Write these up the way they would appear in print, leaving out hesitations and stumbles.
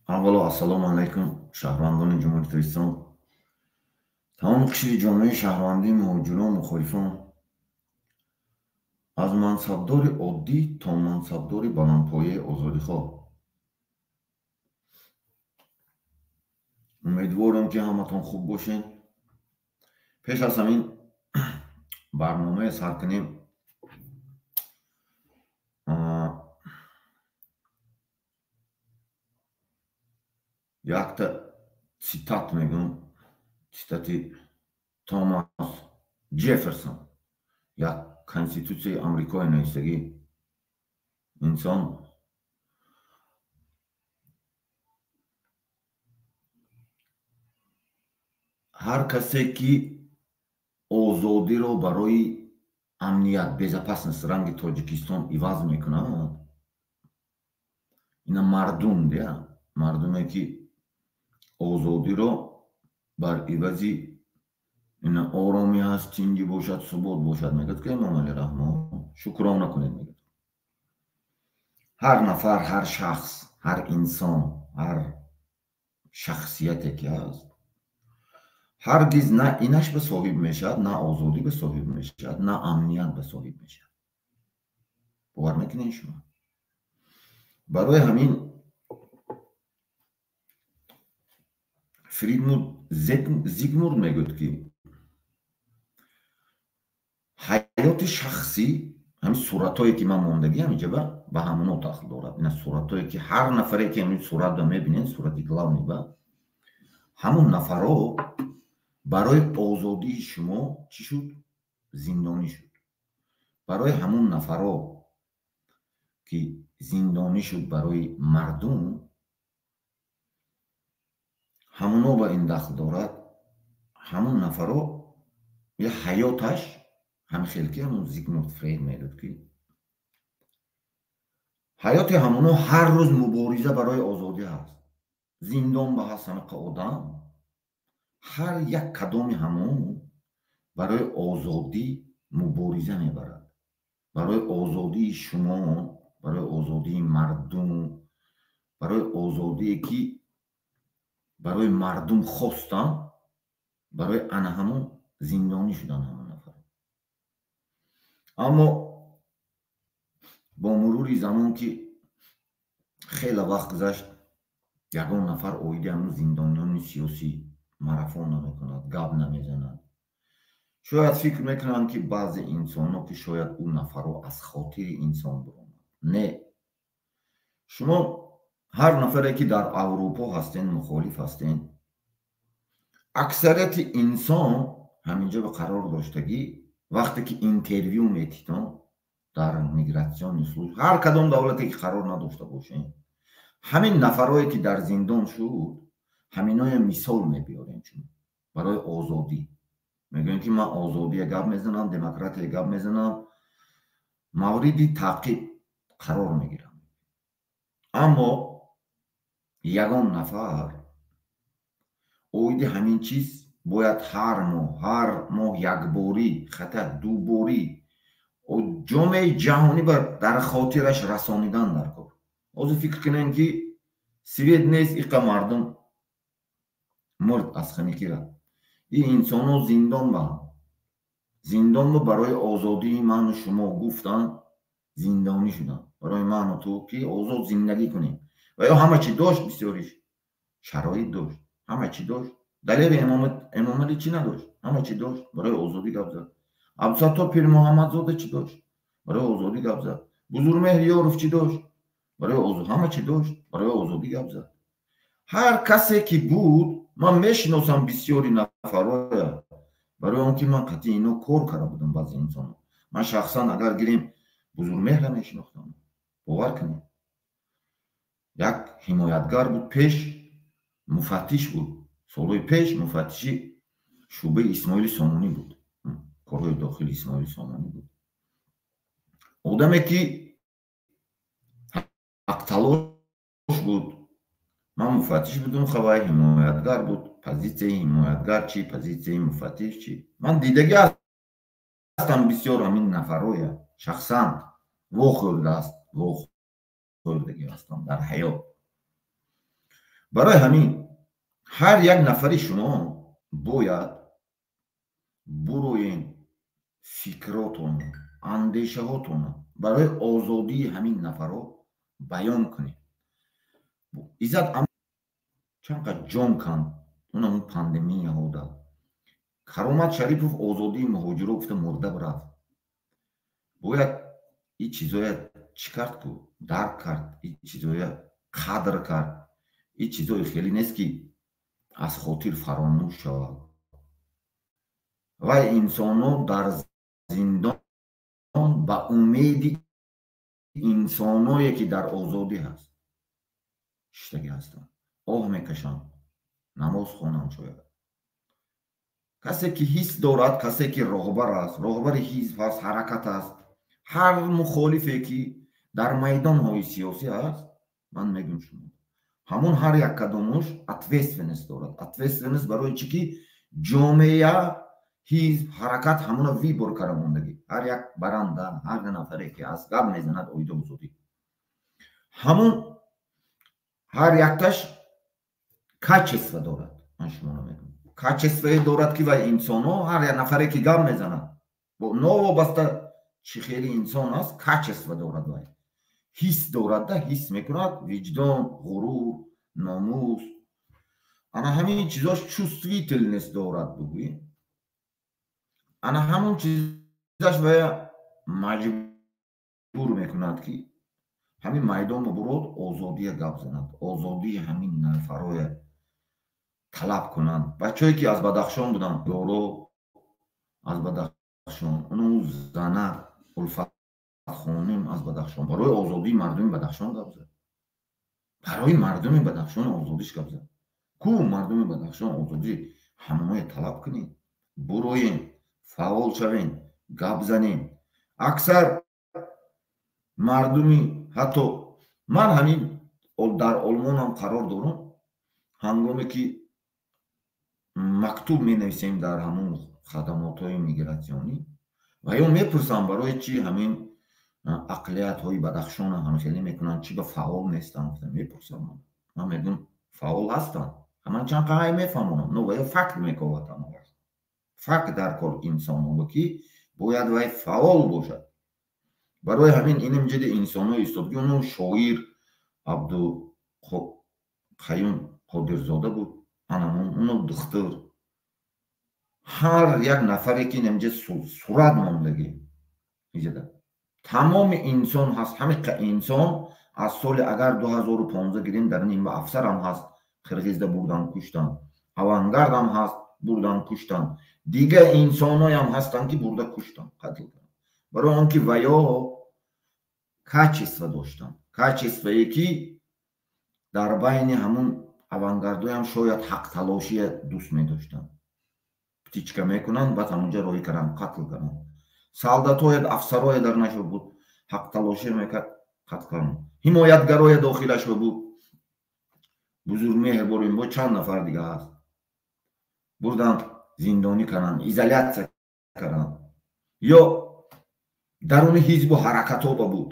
Аввало ассалому алайкум, шаҳрвандони Ҷумҳурии Тоҷикистон, тамоми қишри ҷомеаи шаҳрвандӣ, муҳоҷирон, мухолифон, аз мансабдори оддӣ то мансабдори баландпояи озодихоҳ. Умедворам, ки ҳаматон хуб бошед. Пеш аз ҳамин барномае сар кунем, якта цитат мегӯм, цитати Томас Ҷефферсон, як конститутсияи Амрикои нависагӣ инсон. Ҳар касе ки озодиро барои амният, безопасность ранги Тоҷикистон иваз мекунад, ина мардум дия, мардуме ки озодиро бар ивази ина оромӣ ҳаст, тинҷӣ бошад, субот бошад, мегӯяд ки Эмомалӣ Раҳмон шукрон накунед, мегӯяд. Ҳар нафар, ҳар шахс, ҳар инсон, ҳар шахсияте ки ҳаст, ҳаргиз на инаш ба соҳиб мешавад, на озодӣ ба соҳиб мешавад, на амният ба соҳиб мешавад. Бовар мекунед шумо? Барои ҳамин Фридмунд Зигмунд мегӯяд, ки ҳаёти шахсӣ, ҳамин суратҳое ки ман мондагӣ ҳаминҷа ба ҳамоно дахл дорад. Ина суратҳое ки ҳар нафаре ки ҳамин суратро мебинед, сурати главный ба ҳамон нафаро барои озодии шумо чӣ шуд? Зиндонӣ шуд. Барои ҳамон нафаро ки зиндонӣ шуд барои мардум, ҳамоно ба ин дахл дорад. Ҳамон нафаро я ҳаёташ ҳамин хел ки ҳамон Зигмунд Фрейд мегӯяд, ки ҳаёти ҳамоно ҳар рӯз мубориза барои озодӣ ҳаст. Зиндон ба ҳаст ҳамақа одам, ҳар як кадоми ҳамон барои озодӣ мубориза мебарад. Барои озодии шумо, барои озодии мардум, барои озодие ки барои мардум хостанд, барои ана ҳамон зиндонӣ шудан ҳамон нафар. Аммо бо мурури замон ки хеле вақт гузашт, ягон нафар оиди ҳамон зиндониёни сиёсӣ марафон намекунад, гап намезанад. Шояд фикр мекунанд, ки баъзе инсонҳо ки шояд ӯ нафарро аз хотири инсон биромад. Не, шумо ҳар нафаре ки дар Аврупо ҳастен, мухолиф ҳастен, аксарияти инсон ҳаминҷо ба қарор доштагӣ, вақте ки интервю метитон дар мигратсиони служб, ҳар кадом давлате ки қарор надошта бошен, ҳамин нафарое ки дар зиндон шуд, ҳаминоя мисол мебиёрем шумо барои озодӣ. Мегӯем ки ман озодия гап мезанам, демократия гап мезанам, мавриди таъқиб қарор мегирам. Аммо ягон нафар оиди ҳамин чиз бояд ҳар моҳ якборӣ, хата дуборӣ ҷомеаи ҷаҳонӣ дар хотираш расонидан дар кор. Ҳозир фикр кунем, ки свет нест, иқа мардум мурд аз ханикира. Ин инсонҳо зиндон баанд. Зиндон ба барои озодии ману шумо гуфтанд, зиндонӣ шуданд. Барои ману ту ки озод зиндагӣ кунем. Ва ё ҳама чӣ дошт, бисёриш шароит дошт, ҳама чӣ дошт. Далери Эмомалӣ чӣ надошт? Ҳама чӣ дошт, барои озодӣ гап зад. Абдусаттор Пирмуҳаммадзода чӣ дошт? Барои озодӣ гап зад. Бузургмеҳр Ёров чӣ дошт? Барои озодӣ ҳама чӣ дошт, барои озодӣ гап зад. Ҳар касе ки буд, ман мешиносам бисёри нафарое, барои он ки ман қатъи ино кор карда будам баъзе инсонҳо. Ман шахсан агар гирем Бузургмеҳра мешинохтам, бовар кунед. Як ҳимоятгар буд, пеш муфаттиш буд. Солҳои пеш муфаттиши шӯъбаи Исмоили Сомонӣ буд, корҳои дохили Исмоили Сомонӣ буд. Одаме ки ҳақталош буд. Ман муфаттиш будум, хабари ҳимоятгар буд. Позитсияи ҳимоятгар чӣ, позитсияи муфаттиш чӣ. Ман дидагӣ ҳастам бисёр ҳамин нафарое шахсан вохӯрдагӣ ҳастам дар ҳаёт. Барои ҳамин ҳар як нафари шумо бояд буроен, фикротон, андешаҳотон барои озодии ҳамин нафарҳо баён кунед. Иззат чанд қад ҷон канд, унам пандемияҳо да. Каромат Шарипов озодии муҳоҷиро гуфта мурда рафт. Бояд ин чизоя чӣ кард ку? Дарк кард, ин чизоя қадр кард. Ин чизое хеле нест, ки аз хотир фаромӯш шавад. Вай инсонҳо дар зиндон ба умеди инсоное, ки дар озодӣ ҳаст, шиштагӣ ҳастанд, оҳ мекашанд, намоз хонанд. Шояд касе ки ҳис дорад, касе ки роҳбар аст, роҳбари ҳизб аст, ҳаракат аст, ҳар мухолифе ки дар майдонҳои сиёсӣ аст, ман мегӯям шумо, ҳамон ҳар як кадомуш ответственность дорад. Ответственность барои чӣ? Ки ҷомеа, ҳизб, ҳаракат ҳамона выбор карда мондагӣ. Ҳар як баранда, ҳар нафаре ки аст, гап мезанад оиди озодӣ, ҳамон ҳар якташ качество дорад. Ман шуморо мегӯям, качествое дорад, ки вай инсонҳо, ҳар як нафаре ки гап мезанад, новобаста чӣ хели инсон аст, качество дорад, вай ҳис дорад да, ҳис мекунад, виҷдон, ғурур, номус, ана ҳамин чизош, чувствительность дорад, бугӯем, ана ҳамон чизаш вая маҷбур мекунад, ки ҳамин майдонро бурод, озодия гап занад, озодии ҳамин нафароя талаб кунанд. Бачаҳое ки аз Бадахшон буданд, ёро аз Бадахшон, уну зана Улфатхоним аз Бадахшон барои озодии мардуми Бадахшон гап зад, барои мардуми Бадахшон озодиш гап зад. Ку мардуми Бадахшон озодӣ, ҳамоное талаб кунед, буроем, фаъол шавем, гап занем. Аксар мардуми, ҳатто ман ҳамин дар Олмонам қарор дорам, ҳангоме ки мактуб менависем дар ҳамон хадамотҳои мигратсионӣ ва ё мепурсам, барои чӣ ҳамин ақаллиятҳои Бадахшона ҳамхелӣ мекунанд, чӣ ба фаъол нестанд, мепурсам. Ман мегӯям, фаъол ҳастанд, ман чанд қаҳай мефаҳмонам, но ва ё факт мековад ҳама вақт, факт дар кор инсонҳо, ки бояд вай фаъол бошад. Барои ҳамин инам ҷиди инсонҳои истодгӣ, оно шоир Абдуқаюм Қодирзода буд, анамон уно духтур, ҳар як нафаре ки инамҷа сурат мондагӣ, иҷада тамоми инсон ҳаст. Ҳамиқа инсон аз соли агар 2015 гирем, дар ин афсарам ҳаст, қирғизда бурдан куштан, авангардам ҳаст, бурдан куштан, дига инсоноям ҳастанд, ки бурда куштан, қатл карданд, барои он ки ваё качество доштанд, качествое ки дар байни ҳамун авангардоям шояд ҳақталошия дӯст медоштанд, птичка мекунанд, баъд ҳамунҷа роҳӣ карданд, қатл карданд. Солдатоя, афсароя дар нашо буд, ҳақталошия мекард, қатл карданд. Ҳимоятгароя дохилашо буд, Бузургмеҳр борем, бо чанд нафар дига ҳаст, бурданд, зиндонӣ карданд, изолятсия карданд. Ё даруни ҳизбу ҳаракатҳо ба буд,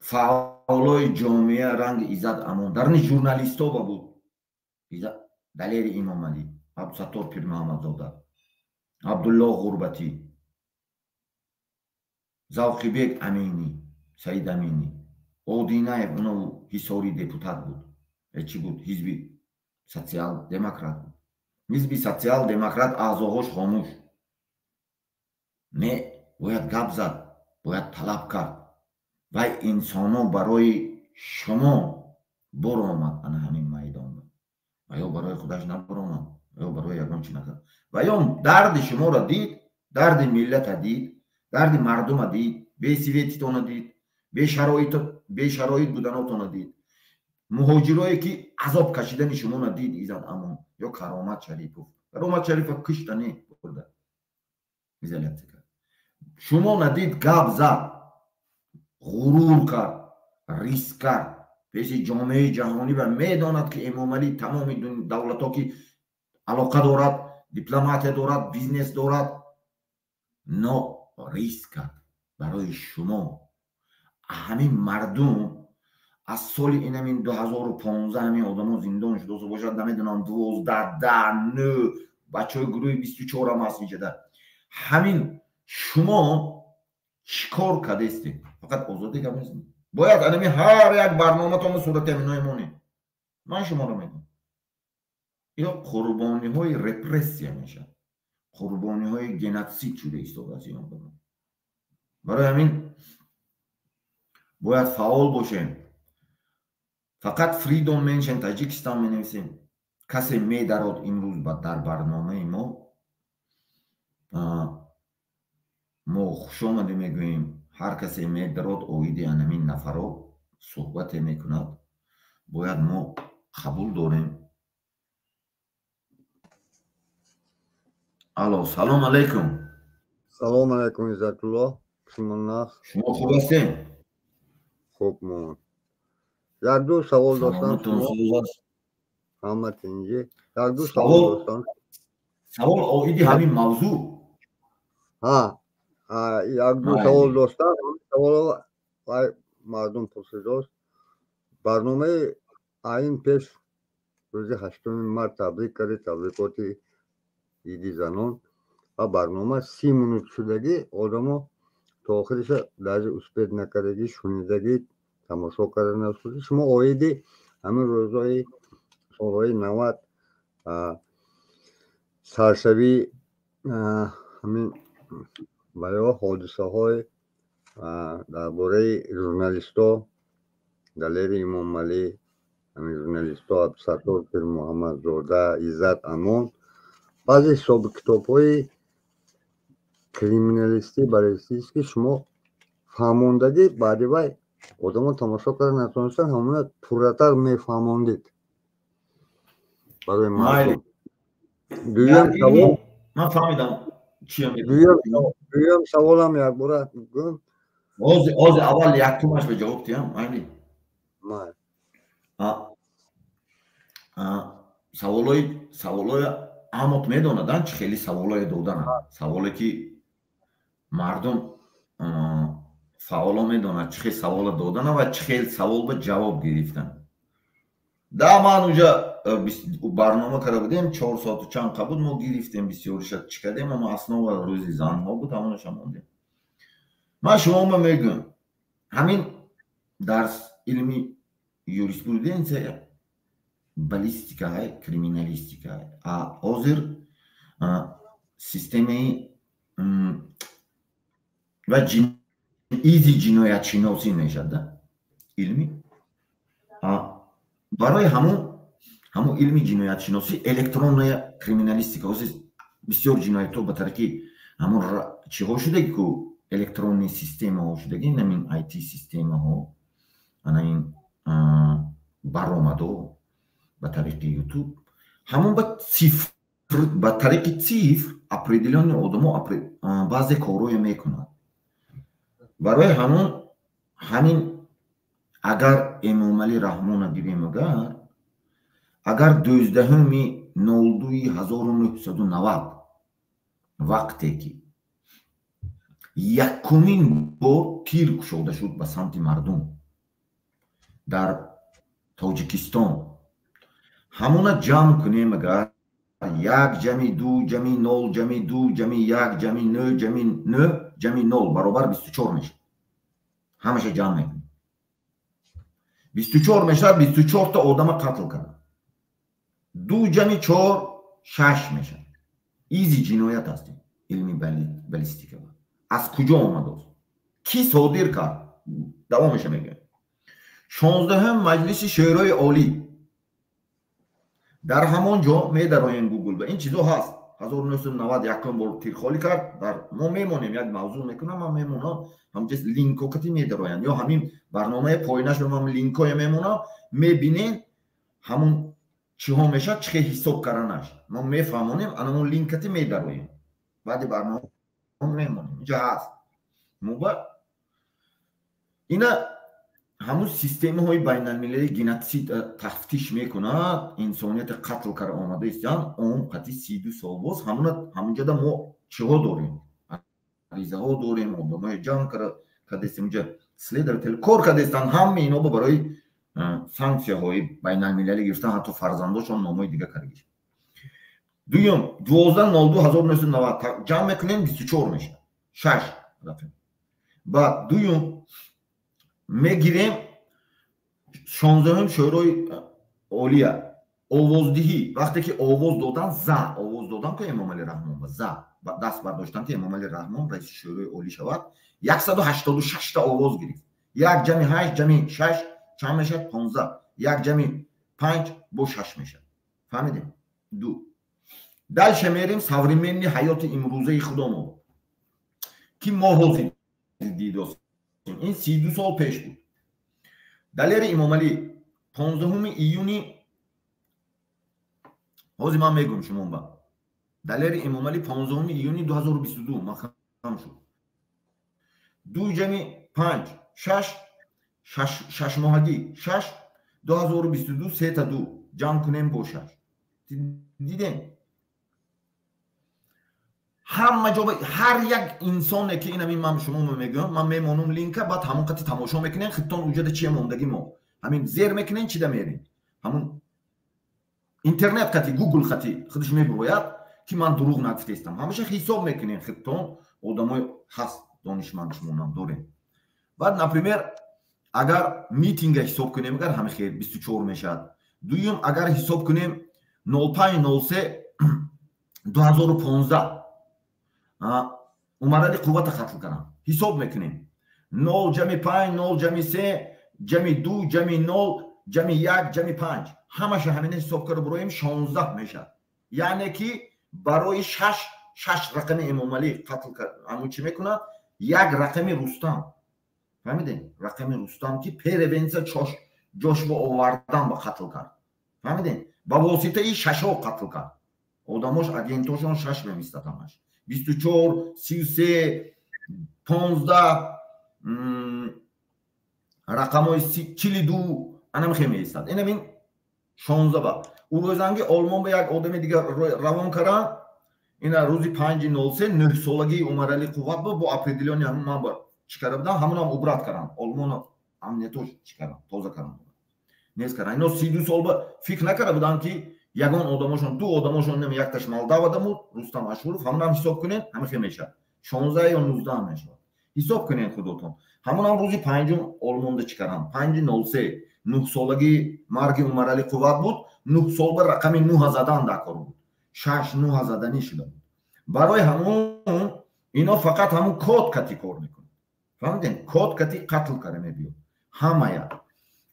фаъолои ҷомеа ранги Иззат Амон, даруни журналистҳо ба буд, Далери Имомалӣ, Абдусаттор Пирмуҳаммадзода, Абдулло Ғурбатӣ, Завқибек Аминӣ, Саид Аминӣ, Одинаев, уно ҳисори депутат буд, чӣ буд, ҳизби социал демократ буд. Ҳизби социал демократ аъзоҳош хомӯш. Не, бояд гап зад, бояд талаб кард. Вай инсонҳо барои шумо буромад ана ҳамин майдон, ва ё барои худаш набуромад, ва ё барои ягон чи накард, ва ё дарди шуморо дид, дарди миллата дид, дарди мардума дид, бесветитона дид, бешароит буданотона дид, муҳоҷирое ки азоб кашидани шуморо дид, Иззат Амон ё Каромат Шарипов. Каромат Шарипов кишта, не, бурда изолятсия кард. Шумо надид, гап зад, ғурур кард, риск кард пеши ҷомеаи ҷаҳонӣ ва медонад, ки Эмомалӣ тамоми давлатҳо ки алоқа дорад, дипломатия дорад, бизнес дорад, но риск кард барои шумо. Ҳамин мардум Аз соли инамин 2015 ҳамин одамо зиндон шуда бошад, намедонам, 12, 10, 9, бачаҳои гурӯҳи 24 ҳам ҳаст инҷада. Ҳамин шумо чӣ кор кардестед? Фақат озодӣ гап нест. Бояд анами ҳар як барноматонро сурати ҳаминое монед. Ман шуморо мегӯям, ино қурбониҳои репрессия мешавад, қурбониҳои геноцид шуда истодааст ин одамо. Барои ҳамин бояд фаъол бошем. Фақат Freedom Menschen Таҷикистон менависем. Касе медарод имрӯз дар барномаи мо, мо хушомадӣ мегӯем. Ҳар касе медарод, оиди анамин нафаро суҳбате мекунад, бояд мо қабул дорем. Алло, салом алейкум. Салом алейкум, Иззатулло. Шумо нағз? Шумо хуб ҳастем? Хуб, мо. Як ду савол доштам. Ҳама тинҷӣ. Як ду савол доштам. Савол оиди ҳамин мавзӯъ? Ҳа, як ду савол доштам. Саволо мардум пурсидост. Барномаи айн пеш рӯзи 8 март табрик кардед, табрикоти иди занон, ва барнома 30 минут шудагӣ, одамо то охириша даже успед накардагӣ, шунидагӣ, тамошо карда нашуд. Шумо оиди ҳамин рӯзҳои солҳои 90 саршавии ҳамин ва ё ҳодисаҳои дар бораи журналистҳо Далери Имомалӣ, ҳамин журналистҳо Абдусаттор Пирмуҳаммадзода, Иззат Амон, баъзе ҳисобу китобҳои криминалистӣ, баллистически шумо фаҳмондагӣ, баъди вай одамо тамошо карда натонистанд, ҳамона пурратар мефаҳмондед барои мардум. Дуюм савол, ман фаҳмидам. Дуюм саволам якбора гӯм. Ҳозир аввал якумаш ба ҷавоб диҳам, майли? Майли. Саволои амот медонаданд, чӣ хеле саволое додананд. Саволе ки мардум фаъоло медонад, чӣ хел савола додана ва чӣ хел савол ба ҷавоб гирифтан. Да, ман уҷа барнома карда будем, 4 соату чанд қа буд, мо гирифтем, бисёриша чӣ кардем, ама основа рӯзи занҳо буд, ҳамонаша мондем. Ман шумома мегӯям, ҳамин дарс илми юриспруденсия, баллистика, криминалистика, а ҳозир системаи ва изи ҷиноятшиносӣ мешавад, да илми. Барои ҳамун илми ҷиноятшиносӣ электронная криминалистика, ҳозир бисёр ҷиноятҳо ба тариқи ҳамун чиҳо шудаги ку, электронный системаҳо шудаги, намин IT системаҳо, ана ин баромадо ба тариқи YouTube, ҳамон ба цифр, ба тариқи цифр определённый одамо баъзе корҳое мекунад. Барои ҳамон ҳамин агар Эмомалӣ Раҳмона гирем, агар 12.02.1990 вақте ки якумин бор тир кушода шуд ба самти мардум дар Тоҷикистон, ҳамона ҷамъ кунем, агар 1 ҷамъи 2 ҷамъи 0 ҷамъи 2 ҷамъи 1 ҷамъи 9 ҷамъи 9 ҷамъи 0 баробар 24 мешавад. Ҳамаша ҷамъ мекунем, 24 мешавад, 24 та одама қатл кард. 2 ҷамъи 4 6 мешавад. Изи ҷиноят аст илми баллистика. Аз куҷо омадааст? Кӣ содир кард? Давомаша мегӯям. 16-ум маҷлиси Шӯрои Олӣ, дар ҳамон ҷо медароем Гугл ба ин чизо ҳаст. 1991 бор тирхолӣ кард, дар мо мемонем, як мавзӯъ мекунам, ман мемонам, ҳамҷа линко кати медароянд, ё ҳамин барномаи поинаш ба ман линкое мемонам, мебинем ҳамун чиҳо мешавад, чӣ хел ҳисоб карданаш. Мо мефаҳмонем, анамон линкати медароем. Баъди барнома мемонем. Инҷа ҳаст. Мо ба ина ҳамун системаҳои байналмилалии геноцид тафтиш мекунад, инсонияти қатл карда омада истанд, он қати 32 сол боз ҳамунҷода мо чиҳо дорем? Аризаҳо дорем, одамои ҷамъ кардастем, инҷа следователь кор кардастанд, ҳама ино барои Санксияҳои байналмилалӣ гирифтан, ҳатто фарзандошон номҳои дига кардагиш. Дуюм, 12.02.1990 ҷамъ мекунем, 24 мешавад, шаш рақам. Баъд дуюм мегирем 16-ум Шӯрои Олия овоздиҳӣ, вақте ки овоз додан, за овоз додан, ки Эмомалӣ Раҳмон ба за даст бардоштан, ки Эмомалӣ Раҳмон раиси Шӯрои Олӣ шавад, 186-та овоз гирифт. Як ҷамъи ҳашт ҷамъи шаш чанд мешавад? 15. Як ҷамъи панҷ бо шаш мешавад. Фаҳмидем? Ду. Дальше мерем, современный ҳаёти имрӯзаи худомо, ки мо ҳозир дидостем. Ин 32 сол пеш буд. Далери Эмомалӣ 15 июни, ҳозир ман мегӯм шумо ба Далери Эмомалӣ 15 июни 2022 маҳкам шуд. Ду ҷамъи панҷ шаш, шашмоҳагӣ шаш, 2022, сета ду ҷамъ кунем бо шаш. Дидем, ҳама ҷо ҳар як инсоне ки инамин ман шумо мегӯям, ман мемонум линка, баъд ҳамон қати тамошо мекунем. Хиттон уҷада чия мондагӣ, мо ҳамин зер мекунем, чида мерем, ҳамун интернет қати, Гугл қати худаш мебурояд, ки ман дурӯғ нагуфтаистам. Ҳамеша ҳисоб мекунем хиттон, одамои ҳаст донишманд, шумонам дорем. Баъд, например, агар митинга ҳисоб кунем, агар ҳами хел 24 мешавад. Дуюм, агар ҳисоб кунем 05.03.2015 Умарали Қуввата қатл кардам, ҳисоб мекунем: нол ҷамъи панҷ, нол ҷамъи се, ҷамъи ду, ҷамъи нол, ҷамъи як, ҷамъи панҷ, ҳамаша ҳамина ҳисоб карда буроем, 16 мешавад. Яъне ки барои шаш шаш рақами Эмомалӣ қатл ҳамун чӣ мекунад, як рақами Рустам. Фаҳмидем? Рақами Рустам, ки первенца чош ҷошба овардан ба қатл кард. Фаҳмидем? Ба воситаи шашо қатл кард. Одамош, агентошон шаш мемистад, ҳамаш 24, 33, 15, рақамҳои 42 анамихе меистад. Инамин 16 ба урӯзанги Олмон ба як одами дигар равон карданд. Ина рӯзи 5.03, нӯҳсолагии Умарали Қувват бо определённый ҳамун ман ба чӣ карда будам, ҳамунам убрать кардам. Олмоно амниятош чӣ кардам, тоза кардам, нест кардам. Ино 32 сол ба фикр накарда буданд, ки ягон одамошон, ду одамошон нем, якташ Молдавада муд, Рустам Ашуров. Ҳамунам ҳисоб кунед, ҳамихе мешавад, 16 ё 19 мешавад. Ҳисоб кунед худотон. Ҳамунам рӯзи панҷум Олмонда чӣ кардам, 5.03, нӯҳсолагии марги Умарали Қувват буд. 9 сол ба рақами нӯҳа задан дар кор буд, шаш нӯҳа заданӣ шуда буд. Барои ҳамун ино фақат ҳамун код кати кор мекунад. Фаҳмидем? Код кати қатл кара мебиёд ҳамая.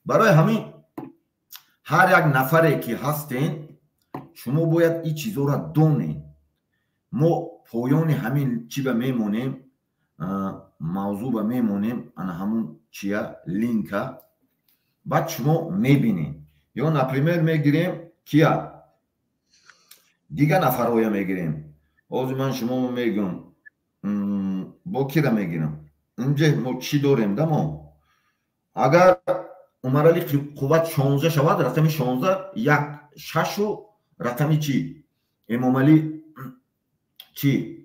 Барои ҳамин ҳар як нафаре ки ҳастен, шумо бояд ин чизоро донед. Мо поёни ҳамин чӣ ба мемонем, мавзӯъ ба мемонем, ана ҳамун чия линка, баъд шумо мебинед. Ё, например, мегирем кия, дига нафарҳоя мегирем. Ҳозир ман шумо мегӯм, бо кира мегирам. Инҷа мо чӣ дорем да? Мо агар Умарали Қувват 16 шавад, рақами 16, як шашу рақами чӣ, Эмомалӣ чӣ,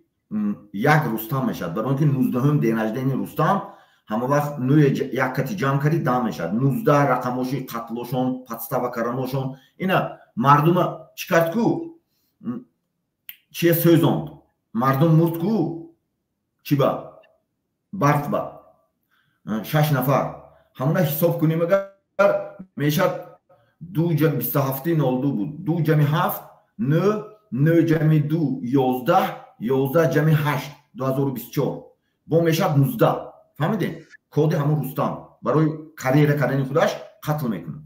як Рустам мешавад, барои он ки 19-ум день рождения Рустам ҳама вақт нӯе як кати ҷамъ карди, да мешавад 19. Рақамоши қатлошон, подстава карданошон, ина мардума чӣ кард ку, чия сӯзонд, мардум мурд ку, чӣ ба барқ ба шаш нафар. Ҳамона ҳисоб кунем агар, мешавад ду 27.02 буд, ду ҷамъи ҳафт нӯ, нӯ ҷамъи ду 11, 11 ҷамъи ҳашт 2024 бо мешавад 19. Фаҳмидем? Коди ҳамон Рустам барои карьера кардани худаш қатл мекунад.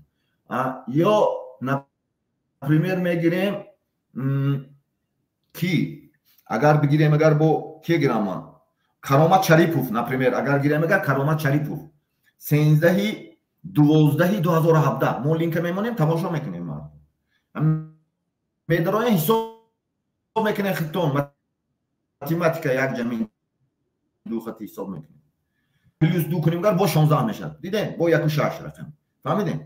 Ё, например, мегирем ки, агар бигирем, агар бо ке гирам ман, Каромат Шарипов, например, агар гирем, агар Каромат Шарипов 13.12.2017, мо линка мемонем, тамошо мекунем, мардум медароя, ҳисоб мекунем хитон, математика, як ҷамъи ду хати ҳисоб мекунем, плюс ду кунем гар, бо 16 мешавад. Дидем, бо яку шаш рақам. Фаҳмидем?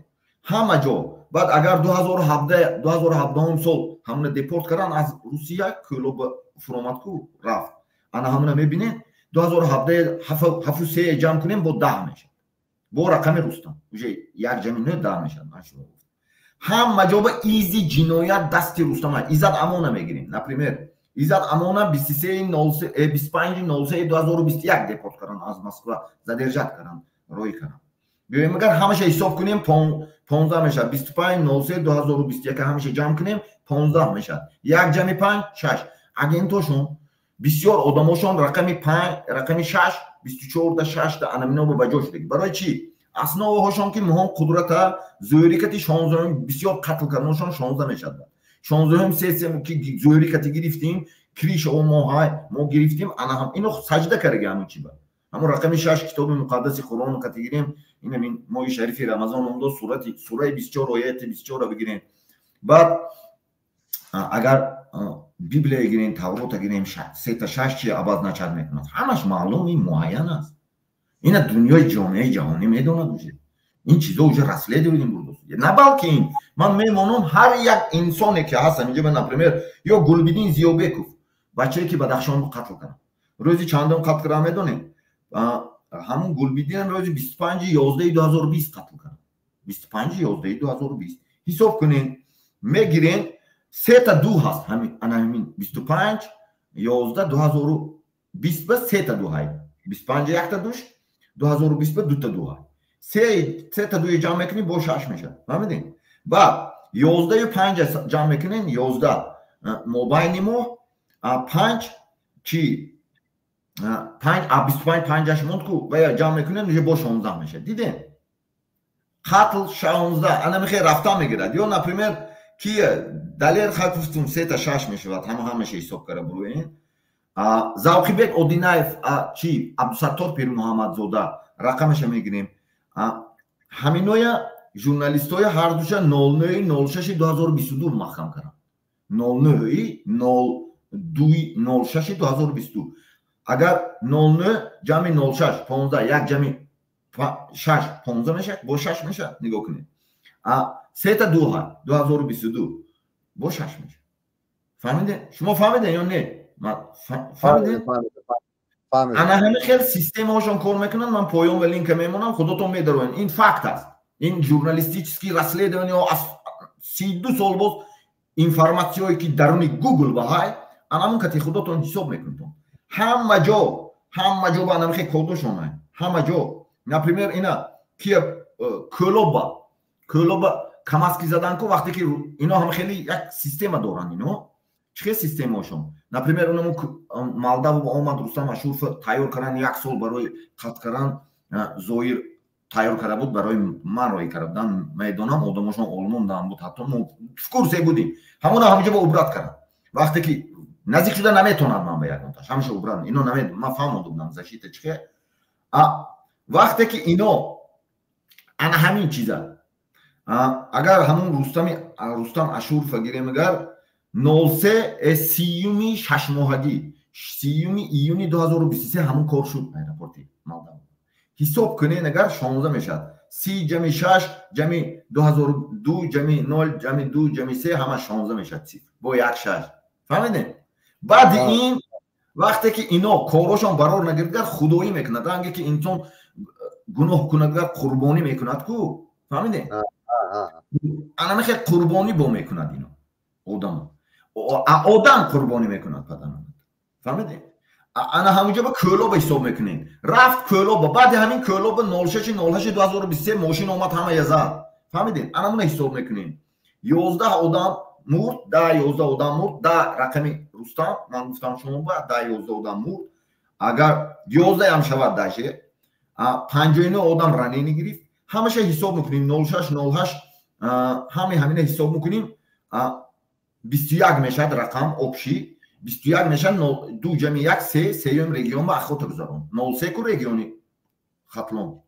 Ҳама ҷо. Баъд агар 2017 сол ҳамона депорт кардан аз Русия, Кӯлоб фуромад ку рафт, ана ҳамона мебинем, 2017 ҳафу се ҷамъ кунем, бо 10 мешавад. Бо рақами Рустам уже як ҷами нӯ даҳ мешавад. Ман шумо гуфтам, ҳама ҷо ба изи ҷиноят дасти Рустам. Иззат Амона мегирем, например. Иззат Амона 25.03.2021 депорт кардан, аз Москва задержать кардан, рой кардан. Биёем, агар ҳамаша ҳисоб кунем, 15 мешавад. 25.03.2021 ҳамаша ҷамъ кунем, 15 мешавад. Як ҷами панҷ шаш. Агентошон, бисёр одамошон рақами панҷ, рақами шаш, 24-да, шашда, анамино ба ҷо шудаги. Барои чӣ? Основаҳошон ки муҳом қудрата зӯрикати 16-ум бисёр қатл карданашон 16 мешавад. 16-ум сессия ки зӯрикати гирифтим, криш мо ҳай мо гирифтим, ана ҳам ино саҷда кардаги. Ҳамун чи ба ҳамун рақами шаш, китоби муқаддаси Қуръон қати гирем, инамин моҳи шарифи Рамазон ондо, сурати сураи 24, ояти 24-ро бигирем. Баъд агар Библия гирем, Таврота гирем, сета шаш чи обозначать мекунад, ҳамаш маълум, ин муайян аст. Ина дунёи ҷомеаи ҷаҳонӣ медонад уже. Ин чизо уже расследование бурдост. На балки ин ман мемонам, ҳар як инсоне ки ҳастам инҷа, например, ё Гулбидин Зиёбеков, бачае ки Бадахшон қатл кардам, рӯзи чандум қатл кардам, медонед? Ҳамун Гулбидин рӯзи 25.11.2020 қатл кардам. 25.11.2020 ҳисоб кунед, мегирен, сета ду ҳаст. Ана ҳамин 25.11.2020 ба сета ду ҳай, 25 якта душ, 2020 ба дута ду ҳай, сета дуи ҷамъ мекунем, бо шаш мешавад. Фаҳмидем? Баъд ёздаҳю панҷа ҷамъ мекунем, 11 мобайни моҳ, панҷ чи панҷ, 25 панҷаш монд ку, ва ҷамъ мекунем, уже бо 16 мешавад. Дидем, қатл 16, ана мехе рафта мегирад. Ё, например, ки Далер Хакуфтум, сета шаш мешавад. Ҳама ҳамаша ҳисоб кара буроен. Завқибек Одинаев, чи Абдусаттор Пирмуҳаммадзода, рақамаша мегирем. Ҳаминоя журналистоя ҳардуша 09.06.2022 маҳкам кардам. 09.02.06.2022. Агар 09 ҷамъи 06 15, як ҷамъи шаш 15 мешавад, бо шаш мешавад. Нигоҳ кунед, сета ду ҳа, 2022 бо шаш мешавад. Фаҳмидем? Шумо фаҳмидем ё не? Фаҳмидем? Ана ҳами хел системаҳошон кор мекунанд. Ман поён ва линка мемонам, худотон медароен. Ин факт аст, ин журналистический расследование аз 32 сол боз, информатсияое ки даруни Гугл ба ҳай, анамун кати худотон ҳисоб мекунтон. Ҳама ҷо, ҳама ҷо ба анамихе кодошон ҳай, ҳама ҷо. Например, ина кия, Кӯлоба, Кӯлоба камаски задан ку, вақте ки ино ҳам хеле як система доранд. Ино чӣ хел системаошон? Например, унамо Молдава омад, Рустам Ашуров тайёр кардан, як сол барои қатл кардан Зоир тайёр карда буд, барои ман роҳӣ карда будан, медонам, одамошон Олмон даам буд, ҳатто мо в курсе будем. Ҳамона ҳамҷо ба убрать кардам, вақте ки наздик шуда наметонад ман ба ягонташ, ҳамаша убрать. Ино намедонам, ман фаҳмонда будам защита чӣ хел. Вақте ки ино ана ҳамин чиза, агар ҳамун Рустами, Рустам Ашурова гирем, агар 03 30-юми шашмоҳагӣ, 30-юми июни 2023 ҳамун кор шуд, аэропорти Молдава. Ҳисоб кунен, агар 16 мешавад. 30 ҷами шаш ҷами 2002 ҷами нол ҷами ду ҷами се, ҳама 16 мешавад, цифр бо як шаш. Фаҳмидем? Баъди ин вақте ки ино корошон барор нагирдгар, худоӣ мекунад, ранге ки инсон гуноҳ кунадгар, қурбонӣ мекунад ку, фаҳмидем? Ана мехе қурбонӣ бо мекунад ино одам, одам қурбонӣ мекунад падарам, фаҳмидем? Ана ҳамунҷо ба Кӯлоба ҳисоб мекунем. Рафт Кӯлоба, баъди ҳамин Кӯлоба 06.08.2023 мошин омад, ҳама зад. Фаҳмидем? Анамуна ҳисоб мекунем, 11 одам мурд, да, 11 одам мурд, да, рақами Рустам ман гуфтам шумо ба да, 11 одам мурд. Агар 11-ам шавад, даже 59 одам ранение гирифт. Ҳамаша ҳисоб мекунем, 06.08, ҳаме ҳамина ҳисоб мекунем, 21 мешавад. Рақам общий 21 мешавад. Ду ҷами як се, сеюм регион ба охота гузарон, 03 ку региони Хатлон,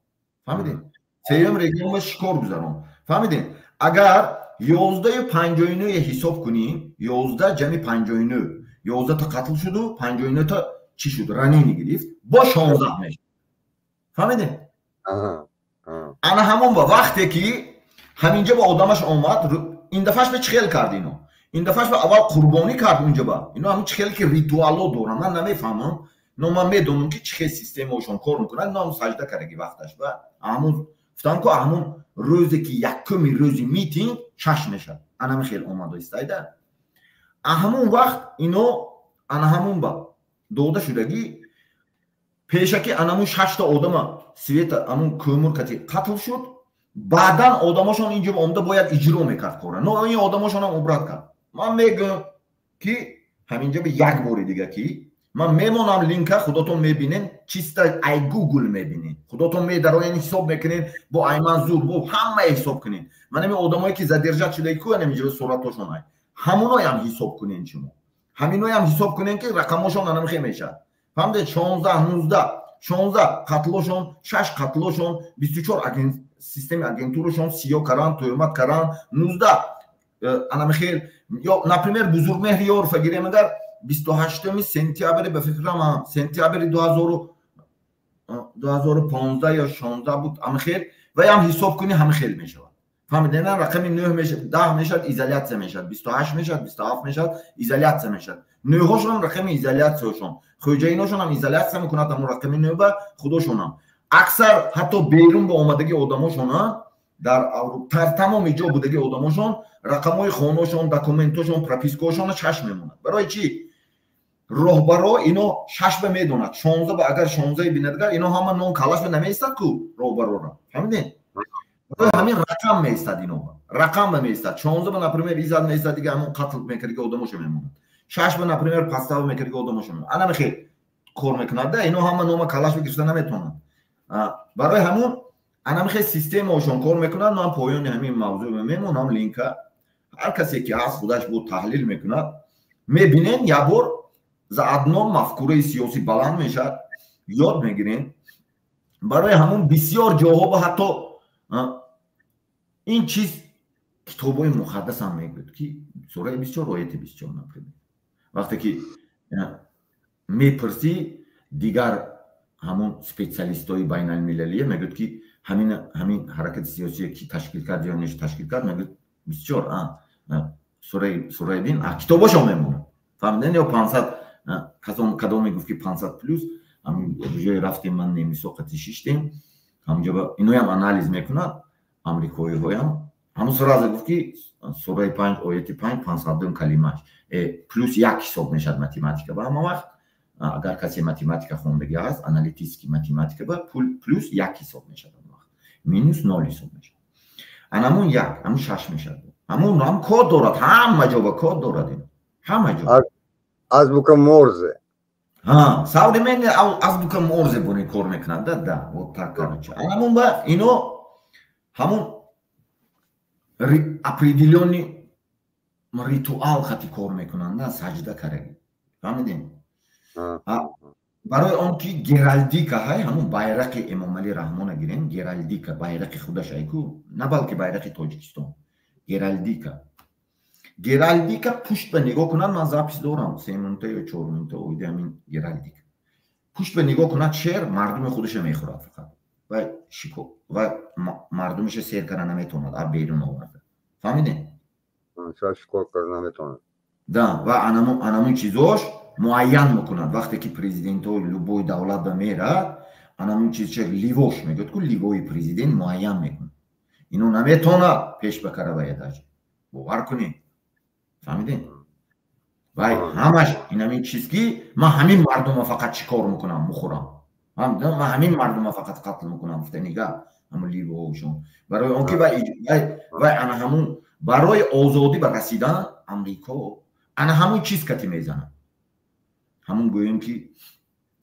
фаҳмидем? Сеюм регион ба шикор гузарон, фаҳмидем? Агар 11-у 59 ҳисоб кунем, 11 ҷами 59, 11-та қатл шуду 59-та чӣ шуд, ранение гирифт, бо 16 мешавад. Фаҳмидем? Ана ҳамон ба вақте ки ҳаминҷа ба одамаш омад, ин дафъаш ба чӣ хел кард ино? Ин дафъаш ба аввал қурбонӣ кард. Унҷа ба ино ҳамин чӣ хеле ки ритуало доранд, ман намефаҳмам. Но ман медонам, ки чӣ хел системаошон кор мекунад. Но сажда кардаги вақташ ба ҳамун гуфтам, ку ҳамун рӯзе, ки якуми рӯзи митинг шаш мешад, анами хел омадо истайда. Ҳамун вақт ино ана ҳамун ба дода шудагӣ пешакӣ, анамун шашта одама света ҳамун кӯмур кати қатл шуд. Баъдан одамошон инҷо омада бояд иҷро мекард кора, но ин одамошонам убрать кард. Ман мегӯям, ки ҳаминҷо як бори дига, ки ман мемонам линка, худотон мебинен, чисто ай Гугл мебинен, худотон медароен, ҳисоб мекунен, бо айман зур бо ҳама ҳисоб кунен. Ман ҳамин одамое, ки задержать шудаи ку, ҳаминҷо суратошон ай, ҳамуноям ҳисоб кунен, шумо ҳаминоям ҳисоб кунен, ки рақамошон анамихе мешавад. Фаҳмидед? 16, 19, 16 қатлошон, шаш қатлошон, 24 системи агентурашон сиё каран, тӯҳмат каран, 19 анамихел. Ё, например, Бузургмеҳри Ёрфа гирем агар, 28-уми сентябри, ба фикрам, сентябри 2015 ё 16 буд, ҳамихел. Ваям ҳисоб кунӣ, ҳамихел мешавад. Фаҳмидена? Рақами нӯҳ мешавад, 10 мешавад, изоляция мешавад, 28 мешавад, 27 мешавад, изоляция мешавад. Нӯҳошонам рақами изоляцияшон, хӯҷаиношонам изоляция мекунад ҳамон рақами нӯҳба худошонам. Аксар ҳатто берун ба омадагии одамошона, дар тамоми ҷо будагии одамошон, рақамҳои хонашон, документошон, пропискаошона шаш мемонад. Барои чӣ? Роҳбаро ино шаш ба медонад, 16 ба. Агар 16 бинадгар, ино ҳама нон калаш ба намеистад ку роҳбарора, фаҳмидед? Барои ҳамин рақам меистад, ино рақам ба меистад. 16 ба, например, изад меистад, дига ҳамон қатл мекардаги одамошо мемонад. Шаш ба, например, подстава мекардаги одамошо мемонад. Ана мехел кор мекунад да. Ино ҳама нома калаш гирифта наметавонад. Барои ҳамун анамихел системаошон кор мекунад. Ман поёни ҳамин мавзӯъ мемонам линка, ҳар касе ки ҳаст, худаш бо таҳлил мекунад, мебинен. Як бор заодно мафкураи сиёсӣ баланд мешавад, ёд мегирем. Барои ҳамун бисёр ҷоҳо ба ҳатто ин чиз китобҳои муқаддасам мегӯяд, ки сураи 24, ояти 24, например, вақте ки мепурсӣ, дигар ҳамон специалистҳои байналмилалия мегӯяд, ки ҳамин ҳаракати сиёсие ки ташкил кард ё неш ташкил кард, мегӯяд 24 сураи дин китобошон мемонад. Фаҳмиден? Ё 500 кадом мегуфт, ки 500 плюс ҷое рафтем, ман немисо қати шиштем ҳамҷо, иноям анализ мекунад, амрикоиҳоям. Ҳамун сразу гуфт, ки сураи 5, ояти 5, 500-ум калимаш плюс як ҳисоб мешавад математика ба ҳама вақт. Агар касе математика хондагӣ ҳаст, аналитический математика ба плюс як ҳисоб мешавад, он вақт минус нол ҳисоб мешавад. Анамун як, ҳамун шаш мешавад. Ҳамун ҳам код дорад, ҳама ҷо ба код дорад ин, ҳама ҷо. Азбука Морзе. Современный азбука Морзе буни кор мекунад да. Вот так, короче, анамун ба ино ҳамун определённый ритуал хати кор мекунанд, саҷда кардаги. Фаҳмидем? Барои он ки геральдика ҳай, ҳамун байрақи Эмомалӣ Раҳмона гирем, геральдика байрақи худаш айку, на балки байрақи Тоҷикистон. Геральдика пушт ба нигоҳ кунад, ман запись дорам, 3 минута ё 4 минута оиди ҳамин геральдика. Пушт ба нигоҳ кунад, шер мардуми худашо мехӯрад фақат ва шико ва мардумиша сер карда наметавонад, а берун оварда. Фаҳмидем? Да, ва анамун чизош муайян мекунад. Вақте ки президентҳо любой давлат ба мерад, анамун чизча ливош мегӯяд ку, ливои президент муайян мекунад. Ино наметавонад пеш ба каравая даже, бовар кунед. Фаҳмидем? Вай ҳамаш инамин чиз, ки ман ҳамин мардума фақат чӣ кор мекунам, мухӯрам, ман ҳамин мардума фақат қатл мекунам, гуфтани гап ҳамун ливоошон. Барои он ки вай ана ҳамун барои озодӣ ба расидан Амрико ана ҳамун чиз кати мезанад. Ҳамун гӯем, ки,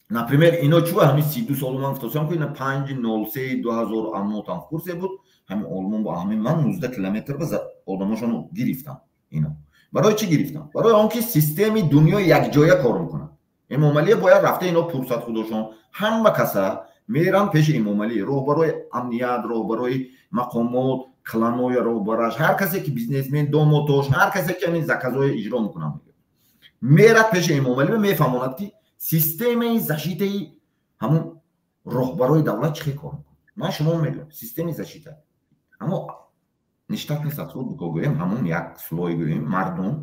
например, ино чӯ ҳамин 32 сол ман гуфтасам, ки ина 5.03.2000 амнотам в курсе буд. Ҳамин Олмон бо ҳамин ман 19 километр ба одамошоно гирифтам. Ино барои чӣ гирифтам? Барои он ки системи дунё якҷоя кор мекунад. Эмомалия бояд рафта ино пурсад худошон. Ҳама каса меран пеши Эмомалӣ, роҳбарои амният, роҳбарои мақомот, кланоя роҳбараш, ҳар касе ки бизнесмен, домотош, ҳар касе ки ҳамин заказҳои иҷро мекунам, мерад пеши Эмомалӣ ва мефаҳмонад, ки системаи защитаи ҳамун роҳбарои давлат чӣ хел кор мекунад. Ман шумо мегӯям, системаи защита ҳамо нештатный сотруднико гӯем, ҳамун як слой гӯем, мардум.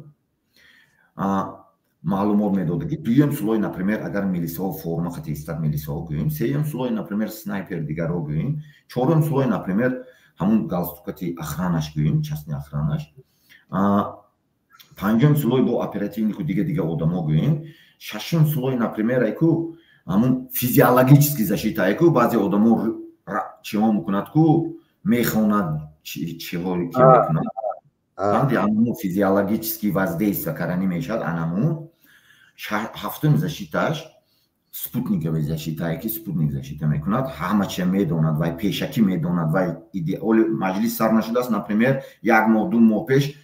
Маълумот медодаги. Дуюм слой, например, агар милисаҳо форма қати истад, милисаҳо гӯем. Сеюм слой, например, снайпер, дигарро гӯем. Чорум слой, например, ҳамун галстукати охранаш гӯем, частный охранаш. Панҷум слой бо оперативнику дига дига одамо гӯем. Шашум слой, например, айку ҳамун физиологический защита, айку баъзе одамо чиҳо мекунад ку, мехонад, чиҳое ки мекунад, ҳамун физиологический воздействие карани мешавад. Анамун ҳафтум защиташ спутниковый защитае, ки спутник защита мекунад, ҳама чия медонад вай, пешакӣ медонад вай. Идеоли маҷлис сар нашудааст, например, як моҳ, 2 моҳ пеш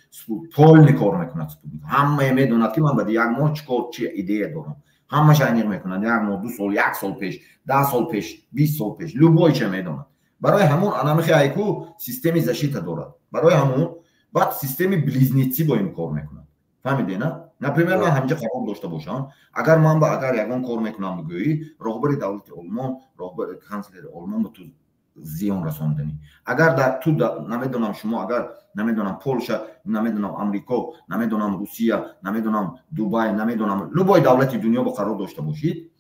полный кор мекунад спутник. Ҳамае медонад, ки ман баъди як моҳ чӣ кор, чи идея дорам, ҳамааш аниқ мекунад. Як моҳ, 2 сол, як сол пеш, 10 сол пеш, 20 сол пеш, любой ча медонад. Барои ҳамун анамихи айку системи защита дорад. Барои ҳамун баъд системи близнецы бо ин кор мекунад, фаҳмиде на? Например, ман ҳаминҷа қарор дошта бошам, агар ман ба агар ягон кор мекунам, бигӯӣ, роҳбари давлати Олмон, роҳбари канцлери Олмон ба ту зиён расонданӣ. Агар дар ту, намедонам, шумо агар, намедонам, Полша, намедонам, Амрико, намедонам, Русия, намедонам, Дубай, намедонам, любой давлати дунё ба қарор дошта бошид,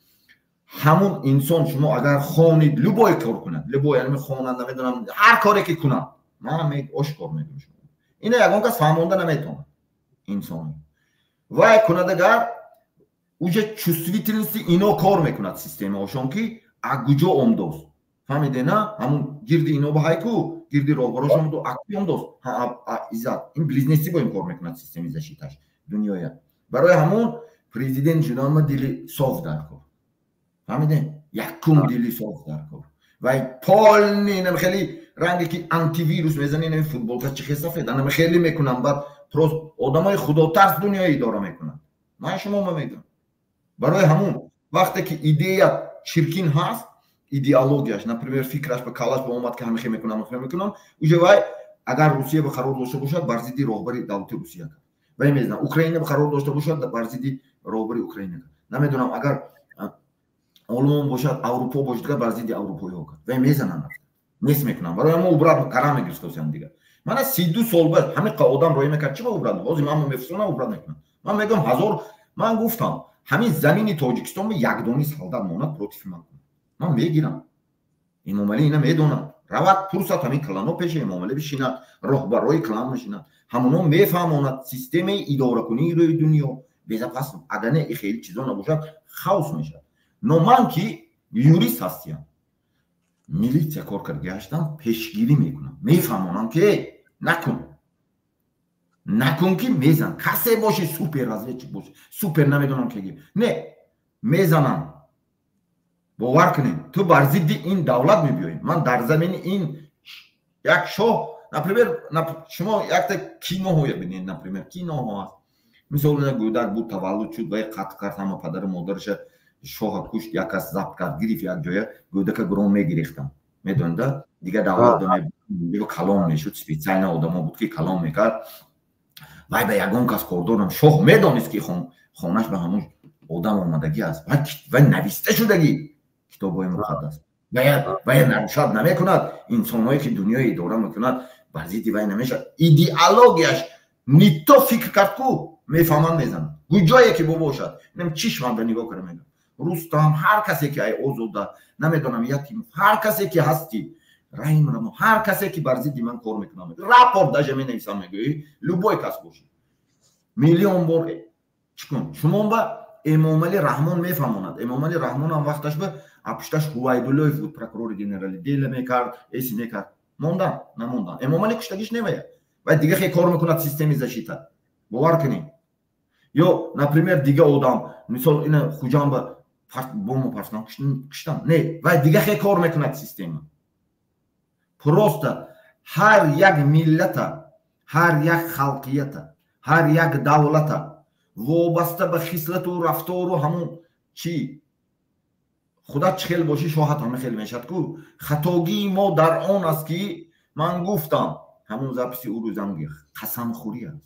ҳамун инсон шумо агар хонид, любой кор кунад, любой хонад, намедонам, ҳар коре ки кунад, ман ошкор мегӯям, шумо ина ягон кас фаҳмонда наметавонад. Инсони вай кунад, агар уже чувствительности ино кор мекунад, системаошон, ки акуҷо омдост, фаҳмиде на? Ҳамун гирди ино ба ҳайку гирди роҳбарошон аки омдост иззат. Ин близнецы бо ин кор мекунад, системи защиташ дунёя. Барои ҳамун президент шуданма дили соф дар кор, фаҳмиде? Якум дили соф дар кор. Вай полный инам хеле ранге ки антивирус мезани, инами футболка чихе сафед, анам хеле мекунам. Баъд просто одамои худотарс дунёя идора мекунанд, ман шумо мегӯям. Барои ҳамун вақте ки идея чиркин ҳаст, идеологияш, например, фикраш ба калаш ба омад, ки ҳамихе мекунам, ҳамихе мекунам, уже вай агар Русия ба қарор дошта бошад, бар зидди роҳбари давлати Русия кард, вай мезанад. Украина ба қарор дошта бошад, бар зидди роҳбари Украина кард. Намедонам, агар Олмон бошад, Аврупо бошад, дигар бар зидди аврупоиҳо кард, вай мезананд, нест мекунанд. Барои ҳамон убрат кара мегирифтосиям дигар. Мана 32 сол баъд ҳамин одам роӣ мекард, чи ба убрат? Ҳозир ман мефурсонам, убрат мекунам. Ман мегӯям, ҳазор ман гуфтам, ҳамин замини Тоҷикистон ба якдони солдат монад, против ман кунад, ман мегирам. Эмомалӣ ина медонад, равад пурсад, ҳамин клано пеши Эмомалӣ бишинад, роҳбарои клан бишинад, ҳамоно мефаҳмонад системаи идоракунии рӯи дунё безопасно. Агар не, и хеле чизо набошад, хаос мешавад. Но ман ки юрист ҳастиям, милитсия кор карда гаштам, пешгирӣ мекунам, мефаҳмонам, ки накун, накун, ки мезан. Касе боши, супер разведчик боши, супер намедонам ки, не мезанам. Бовар кунед, ту бар зидди ин давлат мебиёӣ. Ман дар замини ин як шоҳ, например, шумо якта киноҳоя бинед, например, киноҳо ҳаст, мисол, гӯдак буд, таваллуд шуд, вай қатл кард ҳама падару модараша, шоҳа кушт, як кас забт кард, гирифт, як ҷоя гӯдака гурон мегирифтам, медонида, дигар давлат калон мешуд, специально одамо буд, ки калон мекард. Вай ба ягон кас кордорам, шоҳ медонист, ки хонаш ба ҳамун одам омадагӣ аст. Вай нависта шудагӣ китобҳои муқаддас, вай нарушать намекунад. Инсонҳое ки дунёи идора мекунад, бар зидди вай намешавад. Идеологияш не то фикр кард ку, мефаҳманд, мезанад, гуҷое ки бобошад. Инам чишманда нигоҳ кара мегӯям, Рустам, ҳар касе ки ай Озода, намедонам, Ятимов, ҳар касе ки ҳастӣ, Раҳим Рамо, ҳар касе ки бар зидди ман кор мекунам, рапорт даже менависам, мегӯӣ, любой кас бошӣ, миллион бор чӣ кун. Шумо ба Эмомалӣ Раҳмон мефаҳмонад. Эмомалӣ Раҳмонам вақташ ба пушташ Ҳувайдуллоев буд, прокурори генерали, дела мекард, эси мекард, мондан намондан. Эмомалӣ куштагиш невая, вай дига хе кор мекунад, системи защита, бовар кунед. Ё, например, дига одам, мисол, ина Хуҷанба бомба партофтан, куштан не, вай дига хе кор мекунад система. Просто ҳар як миллата, ҳар як халқията, ҳар як давлата вобаста ба хислату рафтору ҳамун чӣ худат чӣ хел бошӣ, шоҳат ҳама хел мешавад ку. Хатогии мо дар он аст, ки ман гуфтам ҳамун записи ӯ рӯзам, қасамхӯрӣ аст.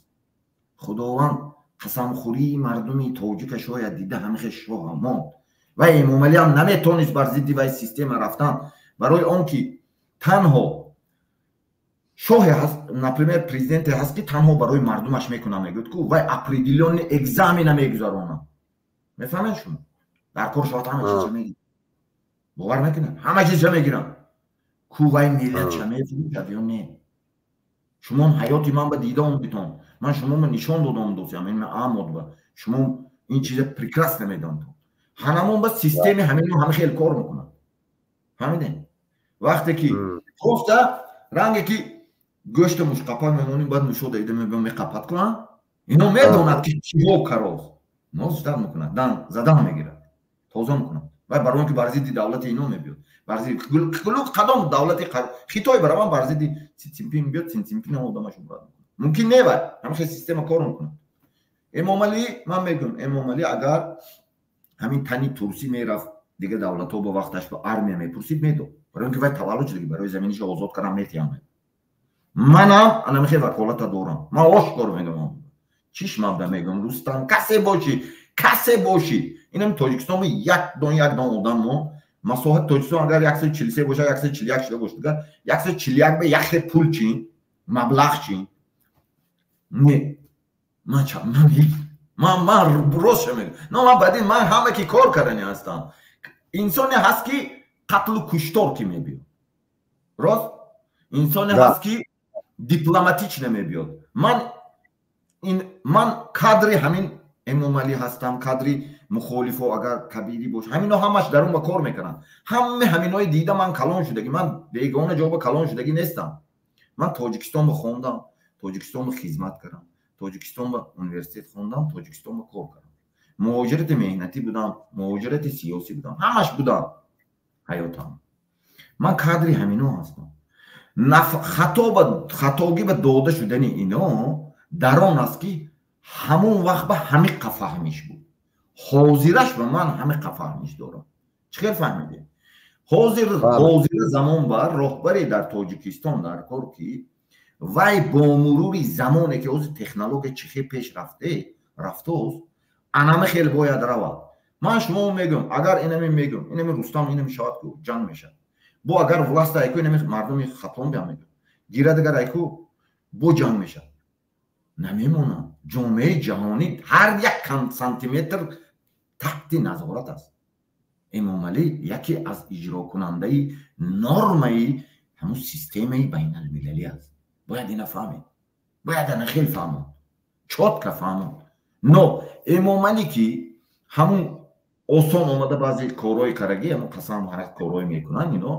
Худованд қасамхӯрии мардуми тоҷика шояд дида, ҳамихе шоҳа монд. Ва Эмомалиам наметонист бар зидди вай система рафтан, барои он ки танҳо Шоҳе ҳаст, например, президенте ҳаст, ки танҳо барои мардумаш мекунам мегӯяд ку, вай определённый экзамена мегузаронад. Мефаҳмед шумо? Дар кор шавад, ҳама чиза мегирад. Бовар мекунед? Ҳама чиза мегирам. Ку вай миллатша мефурӯшад ё не? Шумом ҳаёти ман ба дида омдитон. Ман шуморо нишон додам, досиам амод ба шумо ин чиза прекрасно медонтон. Ҳанамон ба системи ҳамино ҳама хел кор мекунад. Фаҳмидем? Вақте ки просто ранге ки гӯшта мушқапа мемоним, баъд мушо даида мебиём, меқапат кунам. Ино медонад, ки чиҳо кароз ноз ждать мекунад, дан задан мегирад, тоза мекунад. Вай барои он ки бар зидди давлати ино мебиёд, бар зидди кадом давлати Хитой бараван, бар зидди Си Цзиньпин биёд, Си Цзиньпин одамаш убрат мекунад. Мумкин не, вай ҳамин система кор мекунад. Эмомалӣ, ман мегӯям, Эмомалӣ агар ҳамин тани турсӣ мерафт дига давлатҳо, ба вақташ ба армия мепурсид, медод, барои он ки вай таваллуд шудаги, барои заминишо озод кардан метиҳам. Манам анамихе ваколата дорам. Ман ошкор мегӯям, чишмам да мегӯям, Рустам, касе бошӣ, касе бошӣ, инам Тоҷикистон як дон, як дон одам. Мо масоҳати Тоҷикистон агар 143 бошад, 141 шуда бошад, дигар 141 ба як хел пул чин, маблағ чин не. Ман ман ростша мегӯям, но ман баъдин ман ҳама ки кор кардани ҳастам. Инсоне ҳаст, ки қатлу куштор ки мебиёд, рост, инсоне ҳаст, ки дипломатично мебиёд. Ман кадри ҳамин Эмомалӣ ҳастам, кадри мухолифо, агар Кабирӣ боша, ҳамино ҳамаш дар он ба кор мекунанд. Ҳаме ҳаминои дида ман калон шудагӣ. Ман бегона ҷо ба калон шудагӣ нестам. Ман Тоҷикистон ба хондам, Тоҷикистон ба хизмат кардам, Тоҷикистон ба университет хондам, Тоҷикистон ба кор кардам, муҳоҷирати меҳнатӣ будам, муҳоҷирати сиёсӣ будам, ҳамаш будам ҳаётам. Ман кадри ҳамино ҳастам. Хатогӣ ба дода шудани ино дар он аст, ки ҳамон вақт ба ҳамиқа фаҳмиш буд, ҳозираш ба ман ҳамиқа фаҳмиш дорам. Чӣ хел фаҳмидем? Ҳозир, ҳозира замон ба роҳбаре дар Тоҷикистон дар кор, ки вай бо мурури замоне, ки ҳозир технология чӣ хел пеш рафте рафтост, анами хел бояд равад. Ман шумо мегӯям, агар инами мегӯям, инами Рустам, инами шавад ку, ҷанг мешавад. Бо агар власта айку, инами мардуми Хатлон биям мегӯям, гирад агар айку, бо ҷанг мешавад, намемонад. Ҷомеаи ҷаҳонӣ ҳар як сантиметр таҳти назорат аст. Эмомалӣ яке аз иҷрокунандаи нормаи ҳамун системаи байналмилалӣ аст. Бояд ина фаҳмед, бояд ана хел фаҳмод, чётко фаҳмод. Но Эмомалӣ, ки ҳамун осон омада, баъзе корҳои карагӣ, ҳамун қасам ҳар корҳое мекунанд ино,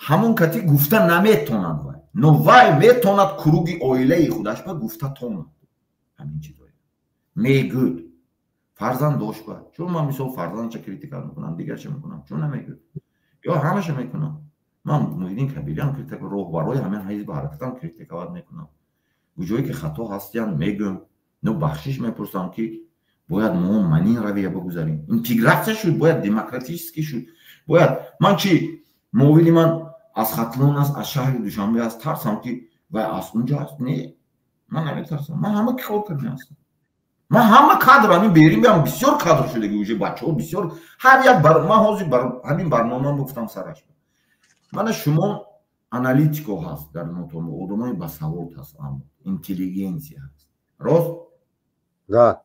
ҳамун кати гуфта наметонад вай. Но вай метонад круги оилаи худаш ба гуфта тонад, ҳамин чизое мегӯд. Фарзанд дошт ба чун ман мисол фарзандша критика мекунам, дигарша мекунам, чун намегӯд ё ҳамаша мекунам. Ман Муҳиддин Кабириам критика, роҳбарои ҳамин ҳизби ҳаракатам критиковать мекунам, куҷое ки хато ҳастиян мегӯям, но бахшиш мепурсам, ки бояд мо манин равия бигузарем. Интегратсия шуд, бояд демократически шуд, бояд ман чи муовини ман аз Хатлон аст, аз шаҳри Душанбе аст, тарсам, ки вай аз унҷо аст? Не, ман наметарсам. Ман ҳама кор карда ҳастам, ман ҳама кадр, ҳамин берин биам бисёр кадр шудаги, уже бачаҳо бисёр, ҳар як. Ман ҳозир ҳамин барномаам гуфтам сараш. Мана шумо аналитико ҳаст, дар нотомо одамои басавод ҳаст, аммо интеллигенсия ҳаст, рост? Да.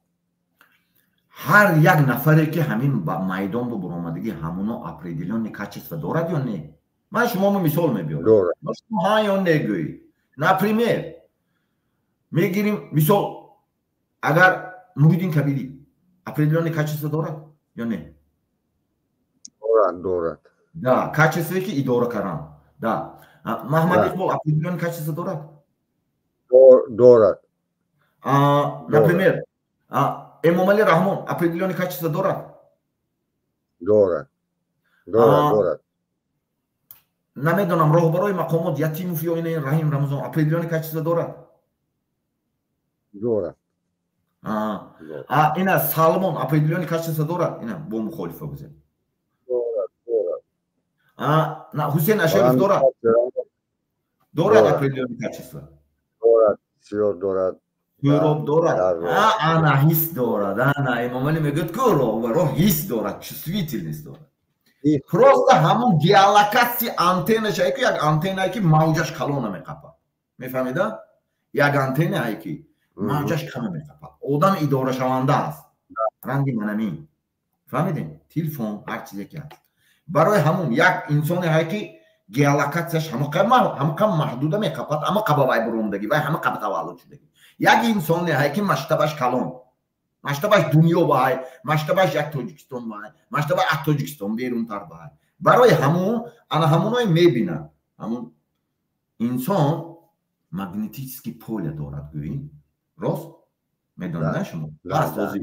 Ҳар як нафаре, ки ҳамин майдон ба буромадагӣ, ҳамуно определённый качество дорад ё не? Ман шуморо мисол мебиёрам, ҳа ё не гӯӣ. Например, мегирим мисол, агар Муҳиддин Кабирӣ определённый качество дорад ё не? Дорад, дорад. Да, качествое, ки идора кардан. Да, Маҳмад Иқбол определённый качество дорад? Дорад. Например, Эмомалӣ Раҳмон определённый качество дорад? Дорад, дорад, дорад. Намедонам, роҳбарои мақомот, Ятимов ё ина Раҳим Рамазон определённый качество дорад? Дорад. Ина Салмон определённый качество дорад? Ина бо мухолифа гузем. Дорад, дорад. Ҳусейн Ашаров дорад, дорад определённый качество? Дорад, бисёр дорад. Ӯроб дорад, ана ҳис дорад. Ана Эмомалӣ мегӯяд ку, роҳбаро ҳис дорад, чувствительность дорад. Просто ҳамун геолокатсия антеннаша, ку як антеннае, ки мавҷаш калона меқапад. Мефаҳмида? Як антенна ҳай, ки мавҷаш кама меқапад. Одам идорашаванда аст, ранги манамин, фаҳмидем? Телефон, ҳар чизе ки ҳаст. Барои ҳамун як инсоне ҳай, ки геолокатсияш ҳамақа маҳдуда меқапад, ҳамақа ба вай буромдагӣ, вай ҳамақа ба таваллуд шудагӣ. Як инсоне ҳай, ки масштабаш калон, масштабаш дунё баҳай, масштабаш як Тоҷикистон баҳай, масштабаш аз Тоҷикистон берунтар баҳай. Барои ҳамун ана ҳамуное мебинад. Ҳамун инсон магнетический поле дорад, гӯӣ, рост медонед шумо? Ҳаст ҳозир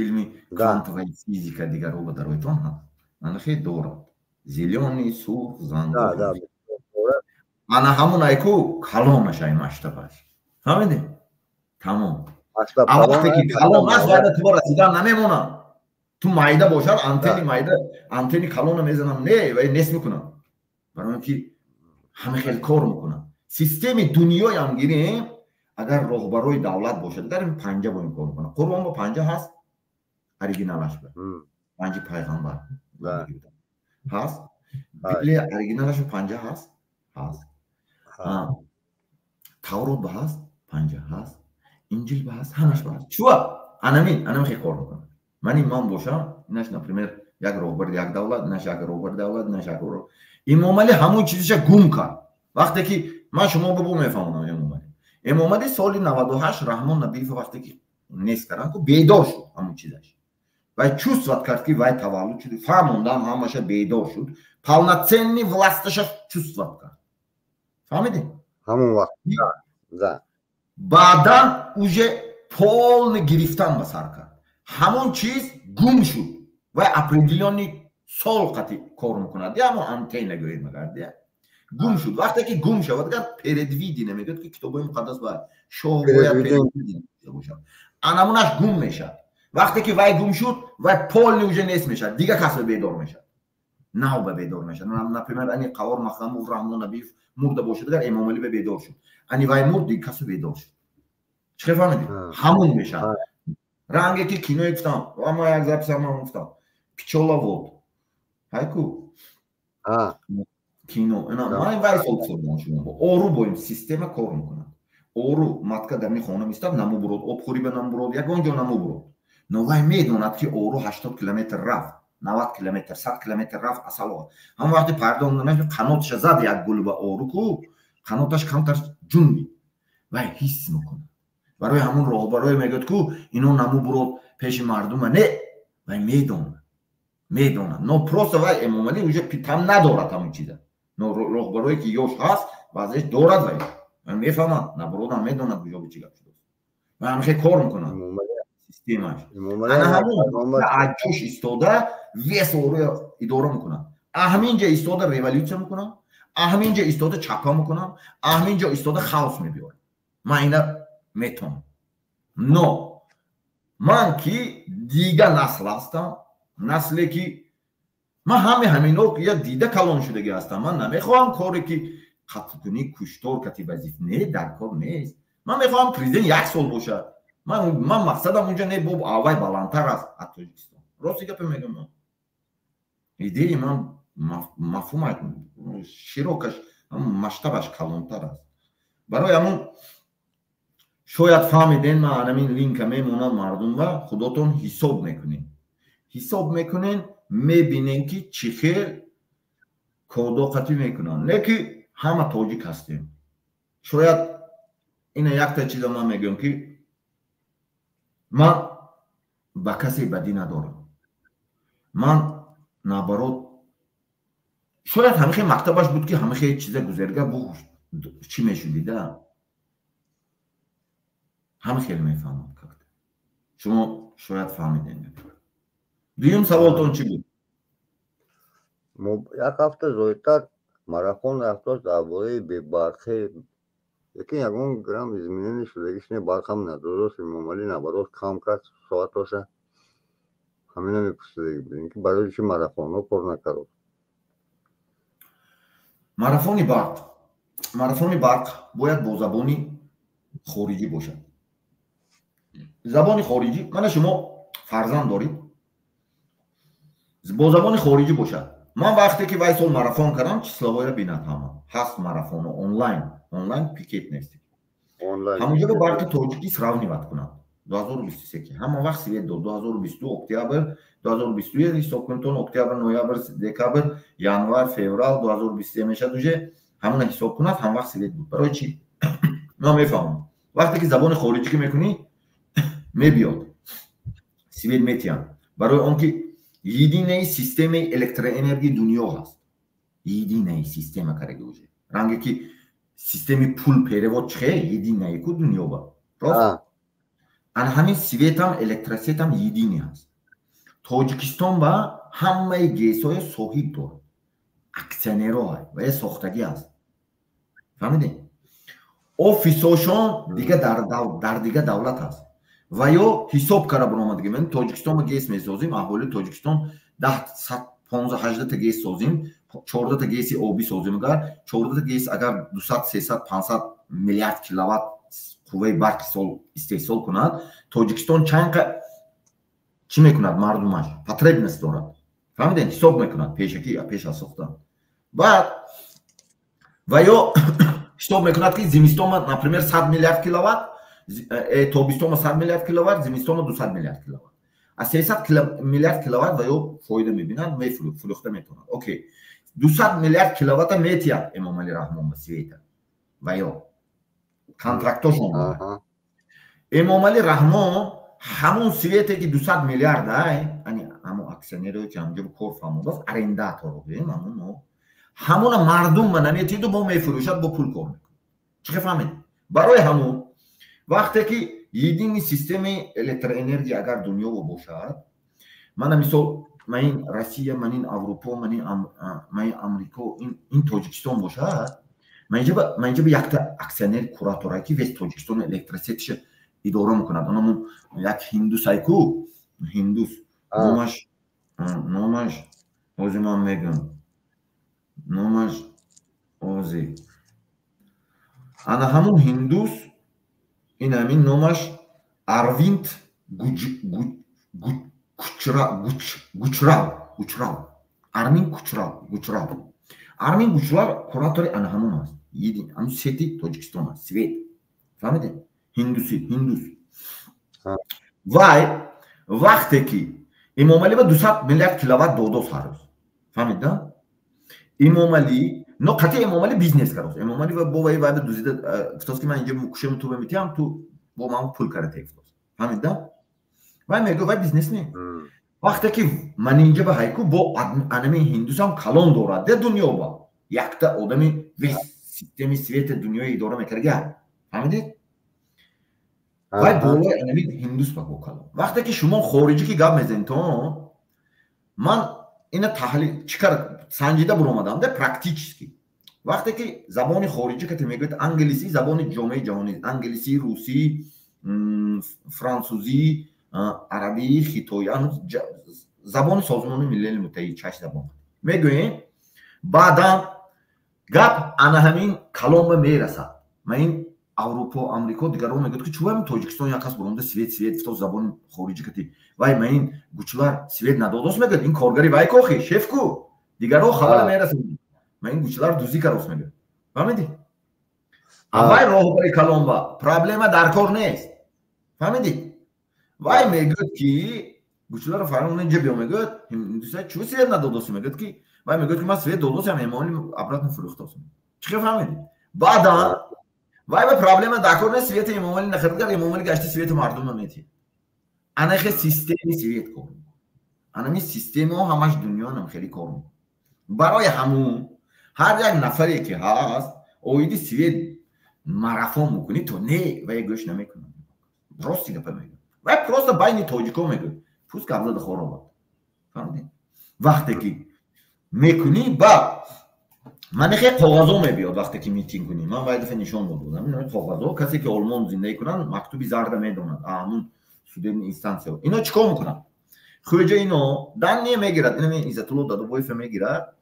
илми квантовая физика, дигарҳо ба дароитон ҳаст. Ана хел дорад: зелёный, сурх, занг. Ана ҳамун айку калонаш ай, масштабаш, фаҳмидем? Тамом. Вақте ки калон аст, вайда ту расидан намемонад. Ту майда бошад, антени майда, антени калона мезанам, не, вай нест мекунам, барои ки ҳама хел кор мекунад. Системи дунёям гирем, агар роҳбарои давлат бошад, агар панҷа бо ин кор мекунад. Қуръон бо панҷа ҳаст, оригиналаш ба панҷи пайғамбар ҳаст. Библия оригиналаш ба панҷа ҳаст, ҳаст. Таврот ба ҳаст, панҷа ҳаст. Инҷил ба ҳаст, ҳамаш ба ҳаст. Чуа анамин анами хел кор мекунад. Ман ин ман бошам, инаш, например, як роҳбари як давлат, инаш як роҳбари давлат, инаш як. Имомалӣ ҳамон чизиша гум кард. Вақте ки ман шумо бубу мефаҳмонам, Эмомалӣ соли 98 Раҳмон Набиев вақте ки нест кардан ку, бедор шуд ҳамон чизаш. Вай чувствовать кард, ки вай таваллуд шуд, фаҳмондан ҳамаша, бедор шуд, полноценный власташа чувствовать кард, фаҳмидем? Ҳамон вақт. Баъдан уже полный гирифтан ба сар кард. Ҳамон чиз гум шуд. Вай определённый сол қати кор мекунад, ҳамон антенна гӯед магар гум шуд. Вақте ки гум шавад, гар предвидение мегӯяд, ки китобҳои муқаддас бояд, шоҳ бояд предвидение бошад, анамунаш гум мешавад. Вақте ки вай гум шуд, вай полный уже нест мешавад, дигар кас бедор мешавад, нав ба бедор мешавад. Например, ани Қавор Махрамов, Раҳмон Набиев мурда бошад, агар Эмомалӣ ба бедор шуд, ани вай мурд, дигар касо бедор шуд. Чӣ хел, фаҳмидӣ? Ҳамун мешавад. Ранге ки киное гуфтам, ама як записам ман гуфтам, «Пчеловод» ҳайку кино. Ман вай сол гуфтам шумо, ору бо ин система кор мекунад. Ору матка дар хона мистад, намубурод, обхӯрӣ ба намубурод, ягон ҷо намубурод, но вай медонад, ки ору 80 километр рафт, 90 километр, 100 километр рафт, асал ҳам вақти пардон қаноташа зад як гул ба ору ку, қаноташ камтар ҷунбид, вай ҳис мекунад. Барои ҳамун роҳбарое мегӯяд ку, ино намубурод пеши мардума, не, вай медонад, медонад. Но просто вай Эмомалӣ уже там надорад ҳамун чиза, но роҳбарое ки ёш ҳаст, баъзеш дорад, вай мефаҳмад, набуродам медонад, куҷо чӣ гап шудааст ва ҳамихе кор мекунад системаш. Ана ҳамун аҷош истода вес оро идора мекунад. Ҳамин ҷа истода революсия мекунам, ҳамин ҷа истода чапа мекунам, ҳамин ҷо истода хаос мебиёрам. Ман ина метавонам, но ман ки дига насл ҳастам, насле ки ман ҳаме ҳамино як дида калон шудагӣ ҳастам. Ман намехоҳам коре ки қатлкунӣ, куштор кати вазиф не, дар кор нест. Ман мехоҳам президент як сол бошад. Ман мақсадам унҷа не, боб аввай баландтар аст аз Тоҷикистон. Рости гапе мегӯям, ман идеи ман мафҳумаш широкаш, масштабаш калонтар аст. Барои ҳамун шояд фаҳмиден. Ман анамин линка мемонам, мардум ва худотон ҳисоб мекунен, ҳисоб мекунен, мебинен, ки чӣ хел кодоқатӣ мекунанд. Не ки ҳама тоҷик ҳастем. Шояд ина якта чиза ман мегӯям, ки ман ба касе бадӣ надорам. Ман наоборот, шояд ҳамихе мактабаш буд, ки ҳамихе чиза гузарга бу чӣ мешудида, ҳама хел мефаҳмам. Как-то шумо шояд фаҳмидем. Дуюм саволтон чӣ буд? Як ҳафта зоидтар марафон рафтост дар бораи бебарқӣ, лекин ягон грамм изменение шудагиш не, барқам надодост Эмомалӣ, наоборот, кам кард соатоша. Ҳамина мепурсидаги будем, ки барои чӣ марафонҳо кор накард? Марафони барқ, марафони барқ бояд бо забони хориҷӣ бошад. Забони хориҷӣ, мана шумо фарзанд доред, бо забони хориҷӣ бошад. Ман вақте ки вай сол марафон кардам, числоҳоро бинад ҳама. Ҳаст марафоно онлайн, онлайн пикет нест. Ҳамонҷо ба барқи тоҷикӣ сравнивать кунад. 2023 ки ҳама вақт свет дод, 2022 октябр, 2021 ҳисоб кунтон, октябр, ноябр, декабр, январ, феврал 2023 мешад уже, ҳамона ҳисоб кунад, ҳам вақт свет буд. Барои чӣ? Ман мефаҳмам. Вақте ки забони хориҷӣ ки мекунӣ, мебиёд. Свет метиҳанд. Барои он ки единая системаи электроэнергии дунё ҳаст. Единая система кардаги уже. Ранге ки системи пул перевод чихе, единая ку дунё ба. Рост? Ана ҳамин светам, электросетам единый ҳаст. Тоҷикистон ба ҳамаи ГЭСҳоя соҳиб дорад. Акционеро ва я сохтагӣ аст. Фаҳмидед? Офисошон дига дар дига давлат аст. Ва ё ҳисоб карда баромадагӣ. Ман Тоҷикистон ба ГЭС месозим, аҳолии Тоҷикистон 10, 15, 18 та ГЭС созим, 14 та ГЭСи обӣ созим, агар 14 та ГЭС агар 200, 300, 500 миллиард киловатт қувваи барқи сол истеҳсол кунад, Тоҷикистон чанд чӣ мекунад, мардумаш потребность дорад. Фаҳмидед? Ҳисоб мекунад пешакӣ, пеш аз сохтан. Баъд ва ё ҳисоб мекунад, ки зимистома, например, 100 миллиард киловатт, тобистома 100 миллиард киловатт, зимистома 200 миллиард киловатт. Аз 300 миллиард киловатт ва ё фоида мебинад, мефурӯхта метавонад. Окей, 200 миллиард киловатта метиҳад Эмомалӣ Раҳмон ба света, ва ё контрактошон. Эмомалӣ Раҳмон ҳамун свете ки 200 миллиард ай, ани ҳамун акционеро ки ҳамҷо кор фаҳмодааст, арендаторо гӯем, ҳамуно ҳамуна мардум ба наметиҳду, бо мефурӯшад, бо пул кор мекунад. Чӣ хел фаҳмед? Барои ҳамун вақте ки единый системаи электроэнергия агар дунёво бошад, мана мисол, ман ин Россия, ман ин Аврупо, ман ин Амрико, ин Тоҷикистон бошад, ман инҷа ба якта акционер кураторае ки весь Тоҷикистон электросетиша идора мекунад. Онамун як ҳиндусайку, ҳиндус, номаш ҳозир ман мегӯям, номаш ҳозир, ана ҳамун ҳиндус, ин ҳамин номаш Арвинд Гучрал, Гучрал, Армин Кучрал, Гучрал, Армин Гучрал куратори ана ҳамун аст, ҳамун сети Тоҷикистон аст, свет. Фаҳмидед? Ҳиндуси, ҳиндус. Вай вақте ки Эмомалӣ ба 200 миллиард киловатт додост ҳар рӯз, фаҳмид да? Эмомалӣ но қатъи Эмомалӣ бизнес кардост. Эмомалӣ бо вай дузида гуфтост, ки ман инҷа кушему ту метиҳам, ту бо ман пул кара те, гуфтост. Фаҳмид да? Вай мегӯ, вай бизнесмен. Вақте ки ман инҷа ба ҳайку бо анами ҳиндусам калон дорад де дунё ба якта одами весь системи свети дунёи идора мекарда, фаҳмидед? Вай болои анами ҳиндус ба бо калон. Вақте ки шумо хориҷӣ ки гап мезанед, то ман ина таҳлил чӣ кар санҷида буромадам де практически. Вақте ки забони хориҷӣ кате мегӯяд, англисӣ забони ҷомеаи ҷаҳонӣ, англисӣ, русӣ, франсузӣ, арабӣ, хитоӣ, забони Созмони Милали Муттаҳид, чаш забон мегӯем, баъдан гап ана ҳамин калома мерасад. Ма ин Аврупо, Амрико, дигарон мегӯяд, ки чӯ Тоҷикистон як кас буромада свет, свет фито забони хориҷӣ кати, вай ма ин Гучлар свет надодост, мегӯяд, ин коргари вай кохи шеф ку, дигарҳо хабара мерасад, ма ин Гучлар дузӣ карост, мегӯяд. Фаҳмидӣ? Вай роҳбари калонба проблема дар кор нест, фаҳмидӣ? Вай мегӯяд, ки Гучларо фармон, инҷа биё, мегӯяд, чӯ свет надодоси, мегӯяд, ки вай мегӯяд, ки ман свет додосам, Эмомалӣ обратно фурӯхтосам. Чӣ хел фаҳмидӣ? Баъдан вай ба проблема дар кор нест, свети Эмомалӣ нахаридгар, Эмомалӣ гашти свети мардума метиҳад. Анахе системи свет кор, анами системаҳо ҳамаш дунёнам хеле кор. Барои ҳамун ҳар як нафаре ки ҳаст, оиди свет марафон мекунӣ, то не вай гӯш намекунад. Рости гапа мегӯяд, вай просто байни тоҷико мегӯяд, пӯст гап зада хоробад. Фаҳмидед? Вақте ки мекунӣ, ба манехе коғазо мебиёд. Вақте ки митинг кунӣ, ман вай дафъа нишон додам коғазо. Касе ки Олмон зиндагӣ кунанд, мактуби зарда медонад, ҳамун судебный инстанция. Ино чӣ кор мекунанд? Хӯҷа ино данные мегирад, инами Иззатулло Дадубоев мегирад.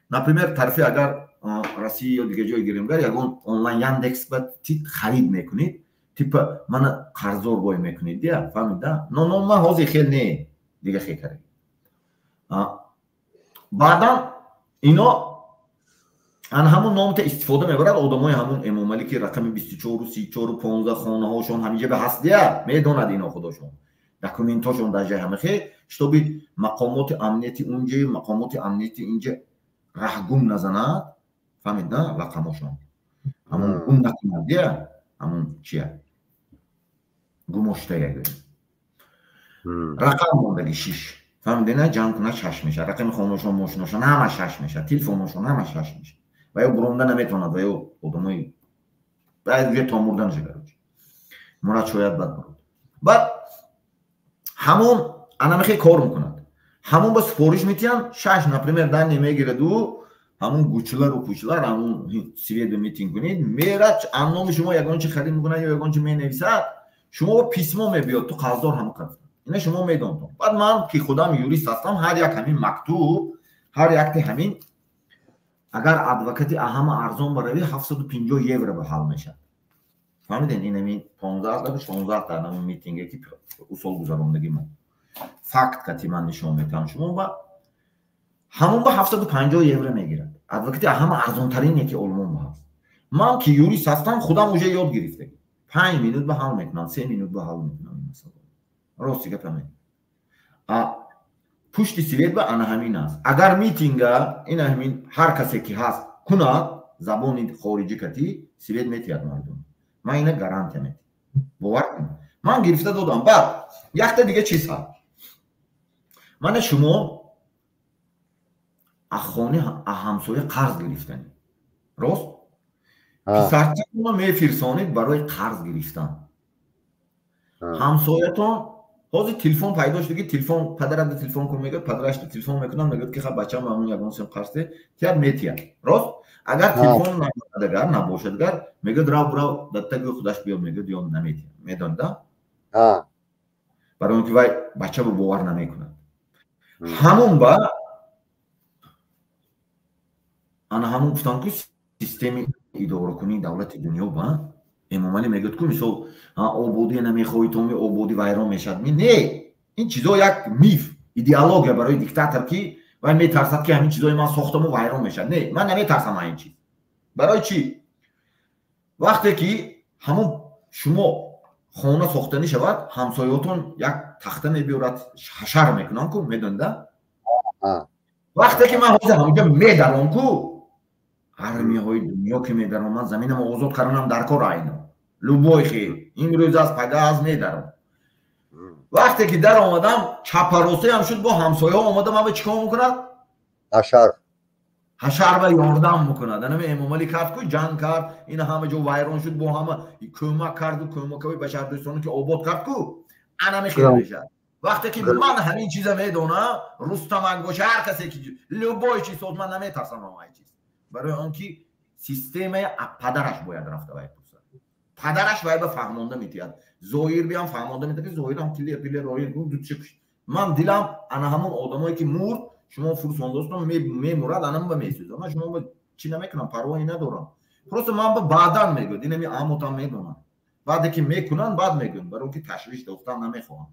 Например, тарафи агар Россия ё дигар ҷой гирем, гар ягон онлайн Яндекс ба тит харид мекунед, типа мана қарздор бой мекунед дия, фаҳмида? Но ман ҳозир хел не, дига хел кард. Баъдан Ино ан ҳамун номта истифода мебарад одамои ҳамун Эмомалӣ, ки рақами 24, 34, 15 хонаҳошон ҳаминҷа ба ҳастия, медонад ино худошон, документҳошон дар ҷай ҳамахе, чтобы мақомоти амнияти унҷаю мақомоти амнияти инҷа раҳгум назанад, фаҳмид на, рақамошон ҳамун гум накунад, дия ҳамун чия гумоштая гӯем, рақам мондаги шиш, фаҳмиде на, ҷамъ кунад шаш мешавад. Рақами хонашон, мошиношон ҳама шаш мешавад, телефоношон ҳама шаш мешавад. Ва ё буронда наметавонад, ва ё одамои баъд то мурданаша, короче, мурад шояд бад бурод. Баъд ҳамон анамихе кор мекунад, ҳамон ба супориш метиҳанд шаш, например, данные мегираду ҳамон гучлару пучлар, ҳамон свет митинг кунед, мерад, анноми шумо ягон чи харид мекунад ё ягон чи менависад, шумо письмо мебиёд, ту қарздор ҳама қарз. Ина шумо медонтон. Баъд ман ки худам юрист ҳастам, ҳар як ҳамин мактуб, ҳар якти ҳамин, агар адвокати аҳама арзон баравӣ, 750 евро ба ҳал мешавад, фаҳмиден? Ин ҳамин 15, 16 ҳамин митинге ки усол гузарондагӣ мо, факт кати ман нишон метиҳам шумо, ба ҳамон ба 750 евро мегирад адвокати аҳама арзонтарине ки Олмон ба ҳаст. Ман ки юрист ҳастам, худам уже ёд гирифтагӣ, 5 минут ба ҳал мекунам, 3 минут ба ҳал мекунам ин масъала. Рости гапа мегӯям, пушти свет ба ана ҳамин аст. Агар митинга ина ҳамин ҳар касе ки ҳаст кунад забони хориҷӣ кати, свет метиҳад мардум, ман ина гарантия метиҳам, бовар кунед, ман гирифта додам. Баъд якта дига чиз ҳаст. Мана шумо ахони ҳамсоя қарз гирифтанӣ, рост? Писарчатонро мефирсонед барои қарз гирифтан. Ҳамсоятон ҳозир телефон пайдо шуд, ки телефон падарат телефон кун мегӯяд, падараш телефон мекунад, мегӯяд ки ха, бачам ҳамун ягон сем қарз тиҳад, метиҳад, рост? Агар телефон агар набошад, агар мегӯяд рав, рав даттаги худаш биёд, мегӯяд ё наметиҳад, медонда, барои он ки вай бачаро бовар намекунад. Ҳамун ба ана ҳамун гуфтам, ки системи идоракунии давлати дунё ба Эмомалӣ мегӯяд ку, мисол, ободия намехоҳӣ, томи ободӣ вайрон мешавад. Не, ин чизо як миф, идеология барои диктатор, ки вай метарсад, ки ҳамин чизои ман сохтаму вайрон мешавад. Не, ман наметарсам аз ин чиз. Барои чӣ? Вақте ки ҳамон шумо хона сохтанӣ шавад, ҳамсоётон як тахта мебиёрад, ҳашар мекунанд ку, медонида? Вақте ки ман ҳозир ҳамонҷо медаром ку, армияҳои дунё ки медаром, ман заминамо озод карданам дар кор, айно любой хел, имрӯз аст, пага аз, медаром. Вақте ки дар омадам, чапаросеам шуд, бо ҳамсояҳо омадам, ама чӣ кор мекунад? Ҳашар. Ҳашар ба ёрдам мекунад. Анаме Эмомалӣ кард ку, ҷанг кард, ина ҳама ҷо вайрон шуд, бо ҳама кӯмак карду, кӯмакҳои башардӯстоне ки обод кард ку, анаме хел мешавад. Вақте ки ман ҳамин чиза медонам, Рустамак боша, ҳар касе ки любой чиз соз, ман наметарсам ай чиз, барои он ки системаи падараш бояд рафта вай пурсад, падараш вай ба фаҳмонда метиҳад, Зоир биям фаҳмонда метиҳад, ки Зоирам килер пилер ман дилам ана ҳамон одамое ки мурд, шумо фурсондостон, мемурад, анам ба месӯзад. Ман шумо ба чӣ намекунам, парвои надорам, просто ман ба баъдан мегӯяд, инами амотам медонам, баъде ки мекунанд, баъд мегӯям, барои он ки ташвиш дохтан намехоҳам.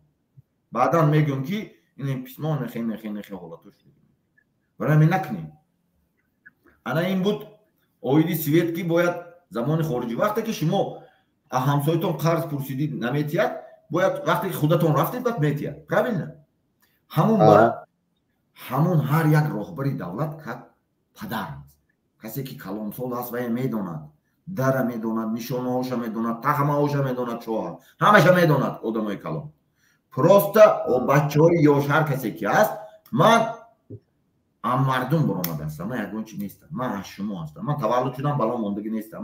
Баъдан мегӯям, ки ин письмо нехе нехе нехе ҳолато шуд, барои ҳамин накунем. Ана ин буд оиди свет, ки бояд забони хориҷӣ. Вақте ки шумо ҳамсоятон қарз пурсидид, наметиҳад, бояд вақте ки худатон рафтед, баъд метиҳад, правильно? Ҳамун ба ҳамун ҳар як роҳбари давлат как падар аст, касе ки калонсол аст, вая медонад, дара медонад, нишонаҳоша медонад, тағмаҳоша медонад, чоҳа ҳамаша медонад одамои калон. Просто бачаҳои ёш, ҳар касе ки ҳаст, ман аз мардум баромада ҳастам, ман ягон чи нестам, ман аз шумо ҳастам, ман таваллуд шудам, бало мондагӣ нестам.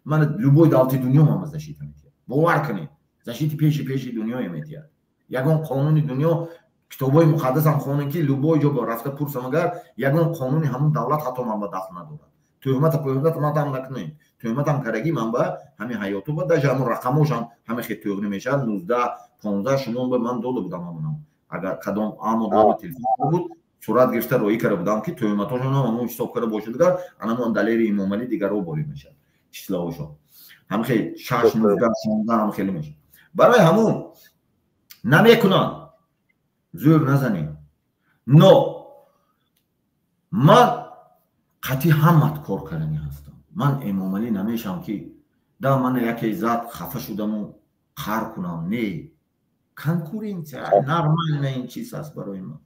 Ман любой давлати дунё ман защита метиҳад, бовар кунед, защити пеши пеши дунёе метиҳад. Ягон қонуни дунё, китобҳои муқаддасам хонем, ки любой ҷо рафта пурсам, агар ягон қонуни ҳамун давлат ҳатто ман ба дахл надорад. Тӯҳмата пӯҳмата ман накунем, тӯҳматам карагӣ ман ба ҳамин ҳаёту ба даже ҳамун рақамошам ҳама хел тӯғрӣ мешавад, 19, 15. Шумо ба ман дода будам ҳамунам, агар кадом амодама телефон буд, сурат гирифта роӣ карда будам, ки тӯҳматошон ҳам ҳамун ҳисоб карда бошад, агар анамон Далери Имомалӣ дигарҳо борӣ мешавад, числоҳошон ҳам хел 6, 19, 16 ҳам хеле мешавад. Барои ҳамун намекунанд, зӯр назанед. Но ман Қати ҳамат кор карданӣ ҳастам. Ман Эмомалӣ намешавам, ки да мана яке зад, хафа шудаму қар кунам. Не, конкуренция нормально, ин чиз аст барои ман.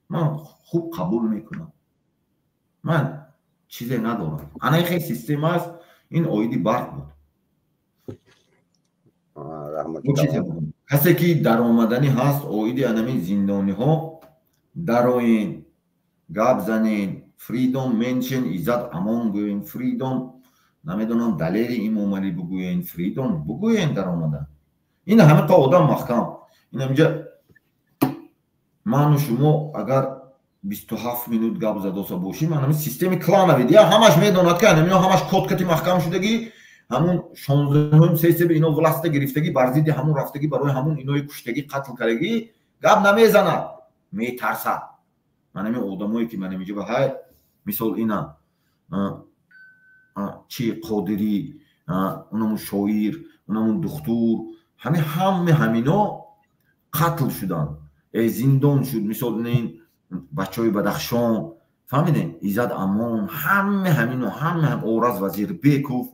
Ман хуб қабул мекунам, ман чизе надорам. Ана хел система аст. Ин оиди барқ буд. Касе ки даромаданӣ ҳаст, оиди анамин зиндониҳо дароен, гап занен, freedom mention Иззат Амон гӯен, freedom, намедонам, Далери Имомалӣ бугӯен, freedom бугӯен даромада. Ин ҳамиқа одам маҳкам. Ин ҳаминҷа ману шумо агар 27 минут гап задоса бошим, ҳамин системи клановый дия ҳамаш медонад, ки анамино ҳамаш кодкати маҳкам шудагӣ, ҳамун 16-ум сессия ино власта гирифтагӣ, бар зидди ҳамун рафтагӣ, барои ҳамун инои куштагӣ, қатл кардагӣ. Гап намезанад, метарсад. Ман ҳамин одамое ки ман ҳаминҷа ҳай, мисол, ина чи Қодирӣ, унамун шоир, унамун духтур, ҳамин ҳаме ҳамино қатл шуданд, зиндон шуд. Мисол, ин бачаҳои Бадахшон, фаҳмидем, Иззат Амон, ҳаме ҳамино, ҳаме Ораз Вазирбеков,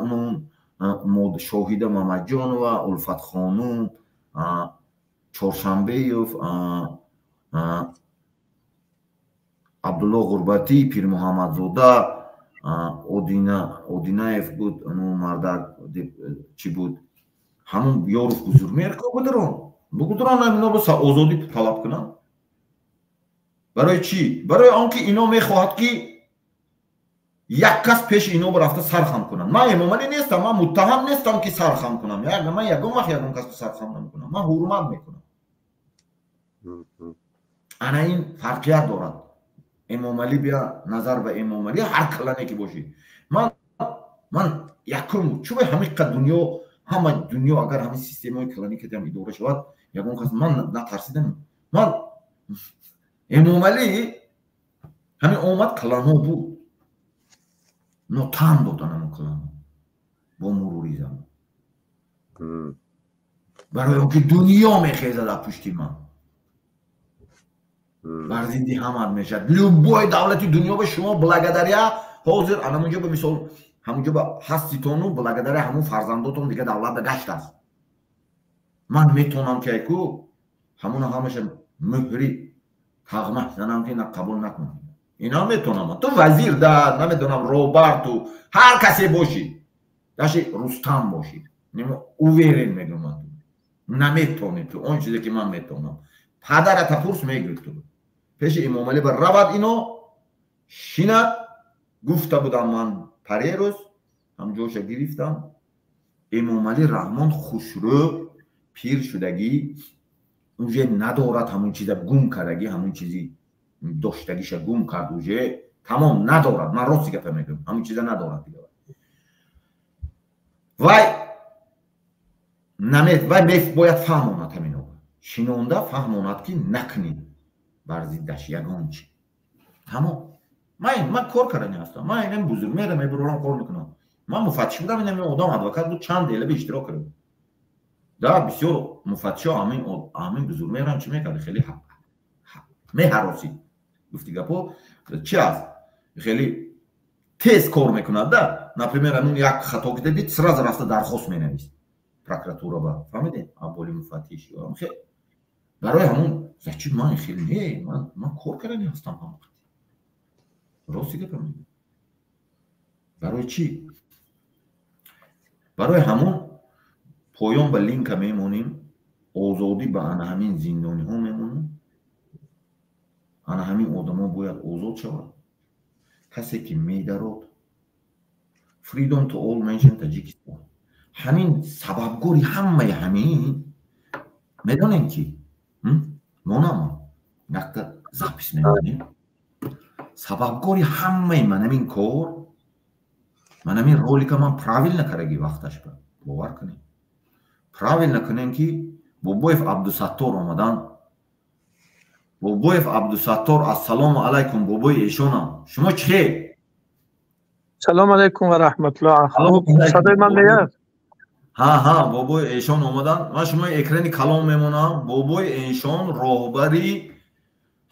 унун Шоҳида Мамаҷонова, Улфатхонум, Чоршанбеев, Абдулло Ғурбатӣ, Пирмуҳаммадзода, Одинаев буд, мардак чӣ буд, ҳамун Ёров Бузурмер ко бударон, бугударон, ҳамино озодӣ талаб кунанд. Барои чӣ? Барои он ки ино мехоҳад, ки як кас пеши ино рафта сархам кунанд. Ман Эмомалӣ нестам, ман муттаҳам нестам, ки сархам кунам. Ман ягон вақт ягон касро сархам намекунам, ман ҳурмат мекунам. Ана ин фарқият дорад Эмомалӣ бия назар ба Эмомалӣ ҳар калане ки бошӣ. Ман якум чӯбе ҳамиқа дунё, ҳама дунё агар ҳамин системаҳои кланӣ кадиам идора шавад, ягон кас ман натарсидам. Ман Эмомалӣ ҳамин омад, кланҳо буд, но тан додан ҳамон кланҳо бо мурури замон, барои он ки дунё мехезад аз пушти ман, бар зидди ҳамат мешавад. Любой давлати дунё ба шумо благодаря ҳозир анамунҷо ба мисол ҳамунҷо ба ҳаститону благодаря ҳамун фарзандотон дига давлат ба гашт аст. Ман метавонам ки айку ҳамуна ҳамаша муҳри тағма занам, ки ина қабул накун. Ина метавонам. Ту вазир да намедонам, робар, ту ҳар касе бошӣ, даже Рустам бошӣ, уверен мегӯям, ман наметавонӣ ту он чизе ки ман метавонам. Падарата пурс, мегӯ ту. Пеши Эмомалӣ ба равад, ино шинад. Гуфта будам ман парерӯз ҳам ҷоша гирифтам. Эмомалӣ Раҳмон хушрӯ, пир шудагӣ, уже надорад ҳамун чиза, гум кардагӣ, ҳамун чизи доштагиша гум кард, уже тамом надорад. Ман рости гапа мегӯям, ҳамун чиза надорад. Вай вай бояд фаҳмонад, ҳамино шинонда фаҳмонад, ки накунӣ бар зиддаш ягон чи. Тамом. Ман кор кардани ҳастам. Ман инам бузургмеҳра мебурорам, кор мекунам. Ман муфаттиш будам, инам одам адвокат буд, чанд делаби иштирок кардам. Да бисёр муфаттишо ҳамин бузургмеҳрам чӣ мекард, хеле меҳаросид. Гуфти гапо чи аст, хеле тез кор мекунад да. Например, ҳамин як хато ки дид, сразу рафта дархост менавист прокуратура ба, фаҳмидем, аболи муфаттиш. Барои ҳамун зачем ман хеле не, ман кор кардани ҳастам. Ҳама рости гапа мегӯям. Барои чӣ? Барои ҳамун поён ба линка мемонем, озодӣ ба ана ҳамин зиндониҳо мемонем. Ана ҳамин одамо бояд озод шавад. Касе ки медарод, freedom to all mention Tajikistan. Ҳамин сабабгори ҳамаи ҳамин медонем ки монам, якта запись мемонем. Сабабгори ҳамаи манамин кор, манамин ролика ман правильно кардаги вақташ ба, бовар кунем, правильно кунем, ки Бобоев Абдусаттор омадан. Бобоев Абдусаттор, ассалому алайкум, бобои эшонам. Шумо чӣ хел? Салом алайкум ва раҳматуллоҳ. Садои ман меяд? Ҳа, бобои эшон омадан. Ман шумо экрани калон мемонам. Бобои эшон роҳбари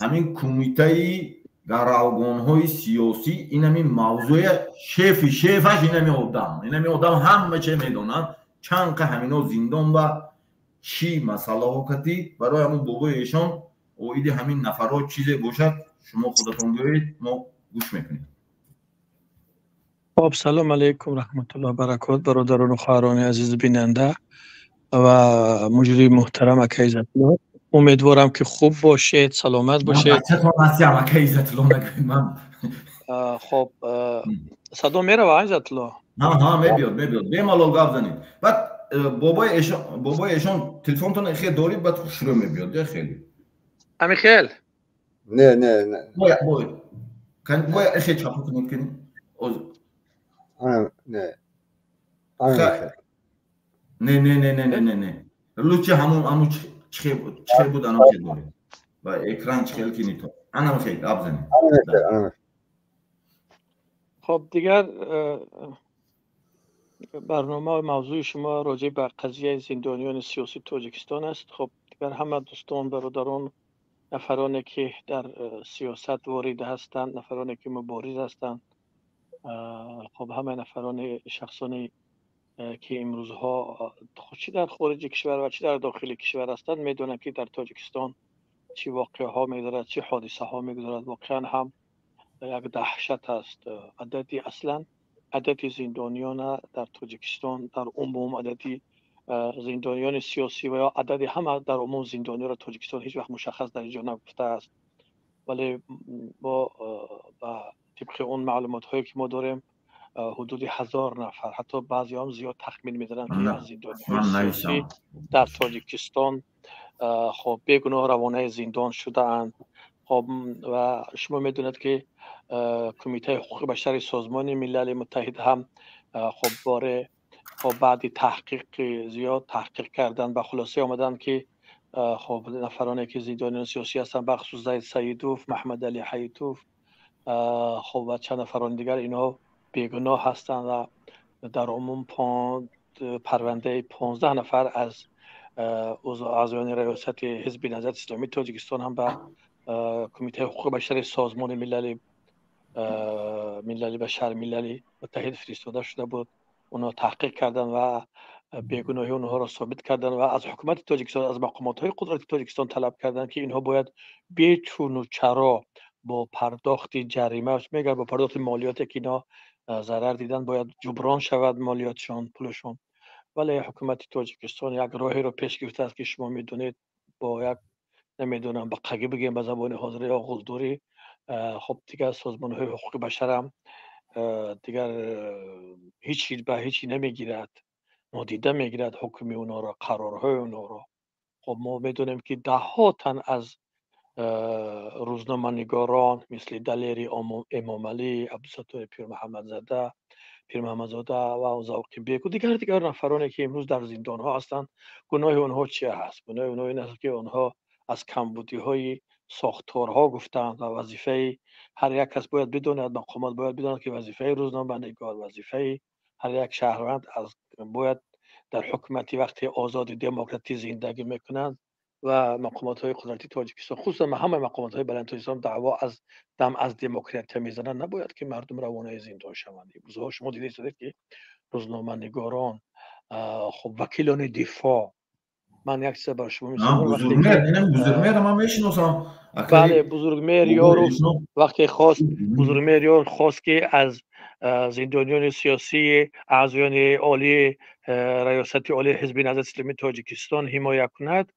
ҳамин кумитаи Гаравгонҳои сиёсӣ, инами мавзӯя шефи шефаш инами одам, инами одам ҳама че медонанд, чанд қа ҳамино зиндон ба чӣ масъалаҳо катӣ. Барои ҳамун бобои эшон оиди ҳамин нафарҳо чизе бошад, шумо худатон гӯед, мо гӯш мекунем. Хоб, салом алайкум, раҳматуллоҳ баракот, бародарону хоҳарони азиз, бинанда ва муҷрии муҳтарам ака Иззатулло. Умедворам, ки хуб бошед, саломат бошед. Хоб, садо мерава, Иззатулло? Мебиёд, мебиёд, бемалол гап занед. Баъд бобои эшон, телефонтон хел дорид, баъд хушрӯ мебиёд я хеле. Ами хел? Не, не, не. Боя эхе чапа кунед, кунед. Не. Не, не, не, не, не, не, не, лучше ҳамун чихе буд, анам хел доред ва экран чихел ки нито, анам хел гап занед. Хоб, дигар барнома, мавзӯи шумо роҷеъ ба қазияи зиндониёни сиёсии Тоҷикистон аст. Хоб, дигар ҳама дӯстон, бародарон, нафароне ки дар сиёсат ворид ҳастанд, нафароне ки мубориз ҳастанд, хоб, ҳама нафарони, шахсоне ки имрӯзҳо чӣ дар хориҷи кишвар ва чӣ дар дохили кишвар ҳастанд, медонанд, ки дар Тоҷикистон чӣ воқеаҳо мегузарад, чӣ ҳодисаҳо мегузарад. Воқеан ҳам як даҳшат аст. Адади, аслан адади зиндониёна дар Тоҷикистон дар умум, адади зиндониёни сиёсӣ ва ё адади ҳама дар умум зиндониёро Тоҷикистон ҳеҷ вақт мушаххас дар инҷо нагуфтааст, вале мо ба тибқи он маълумотҳое ки мо дорем, ҳудуди 1000 нафар, ҳатто баъзеҳам зиёд тахмин мезананд, ки аз зиндониҳои сиёсӣ дар Тоҷикистон, хоб, бегуноҳ равонаи зиндон шудаанд. Хоб, ва шумо медонед, ки Кумитаи ҳуқуқи башари Созмони Милали Муттаҳид ҳам, хоб, боре, хоб, баъди таҳқиқи зиёд, таҳқиқ кардан, ба хулоса омаданд, ки, хоб, нафароне ки зиндониёни сиёсӣ ҳастанд, бахусус Зайд Саидов, Маҳмадали Ҳаитов, хоб, ва чанд нафарони дигар, инҳо бегуноҳ ҳастанд. Ва дар умум парвандаи 15 нафар аз аъзоёни раёсати Ҳизби Наҳзати Исломии Тоҷикистон ҳам ба Кумитаи ҳуқуқи башари Созмони Милали Башар, Милали Муттаҳид фиристода шуда буд. Онҳо таҳқиқ карданд ва бегуноҳии онҳоро собит карданд ва аз ҳукумати Тоҷикистон, аз мақомотҳои қудрати Тоҷикистон талаб карданд, ки инҳо бояд бечуну чаро бо пардохти ҷарима, мегӯяд, бо пардохти молиёте ки инҳо зарар диданд, бояд ҷуброн шавад молиётшон, пулашон. Вале ҳукумати Тоҷикистон як роҳеро пеш гирифтааст, ки шумо медонед, бо як, намедонам, ба қагӣ бигӯем ба забони ҳозира ё ғулдурӣ. Хоб, дигар созмонҳои ҳуқуқи башарам дигар ҳеҷ ба ҳеҷи намегирад, нодида мегирад ҳукми онҳоро, қарорҳои онҳоро. Хоб, мо медонем, ки даҳҳо тан аз рӯзноманигорон, мисли Далери Эмомалӣ, Абдусаттори Пирмуҳаммадзода ва Завқибеку дигар нафароне ки имрӯз дар зиндонҳо ҳастанд, гуноҳи онҳо чи ҳаст? Гуноҳи онҳо ин аст, ки онҳо аз камбудиҳои сохторҳо гуфтанд. Ва вазифаи ҳар як кас бояд бидонад, мақомот бояд бидонад, ки вазифаи рӯзноманигор, вазифаи ҳар як шаҳрванд аз бояд дар ҳукумати вақти озоди демократӣ зиндагӣ мекунанд ва мақомотҳои қудрати Тоҷикистон, хусусан ҳамаи мақомотҳои баланди Тоҷикистон даъво аз дам аз демократия мезананд, набояд ки мардум равонаи зиндон шаванд. Имрӯзҳо шумо дида ки рӯзноманигорон, хоб, вакилони дифоъ, ман як чиза бар шумо. Ман мешиносам. Бале, Бузургмеҳр Ёров вақте хост, Бузургмеҳр Ёров хост, ки аз зиндониёни сиёсии аъзоёни олии раёсати олии Ҳизби Наҳзати Исломии Тоҷикистон ҳимоя кунад,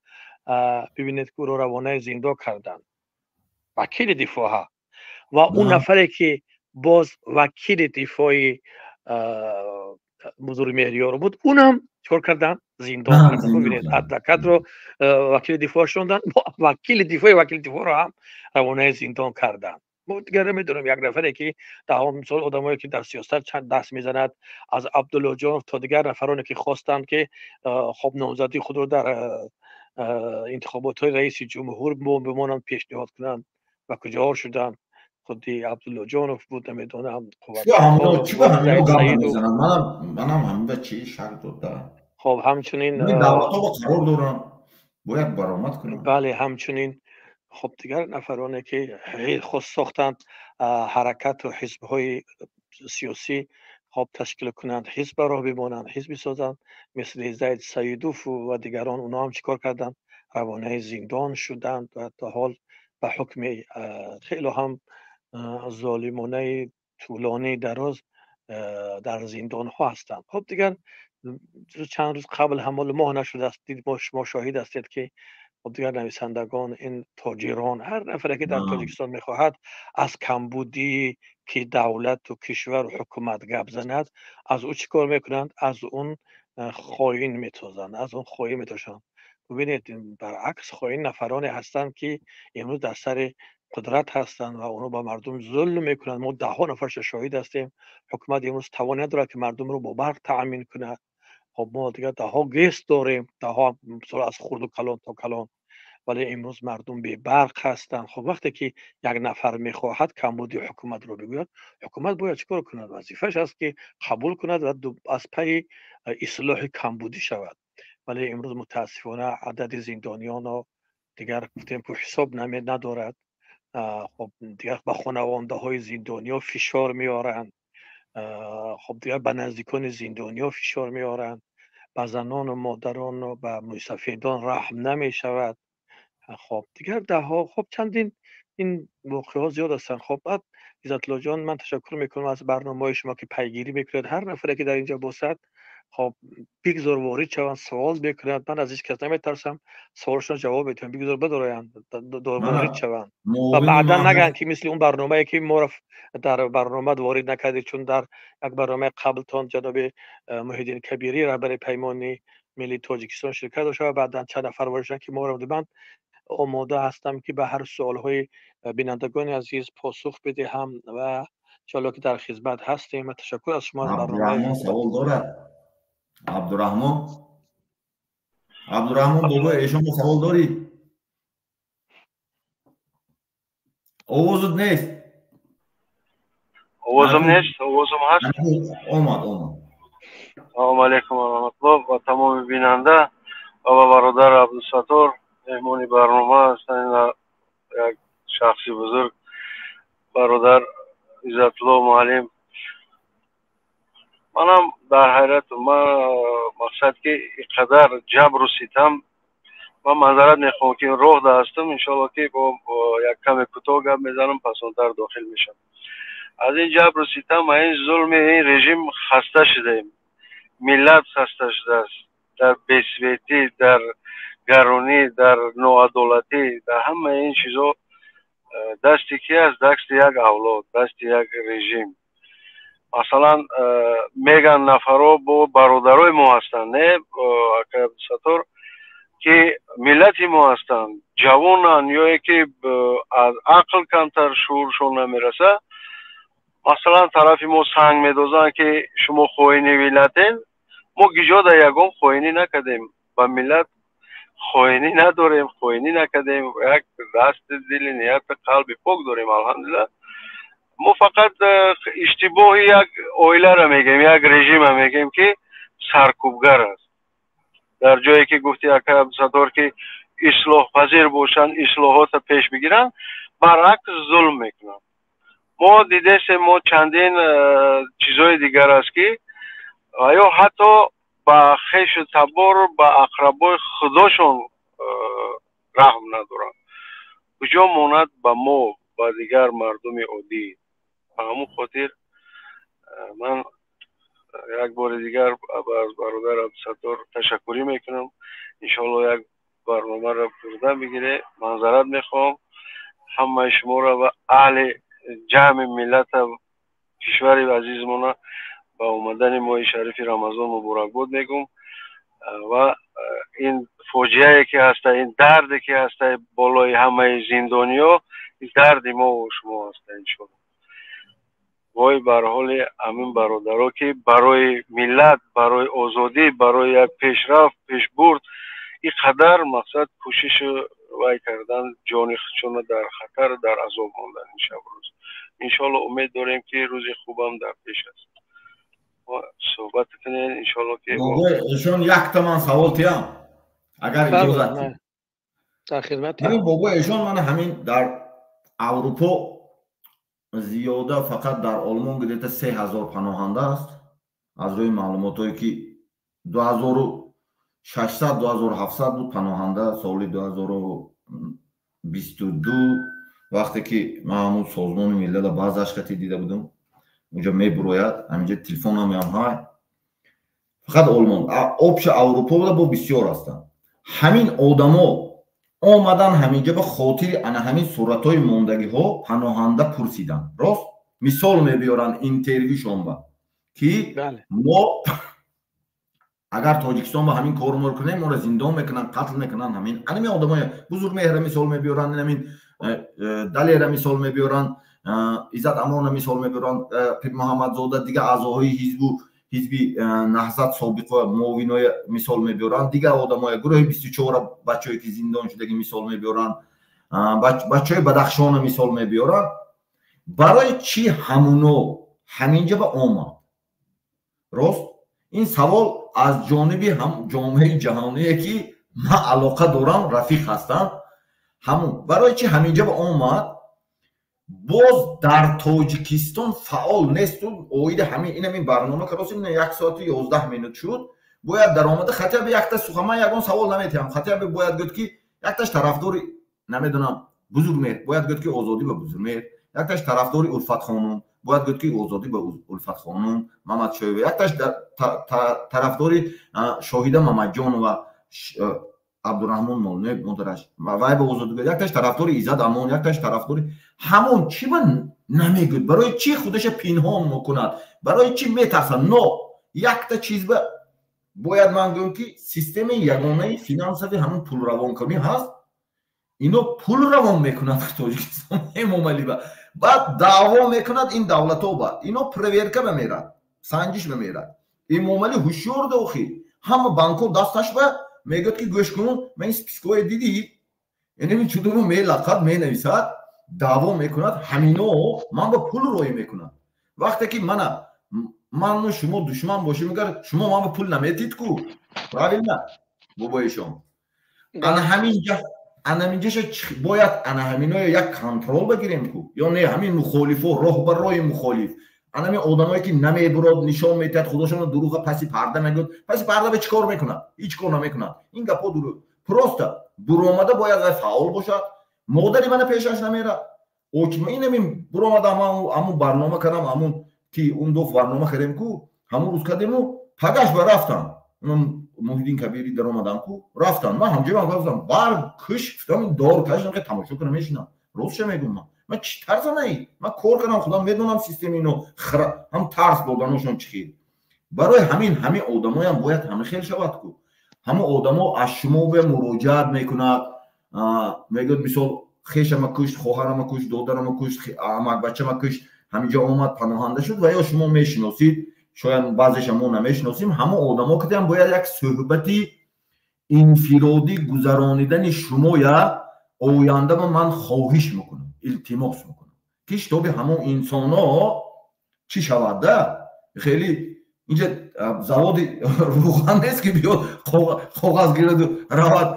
бибинед, ки ӯро равонаи зиндон карданд, вакили дифоъа. Ва он нафаре ки боз вакили дифои Бузургмеҳр Ёров буд, унам чикор карданд? Зиндон карданд. Бибинед, адвокатро вакили дифоъ шондан, вакили дифои вакили дифоъро ҳам равонаи зиндон карданд. Мо дигар намедонам, як нафаре ки даҳо мисол одамое ки дар сиёсат чанд даст мезанад, аз Абдуллоҷонов то дигар нафароне ки хостанд, ки, хоб, номзадии худро дар интихоботҳои раиси ҷумҳур бимонанд, пешниҳод кунанд, ба куҷоҳо шуданд. Худи Абдуллоҷонов буд, намедонам. Манам ҳамин чи шак дода. Хоб, ҳамчунин давлатҳо қарор доранд, бояд баромад кунанд. Бале, ҳамчунин, Хуб, дигар нафароне ки худ сохтанд ҳаракату ҳизбҳои сиёсӣ, хоб, ташкил кунанд, ҳизб ба роҳ бимонанд, ҳизб бисозанд, мисли Зайд Саидов ва дигарон, онҳо ҳам чӣ кор карданд? Равонаи зиндон шуданд ва то ҳол ба ҳукми хеле ҳам золимонаи тӯлонии дароз дар зиндонҳо ҳастанд. Хуб, дигар чанд рӯз қабл, ҳамол моҳ нашудааст, дид, шумо шоҳид ҳастед, ки хуб, дигар нависандагон, ин тоҷирон, ҳар нафаре ки дар Тоҷикистон мехоҳад аз камбудӣ ки давлату кишвару ҳукумат гап занад, аз ӯ чӣ кор мекунанд? Аз он хоин метозанд, аз он хоин метошанд. Бубинед, баръакс, хоин нафароне ҳастанд, ки имрӯз дар сари қудрат ҳастанд ва онҳо ба мардум зулм мекунанд. Мо даҳҳо нафарша шоҳид ҳастем. Ҳукумат имрӯз тавон надорад, ки мардумро бо барқ таъмин кунад. Хоб, мо дигар даҳҳо ГЭС дорем, даҳҳо, аз хурду калон то калон, вале имрӯз мардум бебарқ ҳастанд. Хуб, вақте ки як нафар мехоҳад камбуди ҳукуматро бигӯяд, ҳукумат бояд чӣ кор кунад? Вазифааш аст, ки қабул кунад ва аз пайи ислоҳи камбудӣ шавад. Вале имрӯз мутаассифона адади зиндониёнро дигар гуфтем, ки ҳисоб надорад. Хуб, дигар ба хонавондаҳои зиндониё фишор меоранд. Хуб, дигар ба наздикони зиндониё фишор меоранд, ба занону модарону ба мӯйсафедон раҳм намешавад. Хоб, дигар даҳҳо, хоб, чандин ин воқеаҳо зиёд ҳастанд. Хоб, баъд, Иззатуллоҷон, ман ташаккур мекунам аз барномаҳои шумо, ки пайгирӣ мекунед. Ҳар нафаре ки дар инҷо бошад, хоб, бигзор ворид шаванд, савол бикунанд. Ман аз ҳеҷ кас наметарсам, саволшон ҷавоб медиҳам. Бигзор бидороянд, ворид шаванд ва баъдан нагӯянд, ки мисли он барномае ки моро дар барнома ворид накардед, чун дар як барномаи қаблтон ҷаноби Муҳиддин Кабирӣ, раҳбари Паймони Миллии Тоҷикистон, ширкат дошта ва баъдан чанд нафар ворид шуданд, ки моро. Ман омода ҳастам, ки ба ҳар суолҳои бинандагони азиз посух бидиҳам ва иншоалло ки дар хизмат ҳастем. Ва ташаккур аз шумо аз барномаи. Савол дорад Абдураҳмон. Абдураҳмон бобо, эшон савол дорӣ? Овозут нест. Овозам нест? Овозам ҳаст? Омад, омад. Салому алайкум ва раҳматуллоҳ ба тамоми бинанда ва ба бародар Абдусаттор, меҳмони барнома ҳастанд, як шахси бузург, бародар Иззатулло муаллим. Манам дар ҳайратам. Ман мақсад ки ин қадар ҷабру ситам. Ман маъзарат мехоҳам, ки роҳ да ҳастам. Иншоалло ки бо як каме кӯтоҳ гап мезанам, пасонтар дохил мешавам. Аз ин ҷабру ситам, аз ин зулми ин режим хаста шудаем. Миллат хаста шудааст дар бесветӣ, дар гаронӣ, дар ноадолатӣ, дар ҳамаи ин чизо. Дасти ки аст? Дасти як авлод, дасти як режим. Масалан, меган нафаро бо бародарои мо ҳастанд, не, акай Абдусаттор, ки миллати мо ҳастанд, ҷавонанд ё ки аз ақл камтар шууршон намераса. Масалан, тарафи мо санг медозанд, ки шумо хоини миллатен. Мо гиҷода ягон хоинӣ накардем, ба миллат хоинӣ надорем, хоинӣ накардем. Як дасти дили нияти қалби пок дорем, алҳамдулилла. Мо фақат иштибоҳи як оиларо мегӯем, як режима мегӯем, ки саркӯбгар аст. Дар ҷое ки гуфти акай Абдусаттор, ки ислоҳпазир бошанд, ислоҳотро пеш бигиранд, баръакс зулм мекунанд. Мо дидесем, мо чандин чизҳои дигар аст, ки ё ҳатто ба хешу табор, ба ақрабои худошон раҳм надоранд, куҷо монад ба мо, ба дигар мардуми оддӣ. Ба ҳамун хотир ман як бори дигар ба бародар Абдусаттор ташаккурӣ мекунам. Иншоалло як барномаро бурда бигире. Маъзарат мехоҳам, ҳамаи шуморо ва аҳли ҷамъи миллата, кишвари азизмона ба омадани моҳи шарифи Рамазон муборакбод мегӯм. Ва ин фоҷиае ки ҳаста, ин дарде ки ҳаста болои ҳамаи зиндониё, дарди мо шумо ҳаста, иншоалло. Вой бар ҳоли ҳамин бародаро, ки барои миллат, барои озодӣ, барои як пешрафт, пешбурд ин қадар мақсад кӯшишу вай кардан, ҷони худшонро дар хатар, дар азоб мондан ин шабрӯз. Иншоалло умед дорем, ки рӯзи хубам дар пеш аст. Суҳбат кунед, иншоалло ки. Эшон якта ман савол тиям, агар иҷозат. Дар хидмат. Ҳамин бобои эшон мана ҳамин дар Аврупо зиёда, фақат дар Олмон где-то 3000 паноҳанда аст, аз рӯи маълумотое ки 2600, 2700 буд паноҳанда соли 2022, вақте ки ман ҳамун Созмони Миллала баъзаш кати дида будам, унҷо мебурояд, ҳаминҷа телефонам ҳай. Фақат Олмон, обща Аврупо буда бо бисёр ҳастанд. Ҳамин одамо омадан ҳаминҷа ба хотири ана ҳамин суратҳои мондагиҳо паноҳанда пурсидан. Рост, мисол мебиёранд интервюшон ба ки мо агар Тоҷикистон ба ҳамин кору мор кунем, моро зиндон мекунанд, қатл мекунанд. Ҳамин анами одамои Бузургмеҳра мисол мебиёранд, ҳамин Далера мисол мебиёранд, Иззат Амона мисол мебиёранд, Пирмуҳаммадзода, дигар аъзоҳои ҳизбу ҳизби Наҳзат собиқо, муовиноя мисол мебиёранд, дигар одамоя, гурӯҳи 24-а, бачаҳое ки зиндон шудаги мисол мебиёранд, бачаҳои Бадахшона мисол мебиёранд. Барои чӣ ҳамуно ҳаминҷа ба омад? Рост, ин савол аз ҷониби ҳам ҷомеаи ҷаҳоние ки ман алоқа дорам, рафиқ ҳастам, ҳамун барои чӣ ҳаминҷа ба омад, боз дар Тоҷикистон фаъол несту? Оиди ҳамин инамин барнома каросим, 1 соату 11 минут шуд. Бояд даромада хотя бы якта сухан, ман ягон савол наметиҳам, хотя бы бояд гӯд ки якташ тарафдори, намедонам, Бузургмеҳр, бояд гӯд ки озодӣ ба Бузургмеҳр, якташ тарафдори Улфатхонум, бояд гӯд ки озодӣ ба Улфатхонум Мамадшоева, якташ тарафдори Шоҳида Мамаҷонова, Абдураҳмон Молнеб модараш, вай ба озодӣ, якташ тарафдори Иззат Амон, якташ тарафдори ҳамон. Чӣ ба намегӯд? Барои чӣ худаша пинҳон мекунад? Барои чӣ метарсад? Но якта чиз ба бояд ман гӯям ки системаи ягонаи финансовый ҳамон пулравонкунӣ ҳаст. Ино пул равон мекунад Тоҷикистон Эмомалӣ ба, баъд даъво мекунад ин давлатҳо ба, ино проверка ба мерад, санҷиш ба мерад. Эмомалӣ ҳушёр охи, ҳама банкҳо дасташ ба, мегӯяд ки гӯш кун, ман ин спискҳое дидӣ, инами чудуру мелақад, менависад, даъво мекунад, ҳамино ман ба пул роӣ мекунад. Вақте ки мана ману шумо душман бошем, агар шумо ман ба пул наметид ку, правильно, бобоишон? Ана ҳаминҷа, ана ҳаминҷаша бояд ана ҳаминоя як контроль бигирем ку ё не? Ҳамин мухолифо, роҳбарои мухолиф, анами одамое ки намебурод, нишон метиҳад худошоно, дурӯға паси парда мегӯяд. Паси парда ба чӣ кор мекунад? Ҳеҷ кор намекунад. Ин гапҳо дурӯғ. Просто буромада бояд вай фаъол бошад. Модари мана пешаш намерад. Инамин буромада ҳамун барнома кардам, ҳамун ки он доф барнома кардем ку, ҳамун рӯз кардему пагаш ба рафтам, Муҳиддин Кабири даромадам ку, рафтам, ман ҳамҷоям гуфтам, бар куш гуфтам, дор кашидам, тамошо кунам, мешинам. Ростша мегӯм, ман чӣ тарсамаи? Ман кор кардам, худам медонам системи ино ҳам тарс доданошон чӣ хел. Барои ҳамин ҳамин одамоям бояд ҳама хел шавад ку. Ҳама одамо аз шумо бе муроҷиат мекунад, мегӯяд, мисол, хешама кушт, хоҳарама кушт, додарама кушт, амакбачама кушт, ҳаминҷо омад, паноҳанда шуд. Ва ё шумо мешиносид, шояд баъзеша мо намешиносем. Ҳама одамо катиам бояд як суҳбати инфиродӣ гузаронидани шумоя ояндаба ман хоҳиш мекунам, илтимос мекунам, ки чтобы ҳамон инсонҳо чӣ шавад да. Хеле инҷа заводи рӯған нест ки биёд, коғаз гираду равад.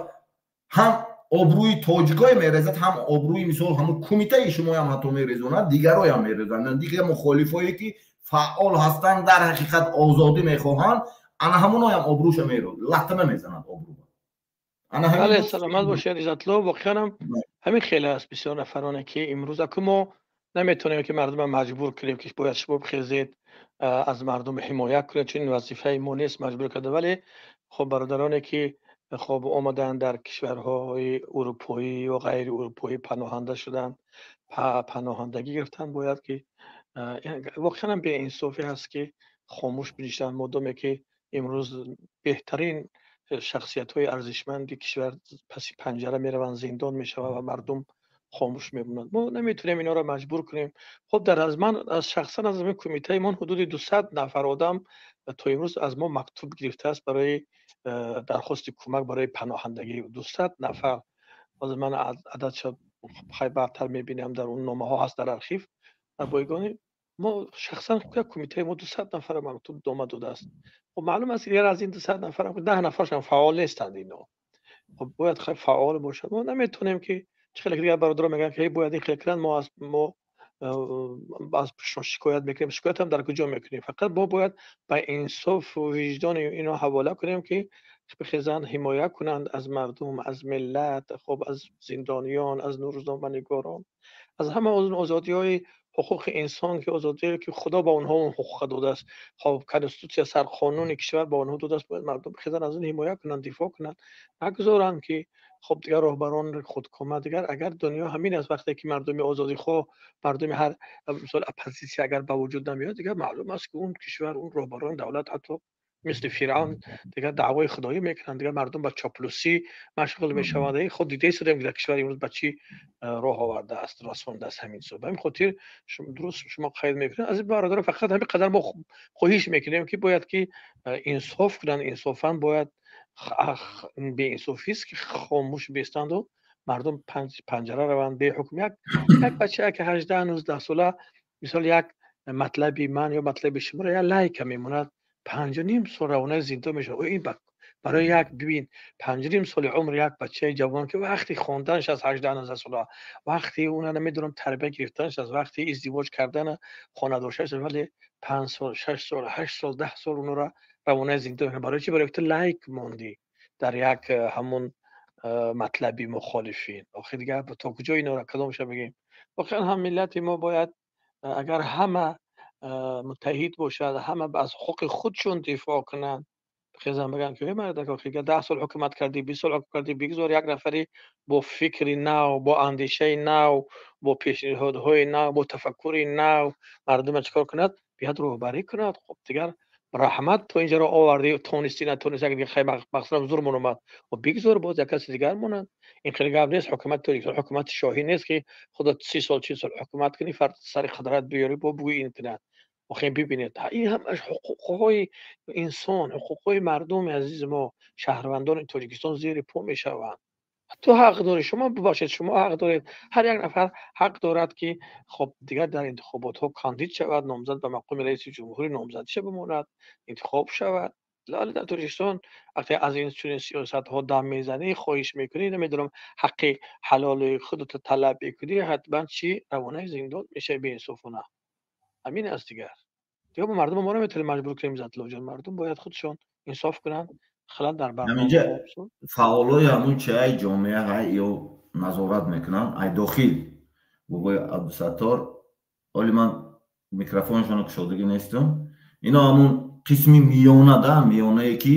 Ҳам обрӯи тоҷикое мерезад, ҳам обрӯи, мисол, ҳамун кумитаи шумоям ҳатто мерезонад, дигароям мерезонад, дигар мухолифое ки фаъол ҳастанд, дар ҳақиқат озодӣ мехоҳанд, ана ҳамоноям обрӯша латма мезанад обрӯ. Бале, саломат бошед, Иззатло. Воқеан ҳам ҳамин хеле аст. Бисёр нафароне ки имрӯз аку мо наметавонем ки мардума маҷбур кунем ки бояд шумо бихезед, аз мардум ҳимоя кунед, чун вазифаи мо нест маҷбур карда. Вале хоб, бародароне ки хоб омаданд, дар кишварҳои урупоӣ ё ғайри урупоӣ паноҳанда шуданд, паноҳандагӣ гирифтанд, бояд ки воқеан ҳам беинсофӣ ҳаст ки хомӯш бинишинанд, модоме ки имрӯз беҳтарин шахсиятҳои арзишманди кишвар паси панҷара мераванд, зиндон мешаванд ва мардум хомӯш мемонанд. Мо наметавонем инҳоро маҷбур кунем. Хоб, дар аз ман аз шахсан аз ҳамин кумитаи мон ҳудуди 200 нафар одам то имрӯз аз мо мактуб гирифтааст барои дархости кӯмак барои паноҳандагӣ. 200 нафар. Ҳозир ман ададша хай баъдтар мебинам, дар он номаҳо ҳаст, дар архив, дар бойгонӣ. Мо шахсан кумитаи мо 200 нафара мактуб нома додааст. Хоб, маълум аст ки дигар аз ин 200 нафар 10 нафаршон фаъол нестанд. Ино Хуб, бояд хеле фаъол бошад. Мо наметавонем ки чӣ хеле дигар бародарон мегӯянд, ки бояд ин хел кунанд, мо аз пуштшон шикоят мекунем. Шикоятам дар куҷо мекунем? Фақат мо бояд ба инсофу виҷдони ино ҳавола кунем, ки бихезанд, ҳимоя кунанд аз мардум, аз миллат, хуб, аз зиндониён, аз рӯзноманигорон, аз ҳама он озодиҳои ҳуқуқи инсон, ки озодие ки Худо ба онҳо он ҳуқуқа додааст, хоб, конститутсия, сарқонуни кишвар ба онҳо додааст. Бояд мардум бихезанд, аз он ҳимоя кунанд, дифоъ кунанд, нагузоранд ки, хоб, дигар роҳбарон худкома. Дигар агар дунё ҳамин аст, вақте ки мардуми озодихоҳ, мардуми ҳар мисол оппозитсия агар ба вуҷуд намеояд, дигар маълум аст, ки он кишвар, он роҳбарони давлат ҳатто мисли Фиръавн дигар даъвои худоӣ мекунанд, дигар мардум ба чоплусӣ машғул мешаванд. Худ дида истодем, ки дар кишвари имрӯз ба чӣ роҳ овардааст, расондааст ҳамин чизо. Ба ҳамин хотир дуруст шумо қайд мекунед. Аз ин бародарон фақат ҳамин қадар мо хоҳиш мекунем, ки бояд ки инсоф кунанд, инсофан. Бояд беинсофист, ки хомӯш бестанду мардум панҷара раванд беҳукм. Як бача, ки 18-19 сола, мисол, як матлаби ман ё матлаби шуморо як лайка мемонад, 5,5 сол равонаи зиндон мешавад. Ин барои як, бибин, 5,5 соли умр як бачаи ҷавон, ки вақти хонданаш аз 18-19 сола, вақти уна, намедонам, тарбия гирифтанаш аз вақти издивоҷ кардана, хонадоршаш, вале 5 сол, 6 сол, 8 сол, 10 сол онро равонаи зиндон мекунад. Барои чӣ? Барои ту лайк мондӣ дар як ҳамун матлаби мухолифин. Охи дигар то куҷо инора кадомша бигем? Воқеан ҳам миллати мо бояд, агар ҳама муттаҳид бошад, ҳама аз ҳуқуқи худшон дифоъ кунанд, хезан бигӯянд, ки мардак, охи 10 сол ҳукумат кардӣ, 20 сол ҳукм кардӣ, бигзор як нафаре бо фикри нав, бо андешаи нав, бо пешниҳодҳои нав, бо тафаккури нав мардума чӣ кор кунад, биёд роҳбарӣ кунад. Хуб, дигар раҳмат, то инҷаро овардӣ, тонистӣ, натонистӣ, як дигар мақсадам зурмон омад, бигзор боз як каси дигар монад. Ин хеле гап нест. Ҳукумати Тоҷикистон ҳукумати шоҳӣ нест, ки худо 30 сол, 40 сол ҳукумат кунӣ, фард сари қудрат биёрӣ, бо бугӯи ин кунад. Охе, бибинед, ин ҳамаш ҳуқуқҳои инсон, ҳуқуқҳои мардуми азизи мо, шаҳрвандони Тоҷикистон зери по мешаванд. Ту ҳақ дорӣ, шумо бубахшед, шумо ҳақ доред, ҳар як нафар ҳақ дорад, ки, хоб, дигар дар интихоботҳо кандид шавад, номзад ба мақоми раиси ҷумҳурӣ номзадиша бимонад, интихоб шавад. Вале дар Тоҷикистон вақте аз ин чунин сиёсатҳо дам мезанӣ, хоҳиш мекунӣ, намедонам, ҳаққи ҳалоли худато талаб мекунӣ, ҳатман чӣ, равонаи зиндон мешавӣ беинсофона. Ҳамин аст дигар. Дигар мардума мо наметавонем маҷбур кунем, Иззатуллоҷон. Мардум бояд худшон инсоф кунанд, халал дар Ҳаминҷа фаъолои ҳамун чиай ҷомеа ҳай ё назорат мекунанд ай дохил. Бобои Абдусаттор, оли ман микрофоншонро кушодагӣ нестам. Ино ҳамун қисми миёна да, миёнае, ки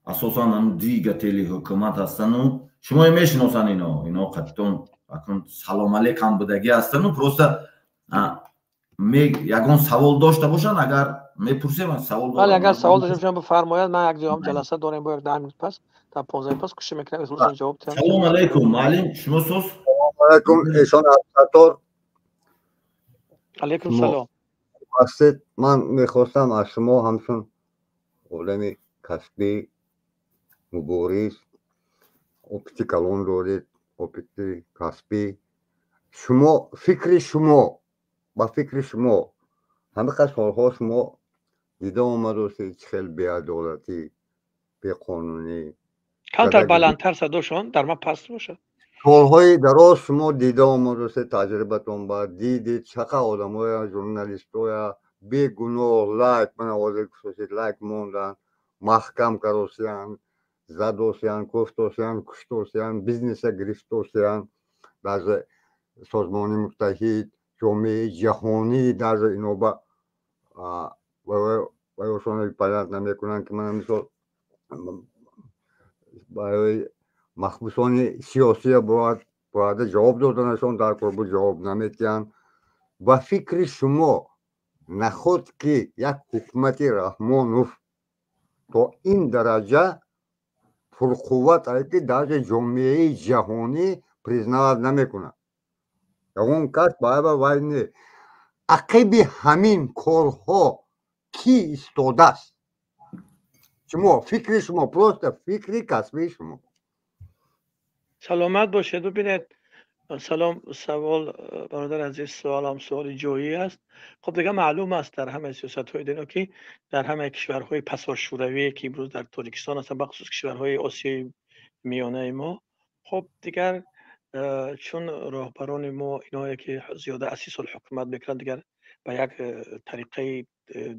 асосан ҳамун двигатели ҳукумат ҳастану шумо мешиносанд. Ино қатитон акун салом алейкам будагӣ ҳастану просто ягон савол дошта бошанд, агар мепурсем, савол. Бале, агар савол дошта бошанд, бифармояд. Ман як ҷоам ҷаласа дорем, бо як 10 минут пас, дар 15 пас кӯшиш мекунам ҷавоб диҳам. Салом алейкум, муаллим, шумо соз? Алейкум, эшон Абдусаттор. Алейкум салом. Ҳастед. Ман мехостам аз шумо ҳамчун одами касбӣ, мубориз, опыти калон доред, опыти касбӣ, шумо фикри шумо, ба фикри шумо, ҳамақа солҳо шумо дида омадостед, чӣ хел беадолатӣ, беқонунӣ. Камтар баландтар садошон, дар ман паст бошад. Солҳои дароз шумо дида омадостед, таҷрибатон ба дидед, чақа одамоя, журналистоя бегуноҳ лайк, мана ҳозир гуфтосед, лайк мондан, маҳкам каросиянд, задосиянд, кофтосиянд, куштосиянд, бизнеса гирифтосиянд. Даже Созмони Муттаҳид, ҷомеаи ҷаҳонӣ даже иноба ваёшона понять намекунанд, ки мана мисол барои маҳбусони сиёсия бояд ҷавоб доданашон дар кор буд, ҷавоб наметиҳанд. Ба фикри шумо, наход ки як ҳукумати Раҳмонов то ин дараҷа пурқувват ае, ки даже ҷомеаи ҷаҳонӣ признавать намекунад, ягон кас баъба вай не, ақиби ҳамин корҳо кӣ истодааст? Шумо, фикри шумо, просто фикри касбии шумо. Саломат бошед. Бибинед, салом, савол, бародар азиз, суолам суоли ҷоӣ аст. Хуб, дига маълум аст, дар ҳамаи сиёсатҳои дунё, ки дар ҳамаи кишварҳои пасошӯравие, ки имрӯз дар Тоҷикистон ҳастанд, бахусус кишварҳои Осиёи Миёнаи мо. Хуб, дигар чун роҳбарони мо, иное ки зиёда аз 30 сол ҳукумат мекунанд, дигар ба як тариқаи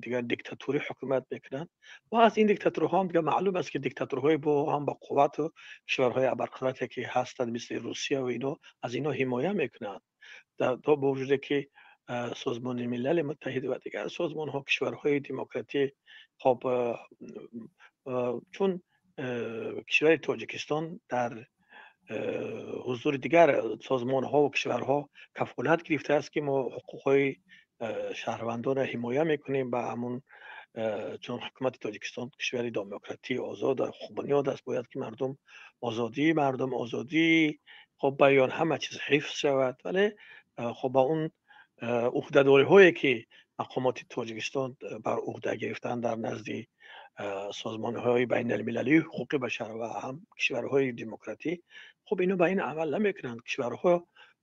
дигар диктатурӣ ҳукумат мекунанд ва аз ин диктатурҳо ҳам дигар маълум аст, ки диктатурҳои бо ҳам ба қуввату кишварҳои абарқудрате ки ҳастанд, мисли Русия ва ино, аз ино ҳимоя мекунанд. То бо вуҷуде ки Созмони Милали Муттаҳид ва дигар созмонҳо, кишварҳои демократӣ, хоб, чун кишвари Тоҷикистон дар ҳузури дигар созмонҳо ва кишварҳо кафолат гирифтааст, ки мо ҳуқуқҳои шаҳрвандонро ҳимоя мекунем, ба ҳамун чун ҳукумати Тоҷикистон кишвари демократӣ, озод, ҳуқуқбунёд аст, бояд ки мардум, озодии мардум, озодии, хоб, баён, ҳама чиз ҳифз шавад. Вале, хоб, ба он уҳдадориҳое ки мақомоти Тоҷикистон бар уҳда гирифтанд дар назди созмонҳои байналмилалии ҳуқуқи башар ва ҳам кишварҳои демократӣ, хуб, ино ба ин амал намекунанд кишварҳо.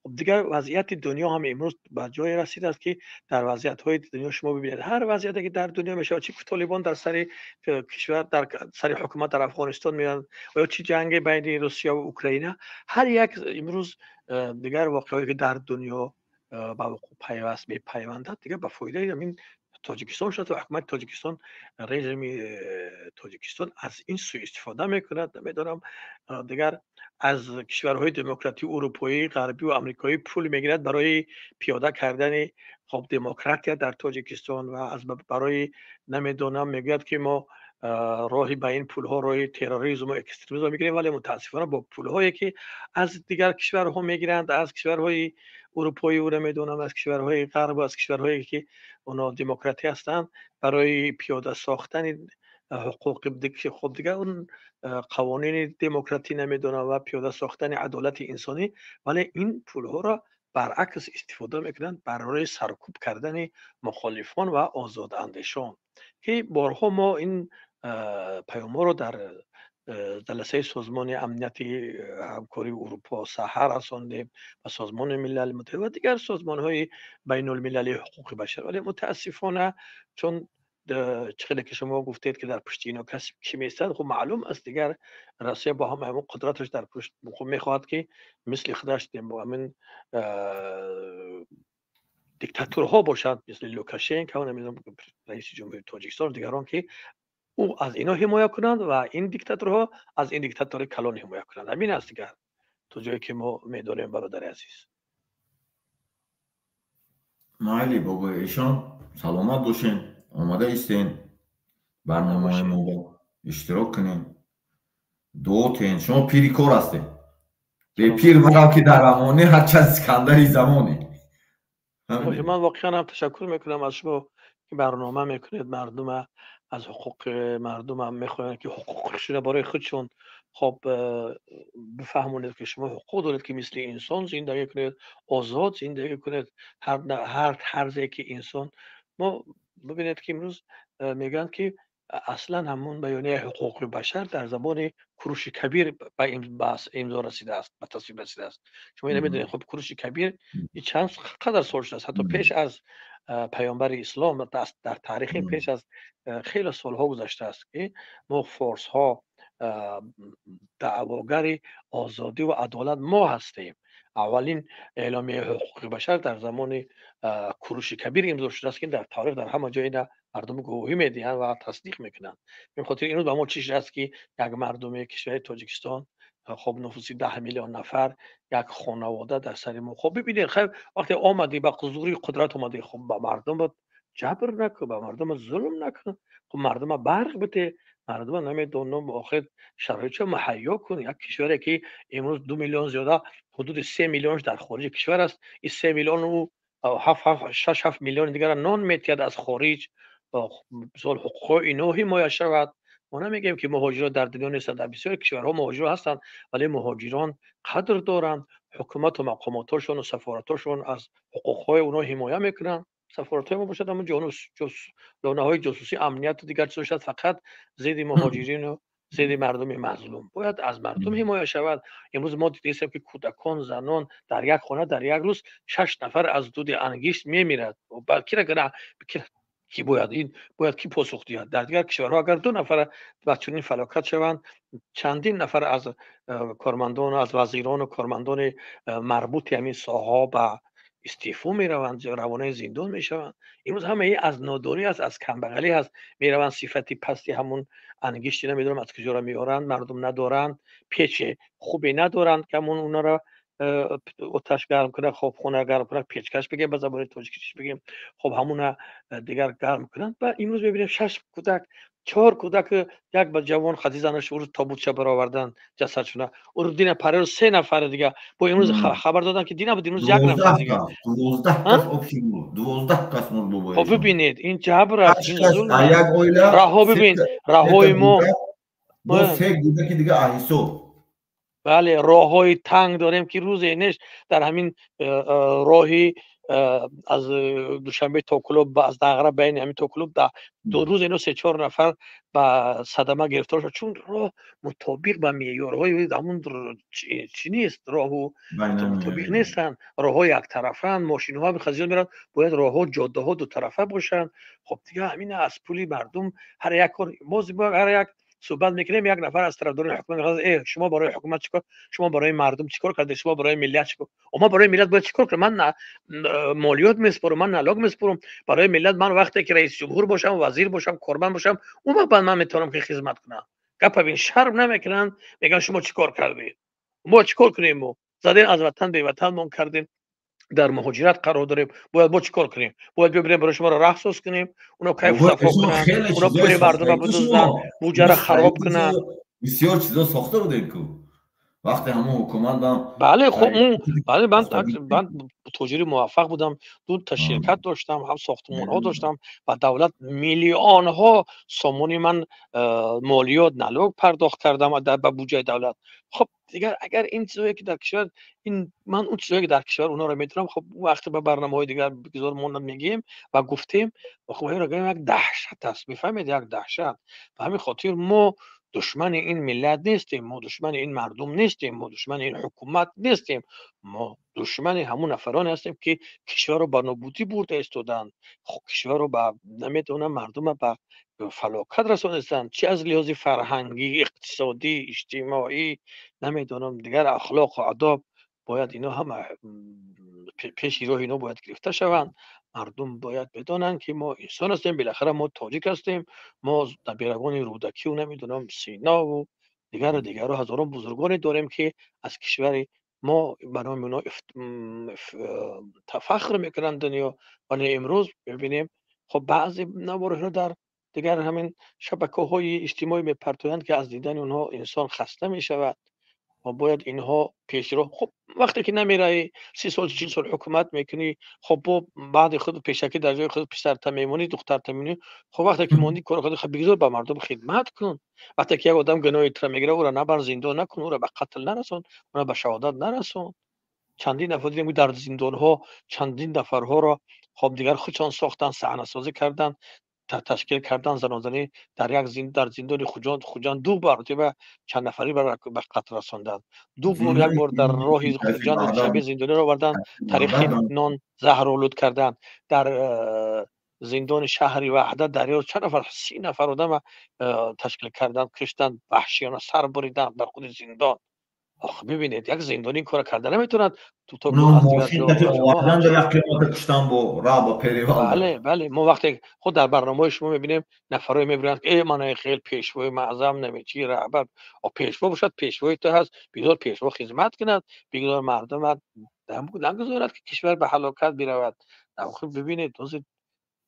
Хуб, дигар вазъияти дунё ҳам имрӯз ба ҷое расидааст, ки дар вазъиятҳои дунё шумо бибинед, ҳар вазъияте ки дар дунё мешавад, чи Толибон дар сари кишвар, дар сари ҳукумат дар Афғонистон меоянд ё чи ҷанги байни Русия ва Украина, ҳар як имрӯз дигар воқеаҳое ки дар дунё ба вуқӯъ пайваст мепайвандад, дигар ба фоидаи ҳамин Тоҷикистон шуд ва ҳукумати Тоҷикистон, режими Тоҷикистон аз ин суистифода мекунад. Намедонам, дигар аз кишварҳои демократии урупоӣ, ғарбӣ ва амрикоӣ пул мегирад барои пиёда кардани, хоб, демократия дар Тоҷикистон ва аз барои, намедонам, мегӯяд ки мо роҳи ба ин пулҳо роҳи терроризму экстремизм мегирем. Вале мутаассифона бо пулҳое ки аз дигар кишварҳо мегиранд, аз кишварҳои урупоӣ, намедонам, аз кишварҳои ғарб, аз кишварҳое ки оно демократӣ ҳастанд, барои пиёда сохтани ҳуқуқи, хуб, дигар он қавонини демократӣ, намедонам, ва пиёда сохтани адолати инсонӣ, вале ин пулҳоро баръакс истифода мекунанд барои саркӯб кардани мухолифон ва озодандешон, ки борҳо мо ин паёмҳоро дар ҷаласаи Созмони Амнияти Ҳамкории Урупо саҳар расондем ба Созмони Милали Муттаҳид ва дигар созмонҳои байнулмилалии ҳуқуқи башар. Вале мутаассифона, чун чӣ хеле ки шумо гуфтед, ки дар пушти ино каси кӣ меистад, хуб, маълум аст, дигар Россия бо ҳама ҳамон қудраташ дар пушт, хуб, мехоҳад ки мисли худаш ҳамин диктатурҳо бошанд, мисли Лукашенко, намедонам, раиси ҷумҳури Тоҷикистон, дигарон, ки ӯ аз ино ҳимоя кунанд ва ин диктаторҳо аз ин диктатори калон ҳимоя кунанд. Ҳамин аст дигар, то ҷое ки мо медонем, бародари азиз. Майли, бобои эшон, саломат бошен, омада истен, барномаи мо иштирок кунем, дуо тен. Шумо пири кор ҳастед, бепир марав ки дар амоне, ҳарчанд Искандари замоне. Ман воқеан ҳам ташаккур мекунам аз шумо, ки барнома мекунед, мардума аз ҳуқуқи мардумам мехоҳанд, ки ҳуқуқшона барои худшон, хоб, бифаҳмонед, ки шумо ҳуқуқ доред, ки мисли инсон зиндагӣ кунед, озод зиндагӣ кунед, ҳар тарзе ки инсон. Мо бибинед, ки имрӯз мегӯянд, ки аслан ҳамун баёнияи ҳуқуқи башар дар забони Куруши Кабир ба имзо расидааст, ба тасвиб расидааст. Шумо ина медонед. Хуб, Куруши Кабир чанд қадар сол шудааст, ҳатто пеш аз паёмбари ислом, дар таърихи пеш аз хеле солҳо гузаштааст, ки мо форсҳо даъвогари озодӣ ва адолат мо ҳастем. Аввалин эъломияи ҳуқуқи башар дар замони Куруши Кабир имзо шудааст, ки дар таърих, дар ҳама ҷо ина мардум гувоҳӣ медиҳанд ва тасдиқ мекунанд. Ба хотири имрӯз ба мо чӣ шудааст, ки як мардуми кишвари Тоҷикистон, хоб, нуфуси 10 миллион нафар, як хонавода дар сари мо. Хоб, бибинед, хайр, вақте омадӣ, ба зури қудрат омадӣ, хоб, ба мардум ҷабр накун, ба мардума зулм накун. Хоб, мардума барқ бите, мардума, намедонам, охир шароитшо муҳайё кун. Як кишваре ки имрӯз 2 миллион зиёда, ҳудуди 3 миллионш дар хориҷи кишвар аст, ин 3 миллиону шаш ҳафт миллиони дигара нон метиҳад аз хориҷ, мисол, ҳуқуқҳои ино ҳимоя шавад. Мо намегӯем, ки муҳоҷирон дар дунё нестанд. Дар бисёри кишварҳо муҳоҷирон ҳастанд, вале муҳоҷирон қадр доранд, ҳукумату мақомотҳошону сафоратҳошон аз ҳуқуқҳои онҳо ҳимоя мекунанд. Сафоратҳои мо бошад, ҳамон лонаҳои ҷосусӣ, амнияту дигар чизо шуд, фақат зидди муҳоҷирину зидди мардуми мазлум. Бояд аз мардум ҳимоя шавад. Имрӯз мо дидистем, ки кӯдакон, занон дар як хона дар як рӯз шаш нафар аз дуди ангишт мемирад. Кира Ки бояд ин бояд ки посух диҳад? Дар дигар кишварҳо агар ду нафар ба чунин фалокат шаванд, чандин нафар аз кормандон, аз вазирону кормандони марбути ҳамин соҳаҳо ба истеъфо мераванд, равонаи зиндон мешаванд. Имрӯз ҳамаи аз нодорӣ аст, аз камбағалӣ аст. Мераванд, сифати пасти ҳамун ангишти намедонам аз куҷоро меоранд, мардум надоранд, печи хубе надоранд, ки ҳамун онара оташ гарм кунад, хоб хона гарм кунад, печкаш бигем, ба забони тоҷикӣ чиш бигем, хоб ҳамуна дигар гарм кунанд. Ва имрӯз мебинем шаш кӯдак, чор кӯдак, як ба ҷавон хади занаш урӯз тобутча баровардан ҷасадшуна. Урӯз дина парерӯз се нафари дига бо имрӯз хабар доданд, ки дина буд, имрӯз як нафар дига. 12 кас мурд, бобои. Хоб бибинед, ин ҷабр аст, ин зулм. Раҳо бибин, раҳои мо бо се кӯдаки дига аҳисоб. Бале, роҳҳои танг дорем, ки рӯзе неш дар ҳамин роҳи аз Душанбе то Кӯлоб, аз Дағра байни ҳамин то Кӯлоб ду рӯз ино се-чор нафар ба садама гирифтор шуд, чун роҳ мутобиқ ба меъёрҳои ҳамун чӣ нест, роҳу мутобиқ нестанд, роҳҳо яктарафаанд, мошинҳо зиёд мераванд. Бояд роҳҳо, ҷоддаҳо дутарафа бошанд. Хоб дига ҳамин аз пули мардум ҳар як кор боз ҳар як суҳбат мекунем, як нафар аз тарафдорони ҳукумат мегӯяд: э, шумо барои ҳукумат чикор, шумо барои мардум чикор кардед, шумо барои миллат чикор? Ман барои миллат бояд чикор кунам? Ман молиёт месупорам, ман налог месупорам барои миллат. Ман вақте ки раиси ҷумҳур бошам, вазир бошам, корманд бошам, он вақт ман метавонам ки хизмат кунам. Гапа бин, шарм намекунанд, мегӯянд: шумо чикор кардед? Мо чикор кунем? Мо задем, аз ватан беватанмон кардем, дар муҳоҷират қарор дорем. Бояд мо чӣ кор кунем? Бояд бибирем, барои шуморо раҳ соз кунем? Оно кайфу сафо кунанд, оно пули мардума бидузданд, буҷаро хароб кунанд. Бисёр чизо сохта будем ку вақте ҳамон ҳукумат. Бале, хуб, бале, ман тоҷири муваффақ будам, ду та ширкат доштам, ҳам сохтмонҳо доштам ва давлат миллионҳо сомони ман молиёт, налог пардохт кардам ба буҷаи давлат. Хоб дигар агар ин чизое ки дар кишвар, ин ман он чизое ки дар кишвар онҳоро медонам. Хоб, вақте ба барномаҳои дигар бигзор мо мегӯем ва гуфтем. Хоб, як даҳшат аст, мефаҳмед, як даҳшат. Ба ҳамин хотир мо душмани ин миллат нестем, мо душмани ин мардум нестем, мо душмани ин ҳукумат нестем. Мо душмани ҳамун нафароне ҳастем, ки кишварро ба нобудӣ бурда истоданд, кишварро ба наметавонам, мардума ба фалокат расонистанд, чи аз лиҳози фарҳангӣ, иқтисодӣ, иҷтимоӣ, намедонам, дигар ахлоқу адоб. Бояд ино ҳама пеши роҳи ино бояд гирифта шаванд. Мардум бояд бидонанд, ки мо инсон ҳастем, билахара мо тоҷик ҳастем, мо набирагони Рӯдакию намедонам Синову дигару дигару ҳазорон бузургоне дорем, ки аз кишвари мо ба номи оно фахр мекунанд дунё. Вале имрӯз мебинем, хоб, баъзе наворҳоро дар дигар ҳамин шабакаҳои иҷтимоӣ мепартоянд, ки аз дидани онҳо инсон хаста мешавад. Ва бояд инҳо пешроҳ. Хуб, вақте ки намераӣ, 30 сол, 40 сол ҳукумат мекунӣ, хоб, бо баъди худ пешакӣ дар ҷои худ писарта мемонӣ, духтарта мемонӣ. Хоб, вақте ки мондӣ, кори худ бигзор, ба мардум хидмат кун. Вақте ки як одам гуноҳи тура мегирад, ӯро набар, зиндон накун, ӯро ба қатл нарасон, ӯро ба шаҳодат нарасон. Чандин нафар дидем дар зиндонҳо, чандин нафарҳоро, хоб, дигар худшон сохтанд, саҳнасозӣ карданд, ташкил кардан занозанӣ дар як дар зиндони Хуҷанд ду маротиба чанд нафарӣ ба қатл расонданд. Ду бор, як бор дар роҳи Хуҷанд Душанбе зиндониро оварданд, тариқи нон заҳролуд карданд. Дар зиндони шаҳри Ваҳдат дарё чанд нафар, 30 нафар одама ташкил карданд, киштанд, ваҳшиёна сар буриданд дар худи зиндон. Ох, бибинед, як зиндонӣ ин кора карда наметавонад. Бале, мо вақте худ дар барномаҳои шумо мебинем, нафарое мебинанд, ки э, манаи хел пешвои маъзам, намечи раҳбар, пешво бошад, пешвои ту ҳаст, бигзор пешво хизмат кунад, бигзор мардумат, нагузорад, ки кишвар ба ҳалокат биравад. Бибинед,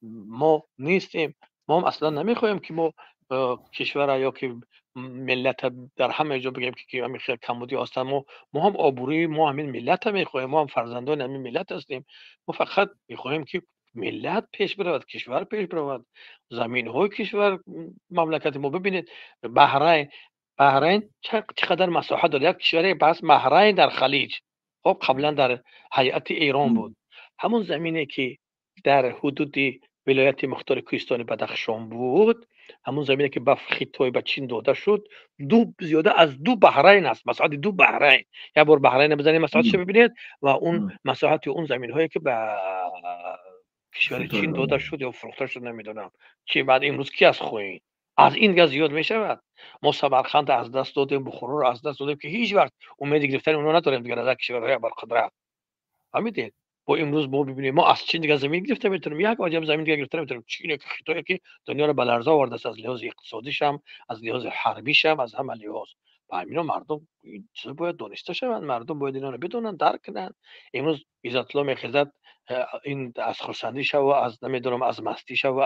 мо нестем, мо аслан намехоҳем, ки мо кишвара ё ки миллата дар ҳама ҷо бигем, ки ҳамин хел камбудӣ ҳастанд. Мо ҳам обрӯи мо ҳамин миллата мехоҳем, мо ҳам фарзандони ҳамин миллат ҳастем. Мо фақат мехоҳем, ки миллат пеш биравад, кишвар пеш биравад, заминҳои кишвар, мамлакати мо. Бибинед, Баҳрайн чӣ қадар масоҳат дорад, як кишваре бас Баҳрайн дар Халиҷ, хоб, қаблан дар ҳайати Эрон буд. Ҳамон замине, ки дар ҳудуди вилояти мухтори Кӯҳистони Бадахшон буд, ҳамон замине, ки ба Хитой, ба Чин дода шуд, ду зиёда аз ду Баҳрайн аст, масоҳати ду Баҳрайн. Як бор Баҳрайна бизанед, масоҳатшо бибинед ва он масоҳати он заминҳое, ки ба Кишвари Чин дода шуд ё фурӯхта шуд, намедонам. Чи баъд имрӯз ки аз хоин? Аз ин дига зиёд мешавад. Мо Самарқандро аз даст додем, Бухороро аз даст додем, ки ҳеҷ вақт умеди гирифтани онҳо надорем дигар аз як кишварҳои абарқудрат. Фаҳмидед? Бо имрӯз мо бибинем, мо аз Чин дига замин гирифта метавонем, як ваҷаб замин дига гирифта наметавонем. Чин ки Хитое ки дунёро ба ларза овардааст аз лиҳози иқтисодишам, аз лиҳози ҳарбишам, аз ҳама лиҳоз. Ба ҳамино мардум ин чизо бояд дониста шаванд, мардум бояд инҳоро бидонанд, дарк кунанд. Имрӯз Иззатулло мехезад, ин аз хурсандӣ шава, аз намедонам, аз мастӣ шава,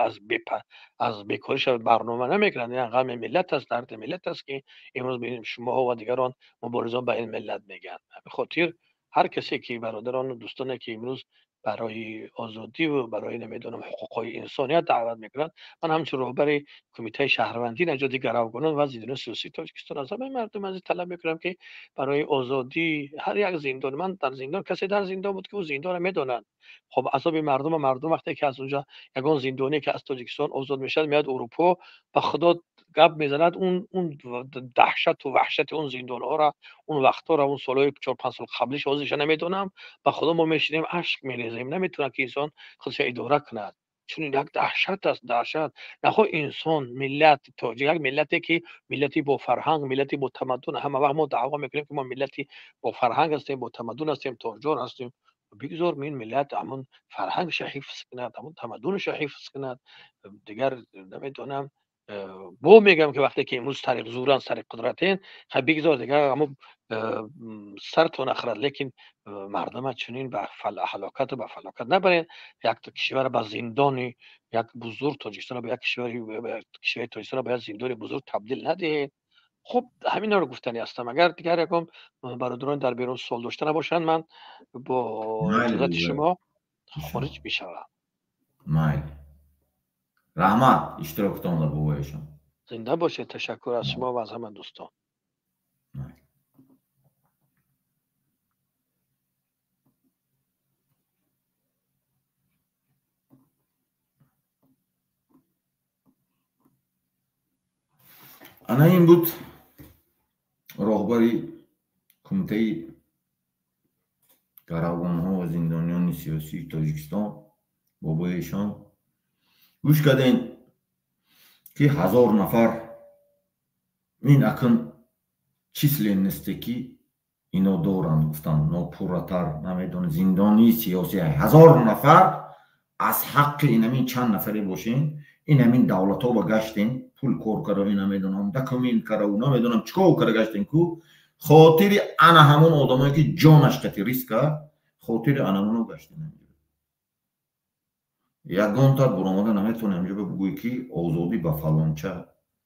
аз бекорӣ шава, барнома намекунанд. Ин ғами миллат аст, дарди миллат аст, ки имрӯз шумоҳо ва дигарон муборизон ба ин миллат мегӯянд. Ҳамин хотир ҳар касе ки бародарону дӯстоне ки имрӯз барои озодӣ ва барои намедонам ҳуқуқҳои инсоният даъват мекунанд, ман ҳамчун роҳбари кумитаи шаҳрвандӣ наҷоти гаравгонон ва зиндониёни сиёсии Тоҷикистон аз ҳамаи мардум аз ин талаб мекунам, ки барои озодии ҳар як зиндон, ман дар зиндон, касе дар зиндон буд, ки ӯ зиндонро медонад. Хоб, азоби мардум, мардум вақте ки аз онҷо ягон зиндоне ки аз Тоҷикистон озод мешавад, меояд Урупо, ба Худо гап мезанад, он даҳшату ваҳшати он зиндонҳоро, он вақтҳоро, он солҳои 4-5 сол қаблиш, ҳозирша намедонам, ба Худо мо мешинем, ашк мерезем. Наметавонад ки инсон худша идора кунад. Чун як даҳшат аст, даҳшат. Нахоҳ инсон, миллат тоҷик, як миллате ки миллати бо фарҳанг, миллати бо тамаддун, ҳама вақт мо даъво мекунем, ки мо миллати бо фарҳанг ҳастем, бо тамаддун ҳастем, тоҷор ҳастем. Бигзор ин миллат ҳамон фарҳангша ҳифз кунад, ҳамон тамаддунша ҳифз кунад. Дигар намедонам, бо мегӯям, ки вақте ки имрӯз сари зуран, сари қудратен, хай бигзор дигар ҳамон сартон нахӯрад, лекин мардума чунин ба ҳалокату ба фалокат набаред. Як кишвар ба зиндони як бузург Тоҷикистонро ба як кишвари Тоҷикистонро ба як зиндони бузург табдил надиҳед. Хуб, ҳаминро гуфтанӣ ҳастам. Агар дигар ягон бародарон дар берун суол дошта набошанд, ман бо иҷозати шумо хориҷ мешавам. Майли, раҳмат иштирокатонда, бобоешон. Зинда бошед, ташаккур аз шумо ва аз ҳама дӯстон. Ана ин буд роҳбари кумитаи гаравгонҳо ва зиндониёни сиёсии Тоҷикистон, бобои эшон. Гӯш кардем, ки 1000 нафар ин акн численности ки ино доранд, гуфтанд, нопурратар намедонам, зиндонии сиёсӣ 1000 нафар. Аз ҳаққи инамин чанд нафаре бошем, инамин давлатҳо ба гаштем, пул кор карда, намедонам, документ карда, намедонам чӣ кор карда гаштем ку, хотири ана ҳамон одамое ки ҷонаш қати риск кард, хотири анамоно гаштем. Ягонта буромада наметавонем инҷо бигӯӣ, ки озодӣ ба фалонча,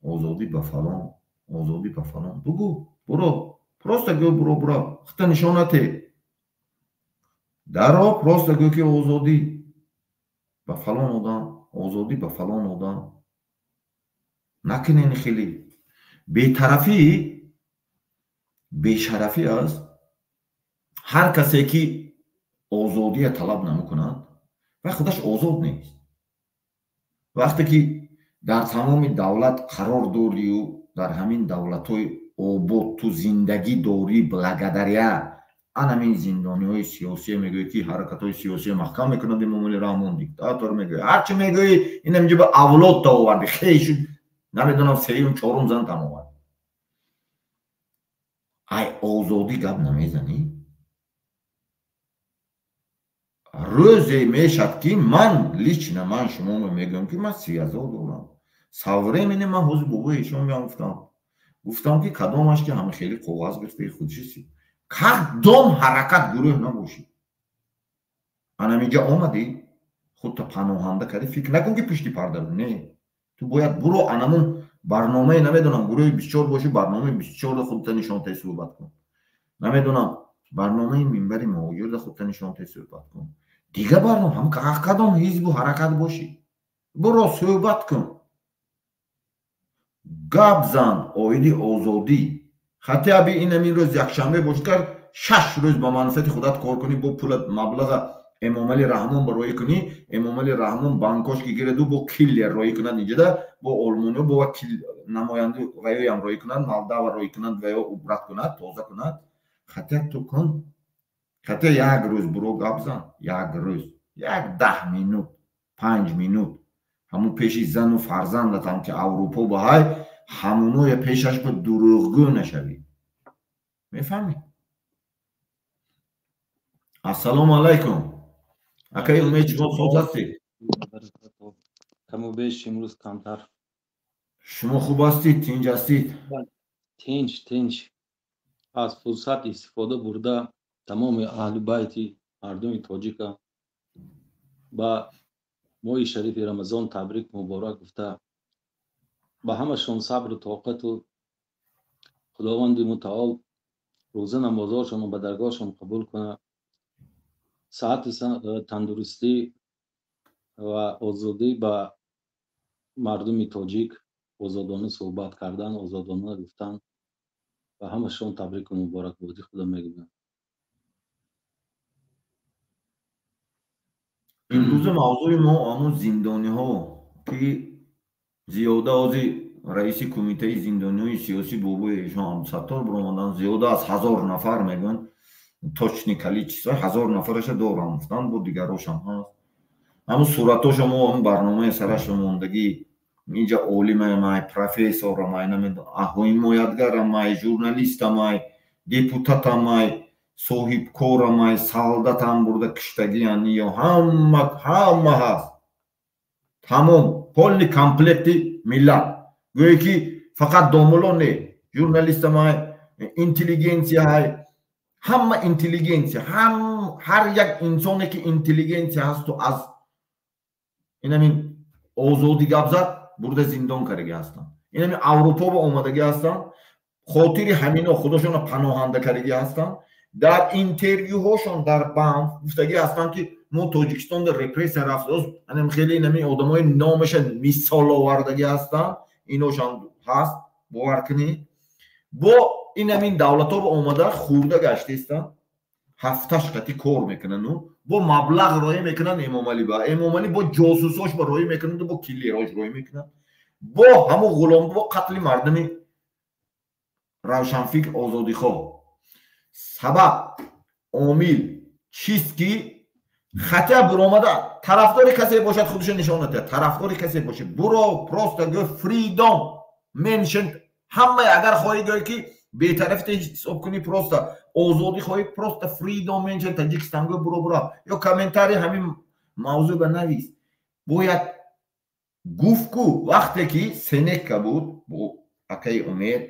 озодӣ ба фалон, озодӣ ба фалон. Бугӯ, буро, просто гӯ, буро, буро, хита нишонате даро, просто гӯ, ки озодӣ ба фалон одам, озодӣ ба фалон одам. Накунен, хеле бетарафӣ бешарафӣ аст. Ҳар касе ки озодия талаб намекунад, ва худаш озод нест. Вақте ки дар тамоми давлат қарор дорию дар ҳамин давлатҳои обод ту зиндагӣ дорӣ, благодаря анамин зиндониҳои сиёсие мегӯӣ, ки ҳаракатҳои сиёсие маҳкам мекунад Эмомали Раҳмон, диктатор мегӯӣ, ҳарчи мегӯӣ, инаминҷо ба авлод та оварди, хешу намедонам, сеюм, чорум зан там овард, ай озодӣ гап намезанӣ. Рӯзе мешад, ки ман лично ман шумо мегӯям, ки ман связо дорам со временем. Ман ҳозир бобои эшон меам, гуфтам, ки кадомаш ки ҳама хеле коғаз гирифта худши, кадом ҳаракат гурӯҳ набошӣ, анамиҷа омадӣ, худта паноҳанда кардӣ, фикр накун, ки пушти парда. Не, ту бояд буро, анамун барномаи намедонам, гурӯҳи 24 бошӣ, барномаи 24-ро худта нишон таи, суҳбат кун, намедонам, барномаи минбари муҳоҷирда худта нишон таи, суҳбат кун, дигар барнома, ҳам кадом ҳизбу ҳаракат бошӣ, буро, суҳбат кун, гап зан оиди озодӣ. Хотя бы инамин рӯз якшанбе бошад, кар 6 рӯз ба манфиати худат кор кунӣ, бо пула маблаға Эмомали Раҳмон ба роӣ кунӣ, Эмомали Раҳмон банкош ки гираду, бо киллер роӣ кунад, инҷода бо олмониё, бо намоянда ваёям роӣ кунад, Молдава роӣ кунад, ваё убрать кунад, тоза кунад. Хотя ту кун, хотя як рӯз буро, гап зан, як рӯз, як 10 минут. 5 минут ҳамун пеши зану фарзандатам ки Аврупо баҳай ҳамуноя пешаш ба дурӯғгӯ нашавӣ. Мефаҳмӣ? Ассалому алайкум. Акаи Умед, шумо соз ҳастед? Каму беш имрӯз камтар. Шумо хуб ҳастид? Тинҷ ҳастид? Тинҷ, тинҷ. Аз фурсат истифода бурда тамоми аҳли байти мардуми тоҷика ба моҳи шарифи Рамазон табрик муборак гуфта, ба ҳамашон сабру тоқату Худованди мутаол рӯза намозошонро ба даргоҳашон қабул кунад, саҳати тандурустӣ ва озодӣ ба мардуми тоҷик, озодона суҳбат кардан, озодона гуфтан, ба ҳамашон табрику муборакбодӣ худо мегӯям. Имрӯза мавзӯи мо ҳамун зиндониҳо, ки зиёда ози раиси кумитаи зиндониҳои сиёсӣ бобои эшон Абдусаттор биромаданд, зиёда аз 1000 нафар мегӯянд, точный количество 1000 нафараша дорам гуфтанд, бо дигарошам ҳаст. Ҳамун суратоша мо ҳамун барномаи сараша мондагӣ, инҷа олимамай, профессорамай, ҳимоятгарамай, журналистамай, депутатамай, соҳибкорамай, солдатам бурда киштагиян, ё ҳама ҳама ҳаст. Тамом, полный комплекти миллат. Гӯё ки фақат домуло не, журналистамай, интеллигенсияҳай, ҳама интеллигенсия, ҳар як инсоне ки интеллигенсия ҳасту аз инамин озодӣ гап зад, бурда зиндон кардагӣ ҳастанд. Инамин Аврупо ба омадагӣ ҳастанд, хотири ҳамино худошонро паноҳанда кардагӣ ҳастанд. Дар интервюҳошон дар БАМФ гуфтагӣ ҳастанд, ки мо Тоҷикистонда репрессия рафтааст, анам хеле инами одамои номаша мисол овардагӣ ҳастанд, иношам ҳаст, бовар кунед. Бо инамин давлатҳо ба омада хурда гаштаистанд, ҳафташ қати кор мекунану бо маблағ роя мекунанд Эмомалӣ ба. Эмомалӣ бо ҷосусош ба роя мекунанд, бо киллерҳош роя мекунанд, бо ҳамун ғулом, бо қатли мардуми равшанфикр озодихоҳ. Сабаб, омил чист, ки хатя буромада тарафдори касе бошад, худашо нишон надиҳад, тарафдори касе бошад, буро просто гӯ freedom mention, ҳамаи агар хоҳӣ гӯй ки бетарафите ҳисоб кунӣ, просто озодӣ хоҳӣ, просто freedom mention Таҷикистон гӯ, буро буро ё комментарий ҳамин мавзӯъ ба навис. Бояд гуфт ку вақте ки Сенека буд бо акаи Умед,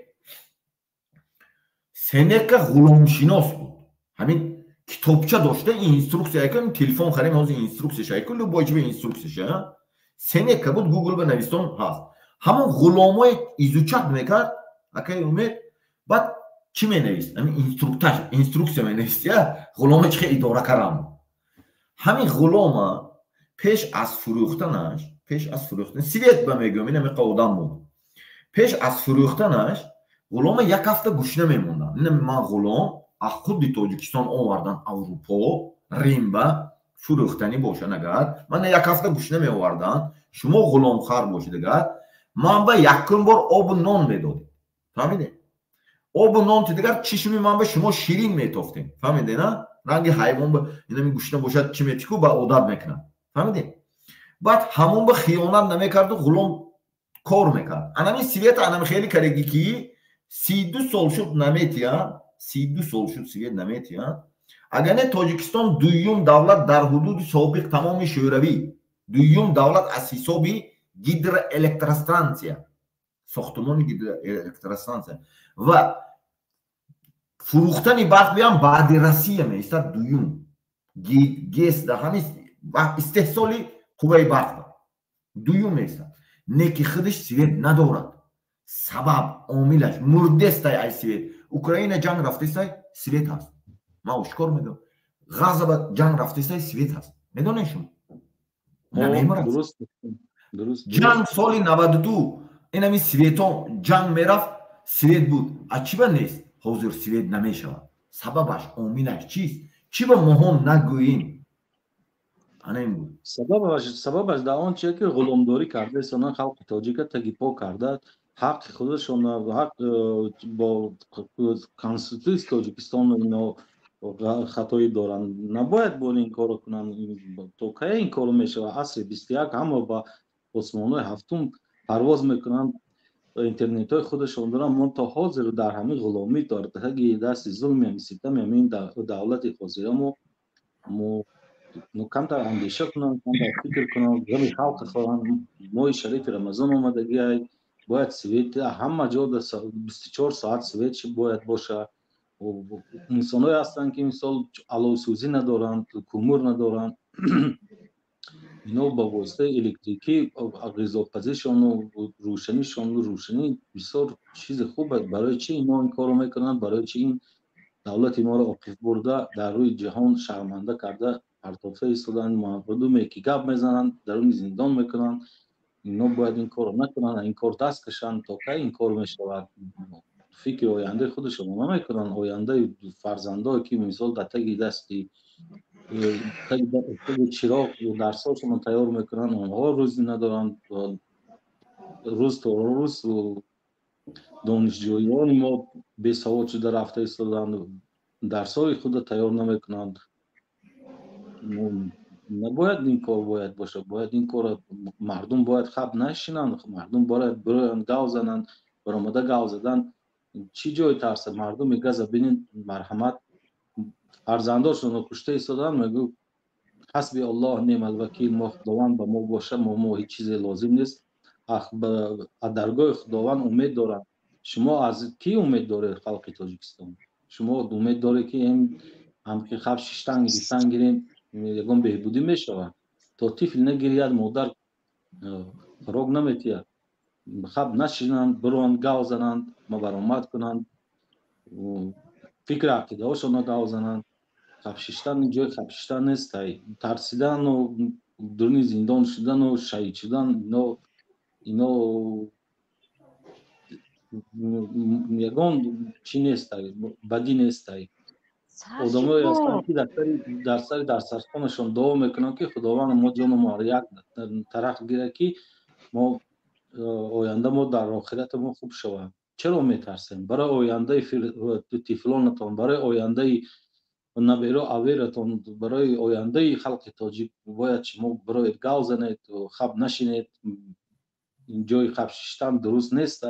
Сенека ғуломшинос буд. Ҳамин китобча дошта, инструксия айку, телефон харем ҳозир инструксияш айку, любой чиба инструксияша. Сенека буд, Гугл ба навистон ҳаст. Ҳамон ғуломое изучать мекард акаи Умед, баъд чӣ менавист? Ҳамин инструктаж, инструксия менавист, я ғулома чӣ хел идора карам. Ҳамин ғулома пеш аз фурӯхтанаш, пеш аз фурӯхтан, свет ба мегӯям, ин ҳамин одам буд. Пеш аз фурӯхтанаш ғулома як ҳафта гушна мемонданд. Ин ман ғулом аз худи Тоҷикистон овардан Аврупо, Римба фурӯхтанӣ бошад агар, ман як ҳафта гушна меоварданд, шумо ғуломхар бошед агар, ман ба якум бор обу нон медодед. Фаҳмидед? Обу нон дигар чишми ман ба шумо ширин метофтем. Фаҳмидед, на? Ранги ҳайвон ба инами гушна бошад, чӣ метику ба одат мекунад. Фаҳмидед? Баъд ҳамон ба хиёнат намекарду ғулом кор мекард. Анами света анами хеле кареги ки 32 сол шуд наметиҳанд, 32 сол шуд свет наметиҳанд. Агар не, Тоҷикистон дуюм давлат дар ҳудуди собиқ тамоми Шӯравӣ, дуюм давлат аз ҳисоби гидроэлектростанция, сохтумони гидроэлектростанция ва фурӯхтани барқ биям баъди Россия меистад дуюм. ГЭС дар ҳамин истеҳсоли қувваи барқ дуюм меистад. Не ки худаш свет надорад. Сабаб, омилаш мурдестай ай свет. Украина ҷанг рафтестай, свет ҳаст. Ман ошкор мегӯям. Ғаза ба ҷанг рафтестай, свет ҳаст. Медонед шумо? Намемурад. Ҷанг соли 92 инами светон ҷанг мерафт, свет буд. А чӣ ба нест? Ҳозир свет намешавад. Сабабаш, омилаш чист? Чӣ ба моҳон нагӯем? Ана ин буд. Сабабаш дар он чие ки ғуломдорӣ кардаистонанд, халқи тоҷика тагипо карда, ҳаққи худашон, ҳақ бо конститутсияи Тоҷикистон ино Хатоӣ доранд, набояд бо ин корро кунанд. То кай ин корро мешавад? Асри 21, ҳама ба осмонҳои ҳафтум парвоз мекунанд, интернетҳои худашон доранд. Мо то ҳозир дар ҳамин ғуломӣ, дар таги дасти зулми ҳамин ситами ҳамин давлати ҳозира. Мо камтар андеша кунанд, камтар фикр кунанд, ғами халқ хӯранд. Моҳи шарифи Рамазон омадагиай, бояд свет ҳама ҷо 24 соат свет бояд боша. Инсонҳое ҳастанд, ки мисол аловсӯзӣ надоранд, кӯмур надоранд. Ино ба воситаи электрикӣ ғизопазишону рӯшанишону рӯшанӣ бисёр чизи хуб аст. Барои чӣ ино ин корро мекунанд? Барои чӣ ин давлати моро оқиф бурда, дар рӯи ҷаҳон шарманда карда партофта истоданд? Мардуме ки гап мезананд, даруни зиндон мекунанд. Ино бояд ин корро накунанд, ин кор даст кашанд. То кай ин кор мешавад? Фикри ояндаи худашонро намекунанд, ояндаи фарзандое ки мисол дар таги дасти таги чироғ дарсҳошонро тайёр мекунанд, онҳо рӯзӣ надоранд. Рӯз то рӯз донишҷӯёни мо бесавод шуда рафта истоданд, дарсҳои худро тайёр намекунанд. Набояд ин кор бояд бошад. Бояд ин корро мардум бояд хаб нашинанд, мардум бояд бироянд, гав зананд. Баромада гав задан чӣ ҷои тарса? Мардуми Газа бинед, марҳамат, фарзандошонро кушта истоданд, мегӯ: «Ҳасби Аллоҳ неъмал вакил». Мо Худованд ба мо боша, мо ҳеҷ чизе лозим нест. Аз даргоҳи Худованд умед дорад. Шумо аз кӣ умед доред, халқи Тоҷикистон? Шумо умед доред, ки ҳамки хаб шиштан гирифтан гирем, ягон беҳбудӣ мешавад? То тифл нагирияд, модар хӯрок наметиҳад. Хаб нашинанд, бироанд, гав зананд, баромад кунанд, фикри ақидаҳошонро гав зананд. Хаб шиштан ҷои хаб шиштан нест. Тарсидану дуруни зиндон шудану шаҳид шудан ино ягон чӣ нестай, бадӣ нестай. Одамое ҳастанд, ки дар сари дарсархонашон дуо мекунанд, ки Худованд мо ҷону моро як тараф гирад, ки мо оянда мо дар охирати мо хуб шавад. Чаро метарсем? Барои ояндаи тифлонатон, барои ояндаи наберо авератон, барои ояндаи халқи тоҷик бояд шумо бироед, гав занед, хаб нашинед. Ҷои хаб шиштан дуруст нест.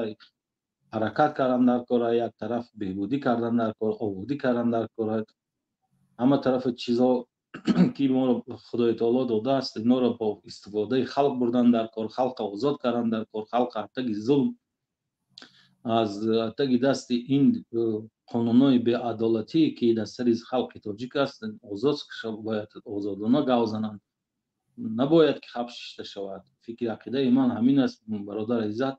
Ҳаракат кардан дар кора, як тараф беҳбудӣ кардан дар кор, ободӣ кардан дар кора. Ҳама тарафи чизо, ки моро Худои таоло додааст, инора бо истифодаи халқ бурдан дар кор, халқа озод кардан дар кор, халқа аз таги зулм, аз таги дасти ин қонунҳои беадолатӣ, ки дар сари халқи тоҷик аст, озод бояд, озодона гав зананд. Набояд ки хаб шишта шавад. Фикри ақидаи ман ҳамин аст, бародар Иззат.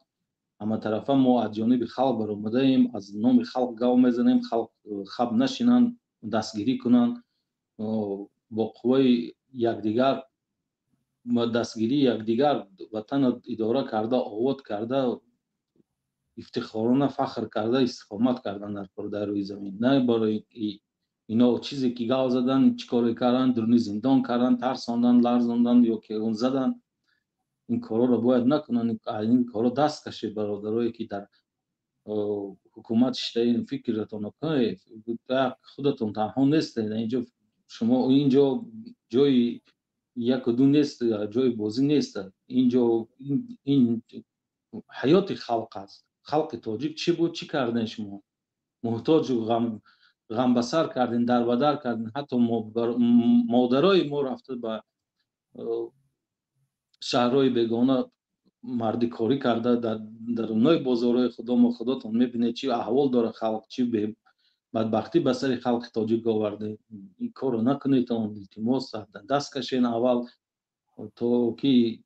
Ҳаматарафа мо аз ҷониби халқ баромадаем, аз номи халқ гав мезанем. Халқ хаб нашинанд, дастгирӣ кунанд, бо қувваи якдигар, дастгирии якдигар ватанро идора карда, обод карда, ифтихорона, фахр карда, истиқомат кардан дар кор дар рӯи замин. На барои ино чизе ки гав задан, чӣ коре кардан, дуруни зиндон кардан, тарсондан, ларзондан ё ки он задан, ин корҳоро бояд накунанд. Ин корҳо даст кашед, бародарое ки дар ҳукумат шиштаин. Фикратонро кунед, худатон танҳо нестед инҷо. Шумо инҷо ҷои яку ду нест, ҷои бозӣ нест. Инҷо ин ҳаёти халқ аст. Халқи тоҷик чӣ буд, чӣ кардем? Шумо муҳтоҷу ғамбасар кардем, дарбадар кардем. Ҳатто модарои мо рафта ба шаҳрҳои бегона мардикорӣ карда, дар дарунои бозорҳои худомо. Худотон мебинед, чӣ аҳвол дорад халқ, чӣ бадбахтӣ ба сари халқи тоҷик оварде. Ин корро накунед, илтимос, даст кашен аввал, то ки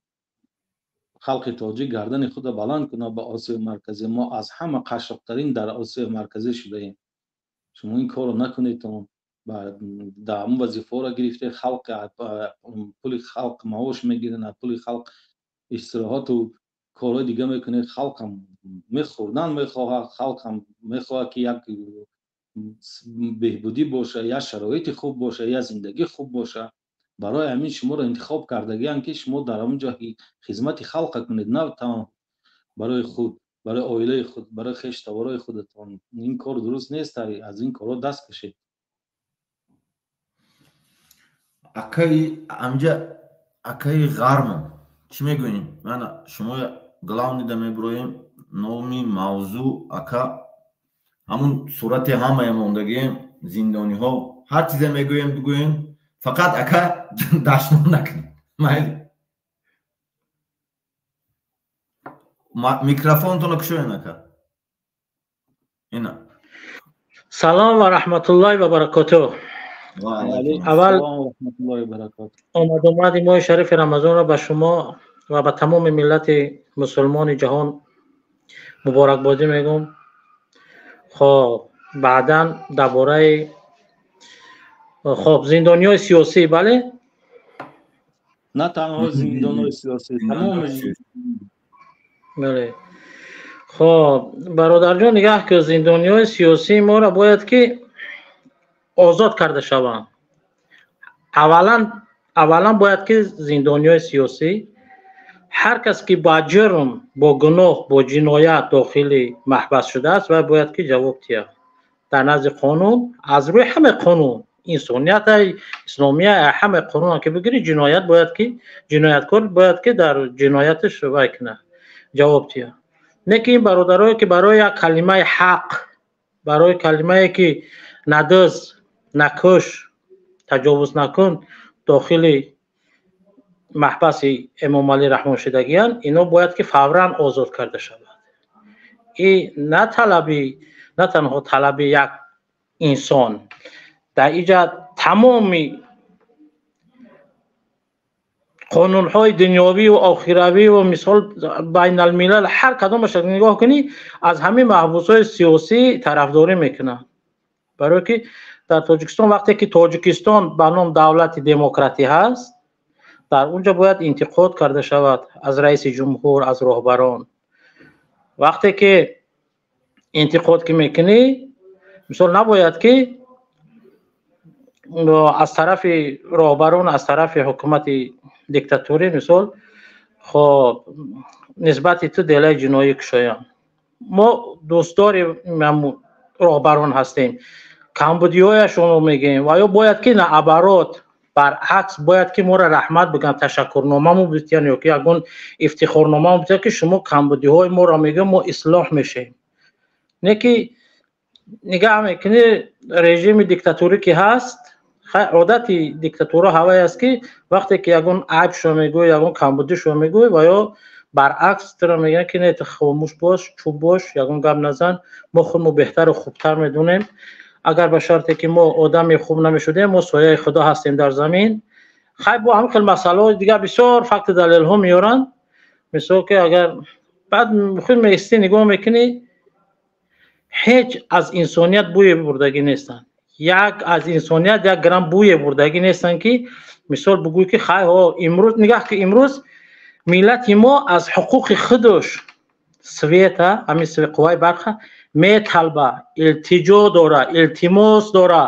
халқи тоҷик гардани худро баланд кунад ба Осиёи Марказӣ. Мо аз ҳама қашшоқтарин дар Осиёи Марказӣ шудаем. Шумо ин корро накунедон. Дар ҳамон вазифаҳоро гирифте, халқ пули халқ маош мегиранд, аз пули халқ истироҳату корҳои дига мекунед. Халқам мехӯрдан мехоҳад, халқам мехоҳад, ки як беҳбудӣ боша, як шароити хуб боша, як зиндагӣ хуб боша. Барои ҳамин шуморо интихоб кардагианд, ки шумо дар ҳамон ҷо хизмати халқа кунед, на танҳо барои худ, барои оилаи худ, барои хештаворои худатон. Ин кор дуруст нест, аз ин корҳо даст кашед. Акаи амҷа, акаи Ғармо, чӣ мегӯем? Мана шумо главный да мебуроем. Номи мавзӯъ, ака, ҳамун сурати ҳамая мондагием, зиндониҳо. Ҳар чизе мегӯем, бигӯем, фақат, ака, дашном накунем. Майли, микрофонтонро кушоен, ака. Ина. Салом ва раҳматуллоҳи ва баракотуҳ. Аввал омадомади моҳи шарифи Рамазонро ба шумо ва ба тамоми миллати мусулмони ҷаҳон муборакбодӣ мегӯм. Хоб, баъдан дар бораи, хоб, зиндониҳои сиёсӣ, бале. На танҳо зиндонҳои сиёсӣ, тамоми. Бале, хоб, бародарҷон, нигаҳ ки зиндониҳои сиёсии моро бояд ки озод карда шаванд. Аввалан бояд ки зиндониҳои сиёсӣ, ҳар кас ки ба ҷурм, бо гуноҳ, бо ҷиноят дохили маҳбас шудааст, вай бояд ки ҷавоб диҳад дар назди қонун. Аз рӯи ҳамаи қонун, инсоният, исломия, ҳамаи қонун ки бигирӣ, ҷиноят бояд ки, ҷинояткор бояд ки дар ҷинояташ вай кунад, ҷавоб диҳад. Не ки ин бародарое ки барои як калимаи ҳақ, барои калимае ки надуз, накуш, таҷовуз накун, дохили маҳбаси Эмомалӣ Раҳмон шудагиянд, ино бояд ки фавран озод карда шавад. И на талаби, на танҳо талаби як инсон, дар иҷа тамоми қонунҳои дунёвию охиравию, мисол, байналмилал, ҳар кадомаша нигоҳ кунӣ, аз ҳамин маҳбусҳои сиёсӣ тарафдорӣ мекунанд. Барое ки дар Тоҷикистон, вақте ки Тоҷикистон ба ном давлати демократӣ ҳаст, дар он ҷо бояд интиқод карда шавад аз раиси ҷумҳур, аз роҳбарон. Вақте ки интиқод ки мекунӣ, мисол, набояд ки аз тарафи роҳбарон, аз тарафи ҳукумати диктатурӣ, мисол, хоб, нисбати ту делаи ҷиноӣ кушоянд. Мо дӯстдори роҳбарон ҳастем, камбудиҳояшонро мегӯем, ва ё бояд ки наоборот, баръакс, бояд ки моро раҳмат бигӯянд, ташаккурномамо битиҳанд ё ки ягон ифтихорномамо битиҳанд, ки шумо камбудиҳои моро мегӯем, мо ислоҳ мешавем. Не ки нигаҳ мекунӣ, режими диктатурӣ ки ҳаст, одати диктатура ҳавае аст, ки вақте ки ягон айбшо мегӯй, ягон камбудишо мегӯй, ва ё баръакс туро мегӯянд, ки не, ту хомӯш бош, чӯб бош, ягон гап назан, мо худмо беҳтару хубтар медонем. Агар ба шарте ки мо одами хуб намешудем, мо сояи худо ҳастем дар замин. Хай, бо ҳамин хел масъалаҳои дигар бисёр факту далелҳо меоранд. Мисол, ки агар баъд худ меистӣ, нигоҳ мекунӣ, ҳеҷ аз инсоният бӯе бурдагӣ нестанд, як аз инсоният як грамм бӯе бурдагӣ нестанд, ки мисол бигӯй ки хай ҳо. Имрӯз нигаҳ ки имрӯз миллати мо аз ҳуқуқи худаш, свет а, ҳамин қувваи барқа металба, илтиҷо дора, илтимос дора.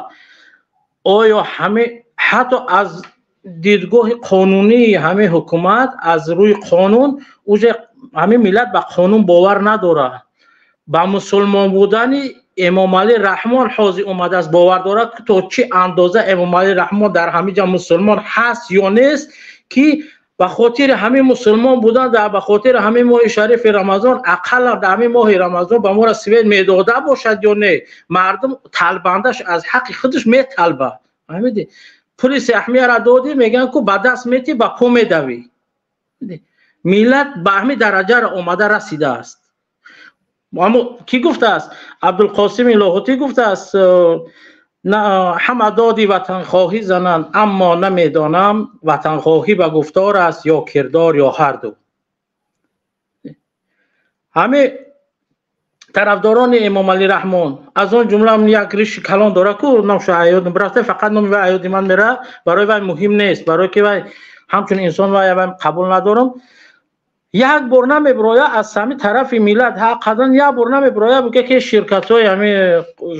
Оё ҳами ҳатто аз дидгоҳи қонунии ҳамин ҳукумат, аз рӯи қонун, уже ҳамин миллат ба қонун бовар надорад. Ба мусулмон будани Эмомалӣ Раҳмон ҳозир омадааст, бовар дорад, ки то чӣ андоза Эмомалӣ Раҳмон дар ҳамин ҷа мусулмон ҳаст ё нест, ки ба хотири ҳамин мусулмон будан, ба хотири ҳамин моҳи шарифи Рамазон, ақаллан дар ҳамин моҳи Рамазон ба моро свет медода бошад ё не. Мардум талбандаш аз ҳаққи худаш металбад. Фаҳмидӣ? Пули саҳмияро додӣ, мегӯянд ку ба даст метӣ, ба по медавӣ. Миллат ба ҳамин дараҷаро омада расидааст. Аммо кӣ гуфтааст? Абдулқосими Лоҳутӣ гуфтааст: ҳама доди ватанхоҳӣ зананд, аммо намедонам ватанхоҳӣ ба гуфтор аст ё кирдор ё ҳарду. Ҳамин тарафдорони Эмомалӣ Раҳмон, аз он ҷумла як риши калон дора ку, номшо аёдам рафта, фақат номи вай аёди ман мера, барои вай муҳим нест, барое ки вай ҳамчун инсон вай қабул надорам. Як бор намебироя аз ҳами тарафи миллат ҳаққадан, як бор намебироя буга, ки ширкатҳои ҳами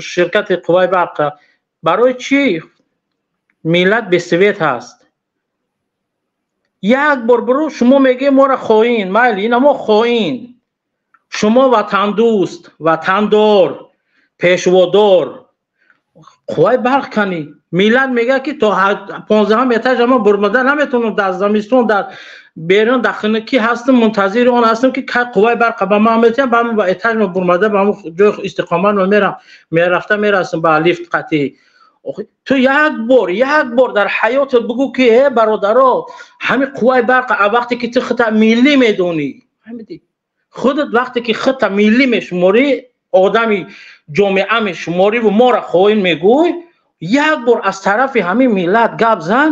ширкати қувваи барқа барои чӣ миллат бесвет ҳаст? Як бор биру. Шумо мегӯед моро хоин, майли, ина мо хоин. Шумо ватандӯст, ватандор, пешводор, қувваи барқ канӣ. Миллат мегӯяд, ки то 15 этаж ма бурмада наметавонам, дар замистон дар берун дар хунукӣ ҳастам, мунтазири он ҳастам, ки кай қувваи барқа ба ман метиҳам, ба ба этаж ма бурмада ба ҳамун ҷои истиқомат ма мерам, мерафта мерасам ба лифт қатъӣ. Ту як бор дар ҳаётат бигӯ, ки э бародаро, ҳамин қувваи барқа, вақте ки ту худта миллӣ медонӣ, худат вақте ки худта миллӣ мешуморӣ, одами ҷомеа мешуморӣ ву моро хоин мегӯй, як бор аз тарафи ҳамин миллат гап зан.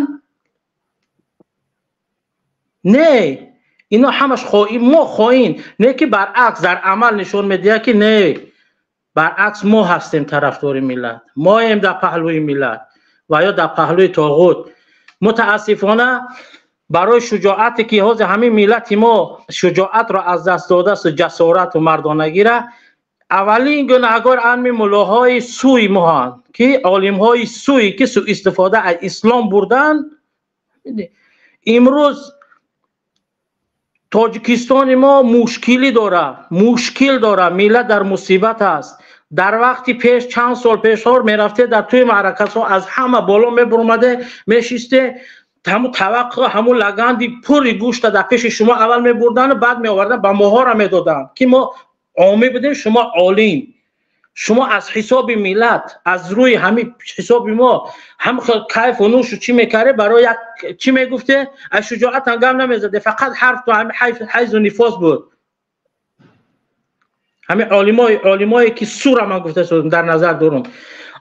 Не, ино ҳамаш хоин, мо хоин не, ки баръакс дар амал нишон медиҳад, ки не, баръакс мо ҳастем тарафдори миллат, моем дар паҳлӯи миллат ва ё дар паҳлӯи тоғут. Мутаассифона, барои шуҷоате, ки ҳозир ҳамин миллати мо шуҷоатро аз даст додааст, ҷасорату мардонагира, аввалин гунаҳгор ами муллоҳои суи моҳанд, ки олимҳои суи, ки суистифода аз ислом бурдан. Имрӯз Тоҷикистони мо мушкилӣ дора, мушкил дора, миллат дар мусибат аст. Дар вақти пеш, чанд сол пешҳор мерафте дар тӯи маъракасҳо, аз ҳама боло мебуромаде, мешисте, ҳамун таваққу, ҳамун лаганди пури гӯшта дар пеши шумо аввал мебурдану баъд меовардан, ба моҳоро медоданд, ки мо омӣ будем, шумо олим. Шумо аз ҳисоби миллат, аз рӯи ҳамин ҳисоби мо ҳам кайфу нӯшу чӣ мекарде, барои як чӣ мегуфте, аз шуҷоатан гап намезаде, фақат ҳарф то ҳамин ҳайзу нифос буд. Ҳамин олимое, ки сура ман гуфта дар назар дорум,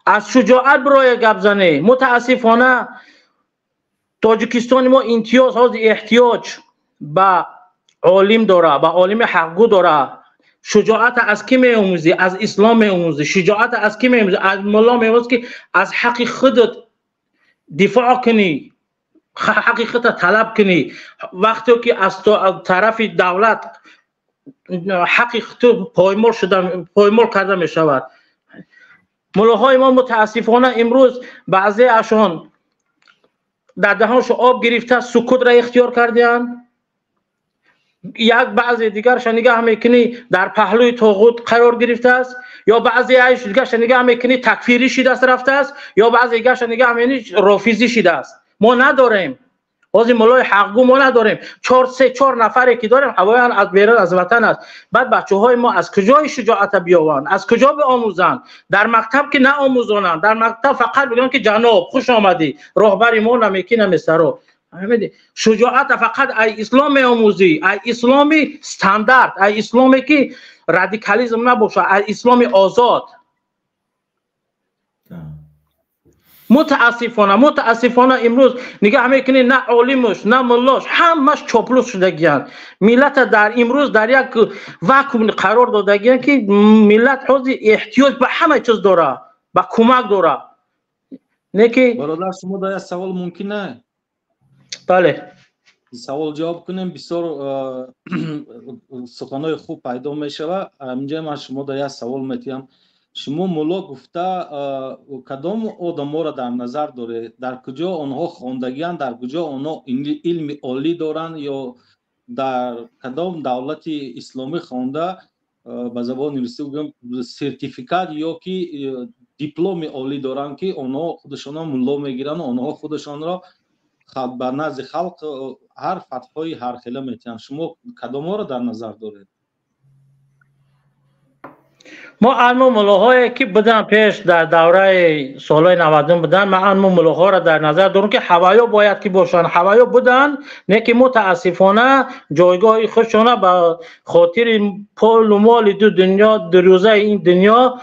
аз шуҷоат бироя гап зане. Мутаассифона, Тоҷикистони мо имтиёз ҳозир эҳтиёҷ ба олим дора, ба олими ҳақгӯ дора. Шуҷоата аз кӣ меомӯзӣ? Аз ислом меомӯзӣ. Шуҷоата аз кӣ меомӯзӣ? Аз мулло меомӯзӣ, ки аз ҳаққи худат дифоъ кунӣ, ҳаққи худта талаб кунӣ, вақте ки аз тарафи давлат ҳаққи ту поймол шуда, поймол карда мешавад. Муллоҳои мо, мутаассифона, имрӯз баъзеашон дар даҳоншо об гирифта сукутро ихтиёр кардианд, як баъзе дигарша нигаҳ мекунӣ, дар паҳлӯи тоғут қарор гирифтааст, ё баъзе дигарша нигаҳ мекунӣ, такфирӣ шидааст, рафтааст, ё баъзе дигарша нигаҳ мекунӣ, рофизӣ шидааст. Мо надорем ҳозир муллои ҳақгӯ, мо надорем. Чор, се, чор нафаре ки дорем, ҳавоян аз берун аз ватан аст. Баъд бачаҳои мо аз куҷои шуҷоата биёванд, аз куҷо биомӯзанд? Дар мактаб ки наомӯзонанд, дар мактаб фақат бигӯянд, ки ҷаноб, хуш омадӣ, роҳбари мо намекӣ намесаро. Шуҷоата фақат ай ислом меомӯзӣ, ай исломи стандарт, ай исломе, ки радикализм набошад, ай исломи озод. Мутаассифона, имрӯз нигаҳ мекунӣ, на олимуш, на муллош, ҳамаш чоплус шудагиянд. Миллата дар имрӯз дар як вакуум қарор додагиянд, ки миллат ҳозир эҳтиёҷ ба ҳама чиз дора, ба кӯмак дора, не ки Бародар, шумо дар як савол мумкин не? Бале. Савол ҷавоб кунем, бисёр суханҳои хуб пайдо мешавад. Инҷа ман шумо дар як савол метиҳам: шумо мулло гуфта кадом одаморо дар назар доред? Дар куҷо онҳо хондагианд, дар куҷо онҳо илми олӣ доранд ё дар кадом давлати исломӣ хонда, ба забони русӣ гӯям, сертификат ё ки дипломи олӣ доранд, ки онҳо худашонро мулло мегиранд, онҳо худашонро ба назди халқ ҳар фатвои ҳархела метиҳанд? Шумо кадомҳоро дар назар доред? Мо анму муллоҳое, ки будан пеш, дар давраи солҳои 90-ум будан, ман анму муллоҳоро дар назар дорам, ки ҳаваё бояд ки бошанд, ҳаваё буданд, не ки мутаассифона ҷойгоҳи худшона ба хотири пулу моли ду дунё, дурӯзаи ин дунё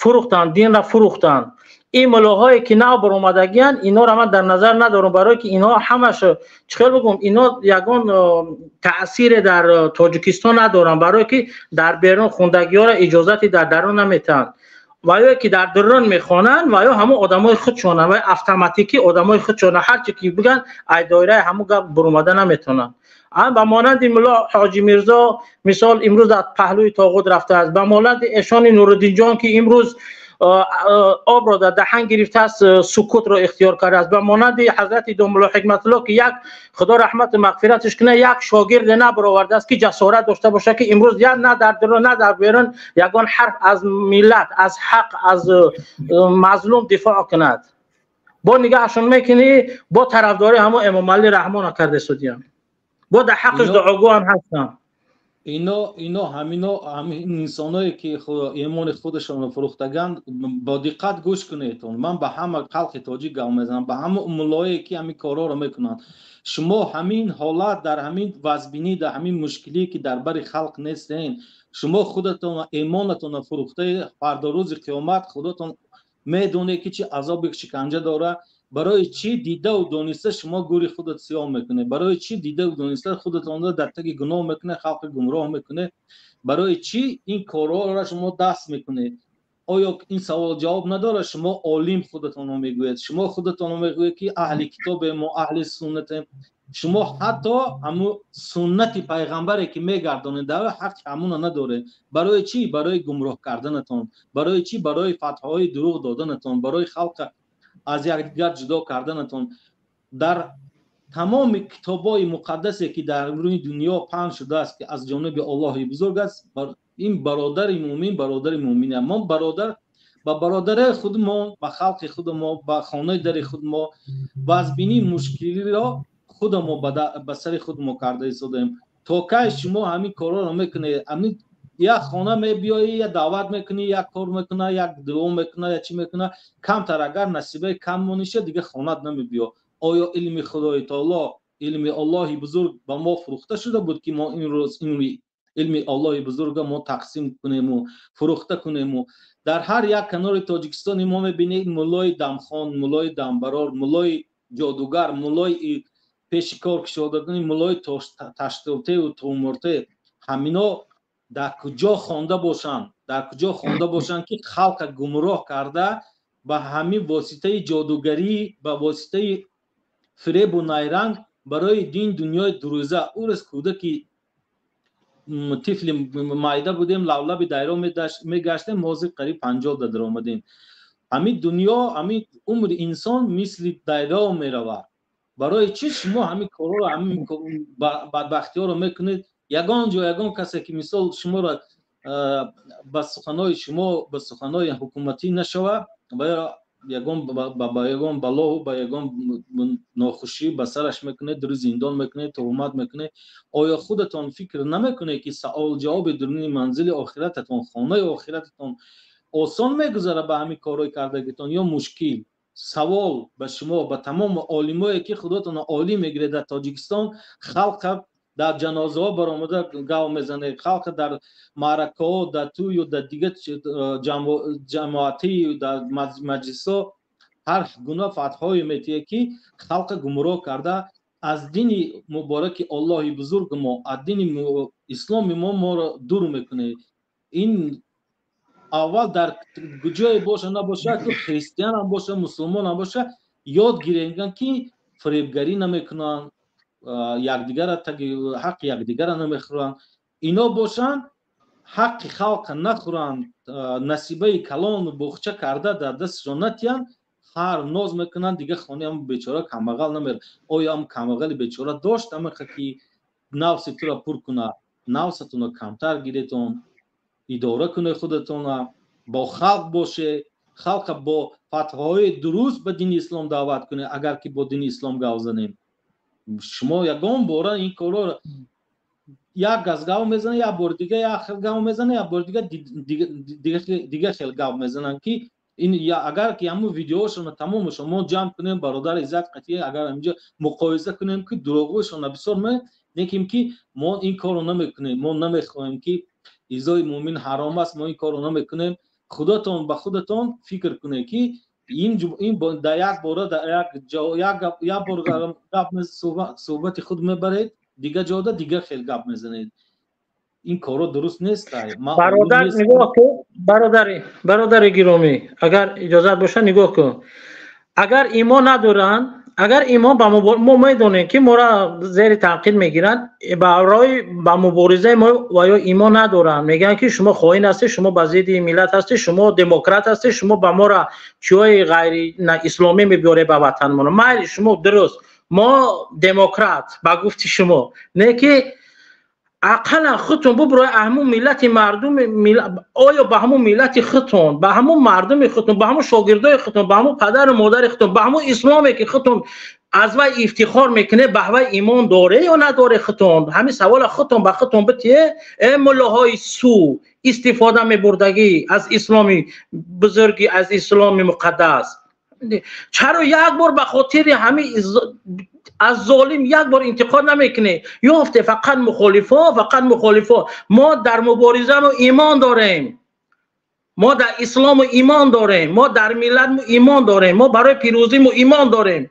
фурӯхтанд, динра фурӯхтанд. Ин муллоҳое, ки нав баромадагиянд, инҳоро ман дар назар надорам, барое ки инҳо ҳамаш, чӣ хел бигӯм, инҳо ягон таъсире дар Тоҷикистон надоранд, барое ки дар берун хондагиҳоро иҷозати дар дарун наметиҳанд. Ва ё ки дар дарун мехонанд, ва ё ҳамон одамои худшонанд, ва автоматикӣ одамои худшонанд, ҳарчи ки бигӯянд, ай доираи ҳамон гап баромада наметавонанд. Ба монанди мулло Ҳоҷи Мирзо, мисол, имрӯз аз паҳлӯи тоғут рафтааст, ба монанди эшони Нуриддинҷон, ки имрӯз обро дар даҳан гирифтааст, сукутро ихтиёр кардааст, ба монанди ҳазрати домулло Ҳикматулло, ки як, Худо раҳмату мағфираташ кунад, як шогирде набаровардааст, ки ҷасорат дошта бошад, ки имрӯз я на дар дарун, на дар берун ягон ҳарф аз миллат, аз ҳақ, аз мазлум дифоъ кунад. Бо нигаҳшон мекунӣ, бо тарафдорӣ ҳамон Эмомалӣ Раҳмона карда судиян, бо дар ҳаққаш дуогӯ ҳам ҳастанд. Ино ҳамино, ҳамин инсоное ки имони худашонро фурӯхтаганд, бо диққат гӯш кунедтон. Ман ба ҳама халқи тоҷик гап мезанам, ба ҳама муллое ки ҳамин корҳоро мекунанд. Шумо ҳамин ҳолат, дар ҳамин вазбинӣ, дар ҳамин мушкилие ки дар бари халқ нестен, шумо худатон имонатонро фурӯхтаи. Фардо, рӯзи қиёмат, худатон медонед ки чӣ азоби шиканҷа дора. Барои чӣ дидаву дониста шумо гӯри худат сиёҳ мекунед? Барои чӣ дидаву дониста худатонро дар таги гуноҳ мекунед, халқи гумроҳ мекунед? Барои чӣ ин корҳоро шумо даст мекунед? Оё ин савол ҷавоб надорад? Шумо олим худатонро мегӯед, шумо худатонро мегӯед ки аҳли китобем, мо аҳли суннатем. Шумо ҳатто ҳамун суннати пайғамбаре ки мегардонед, дар ҳаққи ҳамуна надоред. Барои чӣ? Барои гумроҳ карданатон. Барои чӣ? Барои фатвоҳои дурӯғ доданатон, барои халқа аз якдигар ҷудо карданатон. Дар тамоми китобҳои муқаддасе ки дар рӯи дунё паҳн шудааст, ки аз ҷониби Оллоҳи бузург аст, ин бародари муъмин бародари муъмин. Мо бародар ба бародараи худ, мо ба халқи худ, мо ба хонаи дари худ, мо вазбинии мушкилиро худамо ба сари худ мо карда истодаем. То кай шумо ҳамин корҳоро мекунед? Ҳамин як хона мебиёӣ, як даъват мекунӣ, як кор мекуна, як дуо мекуна, як чӣ мекуна, камтар агар насибаи кам мониша, дига хонат намебиё. Оё илми Худои таоло, илми Оллоҳи бузург ба мо фурӯхта шуда буд, ки мо имрӯз илми Оллоҳи бузурга мо тақсим кунему фурӯхта кунему? Дар ҳар як канори Тоҷикистони мо мебинед муллои дамхон, муллои дамбарор, муллои ҷодугар, муллои пеши кор кушодадани, муллои таштуртеу тумурте. Ҳамино дар куҷо хонда бошанд? Дар куҷо хонда бошанд, ки халқа гумроҳ карда, ба ҳамин воситаи ҷодугарӣ, ба воситаи фиребу найранг барои дин дунёи дурӯза? Урӯз кӯдаки тифли майда будем, лавлаби дайро мегаштем, ҳозир қариб 50 да даромадем. Ҳамин дунё, ҳамин умри инсон мисли дайро меравад. Барои чӣ шумо ҳамин корҳоро, ҳамин бадбахтиҳоро мекунед? Ягон ҷо ягон касе ки мисол шуморо ба суханои шумо, ба суханои ҳукуматӣ нашава, ягон ба ягон балоҳу ба ягон нохушӣ ба сараш мекунед, дури зиндон мекунед, туҳмат мекунед. Оё худатон фикр намекунед, ки савол ҷавоби дуруни манзили охирататон, хонаи охирататон осон мегузарад ба ҳамин корҳои кардагитон ё мушкил? Савол ба шумо, ба тамоми олимое ки худотонро олим мегиред дар Тоҷикистон. Халқа дар ҷанозаҳо баромада гав мезанед, халқа дар маъракаҳо, дар тӯю дар дигар ҷамоатию дар маҷлисҳо ҳар гуна фатвоҳое метиҳед, ки халқа гумроҳ карда, аз дини мубораки Оллоҳи бузург мо, аз дини исломи мо моро дур мекунед. Ин аввал дар ҷое боша набоша, ки христианам боша, мусулмонам боша, ёд гирем, ки фиребгарӣ намекунанд, якдигара таги ҳаққи якдигара намехӯранд. Ино бошанд, ҳаққи халқа нахӯранд, насибаи калону боғча карда дар дастшон натиҳанд, ҳар ноз мекунанд. Дига хонаи ҳам бечора камбағал намерад. Оё ҳам камбағали бечора дошт амақа ки нафси тура пур кунад? Нафсатонро камтар гиретон, идора кунед худатона, бо халқ боше, халқа бо фатвоҳои дуруст ба дини ислом даъват кунед. Агар ки бо дини ислом гав занем, шумо ягон бора ин корро як газ гав мезанад, як бори дига як хел гав мезанад, як бори дига дига хел гав мезананд, ки ин агар ки ҳамун видеоҳошона тамомашон мо ҷамъ кунем, бародар Иззат қатъия, агар ҳаминҷо муқоиса кунем, ки дурӯғҳояшона бисёр неким, ки мо ин корро намекунем, мо намехоҳем, ки изои муъмин ҳаром аст, мо ин корро намекунем. Худатон ба худатон фикр кунед, ки ин дар як бора, дар як ҷо як бор гап суҳбати худ мебаред, дига ҷода дига хел гап мезанед. Ин корро дуруст нест. Бародар, нигоҳ кун, бародари гиромӣ, агар иҷозат боша, нигоҳ кун. Агар имон надоранд, агар имон ба мо, медонем, ки моро зери танқид мегиранд барои ба муборизаи мо ва ё имон надоранд, мегӯянд, ки шумо хоин ҳастед, шумо ба зидди миллат ҳастед, шумо демократ ҳастед, шумо ба моро чиҳои ғайри исломӣ мебиёред ба ватанмон. Майли, шумо дуруст, мо демократ ба гуфти шумо, не ки Ақаллан худтон буброи ҳамун миллати мардум, оё ба ҳамун миллати худтон, ба ҳамун мардуми худтон, ба ҳамун шогирдои худтон, ба ҳамун падару модари худтон, ба ҳамун исломе ки худтон аз вай ифтихор мекунед, ба вай имон доре ё надоре худтон? Ҳамин савола худтон ба худтон битие. Э муллоҳои су истифода мебурдагӣ аз исломи бузурги, аз исломи муқаддас, чаро як бор ба хотири ҳамин аз золим як бор интиқод намекунӣ? Ёфте фақат мухолифо, фақат мухолифо. Мо дар муборизамо имон дорем, мо дар ислому имон дорем, мо дар миллатмо имон дорем, мо барои пирӯзимо имон дорем,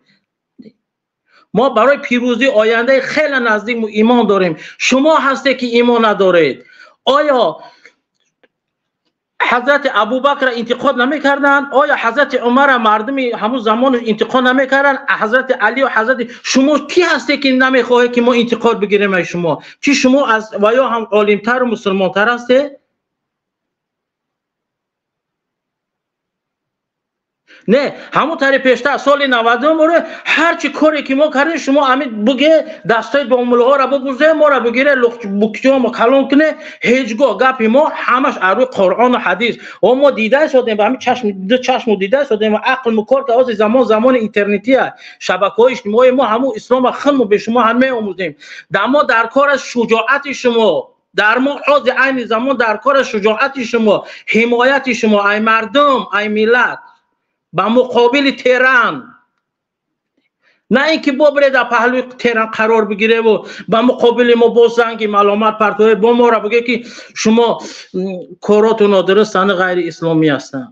мо барои пирӯзии ояндаи хеле наздикмо имон дорем. Шумо ҳасте ки имон надоред. Оё ҳазрати Абубакрро интиқод намекарданд? Оё ҳазрати Умарро мардуми ҳамун замон интиқод намекарданд? Ҳазрати Алию ҳазрати шумо кӣ ҳасте ки намехоҳед ки мо интиқод бигирем аз шумо? Чӣ шумо аз ва ё ҳам олимтару мусулмонтар ҳастед? Не, ҳамун тари пештар соли 90 оре ҳарчи коре ки мо кардем, шумо ҳамин буге дастои бомулҳоро бубузе, моро бигире букиёмо калон куне. Ҳеҷ гоҳ гапи мо ҳамаш аз рӯи Қуръону ҳадис. О мо дида истодем, ба ҳамин чашм, ду чашму дида истодем ва ақлму кор ка. Ҳозир замон замони интернетия, шабакаҳои иҷтимоии мо ҳамун ислома хунму бе шумо ҳам меомӯзем. Дар мо дар кор аст шуҷоати шумо, дар мо ҳозир айни замон дар кор аст шуҷоати шумо, ҳимояти шумо, ай мардум, ай миллат ба муқобили Теран. На ин ки бобире дар паҳлӯи Теран қарор бигиреву ба муқобили мо боз занги маломат партове, бо моро бигӯе ки шумо коротон нодурустанд, ғайриисломӣ ҳастанд.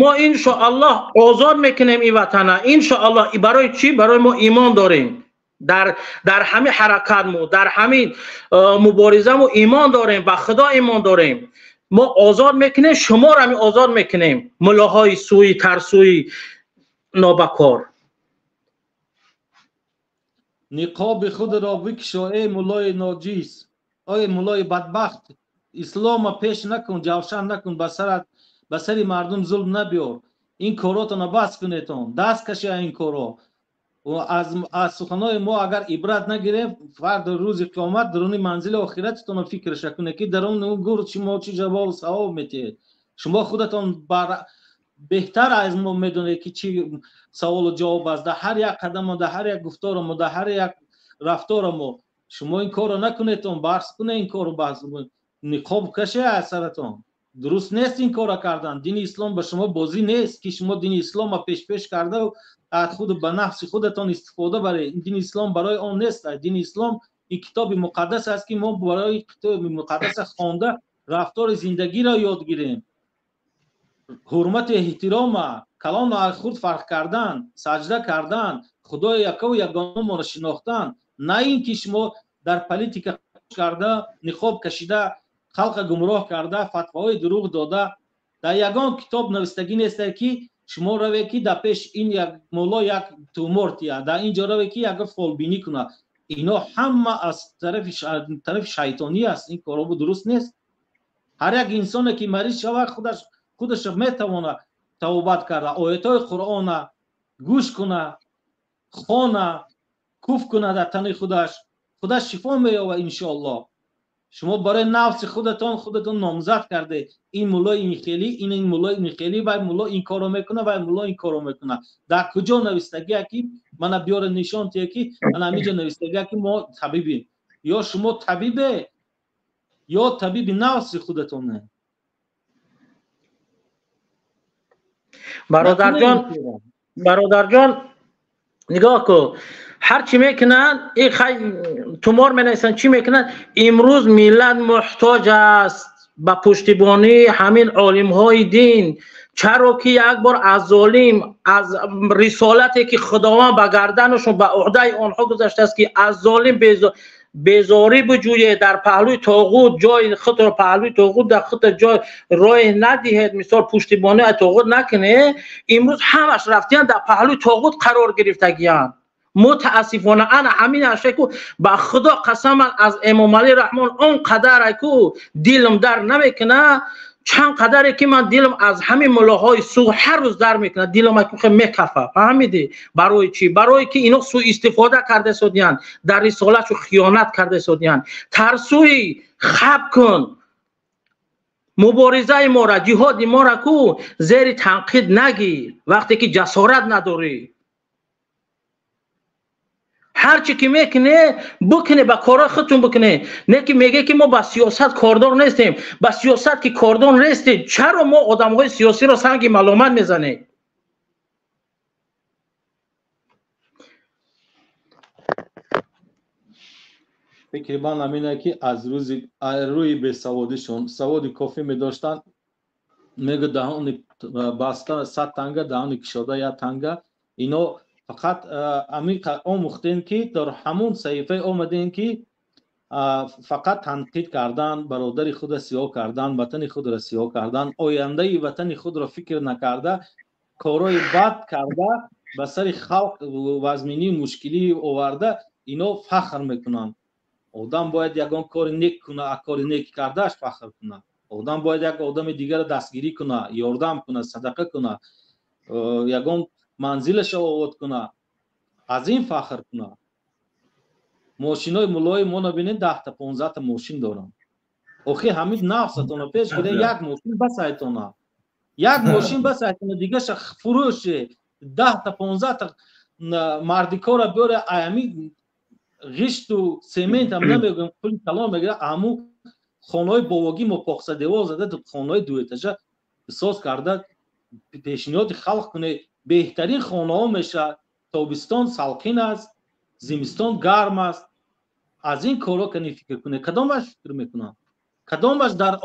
Мо иншоаллоҳ озод мекунем ин ватана, иншоаллоҳ. Барои чӣ? Барои мо имон дорем дар ҳамин ҳаракатмо, дар ҳамин муборизамо имон дорем, ба Худо имон дорем. Мо озод мекунем, шуморо ҳам озод мекунем, муллоҳои сӯи тарсӯи нобакор. Ниқоби худро бикшо, эй муллои ноҷиз, эй муллои бадбахт. Ислома пеш накун, ҷавшан накун, ба сари мардум зулм набиёр. Ин коротона бас кунетон, даст каши ин коро. Аз суханои мо агар ибрат нагирем, фардо рӯзи қиёмат даруни манзили охиратитонро фикрша кунед, ки дар он гур шумо чӣ ҷавобу савоб метиҳед. Шумо худатон беҳтар аз мо медонед ки чӣ саволу ҷавоб аст дар ҳар як қадамо, дар ҳар як гуфторамо, дар ҳар як рафторамо. Шумо ин корро накунедтон, баҳс кунед ин корро, баҳс ниқоб каше аз саратон. Дуруст нест ин корро кардан. Дини ислом ба шумо бозӣ нест ки шумо дини исломро пешпеш карда аз худ ба нафси худатон истифода баред. Дини ислом барои он нест. Дини ислом ин китоби муқаддас аст ки мо барои китоби муқаддас хонда рафтори зиндагиро ёд гирем. Ҳурмату эҳтирома, калону аз худ фарқ кардан, саҷда кардан, Худои якаву ягонамонро шинохтан, на ин ки шумо дар политика карда, ниқоб кашида, халқа гумроҳ карда, фатваҳои дурӯғ дода. Дар ягон китоб навистагӣ нест ки шумо раве ки дар пеш ин як мулло як тумор тия, дар ин ҷо раве ки як фолбинӣ кунад. Ино ҳама аз тарафи шайтонӣ аст. Ин коробу дуруст нест. Ҳар як инсоне ки мариз шавад, худаш метавонад тавбат карда, оятҳои Қуръона гӯш куна, хона, куф куна дар тани худаш, худаш шифо меёбад иншоаллоҳ. Шумо барои нафси худатон номзад карде. Ин мулло ин хели, ин мулло ин хели, вай мулло ин корро мекунад, вай мулло ин корро мекунад. Дар куҷо навистагия ки мана биёре нишон тие ки мана ҳаминҷо навистагия ки мо табибем? Ё шумо табибе, ё табиби нафси худатоне. Бародарҷон, нигоҳ кун, ҳар чӣ мекунанд, тумор менависанд, чӣ мекунанд. Имрӯз миллат муҳтоҷ аст ба пуштибонии ҳамин олимҳои дин. Чаро ки як бор аз золим, аз рисолате ки Худованд ба гарданашон, ба уҳдаи онҳо гузаштааст ки аз золим безорӣ биҷӯед, дар паҳлӯи тоғут ҷои худро, паҳлӯи тоғут дар худ ҷой рой надиҳед, мисол пуштибонӣ аз тоғут накунед. Имрӯз ҳамаш рафтиян дар паҳлӯи тоғут қарор гирифтагиянд. Мутаассифона ана ҳамин ашеку ба Худо қасаман аз Эмомалӣ Раҳмон он қадар айку дилм дар намекуна. Чанд қадаре ки ман дилам аз ҳамин муллоҳои суғ ҳар рӯз дар мекунад, дилам мекафа. Фаҳмидӣ? Барои чӣ? Барои ки ино суистифода карда содиянд, дар рисолатшу хиёнат карда содиянд. Тарсуи хаб кун, муборизаи мора, ҷиҳоди мора ку зери танқид нагир, вақте ки ҷасорат надорӣ. Ҳарчи ки мекуне, бикуне, ба корҳои худтон бикуне. Не ки меге ки мо ба сиёсат кордор нестем. Ба сиёсат ки кордор нестем, чаро мо одамҳои сиёсиро санги маломат мезанем? Фикри ман ҳамин ки аз рӯзи рӯи бесаводишон саводи кофӣ медоштанд, мегӯ даҳони баста 100 танга, даҳони кушода як танга. Ино фақат ҳамин омӯхтем ки дар ҳамон саҳифае омадем ки фақат танқид кардан, бародари худро сиёҳ кардан, ватани худро сиёҳ кардан, ояндаи ватани худро фикр накарда, корҳои бад карда, ба сари халқ вазминию мушкилӣ оварда, ино фахр мекунанд. Одам бояд ягон кори нек куна, аз кори нек кардааш фахр куна. Одам бояд як одами дигарро дастгирӣ куна, ёрдам куна, садақа куна, ягон манзилашро овод куна, аз ин фахр куна. Мошинои муллои мо набинед, 10та 15та мошин доранд. Охи ҳамин нафсатона пеш гирен, як мошин басайтона, як мошин басайтона, дигаша фурӯше, 10та 15та мардикора биёре, ами ғишту сементам намегӯям, пули калон мегира, аму хонаҳои бовогӣ мо поксадевор зада, хонаҳои дуэтажа соз карда пешниҳоди халқ кунед. Беҳтарин хонаҳо мешавад. Тобистон салқин аст, зимистон гарм аст. Аз ин корҳо кани фикр кунед. Кадомаш фикр мекунанд? Кадомаш дар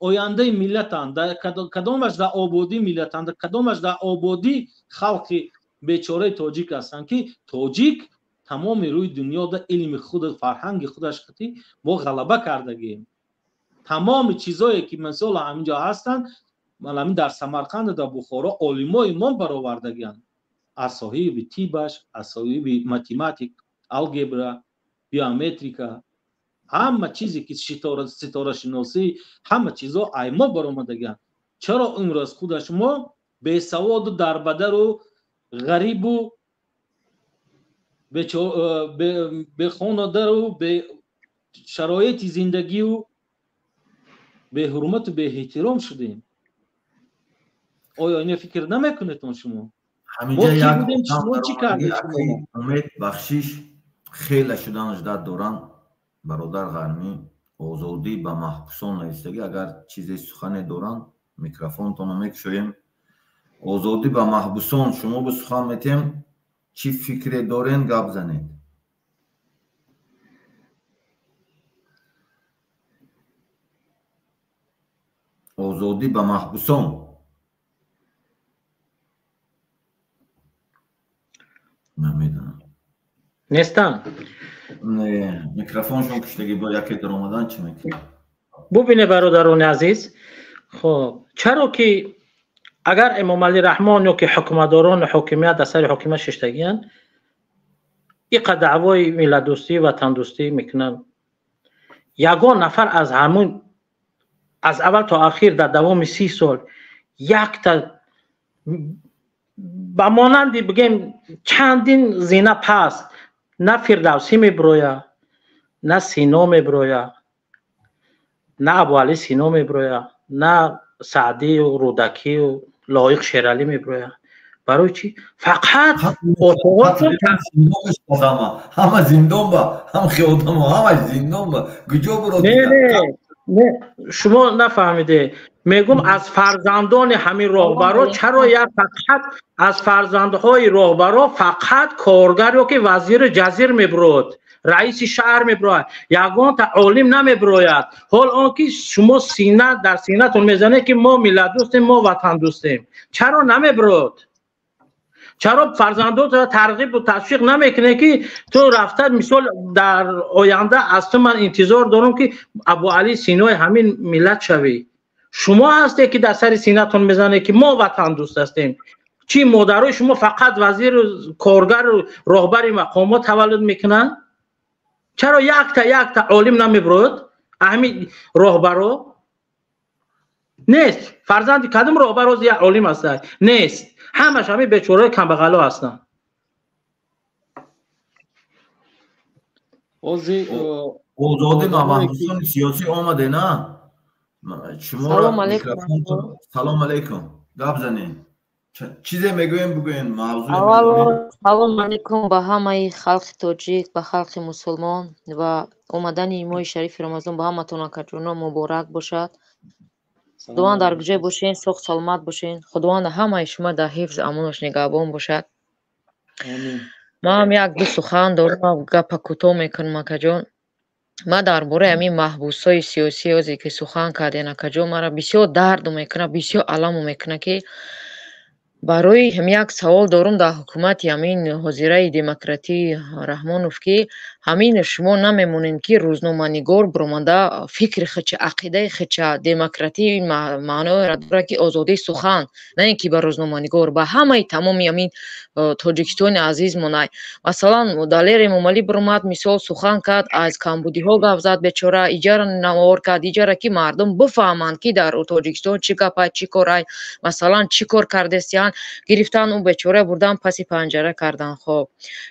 ояндаи миллатанд? Кадомаш дар ободии миллатанд? Кадомаш дар ободии халқи бечораи тоҷик ҳастанд, ки тоҷик тамоми рӯи дунёда илми худ, фарҳанги худаш қати мо ғалаба кардагием. Тамоми чизое ки мисол ҳаминҷо ҳастанд, ҳамин дар Самарқанд, дар Бухоро олимои мо баровардагианд. Аз соҳиби тибаш, аз соҳиби математик, алгебра, биометрика, ҳама чизе ки ситорашиносӣ, ҳама чизо ай мо баромадагианд. Чаро имрӯз худаш мо бесаводу дарбадару ғарибу бехонадару бешароити зиндагию беҳурмату беэҳтиром шудем? Оё ино фикр намекунедон шумо? Ҳаминҷа як умед бахшиш хеле шудан ждат дорам. Бародар Ғармӣ, озодӣ ба маҳбусон навистагӣ, агар чизе сухане доранд, микрофонтонро мекушоем. Озодӣ ба маҳбусон, шумо бо сухан метем, чӣ фикре дорен, гап занед. Озодӣ ба маҳбусон. Намедонам. Нестан? Не, микрофоншон куштагӣ, бо яке даромадан чӣ мекунад? Бубине бародарони азиз, хоб, чаро ки агар Эмомалӣ Раҳмон ё ки ҳукуматдорони ҳокимият дар сари ҳокимият шиштагиянд, иқа даъвои миллатдӯстӣ, ватандӯстӣ мекунанд, ягон нафар аз ҳамун аз аввал то ахир дар давоми 30 сол якта ба монанди бигем чандин зина паст на Фирдавсӣ мебироя, на Сино мебироя, на Абуалӣ Сино мебироя, на Саъдию Рӯдакию Лоиқ Шералӣ мебироя. Барои чӣ? Фақат ҳама зиндон ба ҳам хиёдамо, ҳама зиндон ба куҷо биро? Не, не, шумо нафаҳмиде. Мегум аз фарзандони ҳамин роҳбаро чаро як фақат аз фарзандҳои роҳбаро фақат коргар ё ки вазири ҷазир мебурод, раиси шаҳр мебурояд, ягонта олим намебурояд. Ҳол он ки шумо сина дар синатон мезанед ки мо миллатдӯстем, мо ватандӯстем. Чаро намебурод? Чаро фарзандотро тарғибу ташвиқ намекунед ки ту рафта мисол дар оянда аз ту ман интизор дорам ки Абуалӣ Синои ҳамин миллат шавӣ? Шумо ҳастед ки дар сари синатон мезанед ки мо ватандӯст ҳастем. Чӣ модарои шумо фақат вазиру коргару роҳбари мақомот таваллуд мекунанд? Чаро якта якта олим намебурод ҳамин роҳбаро? Нест. Фарзанди кадом роҳбар ҳозир як олим ҳаста? Нест. Ҳамаш ҳамин бечораи камбағало ҳастанд. Озоди маҳбусони сиёсӣ омаде на? Салом алейкум. Салом алейкум. Гап занед. Чизе мегӯем, бигӯем мавзӯе. Аввало салом алейкум ба ҳамаи халқи тоҷик, ба халқи мусулмон ва омадани моҳи шарифи Рамазон ба ҳаматон, акаҷоно, муборак бошад. Худованд дар куҷое бошен, соғ саломат бошен. Худованд ҳамаи шумо дар ҳифз амонаш нигаҳбон бошад. Ман як ду сухан дорам, гапа кӯтоҳ мекунам, акаҷон. Ман дар бораи ҳамин маҳбусҳои сиёсӣ ҳозир ки сухан кардем, акаҷон, маро бисёр дарду мекунад, бисёр аламу мекунад, ки барои як савол дорум дар ҳукумати ҳамин ҳозираи демократӣ Раҳмонов, ки ҳамин шумо намемонед, ки рӯзноманигор биромада фикри худша, ақидаи худша. Демократӣ маъноеро дорад, ки озодии сухан, на ин ки ба рӯзноманигор, ба ҳамаи тамоми ҳамин Тоҷикистони азизмонай. Масалан, Далер Эмомалӣ биромад, мисол, сухан кард, аз камбудиҳо гап зад, бечора, иҷара навор кард, иҷара ки мардум бифаҳманд, ки дар Тоҷикистон чӣ гапай, чӣ корай, масалан, чӣ кор кардестиянд. Гирифтан ӯ бечора, бурдан, паси панҷара кардан. Хоб,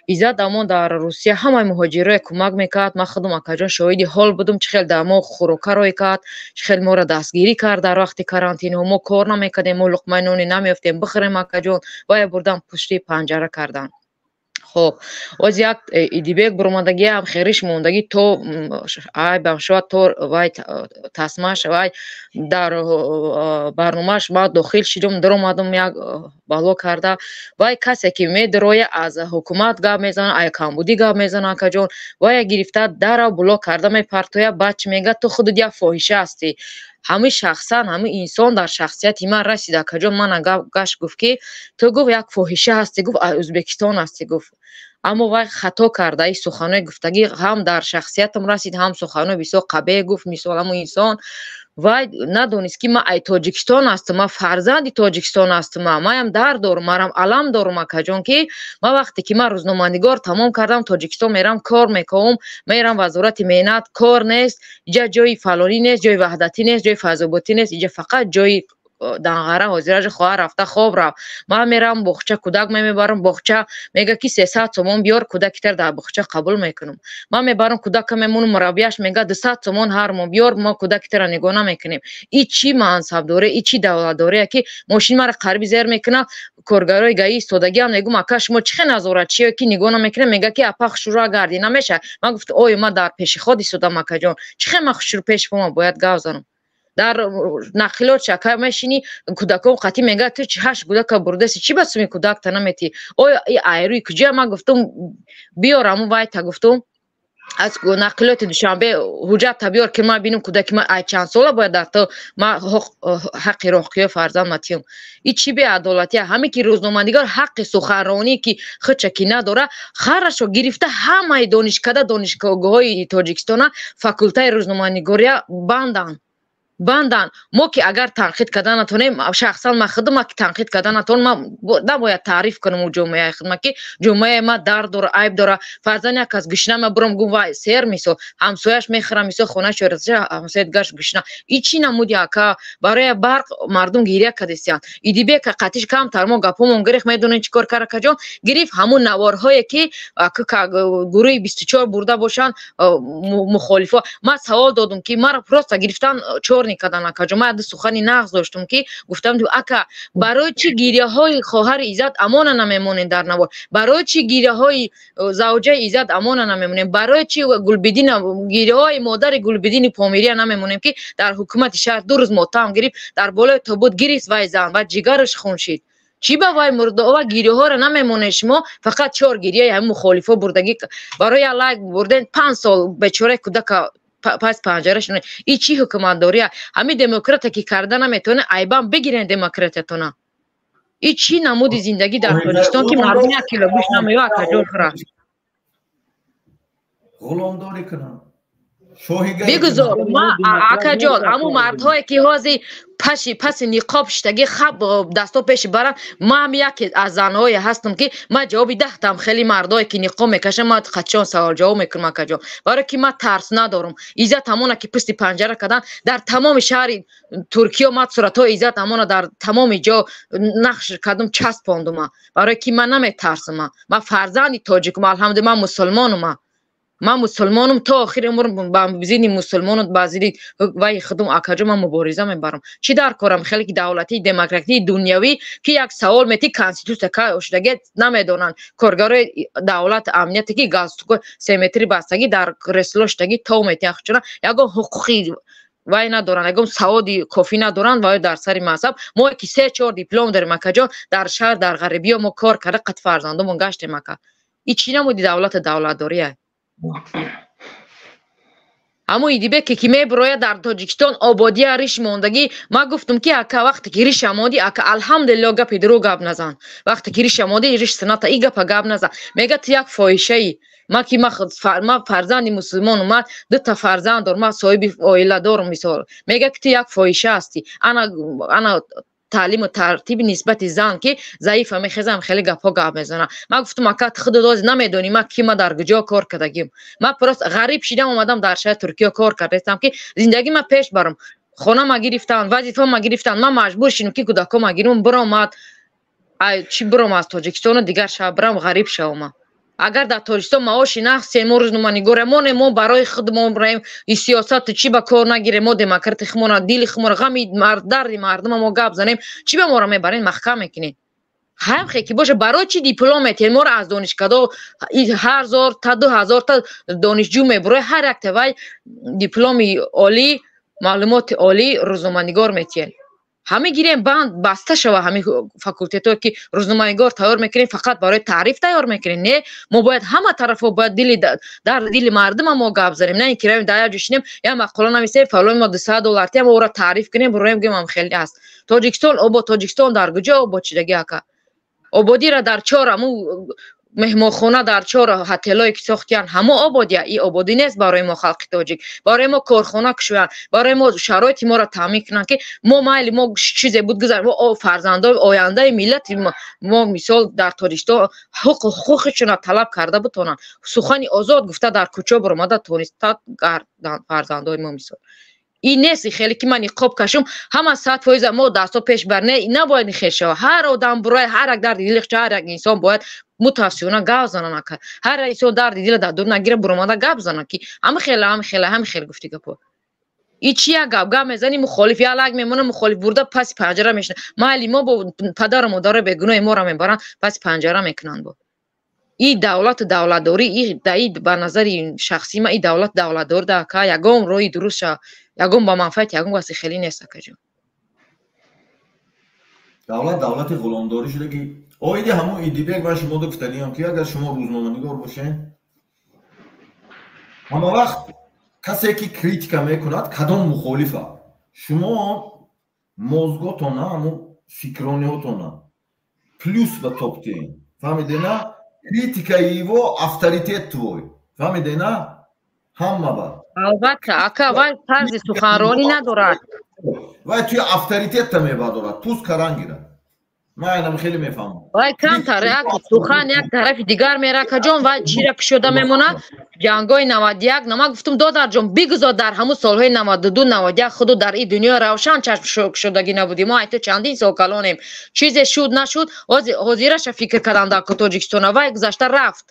Иззат Амон дар Русия ҳамаи муҳоҷирое кӯмак мекард. Ман худам, акаҷон, шоҳиди ҳол будум, чӣ хел дар мо хӯрока рой кард, чӣ хел моро дастгирӣ кард дар вақти карантинҳо. Мо кор намекардем, мо луқмаи ноне намеёфтем бихӯрем, акаҷон, вая бурдан, пушти панҷара кардан. Хоб, оз як Идибек буромадагиам, хериш мондагӣ, то айбам шавад, то вай тасмаш вай дар барномааш ман дохил шидум, даромадум, як бало карда. Вай касе ки медароя, аз ҳукумат гап мезанад, ай камбудӣ гап мезанад, акаҷон, вая гирифта, дара блок карда мепартоя. Баъд чӣ мегӯяд? Ту худат як фоҳиша ҳастӣ. Ҳамин шахсан, ҳамин инсон дар шахсияти ман расид, акаҷон, мана гашт, гуфт, ки ту, гуфт, як фоҳиша ҳастӣ, гуфт, аз Ӯзбекистон ҳастӣ, гуфт. Аммо вай хато карда, ин суханои гуфтагӣ ҳам дар шахсиятам расид, ҳам суханои бисёр қабеҳ гуфт. Мисол, ҳамун инсон вай надонист, ки ман ай Тоҷикистон ҳастам, ман фарзанди Тоҷикистон ҳастам, маям дард дорум, марам алам дорум, акаҷон, ки ман вақте ки ман рӯзноманигор тамом кардам, Тоҷикистон мерам, кор мекунам, мерам Вазорати меҳнат, кор нест. Иҷа ҷои фалонӣ нест, ҷои Ваҳдатӣ нест, ҷои Файзободӣ нест, иҷа фақат ҷои данғара ҳозираҷа хоҳар рафта хоб рафт. Ман мерам боғча, кӯдак мебарам боғча, мега, ки 300 сомон биёр, кӯдакитар дар боғча қабул мекунам. Ман мебарам, кӯдака мемонам, мураббияш мега, 200 сомон ҳар моҳ биёр, мо кӯдакитара нигоҳ намекунем. И чӣ мансабдорӣ, и чӣ давлатдорие, ки мошин мара қариби зер мекунад? Коргарои ГАИ истодагиам, мегӯм, ака, шумо чӣ хел назоратчие, ки нигоҳ намекунед? Мега, ки апа, хушрӯ гарди намешавад. Ман гуфтам, ой, ман дар пеши худ истодам, акаҷон, чӣ хел ман хушрӯ пеши пома бояд гап занам? Дар нақлиёт шака мешинӣ, кӯдакон қатӣ, мега, ту чи ҳашт кӯдака бурдаси, чӣ ба суми кӯдакта наметӣ? Оё и айрӯи куҷоя? Ман гуфтум, биёр аму вайта, гуфтум, аз нақлиёти Душанбе ҳуҷҷатта биёр, ки ман бинам, кӯдаки ман ай чанд сола бояд дар то ман ҳаққи роҳқиёи фарзанд матиём. И чӣ беадолатия? Ҳамин ки рӯзноманигор ҳаққи суханронӣ ки худша ки надора, харашо гирифта, ҳамаи донишкада, донишгоҳҳои Тоҷикистона, факултаи рӯзноманигория банданд, бандан. Мо ки агар танқид карда натонем, шахсан ман худам ки танқид карда натонам, ман набояд таъриф кунам у ҷомеаи худма, ки ҷомеаи ма дард дора, айб дора. Фарзан, як кас гушна, ма бурам, гум, вай сер, мисол, ҳамсояш мехӯрам, мисол, хонааш ҳамсоя дигараш гушна. И чӣ намуди, ака? Барои барқ мардум гиря кардистиянд. Идибека қатиш камтар мо гапомон гирифт. Медонед, чӣ кор кар, акаҷон? Гирифт ҳамун наворҳое, ки гурӯҳи 24 бурда бошанд, мухолифо. Ман савол додум, ки маро просто гирифтан, чор кардан, акаҷон. Ман ду сухани нағз доштум, ки гуфтам, ака, барои чӣ гиряҳои хоҳари Иззат Амона намемонед дар навор? Барои чӣ гиряҳои завҷаи Иззат Амона намемонем? Барои чӣ Гулбидина, гиряҳои модари Гулбидини Помирия намемонем, ки дар ҳукумати шаҳр 2 рӯз мотам гирифт, дар болои тобут гирист вай зан ва ҷигараш хун шид? Чӣ ба вай мурдаова гирёҳоро намемонед шумо? Фақат чор гирияи ҳамин мухолифо бурдагӣ, барои як лайк бурден, 5 сол бечораи кӯдака пас панҷара шуна. И чӣ ҳукуматдория? Ҳамин демократа ки карда наметавона, айбам бигирен демократиятона. И чӣ намуди зиндагӣ дар Тоҷикистон, ки мардум як кило гӯшт намеёбад, акаҷон, хӯрад? Ғуломдорӣ кунам. Бигузор, ма акаҷон, ҳамун мардҳое ки ҳозир паши паси ниқоб шиштагӣ, хаб дасто пеши баранд. Ма ҳам яке аз занҳое ҳастам, ки ма ҷавоби даҳтам хеле мардое ки ниқоб мекашанд, ма қачон савол ҷавоб мекунам, акаҷон, барое ки ма тарс надорам. Иззат ҳамона ки пушти панҷара карданд дар тамоми шаҳри Туркиё, ма суратҳои Иззат ҳамона дар тамоми ҷо нақш кардам, часпондума, барое ки ма наметарсам. Ма фарзанди тоҷикум, алҳамдулилла, ма мусулмонума, ман мусулмонум, то охири умр ба зидди мусулмону ба зидди вай худум, акаҷо, ман мубориза мебарам. Чӣ дар корам хеле ки давлатии демократии дунявӣ, ки як савол мети, конститутсия ка шудаги намедонанд. Коргарои давлат амнияте ки галстуко семетри бастагӣ, дар кресло шудаги, то метиҳан хучуна, ягон ҳуқуқи вай надоранд, ягон саводи кофӣ надоранд. Вай дар сари мансаб, мо ки се чор диплом дорем, акаҷон, дар шаҳр, дар ғарибиё мо кор карда, қат фарзандомон гаштем, ака. И чӣ намуди давлату давлатдория? Ҳамун Идибеке ки мебирояд, дар Тоҷикистон ободия риш мондагӣ. Ман гуфтам, ки ака, вақте ки риша монди, ака, алҳамдулилло, гапи дурӯғ гап назан. Вақте ки риша монди, риш сунната, и гапа гап назан. Мега, ту як фоҳишаӣ. Ма ки ма фарзанди мусулмонум, ма дута фарзанд дорам, ма соҳиби оила дорам, мисол. Мега, ки ту як фоҳиша ҳастӣ. Ана таълиму тартиби нисбати зан, ки заифа, мехезам, хеле гапҳо гап мезанам. Ман гуфтам, ака, ту худат ози намедонӣ ма ки, ма дар куҷо кор кардагим. Ма просто ғариб шидам, омадам, дар шаҳри Туркия кор кардастам, ки зиндагӣ ма пеш барам. Хона ма гирифтан, вазифа ма гирифтан, ман маҷбур шидам, ки кӯдакҳо ма гирам, биромад чӣ, биром аз Тоҷикистону дигар шаҳр бирам, ғариб шавам. Агар дар Тоҷикистон маоши нақс семо рӯзноманигоре моне, мо барои худмон раем и сиёсату чӣ ба кор нагирем, мо демократи худмона, дили худмона, ғами дарди мардума мо гап занем, чӣ ба моро мебарен, маҳкам мекунед? Ҳам хе ки боша, барои чӣ диплом метиҳед моро аз донишкадо? 1000 та 2000 та донишҷӯ мебурояд, ҳар як тавай дипломи олӣ, маълумоти олӣ, рӯзноманигор метиҳед. Ҳама гирем, банд баста шава ҳамин факултетҳое ки рӯзноманигор тайёр мекунем, фақат барои таъриф тайёр мекунем. Не, мо бояд ҳама тарафҳо, бояд дили дар дили мардума мо гап занем, на ин ки равем, дар як ҷо шинем, як мақола нависем, фалони мо 200 доллар тиям, ӯро таъриф кунем, буроем, гӯем ам хеле аст Тоҷикистон обод. Тоҷикистон дар куҷо обод шидаги, ака? Ободира дар чор ҳаму меҳмонхона, дар чор ҳотелое ки сохтиян, ҳамо ободия? И ободӣ нест барои мо, халқи тоҷик. Барои мо корхона кушоянд, барои мо шароити моро таъмин кунанд, ки мо майли, мо чизе буд гузар, мо фарзандои ояндаи миллати мо, мисол, дар Тоҷикистон ҳуқуқишонро талаб карда бутонанд, сухани озод гуфта, дар кӯчо баромада тониста гарданд фарзандои мо, мисол. Ин нест хеле ки ман ниқоб кашум, ҳама 100% мо дастҳо пеш бар. Не, набояд ин хел шава. Ҳар одам бурояд, ҳар як дарди дили, ҳар як инсон бояд мутаассифона гап занад, ака. Ҳар як инсон дарди дила дар дур нагира, буромада гап занад, ки ҳама хела, ҳама хела, ҳама хел гуфти гапо. И чи як гап гап мезани, мухолиф як лак мемона, мухолиф бурда паси панҷара мешина. Майли, мо бо падару модарои бегуноҳи моро мебаранд, паси панҷара мекунанд. Бо и давлату давлатдорӣ, и ба назари шахсии ман, и давлат давлатдорӣ да, ака, ягон роҳи дуруст ша, ягон ба манфиати ягон каси хеле нест, акаҷон. Давлат давлати ғуломдорӣ шуда, ки оиди ҳамон Идибек ман шумо гуфтаниям, ки агар шумо рӯзноманигор бошед, ҳама вақт касе ки критика мекунад, кадом мухолифа, шумо мозготона, ҳамон фикрониҳотона плюс ба топтен, фаҳмидена? Критика его авторитет твой, фаҳмидена? Ҳама ба Албатта, ака, вай тарзи суханронӣ надорад. Вай туи авторитетта мебардорад, пӯст каран гирад. Ман инам хеле мефаҳмам. Вай камтар як сухан як тарафи дигар мера, акаҷон, вай чира кушода мемонад. Ҷангои 91 нама гуфтум, додарҷон, бигузор, дар ҳамун солҳои 92, 91 худу дар ин дунёи равшан чашм кушодагӣ набудӣ. Мо айто чандин сол калонем. Чизе шуд, нашуд, ҳозираша фикр кардан дар Тоҷикистона. Вай гузашта рафт.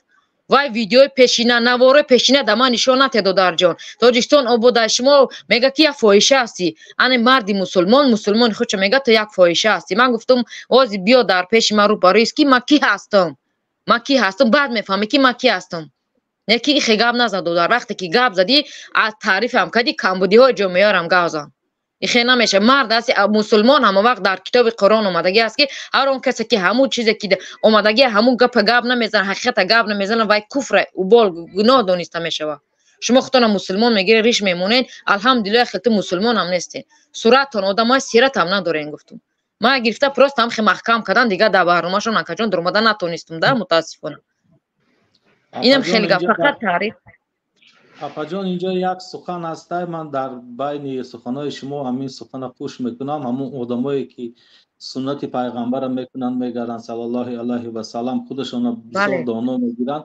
Вай видеои пешина, наворои пешина да ман нишон натед, додарҷон. Тоҷикистон обода, шумо мега, ки як фоҳиша ҳастӣ. Ане марди мусулмон, мусулмони худша мега, ту як фоҳиша ҳастӣ. Ман гуфтум, ози биё дар пеши ман рӯбарӯист, ки ман кӣ ҳастам, ман кӣ ҳастам, баъд мефаҳмӣ, ки ман кӣ ҳастам. Не ки ихе гап назад, додар. Вақте ки гап задӣ, аз таърифам кардӣ, камбудиҳои ҷомеаам гап зан. Ихе намеша. Мард ҳасти, мусулмон, ҳама вақт дар китоби Қуръон омадагӣ аст, ки ҳар он касе ки ҳамун чизе ки омадагӣ, ҳамун гапа гап намезанад, ҳақиқата гап намезанад, вай куфра, убол, гуноҳ дониста мешавад. Шумо худтона мусулмон мегиред, риш мемонед, алҳамдулилла, хел ту мусулмон ҳам нестед, суратон одамои сиратам надорен. Гуфтум, ман гирифта просто ҳам хе маҳкам кардан, дигар дар барномашон, акаҷон, дуромада натонистум да, мутаассифона. Инам хеле гап, фақат таъриф. Апаҷон, инҷо як сухан ҳастай, ман дар байни суханҳои шумо ҳамин сухана пӯш мекунам. Ҳамун одамое ки суннати пайғамбара мекунанд, мегарданд саллаллоҳи алайҳи васалам, худашонро бисёр доно мегиранд.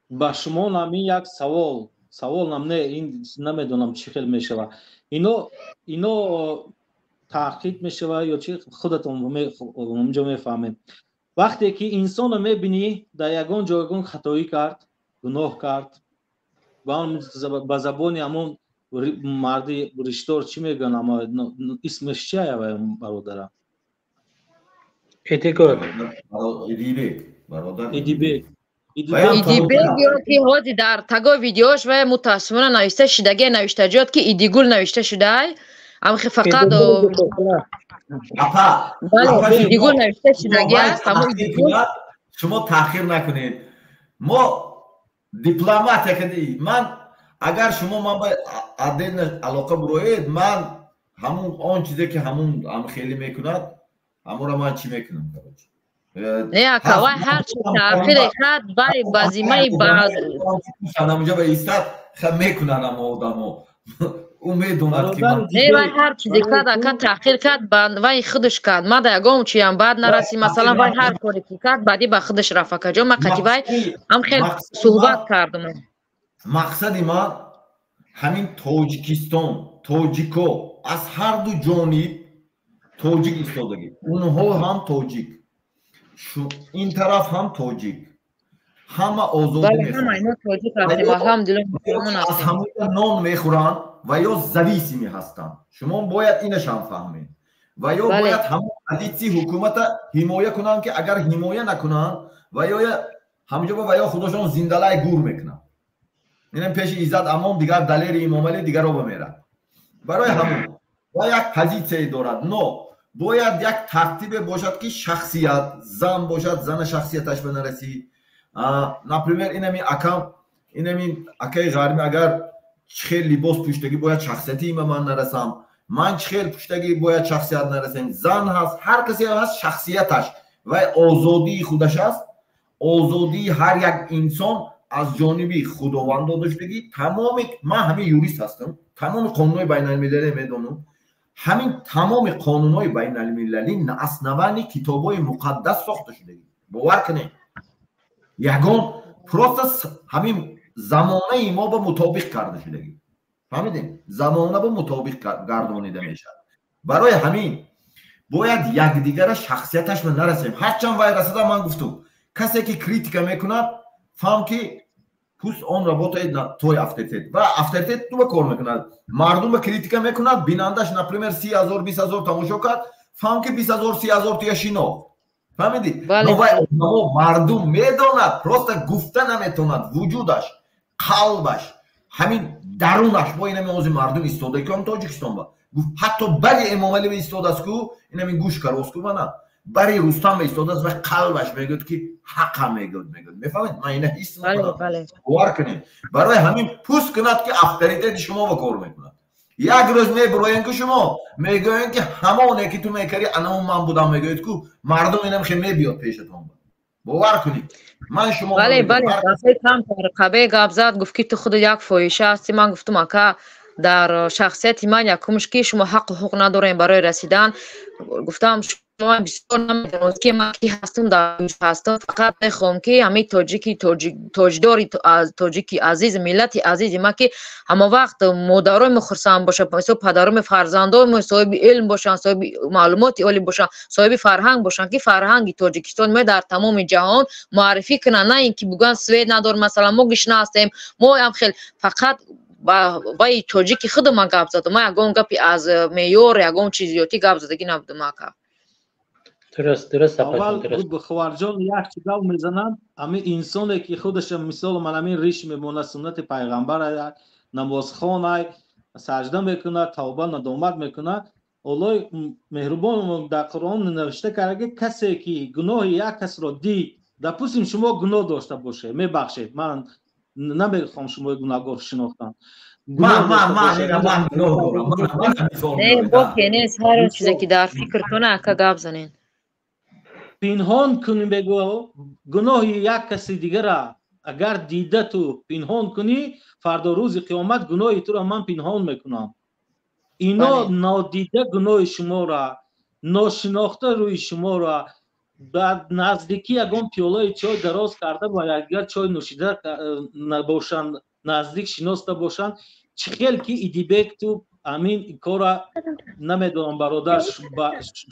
Ба шумо ҳамин як савол, саволам не, ин намедонам чӣ хел мешавад. Ино таҳқиқ мешавад ё чи, худатон онҷо мефаҳмед. Вақте ки инсонро мебинӣ дар ягон ҷо ягон хатоӣ кард, гуноҳ кард, ба забони ҳамон марди риштор чӣ мегӯянд, ама исмаш чи ая бародара? Эдигул. Идибек, бародар. Идибек. Идибек ё ки ҳози дар таго видеош ва мутаассифона нависта шудагия, навиштаҷот ки Идигул навишта шудаай. Амхи фақат Апа, Идигул навишта шудагия аст, ҳамон Идигул. Шумо таъхир накунед. Мо дипломатия кардӣ. Ман агар шумо ман ба отдельно алоқа буроед, ман ҳамун он чизе ки ҳамун хеле мекунад, ҳамонро ман чӣ мекунам, короче. Не, ака, вай ҳар чи таъхире кард, вай ба зиммаи ба ҳамунҷо ба истад мекунанд ҳамо одамо. Ӯ медонад ки не, вай ҳар чизе кард, ака, таъхир кард, ба вай худаш кард. Ман да ягон чиям баъд нарасӣ, масалан, вай ҳар коре ки кард, баъди ба худаш рафт, акаҷон. Ман қати вай ҳам хел суҳбат кардам. Мақсади ман ҳамин Тоҷикистон, тоҷико аз ҳар ду ҷониб тоҷик истодагӣ, онҳо ҳам тоҷик, ин тараф ҳам тоҷик, ҳама озодӣ аз ҳамоя нон мехӯранд ва ё зависимӣ ҳастанд. Шумо бояд инашам фаҳмед ва ё бояд ҳамон позитсияи ҳукумата ҳимоя кунанд, ки агар ҳимоя накунанд, ва ё ҳамҷо ва ё худошон зиндалай гур мекунанд. Инам пеши Иззат Амон, дигар Далери Имомалӣ, дигаро бамерад. Барои ҳамон ва як позитсияе дорад, но бояд як тартибе бошад, ки шахсият зан бошад, зана шахсияташ ба нарасӣ. Например, инами акам, инами акаи ғармӣ агар чӣ хел либос пӯштагӣ, бояд шахсияти има ман нарасам, ман чӣ хел пӯштагӣ, бояд шахсият нарасем. Зан ҳаст, ҳар касе ҳаст шахсияташ вай озодии худаш аст. Озодии ҳар як инсон аз ҷониби Худованд дода шудагӣ. Тамоми ман ҳамин юрист ҳастам, тамоми қонунҳои байналмилалӣ медонам. Ҳамин тамоми қонунҳои байналмилалӣ на основании китобҳои муқаддас сохта шудагӣ, бовар кунед. Ягон просто ҳамин замонаи мо ба мутобиқ карда шудагӣ, фаҳмидем, замона ба мутобиқ гардонида мешавад. Барои ҳамин бояд якдигара шахсияташ ба нарасем. Ҳарчанд вай расада, ман гуфтум, касе ки критика мекунад, фаҳм ки пусть он работает на твой авторитет ва авторитет ту ба кор мекунад. Мардум ба критика мекунад, бинандаш, например, 30 000, 20 000 тамошо кард, фаҳм ки 20 000, 30 000 туя шинохт, фаҳмидӣ? Но вай одамо мардум медонад, просто гуфта наметонад. Вуҷудаш, қалбаш, ҳамин дарунаш бо инами ози мардум истода ки Тоҷикистон ба ҳатто бари Эмомалӣ ба истодааст ку, инами гӯш карост ку, мана бари Рустам ба истодааст ва қалбаш мегӯяд ки ҳақа мегӯяд, мефаҳмед? Ман ина ҳис мекунам, бовар кунед. Барои ҳамин пусть кунад ки авторитети шумо ба кор мекунад. Як рӯз мебироем ки шумо мегӯем ки ҳамоне ки ту мекарӣ, анамон ман будам, мегӯед ку, мардум инам хе мебиёд пешатон, бовар кунед, ман шумо. Бале, қабе гап зад, гуфт ки ту худ як фоҳиша ҳастӣ. Ман гуфтум, ака, дар шахсияти ман якумш ки шумо ҳаққу ҳуқуқ надорем барои расидан. Гуфтам, шумо бисёр намедонед ки ман ки ҳастам, дар ҳастам. Фақат мехоҳам ки ҳамин тоҷики тоҷдори, тоҷики азиз, миллати азизи ман, ки ҳама вақт модарои мо хурсанд бошад, мисол падароми, фарзандои мо соҳиби илм бошанд, соҳиби маълумоти олӣ бошанд, соҳиби фарҳанг бошанд, ки фарҳанги Тоҷикистон мо дар тамоми ҷаҳон муаррифӣ кунанд, на ин ки бугӯянд свет надорем, масалан, мо гишна ҳастем. Мо ҳам хел фақат ваи тоҷики худу ман гап задам. Ман ягон гапи аз меъёр, ягон чиз зиёдтӣ гап задагӣ набудам, ака. Дуруст. Аввал, ховарҷон, як чи гап мезанам. Ҳамин инсоне ки худаша, мисол, ман ҳамин риш мемонад, суннати пайғамбар, намозхонай, саҷда мекунад, тавба надомат мекунад, Оллои меҳрубон дар Қуръон навишта карда ки касе ки гуноҳи як касро дид, допустим, шумо гуноҳ дошта бошед, мебахшед, ман намехоҳам шумои гунаҳгор шинохтам. Ман гуноҳ дорам. Не, боке нест, ҳар он чизе ки дар фикртона, ака, гап занед. Пинҳон кунӣ, бегӯ, гуноҳи як каси дигара Агар дида ту пинҳон кунӣ, фардо рӯзи қиёмат гуноҳи туро ман пинҳон мекунам. Ино нодида гуноҳи шуморо, ношинохта рӯи шуморо, ба наздикӣ ягон пиёлаи чой дароз карда ба якдигар чой нӯшида набошанд, наздик шиноста бошанд. Чӣ хел ки Идибек ту ҳамин кора намедонам, бародар,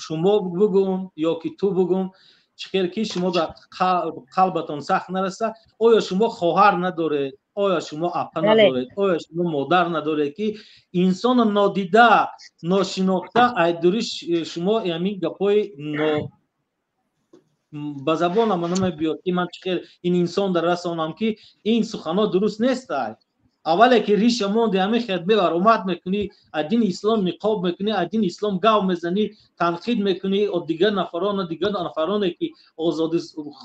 шумо бугум ё ки ту бугум, чӣ хел ки шумо дар қалбатон сахт нараса. Оё шумо хоҳар надоред? Оё шумо апа надоред? Оё шумо модар надоред, ки инсоно нодида, ношинохта айдури шумо ҳамин гапҳои ба забонам намебиёд, ки ман чӣ хел ин инсон дар расонам, ки ин суханҳо дуруст нестанд. Аввале ки риша монди, ҳамин хел баромад мекунӣ, аз дини ислом ниқоб мекунӣ, аз дини ислом гав мезанӣ, танқид мекунӣ дигар нафарона, дигар нафароне ки озодӣ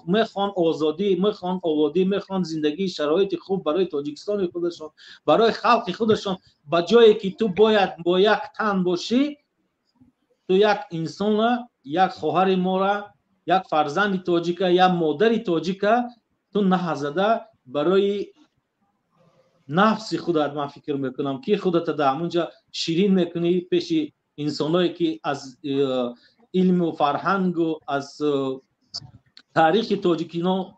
мехоҳанд, озодӣ мехоҳанд, ободӣ мехоҳанд, зиндагии шароити хуб барои Тоҷикистони худашон, барои халқи худашон. Ба ҷое ки ту бояд бо як тан бошӣ, ту як инсона, як хоҳари мора, як фарзанди тоҷика, як модари тоҷика ту наҳазада барои нафси худат, ман фикр мекунам, ки худата дар ҳамунҷа ширин мекунӣ пеши инсоное ки аз илму фарҳангу аз таърихи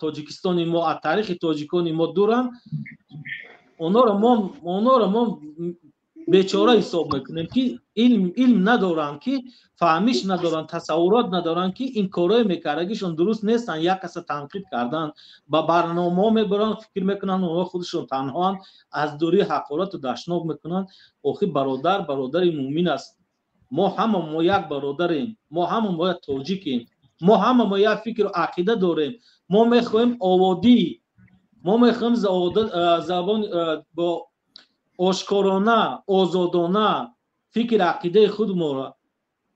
Тоҷикистони мо, аз таърихи тоҷикони мо дуранд. Онҳоро мо бечора ҳисоб мекунем, ки илм надоранд, ки фаҳмиш надоранд, тасаввурот надоранд, ки ин корҳои мекардагишон дуруст нестанд. Як каса танқид кардан ба барномаҳо мебаранд, фикр мекунанд онҳо худашон танҳоанд, аз дурӣ ҳақорату дашноб мекунанд. Охир бародар бародари муъмин аст. Мо ҳама мо як бародарем, мо ҳама мо як тоҷикем, мо ҳама мо як фикру ақида дорем. Мо мехоҳем ободӣ, мо мехоҳем забон бо ошкорона, озодона фикр ақидаи худморо.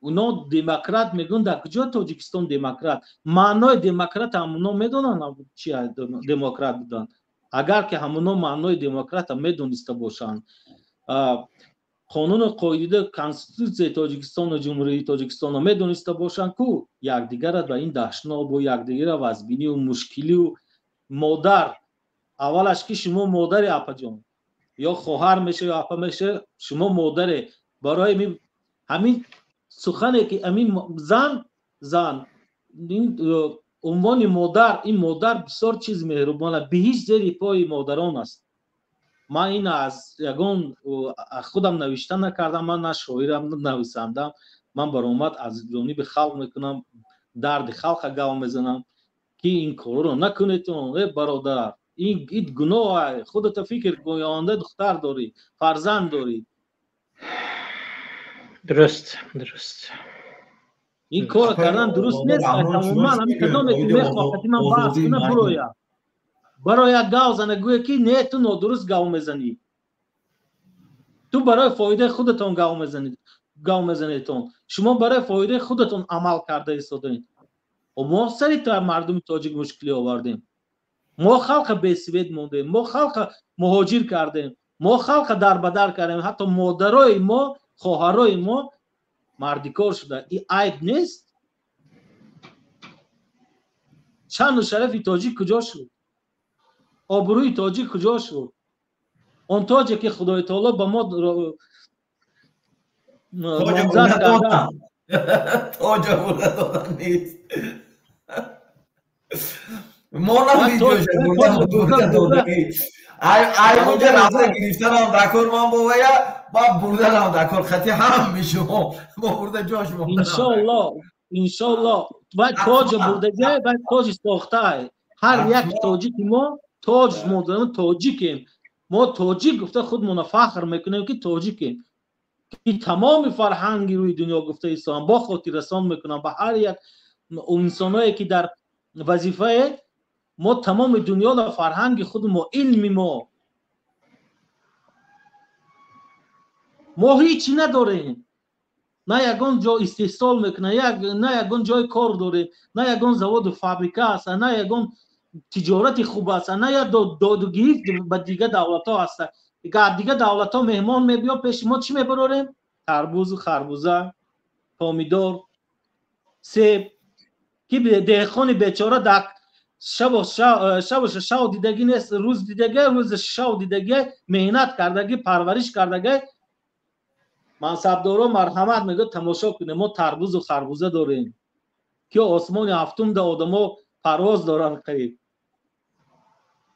Уно демократ мегӯянд, дар куҷо Тоҷикистон демократ? Маънои демократ ҳамуно медонанд чи демократ буданд. Агар ки ҳамуно маънои демократа медониста бошанд, қонуну қоида, конститутсияи Тоҷикистону Ҷумҳурии Тоҷикистонро медониста бошанд, ку якдигара ба ин дашнобу якдигара вазбинию мушкилию модар, аввалаш ки шумо модари апаҷон, ё хоҳар меша ё апа меша, шумо модаре. Барои ҳамин сухане ки ҳамин зан ин унвони модар, ин модар бисёр чиз меҳрубона, биҳишт зери пои модарон аст. Ман ин аз ягон худам навишта накардам, ман на шоирам, на нависандам. Ман баромад аз ҷониби халқ мекунам, дарди халқа гав мезанам, ки ин корро накунедтон, э бародар, ин гуноҳ. Худата фикр кун, оянда духтар дорӣ, фарзанд дорӣ. Дуруст, дуруст. Ин кор кардан дуруст нест. Тамоман ҳамин кадоме ки мехоҳад ман баҳс кунам, бироя, бароя гав зана, гӯя ки не, ту нодуруст гав мезанӣ, ту барои фоидаи худатон гав мезанӣ, гав мезанедтон, шумо барои фоидаи худатон амал карда истодаед. Мо сари мардуми тоҷик мушкилӣ овардем, мо халқа бесвет мондем, мо халқа муҳоҷир кардем, мо халқа дарбадар кардем, ҳатто модарои мо, хоҳарои мо мардикор шуда. Ин айб нест? Шаъну шарафи тоҷик куҷо шуд? Обрӯи тоҷик куҷо шуд? Он тоҷе ки Худои таоло ба мо номзад карда, тоҷа бурда додан нест. Мо намедонем додагӣ. Ай онҷа рафта гирифтанам дакор, ман бовая ба бурданам дакор, хати ҳам мешумо мо бурда ҷош мо. Иншоалло, иншоалло вай тоҷа бурдага, вай тоҷи сохтаа. Ҳар як тоҷики мо тоҷ, мо тоҷикем, мо тоҷик гуфта худмона фахр мекунем, ки тоҷикем, ки тамоми фарҳанги рӯи дунё гуфта истодам, бо хотиррасон мекунам ба ҳар як инсоное ки дар вазифае. Мо тамоми дунёро фарҳанги худ мо, илми мо, мо ҳичи надорем, на ягон ҷо истеҳсол мекунад, на ягон ҷои кор дорем, на ягон заводу фабрика аст, на ягон тиҷорати хуб аст, на як додугирифт ба дигар давлатҳо аст. Аз дигар давлатҳо меҳмон мебиёд пеши мо, чӣ мебарорем? Тарбузу харбуза, помидор, себ, ки деҳқони бечора дар Шабу шав дидагӣ нест, рӯз дидагӣ, рӯз шав дидагӣ, меҳнат кардагӣ, парвариш кардагӣ. Мансабдоро, марҳамат, мегӯяд, тамошо кунем, мо тарбузу харбуза дорем, ки осмони ҳафтум да одамо парвоз доранд, қариб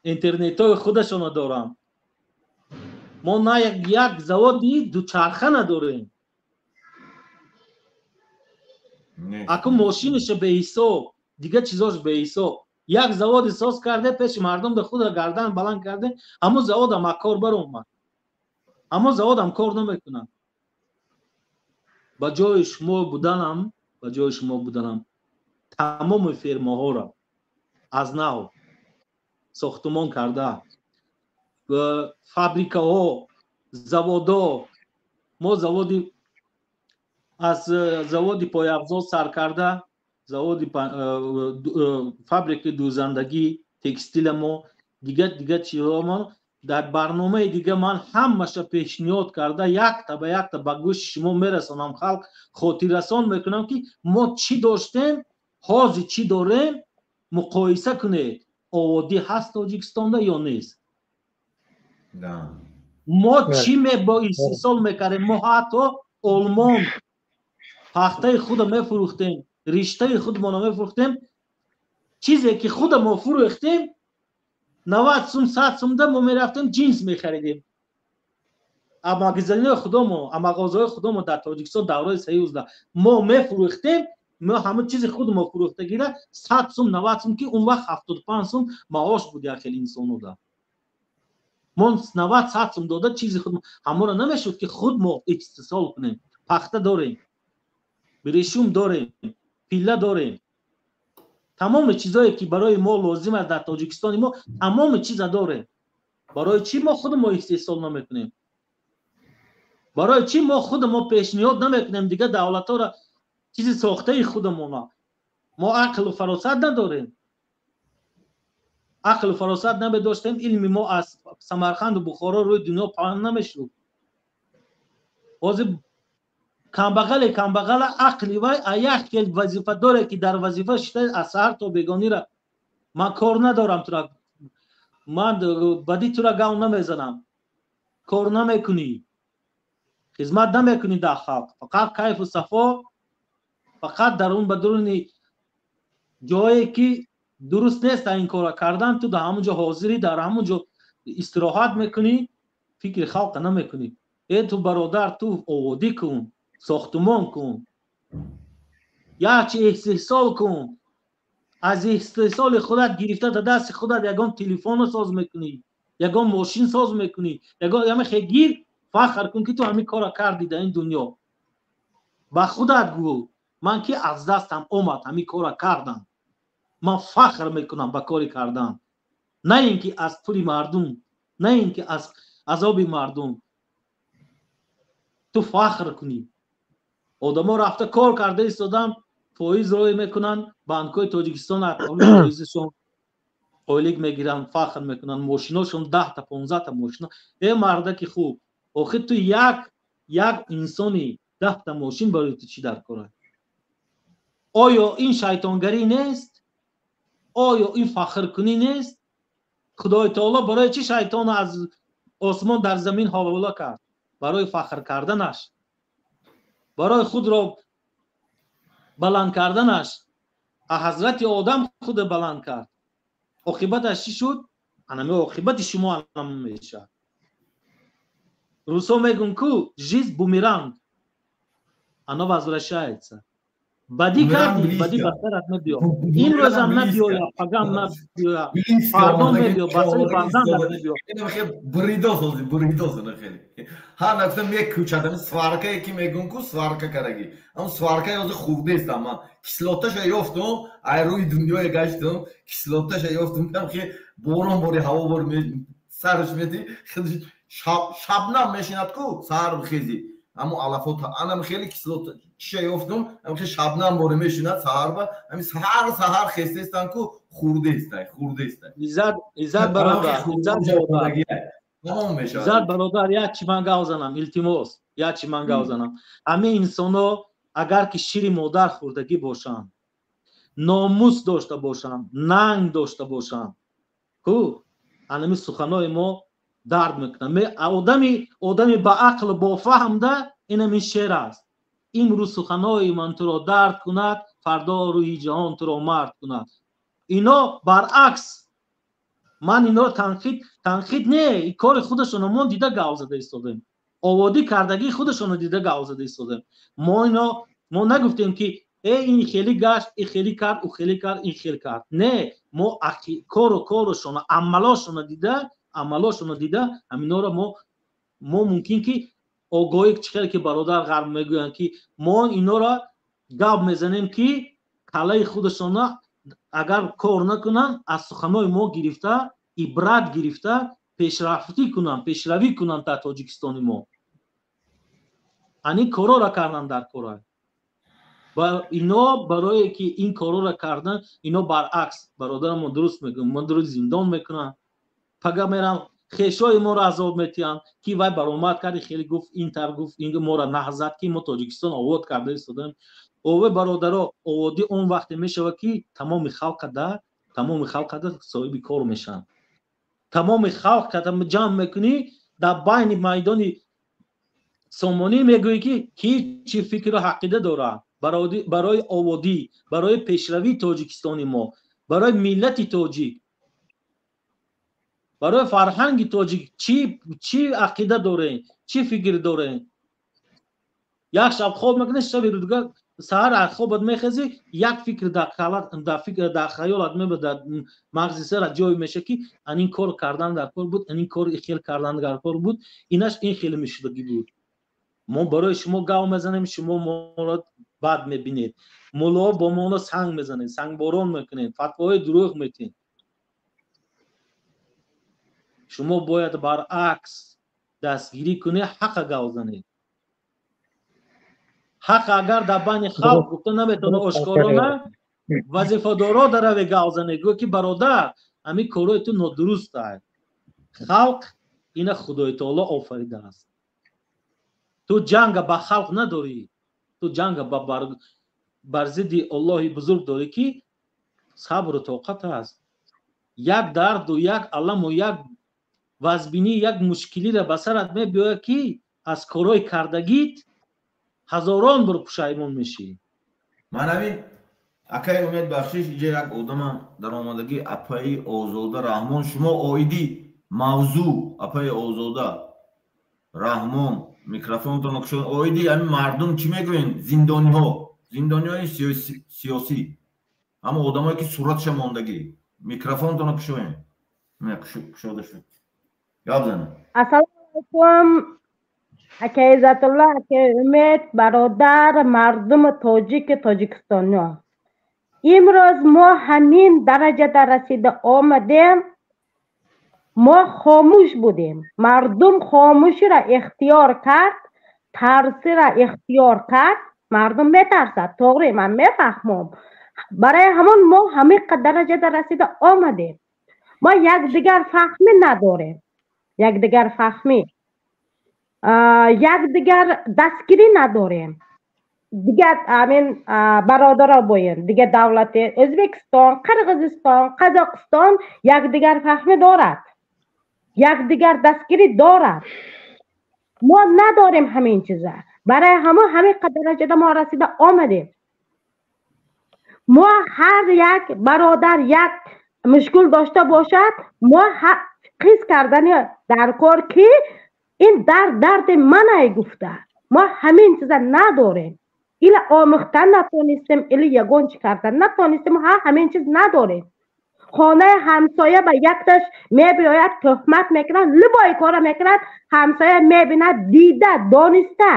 интернетҳои худашонро доранд. Мо на як заводи дучарха надорем. Аку мошинаша беҳисоб, дигар чизош беҳисоб. Як заводи соз карде, пеши мардум да худро гардан баланд карде, ҳамон заводам а кор баромад, ҳамон заводам кор намекунад. Ба ҷои шумо буданам, ба ҷои шумо буданам, тамоми фирмаҳоро аз нав сохтумон карда, фабрикаҳо, заводо. Мо заводи, аз заводи пойафзол сар карда, заводи, фабрикаи дӯзандагӣ, текстила, мо дигар дигар чизҳомо дар барномаи дига ман ҳамаша пешниҳод карда, якта ба якта ба гӯши шумо мерасонам, халқ хотиррасон мекунам, ки мо чӣ доштем, ҳозир чӣ дорем, муқоиса кунед, ободӣ ҳаст Тоҷикистонда ё нест. Мо чӣ бо истеҳсол мекардем? Мо ҳатто Олмон пахтаи худо мефурӯхтем, риштаи худмонро мефурӯхтем. Чизе ки худа мо фурӯхтем, 90 сум, 100 сумда мо мерафтем, ҷинс мехаридем а магазинҳои худомо, а мағозаҳои худомо дар Тоҷикистон, давраи союзда мо мефурӯхтем. Мо ҳама чизи худ мо фурӯхтагира 100 сум, 90 сум, ки он вақт 75 сум маош буд як хел инсонода. Мо 90, 100 сум дода чизи худ ҳаморо намешуд, ки худ мо истеҳсол кунем. Пахта дорем, брешум дорем, пилла дорем, тамоми чизое ки барои мо лозим аст дар Тоҷикистони мо тамоми чиза дорем. Барои чӣ мо худ мо истеҳсол намекунем? Барои чӣ мо худ мо пешниҳод намекунем дигар давлатҳоро чизи сохтаи худамона? Мо ақлу фаросат надорем? Ақлу фаросат намедоштем, илми мо аз Самарқанду Бухоро рӯи дунё паҳн намешуд. Ҳозир камбағале, камбағала ақли вай а як хел вазифадоре, ки дар вазифа шита, аз саҳар то бегонира ман кор надорам тура, ман бади тура гав намезанам, кор намекунӣ, хизмат намекунӣ дар халқ, фақат кайфу сафо, фақат дар он ба дуруни ҷое ки дуруст нест ин кора кардан, ту дар ҳамон ҷо ҳозирӣ, дар ҳамон ҷо истироҳат мекунӣ, фикри халқа намекунӣ. Э, ту бародар, ту ободӣ кун, сохтумон кун, якчи истеҳсол кун, аз истеҳсоли худат гирифта дар дасти худат ягон телефонро соз мекунӣ, ягон мошин соз мекунӣ, ягон ҳамихе гир, фахр кун, ки ту ҳамин кора кардӣ дар ин дунё. Ба худат гӯ: ман ки аз дастам омад, ҳамин кора кардам, ман фахр мекунам ба кори кардан. На ин ки аз пули мардум, на ин ки аз азоби мардум ту фахр кунӣ. Одамо рафта кор карда истодан, фоиз рой мекунанд, банкҳои Тоҷикистон фоизшон ойлик мегиранд, фахр мекунанд, мошиношон 10-та, 15-та мошино. Э, мардаки хуб, охир ту як инсони, 10-та мошин барои ту чӣ дар кора? Оё ин шайтонгарӣ нест? Оё ин фахркунӣ нест? Худои таоло барои чӣ шайтонро аз осмон дар замин ҳавола кард? Барои фахр карданаш, барои худро баланд карданаш. А ҳазрати Одам худро баланд кард, оқибаташ чӣ шуд? Анами оқибати шумо анам мешавад. Русо мегӯн ку: «Жизнь бумеранг, она возвращается». Бадӣ кардӣ, бадӣ ба сарат мебиё. Имрӯзам набиёя, пагам набиёя, фардо мебиё, ба сари фарзандат мебиё. Буридос, ҳозир буридос хеле ҳар нафта мекӯчад. Сваркае ки мегӯн ку, сварка караги, ам сваркае ҳозир хурдестам, ман кислоташа ёфтум, ай рӯи дунёе гаштум, кислоташа ёфтум, хе борон бори, ҳаво бори, сараш мети, шабнам мешинад ку, саҳар хези ҳамо алафот, анам хеле кислота чиша ёфтум, ҳам шабнам боре мешинад, саҳар ба ҳами саҳар саҳар хестестан ку, хурдестай, хурдестай. Иззат, иззат бародар, иззат бародар. Тамом мешавад. Иззат бародар, як чи ман гав занам, илтимос, як чи ман гав занам. Ҳамин инсоно агар ки шири модар хӯрдагӣ бошанд, Номус дошта бошанд, нанг дошта бошанд, ку анами суханои мо дард мекунад. Одами ба ақл бофаҳмда инамин шер аст. Имрӯз суханои ман туро дард кунад, фардо рӯи ҷаҳон туро мард кунад. Ино баръакс, ман инро танқид не, кори худашонро мо дида гав зада истодем, оводӣ кардагии худашонро дида гав зада истодем. Мо ино мо нагуфтем, ки э ин хеле гашт, ин хеле кард, ӯ хеле кард, ин хел кард. Не, мо кору корушона, амалошона дида ҳаминора мо мумкин ки огоҳӣ чӣ хеле ки бародар ғарб мегӯянд, ки мо инора гап мезанем, ки калаи худашона агар кор накунанд, аз суханои мо гирифта, ибрат гирифта, пешрафтӣ кунанд, пешравӣ кунанд дар Тоҷикистони мо. Ани корора кардан дар кора ва ино барое ки ин корора кардан, ино баръакс, бародарамо дуруст мегӯям, мо дуруст зиндон мекунанд, пага мерам хешои моро азоб метиҳанд, ки вай баромад карди, хеле гуфт, ин тар гуфт, ин моро наҳзад, ки мо Тоҷикистон овод карда истодаем. Ове, бародаро, оводӣ он вақте мешавад, ки тамоми халқада соҳиби кор мешаванд. Тамоми халқ када ҷамъ мекунӣ дар байни майдони Сомонӣ, мегӯӣ, ки ки чӣ фикру ҳақида дорад барои оводӣ, барои пешравии Тоҷикистони мо, барои миллати тоҷик, барои фарҳанги тоҷик, чӣ ақида дорем, чӣ фикр дорем. Як шаб хоб мекунӣ, шаби дигар саҳар аз хобат мехезӣ, як фикр дар хаёлат меба, дар мағзи сарат ҷой меша, ки анин кор кардан дар кор буд, анин кор хел кардан дар кор буд, инаш ин хеле мешудагӣ буд. Мо барои шумо гав мезанем, шумо моро бад мебинед. Муллоҳо бо моно санг мезанед, сангборон мекунед, фатвоҳои дурӯғ метиҳед. Шумо бояд баръакс дастгирӣ кунед, ҳақа гав занед. Ҳақ агар дар байни халқ гуфта наметавона ошкорона, вазифадоро дараве гав занед, гӯ ки бародар, ҳамин корҳои ту нодуруст аст. Халқ ина Худои таоло офаридааст. Ту ҷанга ба халқ надорӣ, ту ҷанга бар зидди Аллоҳи бузург дорӣ, ки сабру тоқат аст. Як дарду як аламу як вазбинӣ, як мушкилиро ба сарат мебиёяд, ки аз корҳои кардагит ҳазорон бор пушаймон мешӣ. Ман ҳамин, акаи Умед, бахшиш, иҷа як одамам даромадагӣ, апаи Озода Раҳмон. Шумо оиди мавзӯъ, апаи Озода Раҳмон, микрофонтонро кушод. Оиди ҳамин мардум чӣ мегӯед? Зиндониҳо, зиндониҳои сиёсӣ, ҳама одамое ки суратша мондагӣ. Микрофонтонро кушоем, кушода шуд, гап занед. Ассалому алайкум, акаи Иззатулло, акаи Умед, бародар, мардуми тоҷики тоҷикистониё. Имрӯз мо ҳамин дараҷада расида омадем. Мо хомӯш будем, мардум хомӯширо ихтиёр кард, тарсиро ихтиёр кард. Мардум метарсад, тоғри, ман мефаҳмам. Барои ҳамон мо ҳамин дараҷада расида омадем. Мо якдигар фаҳмӣ надорем, якдигар фаҳмӣ, якдигар дастгирӣ надорем. Дигар амин бародаро боем, дигар давлати O'zbekiston, Qirg'iziston, Qozog'iston якдигар фаҳмӣ дорад, якдигар дастгирӣ дорад. Мо надорем ҳамин чиза. Барои ҳамон ҳамин дараҷада мо расида омадем. Мо ҳар як бародар як мушкил дошта бошад, мо ҳис кардани дар кор, ки ин дард дарди манай гуфта. Мо ҳамин чиза надорем. Или омӯхтан натонистем, или ягон чӣ кардан натонистем. Ҳа, ҳамин чиз надорем. Хонаи ҳамсоя ба якташ мебиёяд, тӯҳмат мекунад, любой кора мекунад, ҳамсоя мебинад, дида дониста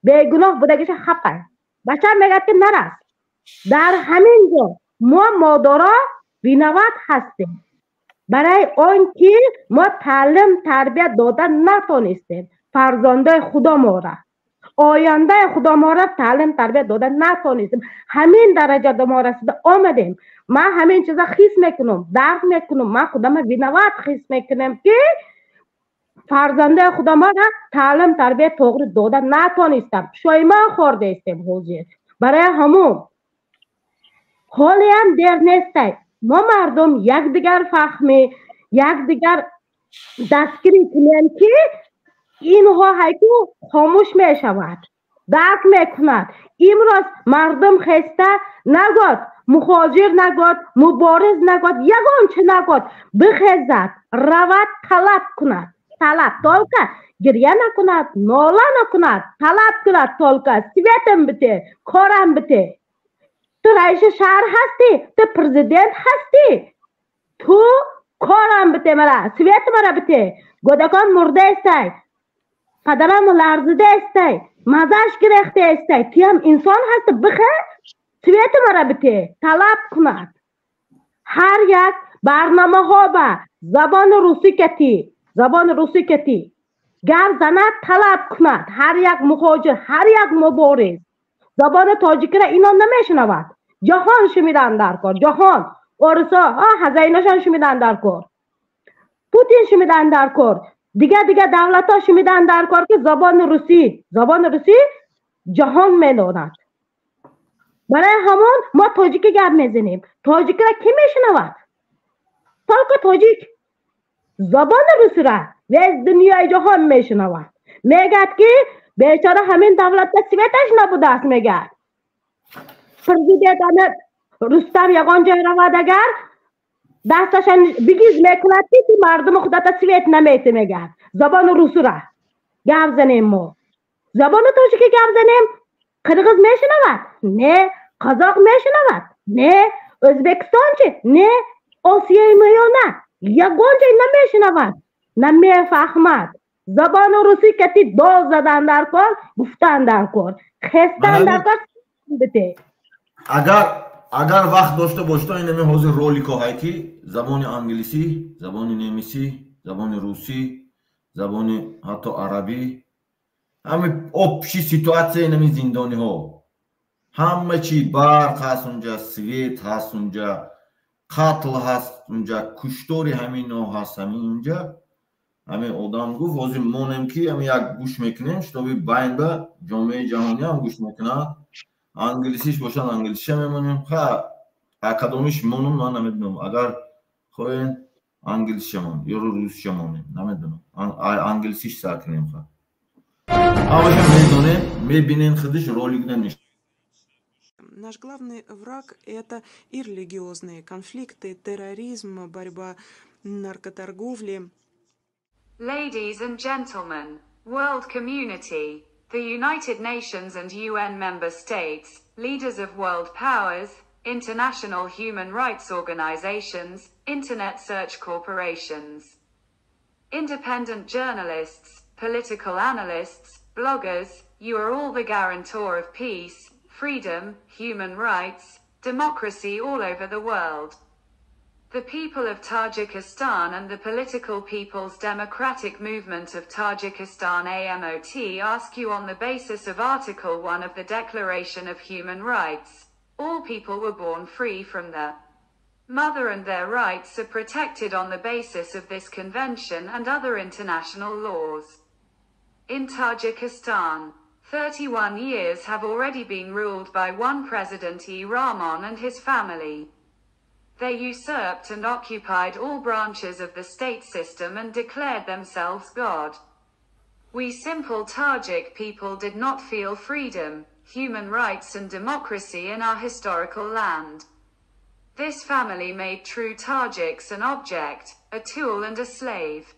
бегуноҳ будагиша хапа бача мегӯяд, ки нарас. Дар ҳамин ҷо мо модаро виноват ҳастем, барои он ки мо таълим тарбия дода натонистем фарзандаи худомора, ояндаи худомора таълим тарбия дода натонистем. Ҳамин дараҷада мо расида омадем. Ман ҳамин чиза ҳис мекунам, дард мекунам. Ман худама виноват ҳис мекунам, ки фарзандаи худомора таълим тарбия тоғри дода натонистам. Пушаймон хӯрдаистем ҳозир. Барои ҳамун Ҳолиам дер нестай. Мо мардум якдигар фаҳмӣ, якдигар дастгирӣ кунем, ки инҳо ҳайку хомӯш мешавад, дарк мекунад. Имрӯз мардум хеста нагод, мухоҷир нагод, мубориз нагод, ягон чи нагод, бихезад, равад, талаб кунад. Талаб только, гиря накунад, нола накунад, талаб кунад только: свет ам бите, корам бите. Ту раиси шаҳр ҳастӣ, ту президент ҳастӣ, ту корам бите, мара свет мара бите. Гӯдакон мурда истай, падарам ларзида истай, мазааш гирехта истай. Туям инсон ҳасти, бихе, свет мара бите. Талаб кунад. Ҳар як барномаҳо ба забони русӣ кати, забони русӣ кати гап занад, талаб кунад. Ҳар як муҳоҷир, ҳар як мубориз. Забони тоҷикиро ино намешунавад, ҷаҳон шунидан дар кор, ҷаҳон, орусо ҳазайнашон шунидан дар кор, Путин шунидан дар кор, дигар дигар давлатҳо шунидан дар кор, ки забони русӣ, забони русӣ ҷаҳон медонад. Барои ҳамон мо тоҷикӣ гап мезанем. Тоҷикиро кӣ мешунавад? Только тоҷик. Забони русиро весь дунёи ҷаҳон мешунавад. Мегӯяд, ки бечора ҳамин давлатда свет аш набудааст. Мегӯяд, президент ана Рустам ягон ҷой равад, агар дасташа бигиз мекунад, ки ту мардуми худата свет наметӣ. Мегӯяд, забони русиро гап занем, мо забони тоҷикӣ гап занем, қирғиз мешунавад? Не. Қазоқ мешунавад? Не. Ӯзбекистон чи? Не. Осиёи Миёна ягон ҷой намешунавад, намефаҳмад. Забони русӣ кати дод задан дар кор, гуфтан дар кор, хестан дар кор бите. Агар вақт дошта бошед, инами ҳозир роликҳое ки забони англисӣ, забони немисӣ, забони русӣ, забони ҳатто арабӣ, ҳами общий ситуация инами зиндониҳо, ҳама чи, барқ ҳаст унҷа, свет ҳаст унҷа, қатл ҳаст унҷа, куштори ҳамино ҳаст ҳамин унҷа. Ҳамин одам гуфт, ҳозир монем, ки ҳами як гӯш мекунем, чтобы байн ба ҷомеаи ҷаҳонӣ ҳам гӯш мекунад. Англисиш бошад, англисиша мемонем. Ха, кадомиш монум, ман намедонам. Агар хоҳем, англисиша мон ё русиша монем, намедонам. Англисиш сар кунем. Ха, ҳамаша медонем, мебинем, худиш ролик наниш. Наш главный враг – это и религиозные конфликты, терроризм, борьба наркоторговли. Ladies and gentlemen, world community, the United Nations and UN member states, leaders of world powers, international human rights organizations, internet search corporations, independent journalists, political analysts, bloggers, you are all the guarantor of peace, freedom, human rights, democracy all over the world. The people of Tajikistan and the Political People's Democratic Movement of Tajikistan AMOT ask you on the basis of Article 1 of the Declaration of Human Rights. All people were born free from the mother and their rights are protected on the basis of this convention and other international laws. In Tajikistan, 31 years have already been ruled by one President E. Rahmon and his family. They usurped and occupied all branches of the state system and declared themselves God. We simple Tajik people did not feel freedom, human rights and democracy in our historical land. This family made true Tajiks an object, a tool and a slave.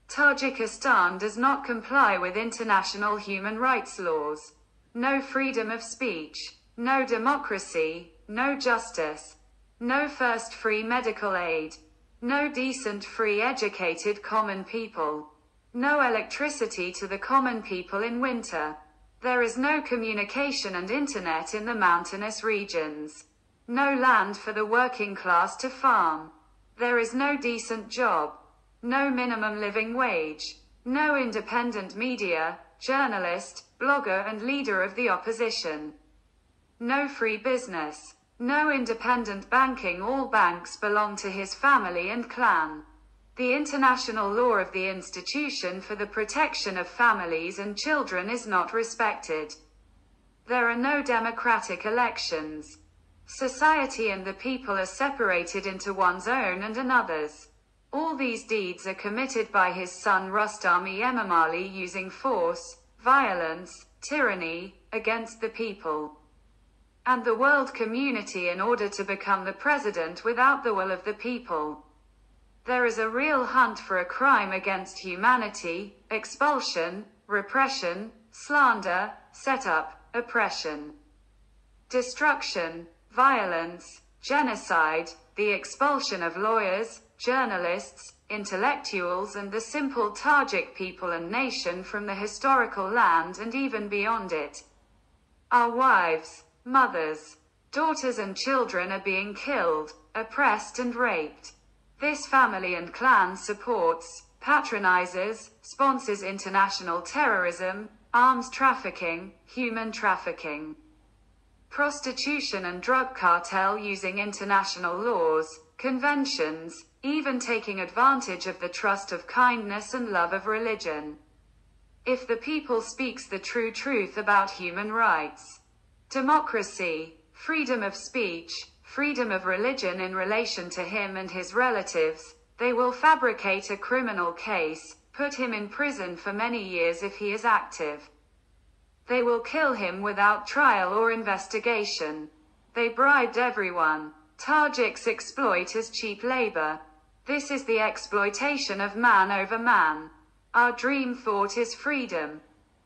Tajikistan does not comply with international human rights laws. No freedom of speech, no democracy, no justice, no first free medical aid, no decent free educated common people, no electricity to the common people in winter. There is no communication and internet in the mountainous regions. No land for the working class to farm. There is no decent job. No minimum living wage. No independent media, journalist, blogger and leader of the opposition. No free business. No independent banking. All banks belong to his family and clan. The international law of the Institution for the Protection of Families and Children is not respected. There are no democratic elections. Society and the people are separated into one's own and another's. All these deeds are committed by his son Rustami Emomali using force, violence, tyranny, against the people and the world community in order to become the president without the will of the people. There is a real hunt for a crime against humanity, expulsion, repression, slander, setup, oppression, destruction, violence, genocide, the expulsion of lawyers, journalists, intellectuals and the simple Tajik people and nation from the historical land and even beyond it. Our wives, mothers, daughters and children are being killed, oppressed and raped. This family and clan supports, patronizes, sponsors international terrorism, arms trafficking, human trafficking, prostitution and drug cartel using international laws, conventions, even taking advantage of the trust of kindness and love of religion. If the people speaks the true truth about human rights, democracy, freedom of speech, freedom of religion in relation to him and his relatives, they will fabricate a criminal case, put him in prison for many years if he is active. They will kill him without trial or investigation. They bribed everyone. Tajiks exploit as cheap labor. This is the exploitation of man over man. Our dream thought is freedom,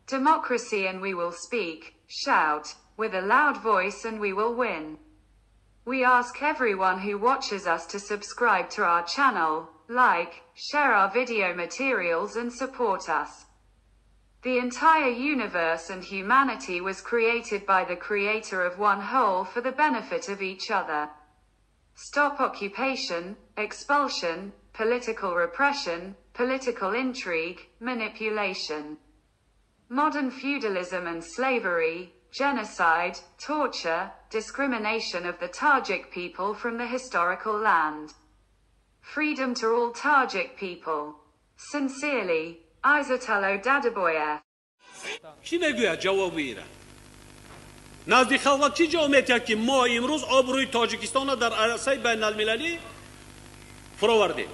democracy, and we will speak, shout, with a loud voice, and we will win. We ask everyone who watches us to subscribe to our channel, like, share our video materials and support us. The entire universe and humanity was created by the creator of one whole for the benefit of each other. Stop occupation, expulsion, political repression, political intrigue, manipulation, modern feudalism and slavery, genocide, torture, discrimination of the Tajik people from the historical land. Freedom to all Tajik people. Sincerely, Izatullo Dadaboyev. Чӣ мегӯяд ҷавоби ира? Назди халқ чӣ ҷавоб метиҳад, ки мо имрӯз обрӯи Тоҷикистонро дар арсаи байналмилалӣ фуровардем?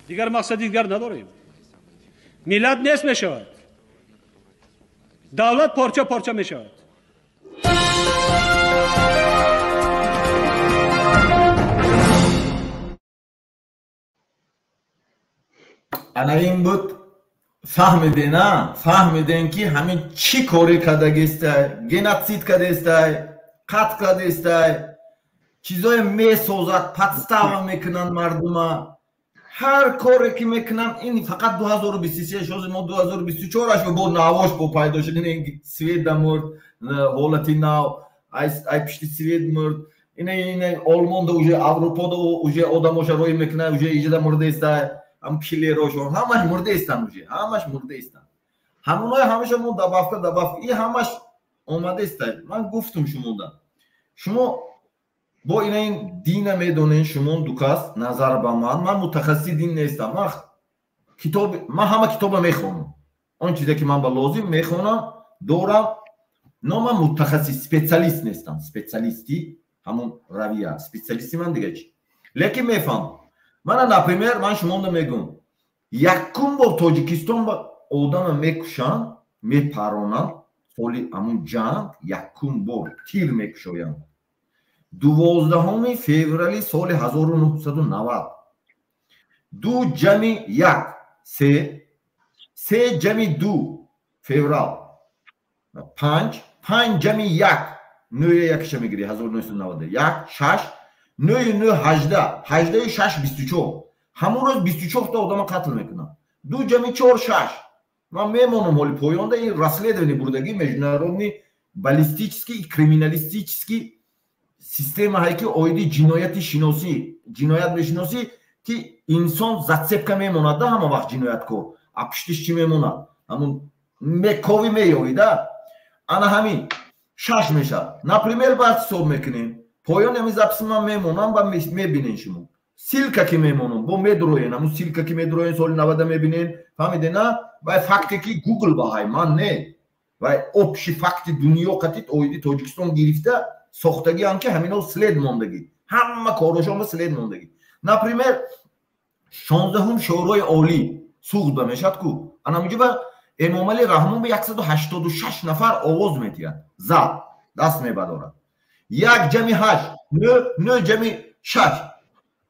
Дигар мақсади дигар надорем. Миллат нест мешавад, давлат порча порча мешавад. Ана ин буд. Фаҳмидена, фаҳмиден, ки ҳамин чӣ коре кардагистай, геноцид кардестай, қатл кардестай, чизое месозад, подстава мекунанд мардума. Ҳар коре ки мекунанд, ин фақат 2023, шози мо 2024 аш бо навош бо пайдо шуд. Ин свет да мурд, ҳолати нав ай пишти свет мурд. Ина Олмонда, уже Аврупода уже одамоша роӣ мекунанд, уже иҷода мурдаистай, ҳам киллерошон ҳамаш мурдаистанд, уже ҳамаш мурдаистанд. Ҳамонои ҳамеша мо добавка, добавка, и ҳамаш омадаистай. Ман гуфтум шумода, шумо бо ина ин дина медонен, шумо дукас назар ба ман. Ман мутахассиси дин нестам. Ман китоб, ман ҳама китоба мехонам, он чизе ки ман ба лозим мехонам, дорам, но ман мутахассис, специалист нестам. Специалисти ҳамон равия, специалисти ман дига чи, лекин мефаҳмам. Мана, например, ман шумода мегӯм, якум бор Тоҷикистон ба одама мекушанд, мепаронанд, соли ҳамун ҷанг якум бор тир мекушоянд, 12-уми феврали соли 1990. Ду ҷами як се, се ҷами ду феврал панҷ, панҷ ҷами як, нӯя якша мегирӣ, 1991, шаш, нӯю нӯ 18, ҳаждаю шаш 24. Ҳамон рӯз 24та одама қатл мекунанд. Ду ҷами чор шаш. Ман мемонам ҳоли поёнда ин расследование бурдагӣ, международный баллистический и криминалистический системаҳае, ки оиди ҷинояти шиносӣ, ҷиноят мешиносӣ, ки инсон зацепка мемонад да, ҳама вақт ҷинояткор а пуштиш чӣ мемонад, ҳамун мековӣ меёвида. Ана ҳамин шаш мешавад. Например, баъд ҳисоб мекунем, поёни ҳамин записи ман мемонам ва мебинен шумо ссылка ки мемонам, бо медроен, ҳамун ссылка ки медроен, соли 90 мебинен. Фаҳмиде на? Вай факте ки Гугл баҳай, ман не, вай общий факти дунё қатит оиди Тоҷикистон гирифта. сохтагиам, ки ҳамино след мондагӣ, ҳама корошон след мондагӣ. Например, 16-ум Шӯрои Олӣ Суғд ба мешад ку, анамуҷиба Эмомалӣ Раҳмон ба 186 нафар овоз метиҳад, за даст мебадорад. Як ҷами ҳашт нӯ, нӯ ҷами шаш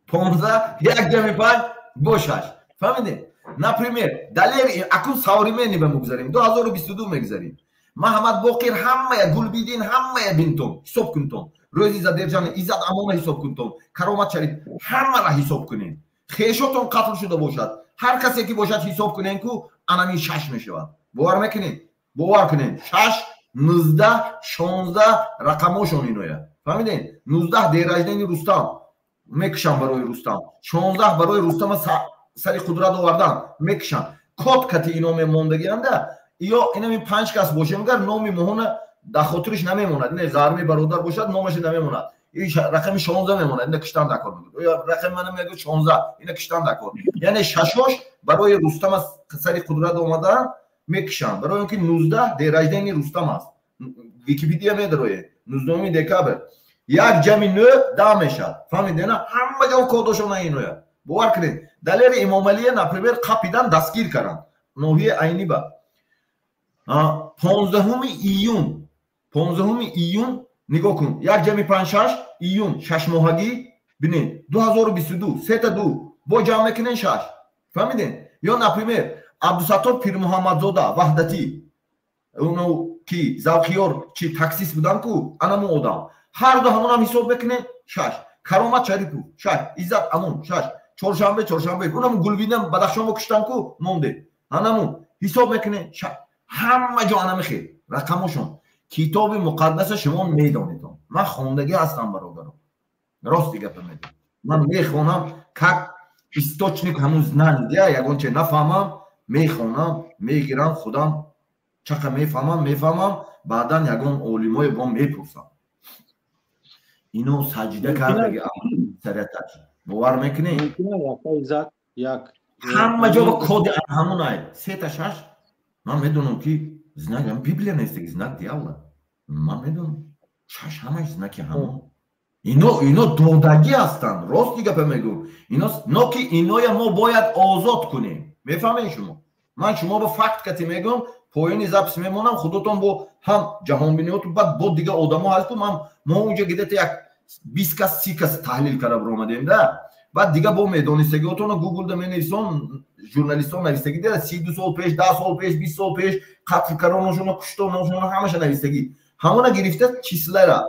15, як ҷами панҷ бо шаш. Фаҳмидем? Например, далер акун современный ба мегузарем, 2022 мегузарем. Маҳамад Боқир, ҳамая Гулбидин, ҳамая бинтон, ҳисоб кунтон. Рӯзи задержания Иззат Амона ҳисоб кунтон, Каромат Шариф, ҳамара ҳисоб кунем. Хешотон қатл шуда бошад, ҳар касе ки бошад, ҳисоб кунем ку, анамин шаш мешавад. Бовар мекунед? Бовар кунед, шаш, 19, 16 рақамошон иноя. Фаҳмидем? 19 день рождения Рустам, мекушам барои Рустам, 16 барои Рустама сари қудрат овардан мекушам. Код кати ино мемондагианда. Ё инами панҷ кас бошем, гар номи моҳона дар хотириш намемонад, ине Зарми бародар бошад, номаше намемонад, рақами 16 мемонад, ина киштан дакор мегӯяд. Рақами мана мегӯяд 16, ина киштан дакор. Яъне шашош барои Рустам сари қудрат омадан мекушанд, барои он ки 19 день рождения Рустам аст. Википедия медароед, 19 декабр, як ҷами нӯ 10 мешавад. Фаҳмидена? Ҳама ҷо кодошона иноя. Бовар кунед, Далери Эмомалия, например, қапидан, дастгир карданд ноҳияи Айниба 15 июн. 15 июн нигоҳ кун, як ҷами панҷ шаш, июн шашмоҳагӣ бинед, 2022, сета ду бо ҷамъ мекунен, шаш. Фаҳмидем? Ё, например, Абдусаттор Пирмуҳаммадзода Ваҳдатӣ, уно ки завқиёр чи таксист будан ку, анаму одам, ҳарду ҳамонам ҳисоб мекунен, шаш. Каромат Шарипов шаш, Иззат Амон шаш, чоршанбе, чоршанбе, унам Гулбинам Бадахшонро куштан ку, монде, анаму ҳисоб мекунен, шаш. Ҳама ҷо анами хел рақамошон. Китоби муқаддаса шумо медонедон, ман хондагӣ ҳастам, бародаро, рости гапа медонам. Ман мехонам как источник ҳамун знание, я ягон че нафаҳмам, мехонам, мегирам, худам чақа мефаҳмам, мефаҳмам, баъдан ягон олимое бо мепурсам. Ино саҷида кардаги сариаташ, бовар мекунӣ? Ҳама ҷо ба коди ҳамунай, сета шаш. Ман медонам, ки знак библия нест, знак дьявола. Ман медонам, шаш ҳамаш знаки ҳамон. Ино додагӣ ҳастанд, рости гапа мегӯм. Ино но ки иноя мо бояд озод кунем. Мефаҳмед шумо? Ман шумо ба факт кати мегӯм, поёни запись мемонам, худотон бо ҳам ҷаҳонбиниёту, баъд бо дига одамо ҳаст ку. Ман мо унҷа где-то як 20 кас, 30 кас таҳлил карда биромадем да. Баъд дига бо медонистагиотона гуглда менависон, журналистон навистагӣ дера, 32 сол пеш, 10 сол пеш, 20 сол пеш қатл кароношона, куштоношона, ҳамаша навистагӣ. Ҳамона гирифта, числара,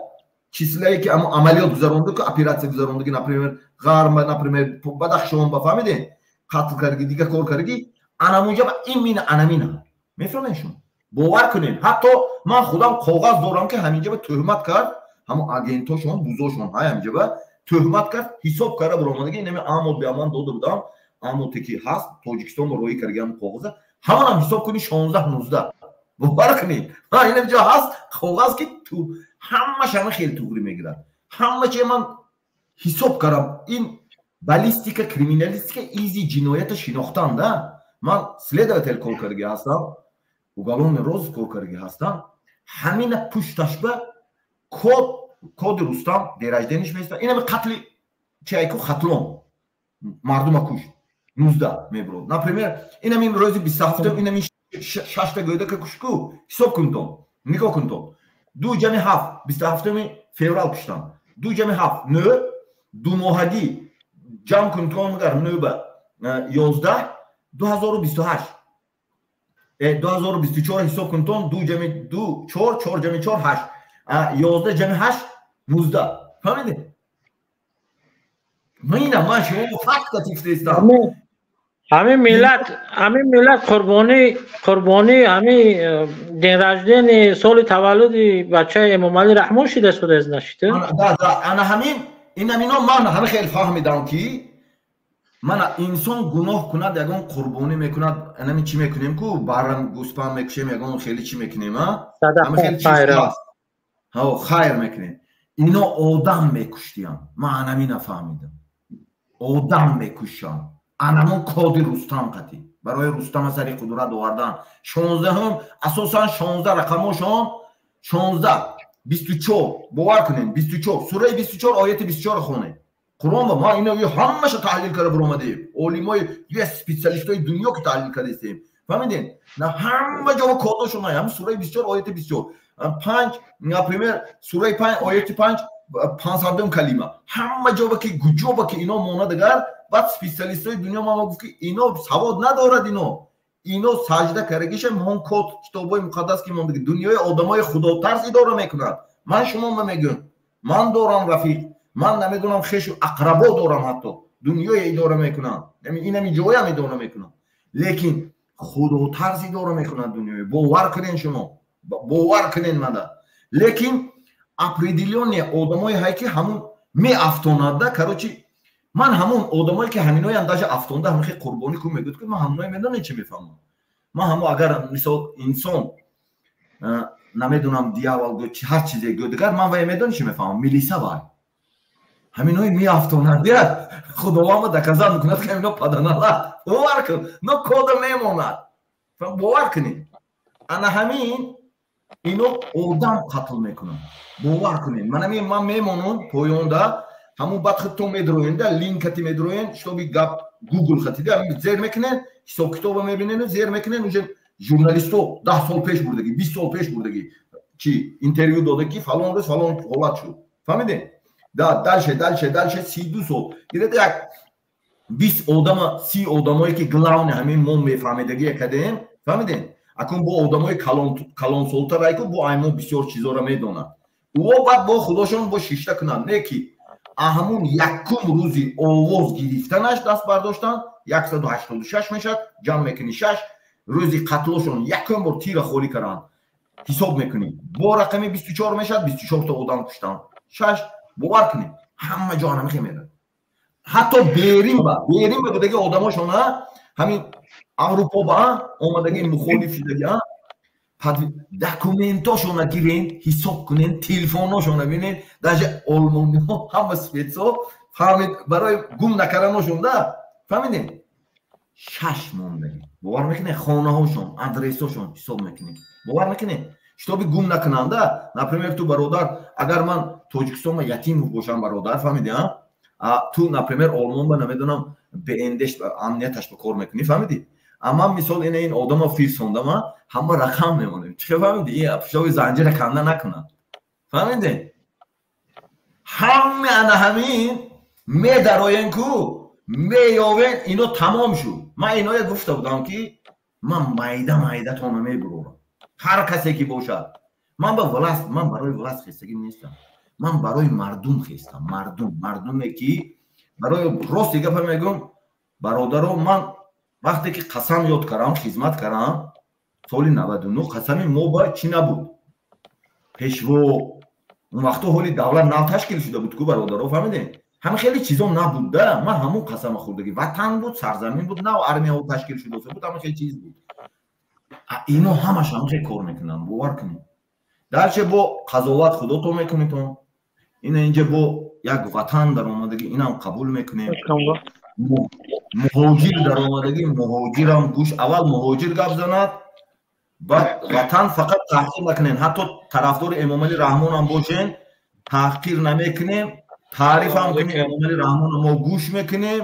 числае ки амалиёт гузаронда ку, оператсия гузарондаги, например, Ғарба, например, Бадахшон ба, фаҳмидем, қатл кардаги, дига кор кардаги, анамунҷа ба имина анамина. Мефаҳмед шумо? Бовар кунед, ҳатто ман худам коғаз дорам, ки ҳаминҷа ба тӯҳмат кард, ҳамон агентошон, бузошон ҳай ҳаминҷа ба тӯҳмат кард, ҳисоб карда биромадаги. Инами амод биаман дода будам, амоте ки ҳаст Тоҷикистон ба роҳӣ кардаги, ҳамон коғаза ҳамонам ҳисоб кунӣ, 16, 19. Бовар кунед, инам ҷо ҳаст коғаз, ки ҳамаш ҳама хеле туғрӣ мегирад. Ҳама чи ман ҳисоб кардам. Ин баллистика, криминалистика, изи ҷиноята шинохтан да. Ман следователь кор кардаги ҳастам, уголовный розыск кор кардаги ҳастам. Ҳамина пушташба код, коди Рустам, день рождения ш места. Инами қатли чайку, Хатлон мардума кушт, 19 мебурод. Например, инамин рӯзи 27-ум инамин шашта гӯдака кушку, ҳисоб кунтон, нигоҳ кунтон: ду ҷами ҳафт, 27-уми феврал куштан, ду ҷами ҳафт нӯ, думоҳагӣ ҷамъ кунтон, гар нӯ ба 11, 2028, 2024 ҳисоб кунтон: ду ҷами ду чор, чор ҷами чор ҳашт, 11 ҷами ҳашт 19. Фаҳмидед? Мина ман шумо факта тифтестам. Ҳамин миллат қурбонӣ ҳамин день рождения, соли таваллуди бачаи Эмомалӣ Раҳмон шида шудааст, нашида? Ана ҳамин инамино ман ҳама хеле фаҳмидам, ки мана инсон гуноҳ кунад, ягон қурбонӣ мекунад. Анами чӣ мекунем ку, барам гӯспанд мекушем, ягон хеле чӣ мекунем, хайр мекунем. Ино одам мекуштиям, ман анамина фаҳмидам. Одам мекушам, анамон коди Рустам қатӣ барои Рустама сари қудрат овардан. 16-ум, асосан 16 рақамошон, 16. 24, бовар кунед, 24, сураи 24, ояти 24 хонед. Қуръон ба ма ино ҳамаша таҳлил карда биромадем. Олимои, специалистои дунё ки таҳлил кардастем. Фаҳмидед? На ҳама ҷо кодошон ҳам сураи 24, ояти 24. 5, например, сураи 5, ояти 5, 500 калима. Ҳама ҷо ки гуҷо ки ино мона дигар, баъд специалистои дунё ма гуфт ки ино савод надорад ино. Ино саҷда карагиша мон код китобҳои муқаддас ки мондаги дунёи одамои худотарс идора мекунад. Ман шумо мегӯям, ман дорам рафиқ, ман намедонам хешу ақрабо дорам, ҳатто дунёе идора мекунанд, инами ҷоям идора мекунанд, лекин худотарс идора мекунад дунёе. Бовар кунен шумо, бовар кунен мада. Лекин определённые одамое ҳай ки ҳамун меафтонада. Короче, ман ҳамон одамое ки ҳаминоям даже афтонда ҳамин қурбонӣ кун мегӯяд ки ман ҳаминое медонем чӣ мефаҳмам. Ман ҳамо агар мисол инсон намедонам дьявол гӯ ҳар чизе гӯ дигар, ман вай медонӣ чӣ мефаҳмам, милиса вай ҳаминое меафтонад, худованд доказать мекунад ки ҳамино паданалат. Бовар кун, но кода мемонад, бовар кунед. Ана ҳамин ино одам қатл мекунанд, бовар кунед. Ман ҳамин ман мемонам поёнда, ҳамун баъд худтон медроенда, линкати медроен, чтобы гап гугл хатида зер мекунен, ҳисобкитоба мебинен, зер мекунен, уже журналисто 10 сол пеш бурдаги, 20 сол пеш бурдаги, чи интервю дода ки фалон рӯз фалон ҳолат шуд. Фаҳмидем? Да, дальше, дальше, дальше, 32 сол гирета як 20 одама, 30 одамое ки главный ҳамин мо мефаҳмидагие кадем. Фаҳмидем? Акун бо одамои калонсолтарайку бо аймо бисёр чизоро медонад. Ӯо баъд бо худошон бо шишта кунанд, не ки ҳамун якум рӯзи овоз гирифтанаш даст бардоштан, 186 мешавад, ҷамъ мекунӣ, шаш рӯзи қатлошон якум бор тира холӣ карданд, ҳисоб мекунӣ, бо рақами 24 мешавад, 24 та одам куштанд, шаш. Бовар кунед, ҳама ҷо ҳамихе мерад, ҳатто беримба беримба будаги одамошона, ҳамин Аврупо ба омадаги, мухолиф шудаги, документошона гирен, ҳисоб кунен, телефоношона бинен, даже олмониҳо ҳама спецо фаҳмид барои гум накарданошон да. Фаҳмидем? Шаш мондаги, бовар мекунед, хонаҳошон, адресошон ҳисоб мекунед, бовар мекунед, чтобы гум накунанда. Например, ту бародар, агар ман Тоҷикистонба Ятимов бошам, бародар, фаҳмиди, а ту, например, Олмонба, намедонам, БНДш амнияташ ба кор мекунӣ, фаҳмидӣ, амма мисол ина ин одамо фирсондама, ҳама рақам мемонем, чӣ фаҳмиди, пишови занҷира канда накунад, фаҳмиди, ҳама ана ҳамин медароен ку меёвен, ино тамом шуд. Ман иное гуфта будам ки ман майда майдатона мебурорам, ҳар касе ки бошад. Ман ба власть, ман барои власть хестагӣ нестам, ман барои мардум хестам. Мардум, мардуме ки барои рости гапа мегӯм, бародаро, ман вақте ки қасам ёд кардам, хизмат кардам соли 99, қасами мо ба чӣ набуд, пешво, он вақто ҳоли давлат нав ташкил шуда буд ку, бародаро, фаҳмидем, ҳама хеле чизо набуд да. Ман ҳамон қасама хӯрдагӣ, ватан буд, сарзамин буд, нав армияҳо ташкил шуда буд, ҳама хеле чиз буд. Ино ҳамаш ҳама хеле кор мекунанд, бовар кунед. Дальше бо қазоват худотон мекунедон. Ина инҷа бо як ватан даромадагӣ, инам қабул мекунем. Муҳоҷир даромадагӣ, муҳоҷирам гӯш, аввал муҳоҷир гап занад, баъд ватан. Фақат таҳқир накунем, ҳатто тарафдори Эмомалӣ Раҳмонам бошен, таҳқир намекунем, таърифам кунем Эмомалӣ Раҳмона, мо гӯш мекунем,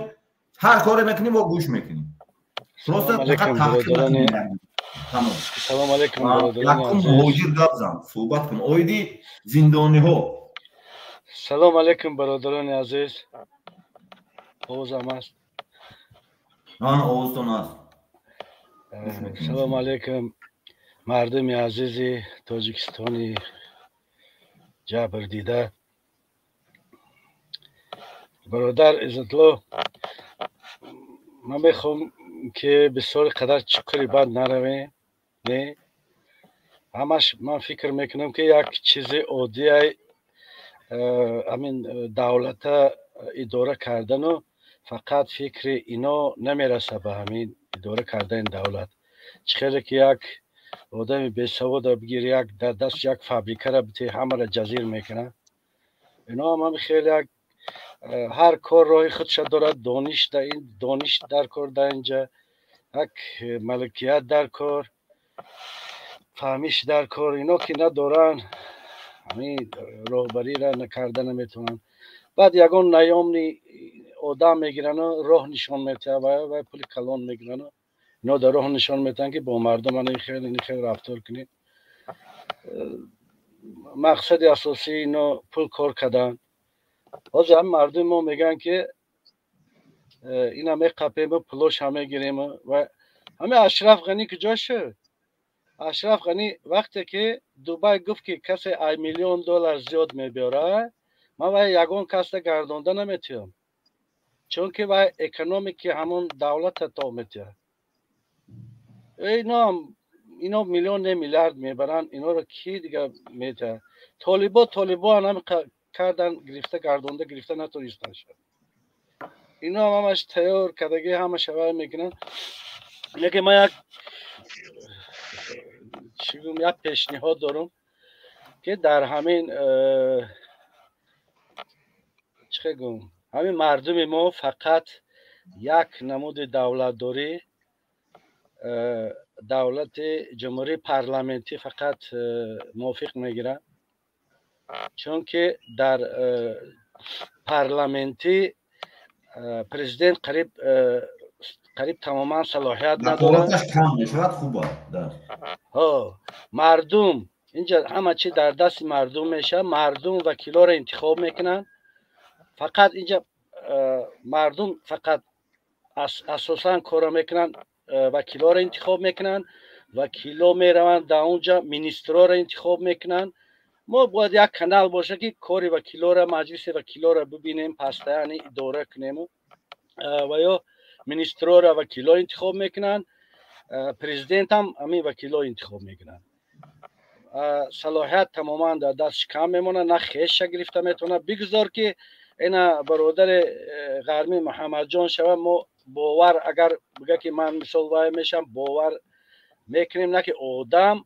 ҳар коре мекунем, мо гӯш мекунем, просто фақат таҳқир накунем. Салом алейкум. Якум муҳоҷир гап зан, суҳбат кун оиди зиндониҳо. Салом алейкум, бародарони азиз, овозам аст? Овозтон аст. Салом алейкум, мардуми азизи Тоҷикистони ҷабрдида. Бародар Иззатло, ман мехоҳам ки бисёри қадар чуқури бад наравем. Не, ҳамаш ман фикр мекунам, ки як чизи оддия, ҳамин давлата идора кардану фақат фикри ино намераса ба ҳамин идора кардани давлат. Чӣ хеле ки як одами бесавода бигир, як дар даст як фабрикара бите, ҳамаро ҷазир мекунад. Ино ҳам ҳами хеле як ҳар кор роҳи худша дорад. Дониш дониш дар кор, дар инҷа як малакият дар кор, фаҳмиш дар кор. Ино ки надоранд, Ҳамин роҳбариро карда наметавонанд. Баъд ягон наёмный одам мегирану роҳ нишон метиҳад ва пули калон мегирану ино дар роҳ нишон метиҳанд, ки бо мардум ана хел, ин хел рафтор кунед. Мақсади асосии ино пул кор кардан. Ҳозир ҳам мардуми мо мегӯянд, ки ина меқапему пулоша мегирем. Ва ҳамин Ашраф Ғанӣ куҷо шуд? Ашраф Ғанӣ вақте ки Дубай гуфт, ки касе ай миллион доллар зиёд мебиёрад, ман вай ягон касда гардонда наметиҳам, чунки вай экономики ҳамон давлата тоб метиҳад. Иноам ино миллион не, миллиард мебаранд, иноро ки дига метиҳад? Толибо, толибо ҳам кардан, гирифта гардонда гирифта натонистанд шуд. Ино ҳам ҳамаш тайёр кардагӣ, ҳамаша вай мекунанд. Лекин ман як чӣ гум, як пешниҳод дорам, ки дар ҳамин чӣ гум, ҳамин мардуми мо фақат як намуди давлатдорӣ, давлати ҷумҳурии парламентӣ фақат мувофиқ мегирад, чунки дар парламентӣ президент қариб тамоман салоҳият надорад. Мардум инҷа, ҳама чи дар дасти мардум мешавад. Мардум вакилоро интихоб мекунанд. Фақат инҷа мардум фақат асосан корро мекунанд, вакилоро интихоб мекунанд, вакило мераванд дар онҷа министрҳоро интихоб мекунанд. Мо бояд як канал боша, ки кори вакилоро, маҷлиси вакилоро бибинем, постоянно идора кунему. Ва ё министрҳоро вакило интихоб мекунанд, президентам ҳамин вакило интихоб мекунанд. Салоҳият тамоман дар дастш кам мемонад, на хеша гирифта метавонад. Бигзор, ки ина бародари ғармӣ Муҳаммадҷон шава, мо бовар, агар бига, ки ман мисол вай мешам, бовар мекунем. На ки одам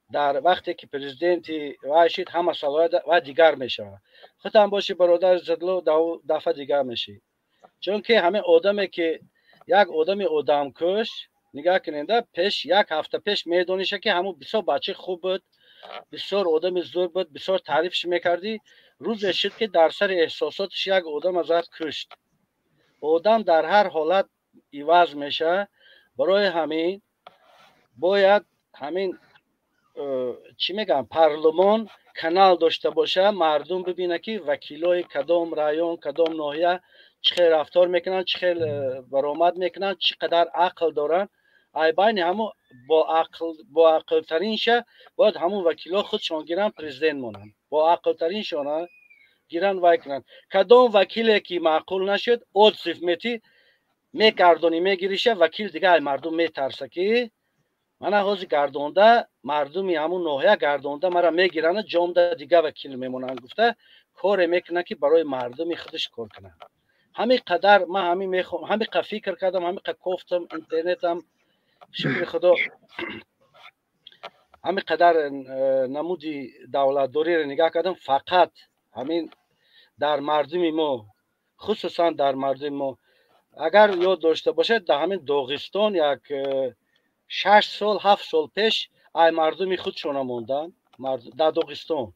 дар вақте ки президенти вай шид, ҳама салоҳият вай дигар мешавад. Худам боши, бародари Задло, дафъа дигар мешӣ, чунки ҳамин одаме, ки як одами одамкуш, нигаҳ куненда, пеш як ҳафта пеш медониша, ки ҳамун бисёр бачаи хуб буд, бисёр одами зур буд, бисёр таърифш мекардӣ. Рӯзе шуд, ки дар сари эҳсосотиш як одам азад кушт. Одам дар ҳар ҳолат иваз мешавад. Барои ҳамин бояд ҳамин чӣ мегӯям, парлумон канал дошта бошад, мардум бибинад, ки вакилои кадом район, кадом ноҳия чӣ хел рафтор мекунанд, чӣ хел баромад мекунанд, чӣ қадар ақл доранд. Ай байни ҳамун боақлтаринша бояд ҳамун вакило худшон гиранд, президент монанд. Боақлтариншона гиранд, вай кунанд. Кадом вакиле ки маъқул нашуд, отзыв метӣ, мегардонӣ, мегириша. Вакил дига ай мардум метарса, ки мана ҳозир гардонда мардуми ҳамун ноҳия гардонда мара мегиранд, ҷомда дига вакил мемонанд гуфта, коре мекунад, ки барои мардуми худаш кор кунад. Ҳамин қадар ман ҳамин мехоҳам, ҳамин қа фикр кардам, ҳамин қа кофтам интернетам, шукри Худо, ҳамин қадар намуди давлатдориро нигаҳ кардам. Фақат ҳамин дар мардуми мо, хусусан дар мардуми мо, агар ёд дошта бошед, дар ҳамин Доғистон як 6 сол, 7 сол пеш ай мардуми худшона монданд. Дар Доғистон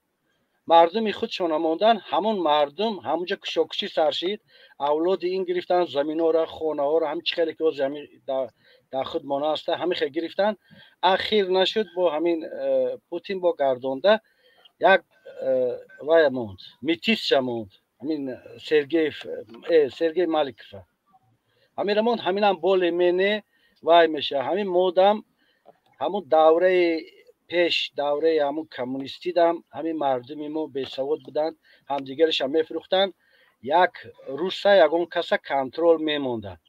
мардуми худшона монданд. Ҳамон мардум ҳамунҷа кушокушӣ сар шид. Авлоди ин гирифтанд заминҳоро, хонаҳоро, ҳамин чӣ хеле ки ҳозир ҳамин дар худ мона аста, ҳамин хел гирифтанд. Ахир нашуд, бо ҳамин Путин бо гардонда як вая монд, метисша монд, ҳамин Сергеев, Сергей Маликова ҳамира монд. Ҳаминам боле мене вай мешавад. Ҳамин модам ҳамун давраи пеш, давраи ҳамун коммунистидам, ҳамин мардуми мо бесавод буданд, ҳамдигараша мефурӯхтанд. Як руса, ягон каса контроль мемонданд,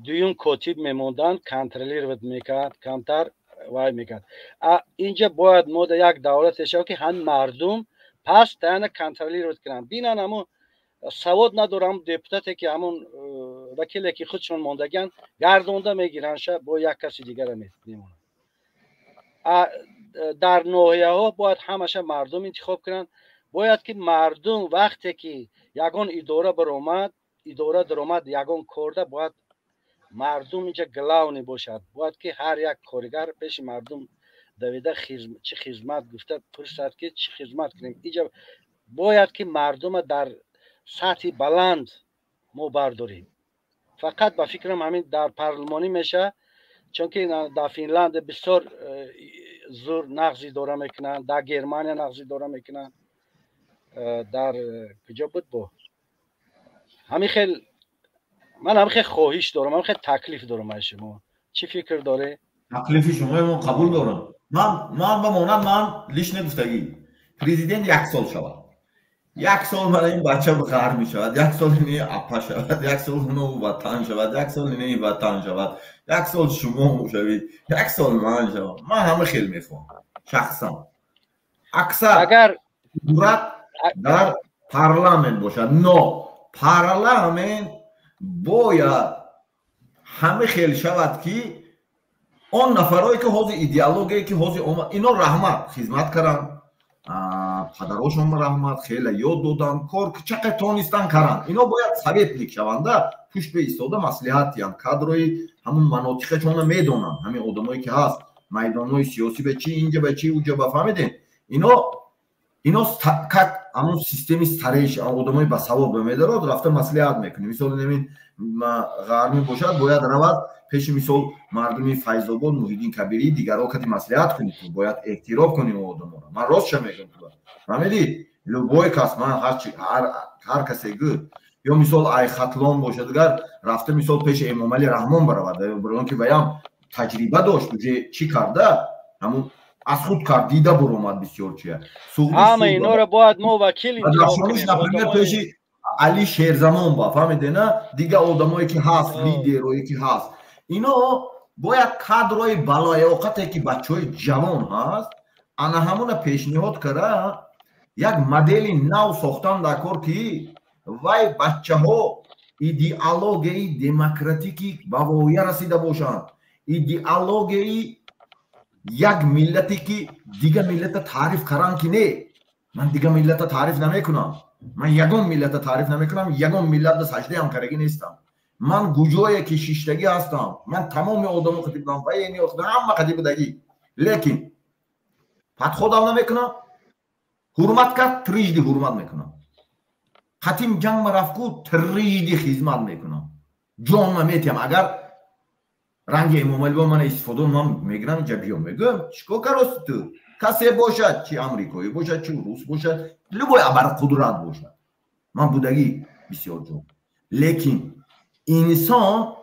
дуюм котиб мемонданд, контролировать мекард, камтар вай мекард. Инҷа бояд мода як давлате шавад, ки ҳам мардум постоянно контролировать кунанд, бинанд. Ҳамун савод надорам депутате, ки ҳамун вакиле, ки худшон мондагианд, гардонда мегирандша, бо як каси дигара мемонанд. Дар ноҳияҳо бояд ҳамаша мардум интихоб кунанд. Бояд ки мардум вақте ки ягон идора баромад, идора даромад, ягон корда бояд мардум инҷа главный бошад. Бояд ки ҳар як коригар пеши мардум Давида чӣ хизмат гуфта пурсад, ки чӣ хизмат кунем. Иҷа бояд ки мардума дар сатҳи баланд мо бардорем. Фақат ба фикрам, ҳамин дар парлумонӣ меша, чунки дар Финланд бисёр зур нағз идора мекунанд, дар Германия нағз идора мекунанд, дар куҷо буд бо ҳамин хел. Ман ҳамин хел хоҳиш дорам, ҳамин хел таклиф дорам. Аз шумо чӣ фикр доред? Таклифи шумои ман қабул дорам. Ман ба монанд, ман лично гуфтагӣ: президент як сол шавад, як сол мана ин бача ғар мешавад, як сол ини апа шавад, як сол уно ватан шавад, як сол ини ватан шавад, як сол шумо шавед, як сол ман шавам. Ман ҳама хел мехоҳам шахсан, аксар агар қудрат дар парламент бошад, но парламент бояд ҳама хел шавад, ки он нафарое ки ҳозир идеологие ки ҳозир омад, ино раҳмат, хизмат карданд, падарошон раҳмат, хеле ёд доданд, кор чақе тонистан каранд. Ино бояд советник шаванда, пушт бе истода маслиҳат диҳанд, кадрои ҳамун манотиқашонро медонанд. Ҳамин одамое ки ҳаст майдонҳои сиёсӣ, ба чи инҷа, ба чи уҷа, ба фаҳмидем, ино как ҳамун системи старейш одамои басавод ба медарод, рафта маслиҳат мекунем. Мисол, намин ғармӣ бошад, бояд равад пеши, мисол, мардуми Файзобод, Муҳиддин Кабирӣ, дигарҳо кати маслиҳат кунӣ. Ту бояд эҳтиром кунӣ одаморо. Ман ростша мегӯям, фаҳмидӣ? Любой кас, ман ҳар касе гӯ, ё мисол ай Хатлон бошад, агар рафта, мисол, пеши Эмомалӣ Раҳмон баравад, барон ки ваям таҷриба дошт, уже чӣ карда, ҳамун аз худ кард, дида буромад бисёр чия. Ҳама инора бояд мо вакил Например, пеши Али Шерзамон ба, фаҳмиде на, дигар одамое ки ҳаст, лидерое ки ҳаст, ино бояд кадрои балоёқате ки бачаҳои ҷавон ҳаст, ана ҳамона пешниҳод кара, як модели нав сохтан дар кор, ки вай бачаҳо идеологияи демократикӣ ба воя расида бошанд, идеологияи як миллате ки дига миллата таъриф каран ки не, ман дига миллата таъриф намекунам, ман ягон миллата таъриф намекунам, ягон миллатда саждаам карагӣ нестам. Ман гуҷое ки шиштагӣ ҳастам, ман тамоми одамо қати будам, вайни ҳама қати будагӣ, лекин подходам намекунам. Ҳурмат кард, трижды ҳурмат мекунам. Қатим ҷангма рафтку, трижды хизмат мекунам, ҷонма метиҳам. Агар ранги Эмомалӣ бо мана истифода, ман мегирам, иҷа биём, мегӯям: чикор карости ту? Касе бошад, чи амрикоӣ бошад, чи рус бошад, любой абарқудрат бошад, ман будагӣ бисёр ҷо. Лекин инсон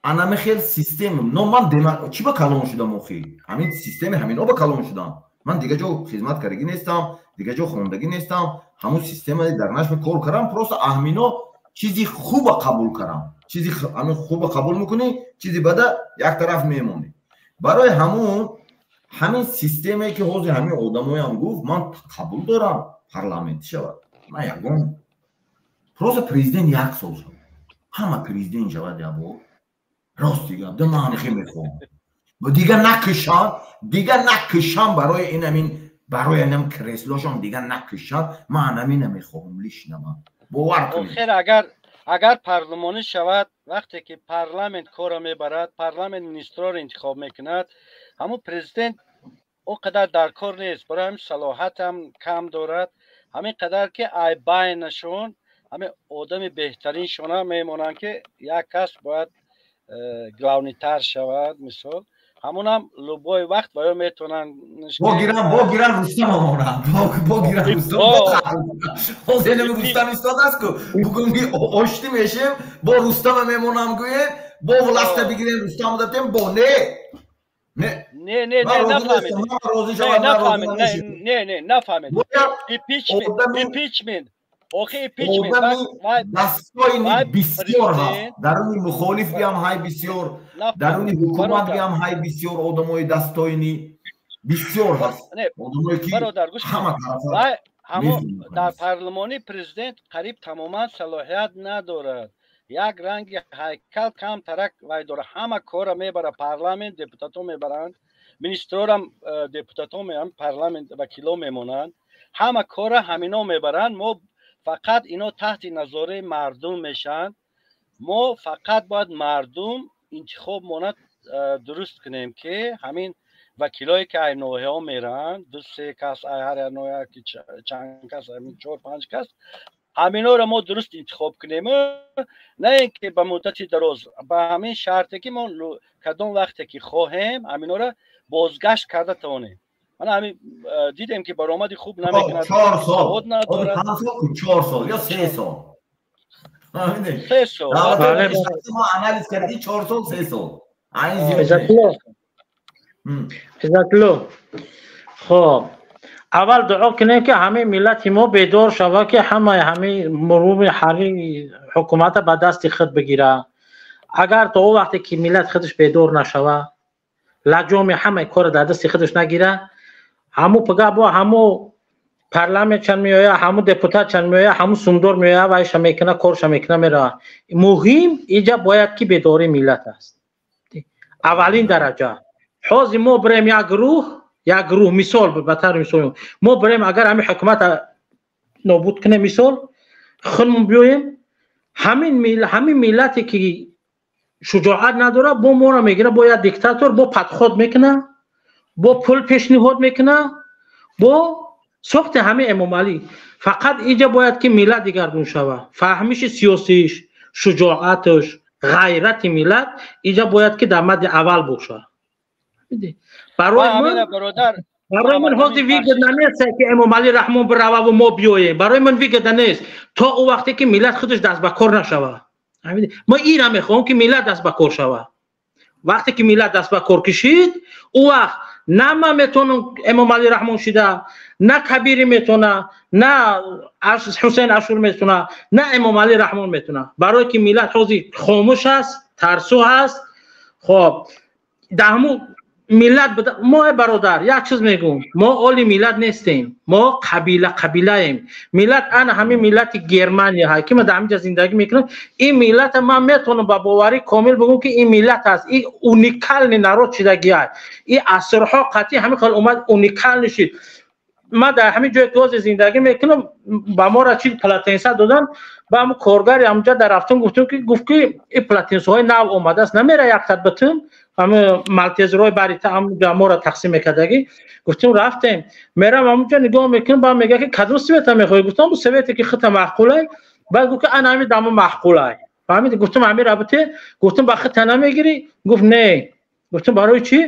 анами хел система, но ман чӣ ба калон шудам охи? Ҳамин системи ҳамино ба калон шудам. Ман дига ҷо хизмат кардагӣ нестам, дига ҷо хондагӣ нестам, ҳамун система дар нашма кор кардам. Просто аҳмино чизи хуба қабул кардам. Чизи ҳамин хуба қабул мекунӣ, чизи бада як тараф мемонӣ. Барои ҳамун ҳамин системае ки ҳозир ҳамин одамоям гуфт, ман қабул дорам, парламентӣ шавад. Ман ягон, просто президент як сол шавад, ҳама президент шавад ябор. Рости гап да, ман ҳамихе мехоҳам, дига накушанд, дига накушанд барои инамин, барои инам креслошон дига накушанд. Ман ҳамина мехоҳам лично, ман бовар кунед. Охир, агар парлумонӣ шавад, вақте ки парламент корро мебарад, парламент министрро интихоб мекунад, ҳамун президент о қадар дар кор нест. Барои ҳамин салоҳатам кам дорад. Ҳамин қадар ки ай байнашон ҳамин одами беҳтариншона мемонанд, ки як кас бояд главный тар шавад, мисол, ҳамунам любой вақт ва ё метавонанд. Бо гирам, бо гирам, Рустам омонам, бо гирам, Рустам ҳозир Рустам истодааст ку, бугун ки оштӣ мешем, бо Рустама мемонам, гӯем, бо власть а бигирем, Рустам датем, бо не. Не, не, не, нафаҳмид, не, не, нафаҳмид. Импичмент охи, импичмент. Дастойни бисёр ҳаст, даруни мухолиф биам ҳай бисёр, даруни ҳукумат биам ҳай бисёр, одамои дастойни бисёр ҳаст, одамое ки ҳама тарафа. Дар парлумонӣ президент қариб тамоман салоҳият надорад. Як ранги ҳайкал камтарак вай дорад. Ҳама корро мебарад парламент, депутатҳо мебаранд, министрорам депутатҳо, парламент вакило мемонанд, ҳама корро ҳамино мебаранд. Мо фақат ино таҳти назораи мардум мешаванд. Мо фақат бояд мардум интихоб монад. дуруст кунем, ки ҳамин вакилое, ки ай ноҳияҳо мераванд, ду се кас, ай ҳар як ноҳия ки чанд кас, ҳамин чор панҷ кас, ҳаминҳоро мо дуруст интихоб кунем, на ин ки ба муддати дароз, ба ҳамин шарте, ки мо кадом вақте ки хоҳем, ҳаминҳоро бозгашт карда тавонем. Мана ҳамин дидем, ки баромади хуб намекунад. 4 сол, 4 сол ё 3 сол. 3 сол. Мо анализ кардӣ, 4 сол, 3 сол. Иззатулло, хоб, аввал дуо кунем, ки ҳамаи миллати мо бедор шава, ки ҳамаи ҳамаи муруми ҳари ҳукумата ба дасти худ бигира. Агар то он вақте ки миллат худаш бедор нашава, лаҷоми ҳамаи корро дар дасти худаш нагира, ҳаму пага бо ҳаму парламент чанд меоя, ҳаму депутат чанд меоя, ҳаму сумдор меоя, вайша мекуна, корша мекуна, мерава. Муҳим иҷа бояд ки бедории миллат аст аввалин дараҷа. Ҳозир мо бирем як гурӯҳ, мисол, ба таври мисол, мо бирем, агар ҳамин ҳукумата нобуд кунем, мисол, худмон биёем, ҳамин миллате ки шуҷоат надорад, бо моро мегира, бо як диктатор бо подход мекуна, бо пул пешниҳод мекуна, бо сохти ҳамин Эмомалӣ. Фақат иҷа бояд ки миллат дигаргун шава, фаҳмиши сиёсиш, шуҷоаташ, ғайрати миллат иҷа бояд ки дар мадди аввал бошад. Барои ман ҳозир выгодно нест, ки Эмомалӣ Раҳмон бирававу мо биёем. Барои ман выгодно нест то он вақте ки миллат худаш даст ба кор нашава. Мо ира мехоҳем, ки миллат даст ба кор шава. Вақте ки миллат даст ба кор кишид, он вақт на ман метавонам Эмомалӣ Раҳмон шида, на Кабирӣ метавона, на Ҳусейн Ашур метавона, на Эмомалӣ Раҳмон метавона, барое ки миллат ҳозир хомӯш аст, тарсу ҳаст. Хоб, дар ҳамун миллат мо, бародар, як чиз мегӯм: мо оли миллат нестем, мо қабила қабилаем. Миллат ана ҳамин миллати Германия ҳай, ки ман дар ҳаминҷа зиндагӣ мекунам. Ин миллата ман метавонам ба боварӣ комил бигӯм, ки ин миллат аст, ин уникальный народ шидагиай. Ин асрҳо қатъи ҳамин хел омад, уникальный шид. Ман дар ҳамин ҷое ки ҳозир зиндагӣ мекунам, ба моро чи полотенца додан, ба ҳамн коргари ҳамҷа дар рафтум, гуфтум, ки гуфт, ки ин полотенца ҳои нав омадааст, намера яктат битум. Ҳами малтезерҳои барита ҳамҷа моро тақсим мекардагӣ. Гуфтем, рафтем, мерам ҳамунҷа, нигоҳ мекунам, ба мега, ки кадом цвет а мехоҳӣ? Гуфтам, бу цвет е ки хита маъқулай. Баъд гуфт, ки ана ҳами дамо маъқулай. Фаҳмиди? Гуфтам, ҳамира бите. Гуфтам, ба хита намегирӣ? Гуфт, не. Гуфтам, барои чӣ?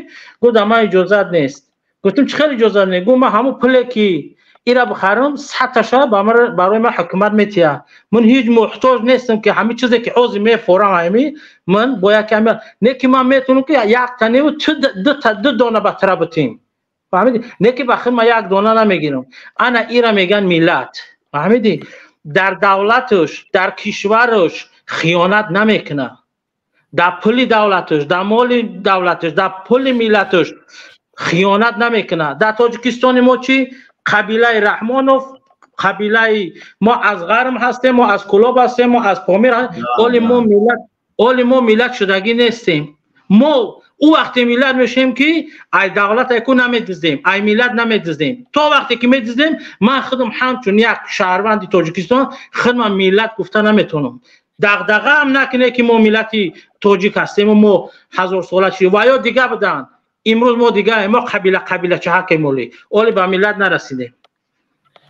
Гуфт, ама иҷозат нест. Гуфтам, чӣ хел иҷозат нест? Гуфт, ман ҳамун пуле ки ира бихарам, садташа барои ман ҳукумат метиҳад. Ман ҳеҷ муҳтоҷ нестам, ки ҳамин чизе ки ҳозир мефорам, ҳами ман бояд ки не, ки ман метавонам, ки як таневу ду дона ба тара битим. Фаҳмиди? Не, ки ба худ ман як дона намегирам. Ана ира меган миллат. Фаҳмиди? Дар давлаташ, дар кишвараш хиёнат намекунад, дар пули давлаташ, дар моли давлаташ, дар пули миллаташ хиёнат намекунад. Дар Тоҷикистони мо чӣ? Қабилаи Раҳмонов, қабилаи мо аз ғарм ҳастем, мо аз Кулоб ҳастем, мо аз Помир. Оли мо миллат, оли мо миллат шудагӣ нестем. Мо ӯ вақте миллат мешавем, ки ай давлат айку намедиздем, ай миллат намедиздем. То вақте ки медиздем, ман худам ҳамчун як шаҳрванди Тоҷикистон худман миллат гуфта наметавонам. Дағдағаам накунед, ки мо миллати тоҷик ҳастему мо ҳазорсола чи ва ё дига буданд. Имрӯз мо дига, мо қабила қабилачаҳакем, оли ба миллат нарасидем.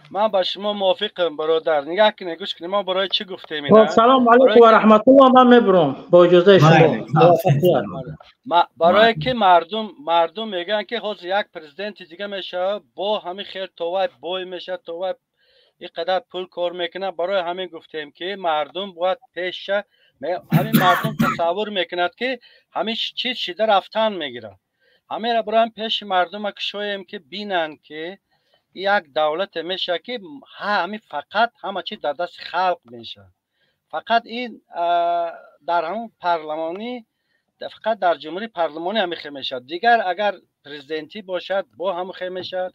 Ман ба шумо мувофиқам, бародар. Нигоҳ кунед, гӯш кунед, мо барои чӣ гуфтем? Салому алайкум ва раҳматуллоҳ, ман мебурам, бо иҷозаи шумо. Барое ки мардум мегӯянд, ки ҳозир як президенти дига мешавад, бо ҳамин хел товай бой мешавад, товай ин қадар пул кор мекунад. Барои ҳамин гуфтем, ки мардум бояд пеша ҳамин мардум тасаввур мекунад, ки ҳамин чиз шида рафтан мегирад. Ҳамеро барои пеши мардума кушоем, ки бинанд, ки як давлате мешавад, ки ҳами фақат ҳама чиз дар дасти халқ мешавад. Фақат ин дар ҳамун парламонӣ, фақат дар ҷумҳурии парлумонӣ ҳамин хел мешавад. Дигар агар президентӣ бошад, бо ҳамин хел мешавад,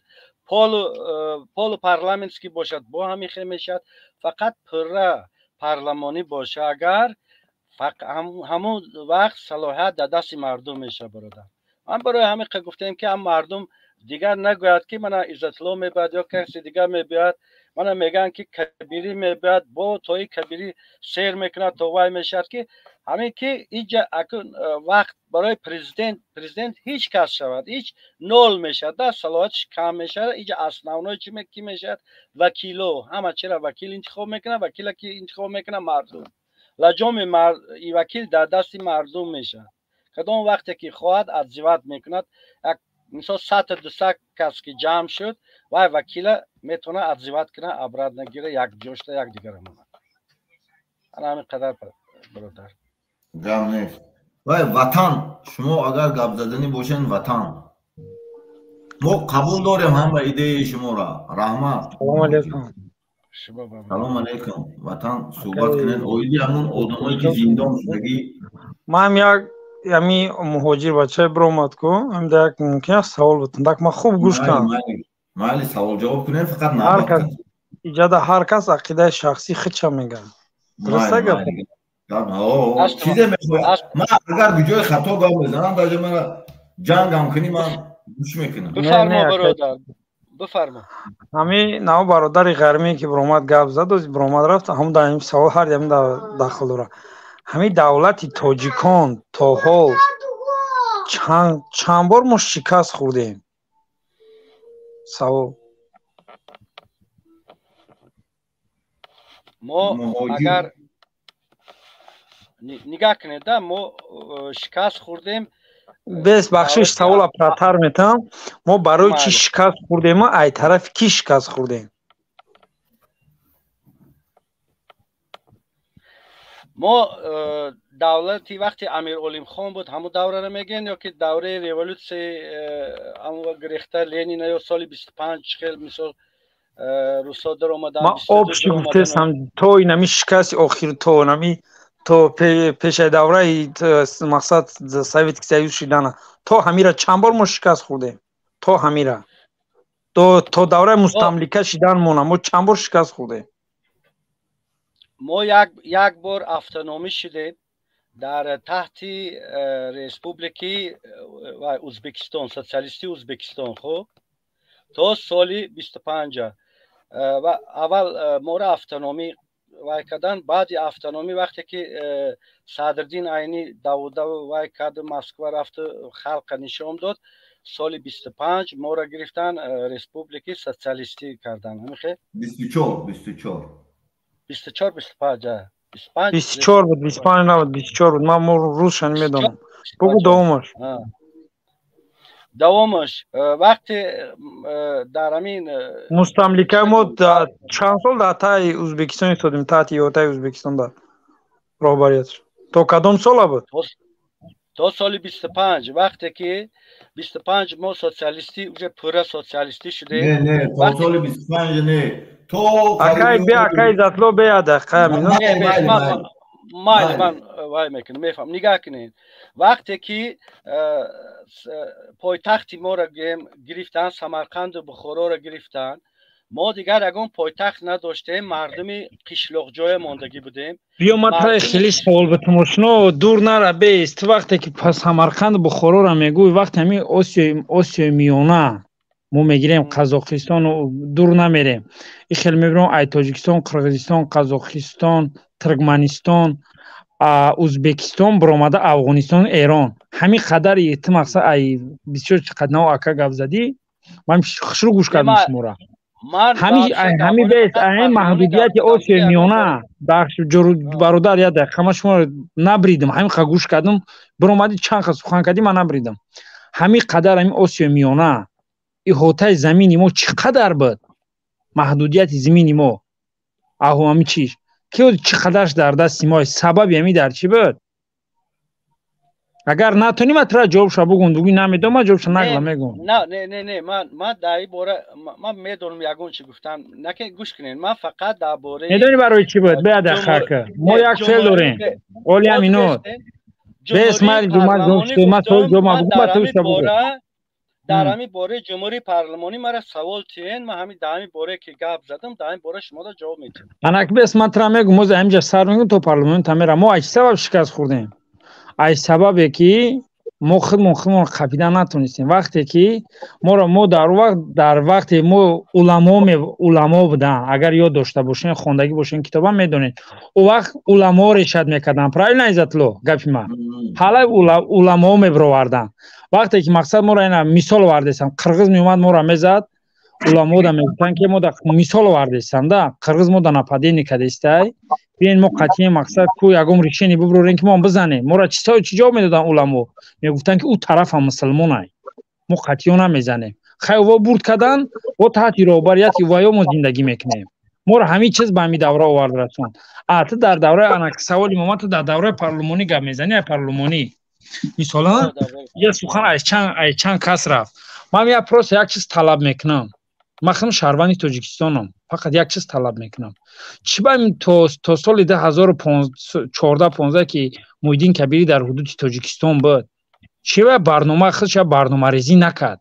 полупарламентский бошад, бо ҳамин хел мешавад. Фақат пурра парламонӣ боша агар, ҳамун вақт салоҳият дар дасти мардум мешавад, бародар. Ман барои ҳамин гуфтем, ки ҳам мардум дигар нагӯяд, ки мана Иззатулло мебояд ё касе дигар мебиёяд. Мана мегӯянд, ки Кабирӣ мебиёяд, бо тои Кабирӣ сер мекунад, то вай мешавад, ки Ҳамин ки иҷа акун вақт барои президент ҳеҷ кас шавад, ҳеҷ нол мешавад, да, салоҳиятш кам мешавад. Иҷа основной чи ки мешавад? Вакило. Ҳама чира вакил интихоб мекунад, вакила ки интихоб мекунад? Мардум. Лаҷоми вакил дар дасти мардум мешавад. Кадом вақте ки хоҳад, отзывать мекунад. Як мисол, 100-та 200 кас ки ҷамъ шуд, вай вакила метавонад отзывать кунад, обратно гира, як ҷошта як дигара монад. Ана ҳамин қадар, бародар. Гап нест. Вай, Ватан, шумо агар гап заданӣ бошен. Ватан, мо қабул дорем ҳама идеяи шуморо, раҳмат. Салому алейкум. Салом алейкум, Ватан, суҳбат кунед оиди ҳамун одамое ки зиндон шудагӣ. Ман як ами муҳоҷир бачае биромад ку, ҳамда як мумкин аст савол бутам, так ман хуб гӯш кардам. Майли, савол ҷавоб кунед, фақат ҳар кас иҷада, ҳар кас ақидаи шахсии худша мегӯяд, дуруста гап? Чизе мехоҳад, ман агар ҷои хато гап мезанам, даже мара ҷангам кунӣ, ман гӯш мекунам. Бифармо, бародар, бифармо. Ҳами нав бародари ғармие ки биромад гап зад, биромад рафт, ҳамун дар ин савол ҳар ям дахл дорад. Ҳамин давлати тоҷикон то ҳол чанд бор мо шикаст хӯрдем? Савол. Мо агар нигаҳ кунед, да, мо шикаст хӯрдем. Бес, бахшиш, савола пратар метавам. Мо барои чӣ шикаст хӯрдем, ай тарафи кӣ шикаст хӯрдем? Мо давлати вақти Амир Олимхон буд, ҳамун давраро мегӯен ё ки давраи революсияи ҳамун гирехта Ленина ё соли 25 хел, мисол, русо даромадан? Ман обши гуфтесам, то инами шикасти охир, то нами то пешаи давраи мақсад Советский Союз шидана, то ҳамира чанд бор мо шикаст хӯрдем? То ҳамира, то давраи мустамлика шиданмона мо чанд бор шикаст хӯрдем? Мо як бор автономӣ шудем дар таҳти республики Узбекистон, социалистии Узбекистон. Хуб, то соли 25-а аввал моро автономӣ вай кардан. Баъди автономӣ, вақте ки Садриддин Айнӣ давудаву вай карду Москва рафту халқа нишон дод, соли 25 моро гирифтан, республики социалистӣ кардан. Ҳамихе? 24, 24. 24, 25. 24 буд, 25 набуд, 24 буд. Ман русша намедонам, бугу давомаш. Давомаш вақте дар ҳамин мустамликаи мо чанд сол дар таи Узбекистон истодем, таҳти иҳотаи Узбекистон дар роҳбариятш то кадом сола буд? То соли 25. Вақте ки 25 мо социалистӣ, уже пурра социалистӣ шудем. Не, не, то соли 25 не, то акай бе, акай Затло, бе, дақиқа. Майли, ман вай мекунам, мефаҳмам. Нигаҳ кунед, вақте ки пойтахти моро гирифтан, Самарқанду Бухороро гирифтан, мо дигар ягон пойтахт надоштем, мардуми қишлоқҷоя мондагӣ будем. Биё, ман таи хеле савол битамошно, дур нара, бест. Ту вақте ки Самарқанду Бухороро мегӯй, вақте ҳамин Осиёи Миёна мо мегирем, Қазоқистону дур намерем, и хел мебирем, ай Тоҷикистон, Қирғизистон, Қазоқистон, Туркманистон, Узбекистон биромада, Афғонистон, Эрон, ҳамин қадари ту мақсад ай бисёр қаднао ака гап задӣ, ман хушрӯ гӯш кардам шуморо. Ҳами бес, ҳамин маҳдудияти Осиёи Миёна, бахш, бародар, як дақиқа, ман шуморо набридам, ҳамин қа гӯш кардам, биромадӣ, чанд қа сухан кардӣ, ман набридам. Ҳамин қадар ҳамин Осиёи Миёна иҳотаи замини мо чӣ қадар буд? Маҳдудияти замини мо аҳу ҳами чиш ки чӣ қадарш дар дасти мо, сабаби ҳами дар чӣ буд? Агар натонӣ, ман тура ҷавобша бугум, дугӯй намедонам, ман ҷавобша нагла мегӯм. Не, не, не, не, ман дар ин бора ман медонам ягон чӣ гуфтан наке. Гӯш кунед, ман фақат дар бораи медонӣ барои чӣ буд? Бея дақиқа, мо як феъл дорем, оли ҳаминот бес ман ман савол ҷавоб бугум, ба ту бугум. Дар ҳамин бораи ҷумҳурии парлумонӣ мара савол тиҳен, ман ҳамин дар ҳамин боре ки гап задам, дар ҳамин бора шуморо ҷавоб медиҳам. Анак бес, ман тура мегӯм, ҳозир ҳаминҷа сар мегӯм, то парлумон тамера. Мо аз чӣ сабаб шикаст хӯрдем? Аз сабабе ки Мо худмон қапида натонистем. Вақте ки моро мо дар вақт дар вақте мо уламо буданд, агар ёд дошта бошен, хондагӣ бошен, китоба медонед. О вақт уламо решат мекарданд. Правильно, Иззатулло, гапи ман? Ҳала уламо мебироварданд. Вақте ки мақсад моро ина мисол овардесам, қирғиз меомад, моро мезад, уламо да мегуфтанд, ки мо да мисол овардесам да, қирғиз мо да нападение кадестай, биён мо қатъиян мақсад ку ягон решение бибурем, ки мо бизанем. Моро чӣ ҷавоб медоданд уламо? Мегуфтанд, ки ӯ тарафа мусулмонай, мо қатъиён намезанем. Хай, во бурд кадан, во таҳти роҳбарияти ваё мо зиндагӣ мекунем. Моро ҳамин чиз ба ҳамин давра овард, расонд. А ту дар давраи ана саволи мо, ту дар давраи парлумонӣ гап мезанӣ, ай парлумонӣ мисолан я сухан аз чанд кас рафт. Ман я просто як чиз талаб мекунам. Ман худам шаҳрванди Тоҷикистонам, фақат як чиз талаб мекунам. Чӣ ба то соли 2014-15, ки Муҳиддин Кабирӣ дар ҳудуди Тоҷикистон буд, чӣ ба барнома худша барномарезӣ накард?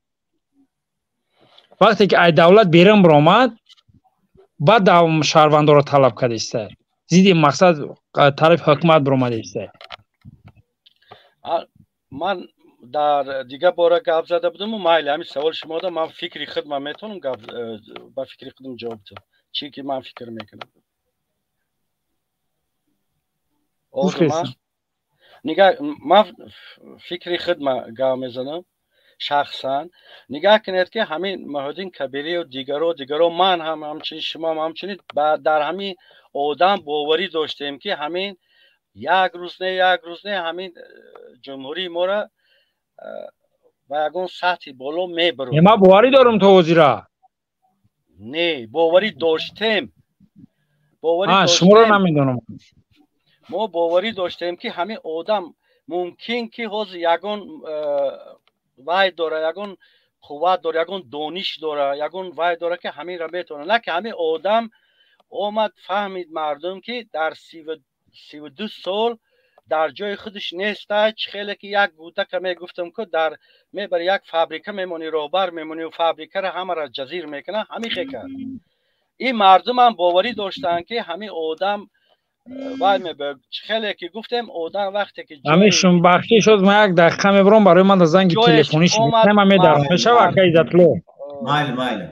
Вақте ки ай давлат берун баромад, баъд шаҳрвандоро талаб кардиста, зидди мақсад тарафи ҳукумат баромадиста. Ман дар дигар бора гап зада будаму, майли, ҳамин саволи шумо да ман фикри худ ман метавонам гап, ба фикри худам ҷавоб диҳам, чӣ ки ман фикр мекунам. Нигаҳ, ман фикри худ гап мезанам шахсан. Нигаҳ кунед, ки ҳамин Муҳиддин Кабирию дигаро, ман ҳам ҳамчунин, шумо ҳам ҳамчунин дар ҳамин одам боварӣ доштем, ки ҳамин як рӯз не, як рӯз не, ҳамин ҷумҳурии моро ба ягон сатҳи боло мебарад. Ман боварӣ дорам то ҳозира. Не, боварӣ доштем. Шуморо намедонам. Мо боварӣ доштем, ки ҳамин одам мумкин ки ҳозир ягон вай дора, ягон қувват дора, ягон дониш дора, ягон вай дора, ки ҳаминро метавонад. На ки ҳамин одам омад, фаҳмид мардум, ки дар 32 сол дар ҷои худаш неста. Чӣ хеле ки як гӯдака мегуфтам, ку дар мебари як фабрика мемонӣ, роҳбар мемонӣ, фабрикаро ҳамаро ҷазир мекунад, ҳамин хе кард. Ин мардумам боварӣ доштанд, ки ҳамин одам вай меб чӣ хеле ки гуфтем, одам вақте ки ҳамин шумбахшӣ шуд, ман як дақиқа мебарам, барои ман занги телефонӣ шуд, ман медарам. Мешава, ака Иззатулло? Майли, майли.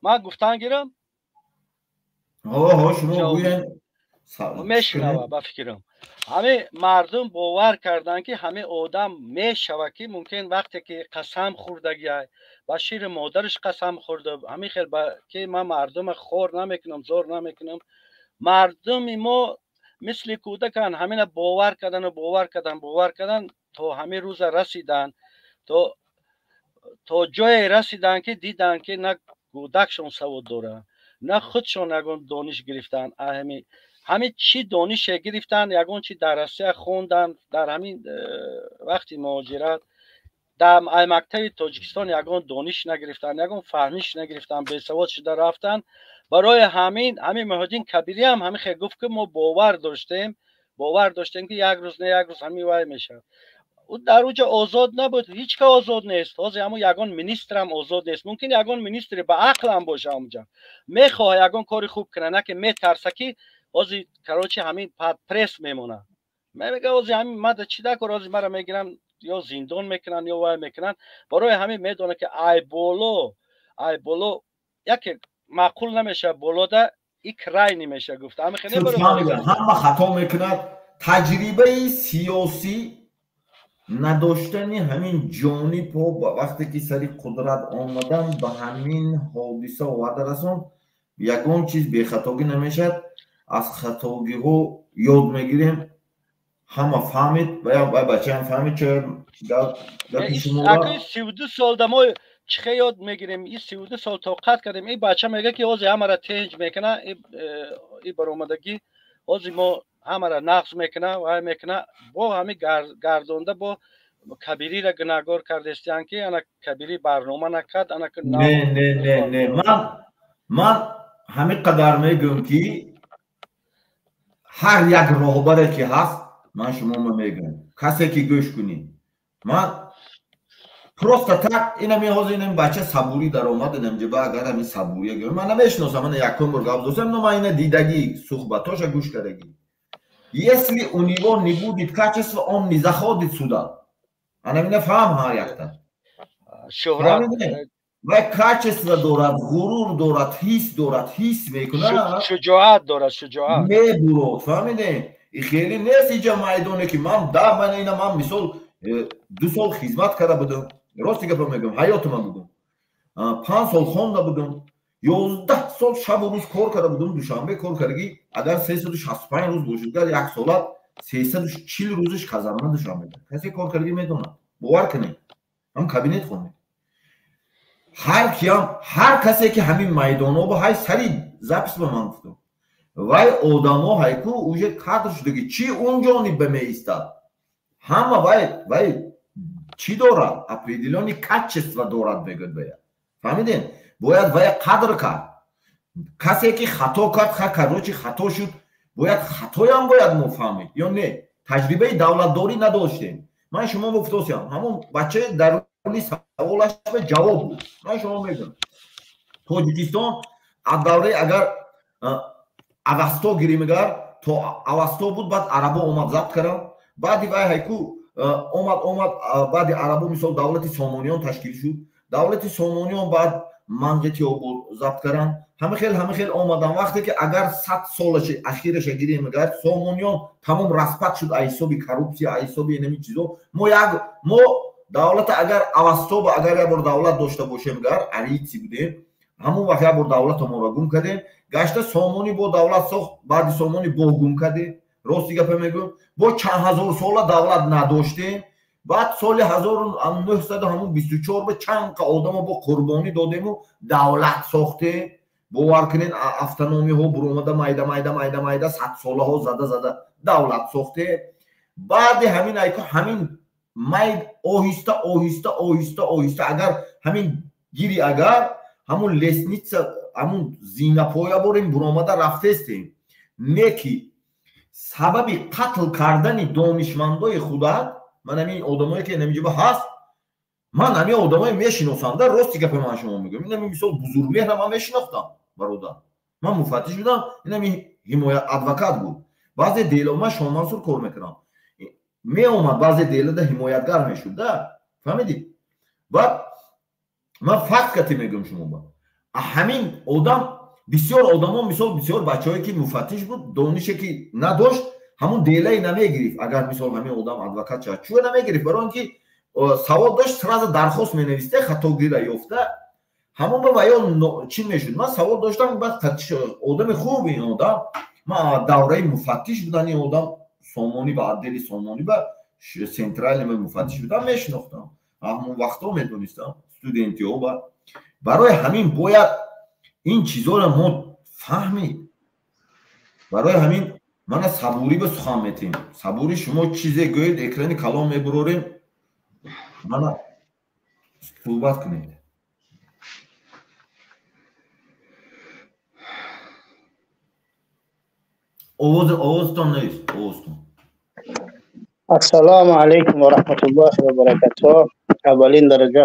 Ман гуфтан гирам? Ҳо, шумо гӯед. Мешунава, ба фикрам, ҳамин мардум бовар карданд, ки ҳамин одам мешава, ки мумкин вақте ки қасам хӯрдагиай, ба шири модараш қасам хӯрда, ҳамин хел ки ман мардума хор намекунам, зор намекунам. Мардуми мо мисли кӯдаканд, ҳамина бовар кардану бовар кардан, бовар кардан, то ҳамин рӯза расиданд, то ҷое расиданд, ки диданд, ки на кӯдакшон савод дорад, на худшон ягон дониш гирифтанд. Ҳамин чӣ донише гирифтанд, ягон чи дар Россия хонданд, дар ҳамин вақти муҳоҷират дар мактаби Тоҷикистон ягон дониш нагирифтанд, ягон фаҳмиш нагирифтанд, бесавод шуда рафтанд. Барои ҳамин ҳамин Муҳиддин Кабирӣ ҳам ҳамин хел гуфт, ки мо бовар доштем, бовар доштем, ки як рӯз не, як рӯз ҳамин вай мешавад. Ӯ дар уҷа озод набуд, ҳеҷ ка озод нест. Ҳозир ҳамун ягон министрам озод нест. Мумкин ягон министре ба ақлам боша, ҳамуҷа мехоҳа ягон кори хуб кунад, на ки метарса, ки ҳозир, короче, ҳамин под пресс мемонад. Мега, ҳозир ҳамин мада чӣ дакор, ҳозир мара мегиранд, ё зиндон мекунанд, ё вай мекунанд. Барои ҳамин медонад, ки ай боло, ай боло яке маъқул намешавад, болода и крайний меша гуфта. Ҳама хато мекунад. Таҷрибаи сиёсӣ надоштани ҳамин ҷонибҳо вақте ки сари қудрат омадан, ба ҳамин ҳодиса оварда расонд. Ягон чиз бехатогӣ намешавад, аз хатогиҳо ёд мегирем. Ҳама фаҳмид, бачаам фаҳмид, чо гапи шумо. 32 сол да мо чӣ хел ёд мегирем? И 32 сол тоқат кардем. И бача мега, ки ҳозир ҳамара тенҷ мекуна, и баромадагӣ ҳозир мо ҳамара нақз мекуна, вай мекуна, бо ҳамин гардонда, бо Кабириро гунаҳгор кардестиян, ки ана Кабирӣ барнома накард, ана. Не, не, не, не, ман ҳамин қадар мегӯям, ки ҳар як роҳбаре ки ҳаст, ман шуморо мегӯям, касе ки гӯш кунӣ, ман просто так инами ҳозир инами бача Сабурӣ даромад инамҷаба, агар ҳамин Сабурия гӯям, ман намешиносам, ман якум бор гап достам, но ман ина дидагӣ, суҳбатоша гӯш кардагӣ. Если у него не будет качества, он не заходит сюда. Ана мина фаҳм ҳар якта. Шӯҳрат вай качество дорад, ғурур дорад, ҳис дорад, ҳис мекунад, шуҷоат дорад, шуҷоат мебурод. Фаҳмидем? И хеле нест иҷа майдоне ки ман да ман ина ман мисол 2 сол хизмат карда будам, рости гапа мегӯям, ҳаёти ман будам, 5 сол хонда будам, 11 сол шабу рӯз кор карда будам, Душанбе кор кардагӣ. Агар 365 рӯз бошад, як солат 340 рӯзиш казарма Душанбе. Касе кор кардагӣ медонад, бовар кунед, ҳам кабинет хонед. Ҳар киам, ҳар касе ки ҳамин майдонҳо бо ҳай сари запис ба ман гуфтам, вай одамо ҳайку уже кадр шудаги, чӣ он ҷониб ба меистад, ҳама вай чӣ дорад, определённый качество дорад, мегӯяд бояд. Фаҳмидем? Бояд вай қадр кард. Касе ки хато кард, ха короче хато шуд, бояд хатоям бояд мо фаҳмид ё не? Таҷрибаи давлатдорӣ надоштем. Ман шумо гуфтосиям, ҳамон бачаи даруни саволаш ба ҷавоб буд. Ман шумо мегӯям, Тоҷикистон аз давраи агар Авасто гирем, агар то Авасто буд, баъд арабо омад забт кардам, баъди вай ҳайку омад баъди арабо мисол давлати Сомониён ташкил шуд, давлати Сомониён баъд Манғитиё забт карданд, ҳама хел омадан. Вақте ки агар 100 солаши ахираша гирем, агар Сомониён тамом распад шуд аз ҳисоби коррупсия, аз ҳисоби инами чизо. Мо давлата агар Авасто ба агар як бор давлат дошта бошем, агар арийци будем, ҳамон вақт як бор давлата моро гум кардем, гашта Сомонӣ бо давлат сохт, баъди Сомонӣ бо гум кардем, рости гапа мегӯям, бо чанд ҳазор сола давлат надоштем. Баъд соли 1924 ба чанд қа одамо бо қурбонӣ додему давлат сохтем. Бовар кунед, автономиҳо буромада майда майда майда майда садсолаҳо зада зада давлат сохтем. Баъди ҳамин айко ҳамин майд оҳиста оҳиста оҳиста оҳиста агар ҳамин гири, агар ҳамун лестница, ҳамун зинапоя борем буромада рафтестем. Не ки сабаби қатл кардани донишмандои худат, ман ҳамин одамое ки ҳаминҷоба ҳаст, ман ҳамин одамое мешиносам, да рости гапи ман шумо мегӯям. Ин ҳамин мисол Бузургмеҳра ман мешинохтам, бародар, ман муфаттиш будам, ин ҳамин ҳимоя адвокат буд. Баъзе дело ман Шоҳмансур кор мекардам, меомад баъзе делода ҳимоятгар мешуд, да фаҳмидӣ? Баъд ман факт кати мегӯям шумо ба ҳамин одам бисёр одамо, мисол бисёр бачаҳое ки муфаттиш буд, донише ки надошт, ҳамун делае намегирифт. Агар мисол ҳамин одам адвокат шавад, чӯ намегирифт? Барои он ки савод дошт, сразу дархост менависте, хатогира ёфта, ҳамон ба ваё чӣ мешуд. Ман савод доштам, баъд одами хуб ин одам, ман давраи муфаттиш будан ин одам, Сомонӣ ба отдели Сомонӣ ба центральный муфаттиш будам, мешинохтам, ҳамон вақтҳо медонистам, студентиҳо ба. Барои ҳамин бояд ин чизоро мо фаҳмид. Барои ҳамин мана сабурӣ ба сухан метем. Сабурӣ, шумо чизе гӯед, экрани калон мебурорем, мана суҳбат кунед. Овозтон нест, овозтон. Ассалому алайкум ва раҳматуллоҳи ва баракатуҳ. Аввалин дараҷа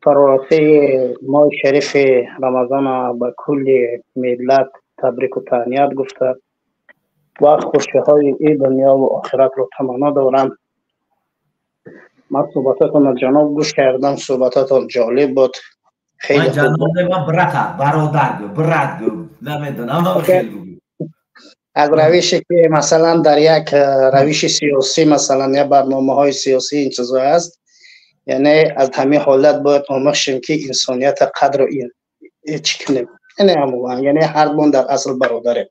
фарорасии моҳи шарифи Рамазона ба кулли миллат табрику таҳният гуфта ва хушиҳои и дунё ва охиратро таманно дорам. Ман суҳбататонро ҷаноб гӯш кардам, суҳбататон ҷолиб буд. Хеле хуб. Ман брата, бародар гӯ, брат гӯ, намедонам, хеле гӯ. Аз равише ки масалан дар як равиши сиёсӣ, масалан як барномаҳои сиёсӣ ин чизо ҳаст, яъне аз ҳамин ҳолат бояд омӯхт шем ки инсониятро қадру чӣ кунем. Яъне ҳамон, яъне ҳар мон дар асл бародарем.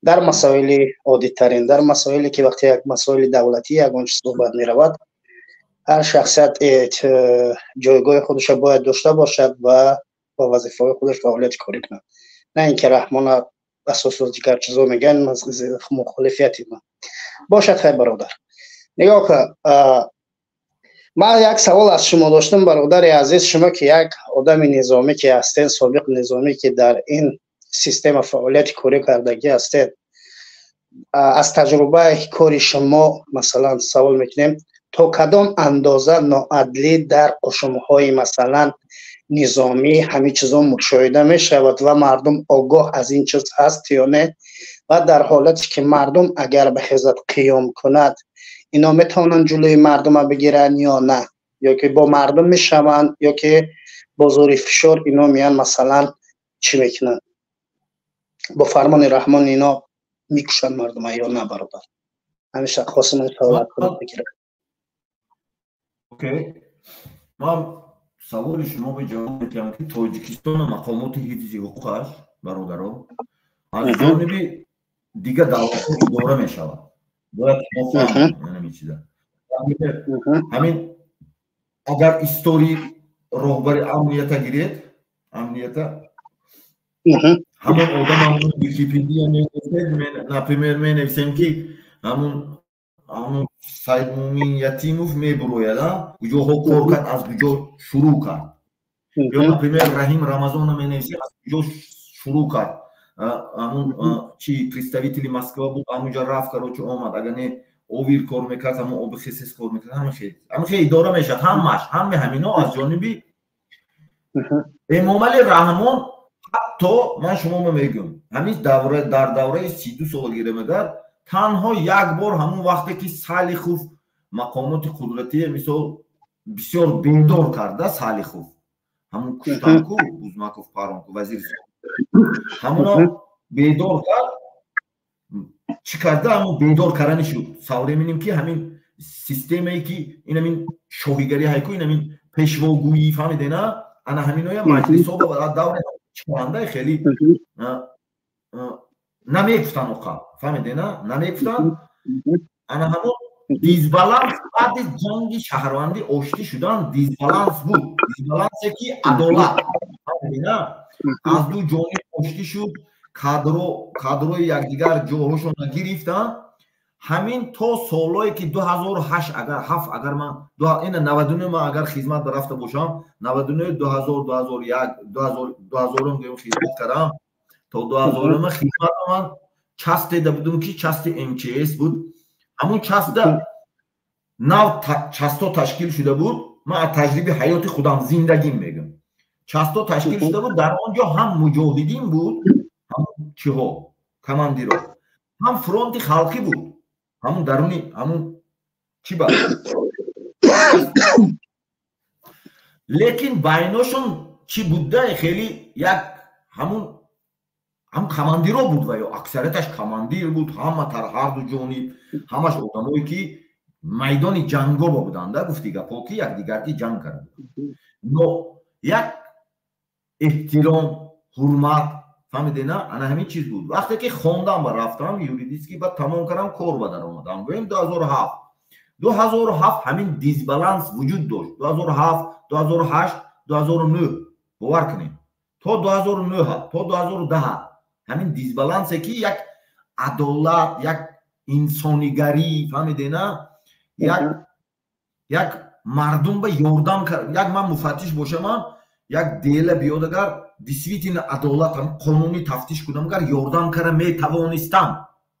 Дар масоили оддитарин, дар масоиле ки вақте як масоили давлатӣ ягон чиз суҳбат меравад, ҳар шахсият ҷойгоҳи худашро бояд дошта бошад ва ба вазифаҳои худаш фаъолияти корӣ кунад. На ин ки Раҳмона асосу дигар чизо мегӯянд, мухолифияти ман бошад. Хай бародар, нигоҳ кун, ман як савол аз шумо доштам, бародари азиз. Шумо ки як одами низомӣ ки ҳастед, собиқ низомӣ ки дар ин система фаъолияти корӣ кардагӣ ҳастед, аз таҷрибаи кори шумо масалан савол мекунем, то кадом андоза ноадлӣ дар қушумҳои масалан низомӣ ҳамин чизо мушоҳида мешавад ва мардум огоҳ аз ин чиз ҳаст ё не? Ва дар ҳолате ки мардум агар бихезад қиём кунад, ино метавонанд ҷилӯи мардума бигиранд ё на? Ё ки бо мардум мешаванд, ё ки бо зӯри фишор ино меян, масалан чӣ мекунанд? Бо фармони Раҳмон ино мекушанд мардума ё на, бародар? Ҳамеша хостам ин саволат худат бигирам. Окей. Ман саволи шумо ба ҷавоб медиҳам, ки Тоҷикистон мақомоти ҳифзи ҳуқуқаш, бародаро, аз ҷониби дигар давлатҳо идора мешавад. Бояд мо фаҳмем ҳамин чиза. Ҳамин агар истории роҳбари амнията гиред, амнията ҳамон одам, ҳамон Википедия менависед, например, менависем, ки ҳамун Саидмумин Ятимов мебурояд, куҷоҳо кор кард, аз куҷо шурӯъ кард. Ё, например, Раҳим Рамазона менависем, аз куҷо шурӯъ кард. Ҳамун чи представители Москва буд, ҳамунҷа рафт, короче, омад. Агар не, ОВИР кор мекард, ҳамун ОБХСС кор мекард, ҳама хел. Ҳама хел идора мешавад, ҳамаш, ҳаме ҳамино аз ҷониби Эмомали Раҳмон. Ҳатто ман шуморо мегӯям, ҳамин давра, дар давраи 32 сола гирамагар, танҳо як бор, ҳамун вақте ки Салихов мақомоти қудратие, мисол, бисёр бедор карда, Салихов ҳамун куштанку Бузмаков паронку вазири, ҳамуно бедор кард, чӣ карда, ҳамун бедор кардани шуд. Со временем ки ҳамин системае ки ин ҳамин шоҳигарӣ ҳайку, ин ҳамин пешвогӯӣ, фаҳмидена, ана ҳаминоя маҷлисҳо ба даври чикоранда хеле намегуфтанд оқа, фаҳмидена, намегуфтанд. Ана ҳамон дисбаланс баъди ҷанги шаҳрвандӣ оштӣ шудан дисбаланс буд, дисбалансе ки адолат, фаҳмидена, аз ду ҷониб оштӣ шуд, кадрои якдигар ҷоҳошонро гирифтанд. Ҳамин то солҳое ки 2008, агар ҳафт, агар ман ина 99 ман агар хизмат рафта бошам, 99, 2000, 2001, 2000 гӯем хизмат кардам, то 2000 хизмат ман частеда будум, ки части МЧС буд. Ҳамун частда нав часто ташкил шуда буд. Ман аз таҷриби ҳаёти худам, зиндагим мегӯям. Часто ташкил шуда буд, дар он ҷо ҳам муҷоҳидин буд, ҳам чиҳо командиро, ҳам фронти халқӣ буд, ҳамун даруни ҳамун чӣ ба. Лекин байношон чӣ буда, хеле як ҳамун ҳам командиро буд ва ё аксарияташ командир буд, ҳама тар ҳарду ҷониб, ҳамаш одамое ки майдони ҷангоба буданда, гуфти гапҳо, ки якдигарки ҷанг карда. Но як эҳтиром, ҳурмат, фаҳмидена, ана ҳамин чиз буд. Вақте ки хондам ба рафтам юридически ба тамом кардам, кор ба даромадам, гӯем 2007, 2007 ҳамин дисбаланс вуҷуд дошт. 2007, 2008, 2009, бовар кунед, то 2009, то 2010 ҳамин дисбалансе ки як адолат, як инсонигарӣ, фаҳмидена, як мардум ба ёрдам, як ман муфаттиш бошамам, як дела биёд, агар действительно адолат қонунӣ тафтиш кунам, агар ёрдам кара метавонистам,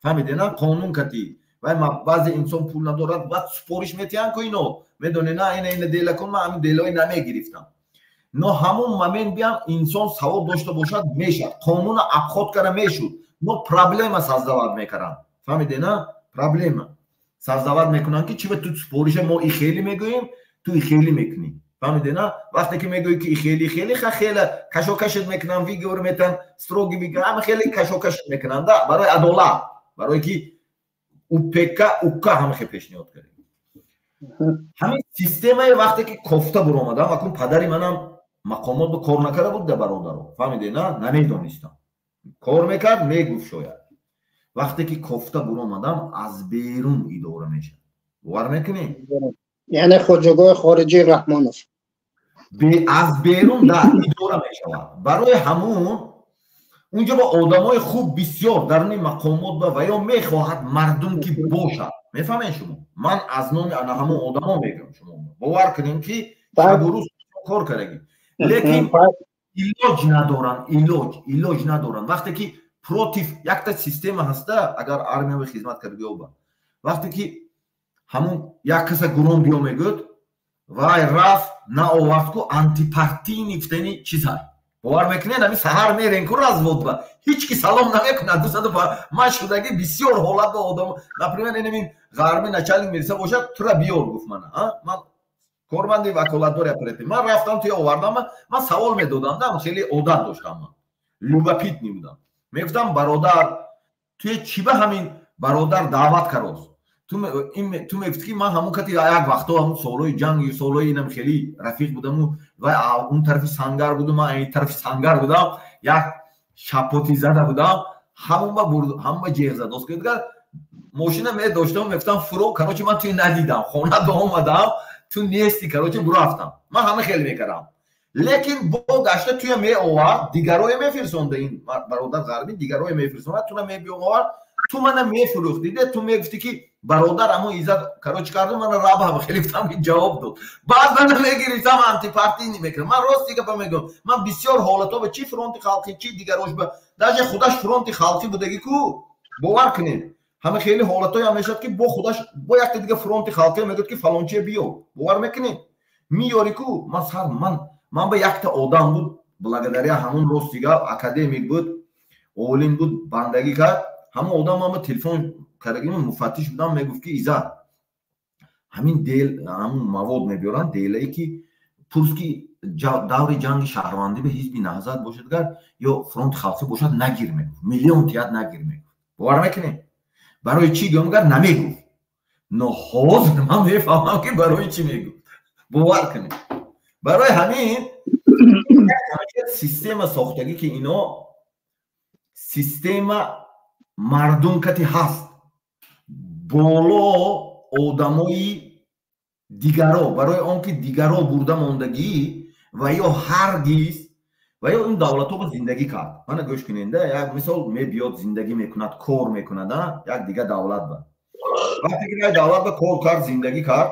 фаҳмидена, қонун кати вай. Баъзе инсон пул надорад, баъд супориш метиҳанд ку, ино медонена, ина дела кун, ман ҳамин делаи намегирифтам. Но ҳамун момент биям инсон савод дошта бошад, мешад қонуна обход кара мешуд, но проблема создавать мекарданд, фаҳмидена, проблема создавать мекунанд, ки чиба ту супориша мо и хеле мегӯем, ту и хеле мекунӣ, фаҳмидена. Вақте ки мегӯӣ, ки и хеле хеле хела кашокашет мекунанд, выговор метан, строгий выговор, ҳама хеле кашокашет мекунанд да барои адолат, барое ки УПК УК ҳама хел пешниҳод кардем. Ҳамин системаи вақте ки кофта буромадам, акун падари манам мақомот ба кор накарда буд да, бародаро, фаҳмидена, намедонистам, кор мекард, мегуфт шояд. Вақте ки кофта буромадам, аз берун идора мешавад, бовар мекунӣ? Яъне хоҷагоҳи хориҷии Раҳмонов аз берун да идора мешавад. Барои ҳамун унҷо ба одамои хуб бисёр даруни мақомот ба ва ё мехоҳад мардум ки бошад, мефаҳмед шумо? Ман аз номи ана ҳамон одамо мегӯям, шумо бовар кунем, ки шабу рӯз кор кардагӣ, лекин илоҷ надоранд, илоҷ надоранд. Вақте ки против якта система ҳаста, агар армиява хизмат карда биёба, вақте ки ҳамун як каса гурон биё мегӯяд, вай рафт наовард ку, антипартийный гуфтани чиз ҳай. Бовар мекунед, ҳамин саҳар мерен ку развод ба ҳеҷ ки салом намекунад. Дусаду ман шудагӣ бисёр ҳолат ба одам, например, инамин ғарми начальник милиса бошад, тура биёр гуфт мана. Ман корманди ваколатдори оператив. Ман рафтам, туя овардам, ман савол медодам, да, хеле одат доштам ман. Любопытный будам. Мегуфтам, бародар, туя чӣ ба ҳамин бародар даъват карост? Ту мегуфти ки ман ҳамон кати як вақто ҳамон солҳои ҷанг, солҳои инам хеле рафиқ будаму ва он тарафи сангар будум, ман ин тарафи сангар будам, як шапоти зада будам, ҳамон ба бурд, ҳамон ба ҷеғ зад. Дигар мошина медоштам, мегуфтам фуро, короче, ман туи надидам, хона до омадам, ту нести, короче, бурафтам. Ман ҳама хеле мекардам. Лекин бо гашта туя меовард, дигарое мефирсонда, ин бародар ғарбӣ дигарое мефирсонда, туна мебиовард, ту мана мефурӯхтиде, ту мегуфти ки бародар ҳамон иззат, короче, кардум, мана раб ҳам хеле гуфтам ки ҷавоб дод. Баъд мана мегирифтам, антипартийный мекардам. Ман рости гапа мегӯям, ман бисёр ҳолатҳо ба чи фронти халқӣ, чи дигарош ба даже худаш фронти халқӣ будагӣ ку, бовар кунед, ҳама хеле ҳолатҳое ҳам мешавад ки бо худаш бо якта дига фронти халқӣ мегӯяд ки фалончие биё. Бовар мекунед? Миёри ку, ман сар ман ба якта одам буд, благодаря ҳамон рости гап академик буд, олим буд, бандагӣ кард. Ҳамон одам ман ба телефон кардагӣ, муфаттиш будам, мегуфт ки иззат, ҳамин дел, ҳамон мавод мебиёранд, делае ки пурс ки даври ҷанги шаҳрвандӣ ба ҳизби наҳзат бошад гар ё фронти халқӣ бошад, нагир, мегуфт, миллион тият нагир, мегуфт. Бовар мекунед? Барои чӣ гӯям гар намегуфт. Но ҳозир ман мефаҳмам ки барои чӣ мегуфт. Бовар кунед. Барои ҳамин система сохтагӣ ки ино система мардум кати ҳаст, боло одамои дигаро, барои он ки дигаро бурда мондагӣ ва ё ҳаргиз ва ё ин давлатҳо ба зиндагӣ кард. Мана гӯш кунед, як мисол мебиёд, зиндагӣ мекунад, кор мекунад, як дига давлат ба. Вақте ки як давлат ба кор кард, зиндагӣ кард,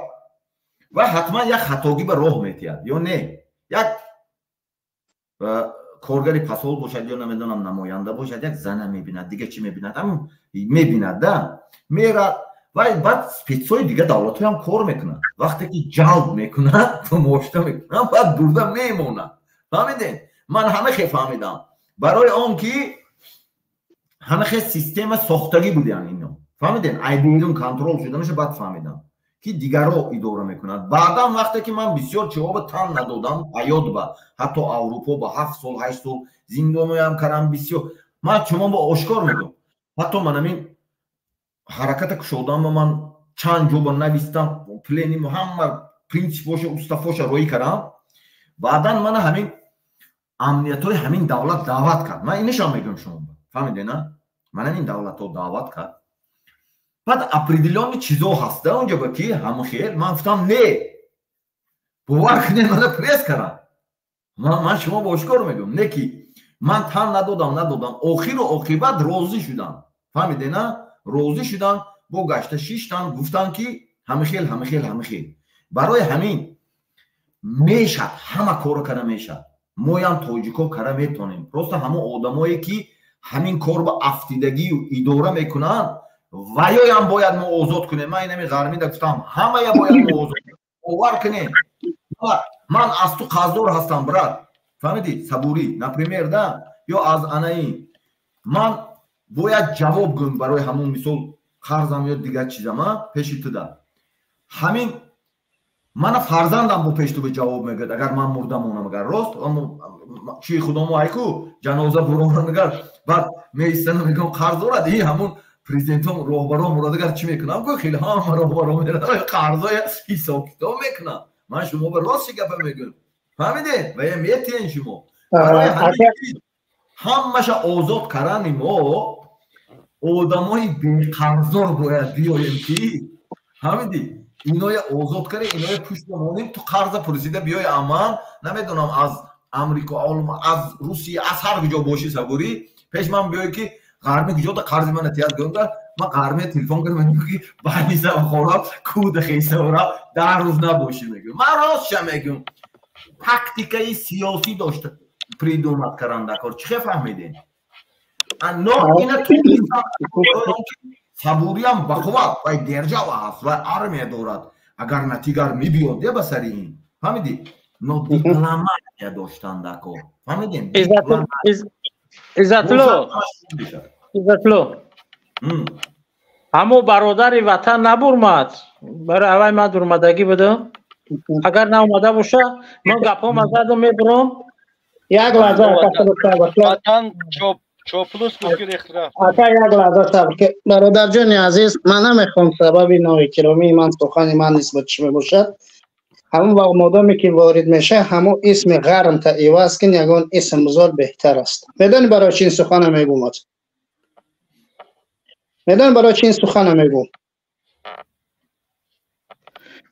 ва ҳатман як хатогӣ ба роҳ метиҳад ё не, як коргари пасол бошад ё намедонам намоянда бошад, як зана мебинад, дига чӣ мебинад, ҳамин мебинад, да, мерад ва баъд спецҳои дига давлатҳоям кор мекунад. Вақте ки ҷалб мекунад, мошта мекунад, баъд бурда мемонад. Фаҳмидед? Ман ҳама хе фаҳмидам. Барои он ки ҳама хе система сохтагӣ будиян ино. Фаҳмидед? Ай берун контрол шуданаша баъд фаҳмидам ки дигаро идора мекунад. Баъдан вақте ки ман бисёр ҷавоба тан надодам, ҳаёт ба ҳатто Аврупо ба 7 сол 8 сол зиндоноям кардам бисёр. Ман шумо ба ошкор мегӯям, ҳатто ман ҳамин ҳараката кушодам ва ман чанд ҷо ба навистам, пленим ҳама принсипоша, уставоша роӣ кардам. Баъдан мана ҳамин амниятҳои ҳамин давлат даъват кард. Ман инашам мегӯям шумо. Фаҳмидед, на? Ман ҳамин давлатҳо даъват кард. Баъд определённый чизо ҳаста онҷо ба ки ҳамон хел ман гуфтам не. Бовар кунед, мана пресс кардам. Ман шумо ба ошкор мегӯям, не ки ман тан надодам. Охиру оқибат розӣ шудам. Фаҳмидед, на? Розӣ шудам, бо гашта шиштан, гуфтам ки ҳамихел, ҳамихел, ҳамихел. Барои ҳамин мешад, ҳама корро кара мешад. Моям тоҷико кара метонем. Просто ҳамон одамое ки ҳамин кор ба афтидагию идора мекунанд, ваёям бояд мо озод кунем. Ман инами ғармида гуфтам, ҳамая бояд мо озод кунем. Бовар кунем. Ман аз ту қарздор ҳастам, брат. Фаҳмидӣ? Сабурӣ, например, да, ё аз анаи. Ман бояд ҷавоб гӯям барои ҳамон мисол қарзам ё дигар чизам, пеши ту да. Ҳамин мана фарзандам бо пеши ту ба ҷавоб мегӯяд, агар ман мурда монам, агар рост, чи худомо айку ҷаноза буронам, агар баъд меистанам, мегӯям қарз дорад, и ҳамон президентом роҳбарон мурад, агар чӣ мекунам, ку хеле ҳама роҳбарон мераванд, қарзоя ҳисоб китоб мекунам. Ман шумо ба рости гапа мегӯям. Фаҳмидед? Ва я метиҳен шумо. Ҳамаша озод кардани мо одамои беқарздор бояд биёем ки, фаҳмидӣ? Иноя озод карда, иноя пушт монем, ту қарза пурсида биёй, аман намедонам аз Амрико, аз Русия, аз ҳар куҷо бошӣ, сабурӣ пеш ман биёй ки ғарми куҷода қарзи мана тият гӯнда. Ман ғармия телефон кардам, мегӯям ки байнисам хонам куда хесавра 10 рӯз набошӣ, мегӯям. Ман ростша мегӯям, тактикаи сиёсӣ дошта придумат кардан дар кор. Чӣ хел фаҳмидед? Но ина сабуриам ба қувват вай держава ҳаст, вай армия дорад. Агар натигар мебиёд ба сари ин, фаҳмидӣ? Но дипломатия доштан дако, фаҳмидем? Иззатулло, Иззатулло, ҳамо бародари ватан набурмад. Барои аввай ман дурмадагӣ будам. Агар наомада боша, ман гапҳома задам, мебурам. Як лаҳза. Ватан чоплус ака, як лаҳза сабр. Бародарҷони азиз, ман намехоҳам сабаби ноэҳтиромии ман, сухани ман нисбат чӣ мебошад. Ҳамон вақт модоме ки ворид меша, ҳамон исми ғармта иваз кин, ягон исм бузор беҳтар аст. Медони барои чи ин сухана мегӯмад? Медони барои чи ин сухана мегӯм?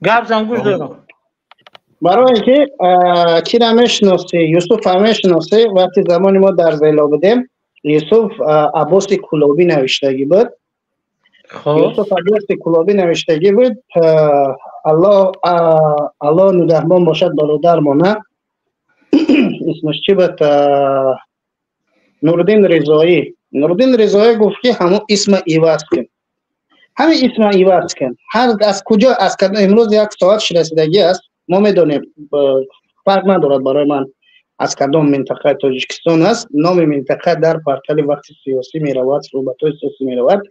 Гап зан, гӯш дорам. Барои ки кира мешиносӣ, Юсуфа мешиносӣ. Вақти замони мо дар зело будем, Юсуф Аббоси Кулобӣ навиштагӣ буд. Юсуф Аббоси Кулобӣ навиштагӣ буд. Аллоҳ нигаҳбон бошад бародармона. Исмаш чӣ буд? Нуриддин Ризоӣ. Нуриддин Ризоӣ гуфт, ки ҳамон исма иваз кун, ҳамин исма иваз кун. Ҳар аз куҷо, аз имрӯз як соат расидагӣ аст, мо медонем, фарқ надорад барои ман аз кадом минтақаи Тоҷикистон аст. Номи минтақа дар портали вақти сиёсӣ меравад, суҳбатҳои сиёсӣ меравад.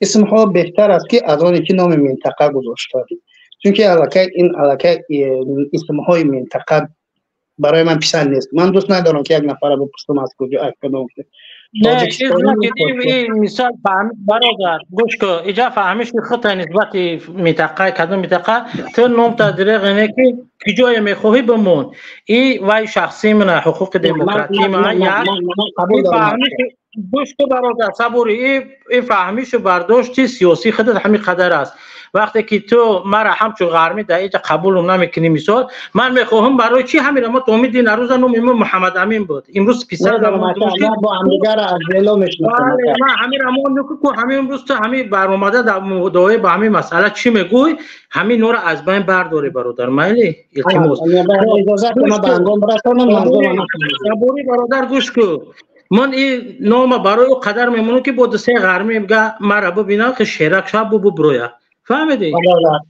Исмҳо беҳтар аст, ки аз оне ки номи минтақа гузошта, чунки аллакай ин аллакай исмҳои минтақа барои ман писанд нест. Ман дӯст надорам, ки як нафара бипурсам, аз куҷо, аз кадом. Мисол, бародар, гӯш кун, иҷа фаҳмиши худта нисбати минтақа, кадом минтақа ту номта диреғ не, ки куҷое мехоҳӣ бимон. И вай шахсии мана, ҳуқуқи демократии мана. Як гӯш кун, бародар, сабури. И фаҳмишу бардошти сиёсии худат ҳамин қадар аст. Вақте ки ту мара ҳамчун ғармӣ дар иҷа қабулум намекунӣ, мисол, ман мехоҳам барои чӣ ҳамира мо то умиди нарӯза номи мо Муҳаммад Амин буд. Имрӯз писар ман ҳамира мо ку ҳамин имрӯз ту ҳамин баромада дар мудои ба ҳамин масъала чӣ мегӯй, ҳамин нора аз байн бардорӣ, бародар, майли, илтимос. Сабурӣ, бародар, гӯш кун. Ман ин нома барои ӯ қадар мемонам, ки бо дусе ғармӣ мара бибинам, ки шерак шаб бу броя. Фаҳмидӣ?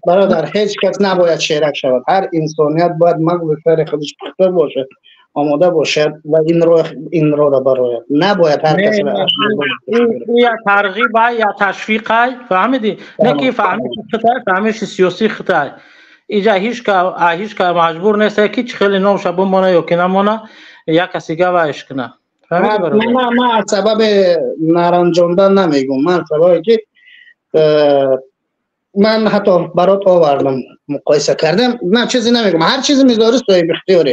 Бародар, ҳеҷ кас набояд шерак шавад. Ҳар инсоният бояд мағзи сари худаш пухта бошад, омода бошад ва ин роҳро барояд. Набояд ҳар кас я тарғибай, я ташвиқай, фаҳмидӣ? Не ки фаҳмиши хитай, фаҳмиши сиёсии хитай. Иҷа ҳеҷ ка маҷбур нест, ки чӣ хеле номша бимона ё ки намона, як каси гавайш куна. Ман аз сабаби наранҷондан намегӯм. Ман сабабе ки ман ҳатто барот овардам, муқоиса кардам, на чизе намегӯм. Ҳар чизе мезори, соҳиби ихтиёре.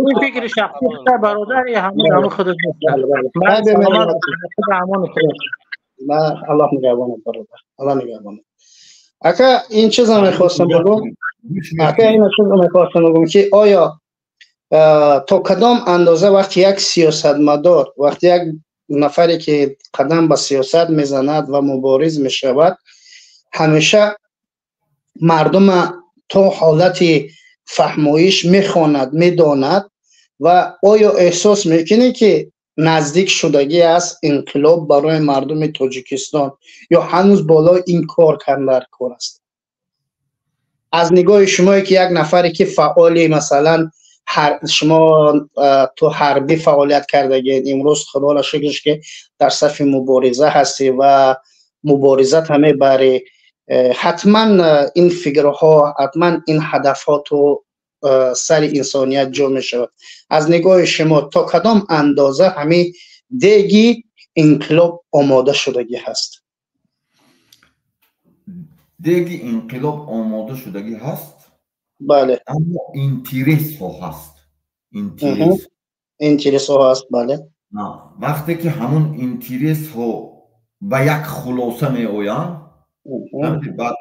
Ин фикри шахсӣ, бародар, ҳамон худат. Аллоҳ нигаҳбонат, бародар, Аллоҳ нигаҳбонат. Ака, ин чиза мехостам бигӯм, ака, ин чиза мехостам бигӯм, ки оё то кадом андоза вақти як сиёсатмадор, вақти як нафаре ки қадам ба сиёсат мезанад ва мубориз мешавад, ҳамеша мардума то ҳолати фаҳмоиш мехонад, медонад, ва оё эҳсос мекунӣ, ки наздик шудагӣ аст инқилоб барои мардуми Тоҷикистон, ё ҳанӯз болои ин кор дар кор аст? Аз нигоҳи шумое ки як нафаре ки фаъоли, масалан, шумо ту ҳарбӣ фаъолият кардагед, имрӯз худоро шукрш, ки дар сафи мубориза ҳастӣ ва муборизат мебарӣ, ҳатман ин фикрҳо, ҳатман ин ҳадафҳо ту сари инсоният ҷо мешавад. Аз нигоҳи шумо то кадом андоза ҳамин деги инқилоб омода шудагӣ ҳаст? Деги инқилоб омода шудагӣ ҳаст. Бале. Аммо интересҳо ҳаст, интерес. Интересҳо ҳаст, бале. Вақте ки ҳамун интересҳо ба як хулоса меоянд, баъд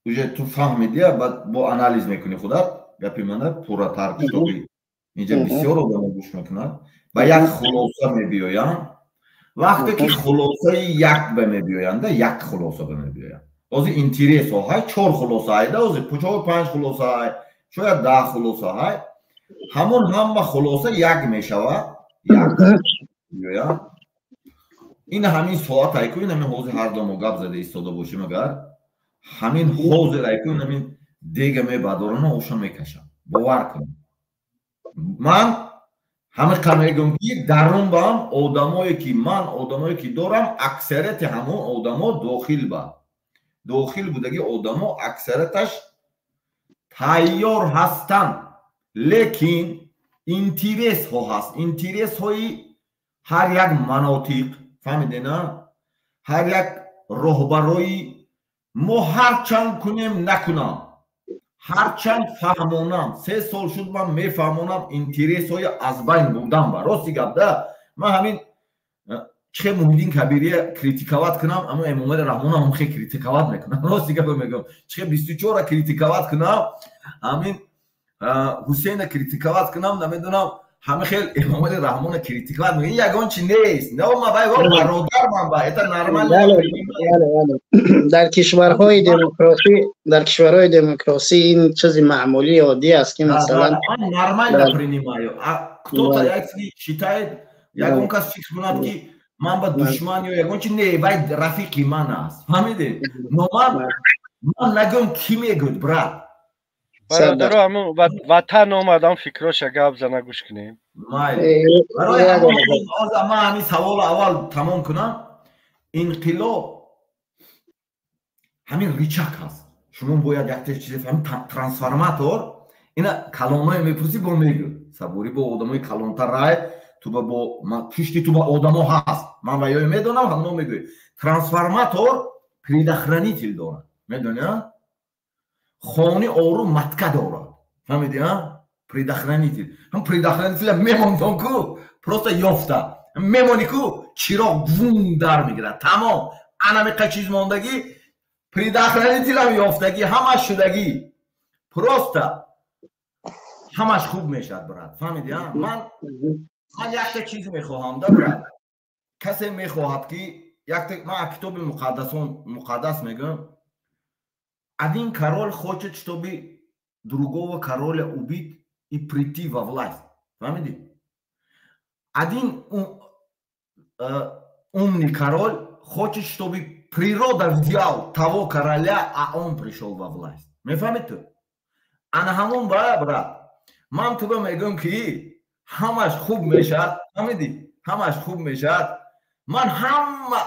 уже ту фаҳмидия, баъд бо анализ мекунӣ худат. Гапи мана пурратар, китоби инҷа бисёр одамо гӯш мекунад. Ба як хулоса мебиёянд. Вақте ки хулосаи як ба мебиёянда, як хулоса ба мебиёянд. Ҳозир интересҳо ҳай, чор хулоса ҳайда, ҳозир чор, панҷ хулоса ҳай, шояд 10 хулоса ҳай. Ҳамон ҳама хулоса як мешавад, як мебиёянд. Ин ҳамин соат айку, ин ҳамин ҳозир ҳар ду мо гап зада истода бошем, агар ҳамин ҳозир айку, ин ҳамин Дега мебардорана, оша мекашам, бовар кунед. Ман ҳамиқа мегӯм, ки дарун баам одамое ки ман, одамое ки дорам, аксарияти ҳамон одамо дохил ба дохил будаги одамо аксарияташ тайёр ҳастанд, лекин интересҳо ҳаст, интересҳои ҳар як манотиқ, фаҳмидена, ҳар як роҳбарои мо. Ҳарчанд кунем, накунам, ҳарчанд фаҳмонам, 3 сол шуд ман мефаҳмонам, интересҳои аз байн бурдан. Ба рости гап да, ман ҳамин чихе Муҳиддин Кабирия критиковать кунам, аммо Эмомали Раҳмонам ҳам хе критиковать мекунам. Рости гапа мегӯям, чихе 24-ра критиковать кунам, ҳамин Ҳусейна критиковать кунам, намедонам, ҳама хел Эмомали Раҳмона критиковать мекунам. Ягон чи нест, вай бародар ман ба, это нормально. Дар кишварҳои демократӣ ин чизи маъмулӣ, оддӣ аст, ки масалан Нормально принимаю. Кто-то считает, ягон кас фикр кунад, ки ман ба душман ё ягон чи, не, вай рафиқи ман аст, фаҳмиде? Но ман нагӯям, кӣ мегӯяд, брат. Бародаро, ҳамун ватан омадам, фикроша гап зана, гӯш кунем. Барои ман ҳамин саволро аввал тамом кунам. Инқилоб ҳамин рычаг ҳаст, шумо бояд якте чизе фаҳмед. Трансформатор ина калоное мепурсӣ, бо мегӯ сабурӣ, бо одамои калонтар рай туба, бо пушти туба одамо ҳаст, ман ваёи медонам, ҳамно мегӯй. Трансформатор предохранитель дорад, медони, хони ору матка дорад, фаҳмиди? Предохранитель, ҳам предохранителя мемондон ку, просто ёфта мемонӣ ку, чироғ вун дар мегирад, тамом. Анамиқа чиз мондагӣ, предохранителам ёфтагӣ, ҳамаш шудагӣ, просто ҳамаш хуб мешавад, брат, фаҳмиди? Ман якта чиз мехоҳам да, брат. Касе мехоҳад ки якта, ман китоби муқаддасон, муқаддас мегӯям: один король хочет, чтобы другого короля убить и прийти во власть. Фаҳмиди? Один умный король хочет, чтобы природа взял того короля, а он пришел во власть. Мефаҳмид ту? Ана ҳамон ба, брат. Ман туба мегӯям, ки ҳамаш хуб мешавад, фаҳмидӣ? Ҳамаш хуб мешавад. Ман ҳама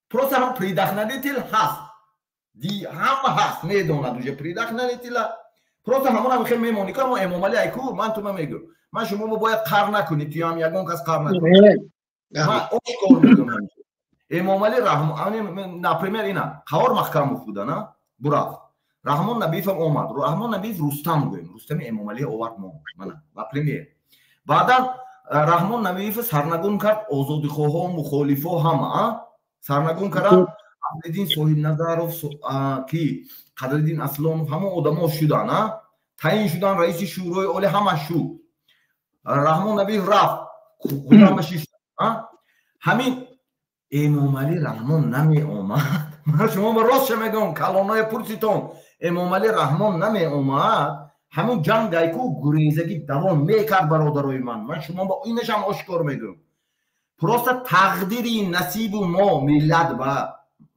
просто ҳам предохранитель ҳаст, ҳама ҳаст, медонад уже предохранителя, просто ҳамон ҳам хел мемонӣ ку. Амо Эмомалӣ айку, ман туба мегӯям, ман шумо бояд қар накунӣ, туям ягон кас қар накунӣ. Ман ошкор мегӯям, Эмомалӣ Раҳмон, например, ина Қаҳор Маҳкамов буда, на бурафт, Раҳмон Набиевам омад. Раҳмон Набиев Рустам гӯем, Рустами Эмомалӣ овард мо, мана, например. Баъдан Раҳмон Набиев сарнагун кард, озодихоҳо, мухолифо ҳама сарнагун кард. Аҳмеддин Соҳибназаров, ки Қадриддин Аслонов, ҳамон одамо шудан, таъин шудан, раиси Шӯрои Олӣ, ҳама шуд. Раҳмон Набиев рафт, ҳамин Эмомалӣ Раҳмон намеомад. Ман шумо ба ростша мегӯям, калоное пурситон, Эмомалӣ Раҳмон намеомад, ҳамун ҷанг айку гурезагӣ давом мекард, бародарои ман. Ман шумо ба инашам ошкор мегӯям. Просто тақдири насибу мо миллат ба,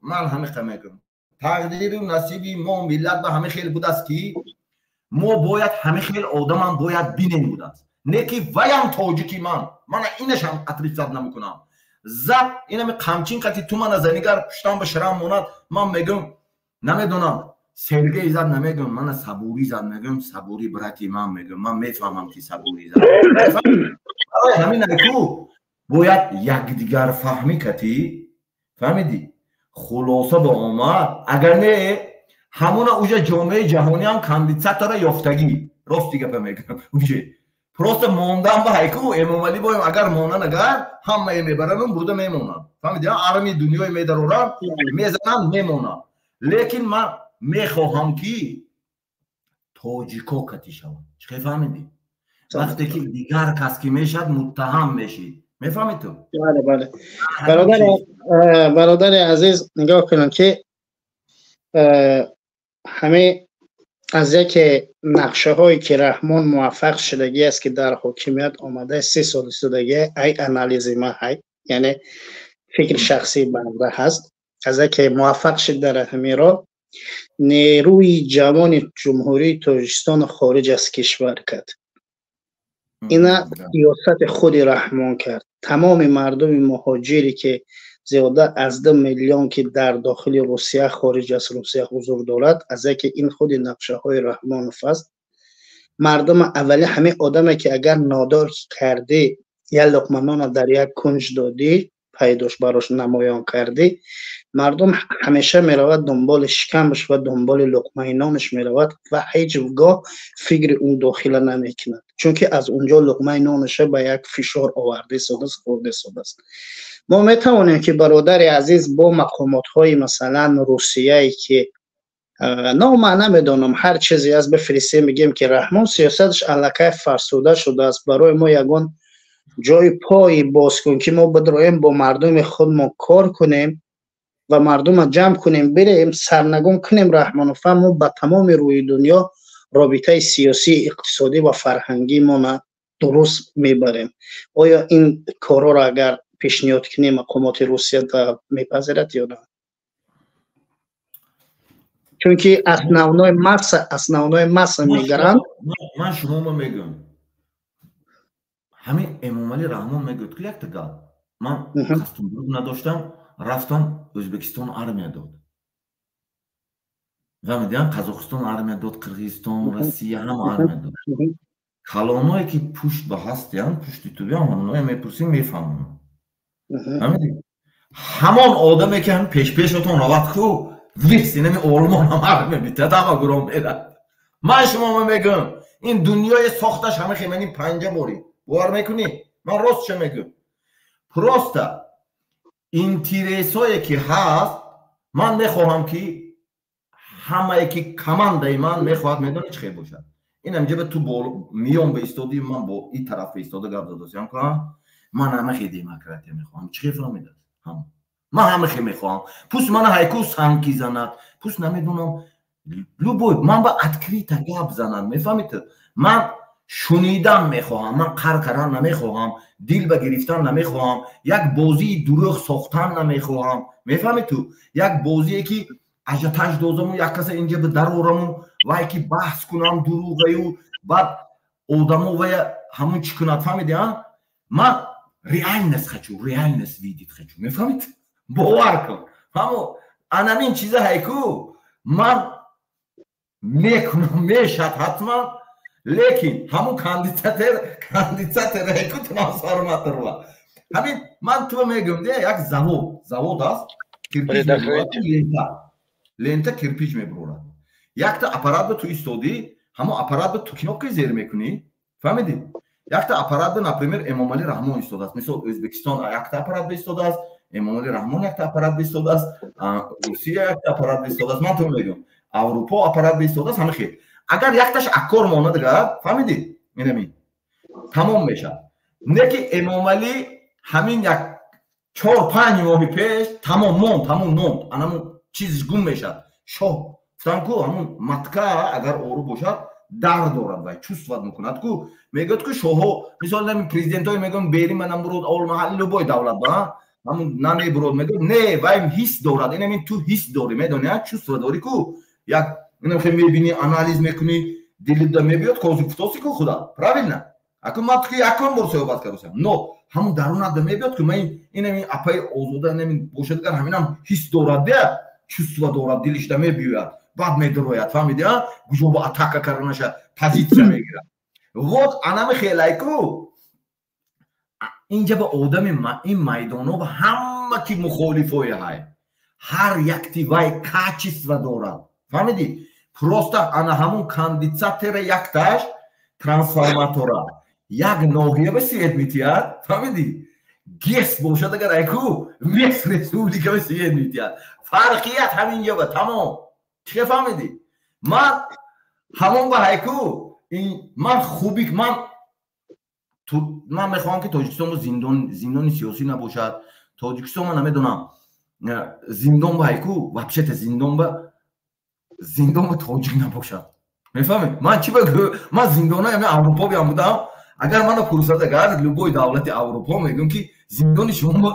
ман ҳамиқа мегӯям, тақдиру насиби мо миллат ба ҳами хел будааст, ки мо бояд ҳами хел одамам бояд бинем будааст, не ки ваям тоҷики. Ман мана инашам отрицать намекунам. Зад инами қамчин қати ту мана занигар, пуштам ба шрам монад, ман мегӯям, намедонам, Сергей зад намегӯям, мана Сабурӣ зад мегӯям, Сабурӣ брати ман мегӯям, ман мефаҳмам, ки Сабурӣ зад. Барои ҳамин айку бояд якдигарфаҳмӣ катӣ, фаҳмидӣ, хулоса ба омад. Агар не, ҳамона уже ҷомеаи ҷаҳониам кандидатора ёфтагӣ, рости гапа мегӯям, уже просто мондан ба ҳайку Эмомалӣ боем, агар монан, агар ҳамае мебарану бурда мемонанд, фаҳмиди, армии дунёи медароранд, мезананд, мемонанд. Лекин ман мехоҳам, ки тоҷико катӣ шаванд. Чӣ фаҳмидӣ? Вақте ки дигар кас ки мешавад, муттаҳам мешид, мефаҳмӣ ту? Бале, бале, бародари азиз, нигоҳ кунем, ки ҳамин аз яке нақшаҳое ки Раҳмон муваффақ шудагӣ аст, ки дар ҳокимият омада 3 сол истодагӣ, ай анализи ма ҳай, яъне фикри шахсии банда ҳаст, аз яке муваффақ шуд дар ҳамин роҳ. Нерӯи ҷавони Ҷумҳурии Тоҷикистон хориҷ аз кишвар кард. Ина сиёсати худи Раҳмон кард. Тамоми мардуми муҳоҷире ки зиёда аз 2 миллион ки дар дохили Русия, хориҷ аз Русия ҳузур дорад, аз яке ин худи нақшаҳои Раҳмонов аст. Мардум аввали ҳамин одаме ки агар нодор кардӣ, як луқма нона дар як кунҷ додӣ, пайдош барош намоён кардӣ, мардум ҳамеша меравад дунболи шикамаш ва дунболи луқмаи нонаш меравад ва ҳеҷ гоҳ фикри он дохила намекунад, чунки аз унҷо луқмаи нонаша ба як фишор оварда истодааст, хӯрда истодааст. Мо метавонем ки, бародари азиз, бо мақомотҳои масалан Русияе ки ман намедонам, ҳар чизе аст, бифиристем, мегӯем ки Раҳмон сиёсаташ аллакай фарсуда шудааст, барои мо ягон ҷои пой боз кун ки мо бидроем, бо мардуми худмон кор кунем ва мардумро ҷамъ кунем, бирем сарнагун кунем Раҳмонова. Мо ба тамоми рӯи дунё робитаи сиёсӣ, иқтисодӣ ва фарҳангии мона дуруст мебарем. Оё ин корҳоро агар пешниҳод кунем, мақомоти Русия мепазирад ё на? Чунки основной масса мегаранд. Ман шуморо мегӯям, ҳамин Эмомалӣ Раҳмон мегӯяд ки якта гап: ман кастумбрук надоштам, рафтам Ӯзбекистон, армия дод. Фаҳмидиам, Қазоқистон армия дод, Қирғизистон, Россия ҳама армия дод. Калоное ки пушт ба ҳастиян, пушти тубиам, ҳамоное мепурсем, мефаҳмам. Фаҳмидӣ, ҳамон одаме ки ҳам пешпешатон равад ку, весь инами Олмон ҳам армия битад, ҳама гуром мерад. Ман шумома мегӯям, ин дунёи сохташ ҳама хемани панҷа борӣ бовар мекунӣ? Ман ростша мегӯям, просто интересое ки ҳаст, ман мехоҳам ки ҳамае ки командаи ман мехоҳад, медонӣ чӣ хел бошад? Инам ҷаба ту миён ба истодӣ, ман бо ин тараф ба истода гап задосиям кунам. Ман ҳама хе демократия мехоҳам. Чӣ хел фаҳмидааст? Ман ҳама хе мехоҳам. Пусть мана ҳайку санки занад, пусть намедонам, любой, ман ба открыто гап занад, мефаҳмид? Ман шунидан мехоҳам, ман қар кардан намехоҳам, дил ба гирифтан намехоҳам, як бозии дурӯғ сохтан намехоҳам, мефаҳмед ту? Як бозие ки ажиотаж дозаму, як каса инҷа ба дарораму, вай ки баҳс кунам дурӯғаю, баъд одамо вая ҳамун чӣ кунад, фаҳмиди? А ман реальность хочу, реальность видеть хочу, мефаҳмид? Бовар кун, ҳамо анамин чиза ҳайку ман мекунам, мешад ҳатман. Лекин ҳамун кондитсатер ҳайку трансформаторва ҳамин ман ту мегӯям, де, як завод аст, лента, кирпич мебурорад. Якта аппарат ба ту истодӣ, ҳамон аппарат ба ту кнопка зер мекунӣ, фаҳмидӣ? Якта аппарат ба, например, Эмомалӣ Раҳмон истодааст. Мисол, Ӯзбекистон якта аппарат ба истодааст, Эмомалӣ Раҳмон якта аппарат ба истодааст, Русия якта аппарат ба истодааст, ман ту мегӯям, Аврупо аппарат ба истодааст. Ҳама хел агар якташ аккор монад, фаҳмидӣ, инами тамом мешавад. Не ки Эмомалӣ ҳамин як 4-5 моҳи пеш тамом монд, тамом монд, анамун чизиш гум мешавад. Шоҳ гуфтам ку, ҳамун матка агар ору бошад, дар дорад, вай чувствовать мекунад ку. Мегӯяд ку шоҳо, мисол, нами президентҳое мегӯям, бери манам буруд олмаҳал, любой давлат ба ҳамун намебурод, мегӯяд не, вай ҳис дорад. Инамин ту ҳис дорӣ, медонӣ, чувство дорӣ ку, як инам хе мебинӣ, анализ мекунӣ, дилида мебиёд, кози гуфтоси ку худа, правильно? Аку ман ки якон бор суҳбат кардосам, но ҳамун дарунада мебиёд ку, ман инамин апаи Озода инамин бошадгар, ҳаминам ҳис дорад, де, чувство дорад, дилишда мебиёяд, баъд медарояд, фаҳмиди, а куҷо ба атака карданаша позитсия мегирад. Вот анами хелайку инҷа ба одами ин майдоно ба ҳама ки мухолифое ҳай, ҳар якти вай качество дорад, фаҳмидӣ? Просто ана ҳамун кондитсатера якташ трансформатора як ноҳия ба свет метиҳад, фаҳмидӣ? ГЭС бошад агар, айку весь республика ба свет метиҳад. Фарқият ҳаминҷа ба тамом. Чӣ фаҳмидӣ? Ман ҳамон ба ҳайку ман хуби ман мехоҳам ки Тоҷикистон зиндони сиёсӣ набошад. Тоҷикистон, ман намедонам, зиндон ба ҳайку, вообще-то зиндон ба тоҷик набошад, мефаҳмед? Ман чӣ багӯ, ман зиндонаи ами Аврупо биям будам. Агар мана пурсад, агар любой давлати Аврупо, мегӯм, ки зиндони шумо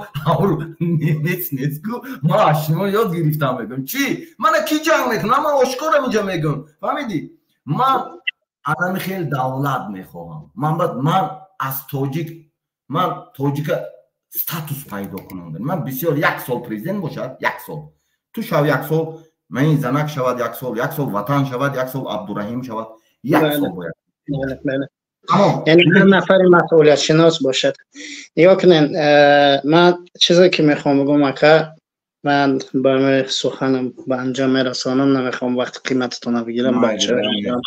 нец нецку, ман аз шумо ёд гирифтам. Мегӯм, чӣ мана ки ҷанг мекунам, ман ошкорам инҷа мегӯм, фаҳмидӣ? Ман анами хел давлат мехоҳам. Ман аз тоҷик, ман тоҷика статус пайдо кунам. Ман бисёр як сол президент бошад, як сол ту шав, як сол ман ин занак шавад, як сол, як сол Ватан шавад, як сол Абдураҳим шавад, як сол бояд. Яъне ҳар нафари масъулиятшинос бошад. Нигоҳ кунед, ман чизе ки мехоҳам бигӯм, ака, ман ба суханам ба анҷом мерасонам, намехоҳам вақти қимататонро бигирам. Бачаҳо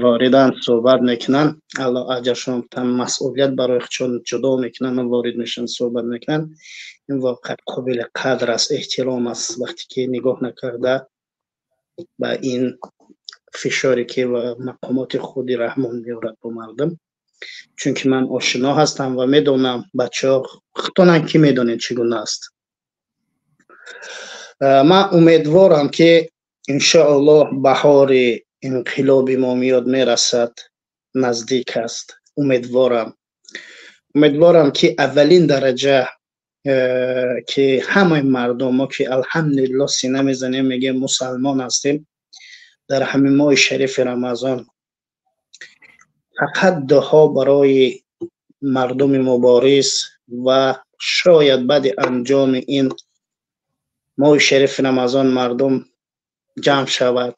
воридан суҳбат мекунанд, Алло аҷршон, масъулият барои худшон ҷудо мекунанд, ворид мешаванд, суҳбат мекунанд. Ин воқеан қобили қадр аст, эҳтиром аст. Вақте ки нигоҳ накарда ба ин фишоре ки мақомоти худи Раҳмон меорад бо мардум, чунки ман ошино ҳастам ва медонам, бачаҳо худтонам ки медонед чӣ гуна аст. Ман умедворам, ки иншоаллоҳ баҳори инқилоби мо меёд, мерасад, наздик аст. Умедворам, ки аввалин дараҷа ки ҳамаи мардум мо, ки алҳамдулилло сина мезанем, мегӯем мусалмон ҳастем, дар ҳамин моҳи шарифи Рамазон фақат дуо барои мардуми мубориз ва шояд баъди анҷоми ин моҳи шарифи Рамазон мардум ҷамъ шавад.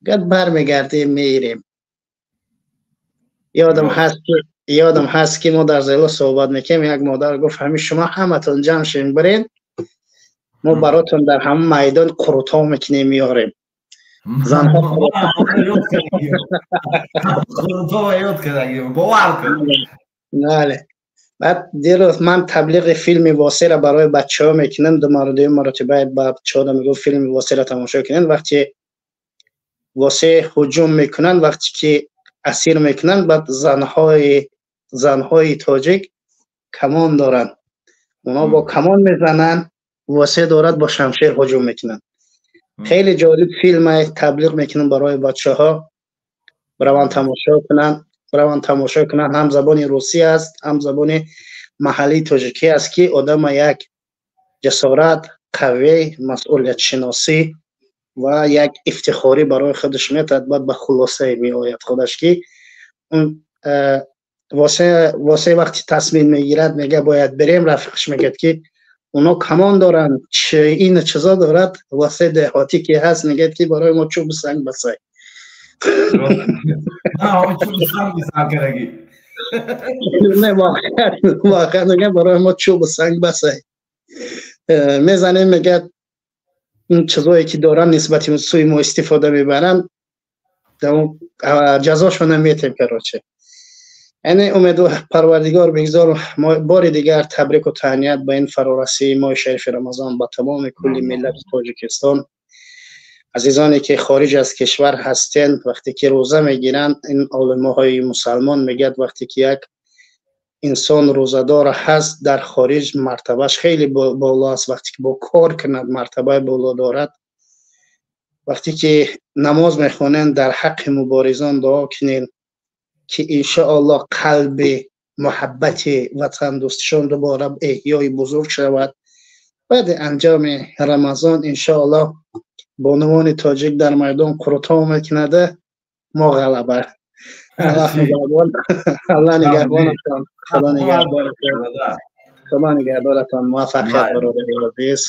Гад бармегардем, меирем. Ёдам ҳаст, ки мо дар зело суҳбат мекунем, як модар гуфт: «Ҳамин шумо ҳаматон ҷамъ шем, бирен, мо баротон дар ҳамон майдон қурутҳо мекунем, меорем». Занҳо ёд бовар кун. Бале. Баъд дирӯз ман таблиғи филми Восеро барои бачаҳо мекунам, ду маротиба ба бачаҳо мегӯ: «Филми Восеро тамошо кунед». Вақте Восе ҳуҷум мекунанд, вақте ки асир мекунанд, баъд занҳои тоҷик камон доранд, онҳо бо камон мезананд, Восе дорад бо шамшер ҳуҷум мекунанд. Хеле ҷолиб филм таблиғ мекунам барои бачаҳо, раванд тамошо кунанд. Ҳам забони русӣ аст, ҳам забони маҳаллии тоҷикӣ аст, ки одама як ҷасорат, қавӣ, масъулиятшиносӣ ва як ифтихорӣ барои худаш метавад. Баъд ба хулосае меояд худаш, ки Восе вақти тасмим мегирад, мега: «Бояд берем». Рафиқаш мегӯяд, ки оно камон доранд, ин чизо дорад. Восе деҳотӣ ки ҳаст, мегӯяд, ки барои мо чӯбу санг басай. Чӯбу санг кардагӣ. Не, воқеан мегӯяд: «Барои мо чӯбу санг басай, мезанем». Мегӯяд, ин чизое ки доранд, нисбати сӯи мо истифода мебаранд, ҷазошона метем. Короче, яъне умедвор, Парвардигор бигзор. Бори дигар табрику таҳният ба ин фарорасии моҳи шарифи Рамазон ба тамоми кулли миллати Тоҷикистон. Азизоне ки хориҷ аз кишвар ҳастен, вақте ки рӯза мегиранд, ин олимоҳои мусалмон мегӯяд, вақте ки як инсон рӯзадор ҳаст дар хориҷ, мартабаш хеле боло аст. Вақте ки бо кор кунад, мартабаи боло дорад. Вақте ки намоз мехонен, дар ҳаққи муборизон дуо кунен, ки иншоаллоҳ қалби муҳаббати ватандӯстишон дубора эҳёи бузург шавад. Баъди анҷоми Рамазон иншоаллоҳ бонувони тоҷик дар майдон қурутҳо мекунада, мо ғалаба. Аллоҳ нигаҳбонатон, Худо нигаҳбонатон, Худо нигаҳдоратон. Муваффақият, бародари азиз.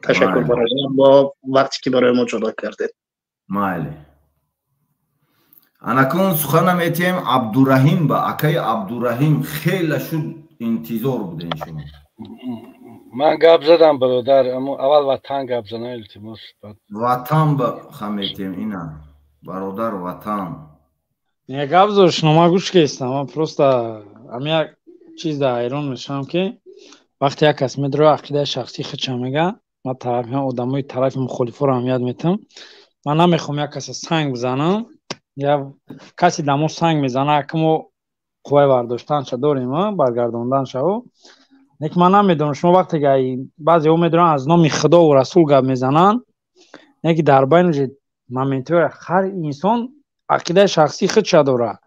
Ташаккур бародар бо вақте ки барои мо ҷудо кардед. Майли, анакун сухана метиҳем Абдураҳим ба акаи Абдураҳим. Хеле шуд, интизор будем шумо. Ман гап задам, бародар. Аввал Ватан гап занам, илтимос. Ватан ба хаметем, ина бародар Ватан. Не, гап зор, шумо гӯш кестам. Ман просто ами як чиз дар ҳайрон мешавам, ки вақте як кас медарояд, ақидаи шахсии худша мега. Ман тарафи одамои тарафи мухолифоро аҳамият метиҳам. Ман намехоҳам як каса санг бизанам. Я касе дар мо санг мезана, ака, мо қувваи бардоштанша дорем, баргардонданшао. Лекин ман намедонам, шумо вақте ки баъзеҳо медонанд, аз номи Худову Расул гап мезананд, не ки дар байни моментҳои ҳар инсон ақидаи шахсии худша дорад.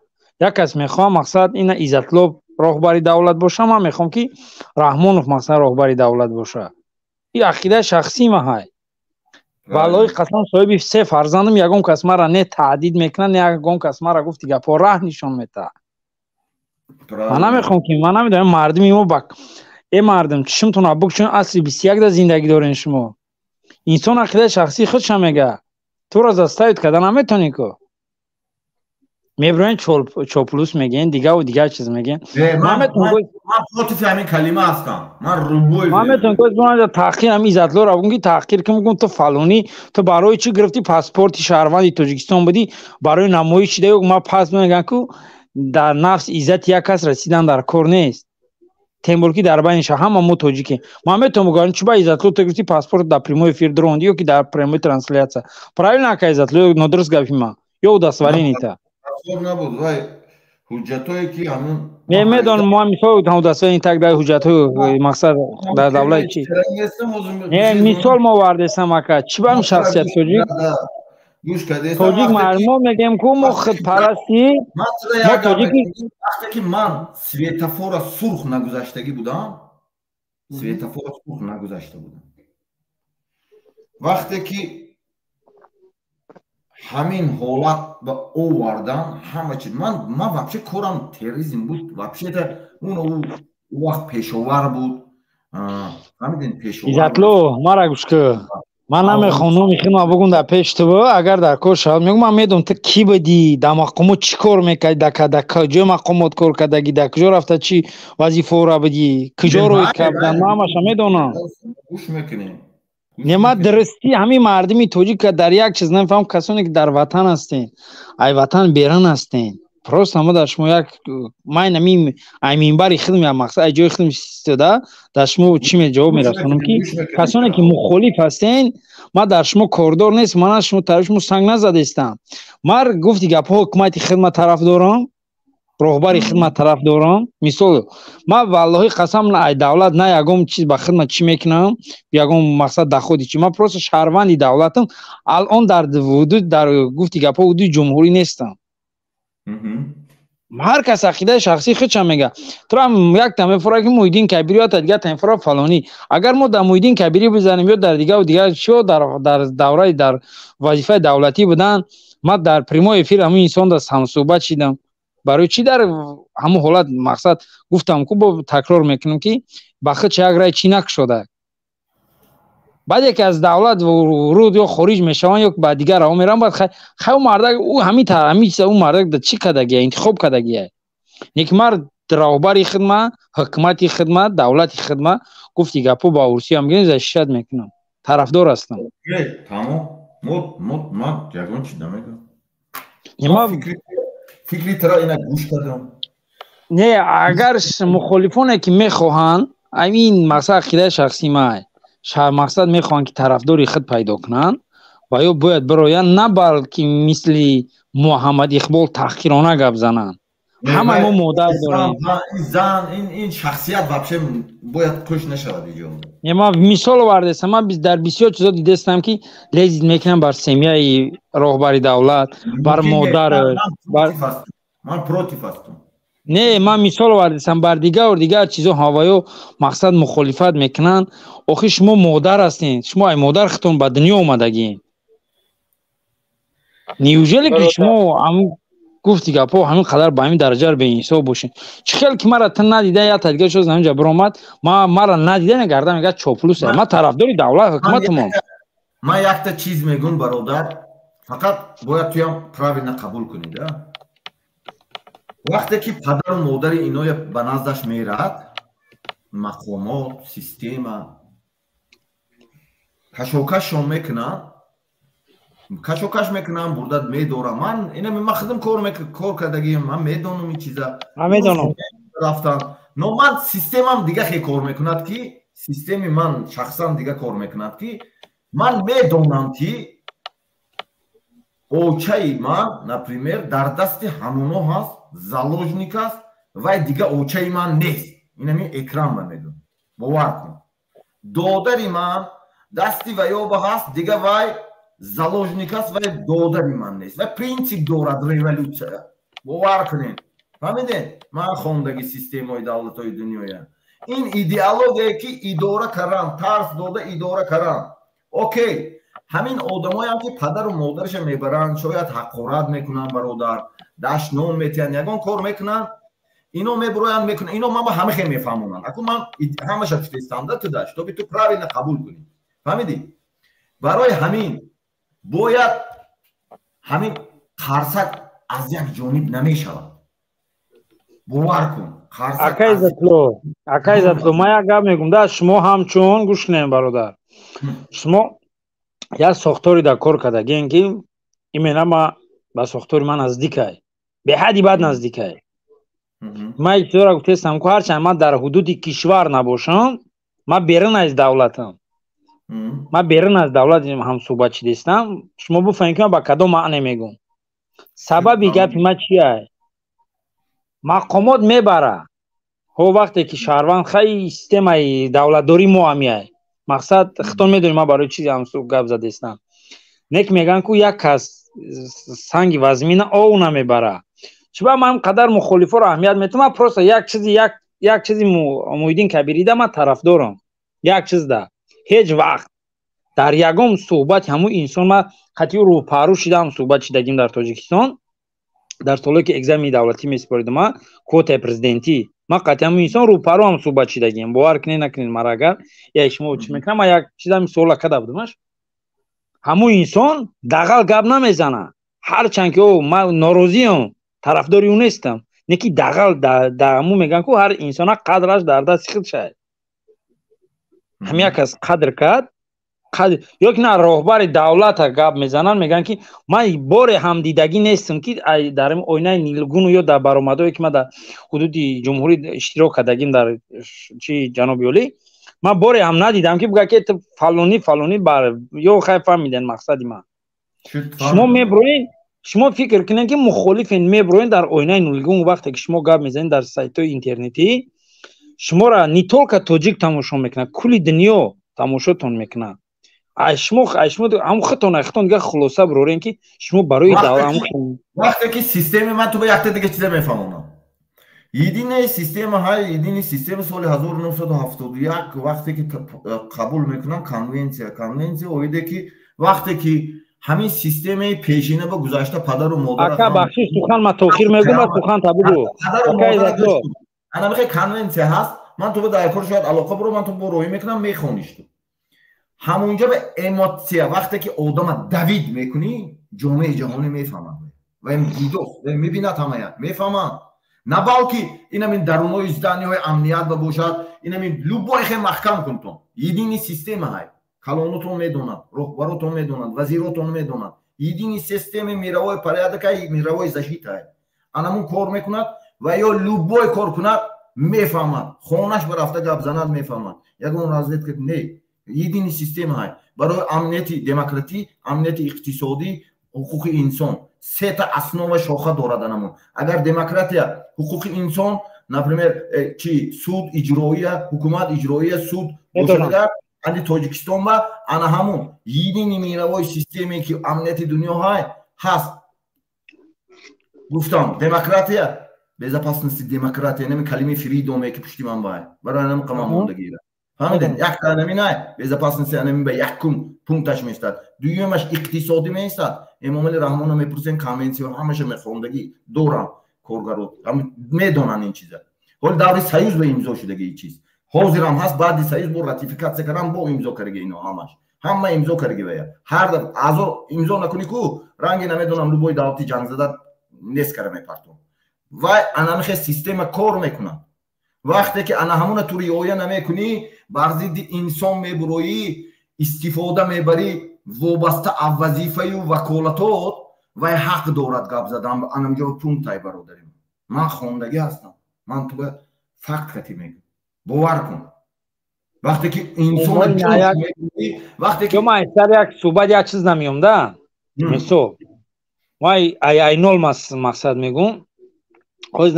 Як кас мехоҳам, мақсад, ина Иззатло роҳбари давлат боша, ман мехоҳам, ки Раҳмонов, мақсад, роҳбари давлат боша. Ин ақидаи шахсии ма ҳай. Валлоҳи қасам, соҳиби се фарзандам, ягон кас мара не таҳдид мекунад, не ягон кас мара, гуфти гапҳо, раҳ нишон метаҳад. Ман намехоҳам, ки ман намедонам, мардуми мо ба э мардум чишмтон абук, чун асри 21 да зиндагӣ дорен. Шумо инсон ақидаи шахсии худша мега, туро заставить карда наметонӣ ку. Мебироен, чоплус мегӯен, дигаву дигар чиз мегӯен. Ман против ҳамин калима ҳастам. Ман рубой. Ман метавонам таҳқир ҳам Иззатлоро бигӯм, ки таҳқир кун, бигӯм: ту фалонӣ, ту барои чӣ гирифтӣ паспорти шаҳрванди Тоҷикистон будӣ, барои намоиш шида? Ма пас мегӯям, ку дар нафс иззати як кас расидан дар кор нест, тем более ки дар байни ҳама мо тоҷикем. Ман метавонам бигӯям: чӣ ба, Иззатло, ту гирифтӣ паспорт, дар прямой эфир дронди ё ки дар прямой трансляция? Правильно, ака Иззатло, нодуруст гапи ман ё удостоверение-та? Набуд, вай ҳуҷҷатое ки ҳамун. Не, медонам, мо мисол удостоверение так дар ҳуҷҷатҳои, мақсад, дар давлати чи не, мисол мо овардесам, ака. Чӣ ба шахсият тоҷик тоҷик мо мегӯем ку мо худпарастӣ, мо тоҷики. Вақте ки ман светофора сурх нагузаштагӣ будам, светофора сурх нагузашта будам, вақте ки ҳамин ҳолат ба овардан ҳама чиз, ман вообще корам терроризм буд вообще-то. Он вақт пешовар буд, фаҳмидин, пешовар. Иззатло, мара гӯш кӯ, ман намехоҳам номи худро бигӯм дар пеши ту. Агар дар кор шавад, мегӯм. Ман медонам, ту кӣ будӣ, дар мақомот чӣ кор мекардӣ, дар куҷои мақомот кор кардагӣ, дар куҷо рафта, чӣ вазифаора будӣ, куҷо рӯй кардан, ман ҳамаша медонам. Гӯш мекунем. Не, ман дурустӣ ҳамин мардуми тоҷика дар як чиз намефаҳмам. Касоне ки дар ватан ҳастен, ай ватан берун ҳастен, просто мо дар шумо як ман ами ай минбари худм, як мақсад, ай ҷои худм истода, дар шумо чӣ ҷавоб мерасонам, ки касоне ки мухолиф ҳастен, ман дар шумо кордор нест, ман аз шумо тарафи шумо санг назадестам. Ман, гуфти гапҳо, ҳукумати хидмат тараф дорам, роҳбари хидмат тараф дорам. Мисол, ман, валлоҳи қасам, ай давлат на ягон чиз ба хидмат чӣ мекунам, ягон, мақсад, доходи чӣ. Ман просто шаҳрванди давлатам. Алон дар ҳудуд, дар, гуфти гапҳо, ҳудуди ҷумҳурӣ нестам. Ҳар кас ақидаи шахсии худша мега. Тура якта мефура, ки Муҳиддин Кабирӣ, ё дигар мефура фалонӣ. Агар мо дар Муҳиддин Кабирӣ бизанем ё дар дигаву дигар чиё дар давраи дар вазифаи давлатӣ буданд, ман дар прямой эфир ҳамун инсон да ҳамсӯҳбат шидам. Барои чӣ дар ҳамун ҳолат, мақсад, гуфтам ку, бо такрор мекунам, ки ба худша як рай чӣ накушода. Баъде ки аз давлат вуруд ё хориҷ мешаванд ё ба дигар раҳо мераванд, баъд хай ӯ мардак, ӯ ҳамин ҳамин чиза, ӯ мардак да чӣ кардагия, интихоб кардагия. Неки ман роҳбари хидмат, ҳукумати хидмат, давлати хидмат, гуфти гапҳо, ба урусиям гирем, защищать мекунам, тарафдор ҳастам. Тамом, ман ягон чиз намегӯям. Фикри тара ина гӯш кардам. Не, агар мухолифоне ки мехоҳанд, ин мақсад ақидаи шахсии ман, мақсад, мехоҳанд, ки тарафдори худ пайдо кунанд, ва ё бояд бироянд, на балки мисли Муҳаммад Иқбол таҳқирона гап зананд. Ҳамаи мо модар дорем. Зан, ин шахсият вообще бояд кӯш нашавад иҷо. Не, ман мисол овардестам. Ман дар бисёр чизо дидестам, ки лезить мекунам бар семьяи роҳбари давлат, бар модар. Ман против ҳастам. Не, ман мисол овардестам, бар дигару дигар чизо ҳаваё, мақсад, мухолифат мекунанд. Охир шумо модар ҳастед, шумо ай модар худтон ба дунё омадагиен. Неужели ки шумо, гуфти гапҳо, ҳамин қадар ба ҳамин дараҷаро беинсоф бошед? Чӣ хел ки мара ту надида, як та дигар шоз ҳаминҷа биромад, мара надида нагарда, мегӯяд чоплус. Ман тарафдори давлат, ҳукуматамон. Ман якта чиз мегӯм, бародар, фақат бояд туям правильно қабул кунед. Вақте ки падару модари иноя ба наздаш мерад, мақомот, система кашокашшон мекунанд, кашокаш мекунам, бурдат медорам. Ман ина, ман худам кор кардагиам, ман медонам ин чиза. Медонам. Рафтан, но ман системам дига хе кор мекунад, ки системи ман шахсан дига кор мекунад, ки ман медонам, ки очаи ман, например, дар дасти ҳамоно ҳаст, заложник аст, вай дига очаи ман нест. Инами экран ба мегӯм, бовар кун. Додари ман дасти ваёба ҳаст, дига вай заложник аст, вай додари ман нест. Вай принцип дорад, революция, бовар кунед. Фаҳмидед? Ман хондаги системаҳои давлатҳои дунёя. Ин идеология ки идора кардан, тарс дода идора кардан. Окей, ҳамин одамоям ки падару модараша мебаранд, шояд ҳақорат мекунанд, бародар, дашном метиҳанд, ягон кор мекунанд, ино мебуроянд, мекунанд. Ино ман ба ҳама хел мефаҳмонанд. Аку ман ҳамаша фитестам да туда, чтобы ту правильно қабул кунӣ. Фаҳмидӣ? Барои ҳамин бояд ҳамин қарсак аз як ҷониб намешавад. Бовар кун. Акай Иззатло, акай Иззатло, ман як гап мегӯм да, шумо ҳамчун гӯш кунем, бародар. Шумо як сохтори дар кор кардагиен ки именно ма ба сохтори ман наздикай, беҳадди бад наздикай. Ман чизоро гуфтестам ку, ҳарчанд ман дар ҳудуди кишвар набошам, ман берун аз давлатам, ман берун аз давлат ҳамсӯҳбат шидестам. Шумо бифаҳмед ки ман ба кадом маъне мегӯм. Сабаби гапи ман чия? Мақомот мебара ҳо, вақте ки шаҳрванд, хай, системаи давлатдории мо ҳамияй. Мақсад, хитон медонем, ман барои чизи ҳамсу гап задестам. Нек мегӯянд ку, як кас санги вазмина ов намебара. Чиба ман қадар мухолифоро аҳамият метавам? Ман просто як чизи, як чизи Муҳиддин Кабирида ман тарафдорам. Як чизда ҳеҷ вақт дар ягон суҳбати ҳамун инсон ман қатъи рӯпарӯ шидаам, суҳбат шидагим дар Тоҷикистон, дар солое ки экзамени давлатӣ месупоридам, ман квотаи президентӣ, ман қатъи ҳамун инсон рӯпарӯ ҳам суҳбат шидагим. Бовар кунед, накунед, мара агар як шумо чӣ мекунам, ман як чизам суола када будамаш. Ҳамун инсон дағал гап намезана, ҳарчанд ки о ман норозиам, тарафдори ӯ нестам, не ки дағал ҳамун мегӯянд ку, ҳар инсона қадраш дар дасти худшай. Ҳам як кас қадр кард, ё ки на, роҳбари давлата гап мезананд, мегӯянд ки ман боре ҳамдидагӣ нестам ки дар оинаи нилгуну ё дар баромадое ки ман дар ҳудуди ҷумҳурӣ иштирок кардагим, дар чи ҷаноби олӣ, ман боре ҳам надидам ки бигӯяд ки ту фалонӣ фалонӣ бар ё хай. Фаҳмиден мақсади ман? Шумо меброед, шумо фикр кунед ки мухолифен, меброед дар оинаи нилгун. Вақте ки шумо гап мезанед дар сайтҳои интернетӣ, шуморо не только тоҷик тамошо мекунад, кулли дунё тамошотон мекунад. Ай шумо ҳамн худтон, ай худтон дига хулоса бирорем ки шумо барои Вақте ки системи ман ту ба якта дига чиза мефаҳмонам. Единая система ҳай, единая система соли 1971 вақте ки қабул мекунам конвенсия оиде ки вақте ки ҳамин системаи пешина ба гузашта падару модар Ака, бахшиш, сухан ма тохир мегӯм, ба сухан та бугӯ. Ана михе конвенсия ҳаст, ман ту ба дар кор шояд алоқа буро, ман ту бо роҳӣ мекунам, мехониш ту. Ҳамонҷа ба эмоция, вақте ки одама давид мекунӣ, ҷомеаи ҷаҳонӣ мефаҳмад ва дидост, мебинад, ҳамая мефаҳманд. На балки инамин дарунои здания ҳои амният ба бошад, инамин любой хе маҳкам кунтон. Единый система ҳай, калонотон медонад, роҳбаротон медонад, вазиротон медонад. Единый система мировой порядок ай, мировой защита ай. Анамун кор мекунад ва ё любой кор кунад, мефаҳмад. Хонаш ба рафта гап занад, мефаҳмад. Ягон разведка не, единый система ҳай барои амнияти демократӣ, амнияти иқтисодӣ, ҳуқуқи инсон. Сета основа, шоха дорад анамун. Агар демократия, ҳуқуқи инсон, например, чи суд, иҷроия, ҳукумат, иҷроия, суд бошад, ани Тоҷикистон ба ана ҳамун единый мировой системе ки амнияти дунё ҳай ҳаст. Гуфтам, демократия, безопасности, демократия, нами калими freedom е ки пушти ман бай, барои анам қамам мондагира. Фаҳмидем? Якта анаминай безопасности, анамин ба якум пункташ меистад, дуюмаш иқтисодӣ меистад. Эмомали Раҳмонро мепурсем, конвенсия ҳамаша мехондагӣ дорам, коргаро медонанд ин чиза. Ҳоли даври союз ба имзо шудаги ин чиз ҳозирам ҳаст, баъди союз бо ратификатсия кардан, бо имзо кардаги, ино ҳамаш, ҳама имзо кардаги. Вая ҳар аъзо имзо накунӣ ку, ранги намедонам, любой давлати ҷангзада нест кара мепартон. Вай анамихе система кор мекунад. Вақте ки ана ҳамуна ту риоя намекунӣ, бар зидди инсон мебуроӣ, истифода мебарӣ вобаста аз вазифаю ваколатот, вай ҳақ дорад гап задан. Анамҷо пунктай, бародари ман, хондагӣ ҳастам, ман ту ба факт кати мегӯм. Бовар кун, вақте ки инсон вақте ки ман сар як суҳбат як чиз намеём да, мисол, ман айнол мақсад мегӯм, ҳоз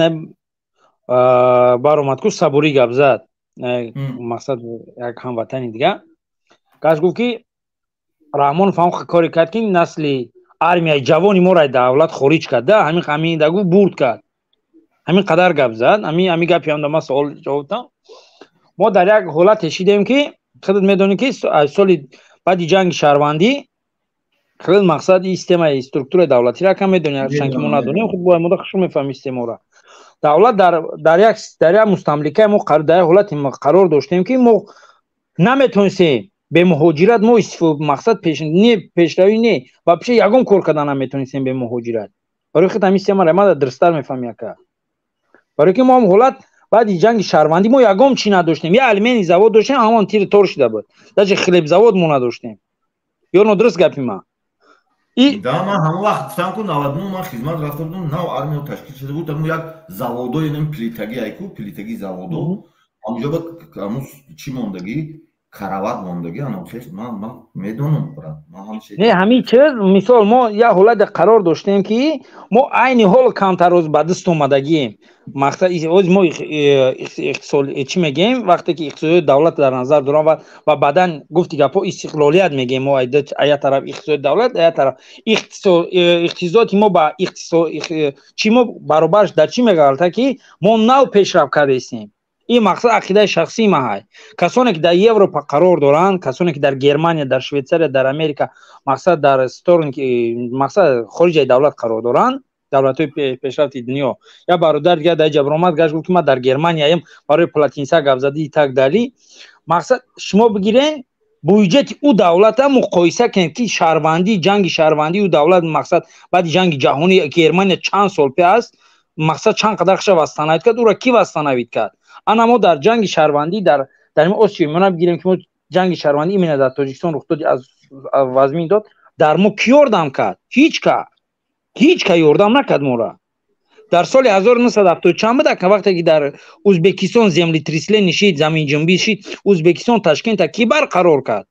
баромад ку, Сабурӣ гап зад, мақсад як ҳамватани дига гаш гуфт ки Раҳмонов ҳам коре кард ки насли армияи ҷавони моро давлат хориҷ кард да, ҳамин ҳамин дагу бурд кард. Ҳамин қадар гап зад, ҳамин гапи ҳам ман савол ҷавоб додам. Мо дар як ҳолате шидем, ки худат медонӣ, ки аз соли баъди ҷанги шаҳрвандӣ худат мақсад ин системаи структураи давлатиро кам медонӣ, ҳарчанд ки мо надонем, худ бояд мода хушо мефаҳмем системаро. Давлат дар як мустамликаи мо дар як ҳолате қарор доштем, ки мо наметонистем бе муҳоҷират мо мақсад не пешравӣ, не вообще ягон кор карда наметонистем бе муҳоҷират. Барои худ ҳамин системаро ма дурусттар мефаҳмӣ, ака. Барои ки мо ҳам ҳолат баъди ҷанги шаҳрвандӣ мо ягон чӣ надоштем, як алюминий завод доштем, ҳамон тири тор шуда буд, даже хлебзавод мо надоштем. Ё нодуруст гапи ман? Да, ман ҳамон вақт гуфтам ку, 99 ман хизмат рафта будам, нав армия ташкил шуда буд, ҳамун як заводои нем плитагӣ айку, плитагӣ заводо ҳамҷо ба ҳамун чӣ мондагӣ, карават мондагӣ, анам хеш ман медонам, брат, ман ҳамше. Не, ҳамин чиз, мисол, мо як ҳолате қарор доштем, ки мо айни ҳол камтар ба даст омадагием. Мақсад оз мо иқтисод чӣ мегӯем, вақте ки иқтисодиёти давлат дар назар дорам ва баъдан гуфти гапҳо истиқлолият мегӯем мо, ая тараф иқтисоди давлат, ая тараф иқтисодиёти мо ба чӣ мо баробар дар чӣ меғалта, ки мо нав пешрафт кардаистем. Ин мақсад ақидаи шахсии ма ҳай. Касоне ки дар Европа қарор доранд, касоне ки дар Германия, дар Швейтсария, дар Америка, мақсад дар сторон, мақсад хориҷаи давлат қарор доранд, давлатҳои пешрафти дунё. Як бародар дигар дар ҷабромад гашт, гуфт, ки ман дар Германияем, барои полотенца гап задӣ и так далее. Мақсад шумо бигирен буҷети ӯ давлата муқоиса кунед, ки шаҳрвандӣ, ҷанги шаҳрвандии ӯ давлат, мақсад баъди ҷанги ҷаҳонӣ Германия чанд сол пе аст, мақсад чанд қадар хаша восстановить кард, ӯро ки восстановить кард? Ана мо дар ҷанги шаҳрвандӣ дар Осиёи Миёна бигирем, ки мо ҷанги шаҳрвандӣ именно дар Тоҷикистон рух доди, аз вазмин дод, дар мо ки ёрдам кард? Ҳеҷ ка, ҳеҷ ка ёрдам накард моро. Дар соли 1970 чанд буда, вақте ки дар Узбекистон землетрясение шид, заминҷунбӣ шид, Узбекистон Ташкента ки барқарор кард?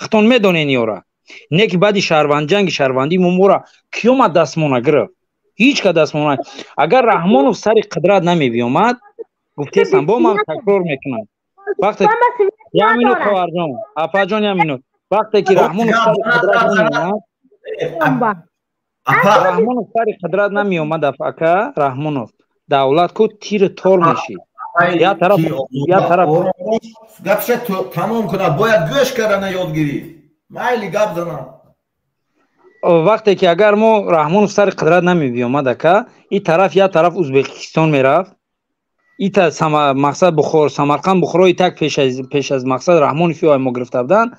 Хитон медонен ёра. Не ки баъди ҷанги шаҳрвандӣ мо мора ки омад дастмона гирифт? Ҳеҷ ка дастмона. Агар Раҳмонов сари қудрат намебиёмад, гуфтесам, бо ман такрор мекунам, вақте як минут, хоҳарҷон, апаҷон, як минут, вақте ки Раҳмонов сари қудрат намеомад, Раҳмонов сари қудрат намеомад, ака, Раҳмонов, давлат ку тири тор мешид як тараф, як тараф. Гапша тамом кунад, бояд гӯш кардана ёд гирифт. Майли, гап занам. Вақте ки агар мо Раҳмонов сари қудрат намебиёмад, ака, и тараф, як тараф Узбекистон мерафт, ита мақсад Бухор, Самарқанд, Бухоро итак пеш аз мақсад Раҳмонов ё мо гирифта буданд,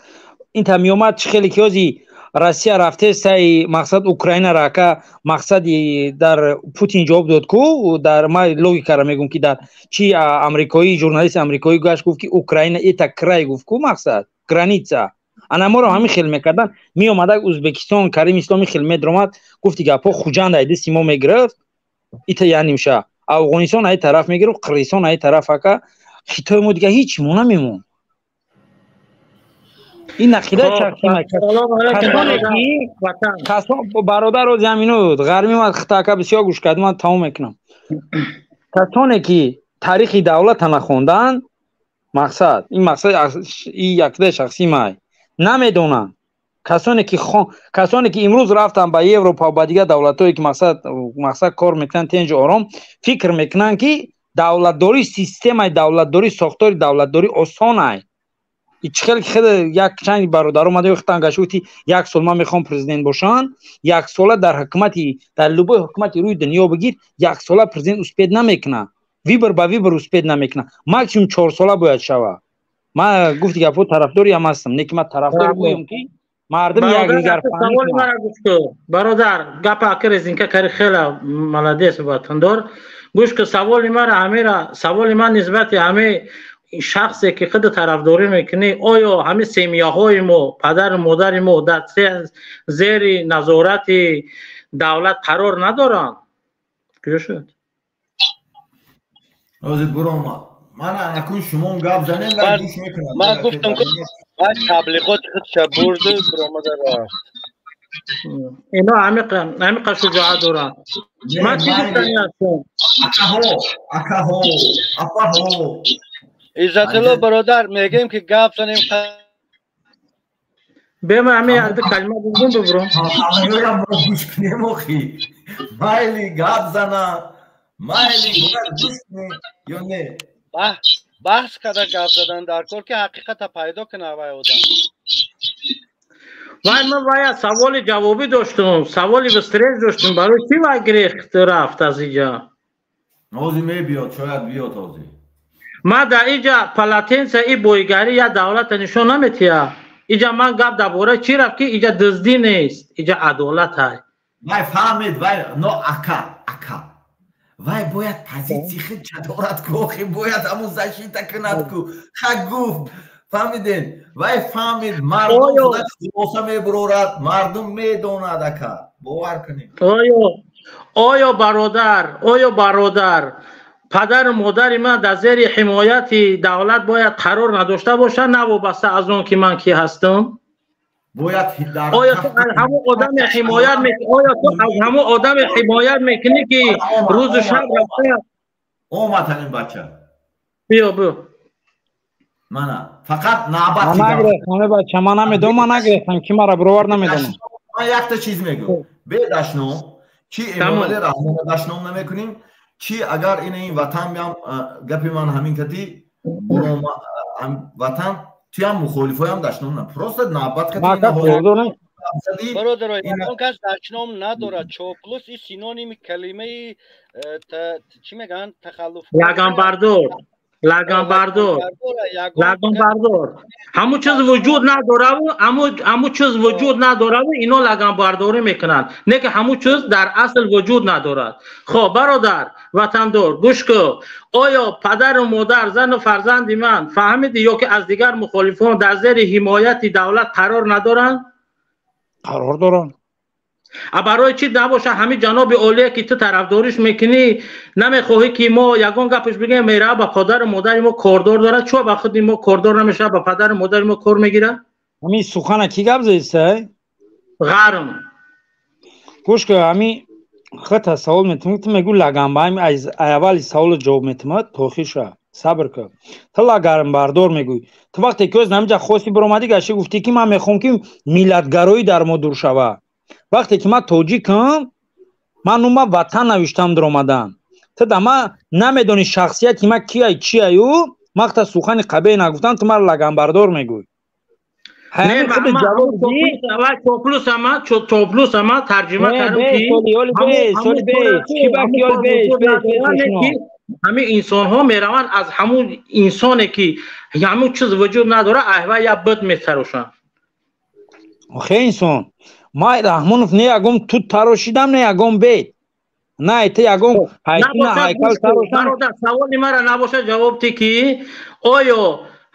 инта меомад. Чӣ хеле ки ҳози Россия рафтестай, мақсад Украинара, ака, мақсади дар Путин ҷавоб дод ку, дар ма логикара мегӯм, ки дар чи амрикоӣ, журналисти амрикоӣ гашт, гуфт, ки Украина это край, гуфт ку, мақсад граница. Ана моро ҳамин хел мекардан, меомада Узбекистон, Карим Исломи хел медромад, гуфти гапҳо, Хуҷанд ай дасти мо мегирифт, ита янимша Афғонистон ай тараф мегирифт, Қирғизистон ай тараф, ака, Хитой мо дига ҳеҷ мо намемонд. Ин ақидаи шахси бародар ози ҳаминуд ғарми ман хитака бисёр гӯш кард, ман тамом мекунам. Касоне ки таърихи давлата нахонданд, мақсад ин, мақсад ин ақидаи шахсии май, намедонанд. Касоне ки имрӯз рафтанд ба Европа ва ба дигар давлатҳое, ки мақсад кор мекунанд, тенҷу ором фикр мекунанд, ки давлатдорӣ, системаи давлатдорӣ, сохтори давлатдорӣ осонай. Чӣ хеле хеле як чанд бародар омада хитан гашт, гуфти, як сол ман мехоҳам президент бошам. Як сола дар ҳукумати, дар любой ҳукумати рӯи дунё бигир, як сола президент успеть намекунад, выбор ба выбор успеть намекунад, максимум 4 сола бояд шава. Ман гуфти гапҳо тарафдори ҳам ҳастам, не ки ман тарафдори гӯям, ки мардум якдигар. Бародар, гапа ака резинка кари, хела молодец, ватандор. Гӯш ки, саволи мара ҳамера, саволи ман нисбати ҳаме шахсе ки худ тарафдорӣ мекунӣ: оё ҳамин семьяҳои мо, падару модари мо дар зери назорати давлат қарор надоранд? Куҷо шуд? Ҳозир буромад. Ман акун шумо гап занем ва гӯш мекунам. Ман гуфтам, ки таблиғоти худша бурду, буромада рафт. Ино ҳамиқа шуҷоат доранд. Ман чӣ гуфтани ҳастам? Акаҳо, акаҳо, апаҳо. Иззатулло бародар, мегӯем, ки гап занем. Бема ҳами якда калима бигӯм, бибуром. Ҳамаёра мо гӯш кунем охи. Майли, гап зана. Майли бояд гӯш кунӣ ё не? Баҳс карда гап задан дар кор, ки ҳақиқата пайдо кунад вай одам. Вай, ман вая саволи ҷавобӣ доштум, саволи встречный доштум. Барои чӣ вай гирехт, рафт аз иҷа? Ҳозир мебиёд, шояд биёд ҳозир. Ман дар иҷа полотенце и боигарӣ я давлата нишон наметиҳа. Иҷа ман гап дар бораи чӣ рафт, ки иҷа дуздӣ нест, иҷа адолат ҳай. Вай фаҳмид, вай но ака, ака. Вай бояд позитсия худша дорад ку, охи бояд ҳамун защита кунад ку. Ха гуфт, фаҳмидем, вай фаҳмид, мардум худаш хулоса мебурорад, мардум медонад, ака, бовар кунед. Оё бародар, оё бародар, падару модари ман дар зери ҳимояти давлат бояд қарор надошта бошад, навобаста аз он ки ман кӣ ҳастам? Бояд. Оё ту аз ҳамон одаме ҳимоят, оё ту аз ҳамон одаме ҳимоят мекунӣ, ки рӯзу шаб рафта Омад ҳамин бача. Биё, биё. Мана фақат навбат. Нагирехтам, бача, ман намедонам, ман нагирехтам, ки мара бировар намедонам. Ман якта чиз мегӯм: бе дашном, чи Эмомалӣ Раҳмонро дашном намекунем, чи агар ина ин ватан биям, гапи ман ҳамин кати ватан туям, мухолифоям дашном на, просто навбат. Бародаро, ягон кас дашном надорад. Чоплус и синоними калимаи чӣ мегӯянд, тахаллуф. Лаганбардор, лаганбардор, лаганбардор. Ҳамун чиз вуҷуд надораву, ҳамун чиз вуҷуд надораву, ино лаганбардорӣ мекунанд, не ки ҳамун чиз дар асл вуҷуд надорад. Хоб, бародар ватандор, гӯш кун. Оё падару модар, зану фарзанди ман, фаҳмидӣ, ё ки аз дигар мухолифон дар зери ҳимояти давлат қарор надоранд? Қарор доранд. А барои чӣ набоша, ҳамин ҷаноби олие, ки ту тарафдориш мекунӣ, намехоҳӣ, ки мо ягон гапаш бигӯем, мерава ба падару модари мо кордор дорад, чо ба худи мо кордор намешавад, ба падару модари мо кор мегирад? Ҳамин сухана кӣ гап задиста? Ғарм. Гӯш кун, ҳамин хата савол метавонӣ, ту мегӯ лаганба, аввали саволо ҷавоб метавонад, то охирша сабр кун. Ту лаганбардор мегӯӣ. Ту вақте ки оз намиҷа хости биромадӣ, гашти гуфтӣ, ки ман мехоҳам, ки миллатгароӣ дар мо дур шавад. Вақте ки ман тоҷикам, ман нума ватан навиштам даромадам. Ту да ман намедонӣ шахсияти ман кияй, чияю, ман сухани қабеҳ нагуфтам, ту маро лаганбардор мегӯӣ. Чоплусама тарҷима кардам, ки ҳамин инсонҳо мераванд, аз ҳамун инсоне, ки ҳамун чиз вуҷуд надорад, аҳва я бит метарошанд. Охе инсон, ман Раҳмонов не ягон тут тарошидам, не ягон бет, на это ягон ҳайкал тарошам. Саволи мара набошад ҷавоб ти, ки оё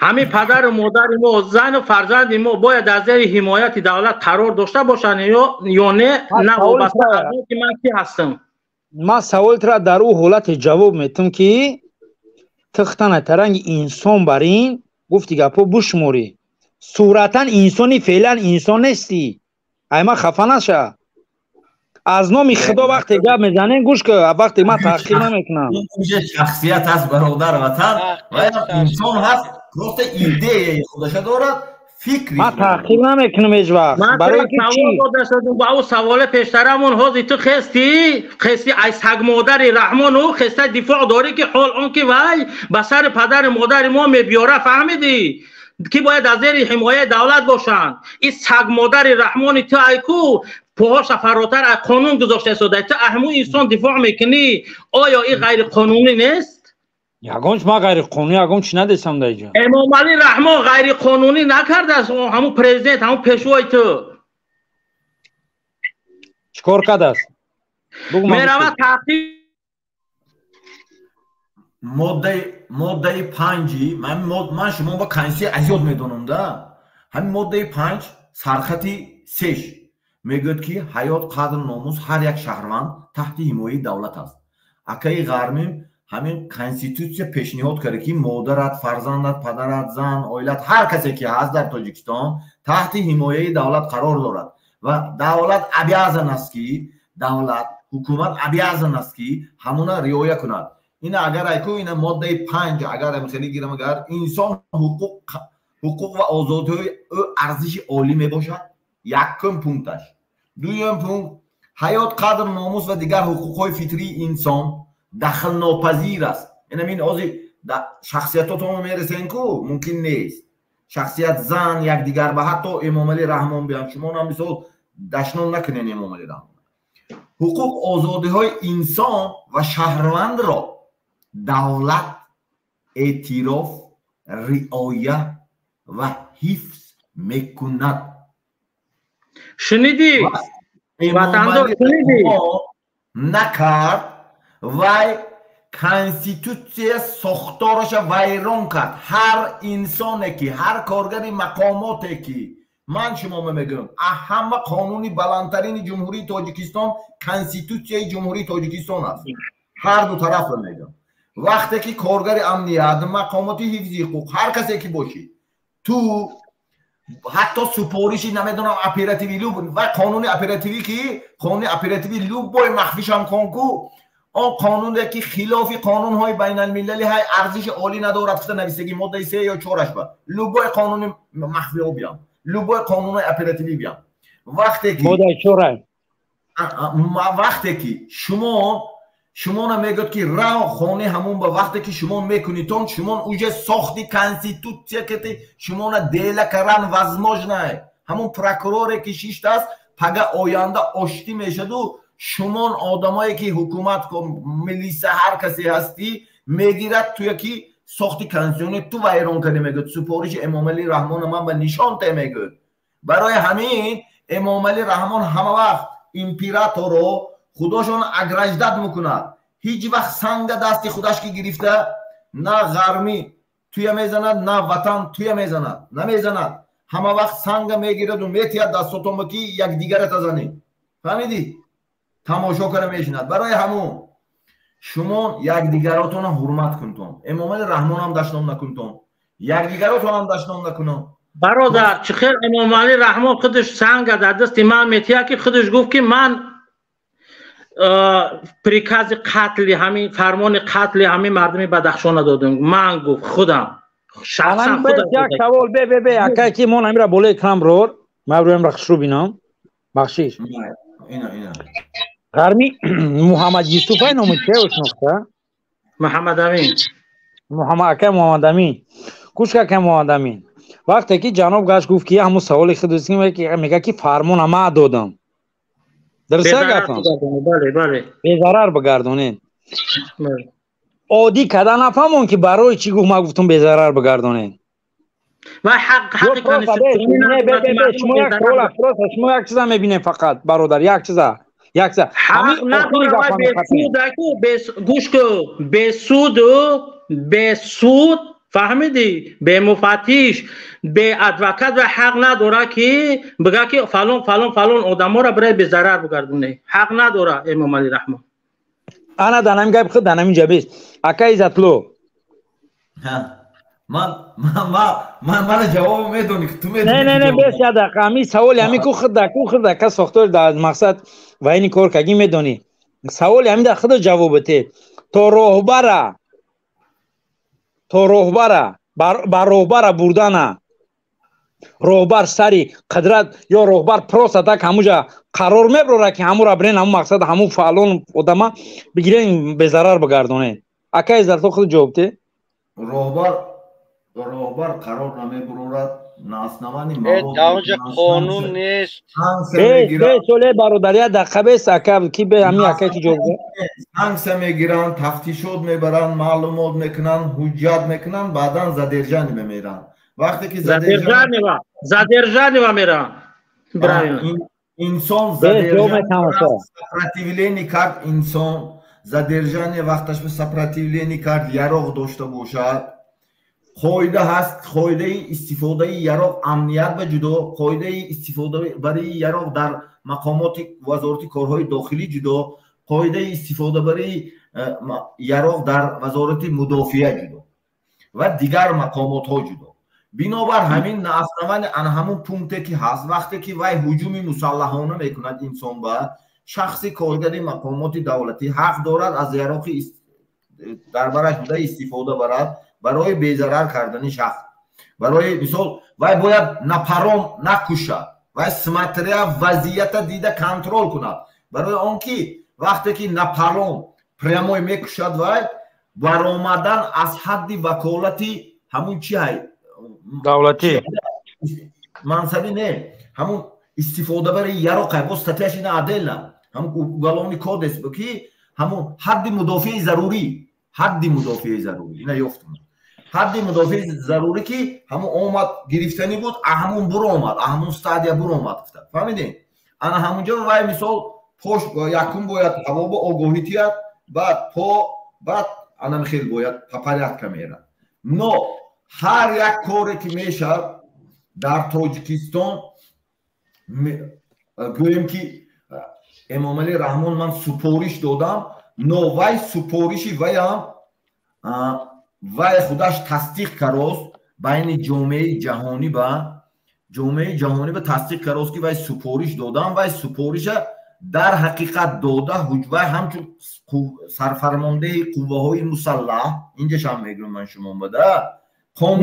ҳамин падару модари мо, зану фарзанди мо бояд дар зери ҳимояти давлат қарор дошта бошанд ё не, на вобаста аз он ки ман кӣ ҳастам? Ман саволтра дар ӯ ҳолате ҷавоб метам, ки тихтана таранги инсон бар ин гуфти гапҳо бушморӣ. Суратан инсони, феълан инсон нестӣ. Ай ман хафа наша. Аз номи Худо вақте гап мезанем, гӯш ку, вақте ман таҳқир намекунам. Шахсият ҳаст, бародар ватан, инсон ҳаст, просто идеяи худаша дорад, фикри. Ман таҳқир намекунам ҳеҷ вақт. Барои ки чӣ ба ӯ саволе пештарамон, ҳозир ту хести, хести ай сагмодари Раҳмону хеста дифоъ дорӣ, ки ҳол он ки вай ба сари падари модари мо мебиёра, фаҳмидӣ, ки бояд аз зери ҳимояи давлат бошанд. Ин сагмодари Раҳмони ту айку поҳоша фаротар аз қонун гузошта истода, ту ҳамун инсон дифоъ мекунӣ. Оё ин ғайриқонунӣ нест? Ягон ман ғайриқонунӣ ягон чи надестам дар иҷа. Эмомалӣ Раҳмон ғайриқонунӣ накардааст, ҳамун президент, ҳамун пешвои ту. Чӣ кор кардааст? Меравад таҳқиқ. Моддаи панҷи ман шумо ба конститутсия азёд медонам да. Ҳамин моддаи 5, сархати сеш мегӯяд, ки ҳаёт, қадр, номус ҳар як шаҳрванд таҳти ҳимояи давлат аст. Акаи Ғармим ҳамин конститутсия пешниҳод карда, ки модарат, фарзандат, падарат, зан, оилат, ҳар касе ки ҳаст дар Тоҷикистон, таҳти ҳимояи давлат қарор дорад ва давлат обязан аст, ки давлат, ҳукумат обязан аст, ки ҳамона риоя кунад. Ина агар айку ина моддаи 5 агар хеле гирам, агар инсон ҳуқуқ ва озодиҳои ӯ арзиши олӣ мебошад, якум пункташ. Дуюм пункт: ҳаёт, қадр, номус ва дигар ҳуқуқҳои фитрии инсон Дахлнопазир аст. Инамин ҳозир шахсиятотонро мерасен ку мумкин нест. Шахсият зан якдигар ба ҳатто Эмомалӣ Раҳмон биям, шумонам мисол дашном накунен Эмомалӣ Раҳмон. Ҳуқуқ озодиҳои инсон ва шаҳрвандро давлат эътироф, риоя ва ҳифз мекунад. Шунидӣ? Ватандор, шунидӣ? Накард, вай конститутсия сохтораша вайрон кард. Ҳар инсоне ки, ҳар коргари мақомоте ки, ман шумо мегӯям, ҳама қонуни баландтарини Ҷумҳурии Тоҷикистон Конститутсияи Ҷумҳурии Тоҷикистон аст. Ҳар ду тарафро мегӯям. Вақте ки коргари амният, мақомоти ҳифзи ҳуқуқ, ҳар касе ки бошӣ, ту ҳатто супориши намедонам оперативӣ ва қонуни оперативӣ ки қонуни оперативӣ любой махфишам кон ку, он қонуне ки хилофи қонунҳои байналмилалӣ ҳай арзиши олӣ надорад, гуфта нависагӣ моддаи 3 ё 4-аш ба любой қонуни махфиҳо биям, любой қонунҳои оперативӣ биям. Вақте ки моддаи 4 вақте ки шумона мегӯяд ки рав хони ҳамун ба вақте ки шумо мекунитон, шумон уже сохти конститутсия ки шумона дела каран возможно. Ҳамун прокуроре ки шиштааст, пага оянда оштӣ мешаду шумон одамое ки ҳукумат, милиса, ҳар касе ҳастӣ, мегирад туя ки сохти конститутсиони ту вайрон карди, мегӯяд супориши Эмомалӣ Раҳмона ман ба нишон те мегӯяд. Барои ҳамин Эмомалӣ Раҳмон ҳама вақт императоро худошон аграждат мекунад. Ҳеҷ вақт санга дасти худаш ки гирифта на ғармӣ туя мезанад, на ватан туя мезанад, намезанад. Ҳама вақт санга мегираду метиҳад дастотон ки якдигара тазанед. Фаҳмидӣ? Тамошо кара мешинад. Барои ҳамун шумо якдигаротонро ҳурмат кунтон. Эмомалӣ Раҳмонам дашном накунтон, якдигаротонам дашном накунон. Бародар, чӣ хел Эмомалӣ Раҳмон худаш санга дар дасти ман метиҳад, ки худаш гуфт ки ман прикази қатли ҳамин, фармони қатли ҳамин мардуми Бадахшона додам. Ман гуфт худам шахсан худам. Як савол бе бе бе акай ки мон ҳамира болои экран брор, ман рӯям ра хушрӯ бинам. Бахшиш. Ина ина. Ғарми Муҳаммад Юсуфай номи чия ошнохта? Муҳаммад Амин. Муҳаммад акай Муҳаммад Амин. Гӯш акай Муҳаммад Амин. Вақте ки ҷаноб гашт гуфт ки ҳамун саволи худ мега ки фармона ма додам. Дуруст гапам? Бале, бале. Безарар бигардонед. Оддӣ када нафаҳмон ки барои чӣ гуфт ма гуфтум безарар бигардонед. Ва ҳақ ҳақи конститутсионӣ шумо як савол просто шумо як чиза мебинем фақат бародар, як чиза. Як чиза. Ҳақ надорад бесуд, гӯш кун, бесуду бесуд, фаҳмидӣ, бемуфаттиш, беадвокат ва ҳақ надорад ки бигӯяд ки фалон фалон фалон одаморо бирай безарар бигардонӣ. Ҳақ надорад Эмомалӣ Раҳмон. Ана дар ҳамин гапи худ дар ҳамин ҷа бест. Ака Иззатло. Ман мана ҷавоб медонӣ, ту медонӣ. Не, не, не, бес як дақиқа. Ҳамин саволи ҳамин ку худ ку худ ака сохтор дар мақсад ва ини кор кагӣ медонӣ. Саволи ҳамин дар худо ҷавоб те. То роҳбара ба роҳбара бурдана, роҳбар сари қудрат ё роҳбар просто так ҳамуҷа қарор меброра ки ҳамура бирен, ҳамун мақсад, ҳамун фаълон одама бигирен, безарар бигардонен. Ака Иззатло, худ ҷавоб те. Роҳбар қарор намебурорад на основании даонҷа қонун нест. Соле бародар, як дақиқа бес ака ки бе ҳамин ака ки ҷавоб. Санксия мегиранд, тафтишот мебаранд, маълумот мекунанд, ҳуҷҷат мекунанд, баъдан задержание мемеранд. Вақте ки задержание меранд. Инсон сопротивление кард, инсон задержание вақташ ба сопротивление кард, яроқ дошта бошад, қоида ҳаст, қоидаи истифодаи яроқ амният ба ҷудо, қоидаи истифодабарии яроқ дар мақомоти вазорати корҳои дохилӣ ҷудо, қоидаи истифодабарии яроқ дар вазорати мудофиа ҷудо ва дигар мақомотҳо ҷудо. Бинобар ҳамин на основании ана ҳамун пункте ки ҳаст, вақте ки вай ҳуҷуми мусаллаҳона мекунад инсон ба шахси коргари мақомоти давлатӣ, ҳақ дорад аз яроқи дар бараш буда истифода барад барои безарар кардани шахс. Барои мисол, вай бояд напролом накушад, вай смотря вазъията дида контрол кунад, барои он ки вақте ки напролом Прямой мекушад вай баромадан аз ҳадди ваколати ҳамун чи ҳай? Давлатӣ. Мансабӣ не, ҳамун истифодабари яроқ ҳай, боз статьяш ина отдельно, ҳамун уголовный кодекс ки ҳамун ҳадди мудофиаи зарурӣ, ҳадди мудофиаи зарурӣ ина ёфтум. Ҳадди мудофиаи зарурӣ ки ҳамун омад гирифтанӣ буд, ҳамун буромад, ҳамун стадия буромад гуфта. Фаҳмидем? Ана ҳамунҷо вай мисол пош якум бояд ҳаво ба огоҳӣ тияд, баъд по, баъд анам хел бояд по порядка мерад. Но ҳар як коре ки мешавад дар Тоҷикистон, гӯем ки Эмомалӣ Раҳмон ман супориш додам, но вай супориши ваям вай худаш тасдиқ карост байни ҷомеаи ҷаҳонӣ, ба ҷомеаи ҷаҳонӣ ба тасдиқ карост ки вай супориш додам, вай супориша дар ҳақиқат дода. Вай ҳамчун сарфармондеҳи қувваҳои мусаллаҳ, инҷашам мегӯям ман шумо бада.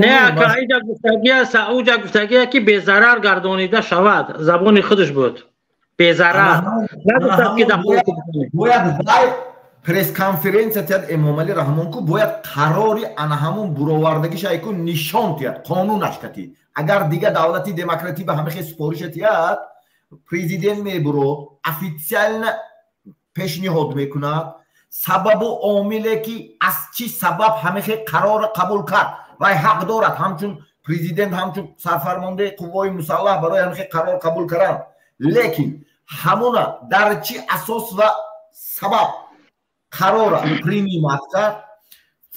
Не, ака, иҷа гуфтагия, уҷа гуфтагия ки безарар гардонида шавад, забони худаш буд. Безарар. Бояд вай пресс-конференсия тиҳад Эмомалӣ Раҳмон ку, бояд қарори ана ҳамун буровардагиша айку нишон тиҳад қонунаш кати. Агар дига давлати демократӣ ба ҳама хел супориша тиҳад, президент мебурод, официально пешниҳод мекунад сабабу омиле ки аз чӣ сабаб ҳама хел қарора қабул кард. Вай ҳақ дорад ҳамчун президент, ҳамчун сарфармондаи қувваҳои мусаллаҳ барои ҳама хел қарор қабул кардан, лекин ҳамона дар чӣ асос ва сабаб қарора принимать кард,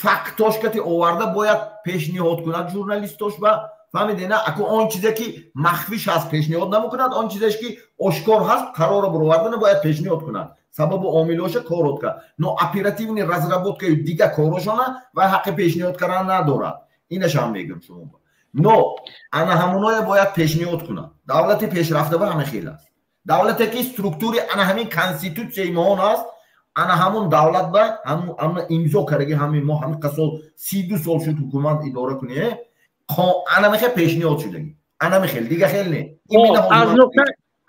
фактош кати оварда бояд пешниҳод кунад журналистош ба. Фаҳмиде на? Аку он чизе ки махфиш ҳаст, пешниҳод намекунад, он чизеш ки ошкор ҳаст, қарора буровардана бояд пешниҳод кунад, сабабу омилоша корот кард. Но оперативный разработкаю дига корошона вай ҳаққи пешниҳод кардан надорад, инашам мегӯям шумо. Но ана ҳамоное бояд пешниҳод кунад. Давлати пешрафта ба ҳама хел аст, давлате ки структури ана ҳамин конститутсияи моон аст, ана ҳамун давлат ба ҳамун имзо кардаги ҳамин мо ҳамин қасол 32 сол шуд ҳукумат идора кунӣ, ана мехел пешниҳод шудаги, ана мехел, дига хел не.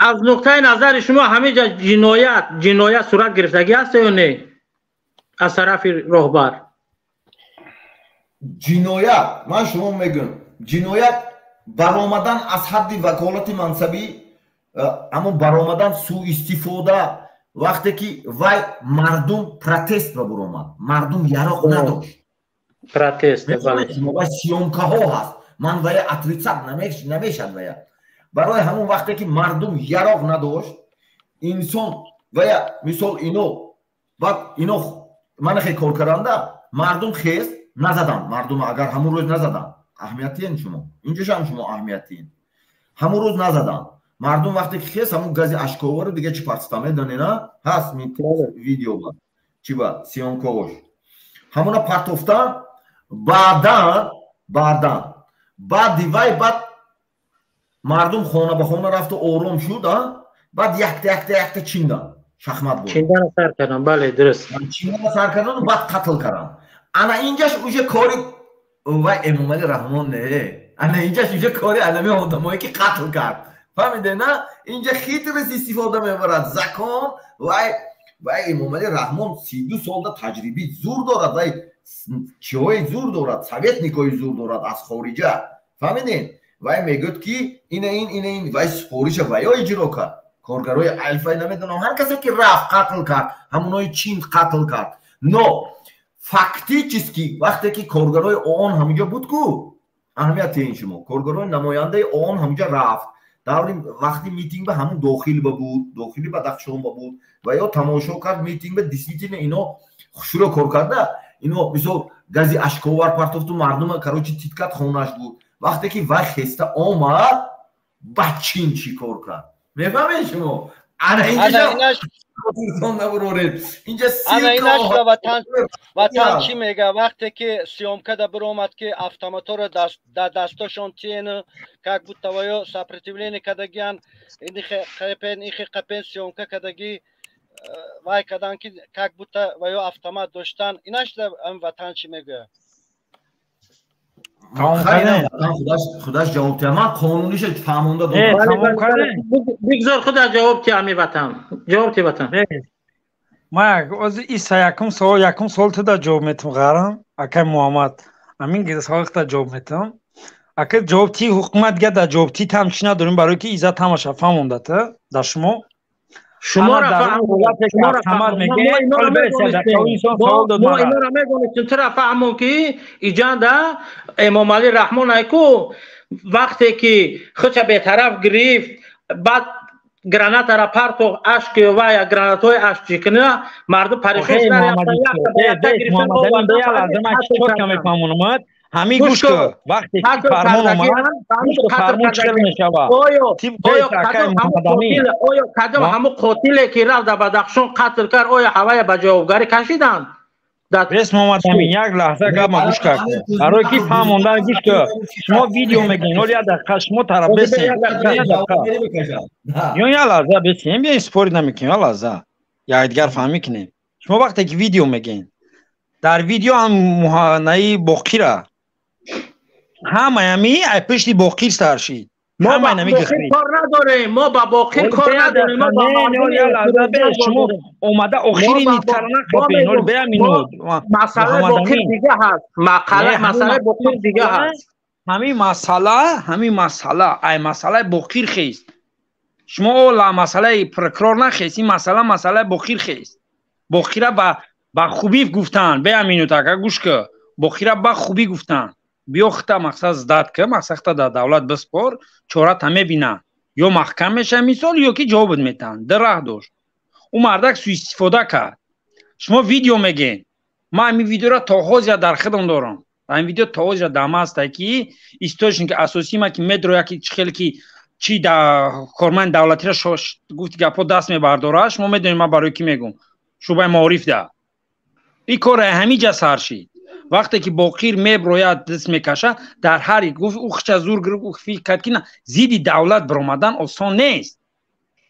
Аз нуқтаи назари шумо ҳаминҷа ҷиноят сурат гирифтагӣ аст ё не аз тарафи роҳбар? Ҷиноят, ман шумо мегӯям, ҷиноят баромадан аз ҳадди ваколати мансабӣ, ҳамон баромадан суистифода. Вақте ки вай мардум протест ба буромад, мардум яроқ надошт. Протест вай съёмкаҳо ҳаст, ман вая отрицать намешад вая. Барои ҳамон вақте ки мардум яроқ надошт, инсон вая мисол ино баъд ино мана хел кор карданда мардум хест назаданд. Мардум агар ҳамун рӯз назаданд, аҳамиятиен шумо инҷошам шумо аҳамиятиен, ҳамун рӯз назаданд мардум вақте ки хест ҳамун гази ашковару дига чӣ партиста медонена ҳаст видео ба чӣ ба съёмкаош ҳамуна партофтан. Баъдан баъди вай баъд мардум хона ба хона рафту ором шуд, баъд якта якта якта чиндан шахмат буд. Чиндана сар кардан, бале, дуруст. Чиндана сар кардану баъд қатл кардан. Ана инҷаш уже кори вай Эмомалӣ Раҳмон не, ана инҷаш уже кори анами одамое ки қатл кард. Фаҳмиде на? Инҷа хитрость истифода мебарад закон. Вай Эмомалӣ Раҳмон 32 солда таҷрибаи зур дорад, вай чиҳои зур дорад, советникҳои зур дорад аз хориҷа. Фаҳмидем? Вай мегӯяд ки ина ин, ина ин, вай супориша ваё иҷро кард. Коргарои Альфай намедонам, ҳар касе ки рафт қатл кард, ҳамонои чин қатл кард. Но фактически вақте ки коргарои ООН ҳаминҷо буд ку, аҳамияти ин шумо, коргарои намояндаи ООН ҳаминҷо рафт даври вақти митинг ба ҳамун дохил ба буд, дохили Бадахшон ба буд ва ё тамошо кард митинг ба. Действительно ино хушрӯ кор карда, ино мисол гази ашковар партофту мардума короче титкат хонаш буд. Вақте ки вай хеста омад, ба чин чӣ кор кард, мефаҳмед шумо? Ана инҷа набуроред, инҷа ватан чӣ мега? Вақте ки съёмкада биромад ки автоматоро дар дастошон тиену как будто ваё сопротивление кардагиян, қапен ихе қапен съёмка кардагӣ вай кардан ки как будто ваё автомат доштан, инаш ватан чӣ мегӯяд? Худаш ҷавоб тия, ман қонуниша фаҳмонда. Бигзор худаш ҷавоб тия, ами ватан ҷавоб ти, ватан. Ма иса якум савол, якум савол туда ҷавоб метам, ғарам акай Муҳаммад, амин савол худа ҷавоб метам. Ака, ҷавоб ти ҳукумат га дар ҷавоб ти там чӣ надорем, барое ки иззат ҳамаша фаҳмондата дар шумо. Шуморо инора медонистем, тура фаҳмон, ки иҷанда Эмомалӣ Раҳмон айку вақте ки худша бетараф гирифт, баъд гранатара партох, ашки вая гранатҳои ашкчикина мардум парешон. Ҳамин гӯш кун, вақте ки фармон омад, фармон чӣ хел мешавад? Оё кадом ҳамун қотиле ки рафт дар Бадахшон қатл кард, оё ҳавая ба ҷавобгарӣ кашиданд? Бес, Муҳаммадамин, як лаҳза гапма гӯш кар, барое ки фаҳмондан. Гӯш кун, шумо видео мегӯед, ҳол як дақиқа шумо тараф бесем, ё як лаҳза бесем, биёин спорить намекунем, як лаҳза якдигар фаҳмӣ кунем. Шумо вақте ки видео мегӯед, дар видео ҳам муҳанаи Боқира ҳамаями ай пишти Боқир сар шид. Мо ба Боқир кор надорем, мо ба Боқир кор надорем. Шумо омада охири ниткара нақапен, ҳоли бея минут. Масъалаи Боқир дига ҳаст, масъалаи Боқир дига ҳаст. Ҳамин масъала, ҳамин масъала ай масъалаи Боқир хест. Шумо ола масъалаи прокурор нахест, ин масъала масъалаи Боқир хест. Боқира ба хубӣ гуфтанд, бея минут, ака, гӯш ки, Боқира ба хубӣ гуфтанд: биё хита мақсад сдать ки, мақсад хита дар давлат биспор, чората мебинанд, ё маҳкам меша мисол, ё ки ҷавобат метаҳанд. Ду раҳ дошт. Ӯ мардак суистифода кард. Шумо видео мегӯед, ман ҳамин видеоро то ҳозира дар худам дорам. Ҳамин видео то ҳозира дар ман ҳаста, ки источники асосии ман, ки медроя, ки чӣ хеле ки чӣ да корманди давлатиро гуфти гапҳо даст мебардорад. Шумо медонед, ман барои кӣ мегӯм, шӯъбаи маориф да ин кор ҳамин ҷа сар шид. Вақте ки Боқир меброяд, даст мекаша, дар ҳар гуфт ӯ хича зур гирифт, ӯ фикр кард, ки на зидди давлат биромадан осон нест.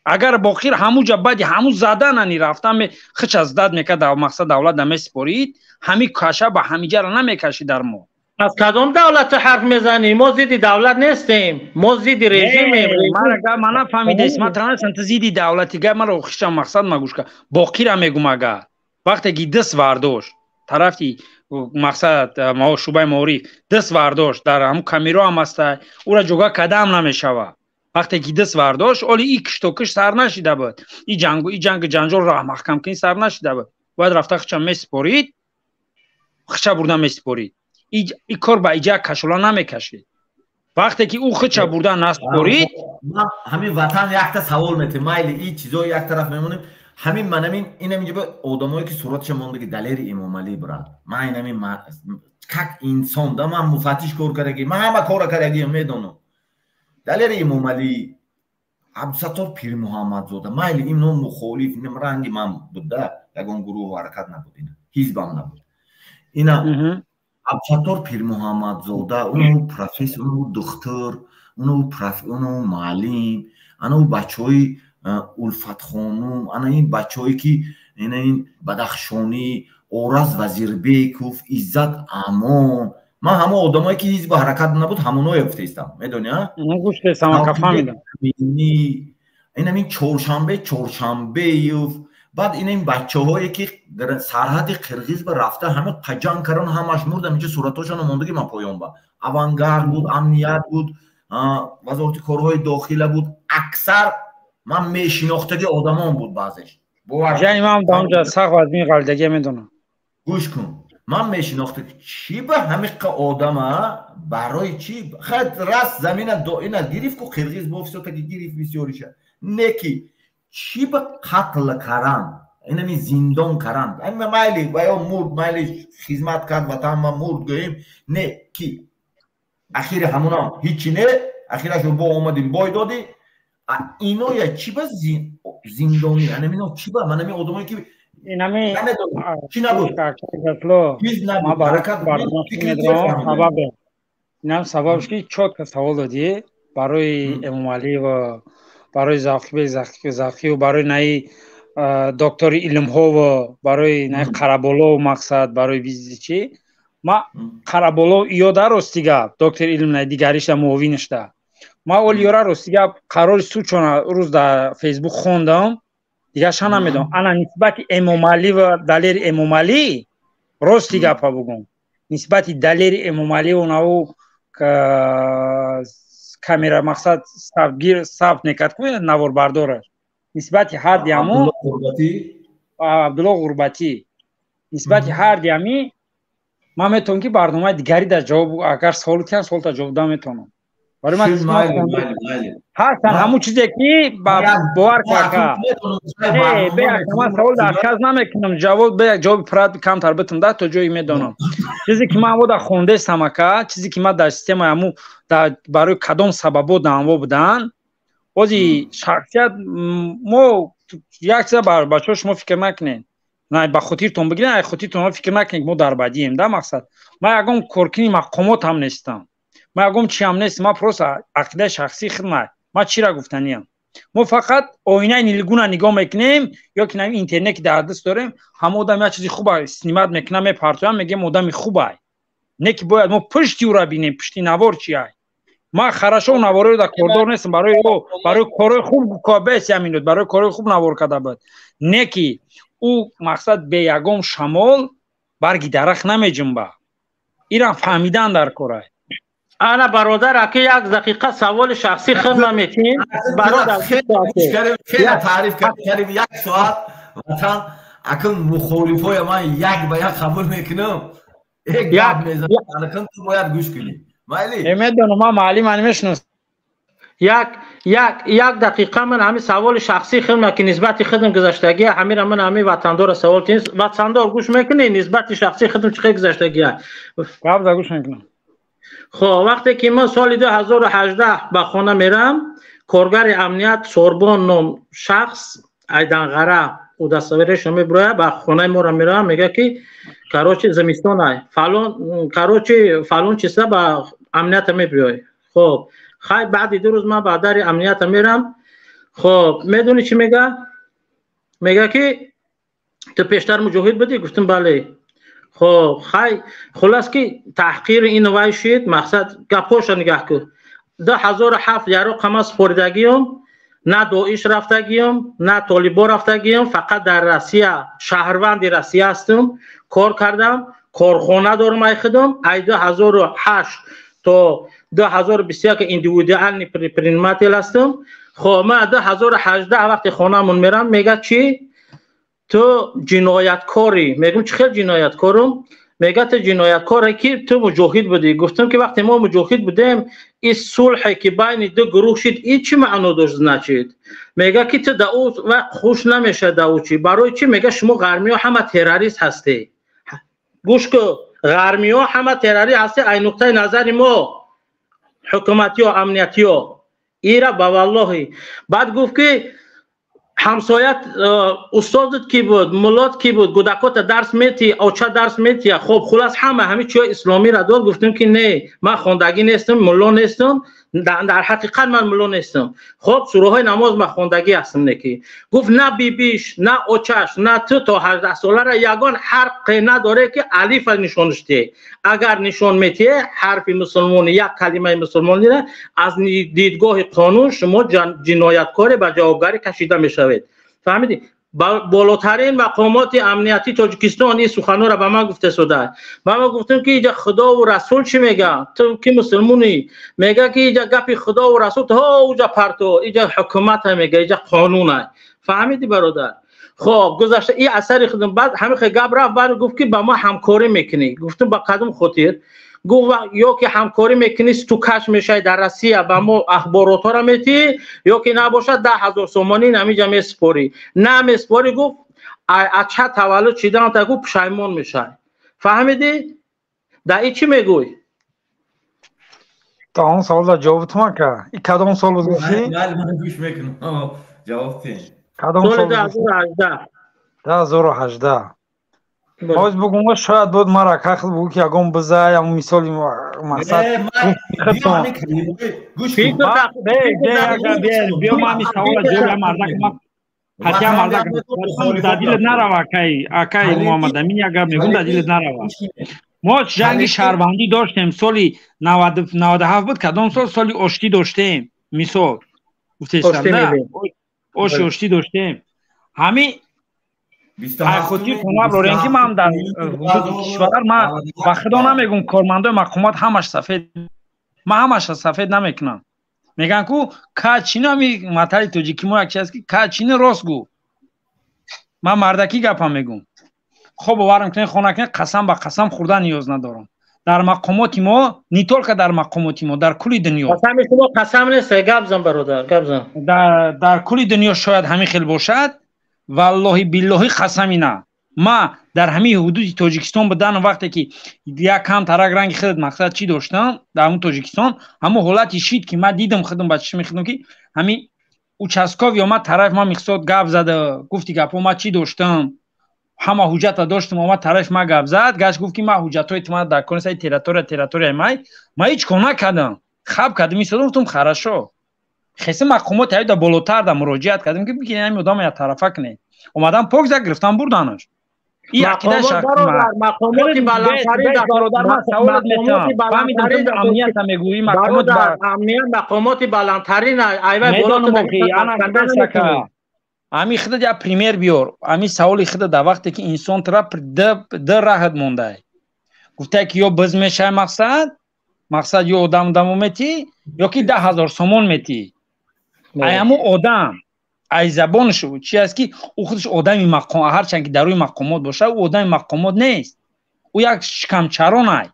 Агар Боқир ҳамуҷа баъди ҳамун задан ани рафтан хича сдать мекард, мақсад давлат намесипорид, ҳамин каша ба ҳамиҷаро намекашид дар мо. Аз кадом давлат ту ҳарф мезанӣ? Мо зидди давлат нестем, мо зидди режимем. Ман нафаҳмидаст, ман транастам, ту зидди давлати гап маро хича мақсад магӯш ка. Боқира мегум, агар вақте ки даст вардошт тарафи мақсад шӯъбаи маориф даст вардошт, дар ҳамун камеро ҳам ҳаста, ӯра ҷога кадам намешавад. Вақте ки даст вардошт, оли и киштокиш сар нашида буд, и ҷангу и ҷанги ҷанҷол ро маҳкамкунӣ сар нашида буд, бояд рафта хича месипорид, хича бурда месипорид. И кор ба иҷа кашола намекашид. Вақте ки ӯ хича бурда насипорид. Ҳамин ватан якта савол метем, майли, и чизои як тараф мемонем. Ҳамин манамин инам инҷа одамое ки суратша мондаги, Далери Эмомалӣ, брат, ман инамин как инсон да, ман муфаттиш кор кардаги, ман ҳама кора кардагиам, медонам. Далери Эмомалӣ, Абдусаттор Пирмуҳаммадзода, майли, ино мухолиф инам ранги ман буд да, ягон гурӯҳу ҳаракат набуд, ина ҳизбам набуд. Ина Абдусаттор Пирмуҳаммадзода, уну профессор, уну духтур, уну муаллим, ану бачаҳои Улфатхонум, ана ин бачаҳое ки ина ин бадахшонӣ, Ораз Вазирбеков, Иззат Амон, ман ҳамон одамое ки ҳизби ҳаракат набуд, ҳамоное гуфтаистам, медони? Инамин Чоршанбе Чоршанбеев, баъд ина ин бачаҳое ки сарҳади Қирғиз ба рафта ҳама қаҷанг кардан, ҳамаш мурдам, инҷа суратҳошон мондаги ман поён ба авангард буд, амният буд, вазорати корҳои дохила буд, аксар ман мешинохтаги одамон буд баъзеш. Яъне ман дар онҷа сахт вазмин ғалидагия медонам. Гӯш кун, ман мешинохта, чӣ ба ҳамиқа одама, барои чӣ хай раст замина ина гирифт ку қирғиз бо всё-таки гирифт бисёриша, не ки чӣ ба қатл каран, инами зиндон каран, майли ва ё мурд, майли, хизмат кард ватан ма, мурд гӯем, не ки ахири ҳамунам ҳичи не, ахирашо бо омадим бой додӣ. Иноя чӣ ба зиндонӣ, анамино чӣ ба манами одамое ки чӣ набуд, чиз набуд, ҳаракат. Инам сабабш ки чётко савол додӣ барои Эмомалӣ ва барои Завқибек Завқиев, барои наи доктори илмҳо ва барои наи Қараболов, мақсад барои бизи чӣ ма Қараболов иёда, рости гап, доктори илм наи дигаришда муовинашда. Ма оли ёра, рости гап, қарори суд чона рӯз дар Фейсбук хондам. Дигарша намедонам. Ана нисбати Эмомалӣ ва Далери Эмомалӣ, рости гапа бугум, нисбати Далери Эмомалӣ онаву камера, мақсад, сабтгир, сабт мекард, наворбардораш, нисбати ҳарди ҳамун Абдулло Ғурбатӣ, нисбати ҳарди ҳами ман метавонам ки барномаи дигари дар ҷавоб, агар савол тиҳам, суолта ҷавоб да метавонам. Барои ман ҳастан ҳамун чизе ки бовар карда, ман савол дар каз намекунам, ҷавоб ҷавоби пурра камтар битам да то ҷое медонам. Чизе ки ман вода хондестам, ака, чизе ки ман дар системаи ҳамун барои кадом сабабо даъво буданд, бози шахсият мо як чиза, бачаҳо, шумо фикр накунед, ба хотиртон бигиред, ай хотиртон фикр накунед, мо дар бадием да. Мақсад, ман ягон коркуни мақомот ҳам нестам, ман ягон чи ҳам нестам, ман просто ақидаи шахсии худмай. Ман чира гуфтаниям? Мо фақат оинаи нилгуна нигоҳ мекунем ё ки интернет ки дар даст дорем, ҳама одам як чизи хуба снимать мекунам, мепартоям, мегӯем одами хубай. Не ки бояд мо пушти ӯра бинем, пушти навор чи ай. Ман хорошо наворро дар кордор нестам, барои барои корои хуб бес яминуд, барои корои хуб навор карда буд. Не ки ӯ, мақсад, бе ягон шамол барги дарахт намеҷунба, ирам фаҳмидан дар корай. Ана, бародар, аки, як дақиқа саволи шахсӣ худма метин, бародар. Таъриф кардем як соат ватан, акун мухолифоя ман як ба як қабул мекунам, гап мезанам, акун ту бояд гӯш кунӣ. Майли, медонам, ман маълим мешиносам. Як дақиқа ман ҳамин саволи шахсии худма ки нисбати худам гузаштагия, ҳамира ман ҳамин ватандорро савол тин. Ватандор, гӯш мекунӣ? Нисбати шахсии худам чӣ хел гузаштагия? Гап гӯш мекунам. Хоб, вақте ки ман соли 2018 ба хона мерам, коргари амният Сорбон ном шахс айданғара удостоверение мебурояд, ба хонаи моро меравам, мега ки, короче, зимистон ай, фалон, короче, фалон числа ба амнията мебиёй. Хоб, хай, баъди 2 рӯз ман ба дари амнията мерам. Хоб, медонӣ чӣ мега? Мега ки ту пештар муҷоҳид будӣ? Гуфтам, бале. Хоб, хай, хулас ки таҳқири ин вай шид. Мақсад, гапҳоша нигаҳ кун: 2007 яроқ ҳама супоридагиём, на Доиш рафтагиём, на Толибо рафтагиём, фақат дар Россия, шаҳрванди Россия ҳастам, кор кардам, корхона дорам ай худам, ай 2008 то 2021 индивидуальный предприниматель ҳастам. Хоб, ман 2018 вақте хонаамон мерам, мега чӣ? Ту ҷинояткорӣ. Мегӯм, чӣ хел ҷинояткорум? Мега, ту ҷинояткоре ки ту муҷоҳид будӣ. Гуфтам ки вақте мо муҷоҳид будем, ин сулҳе ки байни ду гурӯҳ шид, ин чӣ маъно дошт? Значит, мега ки ту да ӯ вақт хуш намешад да ӯ чӣ. Барои чӣ? Мега, шумо ғармиҳо ҳама террорист ҳастед. Гӯш ку, ғармиҳо ҳама террорист ҳастед ай нуқтаи назари мо, ҳукуматиё, амниятиё. Ира ба валлоҳи. Баъд гуфт ки ҳамсоят устодат ки буд, муллот ки буд, гудакота дарс мети, оча дарс метия. Хоб, хулас, ҳама ҳами чиҳои исломиро дод. Гуфтем ки не, ман хондагӣ нестам, мулло нестам, дар ҳақиқат ман мулло нестам. Хоб, сураҳои намоз ман хондагӣ ҳастам. Неки гуфт, на бибиш, на очаш, на ту то 18 солара ягон ҳарқе надоре ки алифа нишонаш диҳе. Агар нишон метиҳе ҳарфи мусулмонӣ, як калимаи мусулмониро, аз дидгоҳи қонун шумо ҷинояткоре, ба ҷавобгарӣ кашида мешавед. Фаҳмидӣ? Болотарин мақомоти амниятии Тоҷикистон ин суханҳоро ба ман гуфта шуда. Ба ман гуфтем ки иҷа Худову Расул чӣ мега? Ту ки мусулмонӣ? Мега ки иҷа гапи Худову Расул то уҷа парто, иҷа ҳукумата мега, иҷа қонуна. Фаҳмидӣ, бародар? Хоб, гузашта и асари худам. Баъд ҳамин хел гап рафт, баъд гуфт ки ба ма ҳамкорӣ мекунӣ. Гуфтам, ба кадом хотир? Гуфт, ё ки ҳамкорӣ мекунӣ, стукач мешавӣ дар Россия, ба мо ахборотҳоро метиҳӣ, ё ки набошад, 10 000 сомонӣ намиҷа месупорӣ. Намеспорӣ, гуфт, ача таваллуд шидан та, гуфт, пушаймон мешавӣ. Фаҳмидӣ? Да и чӣ мегӯй? Та он саволда ҷавоб туман ка. И кадом сол буд гуфтӣ? Гӯш мекунам, ҷавоб тин. Кадом сол? 2018. Боз бугум, шояд буд, мара кахл бугу ки ягон биза, ям мисоли, мақсад. Биё, ман ҳами савола ҷавоб мардак, ҳатя мардак да дилет нарава, акай, акай Муҳаммадамин, як гап мегум, да дилет нарава. Мо ҷанги шаҳрвандӣ доштем соли 97 буд, кадом сол, соли оштӣ доштем, мисол гуфтестам, оши оштӣ доштем. Ҳами хотир наброрем, ки ман дар ҳудуди кишвар, ман ба худо намегум, кормандои мақомот ҳамаш сафед, ман ҳамаша сафед намекунам. Мегӯянд ку качино, ҳами матали тоҷики мо як чи аст, ки качино рост гӯ. Ман мардакӣ гапам мегӯм. Хоб, боварам кунед, хона кунед, қасам ба қасам хӯрдан ниёз надорам. Дар мақомоти мо, не только дар мақомоти мо, дар кулли дунё. Қасами шумо қасам нест, гап зан, бародар, гап зан. Дар кулли дунё шояд ҳамин хел бошад, валлоҳи биллоҳи қасами на. Ма дар ҳамин ҳудуди Тоҷикистон буданам, вақте ки як кам тарак ранги худат мақсад чӣ доштам, дар ҳамун Тоҷикистон ҳамун ҳолати шид, ки ман дидам худам ба чишми худам, ки ҳамин участковый омад тараф ман, миқсод гап зада, гуфти гапҳо, ман чӣ доштам, ҳама ҳуҷҷата доштам, омад тараф ман гап зад, гашт, гуфт, ки ман ҳуҷҷатҳои ту дар консаи территорияи май, ман ҳеҷ кор накардам, хаб кардам, истодам, гуфтам хорошо. Хеси мақомот ҳайда болотар да муроҷиат кардам, ки бигиред, ҳамин одама як тарафа кунед. Омадан, пок зад, гирифтан, бурданаш. Мақомоти баландтарин мегӯӣ, мақомот амният, мақомоти баландтарин айвай. Ами худат як пример биёр. Ами саволи худат, дар вақте ки инсон тра д раҳат мондай, гуфтае, ки ё биз мешавай, мақсад ё одам дамо метӣ, ё ки 10 000 сомон метӣ. Ай ҳамун одам, ай забонаш чи аст, ки ӯ худаш одами мақом, ҳарчанд ки дар рӯи мақомот бошад, ӯ одами мақомот нест, ӯ як шикамчаронай.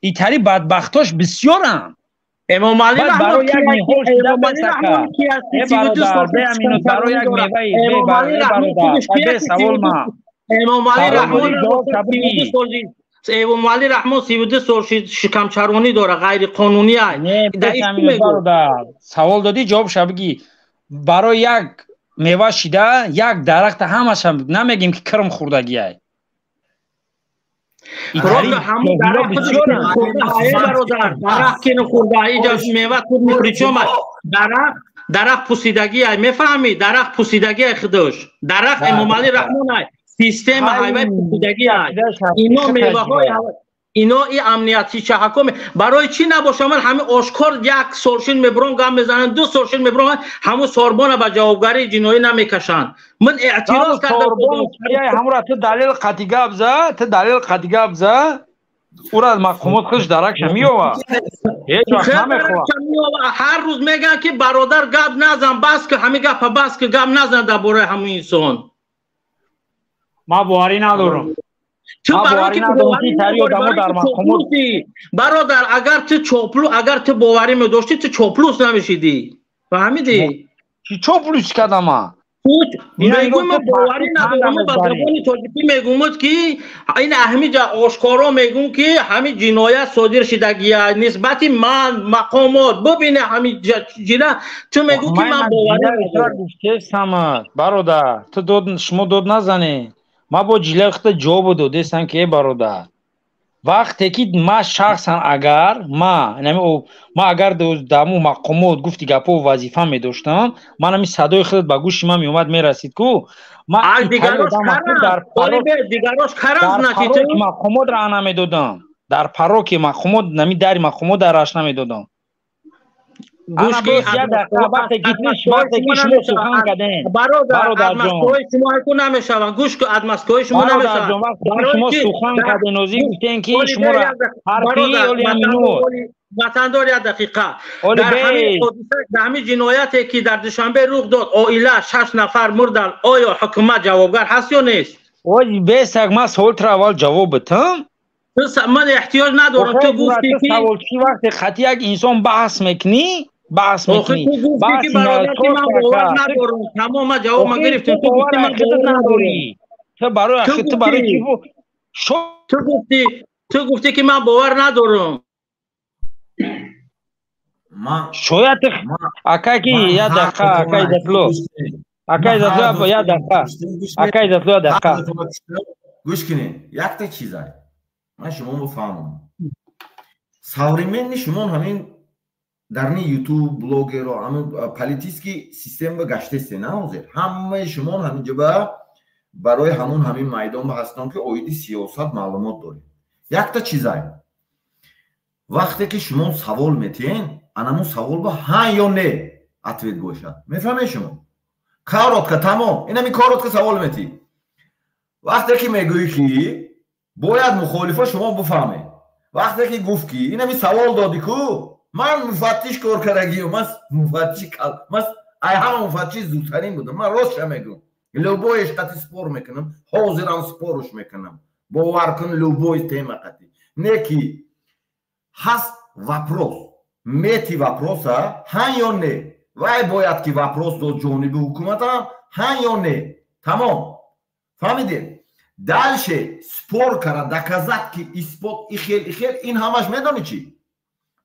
Итари бадбахтош бисёранд. Эмомалӣ Барои як савол ма. Эмомалӣ Раҳмон 32 сол шикамчаронӣ дора, ғайриқонунӣ. Савол додӣ, ҷавобша бигӣ. Барои як мева шида як дарахта ҳамаша намегем, ки кирм хӯрдагиай. Дарахт ки нахӯрда, иҷа мева худ причём аст? Дарахт пусидагиай, мефаҳмӣ? Дарахт пусидагиай, худош дарахт Эмомалӣ Раҳмон ай, система ҳайвай пусидагиай. Ино меваҳои ино и амниятӣ чаҳако барои чӣ набошам? Ҳамин ошкор як солшин мебурон, гап мезананд, ду солшин мебурон, ҳамун сорбона ба ҷавобгарии ҷиноӣ намекашанд. Ман эътироз кардам. Ҳамура ту далел қатъи гап за, ту далел қатъи гап за, ура мақомот худш даракша меёва. Ҳеҷ вақт намехоҳад. Ҳар рӯз мегӯянд, ки бародар, гап назан, бас ки, ҳамин гапа бас ки, гап назан дар бораи ҳамун инсон. Ман боварӣ надорам. Ту бародар, агар ту чоплу, агар ту боварӣ медоштӣ, ту чоплус намешидӣ, фаҳмидӣ? Чӣ чоплус кардама? Мегӯм, боварӣ надорам, ба забони тоҷикӣ мегӯмуд, ки ин ҳамиҷа ошкоро мегӯм, ки ҳамин ҷиноят содир шидагия нисбати ман мақомот бубине ҳамин ҷина. Ту мегӯ, ки ман боварӣ Гуфтесамад, бародар, ту дод, шумо дод назанед. Ман бо ҷилаи худа ҷавобу додестам, ки э бародар, вақте ки ман шахсан, агар ма агар даму мақомот, гуфти гапҳо, вазифа медоштам, ман ҳамин садои худат ба гӯши ман меомад, мерасид ку, мақомот раҳ намедодам, дар пароки мақомот, нами дари мақомот дар раш намедодам. Вақте ки шумо сухан кардем, бародарҷон, намешаванд. Гӯш ку, адмаскои шумо намешаванд. Вақте шумо сухан кардем, нозӣ гуфтем, ки шуморо ҳарфи оли минут Ватандор, як дақиқа. Дар ҳамин ҷинояте, ки дар Душанбе рух дод, оила шаш нафар мурданд, оё ҳукумат ҷавобгар ҳаст ё нест? Ой, бесак, ман саволтро аввал ҷавоб битам. Ман эҳтиёҷ надорам. Ту гуфти, ки савол чӣ? Вақте хати як инсон баҳс мекунӣ, баҳс мекунӣ. Гуфти, ки бародар, ки ман бовар надорам. Тамом, ман ҷавобма гирифтем. Ту гуфти, ман бовар надорам. Ту барои, ту барои чӣ? Ту гуфти, ки ман бовар надорам. Шояд акай, ки як дақиқа, акай Иззатло, акай Иззатло, як дақиқа, акай Иззатло, як дақиқа. Гӯш кунед, якта чизай ман шумо фаҳмам. Современный шумо ҳамин дарни ютуб блогеро, ҳамин политический система гаштесте, на? Ҳозир ҳамаи шумо ҳаминҷо ба барои ҳамун ҳамин майдон ба ҳастон, ки оиди сиёсат маълумот доред. Якта чизай, вақте ки шумо савол метиҳен, анамун савол ба ҳа ё не ответ бошад. Мефаҳмед шумо? Коротко, тамом. Инами коротко савол метӣ. Вақте ки мегӯӣ, ки бояд мухолифо шумо бифаҳмед, вақте ки гуфт, ки инами савол додӣ ку, ман муфаттиш кор кардагиюм, ман муфаттиши, ман ай ҳама муфаттиши зудтарин будам. Ман ростша мегӯм, любой ш қати спор мекунам, ҳозирам спор уш мекунам, бовар кун, любой тема қати. Не ки ҳаст вопрос, мети вопрос а ҳан ё не, вай бояд ки вопрос дод ҷониби ҳукуматам, ҳан ё не, тамом. Фаҳмидем? Дальше спор кара, доказать, ки исбот ихел ихел, ин ҳамаш медони чӣ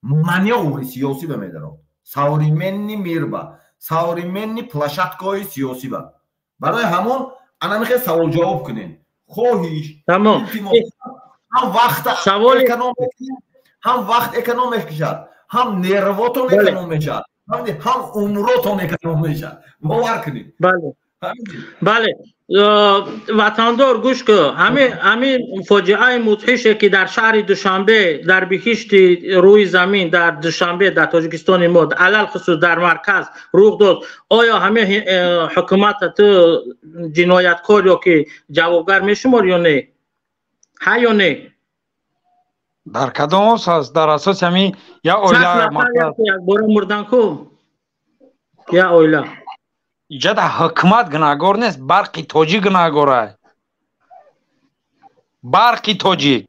манёври сиёсӣ ба медарод, современный мир ба современный площадка ҳои сиёсӣ ба. Барои ҳамон анамихел савол-ҷавоб кунем, хоҳиш. Ҳам вақт ҳам вақт эконом мекушад, ҳам нерв отон эконом мешавад, ҳам умротон эконом мешавад, бовар кунед. Бале, ватандор, гӯш кун. Ҳамин фоҷиаи мудҳише, ки дар шаҳри Душанбе, дар биҳишти рӯи замин, дар Душанбе, дар Тоҷикистони мо, алалхусус дар марказ рух дод, оё ҳамин ҳукумата ту ҷинояткор ё ки ҷавобгар мешумор ё не? Ҳа ё не? Дар кадом асос? Дар асоси ҳамин як оила? Якбора мурдан ку, як оила. Иҷада ҳукумат гунаҳгор нест, Барқи Тоҷик гунаҳгорай, Барқи Тоҷик.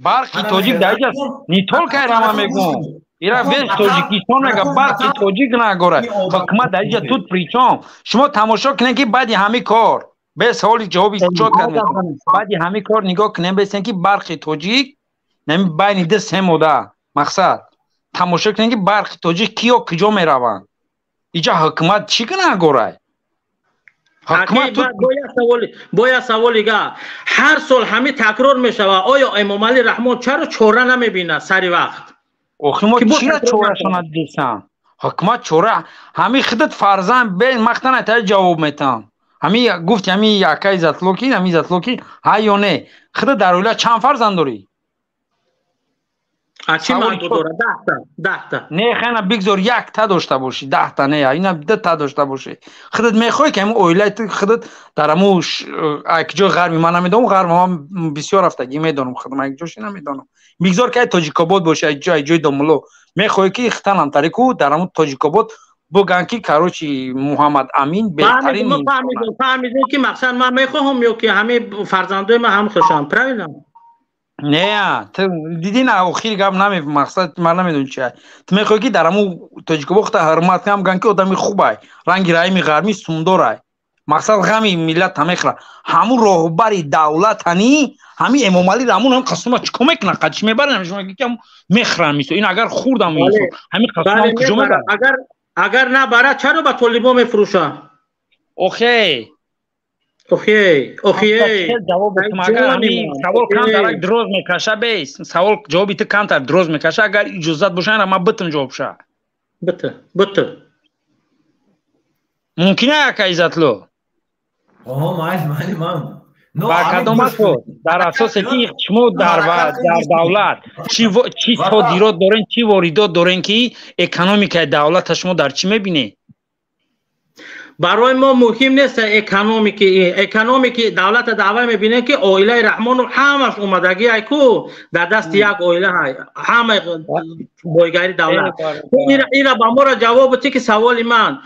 Барқи Тоҷик дар иҷа не только рама мегӯм, ира весь Тоҷикистон мега, Барқи Тоҷик гунаҳгорай. Ҳукумат дар иҷа тут при чём? Шумо тамошо кунед, ки баъди ҳамин кор бе саволи ҷавоби чот кард, баъди ҳамин кор нигоҳ кунем, бесен ки Барқи Тоҷик нами байни ду се мода мақсад, тамошо кунед, ки Барқи Тоҷик киё куҷо мераванд. Иҷа ҳукумат чӣ гунаҳгорай? Бояд саволи га, ҳар сол ҳамин такрор мешавад. Оё Эмомалӣ Раҳмон чаро чора намебинад сари вақт? Охи мо чира чорашона дидесам? Ҳукумат чора ҳамин худат фарзанд бе махтана та ҷавоб метам. Ҳамин гуфти, ҳамин якаи затлоки, ҳамин затлоки, ҳа ё не? Худат дар оила чанд фарзанд дорӣ? Чӣ маъно дорад? 10та, 10та. Не, хена бигзор якта дошта бошӣ, 10та не, ина дута дошта бошӣ. Худат мехоҳӣ, ки ҳамин оилаи ту худат дар ҳамун ҷои ғарби, ман намедонам, ғарб ман бисёр рафтагӣ медонам, худам як ҷоши намедонам, бигзор ки ай Тоҷикобод бошӣ, ай ҷои домулло, мехоҳӣ, ки хитанам тарику дар ҳамун Тоҷикобод буган, ки короче, Муҳаммад Амин беҳтарин? Фаҳмидем, ки мақсад ман мехоҳам ё ки ҳамин фарзандои ман ҳам хушам, правильно? Не, ту дидӣ на, охири гап наме, мақсад ман намедонам чи. Ту мехоҳӣ, ки дар ҳамун Тоҷикобод хута ҳурмат кунам, ган, ки одами хубай, ранги Раими Ғармӣ сумдорай, мақсад ғами миллат мехӯра. Ҳамун роҳбари давлатани ҳамин Эмомалӣ Раҳмон ҳам қасума чӣ кор мекунад? Қадиш мебарад, ки мехӯрам, мисол ин агар хӯрдам, ҳамин қасумам куҷо мебарад? Агар набарад, чаро ба толибо мефурӯшад? Охе. Охей, охей. Савол камтар дроз мекаша, бес. Савол ҷавоби ту камтар дроз мекаша, агар иҷозат боша, ман битм ҷавоб ша. Бит, бит. Мумкин ака Иззатло? Оҳо, майли, майли, ман. Ба кадом асос? Дар асосе ки шумо дар давлат чӣ содирот дорен, чӣ воридот дорен, ки экономикаи давлата шумо дар чӣ мебинед? Барои мо муҳим нест экономики давлата. Даъва мебинем, ки оилаи Раҳмонов ҳамаш омадагӣ ай ку, дар дасти як оила ҳай ҳама бойгари давлат. Ира ба моро ҷавоб ти, ки саволи ман: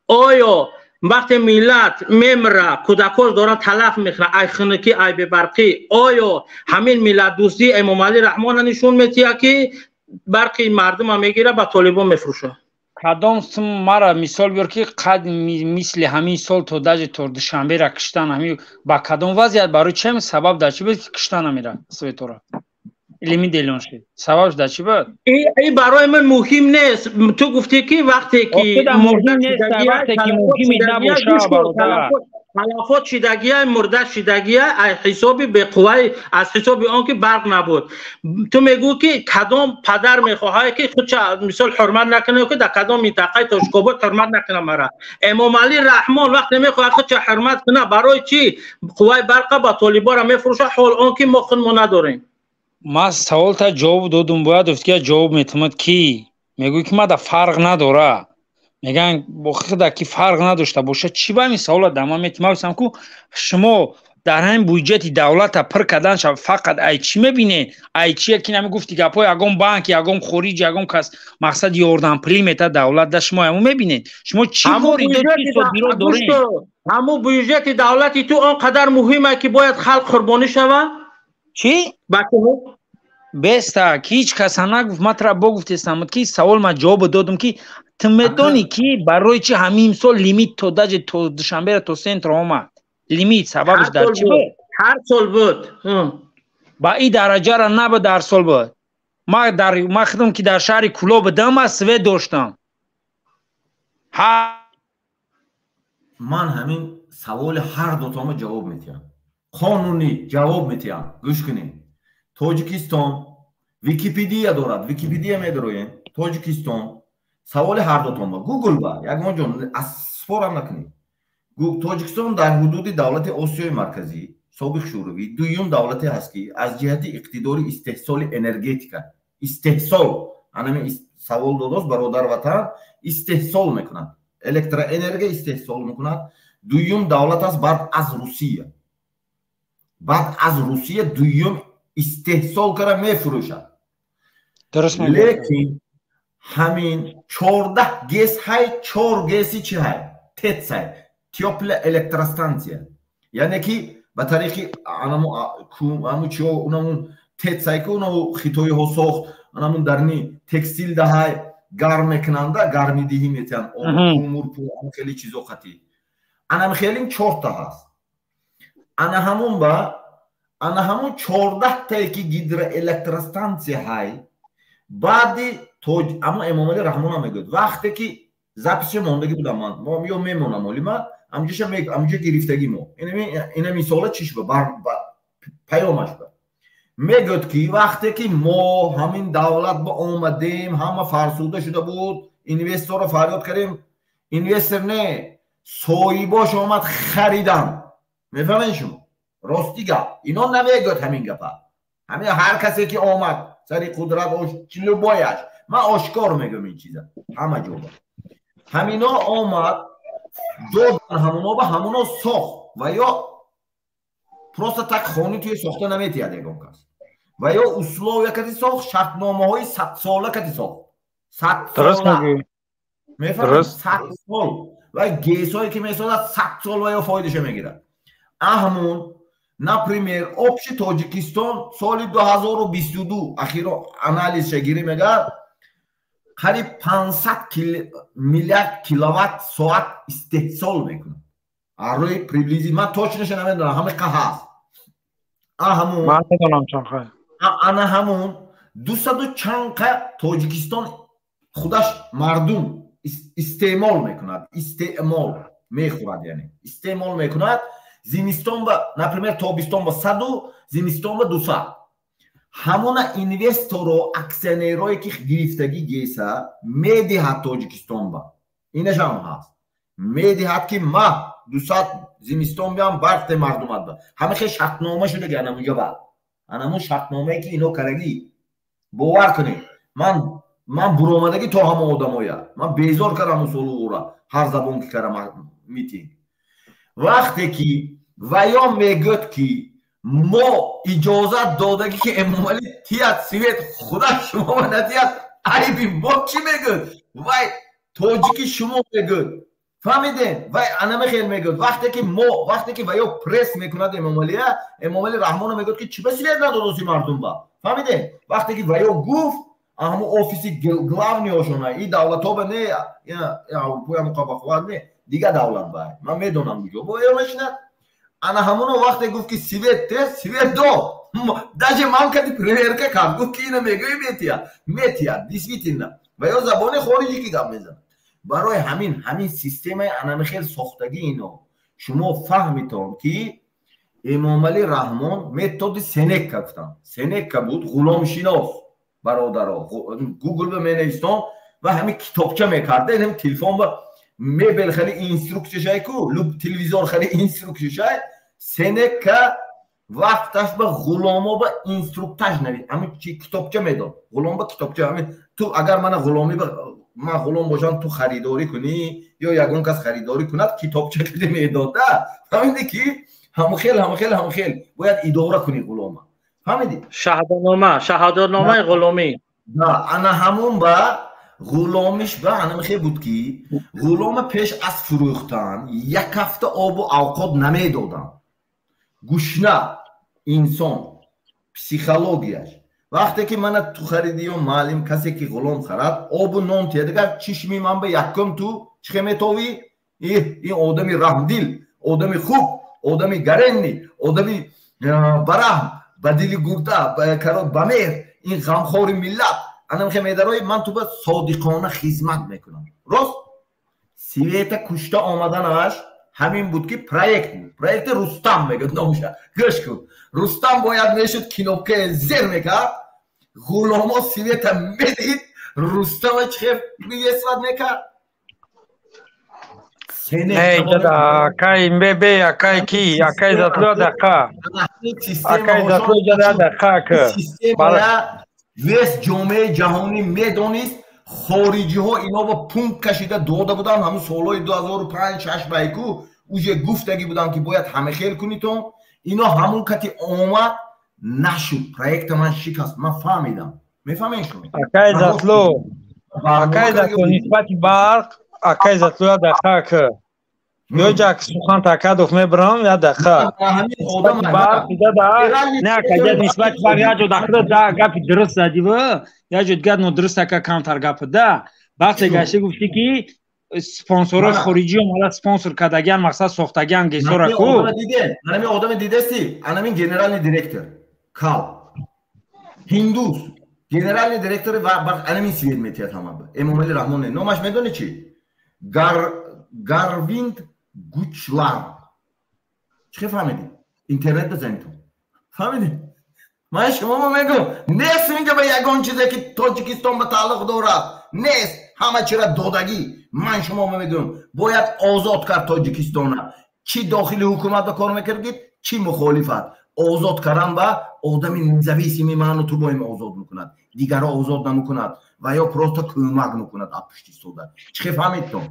оё вақте миллат мемра, кӯдакош доранд талаф мехӯранд ай хунукӣ, ай бебарқӣ, оё ҳамин миллатдӯстии Эмомалӣ Раҳмона нишон метиҳад, ки барқи мардума мегирад, ба толибон мефурӯшад? Кадом сум мара мисол биёр, ки қад мисли ҳамин сол то даже то Душанбера киштан, ҳамин ба кадом вазъият, барои чем сабаб дар чӣ буд, ки киштан амира свет ора илими делон шид? Сабабш дар чӣ буд? И барои ман муҳим нест. Ту гуфтӣ, ки вақте ки вақте ки муҳими набоша, бародар. Талафот шидагия, мурда шидагия аз ҳисоби беқувваи, аз ҳисоби он ки барқ набуд. Ту мегӯ, ки кадом падар мехоҳад, ки худша мисол ҳурмат накунад, ки дар кадом минтақаи Тоҷикобод ҳурмат накунад мара? Эмомалӣ Раҳмон вақте мехоҳад худша ҳурмат кунад, барои чӣ қувваи барқа ба толибора мефурӯшад, ҳол он ки мо худмо надорем? Ман саволта ҷавоб додум, бояд гуфт, ки ҷавоб метавонад, ки мегӯй, ки мада фарқ надора. Мегӯянд бо худа ки фарқ надошта бошад, чӣ ба ҳамин савола дар ман метимависам ку шумо дар ҳамин буҷети давлата пур кардан шав фақат ай чӣ мебинед? Ай чие ки нами гуфти гапҳои ягон банк, ягон хориҷ, ягон кас мақсад ёрдампулӣ метад давлат да шумо ҳамун мебинед? Шумо чӣ воридот, чӣ содирот доред? Ҳамун бюҷети давлати ту он қадар муҳима, ки бояд халқ қурбонӣ шава? Чӣ? Беста ки ҳеҷ каса нагуфт. Ман тра богуфтестам, ки савол ман ҷавоб додум, ки ту медонӣ, ки барои чи ҳамин сол лимит то даже то Душанбера, то центр омад лимит, сабабаш дар чӣ буд? Ҳар сол буд. Ба ин дараҷара набуд, ҳар сол буд. Ма худам ки дар шаҳри Кулоб будам, ман свет доштам. Ман ҳамин саволи ҳар дутома ҷавоб метиҳам, қонунӣ ҷавоб метиҳам. Гӯш кунед: Тоҷикистон Википедия дорад, Википедия медароем. Тоҷикистон саволи ҳар дутома Гугл ба ягон ҷо аз спорам накунед. Тоҷикистон дар ҳудуди давлати Осиёи Марказӣ, собиқ Шӯравӣ, дуюм давлате ҳаст, ки аз ҷиҳати иқтидори истеҳсоли энергетика истеҳсол, анами савол додост бародар ватан, истеҳсол мекунад, электроэнергия истеҳсол мекунад. Дуюм давлат аст баъд аз Русия, баъд аз Русия дуюм истеҳсол кара мефурӯшад. Лекин ҳамин 14 ГЭС ҳай, чор ГЭСи чи ҳай, ТЭЦ ҳай, тёплая электростанция, яъне ки ба тариқи анаму чио, унамун ТЭЦ ки унаву хитоиҳо сохт, анамун дарни текстил даҳай гарм мекунанда, гармидиҳӣ метиҳанд, кумур, хеле чизо қатӣ, анам хелин чорта ҳаст. Ана ҳамун ба ана ҳамун 14-тае ки гидроэлектростанция ҳай, баъди амо Эмомалӣ Раҳмонам мегӯяд, вақте ки записи мондагӣ будам ман ё мемонам, олима амҷоша амҷо гирифтагӣ мо ина мисола чиш ба паёмаш ба мегӯяд, ки вақте ки мо ҳамин давлат ба омадем, ҳама фарсуда шуда буд, инвесторро фарёд кардем, инвестор не, соҳибош омад харидан. Мефаҳмед шумо? Рости гап ино намегӯяд ҳамин гапа. Ҳамин ҳар касе ки омад сари қудрат, любояш, ман ошкор мегӯям ин чиза ҳама ҷоба, ҳамино омад додан ҳамуно ба ҳамуно сохт ва ё просто так хони туи сохта наметиҳад ягон кас, ва ё условия кати сохт, шартномаҳои 100-сола кати сохт, 100-сола, мефаҳмед, 100 сол. Ва ГЭСҳое ки месозад, 100 сол ва ё фоидаша мегирад. Аҳмун, например, общий Тоҷикистон соли 2022 ахиро анализша гирӣ мегар, қариб 500 миллиард киловатт соат истеҳсол мекунад. Арӯи приблизи ман точноша намедонам, ҳамиқа ҳаст. Аҳамун ана ҳамун дусаду чандқа Тоҷикистон худаш мардум истеъмол мекунад, истеъмол мехӯрад, яъне истеъмол мекунад. Зимистон ба, например, тобистон ба 100-у, зимистон ба 200. Ҳамона инвесторо, акционерое ки гирифтагӣ ГЭСа, медиҳад Тоҷикистон ба, инашам ҳаст, медиҳад, ки ма 200 зимистон биям барқте мардумат ба. Ҳама хел шартнома шудаги анамуҷа ба анамун шартномае ки ино карагӣ, бовар кунед, ман буромадагӣ то ҳама одамоя ман безор кардам усолуора ҳар забон ки карам митинг. Вақте ки ваё мегӯяд, ки мо иҷозат додагӣ, ки Эмомалӣ тият свет, худа шумо натият, айби мо чӣ мегӯяд? Вай тоҷики шумо мегӯяд, фаҳмидем, вай анамехел мегӯяд. Вақте ки мо, вақте ки ваё пресс мекунад Эмомалия, Эмомали Раҳмоно мегӯяд, ки чӣ ба свет надодоси мардум ба, фаҳмидем? Вақте ки ваё гуфт, ҳамун офиси главныйошона и давлатҳо ба не, муқабақувват не, дигар давлат ба, ман медонам куҷо бо ё мешинад, ана ҳамуно вақте гуфт, ки свет те, свет дод. Даже ман кади проверка кард, гуфт, ки ина мегӯи, метия, метия, действительно. Ва ё забони хориҷӣ ки гап мезанад. Барои ҳамин системаи анамихел сохтагӣ ино шумо фаҳмитон, ки Эмомалӣ Раҳмон методи Сенека гуфтам. Сенека буд ғуломшинос, бародаро, Гугл ба менавистон ва ҳамин китобча мекарда, ин телефон ба мебел хали инструксияшай ку, телевизор хали инструксияшай. Сенека вақташ ба ғуломо ба инструктаж навид, ҳамин чи китобча медод ғулом ба китобча. Ҳамин ту агар мана ғуломӣ ба Ман ғулом бошам, ту харидорӣ кунӣ ё ягон кас харидорӣ кунад, китобча киди медода. Фаҳмидӣ ки ҳамхел ҳамхел ҳамхел бояд идора кунӣ ғулома. Фаҳмидӣ? Шаҳодатнома, шаҳодатномаи ғуломӣ. Ана ҳамон ба ғуломиш ба анамхе буд ки ғулома пеш аз фурӯхтан як ҳафта обу авқот намедоданд. Гушна инсон психологияш вақте ки мана ту харидӣ ё маълим касе ки ғулом харад, обу нон тия, дигар чишми ман ба якум ту чихе метовӣ? Ин одами раҳмдил, одами хуб, одами гаренни, одами бараҳм, ба дили гурда, карот ба меҳр, ин ғамхори миллат анамхе медарои, ман ту ба содиқона хизмат мекунам. Рост света кушта омаданаш ҳамин буд ки проект буд, проекти Рустам мегӯяд номша. Гӯш кун, Рустам бояд мешуд, кнопкае зер мекард, ғуломо света медид, Рустама чихе приветствовать мекард. Акай бебе, акай ки, акай затло дақа, акай затло ҷада дақа к системая вес ҷомеаи ҷаҳонӣ медонист. Хориҷиҳо ино ба пункт кашида дода буданд ҳамун солҳои 2005-6 байку уже гуфтагӣ буданд ки бояд ҳамахел кунитон. Ино ҳамун кати омад нашуд, проекта ман шикаст. Ман фаҳмидам, мефаҳмед шумо? Акай затло, акай затло, нисбати барқ, акай затло, я дақа к ёҷак сухан такадов мебарам, я дақа барқ дада не, акай, нисбати барқ я ҷо дахта да гапи дуруст задива, я ҷо дигар нодуруст ака, камтар гапа да. Вақте гашти гуфтӣ ки спонсорҳои хориҷӣ омада спонсор кардагиан, мақсад сохтагиан гесора ку. Анами одаме дидести, анамин генеральный директор кал ҳиндус, генеральный директори анамин свет метиҳад ҳама Эмомали Раҳмон, номаш медони чи? Гарвинд Гучлар. Чӣ фаҳмидӣ? Интернет бизанед, фаҳмидӣ? Ман шумомо мегӯм, нест инҷа ба ягон чизе ки Тоҷикистон ба тааллуқ дорад, нест, ҳама чира додагӣ. Ман шумомо мегӯм, бояд озод кард Тоҷикистона. Чӣ дохили ҳукумат ба кор мекардид, чӣ мухолифат, озод кардан ба одами независимый ману ту боим озод мекунад, дигарро озод намекунад ва ё просто кӯмак мекунад аз пушти истода. Чӣ фаҳмидтон?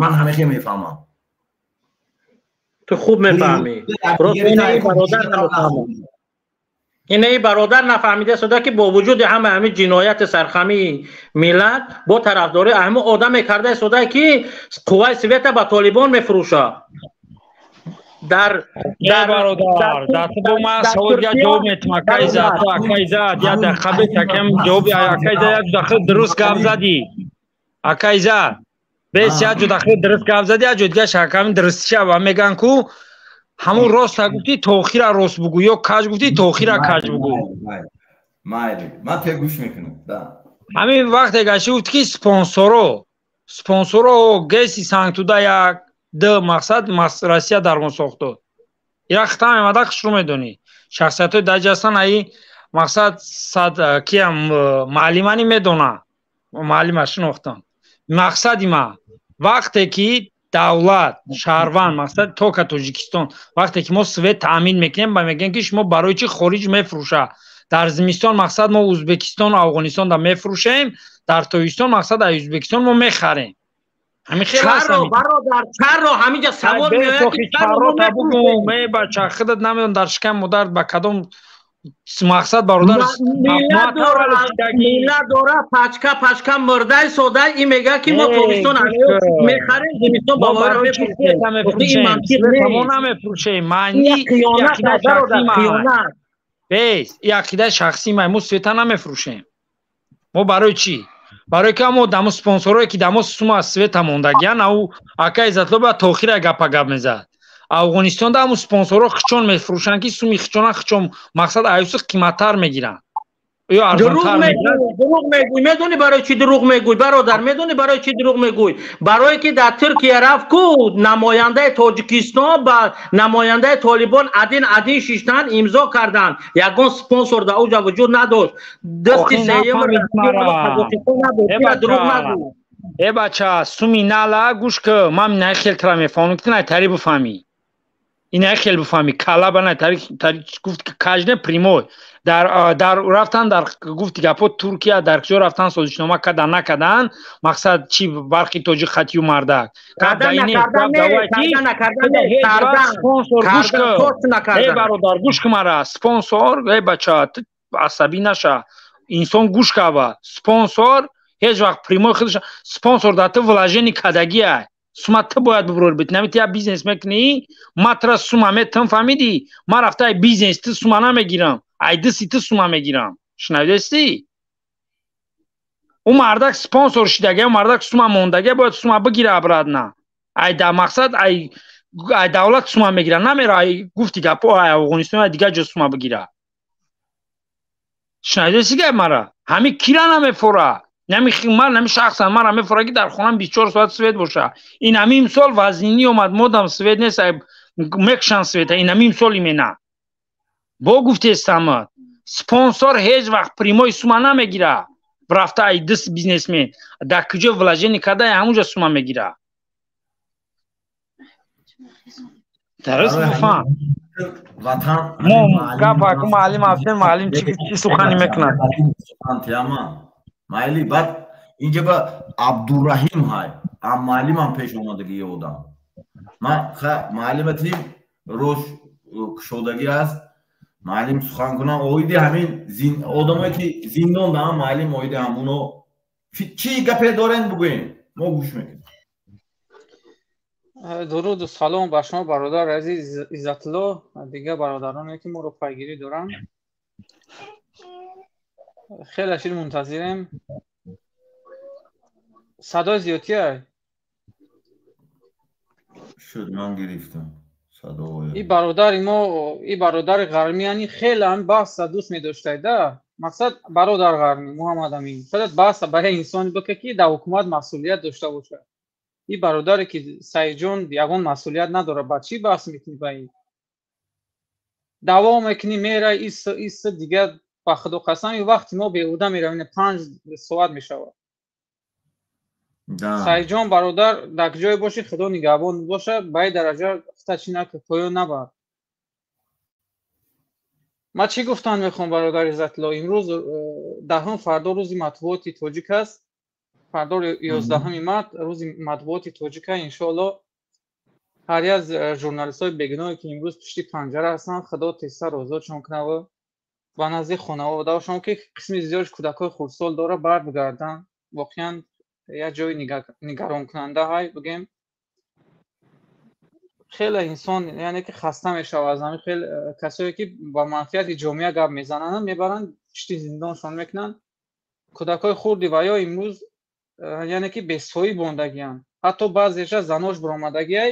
Ман ҳамехе мефаҳмам. Ту хуб мефаҳмӣ, бародар намефаҳмам. Инаи бародар нафаҳмида шуда ки бо вуҷуди ҳама ҳамин ҷинояти сархамии миллат бо тарафдорӣ ҳамин одаме карда шуда ки қувваи света ба толибон мефурӯшад. Дар дар бародар, дар ту ман савол я ҷавоб метам, акай зад, ту акай зад, я дақиқа бетакам ҷавоби акай зад, я дақиқа дуруст гап задӣ. Акай зад, бес я ҷо дақиқа дуруст гап задӣ, я ҷо дига шаками дурустиша ва меган ку ҳамун роста гуфтӣ, то охира рост бугӯ, ё каҷ гуфтӣ, то охира каҷ бугӯ. Майли, ман те гӯш мекунам. Ҳамин вақте гашти гуфт ки спонсоро ГЭСи Сангтуда як д мақсад Россия дар мо сохт дод. Ира хитам омада хушрӯ медонӣ. Шахсиятҳои даҷ ҳастанд, аи мақсад сад киям маълимани медона. Маълима шинохтам. Мақсади ма вақте ки давлат, шаҳрванд, мақсад тока Тоҷикистон, вақте ки мо свет таъмин мекунем, ба мегӯем ки шумо барои чӣ хориҷ мефурӯша? Дар зимистон мақсад мо Ӯзбекистону Афғонистон да мефурӯшем, дар тобистон мақсад аз Ӯзбекистон мо мехарем. Чаро, бародар, чаро ҳаминҷа савол меояд ки чаро табугум, эй бача, худат намедонам дар шикам модар ба кадом мақсад бародар миллат дора пачка пачка мурдай сода, ин мегӯяд ки мо тобистон мехарем, зимистон ба мефурӯшем. Мо намефурӯшем. Маъни бес, ин ақидаи шахсии ман, мо света намефурӯшем. Мо барои чӣ? Барои ки мо дамо спонсорое ки дамо сума света мондагиян, ау ака Иззатло ба то охира гапа гап мезад. Афғонистон да ҳамун спонсорҳо хичон мефурӯшанд ки суми хичона хичон мақсад аюси қиматтар мегиранд ё арзонтар мегиранд. Дурӯғ мегӯй. Медонӣ барои чӣ дурӯғ мегӯй, бародар? Медонӣ барои чӣ дурӯғ мегӯй? Барое ки дар Туркия рафт ку намояндаи Тоҷикистон ба намояндаи Толибон адин адин шиштанд, имзо карданд. Ягон спонсор дар уҷа вуҷуд надошт. Дасти сеюм Қазоқистон набуд. Дурӯғ нагӯ. Э бача, суми нала гӯш ки, ман минаи хел тра мефаҳмам ки ту най тари бифаҳмӣ. Ина хел бифаҳмӣ, кала ба на тарих гуфт ки кажне прямой дар рафтан, дар гуфти гапо Туркия дар куҷо рафтан, созишнома кардан накардан, мақсад чи барқи тоҷик хатию мардак. Спонсор, гӯш кун, эй бародар, гӯш кун мара, спонсор, эй бача, ту асабӣ наша, инсон гӯш кава. Спонсор ҳеҷ вақт прямой худаш спонсор дар ту вложение кардагиай, сума ту бояд бибурор бит. Нами ту як бизнес мекунӣ, ма тура сума метам, фаҳмидӣ? Ма рафта ай бизнес ту сума намегирам, ай диси ту сума мегирам, шунавидастӣ? Ӯ мардак спонсор шидагия, мардак сума мондагия, бояд сума бигира обратно. Ай да мақсад ай давлат сума мегира, намера ай гуфти гапо ай Афғонистон, ай дигар ҷо сума бигира. Шунавидастӣ гап мара? Ҳами кира намефора. Нами ман, нами шахсан мара мефора, ки дар хонам 24 соат свет боша. Ин ҳами имсол вазнинӣ омад, модам свет нест, мекшан света, ин ҳами имсол имена. Бо гуфтестамад, спонсор ҳеҷ вақт прямой сума намегира. Рафта ай дис бизнесмен дар куҷо вложение карда, ҳамунҷо сума мегира. Дарст бифаҳм. Мо гап аку муаллим ҳастем, муаллим чӣ сухане мекунад? Майли, баъд инҷа ба Абдурраҳим ҳай, муаллимам пеш омадагӣ одам. Ман муаллиматим рош кушодагӣ аст, муаллим сухан кунам оиди ҳамин одамое ки зиндон даам, муаллим оиди ҳамуно чӣ гапе дорен бугӯем, мо гӯш мекунем. Дуруду салом ба шумо, бародар азиз Иззатулло, дигар бародароне ки моро пайгирӣ доранд. Хеле шир мунтазирем. Садои зиёдтия шуд, ман гирифтам садои. И бародари мо, и бародари ғармӣ, яъни хеле ҳам баҳса дӯст медоштайда. Мақсад бародар ғармӣ Муҳаммад Амин, фақат баҳса барои инсоне бика ки дар ҳукумат масъулият дошта бошад. И бародаре ки Саидҷон ягон масъулият надорад, ба чӣ баҳс мекунӣ ба ин? Даъво мекунӣ, мерай ис дигар, ба худо қасам, ин вақти мо беҳуда меравем, 5 соат мешавад. Саидҷон бародар, дар ҷое бошӣ, худо нигаҳбон бошад, ба ин дараҷа хута чӣ накун, поён набар. Ман чӣ гуфтан мехоҳам, бародар Иззатулло, имрӯз 10 фардо рӯзи матбуоти тоҷик аст, фардо 11 март рӯзи матбуоти тоҷика. Иншоалло ҳар як журналистҳои бегуноҳе ки имрӯз пушти панҷара ҳастанд, худо тезтар озодшон кунад ба назди хонаводаашон, ки қисми зиёдаш кӯдакҳои хурдсол дорад, барбигарданд. Воқеан як ҷои нигаронкунанда ҳай бигем. Хеле инсон яъне ки хаста мешавад аз ҳамин хел касое ки ба манфиати ҷомеа гап мезананд, мебаранд пушти зиндоншон мекунанд. Кӯдакҳои хурди ва ё имрӯз яъне ки бесоҳиб мондагианд. Ҳатто баъзеша занош баромадагиай,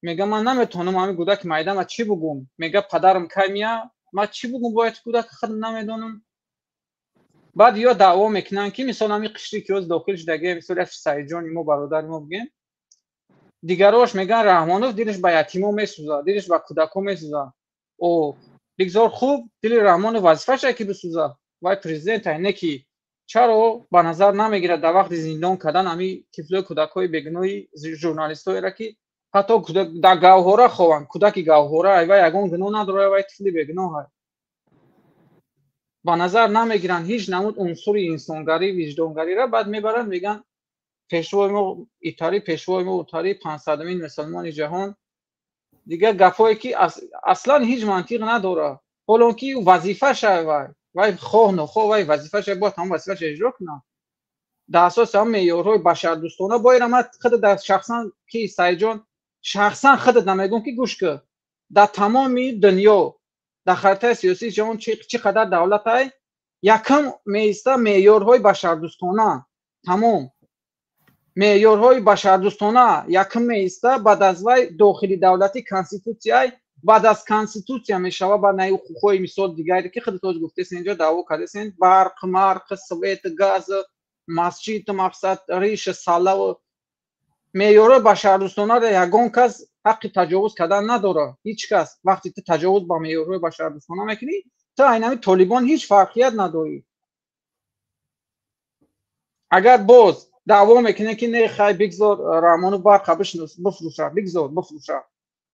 мега ман наметавонам ҳамин кӯдаки майдама чӣ бугум, мега падарам кай мея, ман чӣ бугум, бояд кӯдаки худам намедонам. Баъд ё даъво мекунанд ки мисол ҳамин қишри ки ҳоз дохил шудагия, мисол як Саидҷони мо, бародари мо бигем, дигарош мегӯянд Раҳмонов дилаш ба ятимо месӯзад, дилаш ба кӯдакҳо месӯзад. О, бигзор хуб, дили Раҳмонов вазифаша ки бисӯзад, вай президент ай, не ки чаро ба назар намегирад дар вақти зиндон кардан ҳамин тифлои кӯдакҳои бегуноҳи журналистҳоеро ки ҳатто дар гавҳора хованд. Кӯдаки гавҳора ай вай ягон гуноҳ надорад, вай тифли бегуноҳ ай. Ба назар намегиранд ҳеҷ намуд унсури инсонгарӣ, виҷдонгариро. Баъд мебаранд мегӯянд пешвои мо итари, пешвои мо утари, 500-мин мусулмони ҷаҳон. Дигар гапҳое ки аслан ҳеҷ мантиқ надорад. Ҳоло ки вазифаша вай хоҳ нохоҳ вай вазифаша бояд ҳамон вазифаша иҷро кунад дар асоси ҳамон меъёрҳои башардӯстона. Бояд ман худ дар шахсан ки Саидҷон шахсан худат намегӯм ки гӯш кун, дар тамоми дунё дар харитаи сиёсии ҷаҳон чӣ қадар давлат ай, якам меиста меъёрҳои башардӯстона, тамом меъёрҳои башардӯстона якам меиста, баъд аз вай дохили давлатӣ конститутсия, баъд аз конститутсия мешава баъд наи ҳуқуқҳои мисол дигаре ки худат ҳоз гуфтесен, инҷо даъво кардесен, барқ, марқ, свет, газ, масҷид, мақсад, риш, салав. Меъёрҳои башардӯстонаро ягон кас ҳаққи таҷовуз кардан надорад, ҳеҷ кас. Вақте ту таҷовуз ба меъёрҳои башардӯстона мекунӣ, ту айнами толибон ҳеҷ фарқият надорӣ. Агар боз даъво мекунӣ ки не, хай бигзор Раҳмонов барқа бифурӯша, бигзор бифурӯша,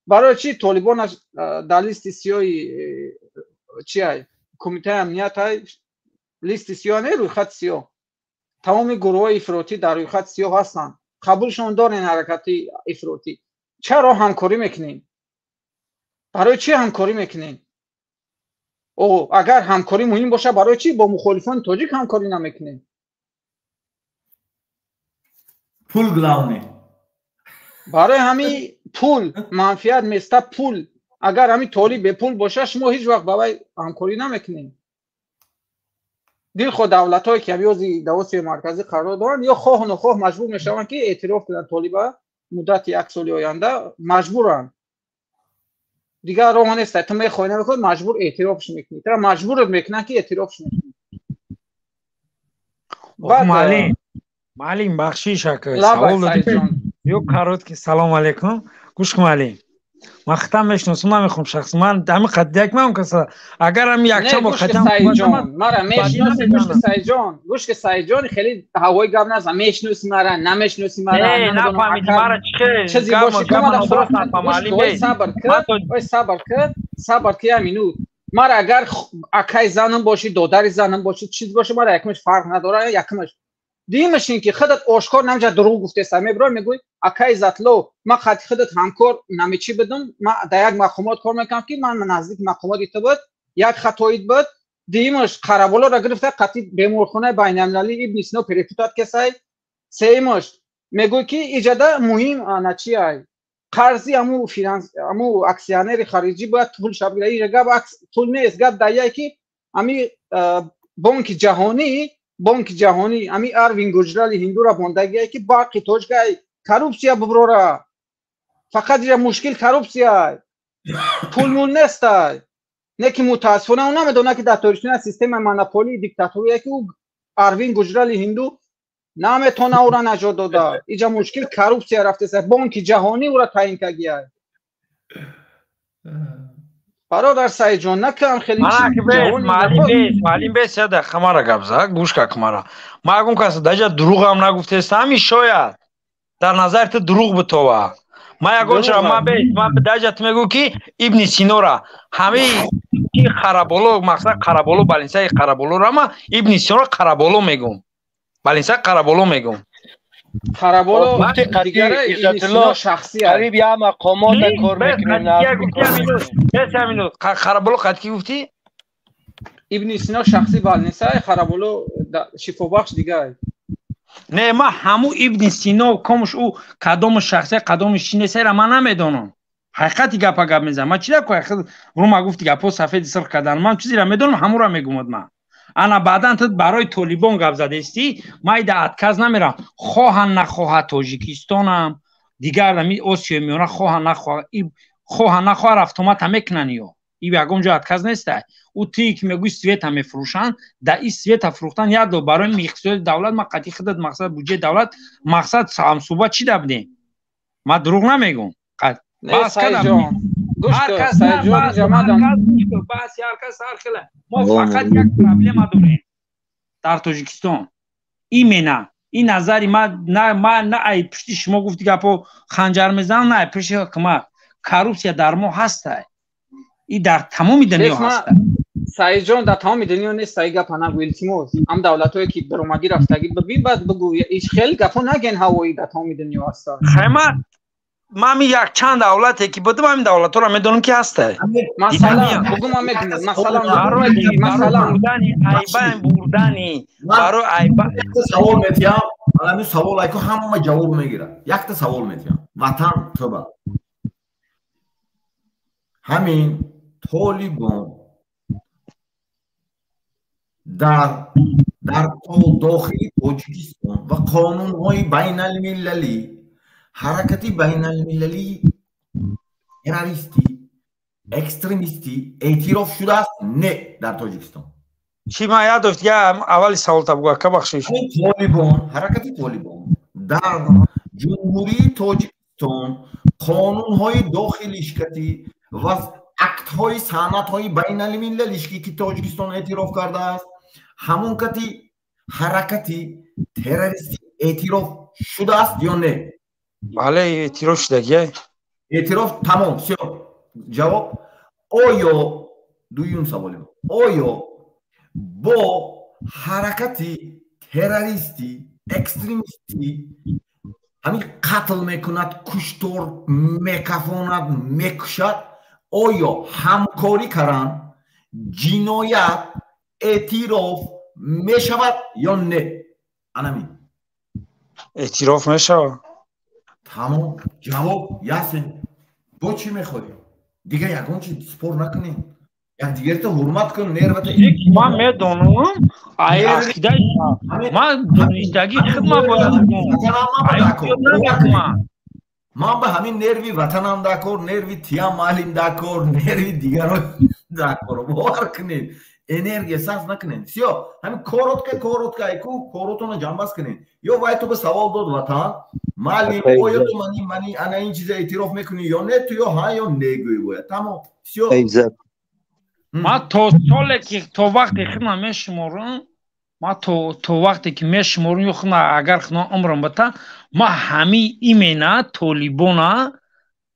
Барои чӣ Толибон дар листи сиёҳи чи ай, Кумитаи амният ай, листи сиёҳ не, рӯйхати сиёҳ. Тамоми гурӯҳҳои ифротӣ дар рӯйхати сиёҳ ҳастанд. Қабулшон дорен ҳаракати ифротӣ. Чаро ҳамкорӣ мекунем? Барои чӣ ҳамкорӣ мекунем? О, агар ҳамкорӣ муҳим бошад, барои чӣ бо мухолифони тоҷик ҳамкорӣ намекунем? Пул главный. Барои ҳамин пул, манфиат места пул. Агар ҳамин толиб бепул бошад, шумо ҳеҷ вақт ба вай ҳамкорӣ намекунед. Дилхоҳ давлатҳое ки ҳамёзи дар Осиёи Марказӣ қарор доранд, ё хоҳ нохоҳ маҷбур мешаванд, ки эътироф кунанд толиба муддати як соли оянда маҷбуранд. Дигар роҳ нест. Ту мехоҳӣ намехоҳӣ, маҷбур эътирофш мекунӣ. Тура маҷбурат мекунанд, ки эътирофш мекунӣ. Муаллим, муаллим, бахшиш ака, савол додем. Ё короткий, салом алейкум. Гӯш кун, муаллим. Ман хитам мешиносам, намехоҳам шахс. Ман ҳамин қаддияк ман каса. Агар ҳам якчанд бор хатам Саидҷон, мара мешиноси, гӯш кун Саидҷон, гӯш кун Саидҷон, хеле ҳавои гап назан. Мешиноси мара, намешиноси мара, Не, нафаҳмиди мара чӣ хел чизе боши ки мара муаллим. Сабр кун, ой сабр кун, сабр кун як минут. Мара агар акай занам боши, додари занам боши, чиз боши, мара якумаш фарқ надорад, якумаш. Дуюмаш ин ки худат ошкор намҷа дурӯғ гуфтеса, мебирой мегӯй акай Затло, ман қати худат ҳамкор намечӣ будам, ман дар як мақомот кор мекунам, ки ман наздики мақомоти ту буд, як хатоит буд. Дуюмаш Қараболоро гирифта қати беморхонаи байналмилалии Ибни Сино перепутать кесай. Сеюмаш мегӯй ки иҷада муҳим ана чи ай, қарзи аму финанс, аму аксионери хариҷӣ бояд пул шаб гирад. Иҷа гап пул нест, гап даяй ки ами Бонки ҷаҳонӣ ами Арвин Гуҷрали ҳиндура мондагие, ки барқи тоҷкай коррупсия буброра. Фақат ира мушкил коррупсия, пулмул нестай. Не ки мутаассифона ӯ намедонад, ки дар Тоҷикистон системаи монополии диктаторие, ки ӯ Арвин Гуҷрали ҳинду наметона ӯра наҷот дода. Иҷа мушкил коррупсия рафтеса, Бонки ҷаҳонӣ ӯра таъин кагиай. Бародар Саидҷон, накам хеле. Маълим бес, яда хамара гап за, гӯш как мара. Ма ягон кас даҷа дурӯғам нагуфтеста, ҳами шояд дар назари ту дурӯғ битова. Ма ягон чара ма бес, ма даҷа ту мегӯ, ки Ибни Синора ҳами ки Қараболо, мақсад Қараболо, балинсаи Қараболоро ма Ибни Синора Қараболо мегӯм. Балинса Қараболо мегӯм. Қараболо шахси қариб як мақомота кор мекунем. Қараболо қад ки гуфтӣ? Ибни Сино шахси балнисай, Қараболо шифобахш дигар. Не, ма ҳаму Ибни Сино комуш ӯ кадому шахсия, кадому чи несайра ман намедонам. Ҳақиқати гапа гап мезанам. Ман чида ку рума гуфти гапҳо сафеди сирх кардан. Ман чизеро медонам, ҳамура мегумад ман. Ана баъдан ту барои Толибон гап задестӣ, ман ида отказ намерам. Хоҳа нахоҳа Тоҷикистонам, дигар ами Осиёи Миёна хоҳа нахоҳа рафтомата мекунанд ё. И ягон ҷо отказ нестай. Ӯ тие ки мегӯй света мефурӯшанд, да и света фурӯхтан як дол барои иқтисоди давлат. Ман қатъи худат мақсад буҷаи давлат мақсад ҳамсӯҳбат чӣ да будем? Ман дурӯғ намегӯм. Ҳар кас ҳар хела. Мо фақат як проблема дорем дар Тоҷикистон. Именно ин назари ман, на на ай пушти шумо гуфти гапо ханҷар мезанам, на ай пушти ҳукумат. Коррупсия дар мо ҳастай. И дар тамоми дунё ҳаста. Саидҷон, дар тамоми дунё нест, саи гапа нагӯ, илтимос. Ҳам давлатҳое ки баромадӣ рафтагӣ бибин, баъд бигӯ. Ҳеҷ хеле гапҳо наген ҳавоӣ дар тамоми дунё ҳаста. Хайма ман якчанд давлате ки будам, ҳамин давлатҳоро медонам, ки ҳастай. Масалан бугӯ, ман медонам. Масалан бурдани айбан бурдани барои айба Савол метиҳам, ҳамин савол айку ҳама ҷавоб мегирад. Якта савол метиҳам, ватан туба ҳамин Толибон дар дохили Тоҷикистон ва қонунҳои байналмилалӣ ҳаракати байналмилалии террористӣ, экстремистӣ эътироф шудааст, не, дар Тоҷикистон? Чӣ, ман ёд дошт, я аввали саволта бугӯ, ака, бахшиш. Толибон, ҳаракати Толибон дар Ҷумҳурии Тоҷикистон қонунҳои дохилишкатӣ ва актҳои санадҳои байналмилалишки, ки Тоҷикистон эътироф кардааст, ҳамон кати ҳаракати террористӣ эътироф шудааст ё не? Бале, эътироф шудагия. Эътироф тамом, всё, ҷавоб. Оё, дуюм саволим, оё бо ҳаракати террористӣ, экстремистӣ, ҳамин қатл мекунад, куштор мекафонад, мекушад, оё ҳамкорӣ кардан ҷиноят эътироф мешавад ё не? Анамин. Эътироф мешавад. Тамом, ҷавоб ясен. Бо чӣ мехоҳем дигар? Ягон чи спор накунем, якдигарта ҳурмат кун, нервата. Ман медонам, ақидаи ман, донистагии худ ман бояд. Ман ба ҳамин нерви ватанам дакор, нерви тиям маълим дакор, нерви дигаро дакор. Бовар кунед, энергия сарф накунед. Всё, ҳамин коротко, коротко, айку коротона ҷамъбаст кунед. Ё вай ту ба савол дод, ватан маълим, оё ту мани ана ин чиза эътироф мекунӣ ё не? Ту ё ҳа, ё не гӯй бояд. Тамом, всё. Ман то соле ки, то вақте худма мешуморам, ман то вақте ки мешуморам, ё худма агар худо умрам бита, ма ҳами имена толибона,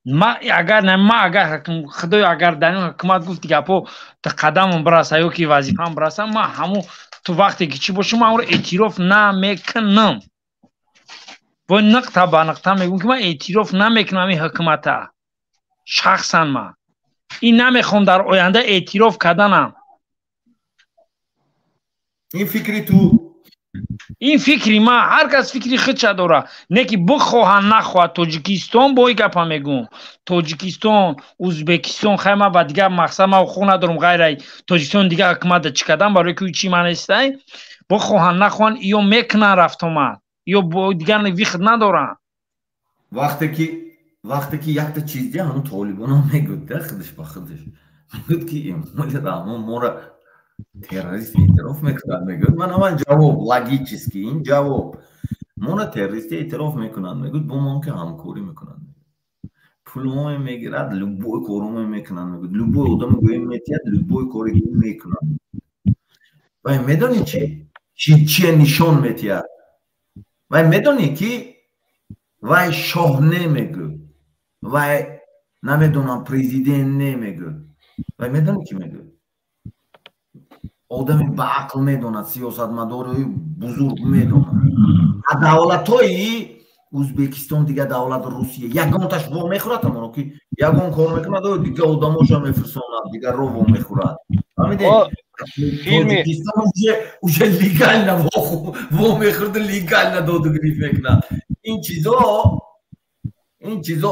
ма агар ма агар худоё, агар дар ин ҳукумат гуфти гапо қадамам бираса ё ки вазифаам бираса, ма ҳамун то вақте ки чӣ бошам, ман онро эътироф намекунам. Бо нуқта ба нуқта мегӯм, ки ман эътироф намекунам ин ҳукумата шахсан. Ман ин намехоҳам дар оянда эътироф карданам. Ин фикри ту. Ин фикри ман. Ҳар кас фикри худша дора. Не ки бихоҳанд, нахоҳад, Тоҷикистон, бо ин гапа мегӯм, Тоҷикистон, Ӯзбекистон, хай, ман ба дигар мақсад ман ҳуқуқ надорам ғайраи Тоҷикистон дигар ҳукумата чӣ кардан, барои ки чӣ ман нестай. Бихоҳанд, нахоҳанд, ё мекунанд рафтомад, ё дигар выход надоранд. Вақте ки якта чиз дия, ҳамун толибоно мегӯд да, худаш ба худаш мегӯд, ки Эмомали Раҳмон моро террорист эътироф мекунад. Мегӯяд, ман ҳаман ҷавоб, логически ин ҷавоб: моро террористӣ эътироф мекунанд, мегӯяд, бо мо ки ҳамкорӣ мекунанд, пулмо мегирад, любой кормо мекунанд, мегӯяд, любой одам гӯем метиҳад, любой коре мекунанд. Вай медонӣ чи чие нишон метиҳад? Вай медонӣ, ки вай шоҳ не мегӯ, вай намедонам, президент не мегӯ. Вай медонӣ, ки мегӯ? Одами баақл медонад, сиёсатмадори бузург медонад. А давлатҳои Ӯзбекистон, дигар давлат, Русия, ягонташ во мехӯрад амоно, ки ягон кор мекунад, дигар одамоша мефирсонад, дигар ро во мехӯрад. Фаҳмидед? Тоҷикистон уже легально во мехӯрду легально доду гирифт мекунад. Ин чизо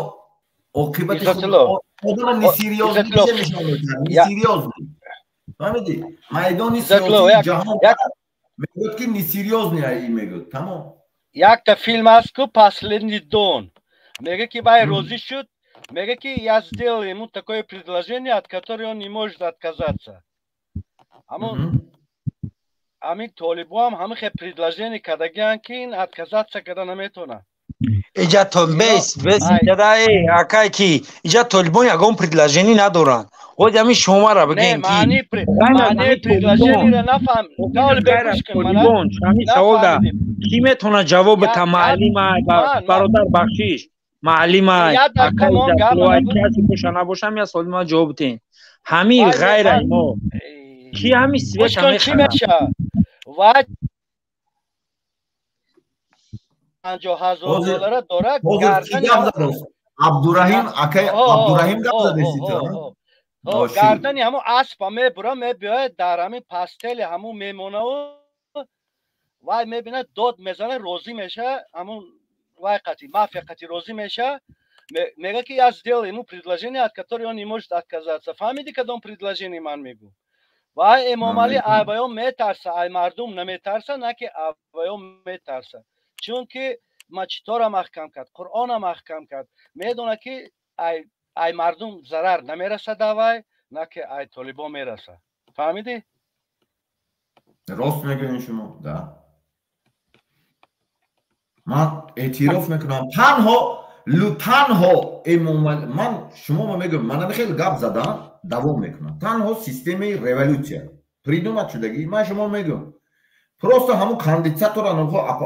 оқибати одама несерьёзный нишон медиҳад, несерьёзный. Фаҳмидӣ? Майдони сиёсии ҷаҳон мегӯяд, ки несерьёзный аи, мегӯяд, тамом. Якта филм аст ку, «Последний дон». Мега, ки вай розӣ шуд, мега, ки я сделал ему такое предложение, от которого он не может отказаться. Аммо ҳамин толибоам ҳамин хел предложение кардагианд, ки ин отказаться карда наметавонад. Иҷа то бес бес иҷада, акай, ки иҷа толибон ягон предложение надоранд. Оз ҳамин шумара бигем, ки предложениеро нафаҳм. Ҳамин савол да ки метавонад ҷавоб бита? Маълимай, бародар, бахшиш, маълимай, касе боша набошам, я саволи ман ҷавоб битен. Ҳамин ғайраи мо ки ҳамин света мехарад? Вай 50 000 доллара дорад. Абдураҳим, акай Абдураҳим, гап задеси. Гардани ҳамун аспа мебура, мебиёяд, дар ҳамин постели ҳамун мемонаву вай мебинад, дод мезана, розӣ меша. Ҳамун вай қати мафия қати розӣ меша. Мега, ки я сделал ему предложение, от которого он не может отказаться. Фаҳмиди, кадом предложение ман мегӯм? Вай Эмомалӣ аваё метарса, ай мардум наметарса, на ки аваё метарса, чунки мачитора маҳкам кард, Қуръона маҳкам кард. Медонад, ки ай мардум зарар намерасад авай, на ки ай толибон мераса. Фаҳмидӣ? Рост мегӯем шумо да. Ман эътироф мекунам, танҳо Эмомалӣ, ман шумо мегӯям, ман хеле гап задан давом мекунам. Танҳо системаи революсия придумать шудагӣ, ман шумо мегӯям, просто ҳамун конденсатора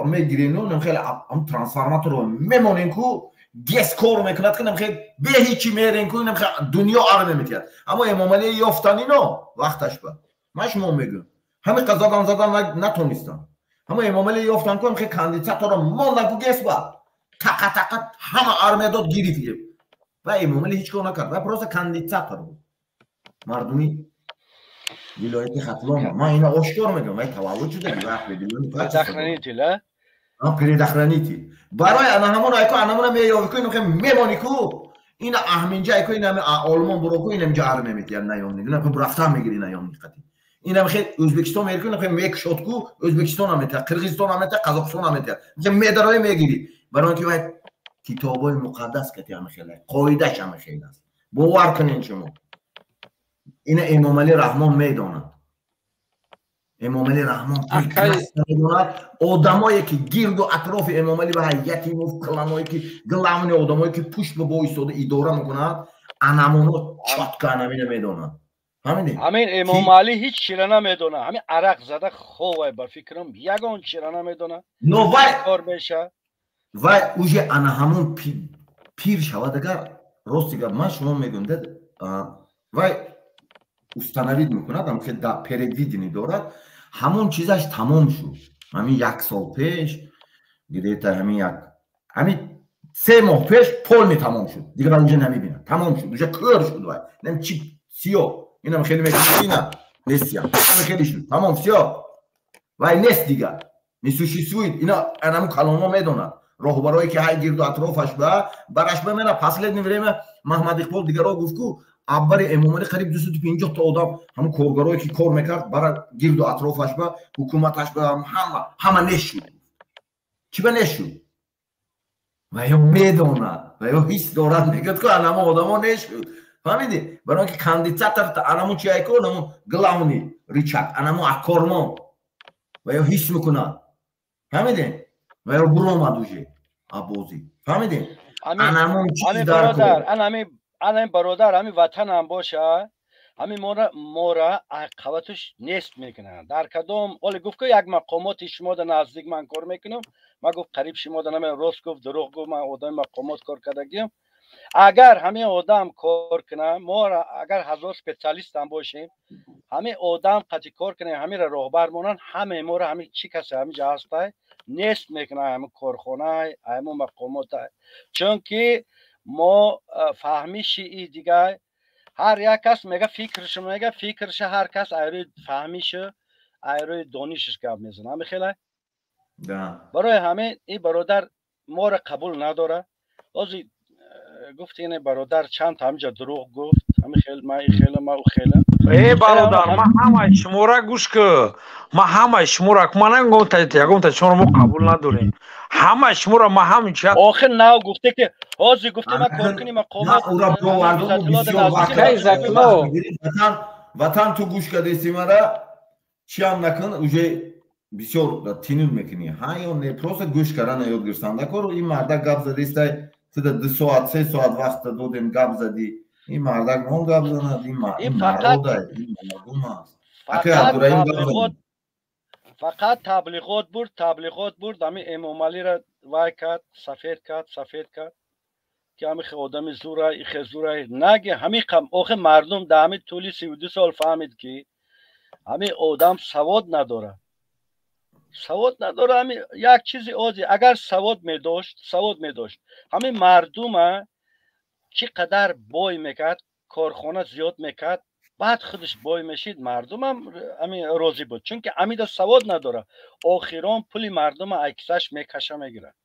мегирену хеле ҳамун трансформаторро мемонем ку. ГЭС кор мекунад, ки намхе бе ҳичи мерен ку, намхе дунё армия метиҳад. Аммо Эмомалӣ ёфтан ино вақташ ба ман шумо мегӯям, ҳамин қа задан задан натонистам. Ҳамо Эмомалӣ ёфтан ку, ҳамхе кондитсатора мондан ку ГЭС ба тақа тақа ҳама армия дод, гирифт. Ва Эмомалӣ ҳеҷ кор накард, ва просто кондитсатор буд. Мардуми вилояти Хатлон, ман ина ошкор мегӯям, вай таваллуд шудаги ва Предохранитель, а? Предохранитель. Барои ана ҳамон айко анамона меёви ку, инхе мемони ку, ина аҳминҷа айко, ина Олмон буро ку, ина инҷа армия метиҳад наёмник, ина рафтан мегири наёмник қати. Ина хе Ӯзбекистон мери ку, ина хе мекушод ку, Ӯзбекистон ҳам метиҳад, Қирғизистон ҳам метиҳад, Қазоқистон ҳам метиҳад. Инхе медарои мегири. Барои инки вай китобҳои муқаддас кати ҳама хеле, қоидааш ҳама хеле аст. Бовар кунед шумо. Ина Эмомалӣ Раҳмон медонад. Эмомалӣ Раҳмон медонад одамое ки гирду атрофи Эмомалӣ ва Ятимов кланое ки главный одамое ки пушт ба бо истода идора мекунад, анамоно чётко анамина медонад. Фаҳмидед? Ҳамин Эмомалӣ ҳеҷ чира намедонад. Ҳамин арақ зада ховай, ба фикрам, ягон чира намедонад. Но вай кор меша. Вай уже ана ҳамон пир шавад, агар рости гап ман шумо мегӯям, вай установить мекунад, ҳамхе предвидение дорад, ҳамон чизаш тамом шуд. Ҳамин як сол пеш, где-то ҳамин як ҳамин 3 моҳ пеш полный тамом шуд. Дигар уже намебинад. Тамом шуд. Уже кӯр шуд вай. Нем чи сиё. Инам хеле мекунад, ина нестиям. Хеле шуд. Тамом, всё. Вай нест дигар. Не существует. Ина анаму калонҳо медонад. Роҳбарое ки ҳай гирду атрофаш ба бараш ба мена последнее время Маҳмад Иқбол дигаро гуфт ку, аббари Эмомалӣ қариб 250 та одам, ҳамун коргарое ки кор мекард бара гирду атрофаш ба ҳукуматаш ба ҳама ҳама нест шуд. Чӣ ба нест шуд? Ва ё медонад, ва ё ҳис дорад, мегӯяд ку анамо одамо нест шуд. Фаҳмидӣ? Барои ки кондитсатор анамо чи айко, анамо главный рычаг, анамо аккормон, ва ё ҳис мекунад. Фаҳмидӣ? Ва ё буромад уже абозӣ. Фаҳмидӣ? Анамон чиз дар кор. Ана бародар, ҳамин ватанам боша, ҳамин мора қаватуш нест мекунад. Дар кадом оле гуфт ки як мақомоти шумода наздик ман кор мекунам, ман гуфт қариб шумода намедонам, рост гуфт, дурӯғ гуфт, ман одами мақомот кор кардагиам. Агар ҳамин одам кор кунам, мора агар ҳазор специалистам бошем, ҳамин одам қати кор кунем, ҳаминро роҳбар монанд, ҳамаи моро, ҳамин чӣ касе ҳамин ҷа ҳастай, нест мекунад ҳамин корхонай, ҳамин мақомотай, чунки мо фаҳмиши и дигар ҳар як кас мега фикрш, мега фикрша, ҳар кас айрӯи фаҳмишу айрӯи донишаш гап мезанад. Ҳами хела, барои ҳамин ин бародар моро қабул надора. Ҳозир гуфт ин бародар чанд ҳамиҷа дурӯғ гуфт, ҳами хел ма и хела, ма у хела. Э, бародар, ман ҳамаи шумора гӯш ку, ман ҳамаи шумора, ман ягонта шуморо мо қабул надорем, ҳамаи шуморо ман ҳамин чи Охир нав гуфте ки ҳозир гуфте ма коркуни мақомот. Ватан, ту гӯш кардеси мара, чиам накун, уже бисёр тинуд мекунӣ, ҳа ё не? Просто гӯш кардана ёд гирифтан дакор. Ин мардак гап задистай, туда 2 соат, 3 соат вақт додем, гап задӣ. Ин мардак мон гап занад, ин народа, ин мардум аст. Фақат таблиғот бурд, таблиғот бурд, ҳамин Эмомалиро вай кард, сафед кард, сафед кард, ки ҳами хе одами зура, ихе зура наги. Ҳами охи мардум дар ҳамин тӯли 32 сол фаҳмид, ки ҳамин одам савод надорад, савод надорад. Ҳами як чизи оддӣ, агар савод медошт, савод медошт, ҳамин мардума чӣ қадар бой мекард, корхона зиёд мекард, баъд худаш бой мешид, мардумам ҳамин розӣ буд. Чунки ҳамида савод надорад, охирон пули мардума айкисаш мекаша, мегирад.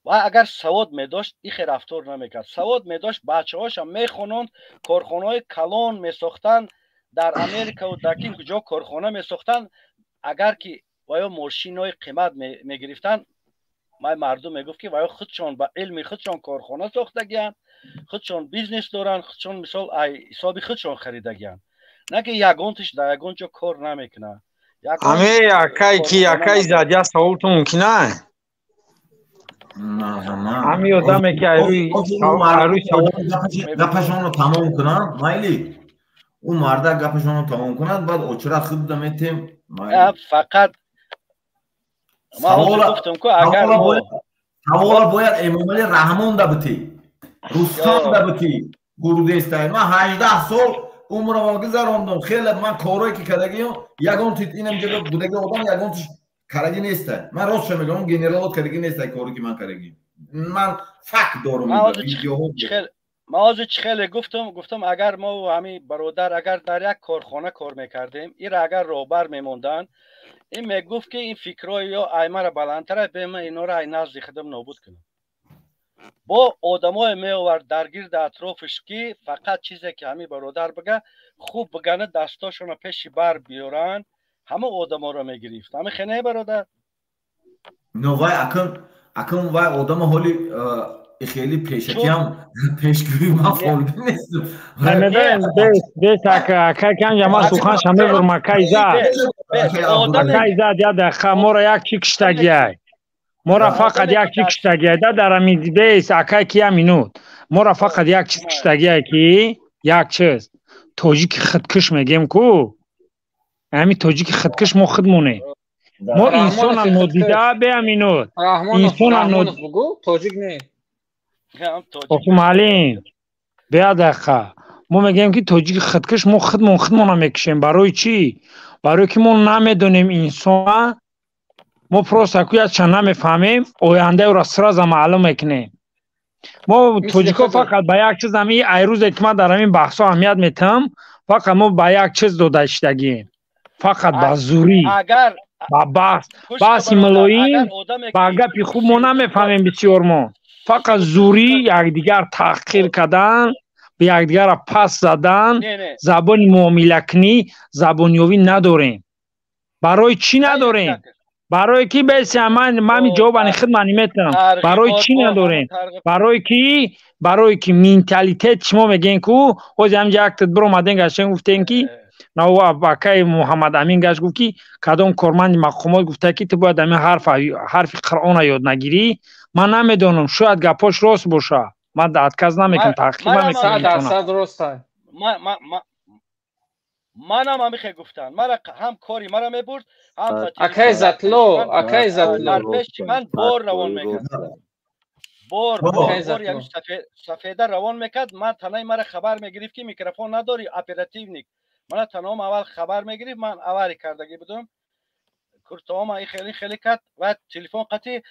Ва агар савод медошт, ихе рафтор намекард. Савод медошт, бачаҳошам мехононд, корхонаҳои калон месохтанд дар Америкаву дар кин куҷо корхона месохтанд. Агар ки ваё мошинҳои қимат мегирифтанд, май мардум мегуфт, ки ваё худшон ба илми худшон корхона сохтагиянд, худшон бизнес доранд, худшон мисол ай ҳисоби худшон харидагиянд, на ки ягонтиш дар ягон ҷо кор намекунад. Аме акай ки акай задя, саволту мумкин а? Ҳами одаме ки айрӯи Гапашонро тамом кунанд, майли, ӯ мардак гапашонро тамом кунад, баъд очрат худда метем. Фақат ман гуфтам ку, агар Савола бояд Эмомалӣ Раҳмон да бутӣ, Рустам да бутӣ. Гурдестай. Ман 18 сол умрамо гузарондум. Хеле ман корое ки кардагиам, ягон тит инам ҷо будаги одам ягон тиш кардаги нестай. Ман ростша мегӯям, генералот кардаги нестай коре ки ман кардагиам. Ман факт дорам, видеоҳо. Ман ҳозир чӣ хеле гуфтам, агар мо ҳамин бародар агар дар як корхона кор мекардем, ира агар роҳбар мемонданд, ин мегуфт ки ин фикрҳои ё аймара баландтара, бема инора ай назди худам нобуд кунам. Бо одамое меовард дар гирди атрофиш, ки фақат чизе ки ҳамин бародар бига, хуб бигана, дастошонро пеши бар биёранд, ҳама одаморо мегирифт. Ҳами хе не, бародар? Но вай акун вай одама ҳоли хеле пешакиам пешгӯӣ ман фолбин нестам. Намедонем, бес ака канҷа ман суханша мебурм, ака Иззат. Ака Иззат, як дақиқа, моро як чи киштагиай. Моро фақат як чи киштагиай. Да дар ами бес ака ки як минут. Моро фақат як чиз киштагиай ки як чиз. Тоҷики худкуш мегем ку. Ҳами тоҷики худкуш мо худмонем. Мо инсона нодида бе минут. Инсона бугу, тоҷик не. Охи муаллим, бея дақиқа. Мо мегӯем ки тоҷики худкуш мо худмон худмона мекушем. Барои чӣ? Барое ки мо намедонем инсона, мо просто ку якчанд намефаҳмем, ояндаи ӯро сразу маълум мекунем. Мо тоҷико фақат ба як чиз, ами айрӯзе ки ман дар ҳамин баҳсҳо аҳамият метиҳам, фақат мо ба як чиз дода шидагием. Фақат ба зурӣ, ба баҳс, баҳси мулоим, ба гапи хуб мо намефаҳмем бисёр мо. Фақат зурӣ, якдигар таҳқир кардан, ба якдигарро пас задан, забони муомилакунӣ, забонёвӣ надорем. Барои чӣ надорем? Барое ки беси ман ҷавобани худ ман метавонам. Барои чӣ надорем? Барое ки менталитет шумо мегӯем ку, ҳозир ҳамҷа як тид биромадем гаштем, гуфтем ки акаи Муҳаммад Амин гашт гуфт ки кадом корманди мақомот гуфта ки ту бояд ҳамин ҳарфи Қуръона ёд нагирӣ. Ман намедонам, шояд гапош рост боша. Ман отказ намекунам, таҳқиқ намекунам. Манам ҳамихе гуфтанд, мара ҳам кори мара мебурд, ҳам акай Затло, акай Затло, дар пеши ман бор равон мекард, бор бор яъни сафеда равон мекард. Ман танаи мара хабар мегирифт ки микрофон надори, оперативник мана таноам аввал хабар мегирифт, ман авари кардагӣ будум, куртоама и хеле хеле кард ва телефон қати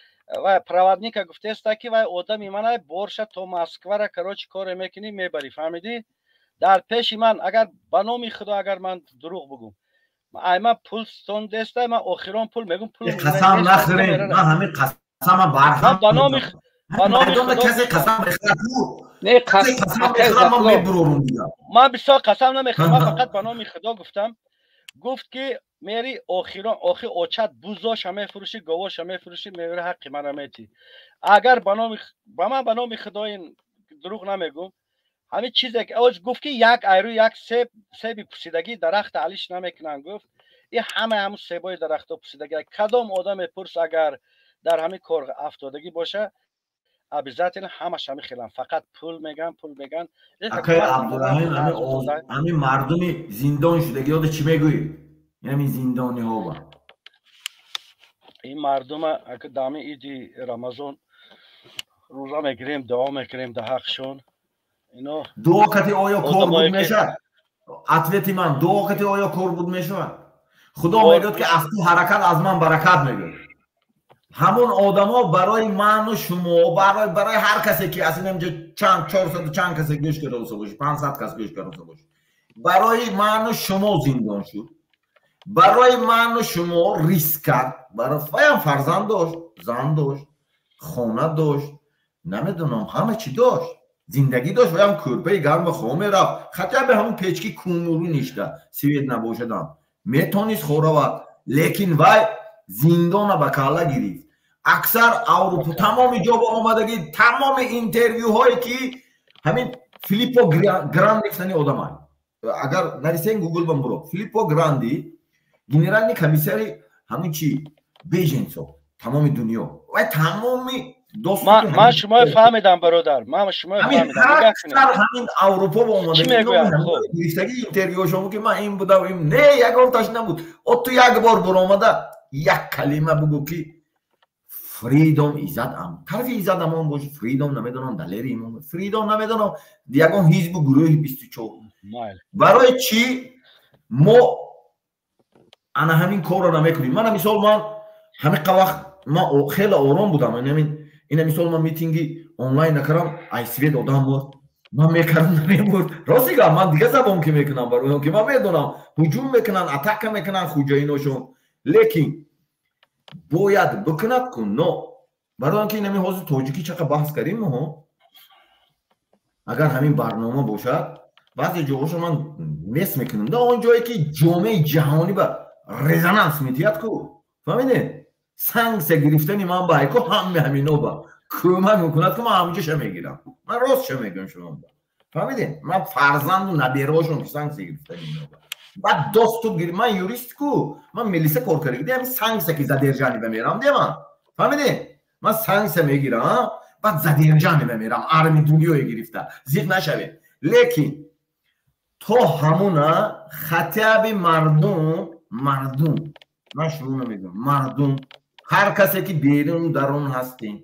ва проводника гуфтеста ки вай одами мана борша то Москвара, короче, коре мекунӣ, мебарӣ, фаҳмидӣ? Дар пеши ман, агар ба номи Худо, агар ман дурӯғ бугум, ай ман пул стондеста, ман охирон пул мегум, пул қасам нахӯрем, ман ҳамин қасама барҳам ба номи Худо касе қасам мехӯрад, не, қасам мехӯрад, ман мебурорум дига. Ман бисёр қасам намехӯрам, ман фақат ба номи Худо гуфтам. Гуфт ки мери охирон охи очат бузоша мефурӯшӣ, говоша мефурӯшӣ, мевери ҳаққи мара метӣ. Агар ба номи ба ман ба номи Худо ин дурӯғ намегум. Ҳамин чизе ки оз гуфт ки як айрӯ як себ, себи пусидагӣ дарахта алиш намекунанд, гуфт и ҳама ҳамун себои дарахто пусидагӣ. Кадом одаме пурс, агар дар ҳамин кор афтодагӣ боша, обязательно ҳамаш ҳами хелан, фақат пул меган, пул меган. Акай Абдураҳим, ҳамин мардуми зиндон шудагӣ ёда чӣ мегӯӣ? Ҳамин зиндониҳо ба ин мардума дами иди Рамазон рӯза мегирем, дуо мекунем дар ҳақшон. Ино дуо кати оё кор буд мешавад? Ответи ман: дуо кати оё кор буд мешавад? Худо мегӯяд ки аз ту ҳаракат, аз ман баракат мегӯяд. Ҳамон одамо барои ману шумо, барои ҳар касе ки аз инамҷо чанд 400 чанд касе гӯш карда боша, 500 кас гӯш карда боша, барои ману шумо зиндон шуд, барои ману шумо риск кард. Ваям фарзанд дошт, зан дошт, хона дошт, намедонам, ҳама чӣ дошт, зиндагӣ дошт. Ваям кӯрпаи гарма хо мерафт, хотя бы ҳамон печки кумуру ништа, свет набошадам метонист хоравад, лекин вай зиндона ба калла гирифт. Аксар Аврупо тамоми ҷо ба омадагӣ, тамоми интервюҳое ки ҳамин Филиппо Гранди гуфтани одамай, агар нарисен, Гугл бам буро, Филиппо Гранди, генеральный комиссари ҳамин чи беженцо тамоми дунё, вай тамоми Ман шуморо фаҳмидам, бародар, ман шуморо фаҳмидам. Ҳамин Аврупо ба омадагӣ, интервюшон ки ман ин будам, ин не, ягонташ набуд. О, ту як бор буромада як калима бугӯ ки Freedom Иззат ам тарафи Иззат Амон боши, Freedom намедонам, Далери Имон, Freedom намедонам, ягон ҳизбу гурӯҳи 24. Барои чӣ мо ана ҳамин корро намекунем? Мана мисол, ман ҳамин вақт ман хеле ором будам. Ина мисол, ман митинги онлайн накардам, айсвет одам буд, ман мекардам, намебурд. Рости гап, ман дига забон ки мекунам, барои он ки ман медонам, ҳуҷум мекунанд, атака мекунанд хуҷаиношон, лекин бояд бикунад кун. Но барои он ки инами ҳозир тоҷикӣ чақа баҳс кардем моҳо, агар ҳамин барнома бошад, баъзе ҷоҳошо ман мес мекунам, да он ҷое ки ҷомеаи ҷаҳонӣ ба резонанс метиҳад ку, фаҳмидед? Санксия гирифтани ман ба айко ҳаме ҳамино ба кӯмак мекунад, ки ман ҳамҷоша мегирам. Ман ростша мегӯям шумо, фаҳмидед? Ман фарзанду набераҳошон ки санксия гирифтани ино ба баъд доступ гир. Ман юрист ку, ман милиса кор карда, ҳамин санксия ки задержание ба мерам, де ман, фаҳмидед? Ман санксия мегирам, баъд задержание ба мерам, арми дунёе гирифта, зиқ нашавед. Лекин то ҳамуна хотя бы мардум, ман шумо намегӯям, мардум, ҳар касе ки беруну дарун ҳастем,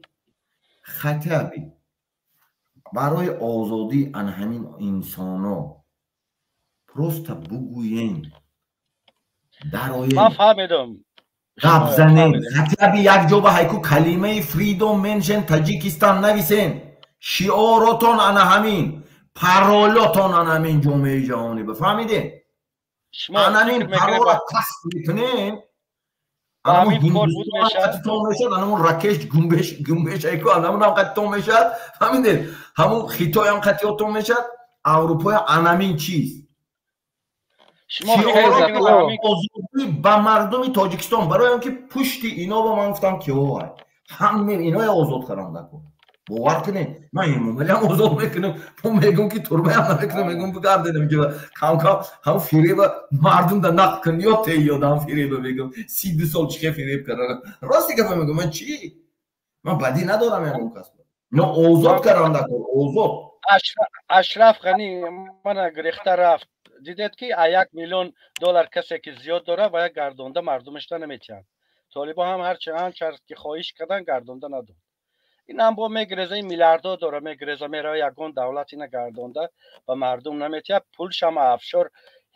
хотя бы барои озодӣ ана ҳамин инсоно просто бугӯен, дароен. Ман фаҳмидам. Гап занен, хотя бы як ҷо ба ҳайку калимаи Freedom Menschen Таҷикистан нависен, шиоротон ана ҳамин, паролотон ана ҳамин ҷомеаи ҷаҳонӣ, бифаҳмидем? Анамин парола касб мекунем, анамун Ҳиндустон қатитон мешад, анамун Ракеш гумбешайку, анамунам қатитон мешад, фаҳмидед? Ҳамун Хитоям қатиётон мешад, Аврупоя, анамин чиз озодӣ ба мардуми Тоҷикистон. Барои он ки пушти ино ба ман гуфтам, киҳо ҳаме иное озод кардам даку. Бовар кунед, ман Эмомалиам озод мекунам, мо мегӯм ки турбаям намекунам, мегӯм бигарденам ки камкам ҳам фиреба мардум да нақл кун, ё теёдам фиреба, мегӯм 32 сол чихе фиреб кардам. Рости гапа мегӯм, ман чӣ, ман бадӣ надорам ягон кас, но озод кардам даку, озод. Ашраф Ғанӣ мана гирехта рафт, дидед ки 1 миллион доллар касе ки зиёд дорад ва як гардонда мардумашда наметиҳанд. Толибо ҳам ҳарчанд ки хоҳиш кардан, гардонда надод. Ин ҳам бо мегиреза, ин миллиардҳо дора, мегиреза, мерава ягон давлат, ина гардонда ба мардум наметиҳад. Пулшам афшор,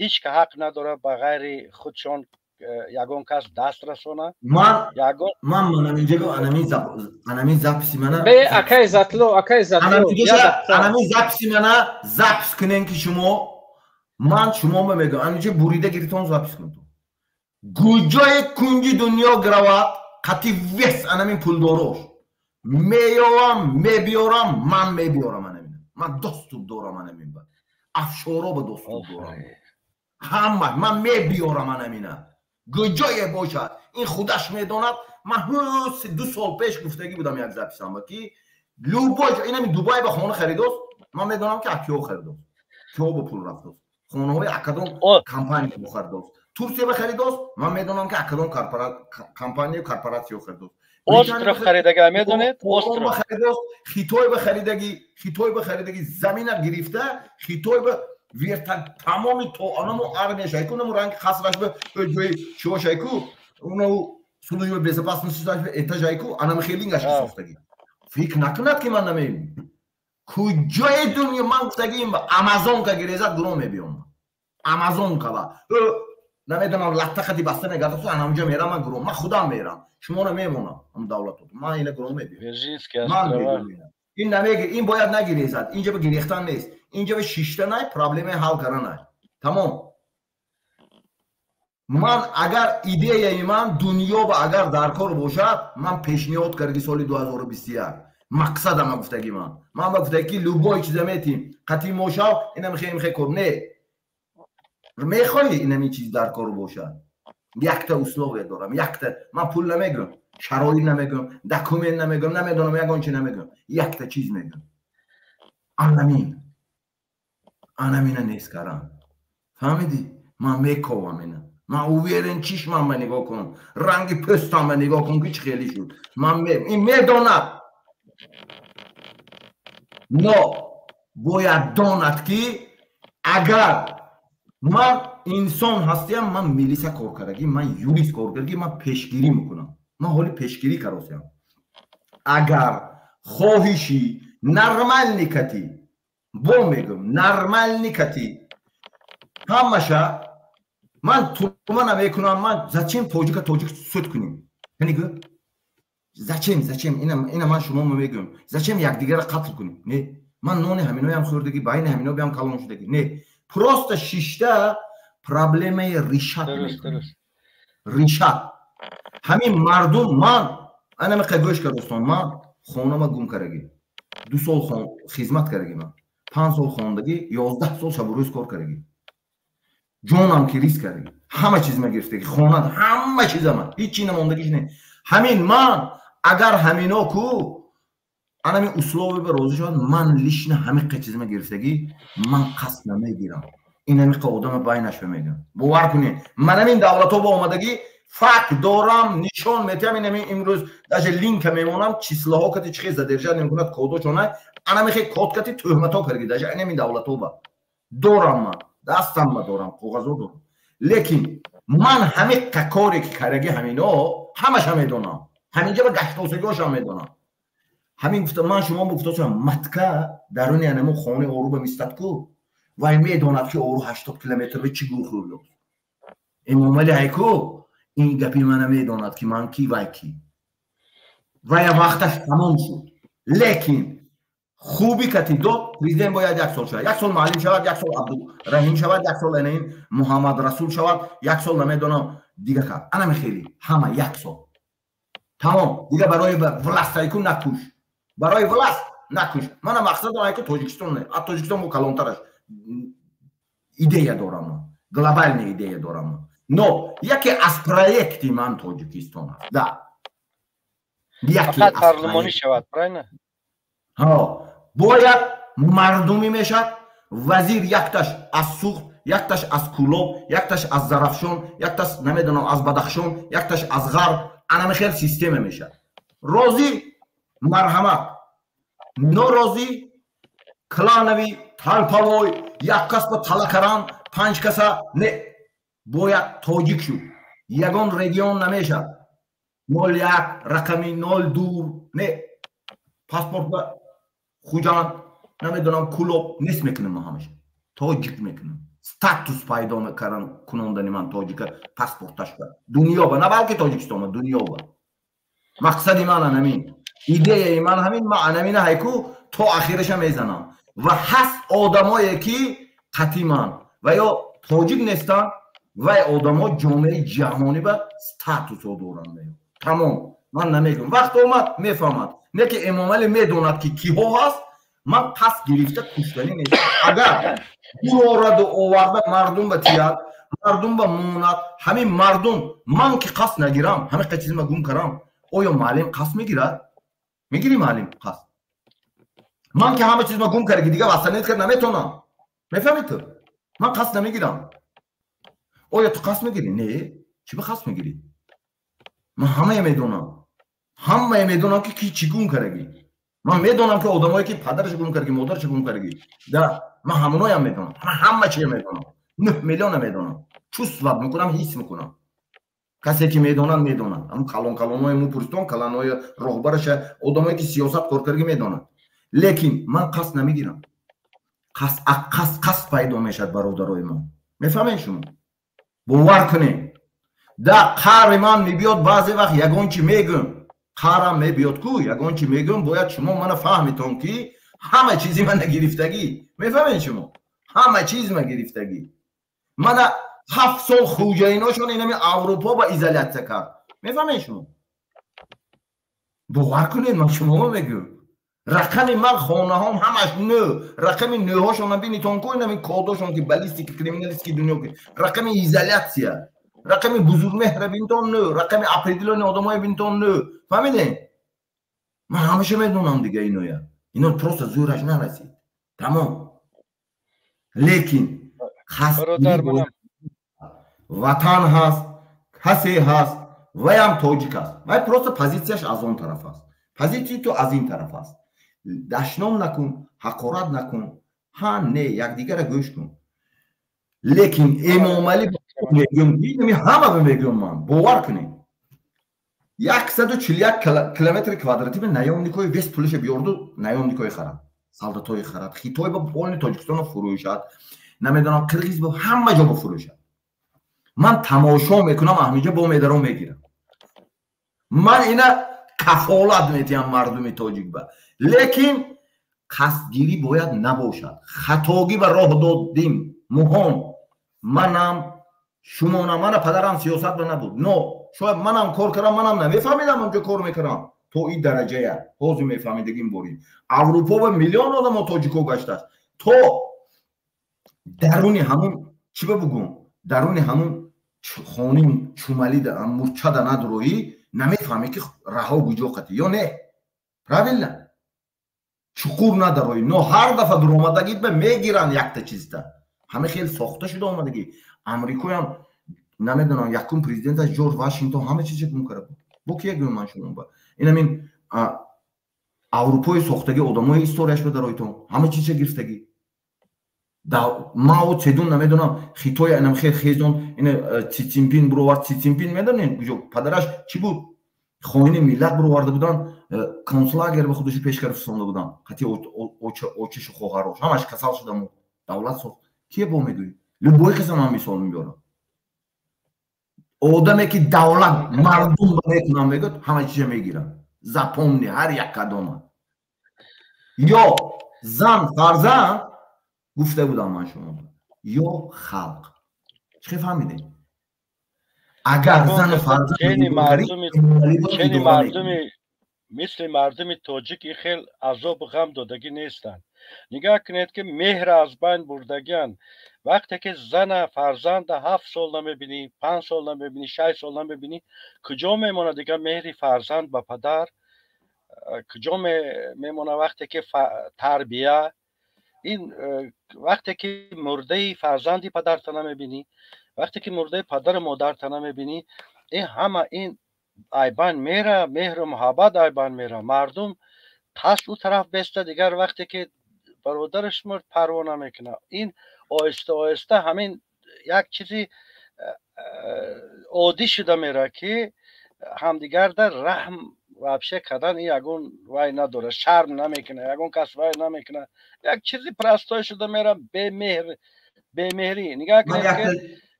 ҳеҷ ка ҳақ надорад ба ғайри худшон ягон кас даст расона. Ман манаминҷаго анамин записи мана Бе, акай Затло, акай Затло. Анамин записи мана запис кунен, ки шумо, ман шумо мегӯям, анинҷа бурида гиритон, запис кунтон, гуҷои кунҷи дунё гравад, қати вес анамин пулдорош меёвам, мебиёрам, ман мебиёрам анамина, ман доступ дорам анамин ба афшоро, ба доступ дорам ҳама, ман мебиёрам анамина, гуҷое бошад, ин худаш медонад. Ман 2 сол пеш гуфтагӣ будам як записам, ки любой инами Дубай ба хона харидост, ман медонам, ки акиҳо харидост, киҳо ба пул рафтост, хонаҳои акадом компания бохаридост, Турсия ба харидост, ман медонам, ки акадом компанию корпоратсиё харидост. Остров харидага медонед? Остров харидост, Хитой ба харидагӣ, Хитой ба харидагӣ, замина гирифта, Хитой ба верта, тамоми то анаму армия шайку, наму ранги қасраш ба ҷои чиҳо шайку, уну служба безопасности этажайку, анами хелингаш сохтагӣ. Фикр накунад, ки ман намеем. Куҷои дунё, ман гуфтагиим, Амазонка гирезад, гуроҳ мебиём, Амазонка ба намедонам латта хати баста мегардад, анамҷа мерам, ман гуроҳ, ман худам мерам, шуморо мемонам ам давлатот, ман ина гуроҳ мебиём. Ман ин намеги, ин бояд нагирезад, инҷа ба гирехтан нест, инҷа ба шиштанай, проблемаи ҳал карданай, тамом. Ман агар идеяи ман дунё ба агар дар кор бошад, ман пешниҳод карди соли 2021 мақсадама гуфтаги, ман ба гуфтаги, ки любой чиза метим, қатъи мошав, инам хе кор не мехоҳӣ, инами чиз дар кор бошад, якта условия дорам, якта. Ман пул намегӯям, шароит намегӯям, документ намегӯям, намедонам, ягон чи намегӯям, якта чиз мегӯям: анамина нест карам, фаҳмидӣ? Ман мековам ина, ман уверен, чишмам ба нигоҳ кун, ранги пӯстам ба нигоҳ кун, ки чӣ хеле шуд. Ман ин медонад, но бояд донад, ки агар ман инсон ҳастиям, ман милиса кор кардагӣ, ман юрист кор кардагӣ, ман пешгирӣ мекунам, ман ҳоли пешгирӣ каросиям. Агар хоҳиши нормальный кати, бо мегӯм, нормальный кати ҳамаша ман турма намекунам. Ман зачем тоҷика тоҷик суд кунем? Гӯ, зачем, зачем? Ина ман шумо мегӯям, зачем якдигарро қатл кунем? Не, ман нони ҳаминоям хӯрдагӣ, байни ҳамино биям калон шудагӣ. Не, просто шишта проблемаи решать, решать ҳамин мардум. Ман анамиқа, гӯш кар, дӯстон, ман хонама гум карагӣ, 2 сол хизмат карагӣ, ман 5 сол хондагӣ, 11 сол шабу рӯз кор карагӣ, ҷонам ки риск карагӣ, ҳама чизма гирифтагӣ, хона, ҳама чизама, ҳеҷ чи намондагиш не. Ҳамин ман агар ҳамино ку анами условие ба розӣ шавад, ман лично ҳамиқа чизма гирифтагӣ, ман қасд намегирам. Инамиқа одама байнаш мегӯям, бовар кунед, ман ҳамин давлатҳо ба омадагӣ, факт дорам, нишон метиҳам. Инами имрӯз даже линка мемонам, числоҳо кати чихе задержать намекунад, кодошона анамихе код кати тӯҳматҳо карги, даже инами давлатҳо ба дорам, ман дастам ба дорам, коғазо дорам. Лекин ман ҳамиқа коре ки караги, ҳамино ҳамаша медонам, ҳаминҷа ба гаштосагиҳошам медонам. Ҳамин гуфта ман шумо гуфтосам, матка даруни анамо хонаи ору ба мистад ку, вай медонад, ки ору 80 километр ба чӣ гур хӯрд. Эмомали ҳайку ин гапи мана медонад, ки ман ки, вай ки, вая вақташ тамом шуд. Лекин хуби кати дод, президент бояд як сол шавад, як сол муаллим шавад, як сол Абдураҳим шавад, як сол анаин Муҳаммад Расул шавад, як сол намедонам дига кард. Анами хеле ҳама як сол тамом, дига барои власть айку накуш, барои власть накуш. Мана мақсадам айку Тоҷикистон не, а Тоҷикистон бо калонтараш идея дорам, глобальная идея дорам, но яке аз проекти ман Тоҷикистон аст да. Яке парлумонӣ шавад, правильно? Ҳо, бояд мардумӣ мешад. Вазир якташ аз Суғд, якташ аз Кулоб, якташ аз Зарафшон, якташ намедонам аз Бадахшон, якташ аз Ғарб, анами хел система мешад. Розӣ, марҳамат, норозӣ, клановый, толповой, як кас ба тала каран, панҷ каса не. Бояд тоҷик шуд, ягон регион намешад, 01 рақами 02 не, паспорт ба Хуҷанд, намедонам, Кулоб нест мекунам, ман ҳамаша тоҷик мекунам. Статус пайдо кунондани ман тоҷика паспорташ ба дунё ба, на балки Тоҷикистон ба, дунё ба. Мақсади ман анамин, идеяи ман ҳамин. Ман анамина ҳайку то ахираша мезанам. Ва ҳаст одамое, ки қатъи ман ва ё тоҷик нестанд, вай одамо ҷомеаи ҷаҳонӣ ба статусо доранд. Тамом, ман намегӯям, вақт омад, мефаҳмад. Не ки Эмомалӣ медонад, ки киҳо ҳаст. Ман қасд гирифта куштанӣ нест. Агар бурораду оварда мардум ба тияд, мардум ба монад, ҳамин мардум, ман ки қасд нагирам, ҳамин чизма гум карам, оё муаллим қасд мегирад? Мегирӣ, муаллим, қасд? Ман ки ҳама чизма гум кардаги, дига восстановить кард наметонам, мефаҳмӣ ту? Ман қасд намегирам. Оё ту қасд мегирӣ? Не, чӣ ба қасд мегирӣ? Ман ҳамая медонам, ҳамая медонам, ки ки чӣ гум кардаги. Ман медонам, ки одамое ки падараш гум кардаги, модараш гум кардаги да, ман ҳамоноям медонам. Ман ҳама чия медонам, 9 миллиона медонам, чувствовать мекунам, ҳис мекунам. Касе ки медонад, медонад. Ҳам калон калонои мупурстон, калонои роҳбараша, одамое ки сиёсат кор кардаги медонад. Лекин ман қасд намегирам. Қасд, қасд, қасд пайдо мешавад, бародарои мо, мефаҳмед шумо? Бовар кунед, да қаҳри ман мебиёд, баъзе вақт ягон чи мегӯм, қаҳрам мебиёд ку, ягон чи мегӯм. Бояд шумо мана фаҳмитон, ки ҳама чизи мана гирифтагӣ, мефаҳмед шумо? Ҳама чиз ма гирифтагӣ. Мана 7 сол хуҷаиношон инами Аврупо ба изолятсия кард, мефаҳмед шумо? Бовар кунед, ман шумо мегӯм, рақами ман хонаҳом ҳамаш нӯ, рақами нӯҳошона бинитон ку, инами кодошон ки баллистики, криминалистики дунё ки рақами изолятсия, рақами Бузургмеҳра бинтон нӯ, рақами определённый одамое бинтон нӯ, фаҳмидем? Ман ҳамаша медонам дига. Иноя ино просто зӯраш нарасид, тамом. Лекин ватан ҳаст, касе ҳаст, ваям тоҷик аст, вай просто позитсияш аз он тараф аст, позитсияи ту аз ин тараф аст. Дашном накун, ҳақорат накун, ҳа, не, якдигара гӯш кун. Лекин Эмомалӣ мегӯм, ҳама мегӯм ман, бовар кунед. 141 километри квадратӣ ба наёмникои вес пулиша биёрду, наёмникои харад, солдатои харад, Хитой ба полни Тоҷикистоно фурӯшад, намедонам, Қирғиз ба ҳама ҷо ба фурӯшад. Ман тамошо мекунам, ҳаминҷо бо медаром мегирам. Ман ина кафолат метиҳам мардуми тоҷик ба. Лекин қасдгирӣ бояд набошад. Хатогӣ ба роҳ додим муҳон. Манам, шумонам, мана падарам сиёсат ба набуд. Но шояд манам кор кардам, манам намефаҳмидам, онҷо кор мекардам то ин дараҷая. Ҳозир мефаҳмидагим борин. Аврупо ба миллион одамо тоҷико гаштааст. То даруни ҳамун чӣ ба бугум? Даруни ҳамун хони чумалида, мурчада надуроӣ, намефаҳмӣ ки раҳо куҷо қатӣ ё не. Правильно? Чуқур надароӣ. Но ҳар дафъа дуромадагит ба мегиранд якта чизта. Ҳама хел сохта шуда омадагӣ. Амрикоям намедонам, якум президенташ Ҷорҷ Вашингтон ҳама чиза гум карда буд. Бо кия гӯям ман шумо ба? Инамин Аврупои сохтагӣ одамои историяш ба дароитон. Ҳама чиза гирифтагӣ. Мао Цедун намедонам, Хитой инам хел хезон, ина Си Цзиньпин буровард. Си Цзиньпин медонем куҷо падараш чӣ буд? Хоини миллат буроварда буданд, концлагер ба худашо пеш карда фурсонда буданд. Қатъи очашу хоҳарош ҳамаш касал шуда мурд. Давлат сохт. Кие бо мегӯӣ? Любой каса ман мисол мебиёрам. Одаме ки давлат мардум ба мекунам мегӯяд, ҳама чиза мегирам. Запомни ҳар як кадома. Ё зан, фарзанд, гуфта будам ман шумо, ё халқ. Чӣ фаҳмидем? Агар зану фарзанд мисли мардуми тоҷик ин хел азобу ғам додагӣ нестанд. Нигоҳ кунед, ки меҳр аз байн бурдагианд. Вақте ки зана фарзанда 7 сол намебинӣ, 5 сол намебинӣ, 6 сол намебинӣ, куҷо мемонад дигар меҳри фарзанд ба падар? Куҷо мемонад вақте ки тарбия? Ин вақте ки мурдаи фарзанди падарта намебинӣ, вақте ки мурдаи падару модарта намебинӣ, ин ҳама ин айбан мера, меҳру муҳаббат айбан мера. Мардум қасд ӯ тараф беста, дигар вақте ки бародараш мурд парво намекунад. Ин оҳиста оҳиста ҳамин як чизи оддӣ шуда мера, ки ҳамдигарда раҳм вообще кардан ин ягон вай надорад, шарм намекунад, ягон кас вай намекунад. Як чизи простой шуда мера, бемеҳр, бемеҳрӣ. Нигоҳ кунед, ки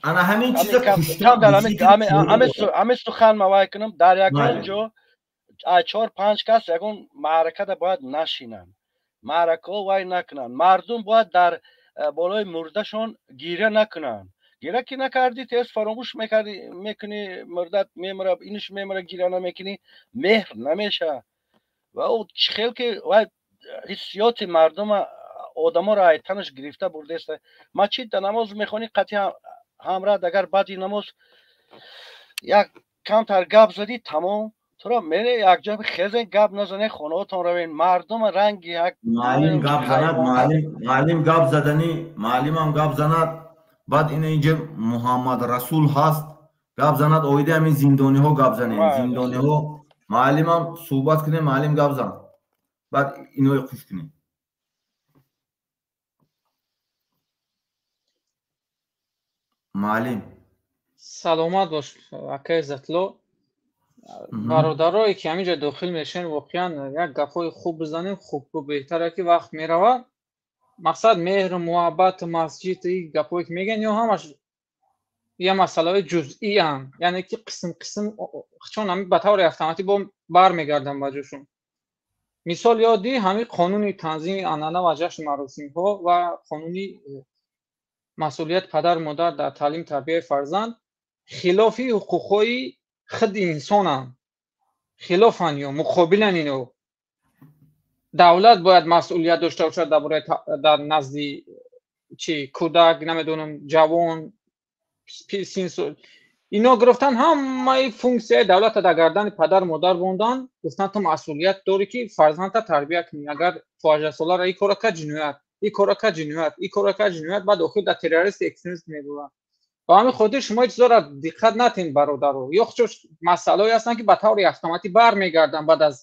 ана ҳамин чиза ҳамин сухан ма вай кунам, дар ягон ҷо 4-5 кас ягон маъракада бояд нашинанд, маъракаҳо вай накунанд. Мардум бояд дар болои мурдашон гиря накунанд. Гиря ки накардӣ, тез фаромӯш мекардӣ, мекунӣ, мурдат мемира, инш мемира, гиря намекунӣ, меҳр намеша. Ва ӯ чӣ хел ки вай ҳиссиёти мардума, одаморо айтанаш гирифта бурдеста. Масҷид да намоз мехонӣ, қатъи ҳамрад агар баъди намоз як камтар гап задӣ, тамом. Туро мере якҷо хезе, гап назане, хонаотон равен. Мардум ранги як муаллим гап занад, муаллим гап заданӣ, муаллимам гап занад. Баъд ина инҷа Муҳаммад Расул ҳаст, гап занад, оиди ҳамин зиндониҳо гап занем. Зиндониҳо муаллимам суҳбат кунем, муаллим гап зан. Баъд инои қуш кунем. Муаллим саломат бош, акаи Иззатло. Бародарое ки ҳаминҷо дохил мешавем, воқеан як гапҳои хуб бизанем, хуб беҳтаре ки вақт меравад. Мақсад меҳру муҳаббат, масҷид, ин гапҳое ки мегӯянд, ё ҳамаш я масъалаҳои ҷузъианд, яъне ки қисм қисм, чун ҳамин ба таври автоматӣ бо бармегарданд ба ҷошон. Мисол ёди ҳамин қонуни танзими анъана ва ҷашн маросимҳо ва қонуни масъулият падару модар дар таълим тарбияи фарзанд хилофи ҳуқуқҳои худи инсонанд, хилофанд ё муқобиланд. Ино давлат бояд масъулият дошта бошад дар бораи дар назди чи кӯдак, намедонам, ҷавон, синсол. Ино гирифтан ҳамаи функсияи давлата дар гардани падару модар мондан, гуфтан ту масъулият дорӣ ки фарзандта тарбия кунӣ. Агар то 18 солара ин кора кард, ҷиноят, ин кора кард, ҷиноят, ин кора кард, ҷиноят, баъд охир дар террорист, экстремист мебуранд. Ба ҳамин хотир шумо ин чизоро диққат натин, бародаро. Ё чун масъалаҳое ҳастанд ки ба таври автоматӣ бармегарданд баъд аз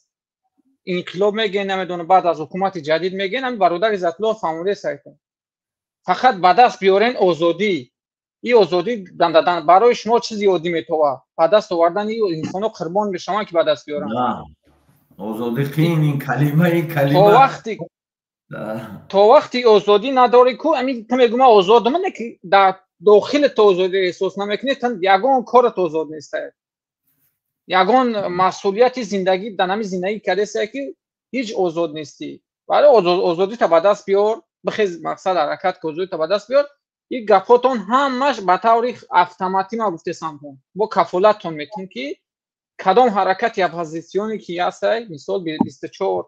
инқилоб мегӯянд, намедонам, баъд аз ҳукумати ҷадид мегӯянд. Ҳамин бародар Иззатло фаҳмода сайтон. Фақат ба даст биёрен озодӣ. Ин озодӣ дандадан барои шумо чизи оддӣ метова. Ба даст овардани инсонҳо қурбон мешаванд, ки ба даст биёранд. Озодӣ қин, ин калима, ин калима. То вақти озодӣ надорӣ ку, ами ту мегӯ ман озодам, не ки дар дохили ту озодӣ эҳсос намекунӣ, ту ягон корат озод нест. Ягон масъулияти зиндагӣ дар ҳамин зиндагӣ кардааст, ки ҳеҷ озод нестӣ. Барои озодита ба даст биёр, бихез, мақсад ҳаракат ки озодита ба даст биёр. Ин гапҳотон ҳамаш ба таври автоматӣ ман гуфтесамтон. Бо кафолаттон метавон ки кадом ҳаракати оппозитсионе ки ҳастай, мисол 24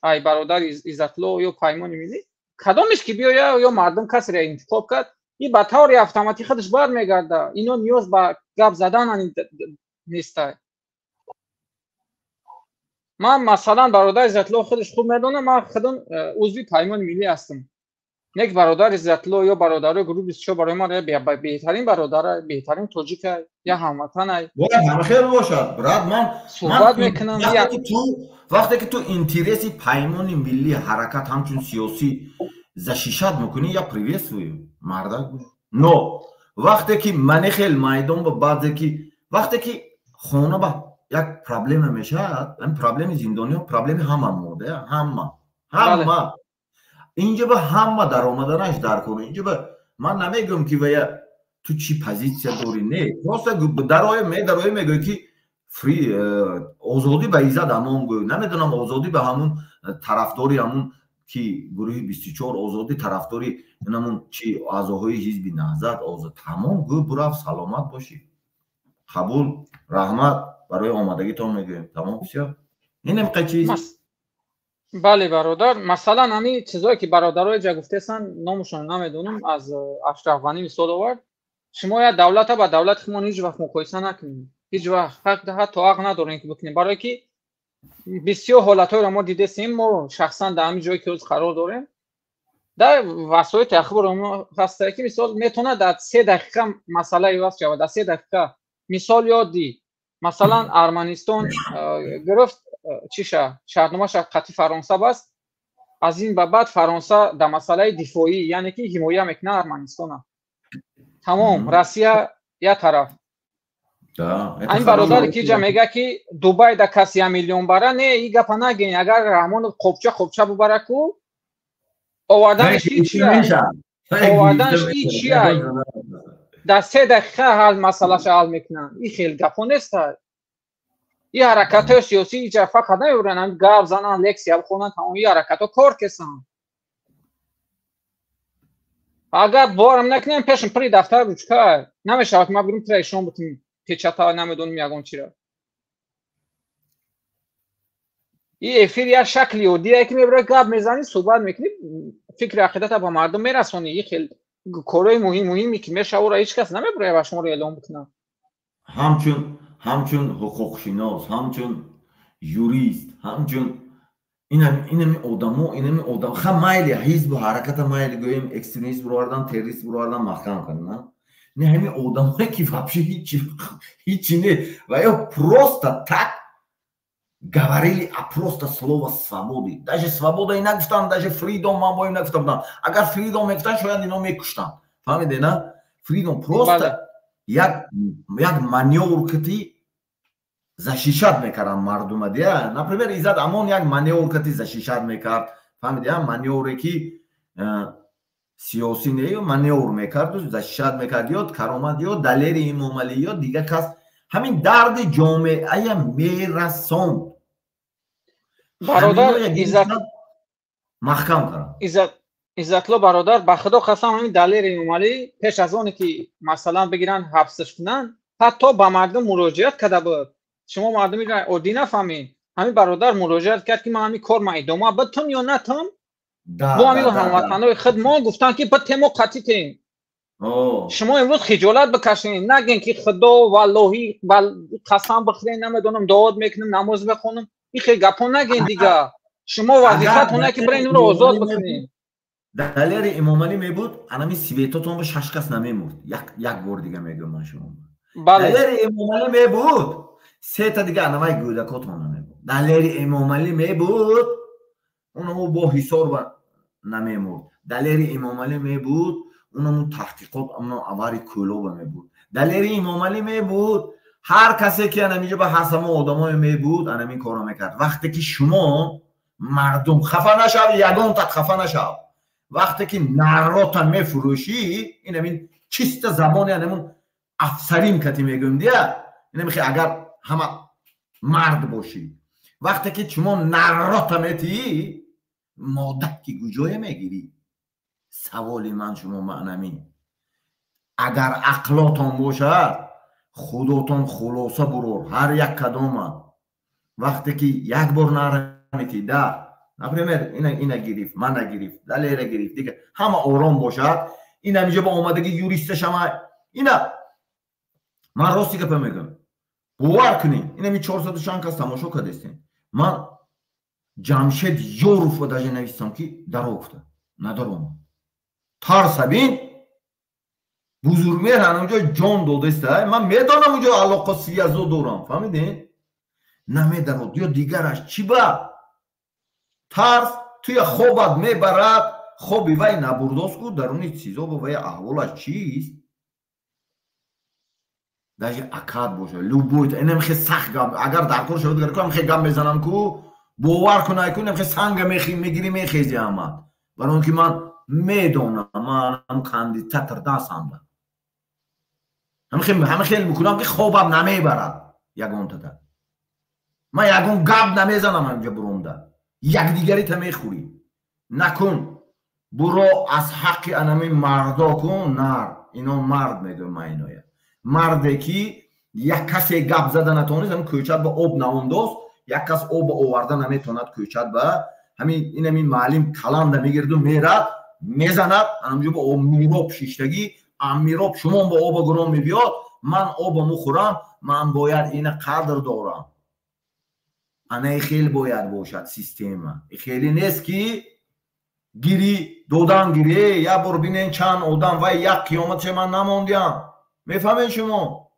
ай бародар Иззатло ё Паймони Миллӣ, кадомеш ки биёя ё мардум касеро интихоб кард, ин ба таври автоматӣ худаш бармегарда. Ино ниёз ба гап задан нестай. Ман масалан бародар Иззатло худаш хуб медонам, ман худам узви Паймони Миллӣ ҳастам. Нек бародар Иззатло ё бародарои гурӯҳи 24 барои ман беҳтарин бародар, беҳтарин тоҷик, я ҳамватан. Бояд ҳамхел бошад, брат. Ман суҳбат мекунам. Вақте ки ту интереси Паймони Миллӣ ҳаракат ҳамчун сиёсӣ защищать мекунӣ, я приветствую, мардак. Но вақте ки манехел майдон ба баъзе ки вақте ки хона ба як проблема мешавад, ин проблеми зиндониҳо проблеми ҳама мода, ҳама, ҳама. Инҷа ба ҳама даромаданаш дар кор. Инҷа ба ман намегӯям ки вая ту чӣ позитсия дорӣ, не, просто дароя медароя мегӯӣ ки фри озодӣ ба Иззат Амон гӯй, намедонам, озодӣ ба ҳамун тарафдори ҳамун ки гурӯҳи 24, озодӣ тарафдори ҳамун чи аъзоҳои ҳизби Наҳзат, озод тамом гӯй, бурав, саломат бошӣ. Қабул, раҳмат барои омадагитон мегӯем. Тамом, всё. Инам чиз. Бале бародар, масалан ҳамин чизое ки бародарои ҷа гуфтесан, номушон намедонам, аз Ашраф Ғанӣ мисол овард. Шумо як давлата ба давлати худмон ҳеҷ вақт муқоиса накунед. Ҳеҷ вақт ҳатто ҳақ надорем ки бикунем, барое ки бисёр ҳолатҳоеро мо дидесем, мо шахсан дар ҳамин ҷое ки ҳозир қарор дорем, дар васоити ахбори мо ҳастае ки мисол метавонад дар 3 дақиқа масъала иваз шавад, дар 3 дақиқа. Мисол ёд дид, масалан Арманистон гирифт чиша шартномаша қатъи Фаронса баст, аз ин ба баъд Фаронса дар масъалаи дифоӣ, яъне ки ҳимоя мекунад Арманистона. Тамом, Россия як тараф. Ин бародаре ки ҷа мега ки Дубай да каси 1 миллион бара, не, ин гапа нагӯен. Агар Раҳмонов қопча қопча бубара ку, оварданаш ҳичия, оварданаш ҳичия, дар 3 дақиқа ҳал масъалаша ҳал мекунанд. Ин хел гапҳо нестай. Ин ҳаракатҳои сиёсӣ иҷа фақат намебуранд, гап зананд, лексия бихонанд, тамом. Ин ҳаракатҳо кор кесанд. Агар борам накунем, пешам пури дафтар ручка намешавад, ман бирам тура ишон бутум печата, намедонам ягон чиро. Ин эфир як шакли оддие ки мебурад, гап мезанӣ, суҳбат мекунӣ, фикри ақидата ба мардум мерасонӣ. Ин хел корҳои муҳим муҳиме ки мешавад, ҳеҷ кас намебурад ба шуморо эълон бикунад. Ҳамчун ҳуқуқшинос, ҳамчун юрист, ҳамчун инами одамо, инами одам ха майли ҳизбу ҳараката майли гӯем экстремист буровардан, террорист буровардан, маҳкам кардан. Не, ҳамин одамое ки вообще ҳичи не, ва ё просто так говорили, а просто слово свободы. Даже свобода и нагуфтанд, даже freedom ман бо им нагуфта будам. Агар freedom мегуфтанд, шояд ино мекуштанд. Фаҳмиде, на? Freedom просто як манёвр кати защищать мекарданд мардума, дия. Например, Иззат Амон як манёвр кати защищать мекард. Фаҳмиде, манёвре ки сиёсӣ не, манёвр мекарду защищать мекард, ё Каромат, ё Далери Имомалӣ, ё дигар кас. Ҳамин дарди ҷомеая мерасонд. Бародар Иззат маҳкам кард. Иззатло бародар, ба худо қасам, ҳамин Далери Имомалӣ пеш аз оне ки масалан бигиранд ҳабсаш кунанд, ҳатто ба мардум муроҷиат карда буд. Шумо мардуми оддӣ нафаҳмед. Ҳамин бародар муроҷиат кард ки ман ҳамин кор ма идома битум ё натум. Бо ҳамин ҳамватанҳои худ мо гуфтанд ки битем, мо қатъӣ тем. Шумо имрӯз хиҷолат бикашед, нагӯед ки худо валлоҳӣ қасам бихӯред, намедонам, дуо мекунам, намоз бихонам. Ин хел гапҳо нагӯед дига. Шумо вазифатон ки биред инро озод бикунед. Далери Имомалӣ мебуд, анами светотон ба 6 кас намемурд. Як бор дига мегӯям ман шумо. Далери Имомалӣ мебуд, 3 та дига анавай гӯдакотон намебуд. Далери Имомалӣ мебуд, оно бо ҳисор намемурд. Далери Имомалӣ мебуд, Унамун таҳқиқот амно авари Кӯлоба мебуд, Далери Имомалӣ мебуд, ҳар касе ки анамиҷо ба ҳасамо одамое мебуд, анамин корро мекард. Вақте ки шумо мардум хафа нашав, ягонтат хафа нашав, вақте ки наррота мефурӯшӣ, инамин чиста забони анамун афсарин кати мегӯем дия, инамихе агар ҳама мард бошӣ, вақте ки шумо наррота метиҳӣ, модат ки куҷое мегирӣ? Саволи ман шумо маънамин. Агар ақлотон бошад, худотон хулоса бурор ҳар як кадома. Вақте ки як бор нара метиҳӣ, да, например, ина гирифт, мана гирифт, Далера гирифт, дига ҳама ором бошад, ин ҳамиҷо ба омадаги юриста шама, ина ман рости гапа мегӯям, бовар кунед, инами 400 чанд кас тамошо кардестем. Ман Ҷамшед Ёров даже навистам ки даро гуфта надаромад. Тарса бин, Бузургмеҳр ҳанонҷо ҷон додаста, ман медонам унҷо алоқа связо дорам, фаҳмидед? Намедарод ё дигараш чӣ ба тарс туя хобат мебарад, хоби вай набурдост ку даруни сизо ба вай аҳволаш чист? Даже акад боша, любой, инам хе сахт гап, агар дар кор шавад, гар хе гап мезанам ку, бовар кунай ку, инам хе санга мегири мехези ҳама. Барои он ки ман медонам, манам кандидатор дастам. Ҳама хел мекунам ки хобам намебарад ягонтата. Ман ягон гап намезанам ҳамҷа буромда. Якдигарита мехӯрӣ. Накун. Буро аз ҳаққи анами мардо кун, нар. Ино мард мегӯям ман иноя. Марде ки як касе гап зада натавонист, ҳамин кӯчат ба об наондост, як кас об оварда наметавонад кӯчат ба, ҳамин инамин маълим каланда мегирду мерад, мезанад, анамҷо ба об мироб шиштагӣ, амироб шумон ба оба гурон мебиёд, ман оба мухӯрам, ман бояд ина қадр дорам. Ана хел бояд бошад система. Хеле нест ки гири додан гири, як бор бинен чанд одам вай як қиёматше ман намондиам. Мефаҳмед шумо?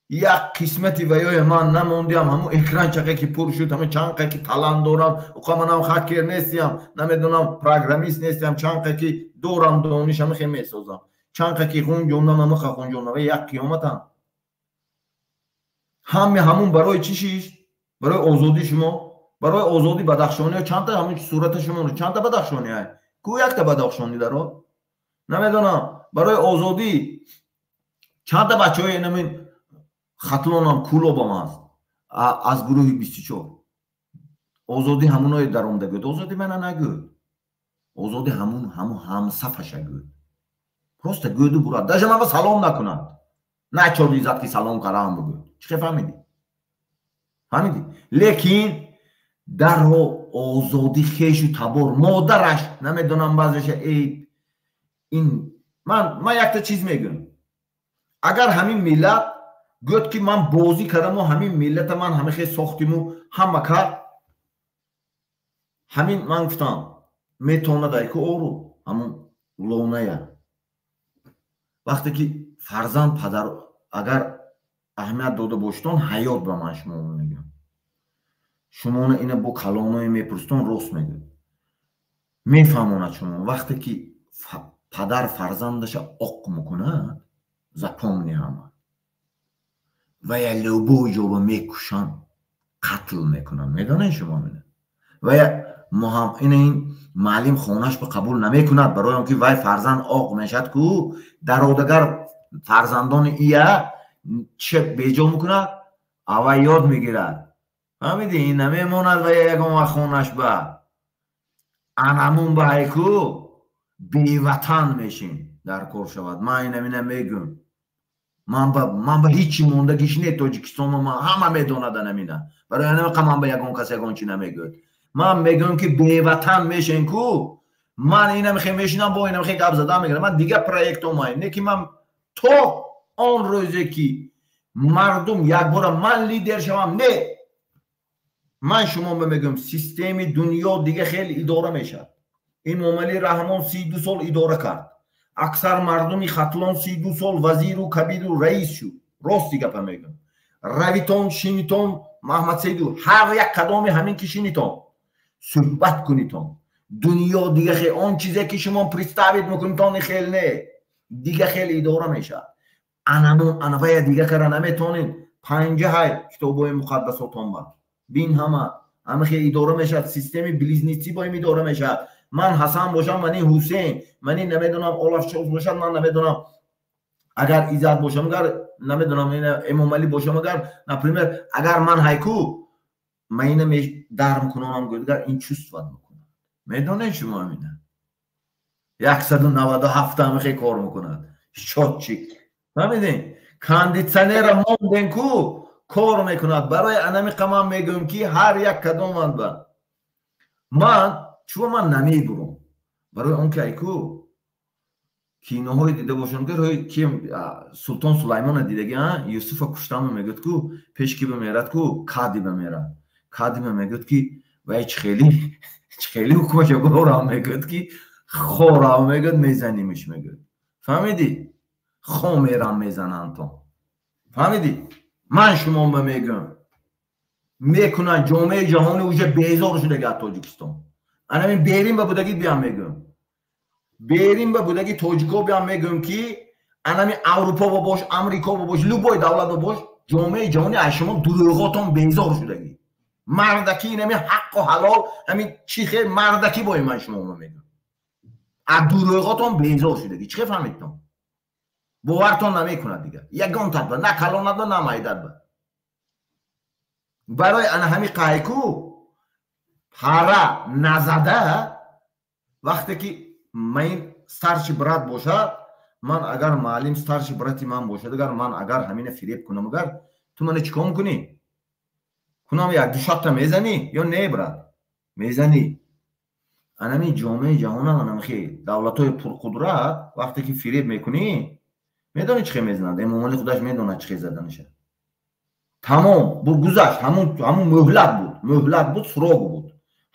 Як қисмати ваёи ман намондиам, ҳамун экранчаке ки пур шуд, ҳамун чанқе ки талант дорам, уқа манам хакер нестиам, намедонам программист нестиам, чанқе ки дорам дониш ҳама хе месозам. Чанқе ки хунҷондам ҳама ха хунҷондам, вай як қиёматам. Ҳаме ҳамун барои чӣ шишт? Барои озодии шумо, барои озодии бадахшониҳо чандта ҳамун сурата шумо чандта бадахшони ай? Ку якта бадахшони даро? Намедонам. Барои озодӣ чандта бачаҳои инамин Хатлонам Кӯлобам аст аз гурӯҳи 24. Озодӣ ҳамуное даромда гӯд, озодӣ мана нагӯд. Озодӣ ҳамун ҳамун ҳамсафаша гӯд. Просто гӯду бурад. Даже ман ба салом накунад. Начор изат ки салом карам бигӯ. Чӣ хел фаҳмидӣ? Фаҳмидӣ? Лекин дарро озодӣ хешу табор модараш намедонам баъзеша эй ин ман якта чиз мегӯям. Агар ҳамин миллат гӯяд ки ман бозӣ кардаму ҳамин миллата ман ҳама хел сохтиму ҳама кард, ҳамин ман гуфтам метавонад айку ору ҳамун лоная. Вақте ки фарзанд падар агар аҳамият дода бошитон, ҳаёт ба ман шумо мегӯям. Шумоно ина бо калоное мепурситон, рост мегӯяд. Мефаҳмонад шумо вақте ки падар фарзандаша оқ мекунад, запомни ҳама. Ва я любой ҷо ба мекушанд, қатл мекунанд. Медонед шумо ина? Ва я ина ин маълим хонаш ба қабул намекунад, барои он ки вай фарзанд оқ мешад ку, дародагар фарзандони ия че беҷо мекунад, авай ёд мегирад. Фаҳмидӣ? Ин намемонад ва ягон вақт хонаш ба. Анамун ба ҳайку беватан мешин дар кор шавад. Ман инамина мегӯм. Ман ба ҳичи мондагиш не Тоҷикистон, ман ҳама медонад анамина. Барои ҳамин ман ба ягон кас ягон чи намегӯяд. Ман мегӯям ки беватан мешен ку, ман инамихе мешинам, бо инамихе гап задан мегирам. Ман дигар проект омаем. Не ки ман то он рӯзе ки мардум якбора ман лидер шавам, не. Ман шумо мегӯям системи дунё дига хеле идора мешавад. Имомалӣ Раҳмон 32 сол идора кард. Аксар мардуми Хатлон 32 сол вазиру кабиру раис шуд. Рости гапа мегӯям. Равитон, шинитон, Маҳмадсаиду ҳар як кадоми ҳамин ки шинитон, суҳбат кунитон. Дунё дига хел, он чизе ки шумо представить мекунед, он хел не, дига хел идора мешавад. Анамон анавая дига кара наметонед. Панҷа ҳай китобҳои муқаддасотон ба бин, ҳама ҳама хел идора мешавад. Системи близнецы бо им идора мешавад. Ман Ҳасан бошам, мани Ҳусейн, мани намедонам Олаф Шолц бошад, ман намедонам агар Иззат бошам, агар намедонам Эмомалӣ бошам, агар, например, агар ман ҳайку ман ина дарм кунонам, гӯяд, ин чувствовать мекунад. Медонед шумо, ҳамина 197 ҳамихе кор мекунад счётчик, фаҳмидем? Кондитсионера монден ку кор мекунад. Барои анамиқа ман мегӯям, ки ҳар як кадоманд ба ман чӯ ман намебурам, барои он ки айку киноҳое дида бошам, ки Султон Сулаймона дидаги, Юсуфа куштама мегӯяд ку, пеш ки бимерад ку, кади бимерад, кади мегӯяд, ки вай чихели чихели ҳукмаша бурорам, мегӯяд, ки хорам, мегӯяд, мезанимиш, мегӯяд, фаҳмидӣ? Хо мерам мезананд то, фаҳмидӣ? Ман шумо ба мегӯям, мекунанд. Ҷомеаи ҷаҳонӣ уже безор шудаги аз Тоҷикистон. Анамин берин ба будаги биям мегӯям, берин ба будаги тоҷико биям мегӯям, ки анами Аврупо ба бош, Амрико ба бош, любой давлат ба бош, ҷомеаи ҷаҳонӣ аз шумо дурӯғотон безор шудагӣ. Мардакӣ, инами ҳаққу ҳалол, ҳамин чӣ хел мардакӣ бои ман шумо мегӯям, аз дурӯғотон безор шудагӣ. Чӣ хел фаҳмидтон? Бовартон намекунад дигар ягон татба, на калонатба, на майдатба. Барои ана ҳами қайку пара назада, вақте ки ман старший брат бошад, ман агар маълим старший брати ман бошад, агар ман агар ҳамина фиреб кунам, агар ту мана чӣ кор мекунӣ? Кунам як душатта мезанӣ ё не, брат? Мезанӣ. Анами ҷомеаи ҷаҳонам, анамихе давлатҳои пурқудрат, вақте ки фиреб мекунӣ, медонӣ чӣ хел мезанад. Эмомалӣ худаш медонад чӣ хел заданиша. Тамом, гузашт ҳамун муҳлат буд, муҳлат буд, срок буд,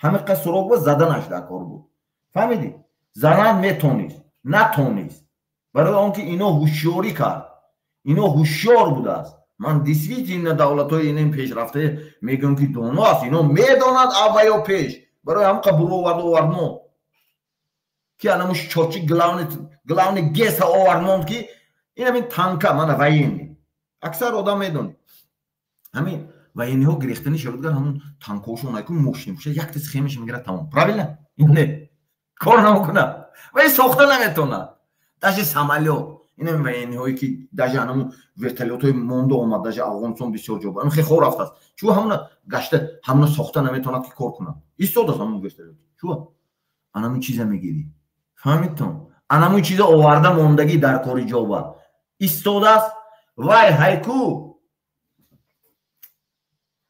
ҳамиқа срок буд, заданаш дар кор буд, фаҳмидӣ? Занан метонист, натонист, барои он ки ино ҳушёрӣ кард, ино ҳушёр будааст. Ман действительно давлатҳои инин пешрафта мегӯям, ки доно аст, ино медонад авваё пеш. Барои ҳамқа буровард, овард ки анаму чочи главный ГЭСа овард монд, ки ин ҳамин танка мана военный, аксар одам медонед, ҳамин военныйҳо гирехтани шавад, гар ҳамун танкҳошон айку мошин боша, якта схемаша мегирад, тамом, правильно? Не, кор намекунад, вай сохта наметонад даже самолёт. Инам военныйҳое ки даже анаму вертолётҳои монда омад, даже Афғонистон бисёр ҷо ам хеле хор рафтааст. Чӯ ҳамуна гашта, ҳамуна сохта наметонад, ки кор кунад, истодааст ҳамун вертолёт. Чӯ анамун чиза мегирӣ, фаҳмидтон? Анамун чиза оварда мондагӣ дар кори ҷоба истодааст. Вай ҳайку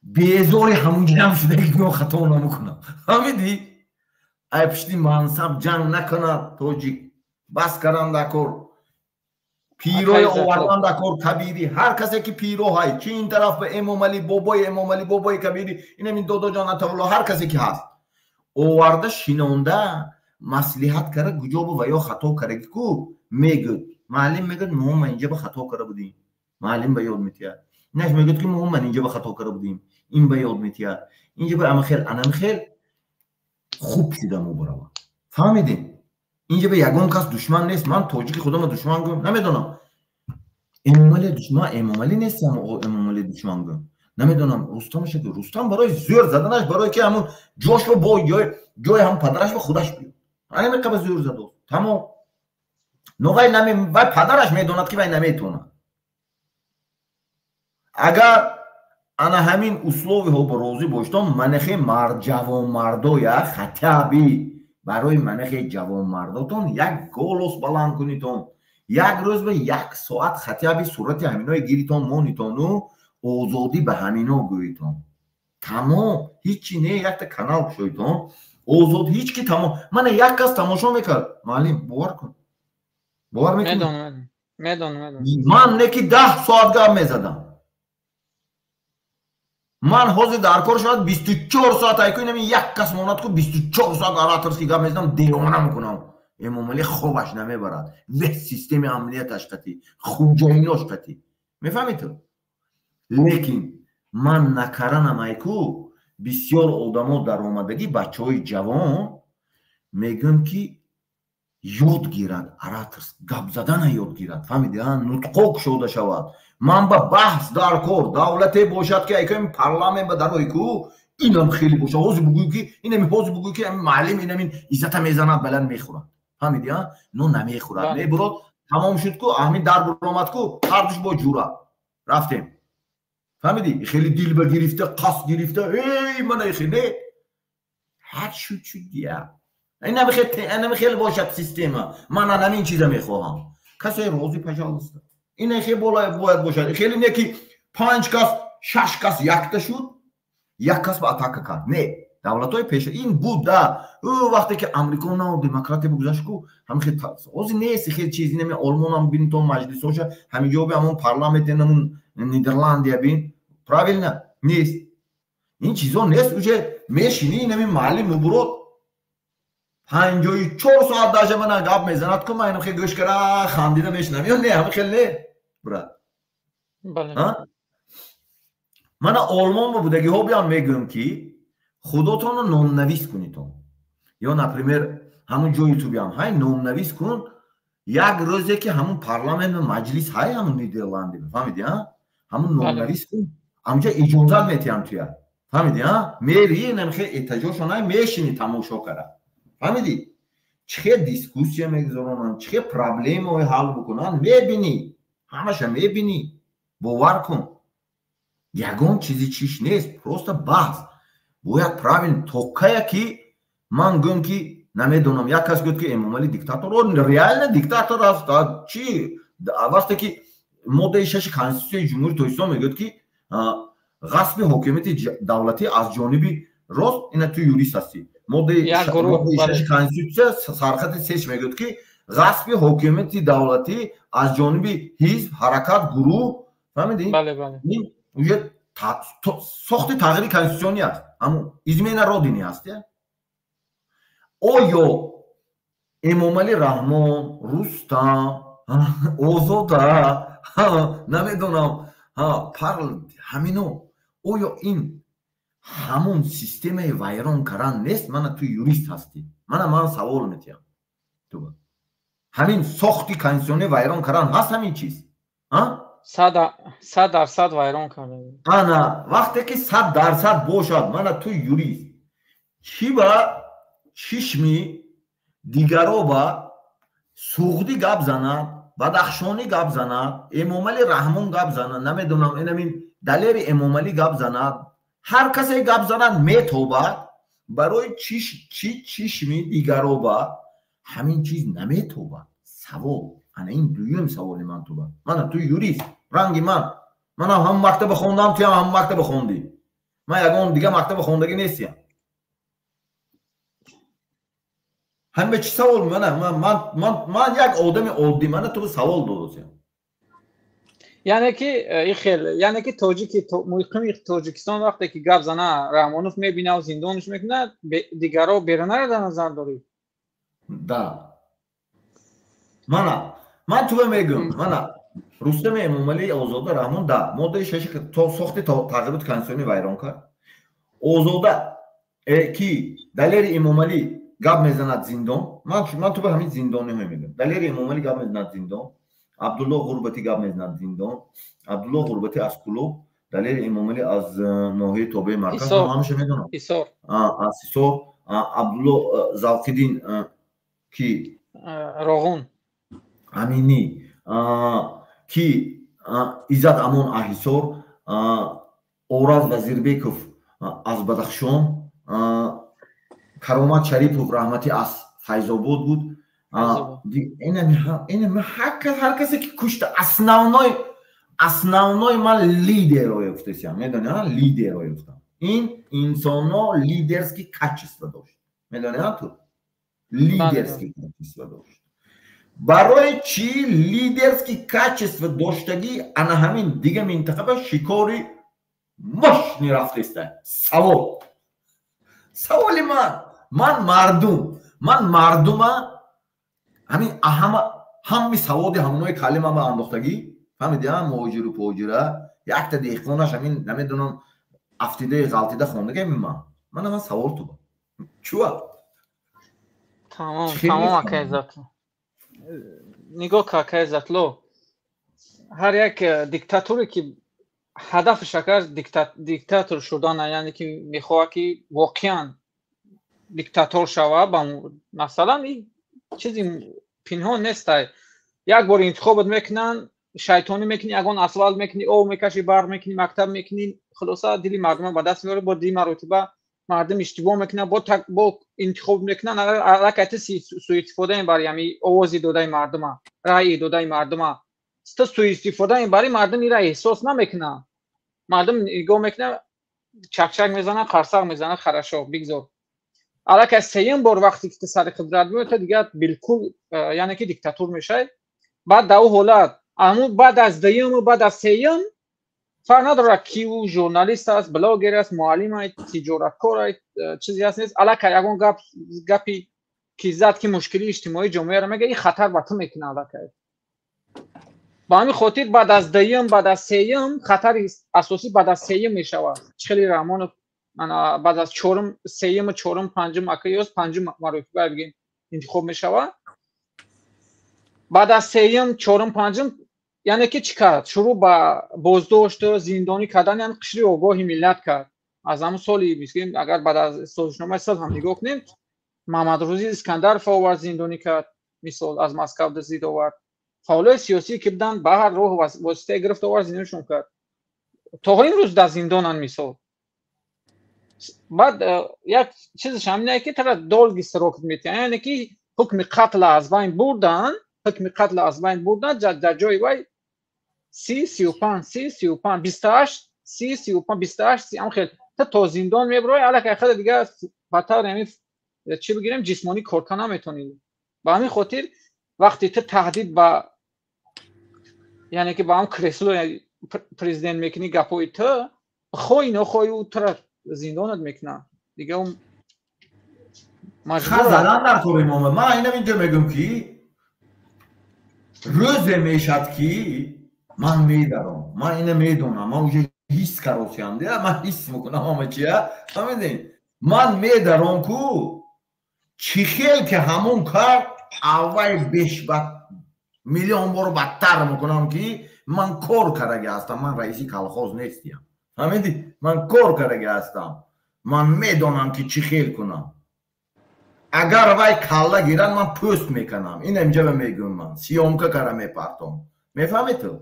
безори ҳамун ҷамъ шудаги, хато намекунам, фаҳмидӣ? Ай пишти мансаб ҷанг накунад тоҷик, бас кардан дар кор, пирои овардан дар кор, кабирӣ, ҳар касе ки пиро ҳай, чи ин тараф ба Эмомалӣ, бобои Эмомалӣ, бобои кабирӣ, инамин додоҷон Атаулло, ҳар касе ки ҳаст, оварда шинонда маслиҳат кара, куҷо бу ва ё хато кардаги ку мегӯд. Маълим мегӯяд, мо ман инҷа ба хато карда будем, маълим ба ёд метиҳад. Инаш мегӯяд, ки мо ман инҷа ба хато карда будем, ин ба ёд метиҳад. Инҷа ба амахел, анамхел хуб шуда мо баравад, фаҳмидем? Инҷа ба ягон кас душман нест. Ман тоҷики худама душман гӯям, намедонам, Эмомалӣ душман, Эмомалӣ нестам, Эмомалӣ душман гӯям, намедонам, Рустамаша, Рустам барои зӯр заданаш, барои ки ҳамун ҷошро бо ҷои ҳамун падараш ба худаш биёд, ҳамин қаба зӯр задост, тамом. Но вай наме, вай падараш медонад, ки вай наметавонад. Агар ана ҳамин условиҳо ба розӣ боштон, манахе мард, ҷавонмардоя, хотя бы барои манахе ҷавонмардотон як голос баланд кунитон, як рӯз ба як соат хотя бы сурати ҳаминое гиритон, монитону озодӣ ба ҳамино гӯитон, тамом. Ҳичи не, якта канал кушоитон, озод, ҳеч ки тамом. Мана як кас тамошо мекард, маълим, бовар кун, бовар мекунӣ? Медонам. Ман не ки 10 соат гап мезадам. Ман ҳозир дар кор шояд 24 соат айку инами як кас монад ку, 24 соат ораторский гап мезанам, девона мекунам. Эмомалӣ хобаш намебарад, весь системи амнияташ қатӣ, хуҷоинош қатӣ, мефаҳмӣ ту? Лекин ман накаранам айку бисёр одамо даромадагӣ, бачаҳои ҷавон. Мегӯям, ки ёд гирад ораторс, гап задана ёд гирад, фаҳмиди, нутқо кушода шавад. Ман ба баҳс дар кор давлате бошад, ки айками парламент ба дарои ку инам хеле бошад. Ҳозир бугӯй, ки инами, ҳозир бугӯй, ки ами маълим инамин иззата мезанад, баланд мехӯрад, фаҳмиди, но намехӯрад, мебурод, тамом шуд ку, ҳамин дар буромад ку, ҳардуш бо ҷура рафтем, фаҳмидӣ? Хеле дил ба гирифта, қасд гирифта, эй мана хеле ҳар шуд шуд дия. Инами хеле бошад система. Ман ҳамин чиза мехоҳам. Касе розӣ, пожалуйста. Ина хеле бояд бошад. Хеле не, ки панҷ кас, шаш кас якта шуд, як кас ба атака кард. Не, давлатҳои пеша ин буд да. Ӯ вақте ки Амрико нав демократия бугузашт ку, ҳамин хел ҳозир нест хел чиз. Инами Олмонам бинтон, маҷлисҳоша ҳамин ҷо би, ҳамон парламент инамун Нидерландия бин, правильно, нест ин чизо, нест. Уже мешинӣ, инами маълим мубурод, 54 соат даже мана гап мезанад ку, ман инам хел гӯш кара хандида мешинам ё не? Ҳамин хел не, брат? Мана Олмон ба будагиҳо биям, мегӯям, ки худотонро номнавис кунитон ё, например, ҳамун ҷои ту биям, ҳай, номнавис кун. Як рӯзе ки ҳамун парламент, маҷлис ҳай, ҳамун Нидерланди, фаҳмиди, ҳамун номнавис кун, ҳамунҷа иҷозат метиҳам туя, фаҳмиди, мери намхе этажошон ҳай, мешини, тамошо кара, фаҳмидӣ, чӣ хел дискуссия мегузаронанд, чӣ хел проблемаҳои ҳал бикунанд, мебинӣ, ҳамаша мебинӣ. Бовар кун, ягон чизи чиш нест, просто баҳс бояд правильно. То кая ки ман гӯям, ки намедонам, як кас гӯяд, ки Эмомалӣ диктатор, реально диктатор аст. Чи вақте ки моддаи 6-и Конститутсияи Ҷумҳурии Тоҷикистон мегӯяд, ки ғасби ҳокимияти давлатӣ аз ҷониби рост, ина ту юрист ҳастӣ, моддаи 6-и Конститутсия сархати сеш мегӯяд, ки ғасби ҳокимияти давлатӣ аз ҷониби ҳизб, ҳаракат, гурӯҳ, фаҳмидӣ, уже сохти тағйири конститутсионӣ аст, ҳамун измена родины аст. Оё Эмомалӣ Раҳмон, Рустам, Озода, намедонам, парл, ҳамино, оё ин ҳамун системаи вайрон кардан нест? Мана ту юрист ҳастӣ, мана ман савол метиҳам: ҳамин сохти конститутсионӣ вайрон кардан ҳаст ҳамин чиз? 100% вайрон карда. Ана вақте ки 100% бошад, мана ту юрист, чӣ ба чишми дигаро ба суғдӣ гап занад, бадахшонӣ гап занад, Эмомалӣ Раҳмон гап занад, намедонам, инамин Далери Эмомалӣ гап занад, ҳар касе гап занад, метобад, барои чӣ чишми дигаро ба ҳамин чиз наметобад? Савол ана ин дуюм саволи ман туба. Мана ту юрист, ранги ман, манам ҳам мактаба хондам, туям ҳам мактаба хондӣ, ман ягон дига мактаба хондагӣ нестиям. Ҳама чӣ савол? Мана ман як одами оддӣ, мана ту савол додосиям. Яъне ки ихел, яъне ки тоҷики муқими Тоҷикистон вақте ки гап зана, Раҳмонов мебинаву зиндонш мекунад, дигаро берунара дар назар дорӣ? Да, мана ман туба мегӯям, мана Рустами Эмомалӣ, Озода Раҳмон да моддаи 6-и сохти тағйироти конститутсионӣ вайрон кард. Озода ки Далери Эмомалӣ гап мезанад, зиндон. Ман туба ҳамин зиндониҳо мегӯям: Далери Эмомалӣ гап мезанад, зиндон; Абдулло Ғурбатӣ гап мезанад, зиндон. Абдулло Ғурбатӣ аз Кулоб, Далери Эмомалӣ аз ноҳияи тобеи марказ, ҳамаша медонам, аз Ҳисор. Абдулло Завқиддин ки Роғун. Аминӣ ки Иззат Амон Аҳисор, Ораз Вазирбеков аз Бадахшон, Каромат Шарипов раҳматӣ аз Файзобод буд. Ҳар касе ки кушта, основной ман лидерро ёфтасиям, медони, лидерро ёфтам. Ин инсонҳо лидерский качество дошт, медони, ту лидерский качество дошт. Барои чӣ лидерский качество доштагӣ ана ҳамин дига минтақа ба шикори мощный рафтеста? Савол, саволи ман. Ман мардум, ман мардума ҳамин ҳама ҳами саводи ҳамонои калима ба андохтагӣ, фаҳмиди, муҳоҷиру поҳоҷира, якта деҳқонаш ҳамин намедонам, афтидаи ғалтида хондага. Ҳамин ман, мана ман савол туба чуа. Тамом, тамом, ака Иззатло. Нигоҳ ка, ака Иззатло, ҳар як диктаторе ки ҳадафаш агар диктатор шудан, яъне ки мехоҳад ки воқеан диктатор шава, масалан, ин чизи пинҳон нестай. Як бор интихобот мекунанд, шайтонӣ мекунӣ, ягон асфалт мекунӣ, об мекашӣ, барқ мекунӣ, мактаб мекунӣ, хулоса, дили мардума ба даст меорӣ. Бо ди маротиба мардум иштибоҳ мекунанд, бо интихоб мекунанд, аллакай ту сӯистифода мебарӣ. Ҳами овози додаи мардума, раъи додаи мардума ту сӯистифода мебарӣ. Мардум ира эҳсос намекунад. Мардум нигоҳ мекунад, чакчак мезанад, қарсақ мезанад, хорошо, бигзор. Аллакай сеюм бор вақте ки ту сари қудрат меоӣ, ту дигар билкул, яъне ки диктатур мешавӣ. Баъд дар ӯ ҳолат, аму баъд аз дуюму баъд аз сеюм фарқ надорад, ки ӯ журналист аст, блогер аст, муаллим аст, тиҷораткор аст, чизе аст, нест, аллакай ягон гап, гапи ки зад, ки мушкилии иҷтимоии ҷомеаро мега, ин хатар ба ту мекунад аллакай. Ба ҳамин хотир баъд аз дуюм, баъд аз сеюм, хатари асосӣ баъд аз сеюм мешавад. Хеле Раҳмонов баъд аз чорум, сеюму чорум, панҷум, акаёз панҷум маротиба бигем интихоб мешавад. Баъд аз сеюм, чорум, панҷум, яъне ки чӣ кард? Шурӯъ ба боздошту зиндонӣ кардан, яъне қишри огоҳи миллат кард. Аз ҳамун соли, мискин, агар баъд аз созишномаи сулҳ ҳам нигоҳ кунем, Маҳмадрӯзи Искандаров овард, зиндонӣ кард, мисол, аз Москав дуздид овард. Фаъолои сиёсие ки буданд, ба ҳар роҳ воситае гирифт, овард, зиндонишон кард, то имрӯз дар зиндонанд, мисол. Баъд як чизаш ҳамине ки тара долгий срок метиҳанд, яъне ки ҳукми қатла аз байн бурдан, ҳукми қатла аз байн бурдан, дар ҷои вай 30, 35, 30, 35, 28, 30, 35, 28, 30, ам хел та то зиндон меброи, аллакай хеле дигар ба таври ҳамин чӣ бигирем, ҷисмонӣ кор карда наметонӣ. Ба ҳамин хотир вақте ту таҳдид ба, яъне ки ба ҳам кресло президент мекунӣ, гапҳои ту, хоҳӣ нохоҳӣ, ӯ тура зиндонат мекунад, дига ӯ маҷбур задан дар кори мо. Ман инам инҷо мегӯм, ки рӯзе мешад, ки ман медаром. Ман ина медонам, ман уже ҳис каросиям, ман ҳис мекунам ҳама чия, фаҳмидем. Ман медаром ку, чӣ хел ки ҳамон кард, аввай бешбат миллион бор бадтар мекунам, ки ман кор кардаги ҳастам, ман раиси колхоз нестиям, фаҳмидӣ? Ман кор кардаги ҳастам, ман медонам, ки чӣ хел кунам. Агар вай калла гирад, ман пӯст мекунам. Ин инҷа мегӯм, ман съёмка кара мепартом, мефаҳмӣ ту?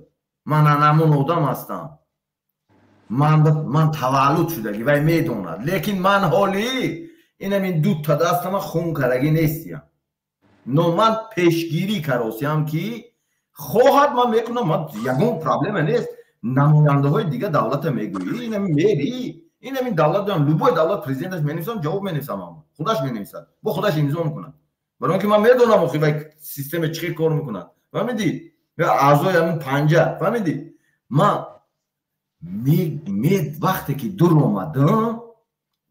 Ман анамун одам ҳастам, ман таваллуд шудаги, вай медонад. Лекин ман ҳоли инамин дута дастама хун кардаги нестиям, но ман пешгирӣ каросиям, ки хоҳад, ман мекунам, ман ягон проблема нест. Намояндаҳои дига давлата мегӯӣ, инами мери, инамин давлат, любой давлат президенташ менависам, ҷавоб менависам, худаш менависад, бо худаш имзо мекунад, барои он ки ман медонам охи вай система чӣ хел кор мекунад, фаҳмидӣ? Аъзои ҳамин панҷа, фаҳмидӣ? Ман вақте ки дур омадам,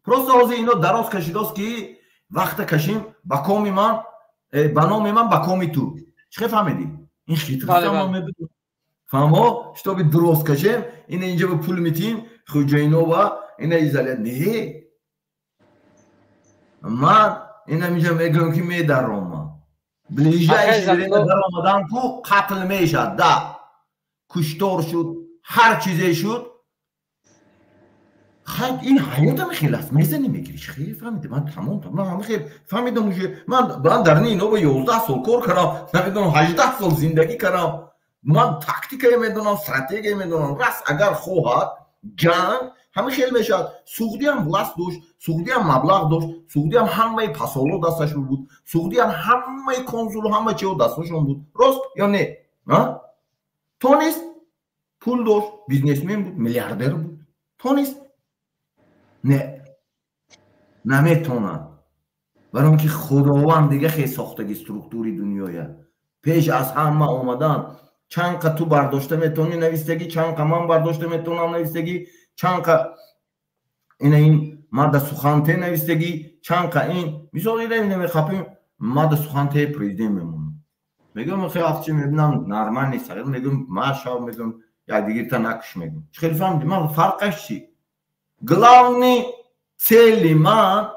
просто ҳозир ино дароз кашидост, ки вақта кашим ба коми ман, ба номи ман, ба коми ту, чӣ хел фаҳмидӣ? Ин хитрост, ман мебинам, фаҳмо, чтобы дурост кашем, ина инҷа ба пул метиҳем хуҷайнова, ина изоля не. Ман инам инҷа мегӯям, ки медаромам, ближайший время даромадам ку, қатл мешад, да куштор шуд, ҳар чизе шуд. Хай, ин ҳаётам хел аст, мезанӣ, мегирӣ, хеле фаҳмидӣ? Ман тамом, ман ҳама хел фаҳмидам уже. Ман дар ино ба 11 сол кор кардам, намедонам, 18 сол зиндагӣ кардам, ман тактикае медонам, стратегия медонам. Раст, агар хоҳад ҷанг, ҳама хел мешавад. Суғдиам власть дошт, Суғдиам маблағ дошт, Суғдиам ҳамаи пасоло дасташ буд, Суғдиам ҳамаи консулу ҳама чиҳо дасташон буд, рост ё не? Тонист, пул дошт, бизнесмен буд, миллиардер буд, тонист? Не, наметонад, барои он ки Худованд дига хел сохтаги структури дунёя. Пеш аз ҳама омадан чанд қа ту бардошта метавонӣ навистагӣ, чанд қа ман бардошта метавонам навистагӣ, чанд қа ина ин мада суханте навистагӣ, чанд қа ин мисол ина мехапим, мада суханте президент мемонам. Мегӯям, хеле вақт чи мебинам, нормал нест, мегӯям, машав, мегӯям, якдигирта накуш, мегӯям. Чӣ хеле фаҳмидӣ? Ман фарқаш чи? Главный цели ман,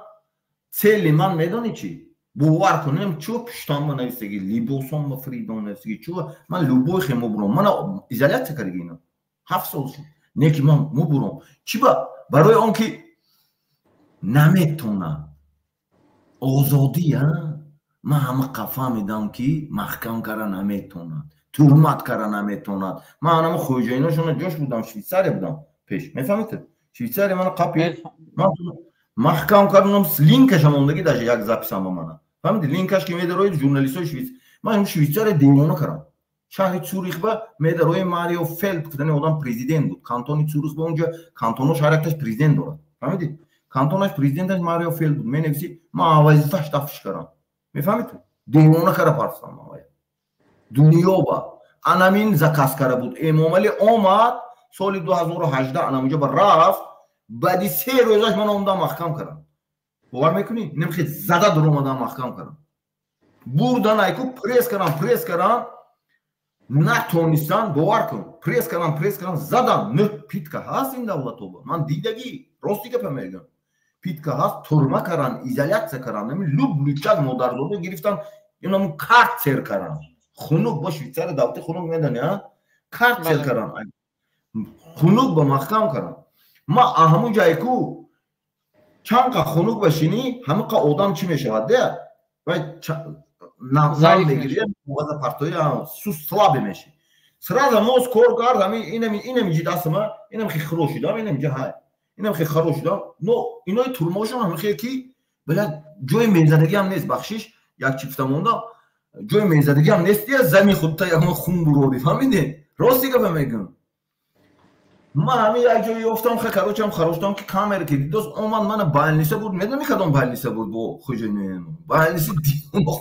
цели ман медонӣ чи? Бовар кунем, чо пуштам ба нависаги, либосом ба freedom нависаги, чо ман любой хе мубурам. Мана изоляция кардаги ина. 7 сол шуд. Не ки ман мубурам. Чӣ ба? Барои он ки наметонад. Озодӣ, а? Ман ҳама фаҳмидам, ки маҳкам кара наметонад. Туҳмат кара наметонад. Ман анама хоҷаиношона ҷош будам, Швейцария будам пеш. Мефаҳмед? Швейцария мана қапи. Ман маҳкам кардам, линкашам мондаги, даже як записам ба мана. Фаҳмиди? Линкаш ки медароид журналистои Швейц. Ман Швейцария девона кардам. Шаҳри Цюрих ба медарои Марио Фелд гуфтани одам президент буд. Кантони Цюрих ба унҷа кантонош ҳар якташ президент дорад. Фаҳмиди? Кантонаш президенташ Марио Фелд буд. Менависи, ман вазифаш дафш кардам. Мефаҳмед? Девона кара парстам ман. Дунё ба анамин заказ кара буд. Эмомалӣ омад соли 2018 анамунҷа ба рафт, баъди 3 рӯзаш ман омадам, маҳкам кардам. Бовар мекунӣ? Немхе зада дуромадам, маҳкам кардам. Бурдан айку пресс кардам, пресс кардам, натонистан, бовар кун. Пресс кардам, пресс кардам, задам. Нӯ пытка ҳаст ин давлатоба. Ман дидагӣ, рости гапа мегӯям. Пытка ҳаст, турма кардан, изоляция кардан, ами луб лучак модарзода гирифтан, инаму карцер кардан. Хунук бо Швейцария давлати хунук медони, а? Карцер кардан. Хунук ба маҳкам кардан. Ма ҳамун ҷайку чанд қа хунук башинӣ, ҳамин қа одам чӣ мешавад, де? Вай нам мегирӣ, коғаза партои сус слабый меши. Сразу мозг кор кард, ҳамин инами инами ҷи дастама, инам хе хиро шудам, инам ҷи ҳай. Инам хе харо шудам. Но инои турмошон ҳам хе ки била ҷои мезадагӣ ҳам нест, бахшиш, як чи гуфта мондам. Ҷои мезадагӣ ҳам нест, я зами худта ягон хун бурорӣ, фаҳмидӣ? Рости гапа мегӯям. Ман ҳамин як ҷое ёфтам, ха, короче, ам хароштам, ки камера ки дидост, омад мана больница буд. Медони кадом больница буд? Бо хуҷои больница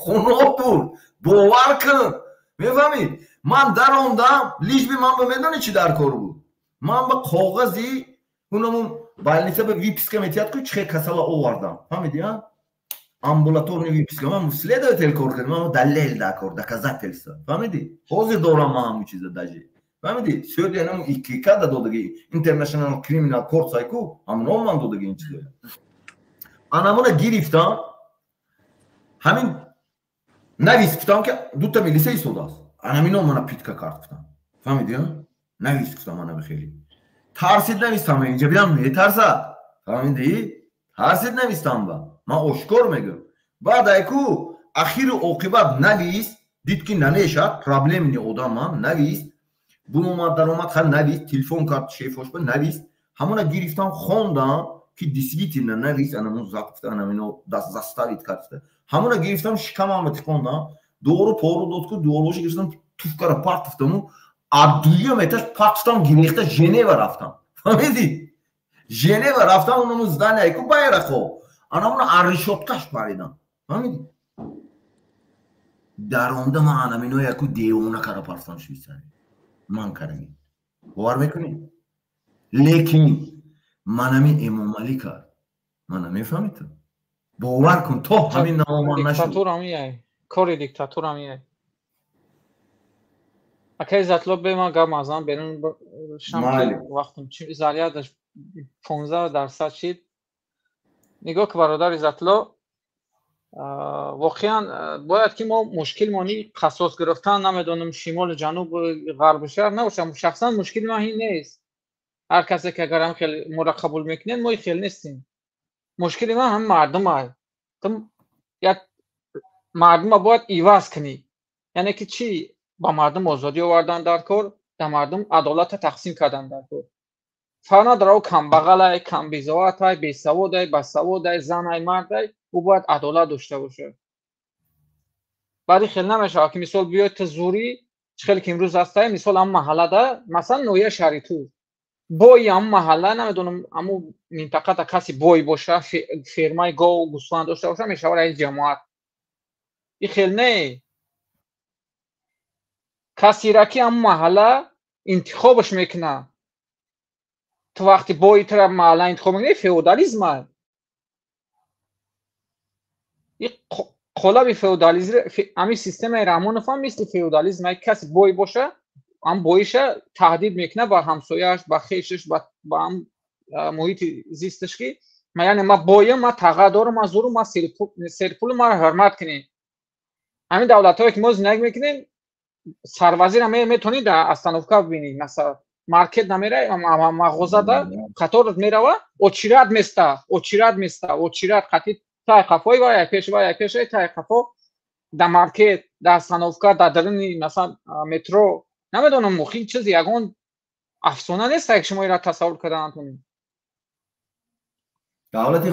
хуноб буд, бовар кун. Мефаҳмӣ? Ман даромдам, лишь бы ман ба медони чӣ дар кор буд? Ман ба коғази унамун больница ба выписка метиҳад ку, чихе касала овардам, фаҳмиди, а? Амбулаторный выписка. Ман следователь кор кардам, ман далел дар кор, доказательство, фаҳмиди? Ҳозир дорам ман ҳамун чиза даже, фаҳмиди? Сёди анаму ИКК да додаги, International Criminal Court сайку, ҳамуно ман додаги ин чизо. Анамуна гирифтам, ҳамин навис, гуфтам, ки дута милиса истодааст, анамино мана пытка кард, гуфтам, фаҳмиди, навис, гуфтам, анами хеле тарсид, навистам, инҷа бинам метарсад, фаҳмиди? Тарсид, навистам ба ман ошкор мегӯям. Баъд айку ахиру оқибат навис, дид, ки намешад, проблемный одам ман, навис, буромад, даромад, ха, навис, телефон кард шефош ба, навис, ҳамона гирифтам, хондам, ки действительно навис, анамун зад, гуфта, анамино заставить кард, ҳамона гирифтам, шикамама тиқондам, дору пору дод ку, доруошо гирифтам, туф кара партифтаму, а дуюм этаж партифтам, гирехта Женева рафтам, фаҳмиди? Женева рафтам, онамун здания ку, байрақо, анамуна решёткаш паридам, фаҳмиди? Даромда ман анамино яку девона кара партифтам Швейцария ман кардаги, бовар мекунӣ? Лекин манами Эмомалӣ кард мана, мефаҳмӣ ту? Бовар кун, то ҳамин наомад нашуд. Кори диктатур ҳамин. Акай Иззатло, бе ман гап мазан берун шам, вақтам зарядаш 15% шид. Нигоҳ ки, бародар Иззатло, воқеан бояд ки мо мушкилмони қасос гирифтан, намедонам, шимолу ҷануб, ғарбу шарқ набошам. Шахсан мушкили ман ҳин нест. Ҳар касе ки агарам хеле моро қабул мекунед, мо хел нестем. Мушкили ман ҳам мардум ай. Як мардума бояд иваз кунӣ, яъне ки чӣ? Ба мардум озодӣ овардан дар кор, дар мардум адолатро тақсим кардан дар кор. Фарқ надорад, ӯ камбағалай, камбизоатай, бесаводай, басаводай, занай, мардай, ӯ бояд адолат дошта бошад. Баъди хел намешавад, ки мисол биёед, ту зурӣ, чӣ хеле ки имрӯз ҳастай, мисол ҳам маҳаллада, масалан ноҳияи шаҳри ту бои ҳам маҳалла, намедонам, ҳамун минтақада касе бой боша, фермаи гову гӯсфанд дошта боша, мешавад раиси ҷамоат. И хел не. Касера ки ҳамун маҳалла интихобаш мекунад. Ту вақти бои тура маҳалла интихоб мекунӣ, феодализм ай. И қолаби феодализм, ҳамин системаи Раҳмонов ҳам мисли феодализм ай. Каси бой боша, ҳам боиша таҳдид мекунад ба ҳамсояаш, ба хешаш, ба ҳам муҳити зисташ, ки Яъне ма боям, ма таға дорам, ма зурум, ма серпулу, маро ҳурмат кунед. Ҳамин давлатҳое ки мо зиндагӣ мекунем, сарвазира метавонӣ дар остановка бибинӣ, масалан маркет намера, мағозада қатор мерава, очират места, очират места, очират қати тай қафои вай, пеш вай, пеш вай, тай қафо дар маркет, дар остановка, дар даруни масалан метро. Намедонам, мухи чиз ягон афсона нест, ки шумо инро тасаввур карда натонед. Давлати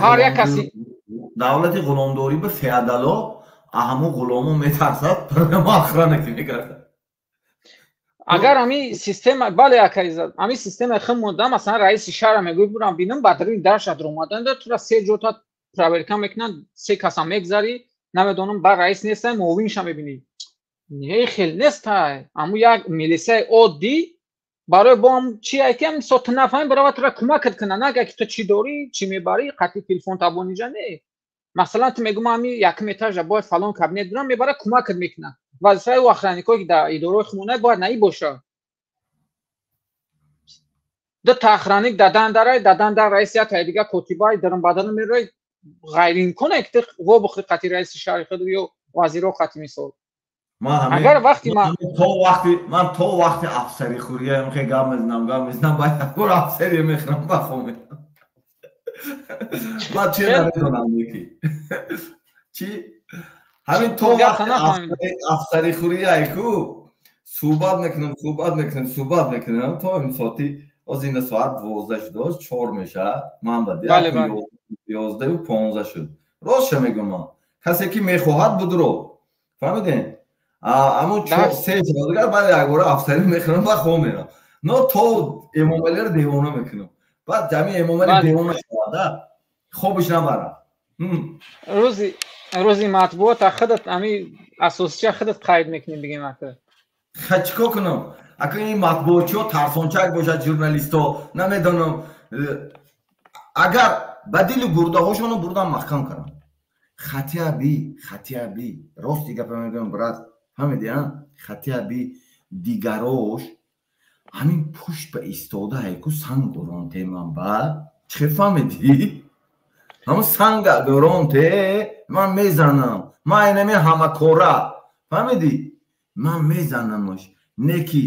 ғуломдорӣ ба феодало ҳамун ғуломо метарсад, барои мо охрана ки мекарда. Агар ҳамин система, бале, ака Иззат, ҳамин системаи хим монда, масалан раиси шаҳра мегӯй, бурам бинам, ба даруни дарша дуромадан да тура се ҷота проверка мекунанд, се каса мегзарӣ, намедонам, ба раис нестай, муовинша мебинӣ. Не, хел нестай. Аму як милисияи оддӣ барои бо ҳам чи ай ки мисол ту нафаҳмӣ, барова тура кӯмакат кунад, нага ки ту чӣ дорӣ, чӣ мебарӣ, қатъи телефон табониҷа не. Масалан ту мегӯ, ман ҳамин якум этажа бояд фалон кабинет дорам, мебара кӯмакат мекунад. Вазифаи ӯ охранникое ки дар идораҳои хумонай бояд наи бошад. Ду та охранник дадан дарай, дадан дар раис, як таи дига котибай, дарун бадан мерай, ғайриимконе ки ту вобухӯри қатъи раиси шаҳри худ ё вазиро қатъи мисол. Агар вақти ман то вақти афсари хӯрия хе гап мезанам, гап мезанам, баъд якбор афсария мехӯрам, бахо мерам. Ман чи намедонам ки чи ҳамин то вақти афсари хӯрия ку суҳбат мекунам, суҳбат мекунам, суҳбат мекунам то ин соати оз ина соат 12 шуд, 4 мешавад, ман ба 11:15 шуд. Ростша мегӯям, ман касе ки мехоҳад будро, фаҳмидем? Аммо се дигар баъд якбора афсарӣ мехӯрам ва хоб мерам. Но то Эмомалиро девона мекунам. Баъд ҷамъи Эмомали девона шавад, хобиш набарад. Рӯзи матбуот худат ами асосча худат қайд мекунӣ, бигем ака. Чӣ кор кунам? Ака ин матбуотчиҳо тарсончак бошад, журналистҳо, намедонам. Агар ба дили гурдаҳошонро бурдам маҳкам кардам. Хатия би, хатия би, рости гапа мегӯям, брат, фаҳмиди, а? Хатия би дигарош ҳамин пушт ба истода ҳайку санг оронте ман ба чӣ фаҳмидӣ? Ҳамун санга оронте ман мезанам. Ман инами ҳамакора, фаҳмидӣ? Ман мезанамаш. Не ки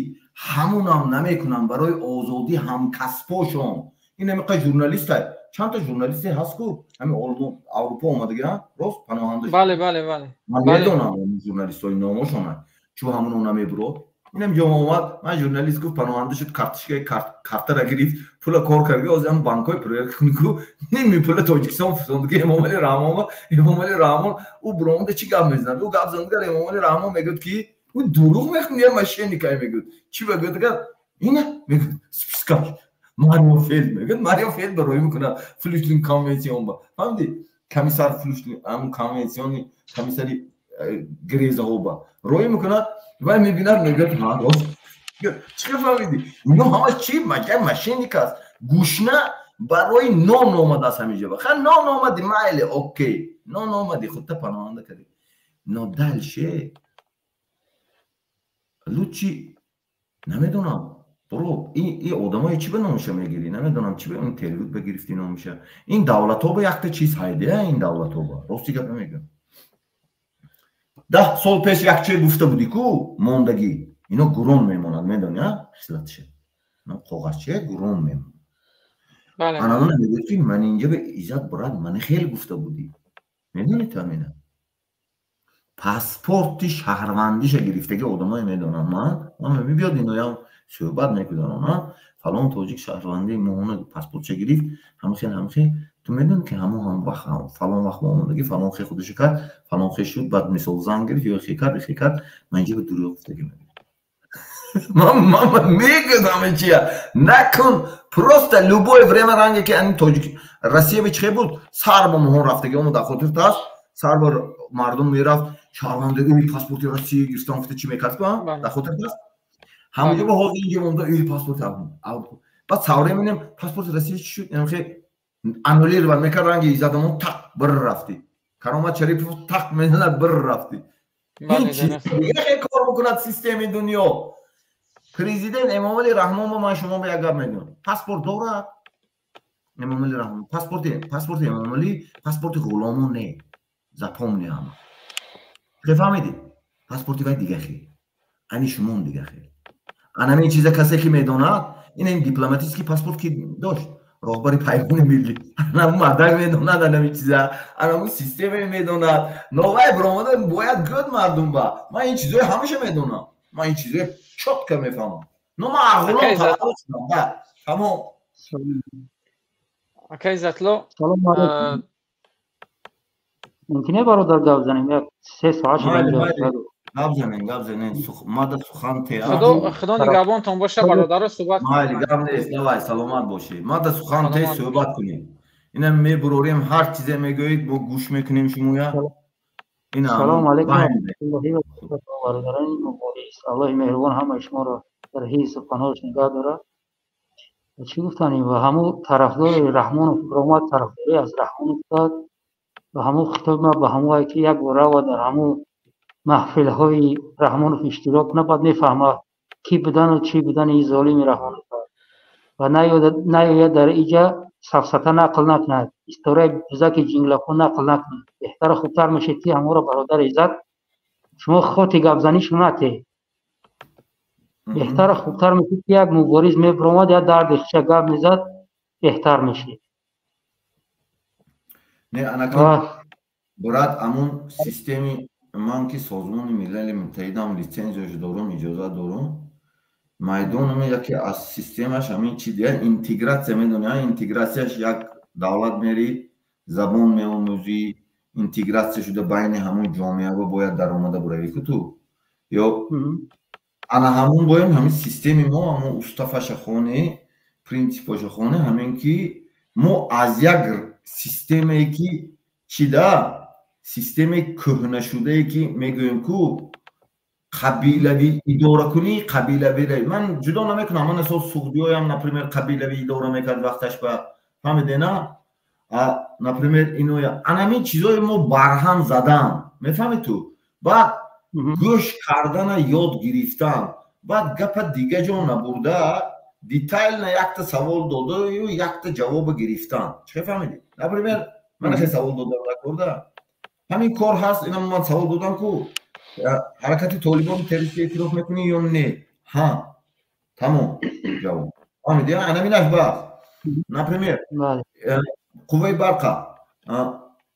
ҳамунам намекунам барои озодӣ ҳамкасбошон. Ин ҳамиқа журналистай. Чанд та журналисте ҳаст ку ҳамин Олмон, Аврупо омадагӣ, рост паноҳанда. Бале, бале, бале. Ман медонам журналистҳои номошона. Чу ҳамуно намебурод. Инам ҷо омад, ман журналист гуфт, паноҳанда шуд, карточкаи картара гирифт, пула кор кард, оз ҳам банкҳои проверка кунӣ ку, ними пула Тоҷикистон фиристод, ки Эмомали Раҳмон, Эмомали Раҳмон, ӯ буромада чӣ гап мезанад? Ӯ гап занад, Эмомали Раҳмон мегӯяд ки ӯ дурӯғ мехӯнад, я мошенникай мегӯяд. Чӣ мегӯяд? Агар ина мегӯяд спискаш Марио Фелд мегӯяд, Марио Фелд барои мекунад Флюшлинг конвенсион ба. Фаҳмидӣ? Комиссар Флюшлинг, ҳамун конвенсиони комиссари грезаҳо ба роӣ мекунад, вай мебинад, мегӯяд ҳа рост. Чӣ фаҳмидӣ? Ино ҳама чӣ маҷа мошенник аст. Гушна барои нон омадааст ҳаминҷо. Ха нон омади, майли, окей. Нон омади, худта паноҳанда кардӣ. Но дальше лучше намедонам. Бро, ин одамое чӣ ба номуша мегирӣ? Намедонам чӣ ба интервю багирифтӣ номуша. Ин давлатҳо ба якта чиз ҳайдия, ин давлатҳо ба. Рости гап намегӯям. 10 сол пеш як чиз гуфта будӣ ку, мондагӣ. Ино гурон мемонад, медонӣ, а? Хислатша. Ино коғазча гурон мемонад. Анамона мегӯяд ки ман инҷа ба Иззат брат, ман хеле гуфта будӣ. Медонӣ ту ҳамина? Паспорти шаҳрвандиша гирифтаги одамое медонам ман. Ман мебиёд иноям суҳбат мекунам, фалон тоҷик шаҳрвандии моҳона паспортша гирифт, ҳамхел ҳамхел. Ту медонӣ ки ҳамон ҳам вақт фалон вақт омадаги, фалон хе худашо кард, фалон хе шуд, баъд мисол зан гирифт ё хе кард, хе кард. Ман инҷа ба дурӯғ гуфтагӣ мегӯям. Ман мегӯям ин чия. Накун, просто любое время ранге ки ани тоҷик Россия ба чӣ буд, сар ба моҳон рафтаги, омо дар хотир аст, сар ба мардум мерафт, шаҳрванди паспорти Россия гирифтан гуфта чӣ мекард, дар хотир аст? Ҳамонҷо ба ҳозир инҷо монда паспорти Аврупо. Баъд савре мебинем паспорти Россия чӣ шуд? Хе аннулировать мекард ранги Иззатамон, тақ бір рафтӣ. Каромат Шарипов тақ мезанад, бір рафтӣ. Дигар кор мекунад системи дунё. Президент Эмомали Раҳмон ба ман шумо ба як гап мегӯям. Паспорт дорад? Эмомалӣ Раҳмон паспорти Эмомалӣ паспорти ғуломон не, запомни ҳама. Фаҳмидӣ? Паспорти вай дига хел, ани шумон дига хел. Анамин чиза касе ки медонад, ин дипломатический паспорт ки дошт роҳбари Паймони Миллӣ, анаму мардак медонад, анами чиза, анаму системе медонад. Новай биромада бояд гӯд мардум ба ман ин чизои ҳамаша медонам, ман ин чизои чётко мефаҳмам. Но ман ғулом таваллуд шудам, ба тамом. Ака Иззатло. Салому алайкум. Мумкине, бародар, гап занем? Як се соат шуда. Гап занем, гап занем, мада сухан те. Худо нигаҳбонтон боша, бародаро, суҳбат. Майли, гап нест, давай, саломат бошӣ. Мада сухан те, суҳбат кунем. Ина мебурорем, ҳар чизе мегӯед, мо гӯш мекунем шумоя. Салому алайкум бародарони мубориз. Аллоҳи меҳрубон ҳамаи шуморо дар ҳифзу паноҳаш нигаҳ дорад. Чӣ гуфтанем, ва ҳамун тарафдори Раҳмонов омад, тарафдорӣ аз Раҳмонов кард, ва ҳамун хитоби ма ба ҳамое ки як бор рава дар ҳамун маҳфилҳои Раҳмонов иштирок кунад, баъд мефаҳмад, кӣ будану чӣ будани ин золими Раҳмонов, ва наёяд дар иҷа сафсата нақл накунад, историяи бузаки ҷинглафо нақл накунад. Беҳтару хубтар мешед, ки ҳаморо, бародари Иззат, шумо хоти гапзанишо натед. Беҳтару хубтар мешед, ки як мубориз мебиромад, як дарди хиша гап мезад, беҳтар мешед. Не, анака брат, амун системи ман ки Созмони Милали Муттаҳидам литсензияш дорум, иҷозат дорум, майдонам яке аз системаш ҳамин чи дия интегратсия, медони, интегратсияш як давлат мери, забон меомӯзӣ, интегратсия шуда байни ҳамун ҷомеаро бояд даромада буравӣ ку ту ё ана ҳамун боем. Ҳамин системи мо, ҳамун уставаша хоне, принсипоша хоне, ҳамин ки мо аз як системае ки чида, системаи кӯҳнашудае ки мегӯем ку қабилавӣ идоракунӣ, қабилавӣ ман ҷудо намекунам. Ман асос суғдиёям, например, қабилавӣ идора мекард вақташ ба, фаҳмидена, например, иноя анамин чизои мо барҳам задан, мефаҳми ту? Баъд гӯш кардана ёд гирифтан, баъд гапа дига ҷо набурда, детально якта савол додаю якта ҷавоба гирифтан. Чӣ фаҳмидӣ? Например, ман хе савол додам, накурда ҳамин кор ҳаст. Ина ман савол додам ку: ҳаракати Толибон террористӣ эътироф мекунӣ ё не? Ҳа, тамом, ҷавоб, фаҳмидӣ? Анаминаш бас. Например, қувваи барқа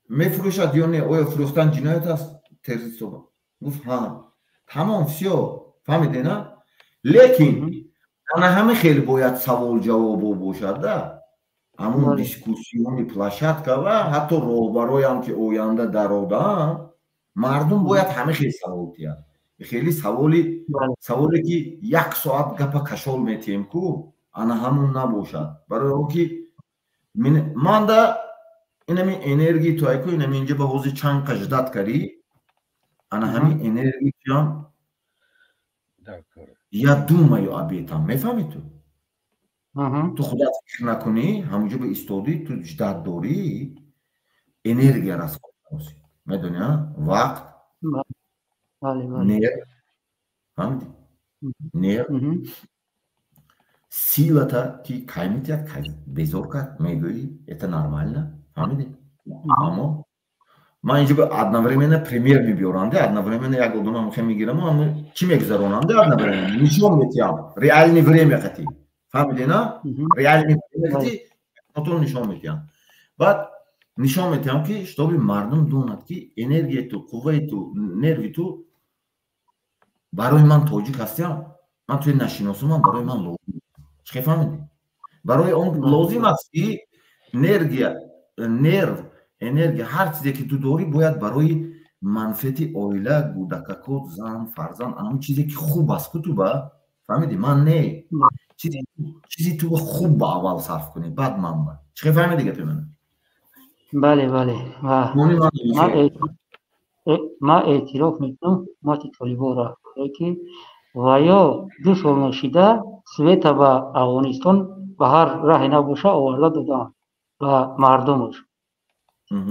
мефурӯшад ё не, оё фурӯхтан ҷиноят аст террористо? Гуфт: ҳа, тамом, всё, фаҳмиде на? Лекин ана ҳама хеле бояд савол ҷавобо бошад да ҳамун дискуссионный площадка ва ҳатто роҳбароям ки оянда дародаам, мардум бояд ҳама хел савол диҳад. Хеле саволи саволе ки як соат гапа кашол метиҳем ку, ана ҳамун набошад. Барои он ки манда инами энергии ту айку, инами инҷа ба ҳозир чанд қа ждать карӣ, ана ҳамин энергии туям, я думаю об этом, мефаҳми ту? Ту худат фикр накунӣ, ҳамунҷо ба истодӣ, ту ждать дорӣ, энергия расход медони, вақт, нерв, фаҳмидӣ, нерв, силата ки кай метиҳад, кай безор кард, мегӯӣ, это нормально, фаҳмидӣ? Аммо ман инҷо одновременно пример мебиёрам, де одновременно як одама мехе мегирам, чӣ мегузаронам, де одновременно нишон метиҳам, реальный время қати, фаҳмидӣ на? Реальный время қати отон нишон метиҳам. Баъд нишон метиҳам, ки чтобы мардум донад, ки энергияи ту, қувваи ту, нерви ту барои ман, тоҷик ҳастиам, ман туи нашиносумам, барои ман лозим. Чӣ фаҳмидӣ? Барои он лозим аст, ки энергия, нерв, энергия, ҳар чизе ки ту дорӣ, бояд барои манфиати оила, кӯдакакот, зан, фарзанд, анам чизе ки хуб аст ку ту ба, фаҳмидӣ? Ман не, чизи ту ба хуб ба аввал сарф кунӣ, баъд ман ба. Чӣ фаҳмидӣ гапи мана? Бале, ман эътироф мекунам ҳукумати Толибонро, ки ва ё 2 сол ношида света ба Афғонистон ба ҳар раҳе набоша оварда доданд ба мардумаш.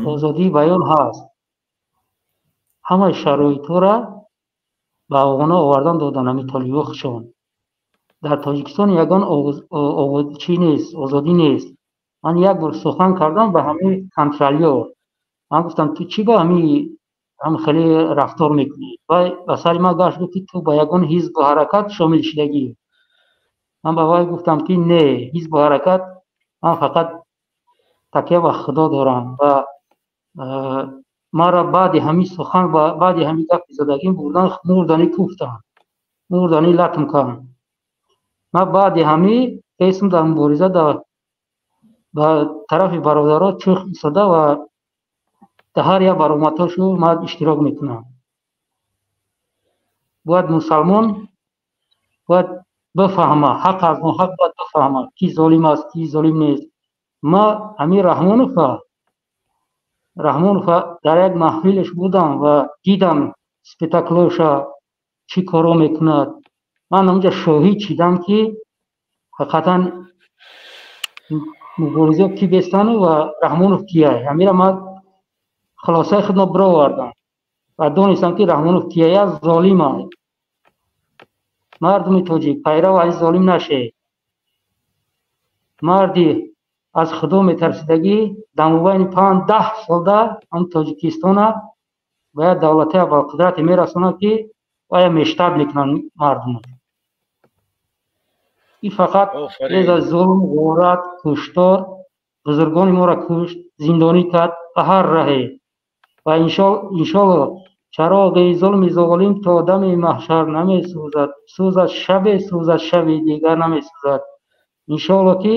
Озодии баён ҳаст, ҳамаи шароитҳоро ба афғонҳо овардан додан ҳамин толибо худшон. Дар Тоҷикистон ягон чӣ нест, озодӣ нест. Ман як бор сухан кардам ба ҳамин контролёр. Ман гуфтам, ту чӣ ба ҳамин хеле рафтор мекунӣ? Вай ба сари ман гашт, гуфт, ки ту ба ягон ҳизбу ҳаракат шомил шудагӣ. Ман ба вай гуфтам, ки не, ҳизбу ҳаракат, ман фақат такя ба Худо дорам. Ва маро баъди ҳамин сухан, баъди ҳамин гапи задагим бурдан, мурдани куфтанд, мурдани латм карданд. Ман баъди ҳамин хесм дар мубориза ба тарафи бародаро чух истода ва дар ҳар як баромадҳошу ман иштирок мекунам. Бояд мусалмон бояд бифаҳма ҳақ аз ноҳақ, бояд бифаҳма, ки золим аст, ки золим нест. Ма ҳамин Раҳмонова дар як маҳфилаш будам ва дидам спектаклоша, чӣ коро мекунад. Ман онҷа шоҳид шидам, ки ҳақиқатан мубориза ки бестану ва Раҳмонов кияй. Ҳамира ман хулосаи худро бировардам ва донистам, ки Раҳмонов кияй аст, золим аст. Мардуми тоҷик, пайрав аз золим нашед. Марди аз Худо метарсидагӣ дар мобайни 5-10 солда ҳам Тоҷикистона ба як давлати абарқудрате мерасонад, ки вая мештаб мекунанд мардумо. Ин фақат аз зулм, ғорат, куштор, бузургони моро кушт, зиндонӣ кард ба ҳар раҳе. Ва иншолло чароғи зулми золим то дами маҳшар намесӯзад, сӯзад шабе, сӯзад шаби дигар намесӯзад. Иншолло ки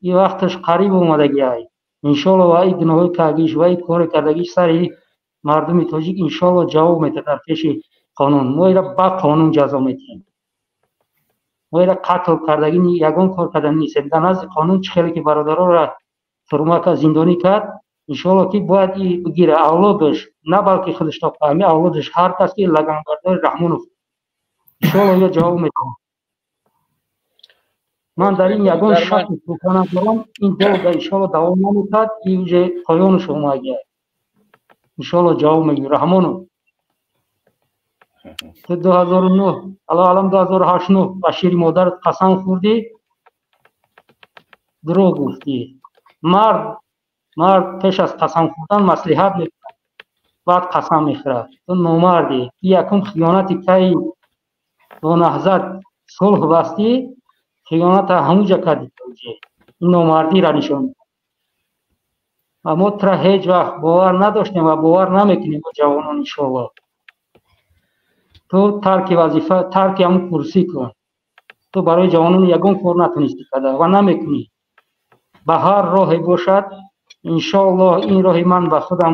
ин вақташ қариб омадагиай. Иншолло ва ин гуноҳои кардагиш ва ин кори кардагиш сари мардуми тоҷик иншолло ҷавоб медиҳад дар пеши қонун. Мо ира ба қонун ҷазо медиҳем. Мо ира қатл кардагӣ, ягон кор кардани нестем. Дар назди қонун чӣ хеле ки бародароро турма кард, зиндонӣ кард, иншолло ки бояд и бигира авлодаш, на балки худаш то ҳами авлодаш, ҳар кас ки лаганбардори Раҳмонов, иншолло ё ҷавоб медиҳад. Ман дар ин ягон шакку шубҳа надорам, ин долга иншолло давом намекард, и уже поёнаш омадагиай. Иншолло ҷавоб мегирӣ, Раҳмонов. Ту 2009, Аллоҳ аълам, 2008, 9 ба шири модарат қасам хӯрдӣ, дурӯғ гуфтӣ. Мард пеш аз қасам хӯрдан маслиҳат мекунад, баъд қасам мехӯрад. Ту номардӣ. Якум хиёнати кай бо Наҳзат сулҳ бастӣ, хиёната ҳамуҷа кардӣ. Ин номардиро нишон медиҳад. Ва мо тура ҳеҷ вақт бовар надоштем ва бовар намекунем, мо ҷавонон, иншоалло. Ту тарки вазифа, тарки ҳамун курсӣ кун. Ту барои ҷавонон ягон кор натонистӣ карда ва намекунӣ. Ба ҳар роҳе бошад, иншоалло ин роҳи ман ба худам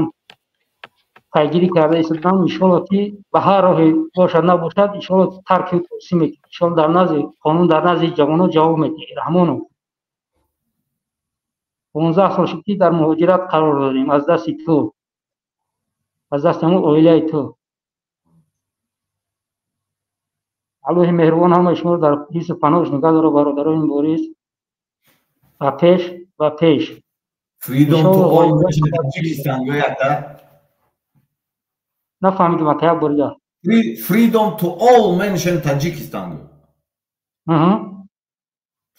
пайгирӣ карда истодам, иншоалло ки ба ҳар роҳе бошад набошад, иншоалло тарки курсӣ мекунӣ. Иншоалло дар назди қонун, дар назди ҷавонон ҷавоб медиҳӣ, Раҳмонов. 15 сол шуд, ки дар муҳоҷират қарор дорем аз дасти ту, аз дасти ҳамун оилаи ту. Аллоҳи меҳрубон ҳамаи шуморо дар ҳифзу паноҳаш нигаҳ дорад, бародарони мубориз. Ба пеш, ба пеш. Freedom to all mention Tajikistan гӯяд, да? Нафаҳмидам, ака, як бор дигар. Freedom to all mention Tajikistan.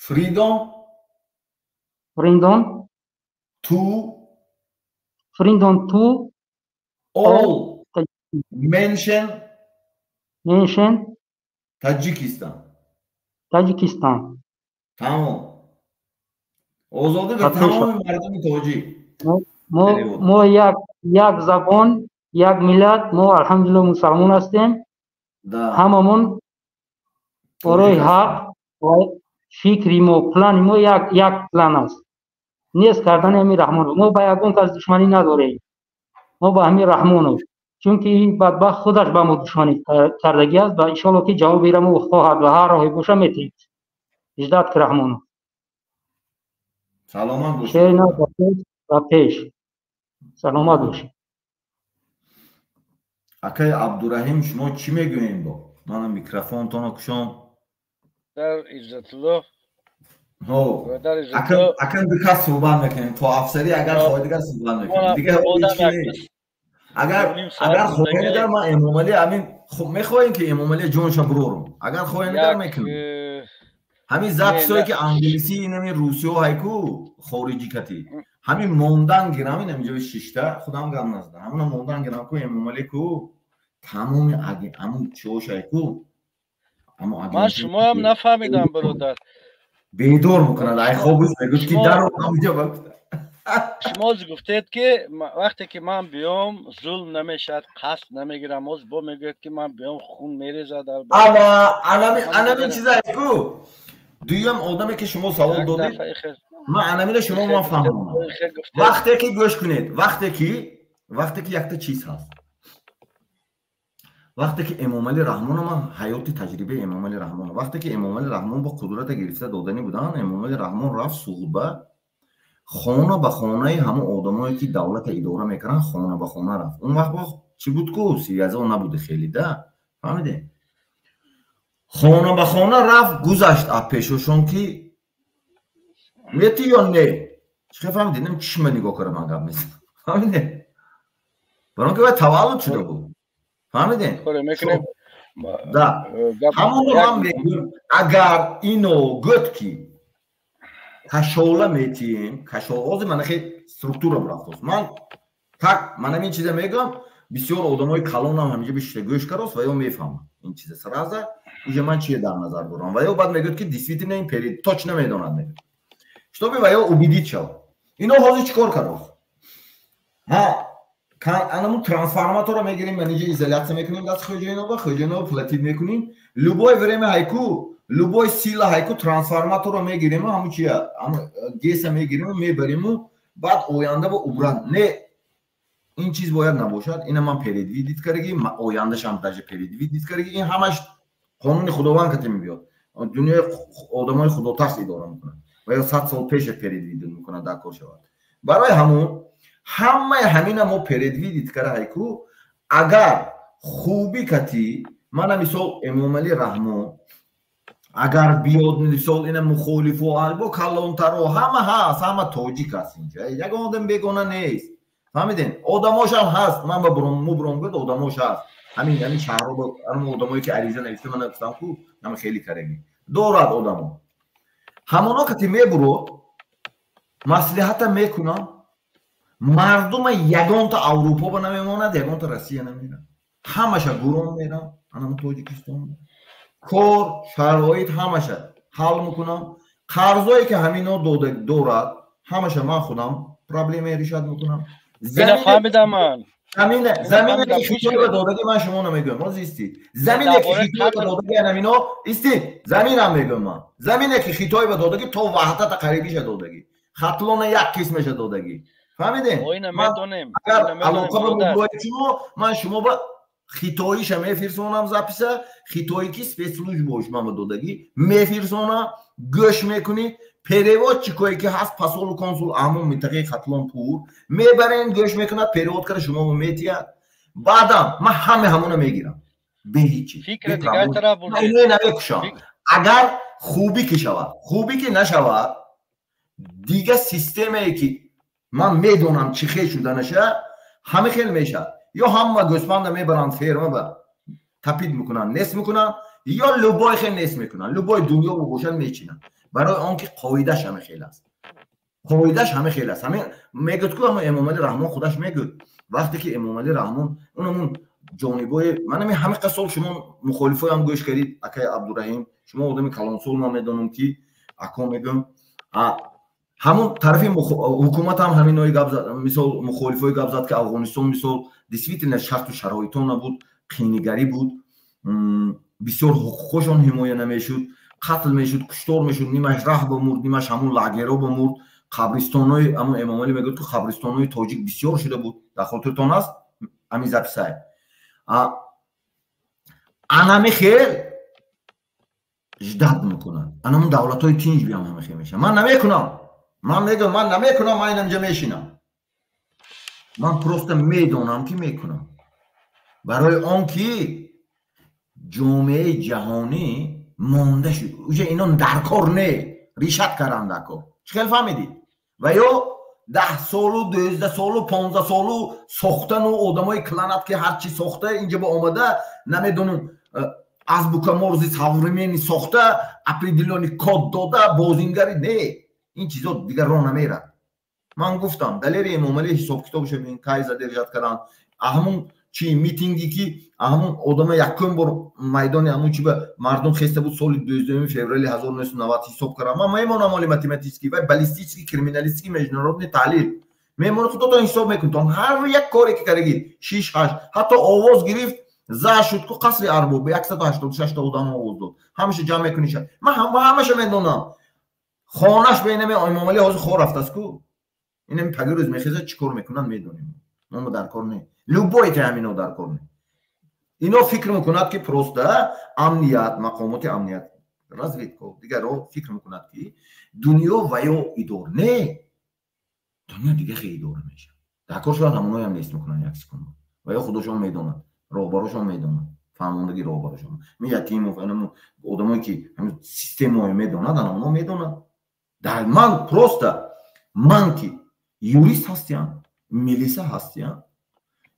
Freedom. Freedom. To. Freedom to. All. Mention. Mention. Tajikistan. Tajikistan. Тамом. Озодӣ ба тамоми мардуми тоҷик. Мо як забон, як миллат, мо алҳамдулилло мусалмон ҳастем. Ҳамамон барои ҳақ ва фикри мо, плани мо як план аст. Нест кардани ҳамин Раҳмонов. Мо ба ягон кас душманӣ надорем. Мо ба ҳамин Раҳмонов, чунки ин бадбахт худаш ба мо душманӣ кардагӣ аст ва иншоалло ки ҷавоби ира мо хоҳад ва ҳар роҳе боша метиҳем. Иждат ки, Раҳмонов. Саломат бошед. Шери нав ба пеш. Саломат бошед. Акай Абдураҳим, шумо чӣ мегӯед бо? Мана микрофонтонро кушом. Дар Иззатулло. Акан дикас суҳбат мекунем. То афсарӣ агар хоҳед дигар суҳбат мекунем. Дигар агар хоҳед дигар ман Эмомалӣ амин, хуб мехоҳем ки Эмомалӣ ҷонша бурорум. Агар хоҳем дигар мекунем. Ҳамин записое ки англисӣ, инами русиё ҳайку хориҷӣ кати. Ҳамин мондан гирам, инам ҷои шишта, худам гап назадам. Ҳамуна мондан гирам ку Эмомалӣ ку тамоми ҳамун чиҳош ҳайку. Ман шумоам нафаҳмидам, бародар. Бедор мекунад, ай хобиш мегӯяд ки даро ҳаминҷо ба. Шумо гуфтед ки вақте ки ман биём зулм намешавад, қасд намегирам. Оз бо мегӯяд ки ман биём хун мерезад. Ана анами чиза ку. Дуюм одаме ки шумо савол додед, ман анамиро шумо ман фаҳмонам. Вақте ки гӯш кунед, вақте ки якта чиз ҳаст. Вақте ки Эмомалӣ Раҳмон, ман ҳаёти таҷрибаи Эмомалӣ Раҳмон, вақте ки Эмомалӣ Раҳмон бо қудрата гирифта доданӣ буданд, Эмомалӣ Раҳмон рафт суҳба хона ба хонаи ҳамон одамое ки давлата идора мекарданд, хона ба хона рафт. Он вақт чӣ буд ку сиязо набуди хеле да, фаҳмиде? Хона ба хона рафт, гузашт аз пешошон ки мети ё не. Чӣ фаҳмиде? Нем чишма нигоҳ кара ман гап мезанам. Фаҳмиде? Барои он ки вай таваллуд шуда буд. Фаҳмиде? Да. Ҳамонро ман мегӯям, агар ино гӯд ки кашола метием, кашола ҳозир мана хел структура рафтост. Ман так ман ҳамин чиза мегӯям, бисёр одамои калонам ҳаминҷо бишта гӯш карост ва ё мефаҳмад ин чиза сразу. Уже ман чие дар назар дорам. Ва ё баъд мегӯяд ки действительно ин перед точно медонад мегӯяд. Чтобы ва ё убедить шавад. Ино ҳозир чӣ кор карост? Ҳа, анамун трансформатора мегирем, манинҷо изоляция мекунем даст Хоҷаинова, Хоҷаинова платить мекунем. Любое время ҳайку, любой сила ҳайку трансформатора мегирем, ҳамун чия, ГЭСа мегирем, мебарему, баъд оянда ба убрат. Не, ин чиз бояд набошад. Ина ман предвидить кардаги, ояндашам даже предвидить кардаги. Ин ҳамаш қонуни Худованд кате мебиёд. Дунёи одамои худотарс идора мекунад ва ё 100 сол пеша предвидить мекунад дар кор шавад. Барои ҳамун ҳамаи ҳамина мо предвидить кара ҳайку, агар хубӣ кати, мана мисол Эмомалӣ Раҳмон агар биёд, мисол ина мухолифо бо калонтаро ҳама ҳаст, ҳама тоҷик аст инҷа, ягон одам бегона нест. Фаҳмидем? Одамошам ҳаст, ман ба мубром гӯяд одамош ҳаст. Ҳамин ҳамин шаҳрҳо ҳамин одамое ки ариза навишта, ман гуфтам ку ҳама хеле караги дорад одамо. Ҳамоно кати мебурод, маслиҳата мекунам, мардума ягонта Аврупо ба намемонад, ягонта Россия намерад. Ҳамаша гурон мерам, анам Тоҷикистон. Кор, шароит ҳамаша ҳал мекунам. Қарзое ки ҳамино дорад, ҳамаша ман худам проблемаи решать мекунам. Ина фаҳмидам ман. Замине ки хитой ба додаги ман шумо намегӯям, ҳозир исти. Замине ки хитой ба додаги анамино исти, заминам мегӯям ман. Замине ки хитой ба додаги то Ваҳдата қарибиша додаги. Хатлона як қисмаша додаги. Фаҳмидем? Агар алоқа ба мубои шумо, ман шумо ба хитоиша мефирсонам записа, хитои ки спецслужбош ман ба додаги, мефирсонам, гӯш мекунӣ, переводчикое ки ҳаст посолу консул ҳамон минтақаи Хатлон пур мебарен, гӯш мекунад, перевод кара шумо метиҳад. Баъдам ман ҳаме ҳамона мегирам. Бе ҳичи. Иное намекушам. Агар хубӣ ки шавад, хубӣ ки нашавад, дига системае ки ман медонам чӣ хел шуданаша, ҳама хел мешавад. Ё ҳама гӯспанда мебаранд ферма ба тапид мекунанд, нест мекунанд, ё любой хел нест мекунанд, любой дунё бошад мечинанд. Барои он ки қоидаш ҳама хел аст. Қоидаш ҳама хел аст. Ҳамин мегӯяд ку ҳама Эмомалӣ Раҳмон худаш мегӯяд. Вақте ки Эмомалӣ Раҳмон унамун ҷонибои ман ҳамин ҳама сол шумо мухолифоям гӯш кардид, акай Абдураҳим, шумо одами калонсол, ман медонам ки ако мегӯям. Ҳамон тарафи ҳукумат ҳам ҳаминои гап зад, мисол мухолифои гап зад ки Афғонистон мисол действительно шарту шароито набуд, қийнигарӣ буд, бисёр ҳуқуқошон ҳимоя намешуд, қатл мешуд, куштор мешуд, нимаш раҳ бамурд, нимаш ҳамон лагеро бамурд, қабристонои ҳамон Эмомалӣ мегӯяд ки қабристонои тоҷик бисёр шуда буд. Дар хотиртон аст ҳамин записай. Анами хел ждать мекунад. Анамун давлатҳои тинҷ биям ҳама хел мешавад. Ман намекунам. Ман мегӯям ман намекунам, ман инамҷа мешинам. Ман просто медонам ки мекунам. Барои он ки ҷомеаи ҷаҳонӣ монда шуд. Уже ино даркор не, решать кардан даркор. Чӣ хел фаҳмидӣ? Ва ё 10 солу, 12 солу, 15 солу сохтану одамои кланат ки ҳар чи сохта инҷа ба омада намедонам Азбука Морзе современный сохта, определённый код дода, бозингари не. Ин чизо дигар роҳ намерад. Ман гуфтам, Далери Эмомалӣ ҳисобкитобша бин, кай задержать карданд. Ҳамун чи митинги ки ҳамун одама якум бор майдони ҳамун чи ба мардум хеста буд, соли 22 феврали 1990 ҳисоб кардам. Ман мемонам оли математический ва баллистический, криминалистический, международный таҳлил мемонад, худотон ҳисоб мекунтон. Ҳар як коре ки кардаги, шиш, ҳашт, ҳатто овоз гирифт, за шуд ку қасри арбоб, 186 та одам овоз дод. Ҳамаша ҷамъ мекуниша. Ман ҳамаша медонам. Хонаш ба инаме Эмомалӣ ҳозир хор рафтааст ку. Инами паги рӯз мехезад, чӣ кор мекунанд, медонем. Мо дар кор не. Любой те ҳамино дар кор не. Ино фикр мекунад, ки просто амният, мақомоти амният, разведка, дигаро фикр мекунад, ки дунё ва ё идора не, дунё дига хеле идора мешавад. Дар кор шояд ҳамоноям нест мекунанд як секунд, ва ё худошон медонад, роҳбарошон медонад, фаҳмондагӣ роҳбарошон, Ятимов, одамое ки системаое медонад, ана медонад. Дар ман просто, ман ки юрист ҳастиям, милиса ҳастиям,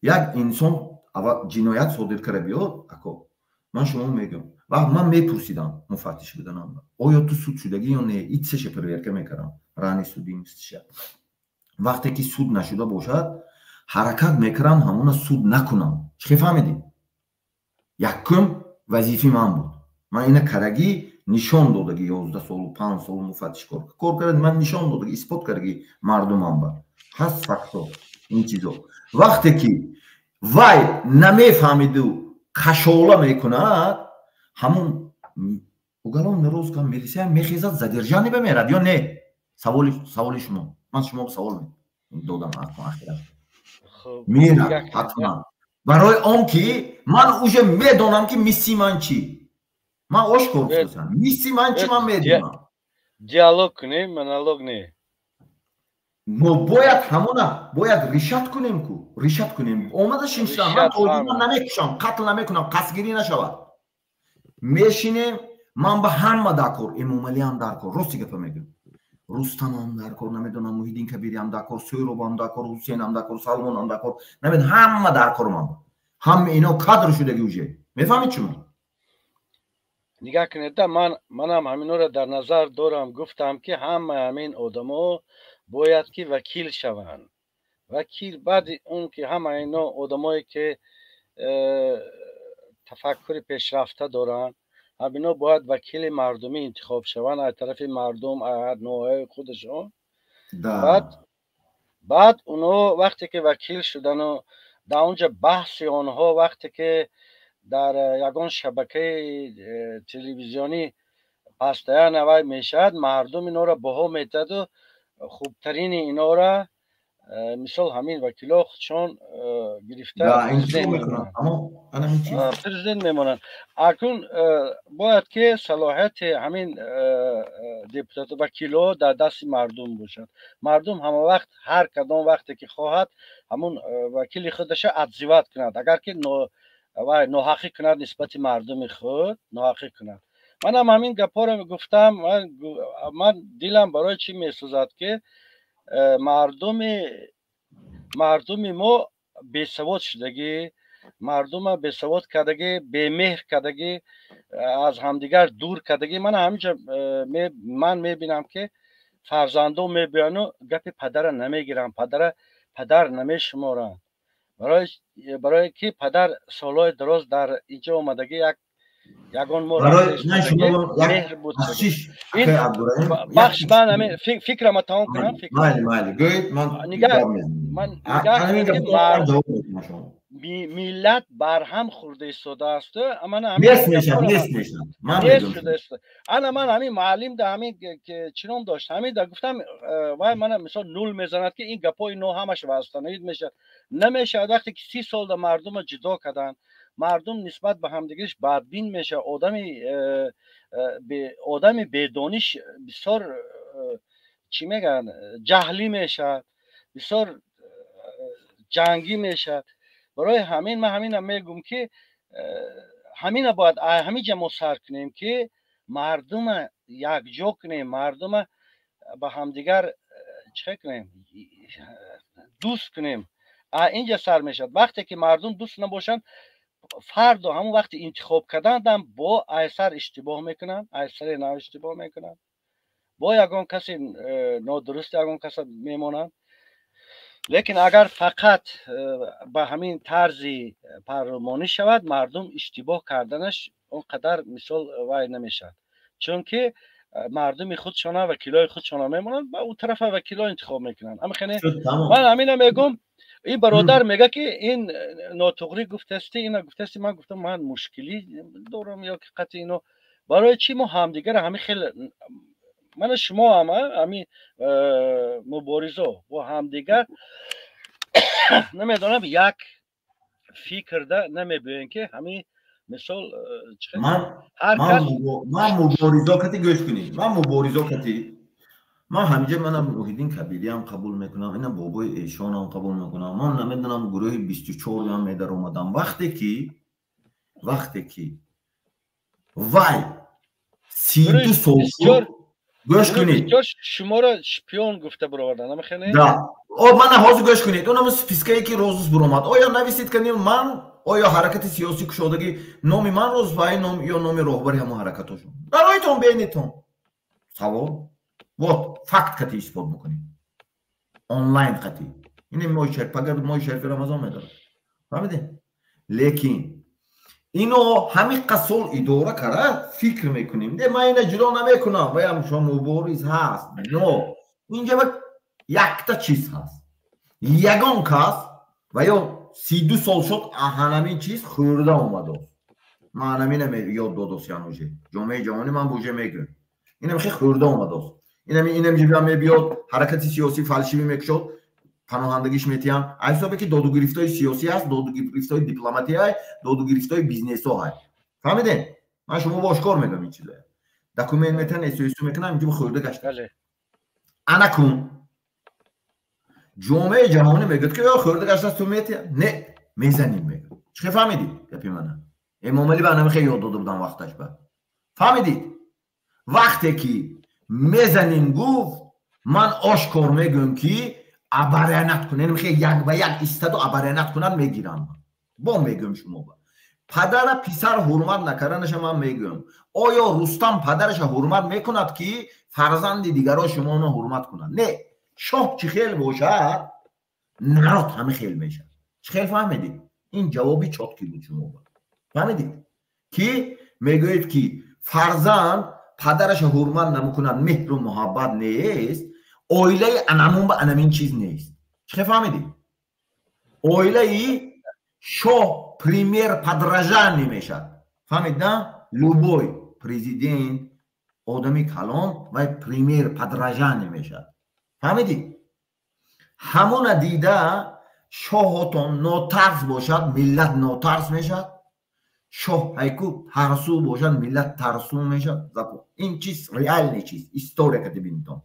як инсон аввал ҷиноят содир карда биёд, ако, ман шумо мегӯям, вақт ман мепурсидам муфаттиш буданам, оё ту суд шудагӣ ё не, итсеша проверка мекардам, ранее судимостиша. Вақте ки суд нашуда бошад, ҳаракат мекардам ҳамона суд накунам. Чӣ фаҳмидӣ? Якум вазифаи ман буд. Ман ина карагӣ нишон додагӣ, 11 солу 5 сол муфаттиш кор кард, ман нишон додагӣ, исбот кардагӣ мардумам ба ҳаст факто ин чизо. Вақте ки вай намефаҳмиду кашола мекунад, ҳамун уголовный розыск, милисия мехезад, задержание бамерад ё не? Саволи шумо, ман шумо савол додам. Ахират мерад ҳатман, барои он ки ман уже медонам, ки миссияи ман чӣ. Ман ошкор гуфтам, миссияи ман чӣ, ман медонам. Диалог кунем, монолог не. Мо бояд ҳамона бояд решать кунем ку, решать кунем. Омада шиншам, ман тоҷикон намекушам, қатл намекунам, қасдгирӣ нашавад. Мешинем, ман ба ҳама даркор, Эмомалиам даркор, рости гапа мегӯям, Рустамам даркор, намедонам, Муҳиддин Кабириам даркор, Сӯйробам даркор, Ҳусейнам даркор, Салмонам даркор, намедонам, ҳама даркор. Ман ҳама ино кадр шудаги уже, мефаҳмед шумо? Нигаҳ кунед да, ман манам ҳаминҳоро дар назар дорам. Гуфтам, ки ҳама ҳамин одамо бояд ки вакил шаванд, вакил. Баъди он ки ҳама ино одамое ки тафаккури пешрафта доранд, ҳамино бояд вакили мардумӣ интихоб шаванд аз тарафи мардум, аз ноҳияи худашон. Баъд онҳо вақте ки вакил шудану дар он ҷа баҳси онҳо, вақте ки дар ягон шабакаи телевизионӣ постоянно вай мешавад, мардум инора баҳо метиҳаду хубтарини инора, мисол, ҳамин вакило худшон гирифта президент мемонанд. Акнун бояд ки салоҳияти ҳамин депутату вакило дар дасти мардум бошад. Мардум ҳама вақт, ҳар кадом вақте ки хоҳад, ҳамун вакили худаша отзывать кунад, агар ки вай ноҳақӣ кунад, нисбати мардуми худ ноҳақӣ кунад. Манам ҳамин гапҳоро гуфтам. Ман дилам барои чӣ месӯзад, ки мардуми мо бесавод шудагӣ, мардума бесавод кардагӣ, бемеҳр кардагӣ, аз ҳамдигар дур кардагӣ. Ман ҳаминҷа ман мебинам, ки фарзандон мебиёну гапи падара намегиранд, падара падар намешуморанд, барое ки падар солҳои дароз дар инҷо омадагӣ, як ягон мо меҳр буд. Бахш, ман ҳамин фикрама тамом кунам. Ман миллат барҳам хӯрда истодааст. Ана ман ҳамин муаллим да, ҳамин чӣ ном дошт, ҳамин да гуфтам, вай мана мисол нул мезанад, ки ин гапҳои но ҳамаш восстановить мешавад, намешавад. Вақте ки 30 сол да мардума ҷудо карданд, мардум нисбат ба ҳамдигариш бадбин мешавад. Одами бедониш бисёр, чӣ мегӯянд, ҷаҳлӣ мешавад, бисёр ҷангӣ мешавад. Барои ҳамин ман ҳамина мегӯм, ки ҳамина бояд ҳамин ҷа мо сар кунем, ки мардума якҷо кунем, мардума ба ҳамдигар чӣ кунем, дӯст кунем. Инҷа сар мешавад. Вақте ки мардум дӯст набошанд. Фардо ҳамон вақти интихоб кардандам бо айсар иштибоҳ мекунанд, айсари нав иштибоҳ мекунанд, бо ягон каси нодуруст ягон каса мемонанд. Лекин агар фақат ба ҳамин тарзи парлумонӣ шавад, мардум иштибоҳ карданаш он қадар мисол вай намешавад, чунки мардуми худшона вакилои худшона мемонанд ва ӯ тарафа вакило интихоб мекунанд. Амхене ман ҳамина мегӯм, ин бародар мега ки ин нотуғрӣ гуфтасти, ина гуфтасти, ман гуфтам ман мушкилӣ дорам ё ки қатъи ино барои чӣ мо ҳамдигара ҳамин хел мана шумо ҳам ҳамин муборизо бо ҳамдигар намедонам як фикрда намебиёем ки ҳамин мисол ман муборизо кати гӯш кунед, ман муборизо кати ман ҳамиҷа манам Муҳиддин Кабириам қабул мекунам, ина бобои эшонам қабул мекунам, ман намедонам гурӯҳи 24-ам медаромадам. Вақте ки вай 32 сол шуд, гӯш кунед, шуморо шпион гуфта баровардан, намехеле? Да, о мана ҳозир гӯш кунед, онам спискае ки розус буромад, оё нависед кани ман, оё ҳаракати сиёсӣ кушодагӣ номи ман розус вай ном ё номи роҳбари ҳамон ҳаракатошон бароитон бенитон савол. Вот факт қати исбот мекунем, онлайн қати ин моҳи шариф, пагар моҳи шарифи Рамазон медорад, фаҳмидед? Лекин ино ҳамин сол идора кара фикр мекунем, де ман ина ҷудо намекунам, ваям шумо мубориз ҳаст. Но инҷа якта чиз ҳаст, ягон кас ва ё 32 сол шуд ҳанамин чиз хӯрда омадост. Ман ҳанамина ёд додост, януже ҷомеаи ҷаҳонӣ ман буже мегӯям, инам хе хӯрда омадост. Инам ҷибра мебиёд, ҳаракати сиёсӣ фалшивӣ мекушод, паноҳандагиш метиҳанд. Аз ҳисобе ки додугирифтҳои сиёсӣ ҳаст, додугирифтҳои дипломатӣ ҳай, додугирифтҳои бизнесҳо ҳай. Фаҳмидед? Ман шумо бо ошкор мегӯям ин чизоя. Документ метиҳанд, эсоису мекунанд, инҷо хӯрда гашта. Ана кун ҷомеаи ҷаҳонӣ мегӯяд ки ё хӯрда гаштааст, ту метиҳ? Не, мезанем мегӯяд. Чӣ фаҳмидед гапи мана? Эмомалӣ ба ана мехе ёд дода будам вақташ ба. Фаҳмидед? Вақте ки мезанем гуфт, ман ошкор мегӯям ки абаранат кунад, яъне мехе як ба як истаду абаранат кунад мегирам. Бо мегӯям шумо ба. Падара писар ҳурмат накарданаша ман мегӯям. Оё Рустам падараша ҳурмат мекунад ки фарзанди дигаро шумоно ҳурмат кунад? Не, шоҳ чӣ хел бошад, народ ҳама хел мешавад. Чӣ хел фаҳмидед? Ин ҷавоби чотки буд шумо ба. Фаҳмидед? Ки мегӯед ки фарзанд падараша ҳурмат намекунад, меҳру муҳаббат нест, оилаи анамун ба анамин чиз нест. Чӣ фаҳмидед? Оилаи шоҳ пример подражание мешавад. Фаҳмид на? Любой президент, одами калон вай пример подражание мешавад. Фаҳмидед? Ҳамона дида шоҳотон нотарс бошад, миллат нотарс мешавад. Шоҳ ҳайку тарсу бошад, миллат тарсу мешавад. Ин чиз реальный чиз, история кати бинитон.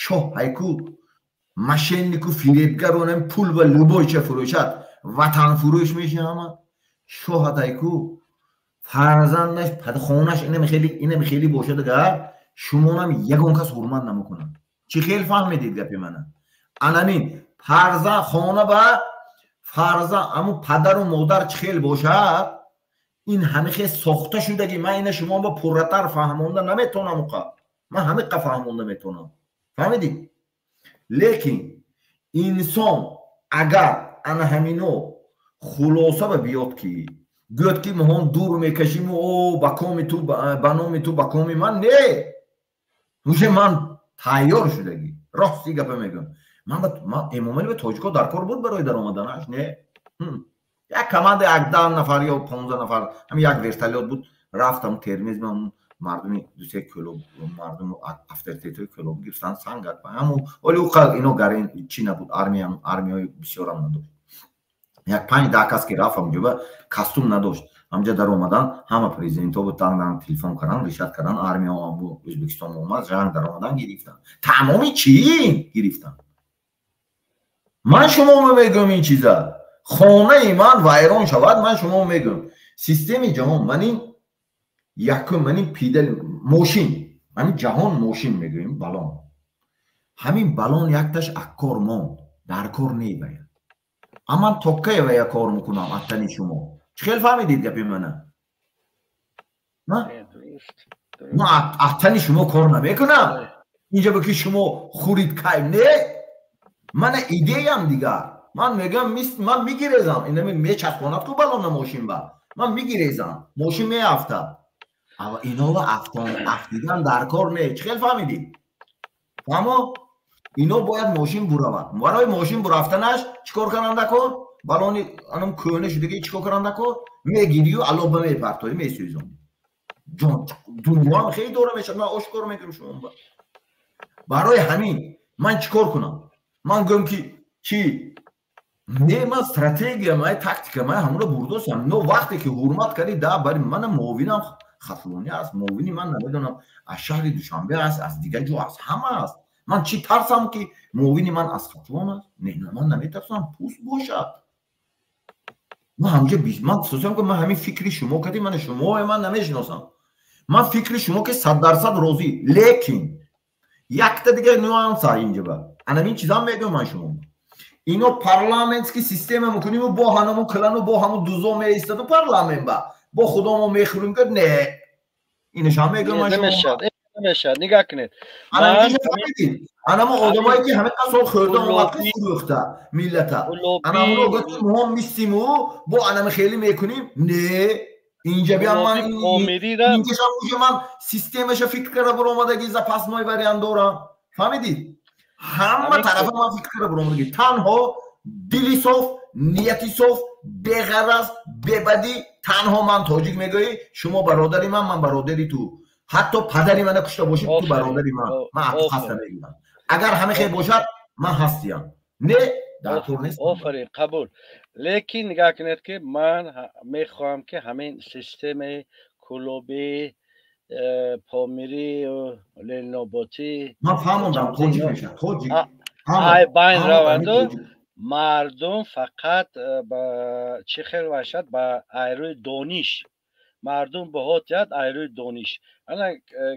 Шоҳ ҳайку мошеннику фиребгару пул ва любой ча фурӯшад, ватанфурӯш мешавад. Шоҳат ҳайку фарзандаш, хонаш инам хеле бошад, агар шумонам ягон кас ҳурмат намекунад. Чӣ хел фаҳмидед гапи мана? Анамин фарзанд хона ба фарзанд аму падару модар чӣ хел бошад, ин ҳама хел сохта шудаги. Ман ина шумо ба пурратар фаҳмонда наметавонам, уқа ман ҳамиқа фаҳмонда метавонам. Фаҳмидед? Лекин инсон агар ана ҳамино хулоса ба биёд ки гӯяд ки моҳон дур мекашиму о ба коми ту, ба номи ту, ба коми ман, не, уже ман тайёр шудагӣ. Рости гапа мегӯям, ман Эмомалӣ ба тоҷико дар кор буд барои даромаданаш? Не, як команда як 10 нафар ё 15 нафар, ҳамин як вертолёт буд, рафтам Термез, ман мардуми дусе кӯлоб, мардуму авторитетҳои кӯлоб гирифтан сангак ҳаму оли уқа ино гарин чӣ набуд, армияҳои бисёрам надошт. Як 5-10 кас ки рафт ҳамҷоба костюм надошт, ҳамҷа даромадан ҳама президентҳо буд, танг телефон кардан, решат кардан, армияҳо Ӯзбекистон омад, ҷанг даромадан гирифтан, тамоми чин гирифтан. Ман шумо мегӯям ин чиза, хонаи ман вайрон шавад, ман шумо мегӯям системи ҷаҳон, ман ин якум, ман ин пидал мошин, ман ин ҷаҳон мошин мегӯем, балон. Ҳамин балон якташ аккор монд, дар кор небаяд. Аман то кай вая кор мекунам аттани шумо? Чӣ хел фаҳмидед гапи мана? Ман аз тани шумо кор намекунам. Инҷа ба ки шумо хӯрид кай не? Мана идеям дигар. Ман мегӯям, ман мегирезам. Инами мечаспонад ку балона мошин ба. Ман мегирезам. Мошин меафтад. Ама инова афтидан дар кор не. Чӣ хел фаҳмидӣ? Фаҳмо? Ино бояд мошин буравад. Барои мошин бурафтанаш чӣ кор каранда кор? Балони анам кӯҳна шудагӣ чӣ кор каранда кор? Мегирию алоба мепартоӣ, месӯзонӣ. Ҷон, дунёам хеле дора мешавад. Ман ошкор мекунам шумо. Барои ҳамин ман чӣ кор кунам? Ман гӯям ки чӣ? Не, ман стратегия, ман тактика, ман ҳамонро бурдосам. Но вақте ки ҳурмат кардӣ, да, бари мана муовинам Хатлонӣ аст, муовини ман намедонам аз шаҳри Душанбе аст, аз дигар ҷо аст, ҳама аст. Ман чӣ тарсам ки муовини ман аз Хатлон аст? Не, ман наметарсам, пӯст бошад. Ман ҳамҷа ман хусусиям ки ман ҳамин фикри шумо кардӣ, ман шумо ман намешиносам. Ман фикри шумо ки 100% розӣ, лекин якта дигар нюанс инҷа ба. Анамин чизам мегӯям ман шумо. Ино парламентский система мекунем бо ҳанаму килану бо ҳаму дузо меистоду парламент ба. Бо худомо мехӯрем ки не. Инашам мегӯям ман шумо. Намешавад, нигоҳ кунед. Анамо одамое ки ҳамин сол хӯрда омад ки фурӯхта миллата. Анамоно гуфт ки мо мистиму бо анами хеле мекунем. Не. Инҷа биям ман инҷашам уже ман системаша фикр карда баромадаги запасной вариант дорам. Фаҳмидӣ? Ҳама тарафа ман фикр карда баромадаги. Танҳо дили соф, нияти соф, беғараз, бебадӣ, танҳо ман тоҷик мегӯӣ, шумо бародари ман, ман бародари ту. Ҳатто падари мана кушта бошӣ, ту бародари ман. Ман аз ту хаста мегирам. Агар ҳама хел бошад, ман ҳастиям. Не, дар кор нест. Офарин, қабул. Лекин нигоҳ кунед ки ман мехоҳам ки ҳамин системаи клуби помирӣ, леноботӣ ман фаҳмондам, тоҷик мешавад, тоҷик. Ай байн раванду мардум фақат ба чӣ хел бошад, ба айрӯи дониш. Мардум баҳотият айрӯи дониш. Ана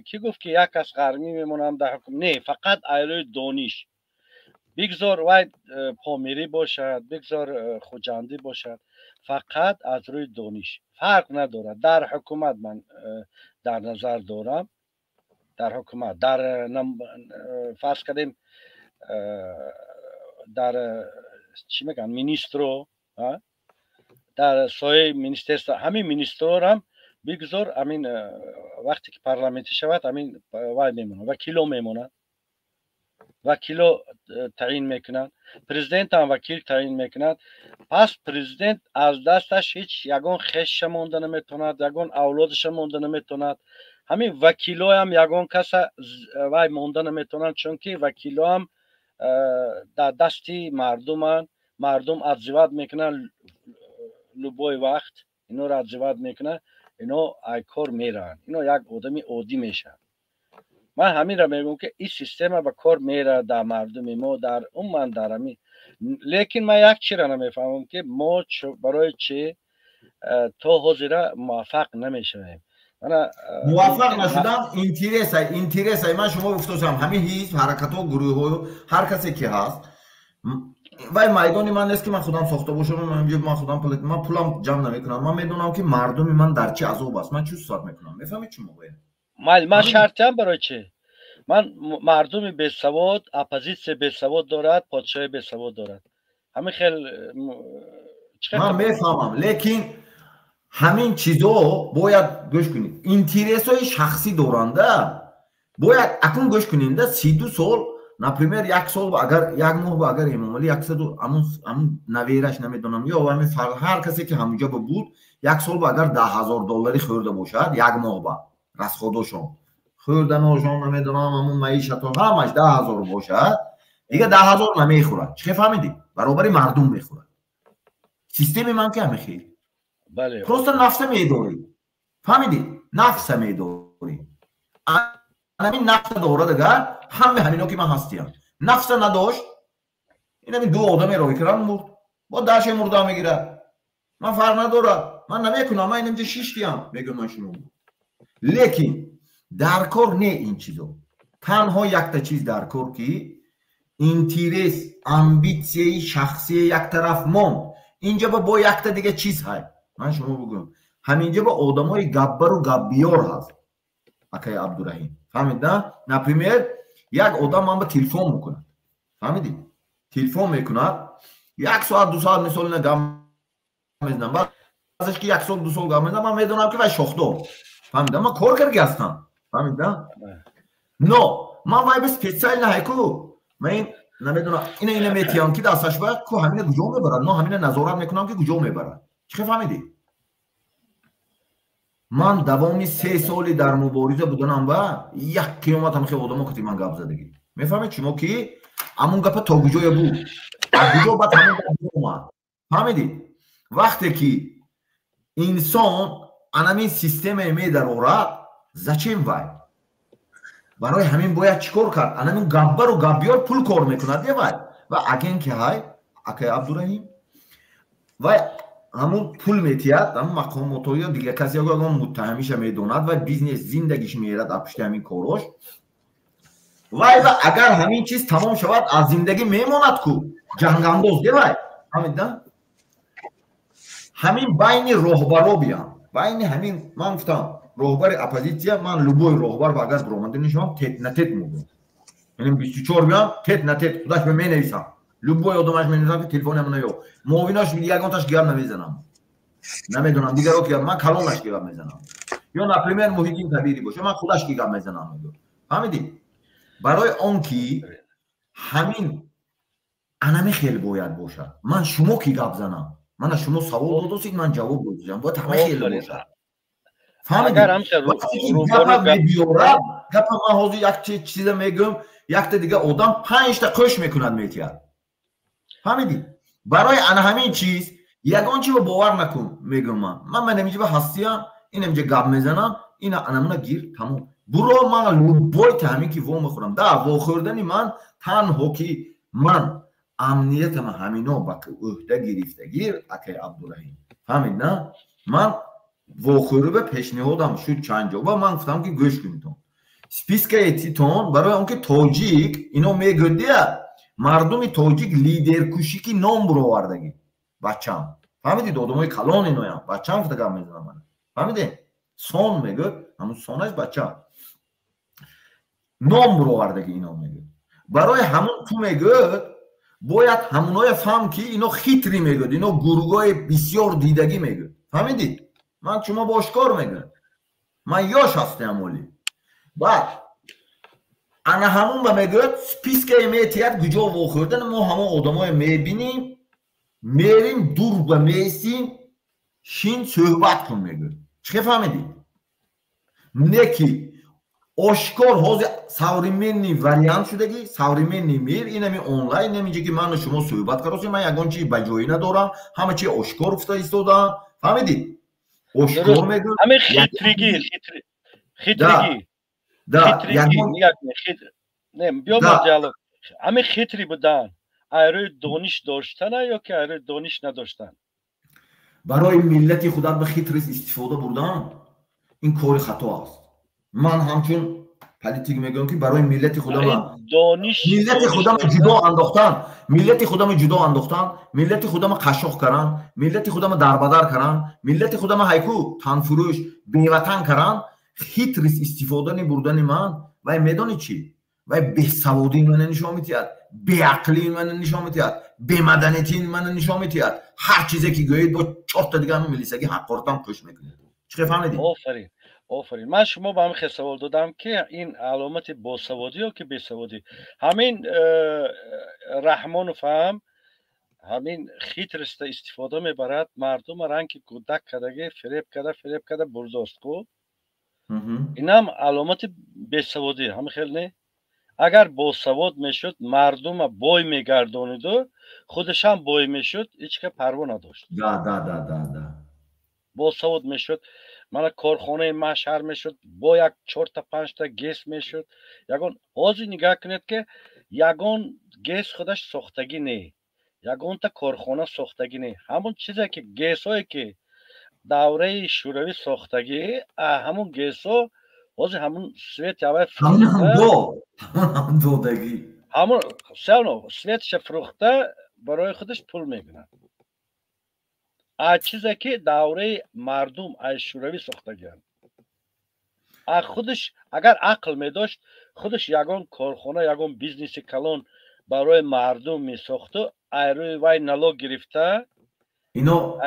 ки гуфт ки як кас ғармӣ мемонам дар ҳукм? Не, фақат айрӯи дониш. Бигзор вай помирӣ бошад, бигзор хуҷандӣ бошад, фақат аз рӯи дониш. Фарқ надорад. Дар ҳукумат ман дар назар дорам, дар ҳукумат, дар фарз кардем дар чӣ мегӯянд, министро, дар соҳаи министерство, ҳамин министрорам бигзор ҳамин вақте ки парламентӣ шавад, ҳамин вай мемонад, вакило мемонад, вакило таъин мекунанд, президентам вакил таъин мекунад. Пас президент аз дасташ ҳеҷ ягон хешша монда наметавонад, ягон авлодша монда наметавонад. Ҳамин вакилоам ягон каса вай монда наметавонанд, чунки вакилоам дар дасти мардуманд. Мардум отзывать мекунанд любой вақт, иноро отзывать мекунанд, ино ай кор мераванд, ино як одами оддӣ мешаванд. Ман ҳаминро мегӯям ки ин система ба кор меравад дар мардуми мо, дар умуман дар ҳамин. Лекин ман як чиро намефаҳмам ки мо барои чӣ то ҳозира муваффақ намешавем. Муваффақ нашудан интересай. Ман шумо гуфтосам ҳамин ҳизб, ҳаракатҳо, гурӯҳҳо, ҳар касе ки ҳаст, вай майдони ман нест ки ман худам сохта бошам, ман худам ман пулам ҷамъ намекунам. Ман медонам ки мардуми ман дар чӣ азоб аст, ман чӣ суҳбат мекунам. Мефаҳмед шумо? Ман шартиам барои чӣ? Ман мардуми бесавод, оппозитсия бесавод дорад, подшоҳи бесавод дорад. Ҳамин хел ман мефаҳмам, лекин ҳамин чизо бояд гӯш кунед. Интересҳои шахсӣ доранда бояд акун гӯш куненда. 32 сол, например, як сол агар як моҳ агар Эмомалӣ 100 амун навераш намедонам ё ҳамин ҳар касе ки ҳамунҷо буд, як сол агар 10,000 доллари хӯрда бошад, як моҳ ба расходошон, хӯрданошон, намедонам ҳамун маишато ҳамаш 10,000 бошад, дига 10,000 намехӯрад. Чӣ фаҳмидӣ? Баробари мардум мехӯрад. Системи ман ки ҳамин хел. Просто нафса медорӣ. Фаҳмидӣ? Нафса медорӣ. Ҳамин нафса дорад агар ҳама ҳамино ки ман ҳастиям. Нафса надошт, ин ҳамин ду одаме роҳӣ кардам мурд. Бо даше мурда мегирад. Ман фарқ надорад. Ман намекунам, ман инҷа шиштиям, мегӯям ман шумо. Лекин дар кор не ин чизо. Танҳо якта чиз дар кор ки интерес, амбитсияи шахсии як тараф монд. Инҷа бо якта дига чиз ҳай. Ман шумо бигӯям, ҳаминҷа ба одамои гапбару гапбиёр ҳаст, акаи Абдураҳим, фаҳмид на? Например, як одам ман ба телефон мекунад, фаҳмидӣ? Телефон мекунад, як соат, 2 соат, мисол, ина гап мезанам. Баъзеш ки як сол, 2 сол гап мезанам, ман медонам, ки вай шохдор, фаҳмида? Ман кор карги ҳастам, фаҳмида? Но ман вай ба специально ҳайку ман ин намедонам, ина метиҳам, ки дасташ ба ку ҳамина куҷо мебарад. Но ҳамина назорат мекунам, ки куҷо мебарад. Чӣ хел фаҳмидӣ? Ман давоми 3 соли дар мубориза буданам ба як қиёмат ҳам хел одамо кати ман гап задагӣ. Мефаҳмед шумо, ки ҳамун гапа то куҷое буд, аз куҷо баъд ҳамун гап омад, фаҳмидӣ? Вақте ки инсон анамин системае медарорад, зачем вай? Барои ҳамин бояд чӣ кор кард? Анамин гапбару гапбиёр пул кор мекунад, е вай ва агент ки ҳай, акай Абдураҳим, вай ҳамун пул метиҳад, ҳамун мақомото ё дигар касе, ягон муттаҳамиша медонад ва бизнес зиндагиш мерад аз пушти ҳамин корош. Вай ва агар ҳамин чиз тамом шавад, аз зиндагӣ мемонад ку, ҷангандоз де вай, фаҳмида? Ҳамин байни роҳбаро биям, байни ҳамин ман гуфтам, роҳбари оппозитсия, ман любой роҳбар ба агар биромада нишонам, тет-а-тет мегӯям, яъне 24 биям, тет-а-тет худаш ба менависам, любой одамаш менависам, ки телефони ҳамона ё муовинаш, ягонташ гап намезанам, намедонам дигаро ки, ман калонаш ки гап мезанам. Ё, например, Муҳиддин Кабирӣ боша, ман худаш ки гап мезанам, фаҳмидӣ? Барои он ки ҳамин анами хел бояд бошад. Ман шумо ки гап занам, мана шумо савол додосид, ман ҷавоб додам, бояд ҳама хел бошад. Фаҳмидӣ? Мебиёрад гапа. Ман ҳозир як чиза мегӯям, якта дига одам панҷта қӯш мекунад, метиҳад, фаҳмидӣ? Барои ана ҳамин чиз ягон чиро бовар накун, мегӯям. Ман инҷа ба ҳастиям, инамҷа гап мезанам, ина анамуна гир, тамом, буро. Ман любой таҳмин ки во мехӯрам, да вохӯрдани ман танҳо ки ман амниятама ҳамино ба ӯҳда гирифтагир, акай Абдураҳим, фаҳмид на? Ман вохӯрӣ ба пешниҳодам шуд чанд ҷо ва ман гуфтам, ки гӯш кунитон, списка етитон, барои он ки тоҷик ино мегӯдия, мардуми тоҷик лидеркушӣ ки ном буровардагӣ, бачам, фаҳмидид? Одамои калон иноям, бачам гуфта гап мезанам, фаҳмидед? Сон мегӯд, ҳамун сонаш, бачам, ном буровардагӣ ино мегӯд. Барои ҳамун ту мегӯд, бояд ҳамуное фаҳм, ки ино хитрый мегӯд, ино гургои бисёр дидагӣ мегӯд, фаҳмидид? Ман шумо бошкор мегӯям, ман ёш ҳастам оли. Баъд ана ҳамун ба мегӯяд, списка е метиҳад, куҷо вохӯрдан, мо ҳамон одамое мебинем, мерим, дур ба месим, шин, суҳбат кун, мегӯяд. Чӣ хел фаҳмидӣ? Не ки ошкор ҳозир современный вариант шудагӣ, современный мир, инами онлайн, инаминҷа ки ману шумо суҳбат каросем, ман ягон чи ба ҷоӣ надорам, ҳама чи ошкор гуфта истодаам, фаҳмидӣ? Ошкор мегӯям. Ҳамин хитригӣ, хитригӣ, не, биё диалог. Ҳамин хитрый будан айрӯи дониш доштана ё ки айрӯи дониш надоштан? Барои миллати худат ба хитрость истифода бурдан, ин кори хато аст. Ман ҳамчун политик мегӯям, ки барои миллати худама миллати худама ҷудо андохтан, миллати худама ҷудо андохтан, миллати худама қашшоқ каран, миллати худама дарбадар каран, миллати худама ҳайку танфурӯш, беватан каран, хитрость истифодани бурдани ман, вай медонӣ чӣ? Вай бесаводии мана нишон медиҳад, беақлии мана нишон медиҳад, бемаданитии мана нишон медиҳад. Ҳар чизе ки гӯед, бо чорта дига милисаги ҳаққортам кӯш мекунед. Чӣ хел фаҳмидӣ? Офарин, офарин. Ман шумо ба ҳамин хел савол додам, ки ин аломати босаводӣ ё ки бесаводӣ. Ҳамин Раҳмонов ҳам ҳамин хитрость а истифода мебарад, мардума ранги кӯдак кардагӣ, фиреб карда, фиреб карда бурдост ку. Инам аломати бесаводӣ, ҳамин хел не? Агар босавод мешуд, мардума бой мегардониду худашам бой мешуд, ҳеҷ ка парво надошт. Босавод мешуд, мана корхонаи машҳар мешуд, бо як чорта панҷта ГЭС мешуд. Ягон ҳозир нигаҳ кунед, ки ягон ГЭС худаш сохтагӣ не, ягонта корхона сохтагӣ не. Ҳамон чизе ки ГЭСҳое ки давраи шӯравӣ сохтагӣ, ҳамон ГЭСҳо ҳозир ҳамон свет авай додагӣ. Ҳамон всё равно свет ша фурӯхта, барои худаш пул мекунад. А чизе ки давраи мардум аз шӯравӣ сохтагианд. А худаш агар ақл медошт, худаш ягон корхона, ягон бизнеси калон барои мардум месохту, айрӯи вай налог гирифта. Ино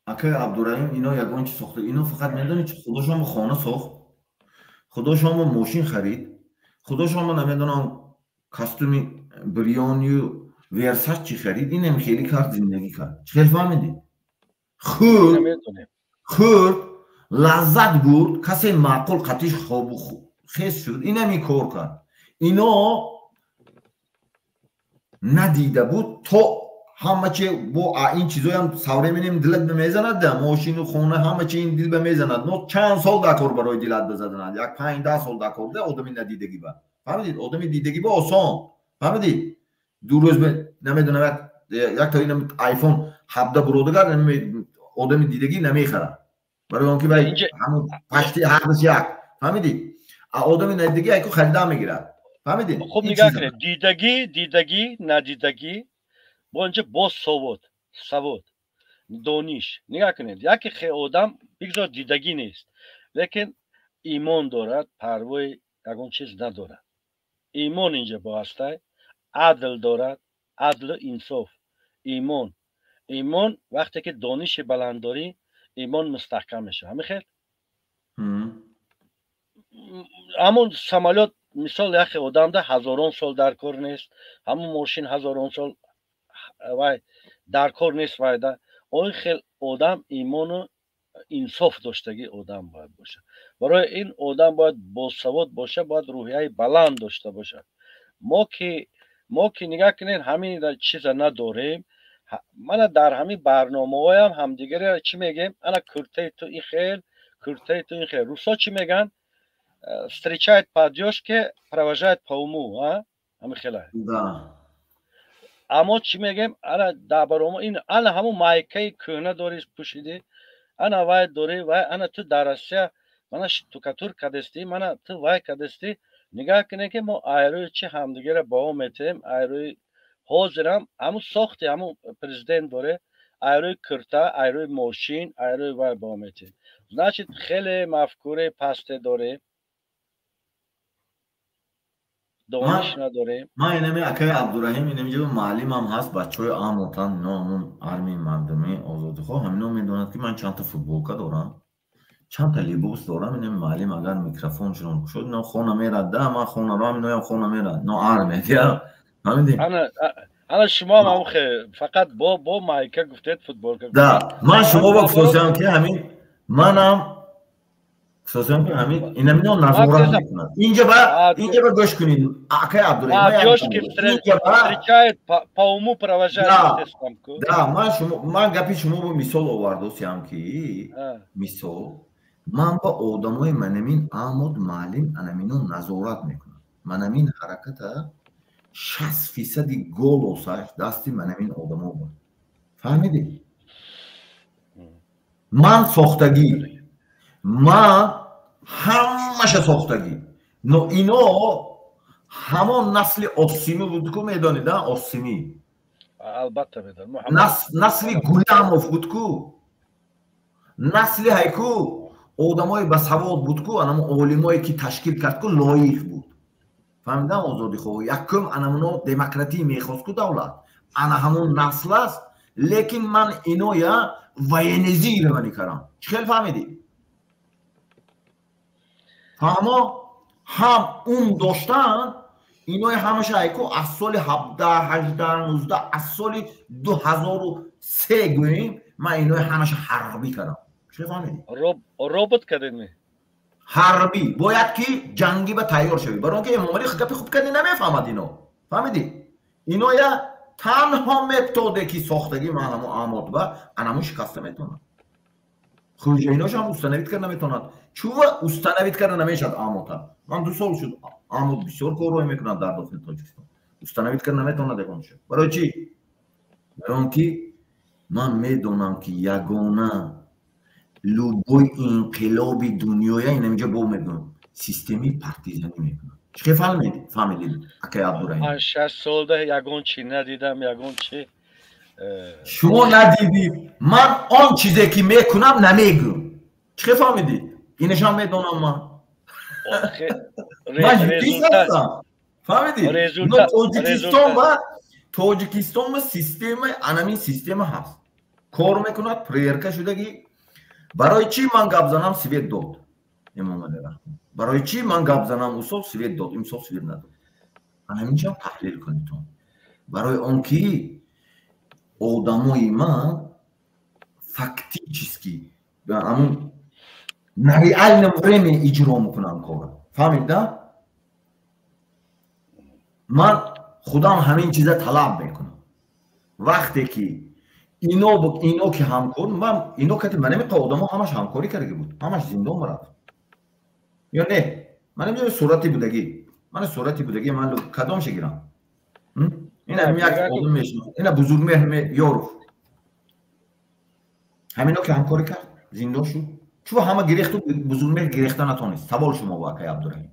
акай Абдураҳим, ино ягон чи сохта, ино фақат медони чи, худошонба хона сохт, худошонба мошин харид, худошонба намедонам костюми Брионию Версачи харид, инам хеле кард, зиндагӣ кард. Чӣ хел фаҳмидӣ? Хӯрд, хӯрд, лаззат бурд, касе маъқул қатиш хобу хес шуд, инами кор кард. Ино надида буд то ҳама чи бо ин чизоям современем дилат мезанад, да мошину хона, ҳама чи ин дил ба мезанад. Но чанд сол дар кор барои дилат бизаданад? Як 5-10 сол дар кор, да одами надидагӣ ба. Фаҳмидед? Одами дидагӣ ба осон. Фаҳмидед? 2 рӯз намедонам як то инам iPhone 17 буродагар одами дидагӣ намехарад. Барои он ки вай ҳамон пашти ҳардаш як. Фаҳмидед? А одами надидагӣ айку харида мегирад. Фаҳмидед? Хуб, нигоҳ кунед, дидагӣ, дидагӣ, надидагӣ, бо инҷа боз савод, савод, дониш. Нигоҳ кунед, яке хе одам бигзор дидагӣ нест, лекин имон дорад, парвои ягон чиз надорад. Имон инҷа бо ҳастай, адл дорад, адлу инсоф, имон. Имон вақте ки дониши баланд дорӣ, имон мустаҳкам мешавад. Ҳамин хел? Ҳамон самолёт мисол яхе одамда ҳазорон сол дар кор нест, ҳамон мошин ҳазорон сол вай дар кор нест, вайда. Он хел одам имону инсоф доштагӣ одам бояд бошад. Барои ин одам бояд босавод бошад, бояд рӯҳияи баланд дошта бошад. Мо ки нигоҳ кунед, ҳамин чиза надорем. Мана дар ҳамин барномаҳоям ҳамдигареро чӣ мегем? Ана куртаи ту ин хел, куртаи ту ин хел. Русо чӣ мегӯянд? Встречает по одежке, провожает по уму. Ҳамин хела. Аммо чӣ мегем? Ана дар барома ин ана ҳамун майкаи кӯҳна дорӣ пӯшидӣ, ана вай дорӣ, вай ана ту дар Россия мана штукатур кардестӣ, мана ту вай кардестӣ. Нигоҳ кунед ки мо айрӯи чӣ ҳамдигарро баҳо метиҳем. Айрӯи ҳозирам ҳамун сохти ҳамун президент доре, айрӯи курта, айрӯи мошин, айрӯи вай баҳо метиҳем. Значит, хеле мафкураи пасте дорем, дониш надорем. Ман инами акаи Абдураҳим, инамиҷо муаллимам ҳаст, бачаҳои амотан, ино ҳамун армияи мардумӣ озодихоҳ, ҳамино медонад ки ман чандта футболка дорам, чандта либос дорам. Инами муаллим агар микрофоншон кушод, ино хона мерад, да ман хона рам, иноям хона мерад, ино армия, дия. Фаҳмидӣ? Ана шумо ҳам хе фақат бо майка гуфтед, футболка. Да, ман шумо ба гуфтосиам ки ҳамин манам гуфтосиам ки ҳамин инамино назорат мекунад. Инҷа ба гӯш кунед, акай Абдураҳим. Встречает по уму, провожает. Да, ман шумо ман гапи шумо бо мисол овардосиам ки мисол ман ба одамои манамин амод муаллим анамино назорат мекунад. Манамин ҳараката 60% голосаш дасти манамин одамо буд. Фаҳмидӣ? Ман сохтагӣ, ман ҳамаша сохтагӣ. Но ино ҳамон насли Осимӣ буд ку, медонед, а Осимӣ? Албатта медонам. Насли Гулямов буд ку, насли ҳайку одамои басавод буд ку, анамо олимое ки ташкил кард ку, лоиқ буд. Фаҳмидам озодихоҳ? Якум анамуно демократия мехост ку давлат. Ана ҳамон насл аст, лекин ман иноя военизировани кардам. Чӣ хел фаҳмидӣ? Фаҳмо? Ҳам ум доштан, инои ҳамаша айку аз соли 17, 18, 19, аз соли 2003 гӯем, ман инои ҳамаша ҳарбӣ кардам. Чӣ фаҳмидӣ? Робот кардед? Ҳарбӣ бояд ки ҷангӣ ба тайёр шавӣ. Барои он ки Эмомалӣ гапи хуб карди намефаҳмад ино. Фаҳмидӣ? Иноя танҳо методе ки сохтагӣ ман ҳамон амод ба анамун шикаста метавонад. Хуҷаиношам установить карда наметавонад. Чува установить карда намешавад амота. Ман 2 сол шуд амот бисёр корҳое мекунад дар дохили Тоҷикистон. Установить карда наметавонад ягон чиз. Барои чӣ? Барои он ки ман медонам ки ягона любой инқилоби дунёя инамиҷа бо мегӯям системаи партизанӣ мекунад. Чӣ хел фаҳмидед, акай Абдураҳим? Ман 6 солда ягон чӣ надидам, ягон чӣ Шумо надидӣ, ман он чизе ки мекунам намегӯм. Чӣ фаҳмидӣ? Инашам медонам ман. Ман юрист ҳастам. Фаҳмидӣ? Тоҷикистон ва Тоҷикистон ва система, анамин система ҳаст. Кор мекунад, проверка шудагӣ. Барои чӣ ман гап занам свет дод? Эмомалӣ Раҳмон. Барои чӣ ман гап занам усол свет дод, имсол свет надод? Анаминчам таҳлил кунедтон. Барои он ки одамои ман фактически ҳамун на реальном время иҷро мекунам кора. Фаҳмид, да? Ман худам ҳамин чиза талаб мекунам. Вақте ки ино ки ҳамкор, ман ино кати ман намеқа одамо ҳамаш ҳамкорӣ кардаги буд, ҳамаш зиндон рафт. Ё не? Ман намедонам сурати будагӣ. Ман сурати будагӣ ман кадомша гирам? Ина як одам мешиносам. Ина Бузургмеҳр Ёров. Ҳамино ки ҳамкорӣ кард, зиндон шуд. Чӯ ҳама гирехту Бузургмеҳр гирехта натонист. Савол шумо ба акай Абдураҳим.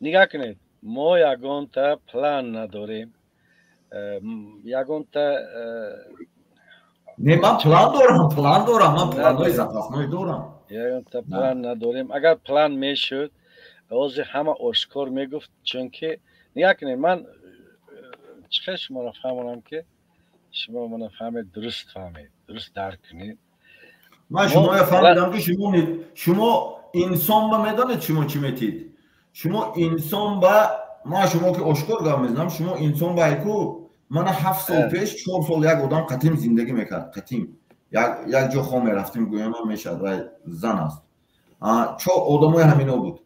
Нигоҳ кунед, мо ягонта план надорем. Ягонта Не, ман план дорам, план дорам, ман планҳои запасной дорам. Ягонта план надорем. Агар план мешуд, ҳозир ҳама ошкор мегуфт, чунки нигоҳ кунед, ман чӣ хел шуморо фаҳмонам ки шумо мана фаҳмед, дуруст фаҳмед, дуруст дарк кунед. Ман шумоя фаҳмидам ки шумо инсон ба медонед шумо чӣ метид? Шумо инсон ба ман шумо ки ошкор гап мезанам, шумо инсон ба айку мана 7 сол пеш 4 сол як одам қатим зиндагӣ мекард, қатим. Як ҷо хом мерафтим, гӯям мешавад, вай зан аст. Чор одамои ҳамино буд.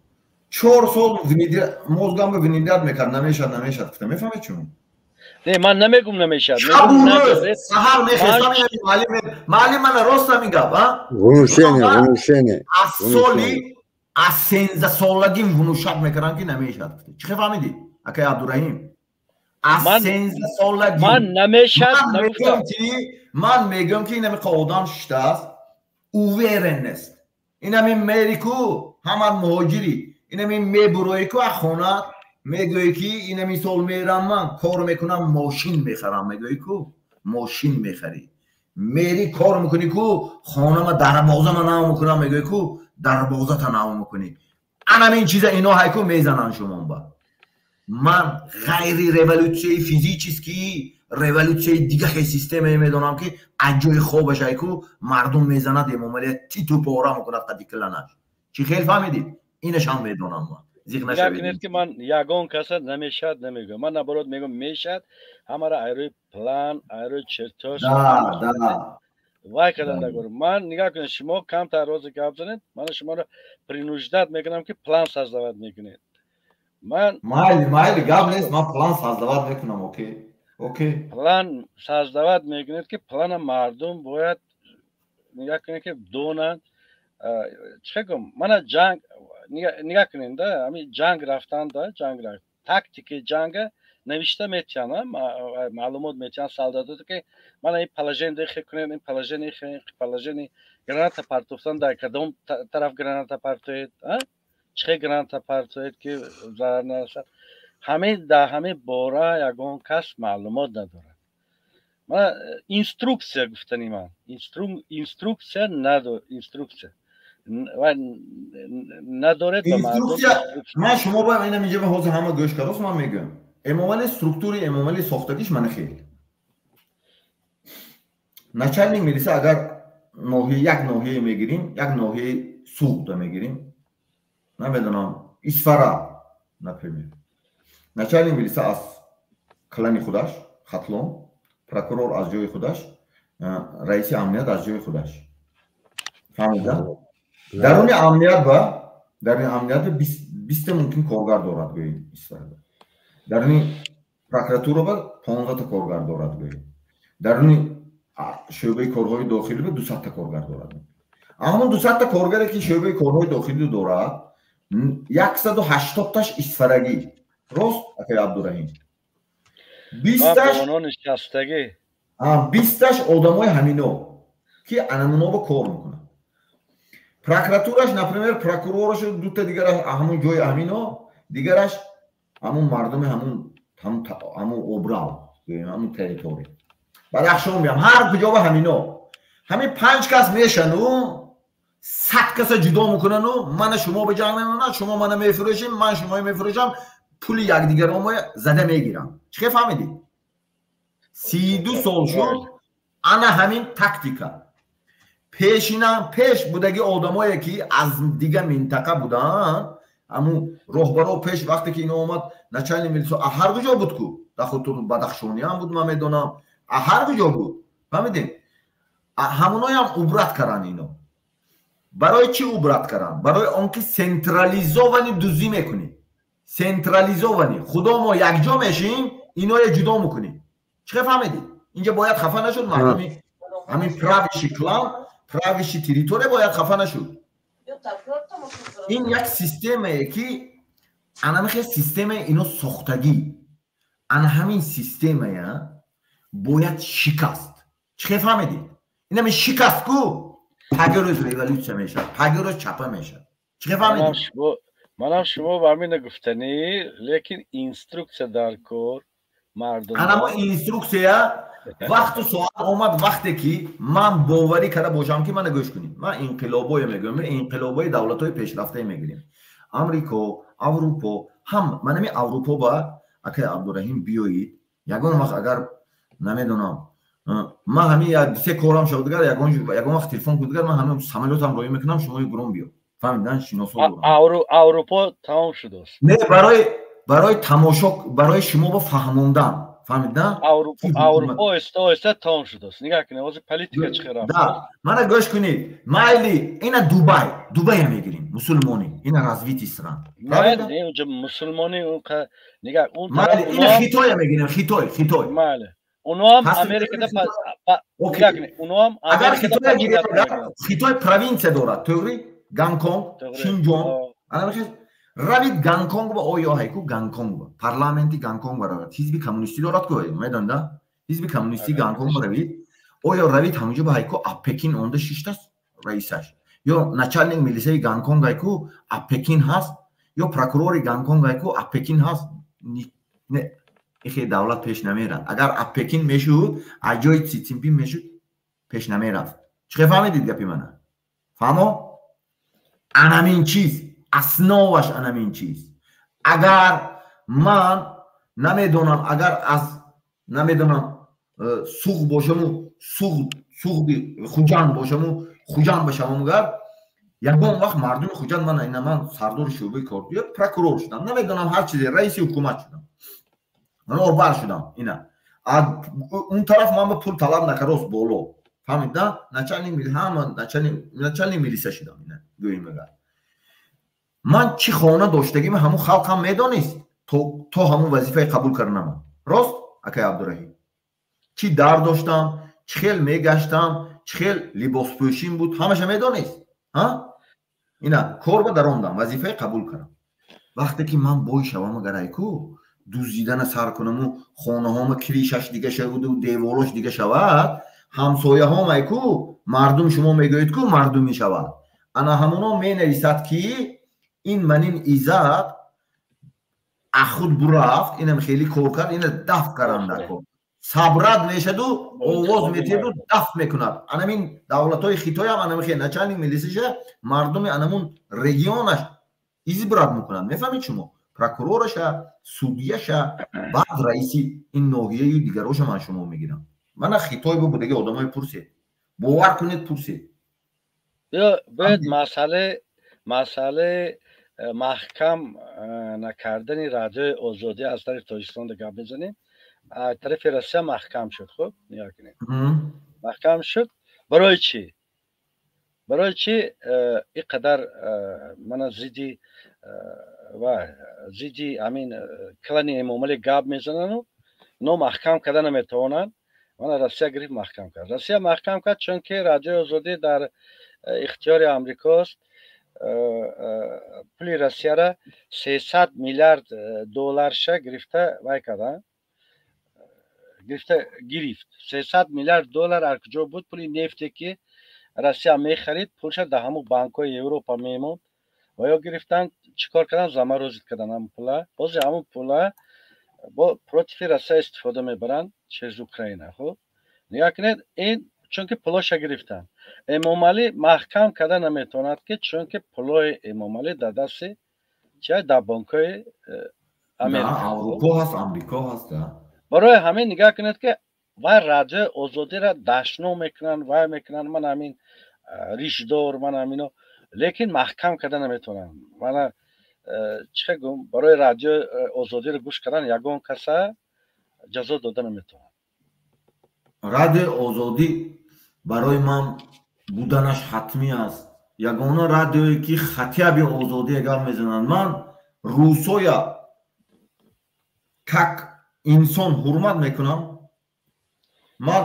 4 сол мозгам ба внедрять мекард, намешавад, намешавад. Гуфта мефаҳмед шумо? Не, ман намегум намешавад. Саҳар мехестам, маълим мана рост ҳамин гап, а? Внушение, внушение. Аз соли аз 13 солагим внушат мекардам ки намешавад. Чӣ хел фаҳмидӣ, акай Абдураҳим? Аз 13 солагим. Ман намешавад нагуфтам. Ман мегӯям ки инами одам шиштааст, уверен нест. Инами мери ку, ҳама муҳоҷирӣ. Инами мебуроӣ ку аз хона, мегӯӣ ки инами сол мерам ман кор мекунам, мошин мехарам, мегӯӣ ку мошин мехарӣ. Мери кор мекунӣ ку, хонама дарвозама нав мекунам, мегӯӣ ку дарвозата нав мекунӣ. Анамин чиза ино ҳайку мезананд шумонба. Ман ғайри революсияи физический, революсияи дигаре системае медонам ки аз ҷои хобаш ҳайку мардум мезанад, Эмомалӣ титу пора мекунад қади киланаш. Чӣ хел фаҳмидӣ? Инашам медонам ман. Зиқ нашавед. Нигоҳ кунед ки ман ягон каса намешавад намегӯям. Ман наоборот мегӯям мешавад, ҳамаро айрӯи план, айрӯи чертёж. Да. Вай кардан дагор. Ман нигоҳ кунед, шумо камтар рози гап занед, ман шуморо принуждать мекунам ки план создавать мекунед. Ман майли, майли, гап нест, ман план создавать мекунам, окей. Окей. План создавать мекунед ки плана мардум бояд нигоҳ кунед ки донанд. Чӣ гум? Мана ҷанг нигоҳ кунед, да, ҳамин ҷанг рафтан, да, ҷанг рафт. Тактики ҷанга навишта метиҳанд, маълумот метиҳанд солдатото ки мана ин положение хе кунед, ин положение хе, положение граната партофтан дар кадом тараф граната партоед, а? Чӣ хел граната партоед ки зарар нарасад. Ҳамин дар ҳамин бора ягон кас маълумот надорад. Мана инструксия гуфтани ман. Инструксия надор, инструксия. Надоред ба мардум. Ман шумо ба инам инҷа ҳозир ҳама гӯш кардост, ман мегӯям. Эмомалӣ структури Эмомалӣ сохтагиш мана хел. Начальник милиса агар ноҳия, як ноҳия мегирим, як ноҳияи Суғда мегирим, намедонам, Исфара, например. Начальник милиса аз клани худаш, Хатлон, прокурор аз ҷои худаш, раиси амният аз ҷои худаш. Фаҳмида? Даруни амният ба даруни амният 20 мумкин коргар дорад гӯем Исфарада. Даруни прокуратура ба 15 коргар дорад гӯем. Даруни шӯъбаи корҳои дохилӣ ба 200 коргар дорад. Ҳамон 200 коргаре ки шӯъбаи корҳои дохилӣ дорад, 180таш исфарагӣ. Рост, акай Абдураҳим? 20таш нишастагӣ. 20таш одамои ҳамино ки анамуно ба кор мекунанд. Прокуратураш, например, прокурораш дута дигараш ҳамон ҷои ҳамино, дигараш ҳамон мардуми ҳамон обрав, ҳамон территория. Бадахшон биям, ҳар куҷо ба ҳамино. Ҳамин 5 кас мешану 100 каса ҷудо мекунану мана шумо ба ҷанг мемонад, шумо мана мефурӯшем, ман шуморо мефурӯшам, пули якдигаромо зада мегирам. Чӣ хел фаҳмидӣ? 32 сол шуд, ана ҳамин тактика. Пешина пеш будаги одамое ки аз дига минтақа буданд, ҳамун роҳбаро пеш вақте ки ино омад, начальник милисо ҳар куҷо буд ку, дахотур Бадахшониам буд, ман медонам, ҳар куҷо буд. Фаҳмидем? Ҳамуноям убрать каранд ино. Барои чӣ убрать каранд? Барои он ки централизованный дуздӣ мекунӣ. Централизованный. Худо мо якҷо мешим, иное ҷудо мекунӣ. Чӣ хел фаҳмидӣ? Инҷа бояд хафа нашуд мардуми ҳамин правящий клан, правящий территория бояд хафа нашуд. Ин як системае ки анамихе системаи ино сохтагӣ. Ана ҳамин системая бояд шикаст. Чӣ хел фаҳмидӣ? Инами шикаст ку, паги рӯз революция мешавад, паги рӯз чапа мешавад. Чӣ хел фаҳмидӣ? Манам шумо ба ҳамина гуфтанӣ, лекин инструксия дар кор мардум. Анамо инструксия вақту соат омад, вақте ки ман боварӣ карда бошам ки мана гӯш кунед. Ман инқилобое мегӯям, инқилобои давлатҳои пешрафтае мегирем. Амрико, Аврупо, ҳам манами Аврупо ба акай Абдураҳим биёед, ягон вақт агар намедонам, ман ҳамин як се корам шавад дигар, ягон вақт телефон кун дигар, ман ҳамин самолётам роӣ мекунам, шумои гуром биё. Фаҳмидан шиносо дорам. Аврупо тамом шудааст. Не, барои тамошо, барои шумо ба фаҳмондан. Фаҳмидан? Аврупо оҳиста оҳиста тамом шудааст. Нигоҳ кунед, ҳозир политика чӣ хел рафт. Да, мана гӯш кунед. Майли, ина Дубай, Дубая мегирем, мусулмонӣ, ина развитый стран. Майли, не, унҷа мусулмонӣ нигоҳ, он майли, ина Хитоя мегирем, Хитой, Хитой. Майли. Уноам Америкада нигоҳ кунед, уноам агар Хитоя гирем, Хитой провинсия дорад, тӯғри? Гонконг, Шинҷон. Ана равид Гонконг ба оё ҳайку Гонконг ба парламенти Гонконг ба равад. Ҳизби коммунистӣ дорад ку, медонда? Ҳизби коммунистии Гонконг ба равид. Оё равид ҳамонҷо ба ҳайку а Пекин онда шиштаст раисаш. Ё начальник милисаи Гонконг ҳайку а Пекин ҳаст, ё прокурори Гонконг ҳайку а Пекин ҳаст. Не, ихе давлат пеш намерад. Агар а Пекин мешуд, а ҷои Си Цзиньпин мешуд, пеш намерафт. Чӣ хел фаҳмидид гапи мана? Фаҳмо? Анамин чиз, основаш анамин чиз. Агар ман намедонам, агар аз намедонам Суғд бошаму, Суғди Хуҷанд бошаму, Хуҷанд бошаму, агар ягон вақт мардуми Хуҷанд ман ина ман сардори шӯъбаи кор ё прокурор шудам, намедонам ҳар чизе, раиси ҳукумат шудам, роҳбар шудам, ина он тараф ман ба пул талаб накардост боло. Фаҳмида? Начальник ҳама начальник милиса шудам, ина гӯем агар. Ман чӣ хона доштагима ҳамун халқам медонист, то ҳамун вазифаи қабул карданама. Рост, акай Абдураҳим? Чӣ дар доштам, чӣ хел мегаштам, чӣ хел либоспӯшим буд, ҳамаша медонист. Ҳа? Ина кор ба даромдам, вазифаи қабул кардам. Вақте ки ман бой шавам агар айку, дуздидана сар кунаму, хонаҳома кришаш дига шаваду деволош дига шавад, ҳамсояҳом айку, мардум шумо мегӯед ку мардум мешавад. Ана ҳамоно менависад ки ин манин иззат ахуд бурафт, инам хеле кор кард, ина дафт кардан дар кор. Сабрат мешаду, овоз метеду дафт мекунад. Анамин давлатҳои Хитоям анами хел начальник милисиша мардуми анамун регионаш избрат мекунад. Мефаҳмед шумо? Прокурораша, судьяша, баъд раиси ин ноҳияю дигароша ман шумо мегирам. Мана Хитой будаги одамои пурсед. Бовар кунед, пурсед. Бояд масъалаи маҳкам накардани радиои Озодӣ аз тарафи Тоҷикистон гап мезанем. Аз тарафи Россия маҳкам шуд. Хуб, нигоҳ кунед. Маҳкам шуд. Барои чӣ? Барои чӣ ин қадар мана зидди ва зидди ҳамин клани Эмомалӣ гап мезанану но маҳкам карда наметавонанд. Мана Россия гирифт маҳкам кард. Россия маҳкам кард, чунки радиои Озодӣ дар ихтиёри Амрикост. Пули Россияра 300 миллиард долларша гирифта вай кардан, гирифта гирифт. 300 миллиард доллар ар куҷо буд? Пули нефте ки Россия мехарид, пулша дар ҳамун банкҳои Европа мемонд. Ва ё гирифтан, чӣ кор кардан? Заморозить кардан ҳамун пула. Бози ҳамун пула бо против Россия истифода мебаранд через Украина. Хуб, Нигоҳ кунед, ин чунки пулоша гирифтанд. Эмомалӣ маҳкам карда наметавонад, ки чунки пулои Эмомалӣ дар дасти чи, дар бонкҳои Америка, Аврупо ҳаст, Амрико ҳаст. Барои ҳамин нигоҳ кунед, ки вай Радиои Озодиро дашно мекунанд, вай мекунанд, ман ҳамин ришдор, ман ҳамино, лекин маҳкам карда наметавонанд. Мана чӣ гум, барои Радиои Озодиро гӯш кардан ягон каса ҷазо дода наметавонанд. Радиои Озодӣ барои ман буданаш ҳатмӣ аст. Ягона радиое, ки хотя бы озодия гап мезананд. Ман русоя как инсон ҳурмат мекунам. Ман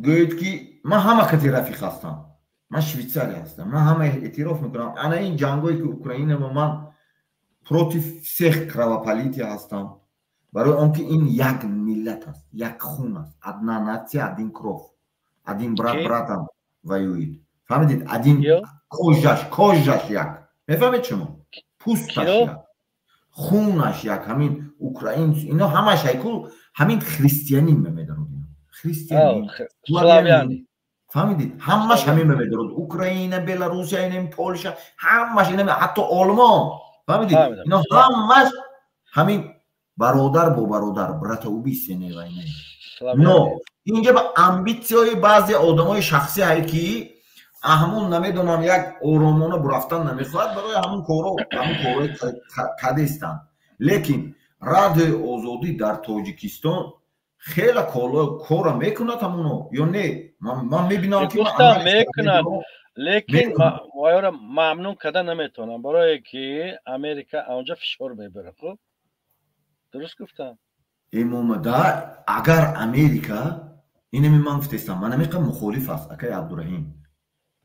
гӯед, ки ман ҳама кати рафиқ ҳастам. Ман Швейтсария ҳастам, ман ҳама эътироф мекунам. Ана ин ҷангое, ки Украина, ва ман против всех кровопролития ҳастам, барои он ки ин як миллат аст, як хун аст, одна нация, один кровь, один брат братом воюет, фаҳмидед? Один кожаш як, мефаҳмед шумо? Пӯсташ як, хунаш як. Ҳамин украинц, ино ҳамаш айку ҳамин христианин мемедарод, христианин, фаҳмидед? Ҳамаш ҳамин мемедарод: Украина, Беларусия, инам Полша, ҳамаш инам, ҳатто Олмон, фаҳмидед? Ино ҳамаш ҳамин бародар бо бародар, братоубийственная война. Но инҷа ба амбитсияи баъзе одамои шахсӣ ҳай, ки ҳамун намедонам, як оромона бурафтан намехоҳад, барои ҳамун коро, ҳамун корҳои кадестанд. Лекин Радиои Озодӣ дар Тоҷикистон хеле кора мекунад ҳамуно ё не? Ман мебинам, ки мекунад, лекин вайёро мамнун карда наметавонам, барое ки Америка онҷа фишор мебарад. Хуб, дуруст гуфтам? Эмомада агар Америка инами ман гуфтестам, ман ҳамиқа мухолиф аст, акаи Абдураҳим,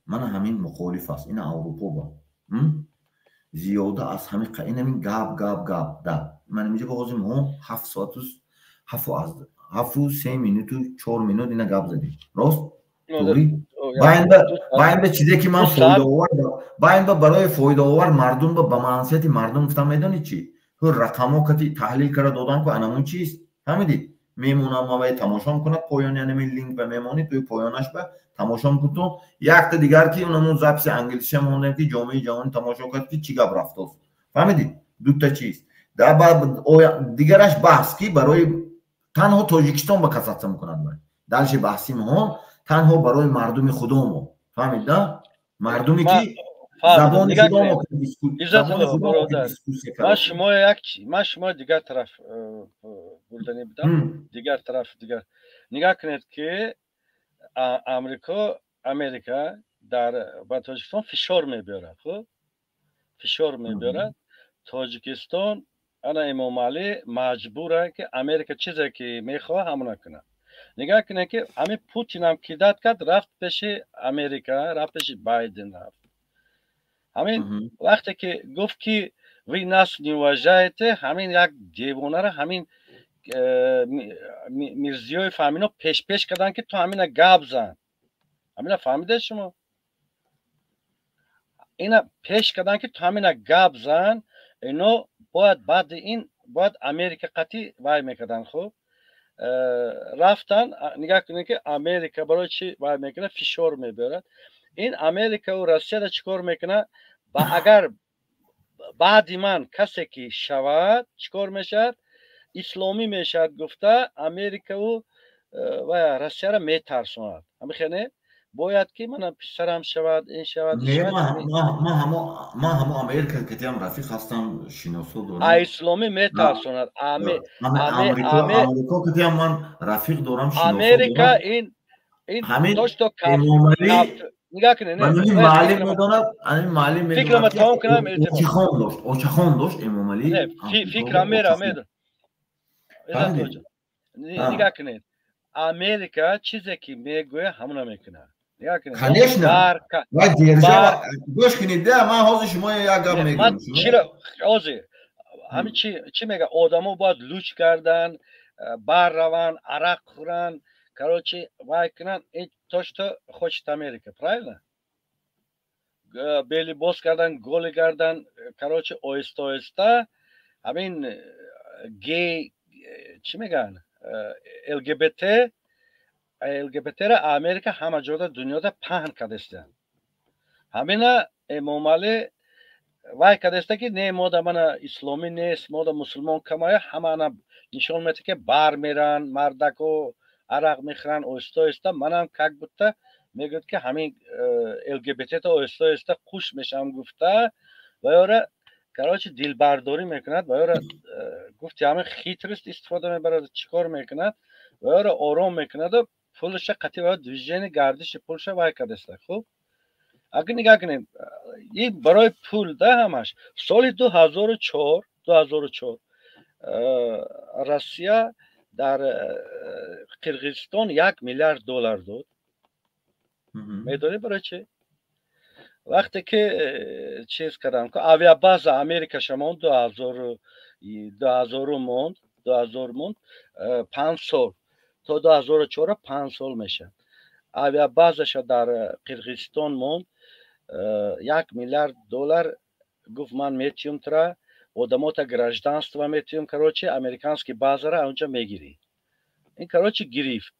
мана ҳамин мухолиф аст. Ина Аврупо ба зиёда аз ҳамиқа инамин гап, гап, гап да ман инҷа ба ҳозир мо 7 соату 7-3 минуту 4 минут ина гап задем. Рост, туғри? Баинда чизе, ки ман фоидаовар, баинда барои фоидаовар мардум, ба манфиати мардум гуфтам, медонӣ чӣ? Рақамҳо кати таҳлил карда додам, ку анамун чист, фаҳмидӣ? Мемонам, мавай тамошо мекунад, поёни анами линк ба мемонӣ, туи поёнаш ба тамошо мекунтон. Якта дигар, ки унамун записи англисия мондем, ки ҷомеаи ҷаҳонӣ тамошо кард, ки чӣ гап рафтост, фаҳмидӣ? Дута чиз дигараш баҳс, ки барои танҳо Тоҷикистон ба касаться мекунад. Дальше баҳси моҳон танҳо барои мардуми худомо, фаҳмид да? Мардуме, ки забони худомо. Ман шумо як, ман шумо дигар тараф бурданӣ будам, дигар тараф. Дигар нигоҳ кунед, ки Амрико, Америка дар ба Тоҷикистон фишор мебиёрад. Хуб, фишор мебиёрад Тоҷикистон. Ана Эмомалӣ маҷбура, ки Америка чизе ки мехоҳад, ҳамона кунад. Нигоҳ кунед, ки ҳамин Путинам кидать кард, рафт пеши Америка, рафт пеши Байден рафт. Ҳамин вақте ки гуфт, ки вы нас не уважаете, ҳамин як девонара, ҳамин Мирзиёев, ҳамино пешпеш карданд, ки ту ҳамина гап зан. Ҳамина фаҳмидед шумо? Ина пеш карданд, ки ту ҳамина гап зан. Ино бояд баъди ин бояд Америка қатъи вай мекарданд. Хуб, рафтан. Нигоҳ кунед, ки Америка барои чӣ вай мекунад, фишор мебиёрад. Ин Америкаву Россияда чӣ кор мекунад? Ба агар баъди ман касе ки шавад, чӣ кор мешавад, исломӣ мешавад гуфта, Америкаву ва Россияро метарсонад. Ҳамихене бояд, ки мана писарам шавад, ин шавад. Ман ҳамо Америка катиам рафиқ ҳастам, шиносо дорам. А исломӣ метарсонад. Амрико катиам ман рафиқ дорам. Америка ин то что нигоҳ кунед, маълим медонад, ҳамин маълим. Фикрама тамом кунам. Очахон дошт, очахон дошт Эмомалӣ. Фикрам мера медон. Нигоҳ кунед, Америка чизе ки мегӯяд, ҳамона мекунад. Конечно, ва держава. Гӯш кунед, да, ман ҳозир шумо як гап мегӯям. Чиро ҳозир ҳамин чӣ мега? Одамо бояд луч кардан, бар раванд, арақ хӯранд, короче, вай кунанд. Ин то что хочет Америка, правильно? Белибос кардан, голи кардан, короче, оҳиста оҳиста ҳамин гей, чӣ мегӯянд, ЛГБТ. ЛГБТ-ра Америка ҳама ҷода дунёда паҳн кардастанд. Ҳамина Эмомалӣ вай кардаста, ки не, мода мана исломӣ нест, мода мусулмон камая, ҳамаана нишон медиҳад, ки бар меран, мардако арақ мехӯранд оҳиста оҳиста. Манам как будто мегӯяд, ки ҳамин ЛГБТ-та оҳиста оҳиста қуш мешавам гуфта, ва ёра, короче, дилбардорӣ мекунад, ва ёра гуфти ҳамин хитрость истифода мебарад. Чӣ кор мекунад? Ва ёра ором мекунаду пулаша қатъи ва движение, гардиши пулша вай кардаста. Хуб, агар нигоҳ кунем, ин барои пул да ҳамаш. Соли 2004, 2004 Россия дар Қирғизистон 1 миллиард доллар дод. Медонӣ барои чӣ? Вақте ки чиз кардам, авиабаза Америкаша монд, дуҳазору монд, 2000 монд, 5 сол, то 2004, 5 сол мешавад. Авиабазаша дар Қирғизистон монд, 1 миллиард доллар гуфт: ман метиём тура, одамота гражданство метиём, короче, американский базара онҷа мегирӣ. Ин, короче, гирифт.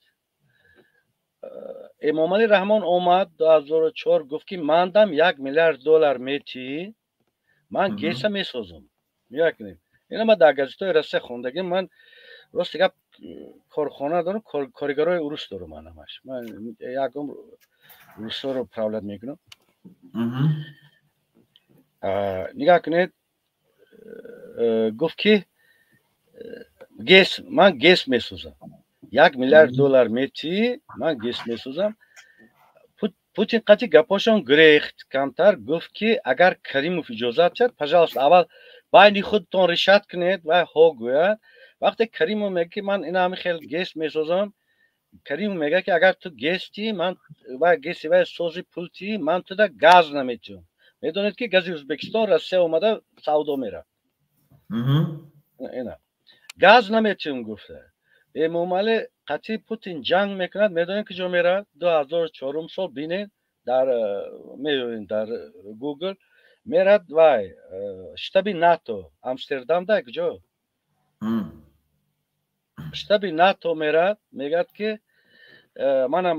Эмомалӣ Раҳмон омад 2004, гуфт, ки мандам 1 миллиард доллар метиҳӣ, ман ГЭСа месозам. Нигоҳ кунед, ина ман дар газетаҳои Россия хондагим. Ман, рости гап, корхона дорам, коригарои урус дорам. Ман ҳамаш, ман ягон русҳоро управлять мекунам. Нигоҳ кунед, гуфт, ки ГЭС, ман ГЭС месозам, 1 миллиард доллар метиҳӣ, ман ГЭС месозам. Путин қатъи гапошон гирехт камтар, гуфт, ки агар Каримов иҷозат диҳад, пожалуйста, аввал байни худтон решать кунед. Вай ҳо гӯяд. Вақте Каримов мега, ки ман ина ҳами хел ГЭС месозам, Каримов мега, ки агар ту ГЭС тиҳӣ, ман вай ГЭСи вай сози, пул тиҳӣ, ман туда газ наметиҳам. Медонед, ки гази Ӯзбекистон Россия омада савдо меравад. Ина газ наметиҳам гуфта, Эмомалӣ қатъи Путин ҷанг мекунад. Медонед, куҷо меравад? 2004-ум сол бинед, дар меёбед дар Гугл, мерад вай штаби НАТО Амстердамда куҷо, штаби НАТО мерад, мегӯяд, ки манам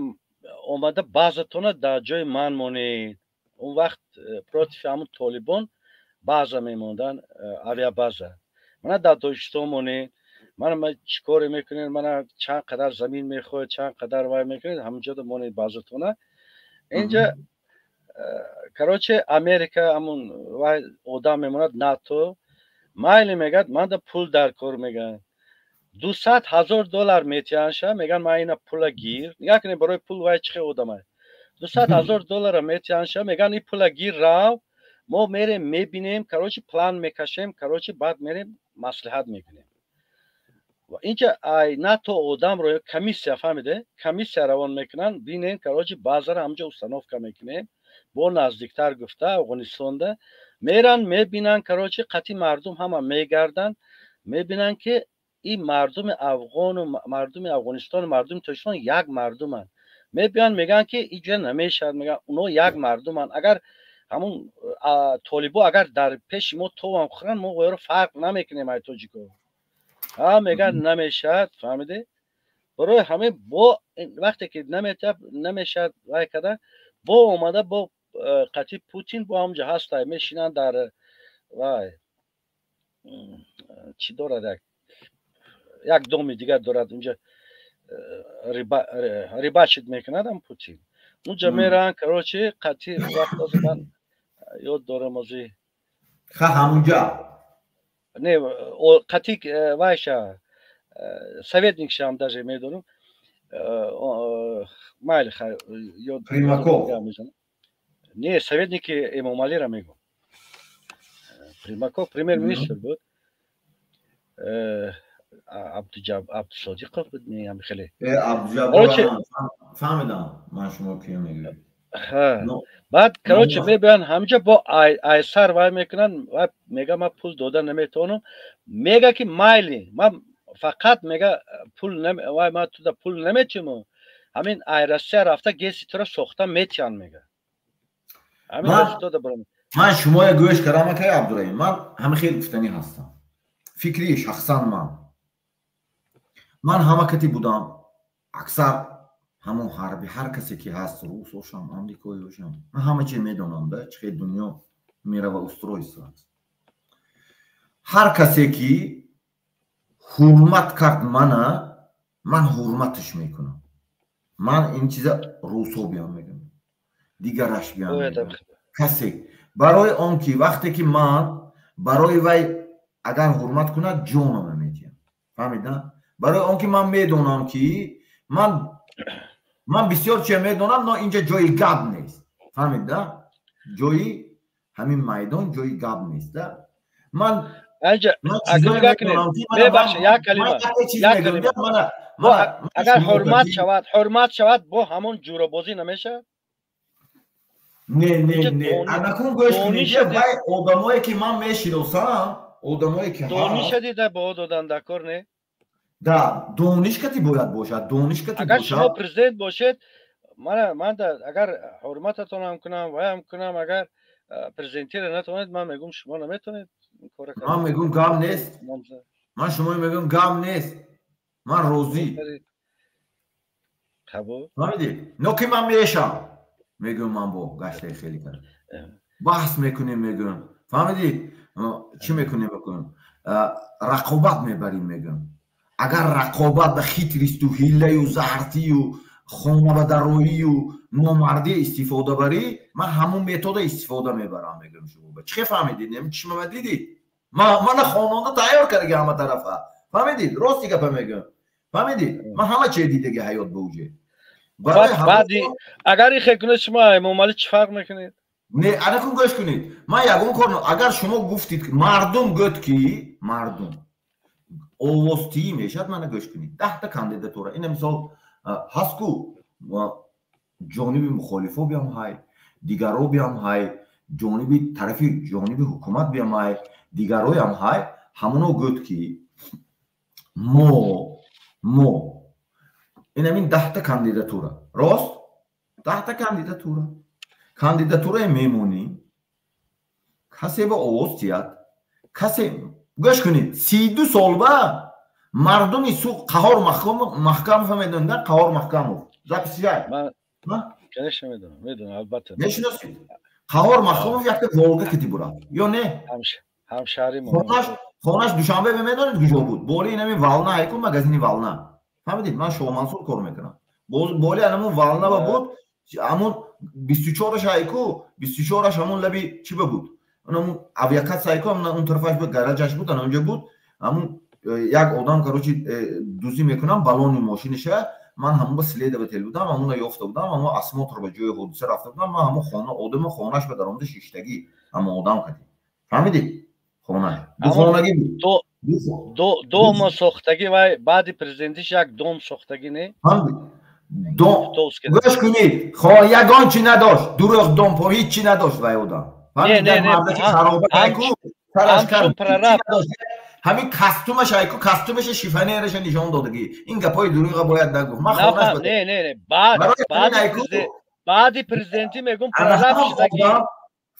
омада базатона дар ҷои ман монед. Он вақт против ҳамун толибон база мемонданд, авиабаза. Мана дар Тоҷикистон монед, мана ма чӣ коре мекунед, мана чанд қадар замин мехоҳед, чанд қадар вай мекунед, ҳамунҷода монед базатона инҷа. Короче, Америка ҳамун вай одам мемонад, НАТО майли мегӯяд, манда пул дар кор мегӯяд. 200 000 доллар метиҳанша, мегӯянд, ман ина пула гир. Нигоҳ кунед, барои пул вай чӣ хел одамай. 200 000 доллара метиҳанша, мегӯянд, ин пула гир, рав, мо мерем, мебинем, короче, план мекашем, короче, баъд мерем, маслиҳат мекунем. Инҷа ай НАТО одамро, комиссия, фаҳмиде, комиссия равон мекунанд, бинем, короче, базара ҳамҷо установка мекунем бо наздиктар гуфта Афғонистонда. Меран, мебинанд, короче, қатъи мардум ҳама мегарданд, мебинанд, ки ин мардуми афғону мардуми Афғонистону мардуми Тоҷикистон як мардуманд. Мебиёнд, мегӯянд, ки иҷа намешавад, мегӯянд, оно як мардуманд. Агар ҳамун толибо агар дар пеши мо товам хӯранд, мо оёро фарқ намекунем ай тоҷико. Ҳа, мегӯянд, намешавад, фаҳмиде? Барои ҳамин бо вақте ки намешавад вай карда, бо омада бо қатъи Путин бо ҳамҷа ҳастай, мешинанд дар вай чӣ дорад, як доми дигар дорад унҷа, рыбачить мекунад ам Путин, унҷа мераванд, короче, қатъи вақт озӣ ман ёд дорам озӣ. Ха, ҳамунҷа. Не, қатъи вайша, советникшам даже медонам, майли, ёд. Примаков? Не, советники Эмомалира мегӯм. Примаков премьер-министр буд. Абдусодиқов буд, не, ҳами хеле. Фаҳмидам ман, шумо киё мегӯед. Баъд, короче, мебиёянд ҳамҷа, бо айсар вай мекунанд, вай мега, ман пул дода наметавонам. Мега, ки майли, ман фақат мега, пул вай, ман туда пул наметиҳам, ҳамин ай Россия рафта ГЭСи тура сохта метиҳанд, мега. Ман шумоя гӯш кардам, акай Абдураҳим, ман ҳама хеле гуфтанӣ ҳастам. Фикри шахсан ман ҳама кати будам, аксар Ҳамон ҳарби, ҳар касе ки ҳаст, русошам, амрикоиошам, ман ҳама чиз медонам, да, чӣ хел дунё мерава, устройство аст. Ҳар касе ки ҳурмат кард мана, ман ҳурматаш мекунам. Ман ин чиза русо биён мегӯям, дигараш биён мегӯям. Касе барои он ки вақте ки ман барои вай агар ҳурмат кунад, ҷонама метиҳам. Фаҳмид, на? Барои он ки ман медонам ки ман бисёр чиз медонам, но инҷа ҷои гап нест. Фаҳмид, да? Ҷои ҳамин майдон ҷои гап нест, да? Ман Агар ҳурмат шавад, ҳурмат шавад, бо ҳамон ҷурабозӣ намешавад? Не, не, не, анакун гӯш кунед, вай одамое ки ман мешиносам, одамое ки дониша дида бо додан дар кор, не? Да, дониш кати бояд бошад, дониш кати. Агар шумо президент бошед, ман агар ҳурмататонам кунам, ваям кунам, агар президентиро натавонед, ман мегӯм, шумо наметавонед. Ман мегӯм, гап нест, ман шумо мегӯм, гап нест, ман розӣ. Қабул. Фаҳмидӣ? Но ки ман мешам, мегӯм, ман бо гаштаи хеле кардам, баҳс мекунем, мегӯм, фаҳмидӣ, чӣ мекунем, мекунем, рақобат мебарем, мегӯм. Агар рақобат ба хитросту ҳиллаю заҳртию хонабадароию номардӣ истифода барӣ, ман ҳамун метода истифода мебарам, мегӯм. Шумо чӣ хел фаҳмидед? Чишмама дидид, мана хононда тайёр кардаги ҳама тарафа, фаҳмидид? Рости гапа мегӯм, фаҳмидид? Ман ҳама чиз дидаги ҳаёт ба уҷе. Агар ихе кунед, шумо Эмомалӣ чӣ фарқ мекунед? Не, анакун гӯш кунед, ман ягон кор, агар шумо гуфтид, мардум гӯд ки мардум овозтиӣ мешавад, мана гӯш кунед, 10та кандидатура ина мисол ҳаст ку, ҷониби мухолифо биям ҳай, дигаро биям ҳай, ҷониби тарафи ҷониби ҳукумат биям ҳай, дигароям ҳай, ҳамоно гӯд ки мо инамин 10та кандидатура, рост, 10та кандидатура, кандидатурае мемонӣ, касе ба овоз тиҳад, касе, гӯш кунед, 32 сол ба мардуми суқ Қаҳор Маҳкамов медонед, Қаҳор Маҳкамов записиай? Конечно, медонам, медонам, албатта. Мешиносед? Қаҳор Маҳкамов якта Волга кити бурад ё не? Ҳамшаҳри мо. Хонаш Душанбе, медонед куҷо буд? Боли инами Вална ҳайку, магазини Вална, фаҳмидед? Ман Шоҳмансур кор мекунам, боли анамун Вална ба буд, ҳамун 24-аш ҳайку, 24-аш ҳамун лаби чӣ ба буд, ҳамун авиакасса ҳайку, он тарафаш буд, гаражаш буд, ана онҷо буд. Ҳамун як одам, короче, дуздӣ мекунам балони мошиниша, ман ҳамун ба следователь будам, ҳамуна ёфта будам, ҳамун осмотр ба ҷои ҳодиса рафта будам. Ман ҳамун хона одама хонаш ба даромада шиштагӣ, ҳамун одам кадӣ, фаҳмидед? Хонаш духонагӣ буд, дома сохтагӣ, вай баъди президентиш як дом сохтагӣ, не? Гӯш кунед, ягон чи надошт, дурӯғ, дом по ҳеҷ чи надошт вай одам. Ҳамин костюмаш айку, костюмаша, шифонераша нишон додагӣ. Ин гапҳои дурӯға бояд нагуфт. Ман Баъди президентӣ мегум, прораб шудагӣ.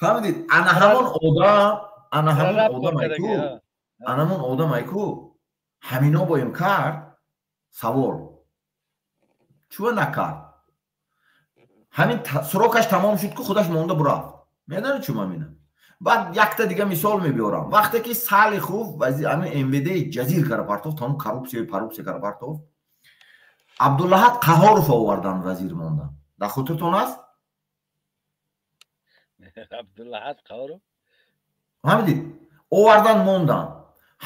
Фаҳмидед? Ана ҳамон одам, ана ҳамон одам айку, ана ҳамон одам айку, ҳамино боем кард. Савол: чӯ накард? Ҳамин срокаш тамом шуд ку, худаш монда бурафт. Медонед чӯ мамина? Баъд якта дига мисол мебиёрам. Вақте ки Салихов ҳамин МВД ҷазир кара партов, тамом коррупсияю паррупсия кара партов, Абдуллаҳат Қаҳоров овардан, вазир мондан. Дар хотиртон аст? Абдуллаҳат Қаҳоров, фаҳмидед? Овардан, мондан.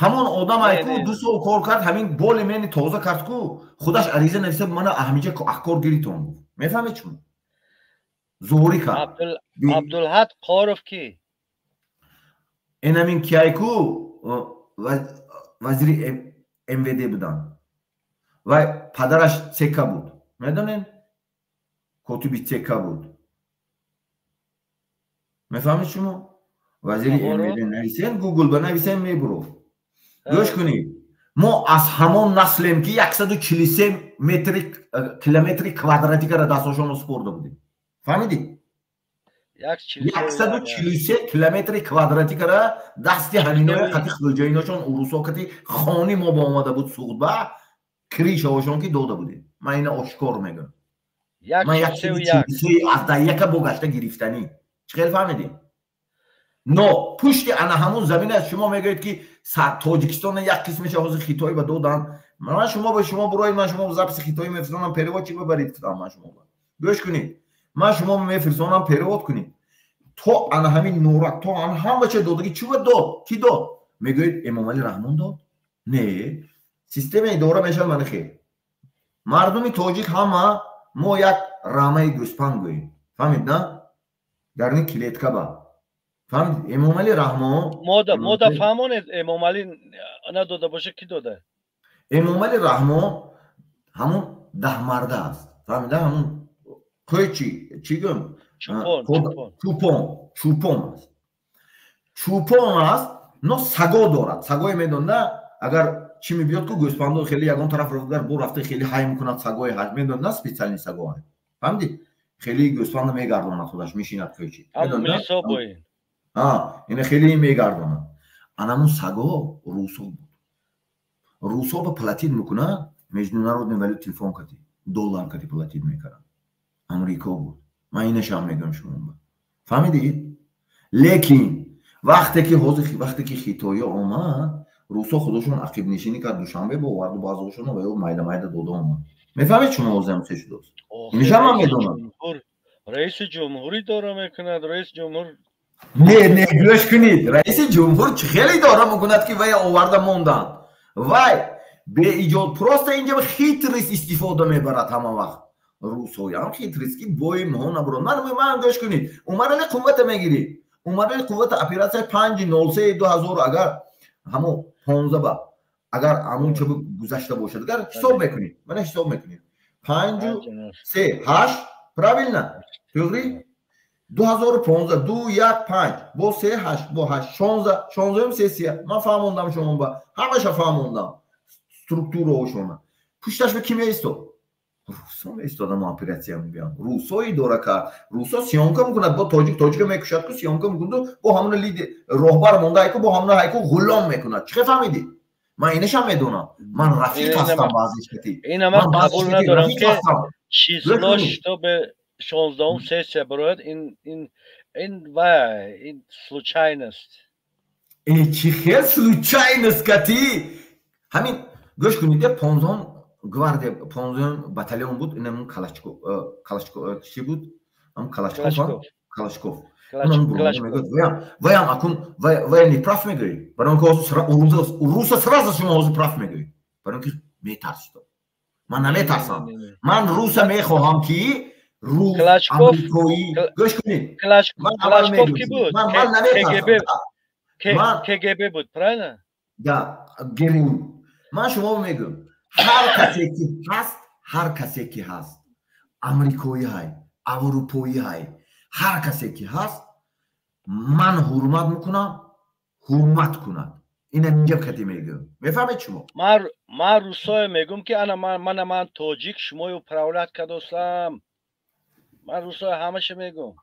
Ҳамон одам айку 2 сол кор кард, ҳамин боли мени тоза кард ку, худаш ариза нависа, мана аҳмиҷа аҳкор гиритон гуфт. Мефаҳмед шумо? Зорӣ кард. Абдулҳат Қоров ки? Энамин киайку, вазири МВД буданд ва падараш ЦК буд, медонед, котиби ЦК буд. Мефаҳмед шумо? Вазири МВД нависен, гугл ба нависен, мебуров. Гӯш кунед, мо аз ҳамон наслем ки 143 метри километри квадратӣ кара дастошонро супорда будем, фаҳмидед? 143 километри квадратӣ кара дасти ҳаминои қати хилҷаиношон, урусо кати хони мо ба омада буд, суғдба кришаошон ки дода будем. Ман ина ошкор мегӯям. Ман 1,43 аз даҳ яка бо гашта гирифтанӣ. Чӣ хел фаҳмидӣ? Но пушти ана ҳамун замина шумо мегӯед, ки Тоҷикистона як қисмеша ҳозир Хитой ба доданд. Ман шумо ба шумо буроед, ман шумо записи хитоӣ мефирсонам, переводчик бибаред. Гуфтам, ман шумо гӯш кунед, ман шумо мефирсонам, перевод кунед. То ана ҳамин Норак, то ана ҳама ча додагӣ, чӣ дод? Кӣ дод? Мегӯед, Эмомалӣ Раҳмон дод. Не, система идора мешавад. Мана хел мардуми тоҷик ҳама мо як рамаи гӯспанд гӯем, фаҳмид на, дар ин клетка ба, фаҳмид? Эмомалӣ Раҳмон Мода фаҳмонед, Эмомалӣ надода боша, кӣ дода? Эмомалӣ Раҳмон ҳамун даҳмарда аст, фаҳмида? Ҳамун қӯйчи, чӣ гӯм, чӯпон, чӯпон аст, чӯпон аст, но саго дорад. Сагое медонда, агар чӣ мебиёд ку, гӯспандо хеле ягон тараф рафтагар, бо рафта хеле ҳай мекунад, сагои ҳай медонда, специальный саго, фаҳмидӣ? Хеле гӯспанда мегардонад, худаш мешинад қӯйчи, ина хеле мегардонад. Анамун саго русо буд. Русо ба платить мекунад международный валют, телефон кати, доллар кати платить мекард. Амрико буд. Ман инашам мегӯям шумо, фаҳмидед? Лекин вақте ки ҳозир, вақте ки хитоё омад, русо худошон ақибнишинӣ кард, Душанбе боварду баъзошона ва ё майда майда дода омад. Мефаҳмед шумо, ҳозир се шудааст? Инашам ман медонам. Раиси ҷумҳур идора мекунад, раиси ҷумҳур. Не, не, гӯш кунед, раиси ҷумҳур чӣ хеле идора мекунад, ки вай оварда монданд? Вай беиҷод, просто инҷа хитрость истифода мебарад ҳама вақт. Русоям хитрость, ки бои моҳо набурад. Ман гӯш кунед, Умарали қуввата мегирӣ, Умарали қуввата оператсияи 5-03-2000, агар ҳамон 15 ба, агар ҳамон чо гузашта бошад, агар ҳисоб мекунед, мана ҳисоб мекунед, панҷу се ҳашт, правильно, туғри, 2015, ду, як, панҷ, бо се ҳашт, бо ҳашт, 16, 16-ум сессия. Ман фаҳмондам шумо ба, ҳамаша фаҳмондам, структураошона. Пушташ ба ки меистод? Русо меистодам. Оператсия мегӯям, русо идора кард, русо съёмка мекунад бо тоҷик, тоҷика мекушад ку, съёмка мекунад, бо ҳамона лидер, роҳбар монда айку, бо ҳамона ҳайку ғулом мекунад. Чӣ фаҳмидӣ? Ман инашам медонам, ман рафиқ ҳастам баъзеш кати. Ина ман қабул надорам, ки число чтобы 16-ум сессия барояд, ин вай, ин случайность. Э, чӣ хел случайность кати? Ҳамин гӯш кунед, 15-ум гвардия, 15-ум батальон буд, инам Калачков, Калачков чӣ буд, ам Калачков, Калашков. Ваям акун вая не прав мегӯӣ, барои он ки руса сразу шумо ҳозир прав мегӯӣ, барои он ки метарсид. Ман наметарсам, ман руса мехоҳам, ки рус амрикоӣ, гӯш кунед. Клашков ки буд? КГБ буд, правильно? Да, ГРУ. Ман шумо мегӯям, ҳар касе ки ҳаст, ҳар касе ки ҳаст, амрикоӣ ҳай, аврупоӣ ҳай, ҳар касе ки ҳаст, ман ҳурмат мекунам, ҳурмат кунад. Ина инҷа кати мегӯям, мефаҳмед шумо? Ман русое мегӯм, ки ана мана ман тоҷик, шумоё управлять кардосам. Ман русое ҳамаша мегӯм,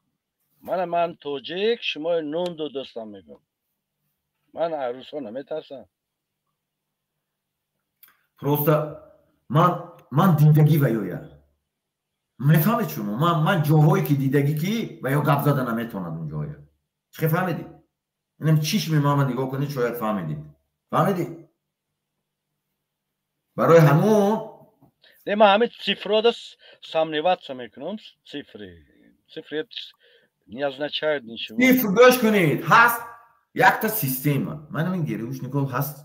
мана ман тоҷик, шумоё нон додостам, мегӯм. Ман русо наметарсам. Просто ман дидагӣ ва ёя, мефаҳмед шумо? Ман ҷоҳое ки дидагӣ, ки ва ё гап зада наметавонад он ҷоя. Чӣ фаҳмидӣ? Инам чишми мама нигоҳ кунед, шояд фаҳмидед. Фаҳмидӣ? Барои ҳамун Не, ман ҳамин цифрода сомневаться мекунам. Цифры не означают ничего. Цифр, гӯш кунед, ҳаст якта система. Ман ҳамин ГРУшников ҳаст,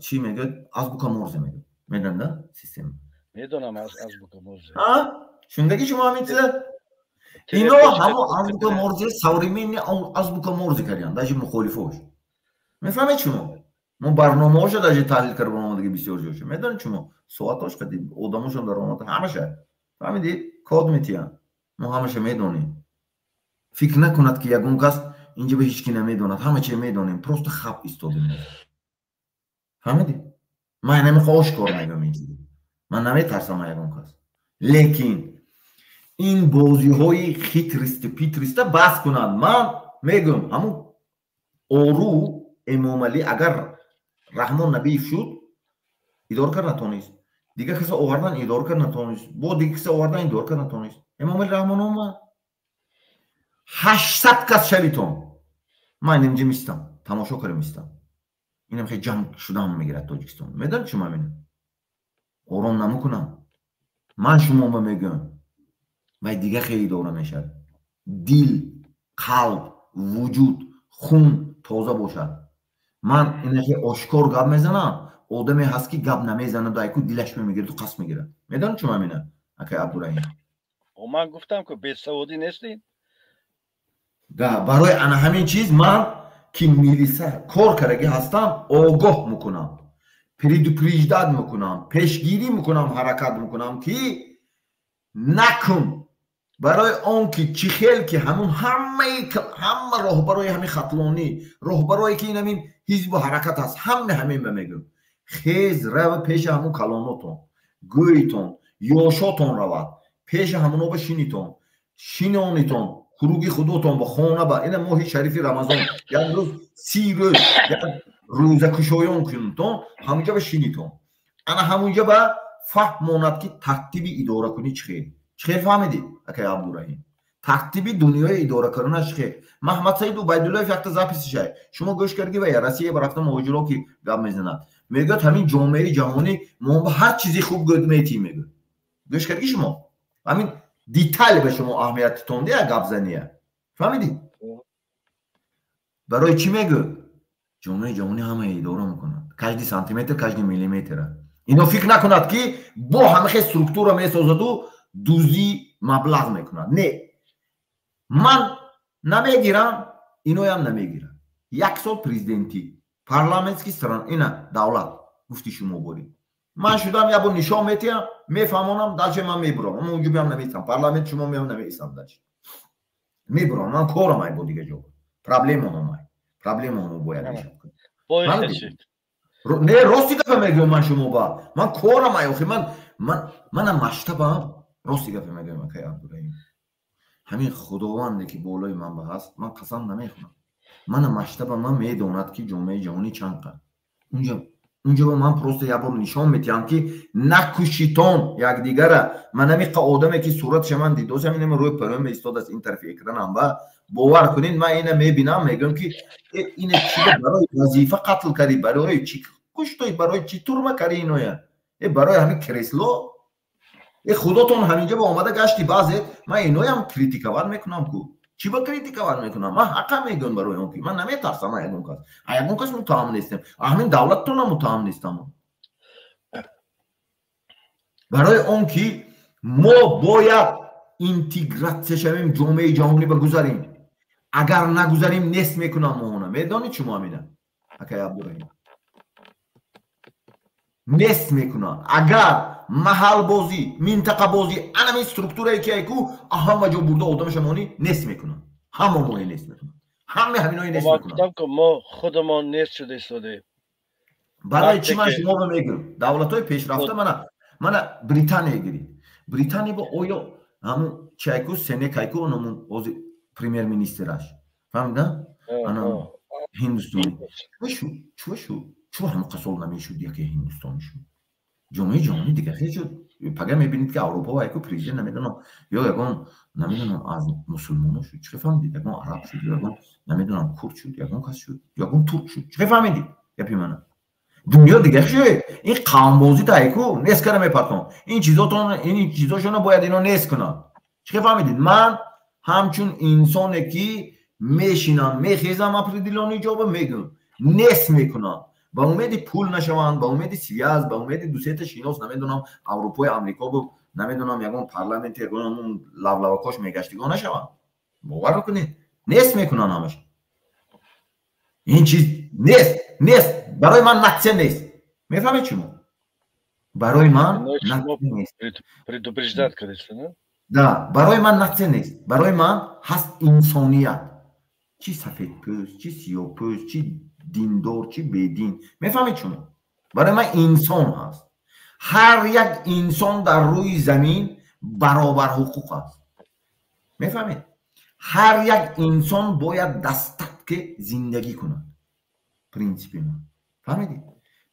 чӣ мегӯяд, азбука Морзе мегӯяд, медонда система? Медонам азбука Морзе. Шундаги шумо ҳамин чиза? Ино ҳамо азбука Морзе, современный азбука Морзе кардиан, даже мухолифош. Мефаҳмед шумо? Мо барномаҳоша даже таҳлил карда омадаги, бисёр ҷоша медонед шумо, соатош қади одамошон дар омада, ҳамаша фаҳмидед, код метиҳанд. Мо ҳамаша медонем. Фикр накунад, ки ягон кас инҷа ба ҳеҷ ки намедонад. Ҳама чиз медонем, просто хаб истодем, фаҳмидед? Ман намехоҳ ошкор мегӯям ин чиз, ман наметарсам ягон кас, лекин ин бозиҳои хитрость питрость а бас кунад. Ман мегӯям, ҳамун ору Эмомалӣ, агар Раҳмон Набиев шуд, идора кард натонист. Дигар каса овардан, идора кард, натавонист. Бо дигар каса овардан, идора кард, натавонист. Эмомали Раҳмон омад. 800 кас шавитон. Ман инҷа мистам, тамошо карда мистам. Инам хеле ҷанг шудан мегирад Тоҷикистон. Медонед шумо ҳамина? Ором намекунам. Ман шумо мегӯям. Вай дигар хеле идора мешавад. Дил, қалб, вуҷуд, хун тоза бошад. Ман инахе ошкор гап мезанам. Одаме ҳаст ки гап намезанад, айку дилаш мегирад, қасд мегирад. Медонед шумо ҳамина, акай Абдураҳим? Ман гуфтам ки бесаводӣ нестед. Да, барои ана ҳамин чиз ман ки милиса кор кардаги ҳастам, огоҳ мекунам, предупреждать мекунам, пешгирӣ мекунам, ҳаракат мекунам ки накун. Барои он ки чӣ хел ки ҳамун ҳама роҳбарои ҳамин хатлонӣ, роҳбарое ки ин ҳамин ҳизбу ҳаракат ҳаст, ҳама ҳамин ба мегӯям. Хез рава пеши ҳамун калонотон, гӯйтон, ёшотон равад, пеши ҳамуно ба шинитон, шинонитон, хуруги худотон ба хона ба ина моҳи шарифи Рамазон, як рӯз 30 рӯз як рӯзакушоён кунтон, ҳамунҷа ба шинитон. Ана ҳамунҷа ба фаҳмонад ки тартиби идоракунӣ чӣ хел. Чӣ хел фаҳмидед, акай Абдураҳим? Тартиби дунёи идоракунаш чӣ хел? Маҳмадсаид Убайдуллоев якта записишай. Шумо гӯш кардӣ ва Россия ба рафта муҳоҷиро ки гап мезанад. Мегӯяд ҳамин ҷомеаи ҷаҳонӣ мо ба ҳар чизи хуб гӯд метиҳем, мегӯяд. Гӯш кардӣ шумо? Ҳамин деталь ба шумо аҳамиятитон дия гапзания. Фаҳмидӣ? Барои чӣ мегӯяд? Ҷомеаи ҷаҳонӣ ҳама идора мекунад. Каждый сантиметр, каждый миллиметр. Ино фикр накунад ки бо ҳамахе структура месозаду дуздӣ маблағ мекунад. Не. Ман намегирам, иноям намегирам. Як сол президентӣ, парламентский стран, ина давлат гуфти шумо борӣ. Ман шудам як бор нишон метиҳам, мефаҳмонам, дальше ман мебурам. Ман унҷо биям намеистам, парламент шумо меам намеистам дальше. Мебурам, ман корам ай бо дигар ҷо. Проблемаам ай. Проблемаам бояд решам кунам. Не, рости гапа мегӯям ман шумо ба. Ман корам ай, охи ман маштабам, рости гапа мегӯям акай Абдураҳим. Ҳамин худованде ки болои ман ба ҳаст, ман қасам намехӯрам. Мана маштаба ман медонад ки ҷомеаи ҷаҳонӣ чанд қад. Унҷа ба ман просто як бор нишон метиҳам ки накушитон якдигара. Ман ҳамиқа одаме ки суратша ман дидосам, инаме рӯи парои меистодааст ин тарафи экранам ба бовар кунед, ман ина мебинам, мегӯям ки ина чӣ барои вазифа қатл кардӣ, барои чӣ куштои, барои чӣ турма кардӣ иноя? Барои ҳамин кресло? Худотон ҳаминҷа ба омада гашти баъзе ман иноям критиковать мекунам ку. Чӣ ба критиковать мекунам? Ман ҳаққа мегӯям барои он ки ман наметарсам аз ягон кас. Аз ягон кас муттаҳам нестам. Аз ҳамин давлаттонам муттаҳам нестам. Барои он ки мо бояд интегратсия шавем, ҷомеаи ҷаҳонӣ ба гузарем. Агар нагузарем, нест мекунам моҳона. Медонед шумо ҳамина? Акай Абдураҳим. Нест мекунам. Агар маҳалбозӣ, минтақабозӣ, анамин структурае ки айку ҳама ҷо бурда одамаша монӣ нест мекунам. Ҳама моҳе нест мекунам. Ҳама ҳаминои нест мекунам. Мо худамон нест шуда истодаем. Барои чӣ ман шуморо мегӯям? Давлатҳои пешрафта мана Британия гирид. Британия бо оё ҳамун чи айку Сенек айку ономун ози премьер-министраш. Фаҳмида? Ана ҳиндустони. Чӯ шуд? Чӯ ҳамон қасол намешуд яке ҳиндустони шуд? Ҷомеаи ҷаҳонӣ дигар хел шуд. Пага мебинед ки Аврупо ва яку президент намедонам ё ягон намедонам аз мусулмоно шуд. Чӣ фаҳмидед? Ягон араб шуд, ягон намедонам курд шуд, ягон кас шуд, ягон турк шуд. Чӣ фаҳмидед? Гапи мана. Дунё дигар шуд. Ин қавмбозӣ та айку нест кара мепартон. Ин чизотон, ин чизошонро бояд ино нест кунанд. Чӣ фаҳмидед? Ман ҳамчун инсоне ки мешинам, мехезам определённый ҷоба мегӯям, нест мекунам. Ба умеди пул нашаванд, ба умеди связ, ба умеди дусета шинос, намедонам Аврупои Амрико бу, намедонам ягон парламент, ягон лавлавакош мегаштигон нашаванд. Бовар кунед, нест мекунанд ҳамаша. Ин чиз нест, нест. Барои ман нация нест. Мефаҳмед шумо? Барои ман нация нест. Предупреждать кардед, не? Да, барои ман нация нест. Барои ман ҳаст инсоният. Чӣ сафедпӯст, чӣ сиёҳпӯст, чӣ диндор, чӣ бедин. Мефаҳмед шумо? Барои ман инсон ҳаст. Ҳар як инсон дар рӯи замин баробар ҳуқуқ аст. Мефаҳмед? Ҳар як инсон бояд дастатке зиндагӣ кунад. Принсипи ман. Фаҳмидед?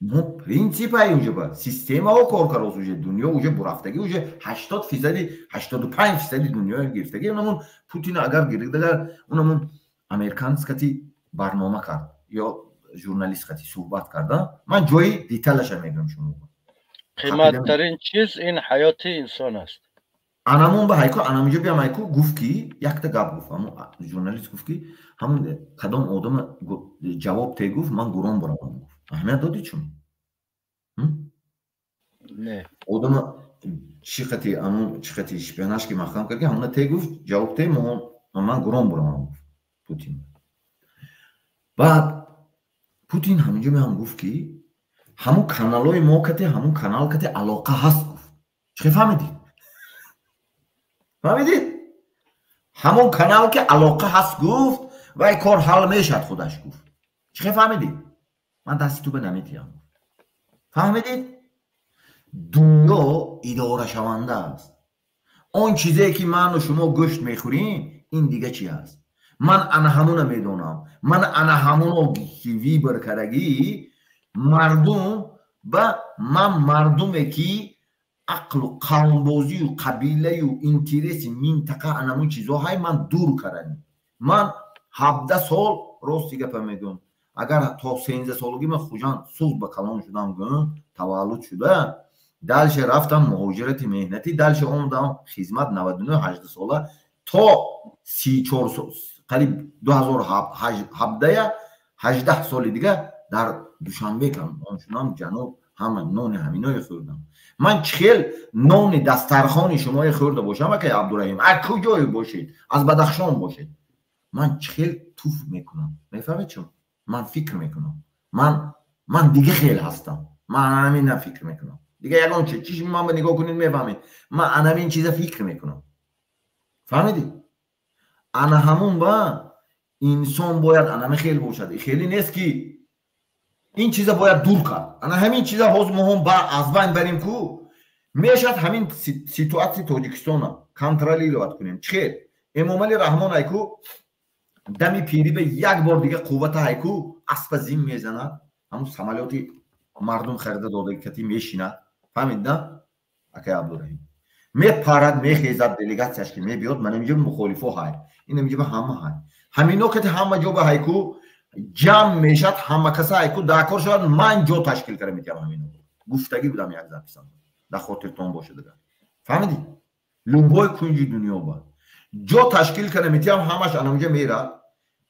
Мо принципа уже ба системаҳо кор карост, уже дунё уже бурафтагӣ, уже 80%, 85% дунё гирифтагӣ. Унамун Путин агар гирифтагар, унамун американец кати барнома кард ё журналист кати суҳбат карда, ман ҷои деталаша мегӯям шумо. Қиматтарин чиз ин ҳаёти инсон аст. Анамун ба ҳайку, анамунҷо биям, ҳайку гуфт ки якта гап гуфт, ҳамун журналист гуфт ки ҳамун кадом одама ҷавоб те гуфт, ман гурон буравам гуфт. Аҳамият додӣ чун? Не. Одама чӣ қати ҳамун чӣ қати шпионаж ки маҳкам кард, ки ҳамуна те гуфт, ҷавоб те, ман гурон буравам гуфт Путин. Баъд Путин ҳаминҷо меам гуфт ки ҳамун каналҳои мо кате, ҳамун канал кате алоқа ҳаст гуфт. Чӣ фаҳмидид? Фаҳмидид? Ҳамон канал ки алоқа ҳаст гуфт, вай кор ҳал мешавад худаш гуфт. Чӣ фаҳмидид? Ман дасти ту ба наметиҳам. Фаҳмидид? Дунё идорашаванда аст. Он чизе ки ману шумо гӯшт мехӯрем, ин дига чи аст? Ман ана ҳамуна медонам. Ман ана ҳамуно ки выбор кардагӣ мардум ба ман, мардуме ки ақлу қавмбозию қабилаю интереси минтақа анамун чизо ҳай ман дур кардани. Ман 17 сол, рости гапа мегӯям, агар то 13 солагӣ ман Хуҷанд Суғд ба калон шудам, гӯям, таваллуд шуда, дальше рафтам муҳоҷирати меҳнатӣ, дальше омадам хизмат 99, 18 сола то 34, қариб 2017, 18 соли дига дар Душанбе калон шудам, ҷануб, ҳама нони ҳаминое хӯрдам. Ман чӣ хел нони дастархони шумое хӯрда бошам, акай Абдураҳим, аз куҷое бошед, аз Бадахшон бошед, ман чӣ хел туф мекунам, мефаҳмед чун? Ман фикр мекунам, ман дига хел ҳастам, ман анамина фикр мекунам, дига ягон чи чишми ман ба нигоҳ кунед, мефаҳмед, ман анамин чиза фикр мекунам. Фаҳмидӣ? Ана ҳамун ба инсон бояд анами хел бошад. Хеле нест ки ин чиза бояд дур кард. Ана ҳамин чиза ҳозир мо ҳам аз байн барем ку мешавад, ҳамин ситуатсияи Тоҷикистона контролировать кунем. Чӣ хел? Эмомалӣ Раҳмон айку дами пирӣ ба як бор дига қуввата айку аспа зим мезанад, ҳамун самолёти мардум харида додаги кати мешинад. Фаҳмид на, акай Абдураҳим? Мепарад, мехезад, делегатсияш ки мебиёд, ман инҷо мухолифо ҳай, ин инҷо ҳама ҳай, ҳамино кати ҳама ҷо ба ҳайку ҷамъ мешад, ҳама каса ҳайку даъкор шавад, ман ҷо ташкил карда метиҳам ҳамино. Гуфтагӣ будам як записам, дар хотиртон бошад агар. Фаҳмидӣ? Любой кунҷи дунё ба ҷо ташкил карда метиҳам, ҳамаш анамҷа мерад,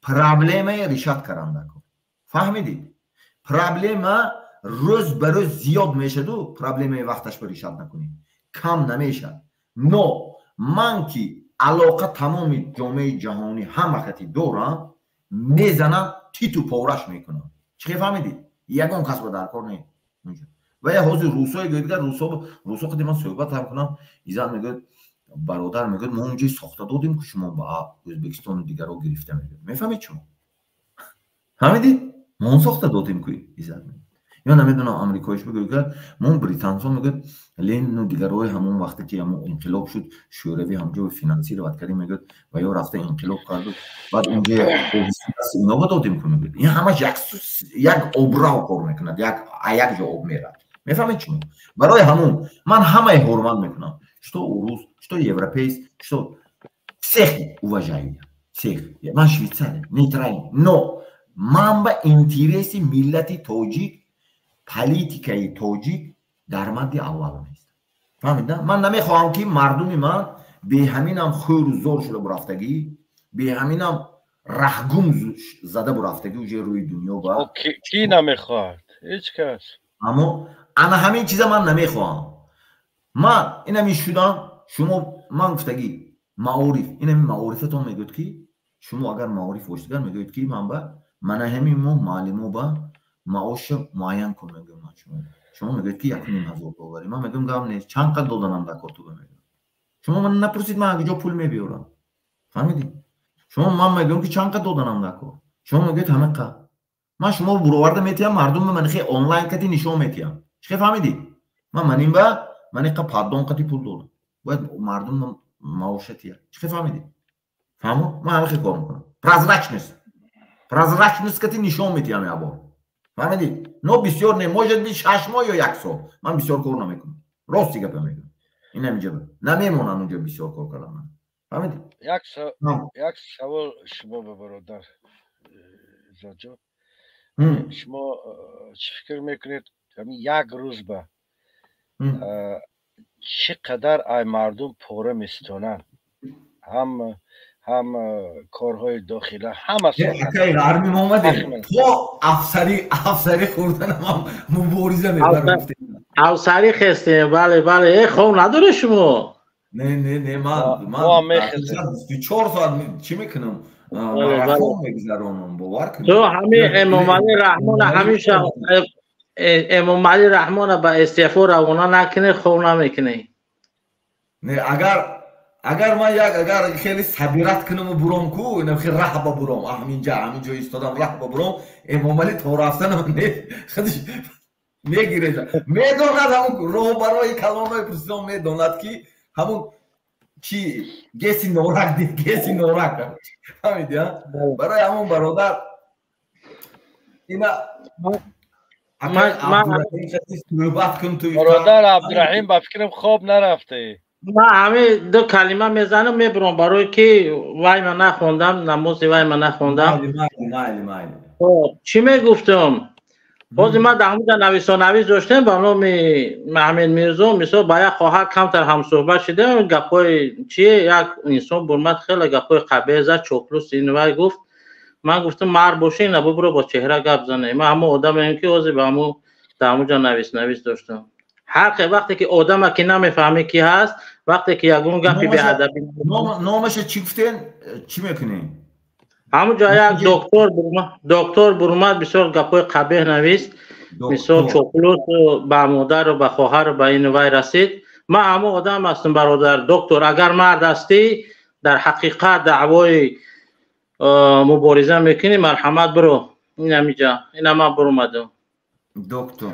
проблемаи решать каранда кор. Фаҳмидӣ? Проблема рӯз ба рӯз зиёд мешаду проблемаи вақташ ба решать накунӣ кам намешад. Но ман ки алоқа тамоми ҷомеаи ҷаҳонӣ ҳама хати дорам, мезанам, титу пораш мекунам. Чӣ фаҳмидӣ? Ягон кас ба даркор не. Ва я ҳозир русое гӯяд, русо қади ман суҳбат ҳам кунам, изан мегӯяд, бародар мегӯяд, мо онҷои сохта додем ки шумо ба Ӯзбекистону дигарро гирифта мегӯяд. Мефаҳмед шумо? Фаҳмидӣ? Мо он сохта додем ку изат мегӯяд. Ё намедонам амрикоиш бигӯяд, мо британцо мегӯяд, Ленину дигарҳои ҳамон вақте ки ҳамон инқилоб шуд, Шӯравӣ ҳамҷо финансировать кардем мегӯяд, ва ё рафта инқилоб карду, баъд онҷо ино ба додем ку мегӯяд. Ин ҳамаш як обрав кор мекунад, як ҷо об мерад. Мефаҳмед шумо? Барои ҳамон ман ҳамаи ҳурмат мекунам, что урус, что европеец, что всех уважаю я, всех. Ман швейцария, нейтральный, но ман ба интереси миллати тоҷик, политикаи тоҷик дар мадди аввал меистад. Фаҳмид на? Ман намехоҳам ки мардуми ман беҳаминам хӯру зор шуда бурафтагӣ, беҳаминам раҳгум зада бурафтагӣ уже рӯи дунё ба. Кӣ намехоҳад? Ҳеҷ кас. Аммо ана ҳамин чиза ман намехоҳам. Ман инами шудам, шумо ман гуфтагӣ маориф, инами маорифатон мегӯяд ки шумо агар маориф бошед, мегӯяд ки ман ба мана ҳамин моҳ муаллимо ба маоша муайян кун мегӯям ман шумо. Шумо мегӯед ки 1,5 ҳазор доллари. Ман мегӯям гап нест, чанд қад доданам дар кор ту ба мегӯям. Шумо ман напурсид ман куҷо пул мебиёрам. Фаҳмидӣ? Шумо ман мегӯям ки чанд қад доданам дар кор. Шумо мегӯед ҳама қад. Ман шумо буроварда метиҳам, мардум ман хе онлайн кати нишон метиҳам. Чӣ фаҳмидӣ? Ман манин ба ман иқа паддон қати пул додам. Бояд мардум маоша тиҳад. Чӣ фаҳмидӣ? Фаҳмо? Ман ҳама хе кор мекунам. Прозрачность. Прозрачность кати нишон метиҳам як бор. Фаҳмидӣ? Но бисёр не, может быть 6 моҳ ё як сол. Ман бисёр кор намекунам, рости гапа мегӯям. Ин ҳаминҷа намемонам, унҷо бисёр кор кардан. Фаҳмидӣ? Як савол шумо ба бародар Иззатҷон. Шумо чӣ фикр мекунед, як рӯз ба чӣ қадар ай мардум пора меситонанд, ҳам корҳои дохила, ҳама? Акай армим омадем, то афсари хӯрданам мубориза мебарам. Афсари хестем, бале, бале. Э, хоб надоред шумо? Не, не, не, ман 24 соат чӣ мекунам, марафон мегузаронам, бовар кунед. То ҳамин Эмомалӣ Раҳмона, ҳамеша Эмомалӣ Раҳмона ба истеъфо равона накунед, хоб намекунед. Не, агар ман як агар хеле сабират кунаму буром ку, инам хеле раҳ ба буром, ҳаминҷо истодам, раҳ ба буром, Эмомалӣ то рафтанам не, худаш мегиред, медонад, ҳамун роҳбарои калонои президент медонад, ки ҳамун чи геси норак, геси норак, фаҳмиди? Барои ҳамун, бародар, ина суҳбат кун ту. Бародар Абдураҳим, ба фикрам, хоб нарафтаи. Ман ҳамин ду калима мезанам, мебурам, барое ки вай ма нахондам, намози вай ма нахондам. Майли, майли. Чӣ мегуфтам? Ҳозир ман дар ҳамуҷа нависонавис доштем ба номи Маҳмед Мирзо. Мисол, ба як хоҳар камтар ҳамсӯҳбат шудем, гапҳои чи як инсон бурмад, хеле гапҳои қабеҳ зад, чоплус ин вай гуфт. Ман гуфтам, мард бошӣ, ина бубуро, бо чеҳра гап зане. Ман ҳамон одамеем, ки ҳозир ба ҳамун дар ҳамуҷа навис доштам. Ҳар вақте ки одама ки намефаҳмӣ ки ҳаст, вақте ки ягон гапи беадабӣ. Номаша чӣ гуфтен, чӣ мекунӣ? Ҳамун ҷо як доктор бурмад, бисёр гапҳои қабеҳ навист, мисол, чоплус ба модару ба хоҳару ба ину вай расид. Ман ҳамон одам ҳастам, бародар доктор, агар мард ҳастӣ, дар ҳақиқат даъвои мубориза мекунӣ, марҳамат, биро ин ҳамиҷа, ина ман буромадам. Доктор.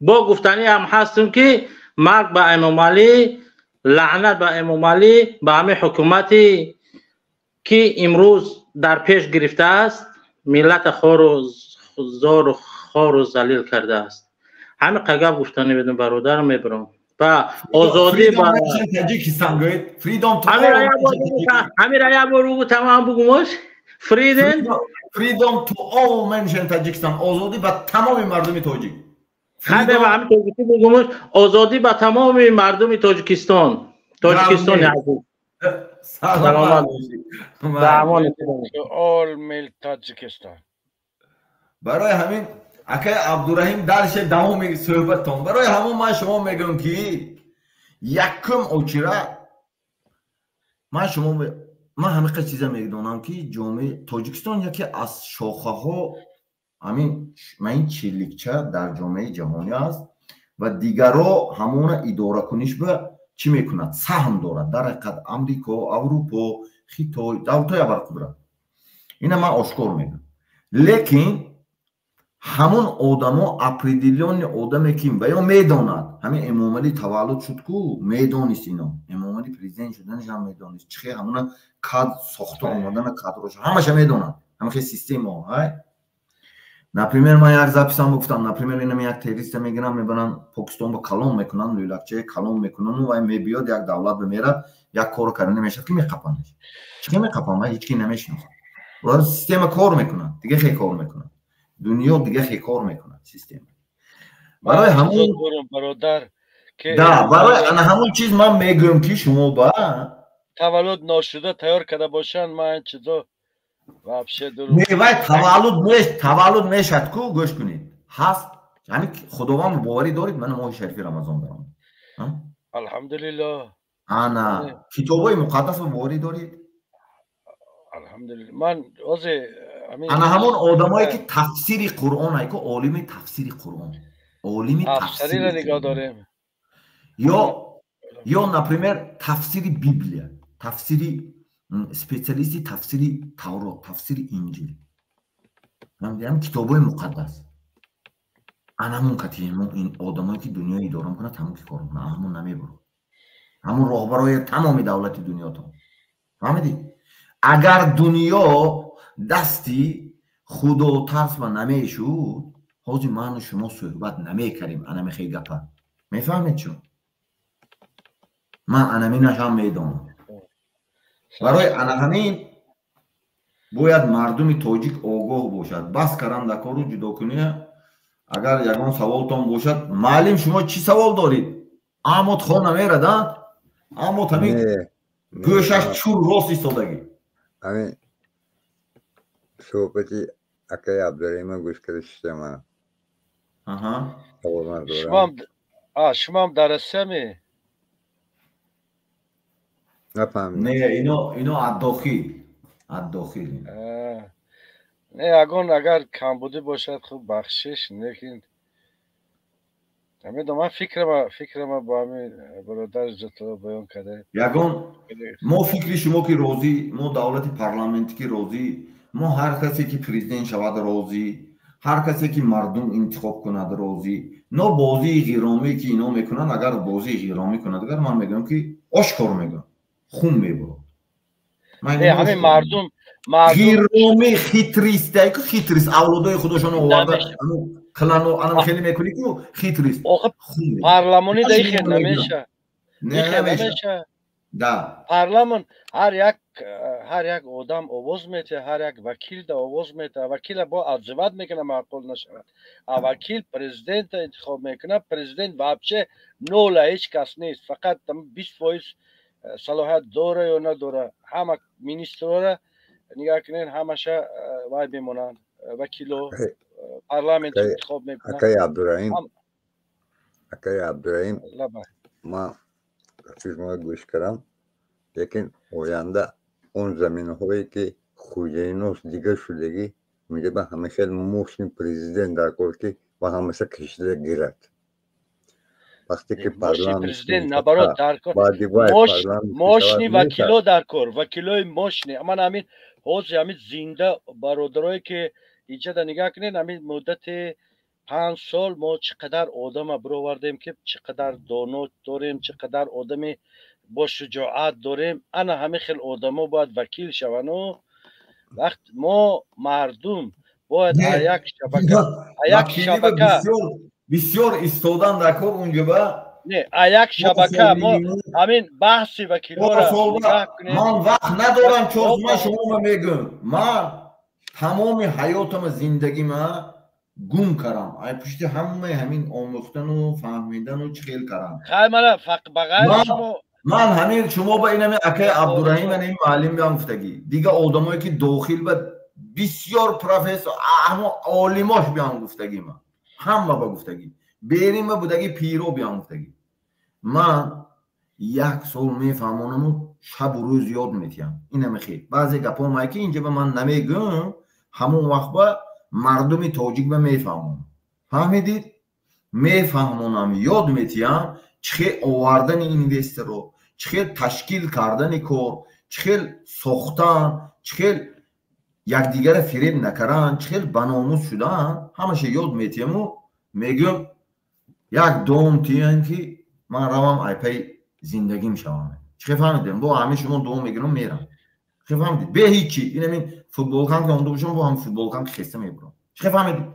Бо гуфтанӣ ҳам ҳастам, ки марг ба Эмомалӣ, лаънат ба Эмомалӣ, ба ҳамин ҳукумати ки имрӯз дар пеш гирифтааст, миллата хору зору хору залил кардааст. Ҳамин гап гуфтанӣ будам, бародар, мебарам ба озодӣ. Ба ҳамира як бор бугу, тамом бугумош. Freedom. Freedom to all mention Tajikistan. Озодӣ ба тамоми мардуми тоҷик. Хайде, ба ҳамин тоҷикӣ бугумош. Озодӣ ба тамоми мардуми Тоҷикистон, Тоҷикистони азиз. Саломат. All mil Tajikistan. Барои ҳамин, акай Абдураҳим, дальше давоми суҳбаттон. Барои ҳамон ман шумо мегӯям, ки якум очира ман шумо, ман ҳамиқа чиза медонам, ки ҷомеаи Тоҷикистон яке аз шохаҳо ҳамин ин чиликча дар ҷомеаи ҷаҳонӣ аст ва дигаро ҳамона идоракуниш ба чӣ мекунад, саҳм дорад. Дар ҳақиқат, Амрико, Аврупо, Хитой, давлатҳои абарқудрат, ина ман ошкор мегӯям. Лекин ҳамон одамо, определённый одаме, ки ва ё медонад, ҳамин Эмомалӣ таваллуд шуд ку, медонист, ино Эмомалӣ президент шуданашам медонист, чихе ҳамона кад сохта омадана, кадроша ҳамаша медонад, ҳамахе система ҳай. Например, ман як записам гуфтам, например, инам як террориста мегирам, мебаранд Покистон, ба калон мекунанд, лӯлакчаи калон мекунанд, вай мебиёд, як давлат бимерад, як корро карда намешавад, ки меқапанаш. Чихе меқапан? Вай ҳеҷ ки намешиносад. Система кор мекунад, дига хе кор мекунад, дунё дига хе кор мекунад система. Барои ҳамон бародар да, барои ана ҳамон чиз ман мегӯям, ки шумо ба таваллуд ношуда тайёр карда бошанд, ман чизо вообще. Не, вай таваллуд мешад ку, гӯш кунед, ҳаст ҳамин. Худованд боварӣ доред? Ман моҳи шарифи Рамазон дорам. Алҳамдулиллоҳ. Ана китобҳои муқаддасро боварӣ доред? Алҳамдулиллоҳ, ман ҳозир Ана ҳамон одамое ки тафсири Қуръон айку, олими тафсири Қуръон, олими тафсириро нигоҳ дорем. Ё, например, тафсири Библия, тафсири специалисти тафсири Таврот, тафсири Инҷил, ҳам китобҳои муқаддас, анамон кати ин одамое ки дунё идора мекунад, ҳамон ки кор мекунад, ҳамон намебурад, ҳамон роҳбарои тамоми давлати дунётон. Фаҳмидӣ? Агар дунё дасти худотарс ба намешуд, Ҳозир ману шумо суҳбат намекардем анамихел гапа. Мефаҳмед шумо? Ман анаминашам медонам. Барои ана ҳамин бояд мардуми тоҷик огоҳ бошад. Бас каранда кору ҷудокуния. Агар ягон саволтон бошад, маълим, шумо чӣ савол дорид? Амот хо намерад, а? Амот ҳамин гӯшаш чур рост истодагӣ. Ҳамин суҳбати акаи Абдураҳима гӯш карда шиштам. Шумоам дар Россиями? Нафаҳмидам. Не, ино аддохил, аддохил. Не, ягон агар камбудӣ бошад, хуб, бахшиш, лекин намедонам, ман фикрама бо ҳамин бародар Иззатулло баён карда. Ягон мо фикри шумо ки розӣ, мо давлати парламентӣ ки розӣ, мо ҳар касе ки президент шавад розӣ, ҳар касе ки мардум интихоб кунад розӣ. Но бозии ғиромӣ ки ино мекунанд, агар бозии ғиромӣ кунад, агар ман мегӯям ки ошкор мегӯям, хун мебурад. Ҳамин мардум ғиромӣ хитристайку, хитрист авлодои худошонро оварда клану анам хеле мекунӣ ку хитрист. Парламони да ихел намеша. Намеша. Да. Парламон ҳар як одам овоз метиҳад, ҳар як вакил да овоз метиҳад. Вакила бо отзывать мекунад, маъқул нашавад. А вакил президента интихоб мекунад, президент вообще нола, ҳеҷ кас нест, фақат 20% салоҳият дора ё надора. Ҳама министрора нигоҳ кунед, ҳамаша вай мемонанд, вакило парламент интихоб мекунад. Акаи Абдураҳим, акаи Абдураҳим, ман шумо гӯш кардам, лекин оянда он заминҳое ки хуҷаинос дигар шудагӣ, мега ба ҳамеша мошини президент дар кор ки ба ҳамеша кашида гирад. Вақте ки парламент наоборот дар кор, мошини вакило дар кор, вакилои мошини. Ман ҳамин ҳозир ҳамин зинда бародарое ки инҷода нигоҳ кунед, ҳамин муддати 5 сол мо чӣ қадар одама бировардем, ки чӣ қадар доно дорем, чӣ қадар одами бо шуҷоат дорем. Ана ҳамин хел одамо бояд вакил шавану вақт мо мардум бояд як шабака, як шабака бисёр истодан дар кор унҷоба. Не, як шабака мо ҳамин баҳси вакилоро нигоҳ кунед. Ман вақт надорам, чор ман шуморо мегӯям, ман тамоми ҳаётама, зиндагима гум кардам ай пушти ҳамаи ҳамин омӯхтану фаҳмидану чӣ хел кардам. Хай, мана ба ғайри шумо ман ҳамин шумо ба инами акаи Абдураҳим, ин муаллим биам гуфтагӣ, дигар одамое ки дохил ба бисёр профессор, ҳамо олимош биам гуфтагӣ, ман ҳама ба гуфтагӣ, берима будаги пиро биам гуфтагӣ. Ман як сол мефаҳмонаму шабу рӯз ёд метиҳам. Инами хел баъзе гапҳо ки инҷа ба ман намегӯям, ҳамон вақт ба мардуми тоҷик ба мефаҳмонам. Фаҳмидид? Мефаҳмонам, ёд метиҳам чӣ хел овардани инвесторро, чӣ хел ташкил кардани кор, чӣ хел сохтан, чӣ хел якдигара фиреб накардан, чӣ хел баномус шудан, ҳамаша ёд метиҳаму мегӯям як дом тиҳам ки ман равам айпаи зиндагим шавам. Чӣ хел фаҳмидем? Бо ҳамин шумо дуо мегирам, мерам. Чӣ хел фаҳмидед? Бе ҳичи. Инамин футболкам ки онда бошам, бо ҳам футболкам ки хеста мебурам. Чӣ хел фаҳмидед?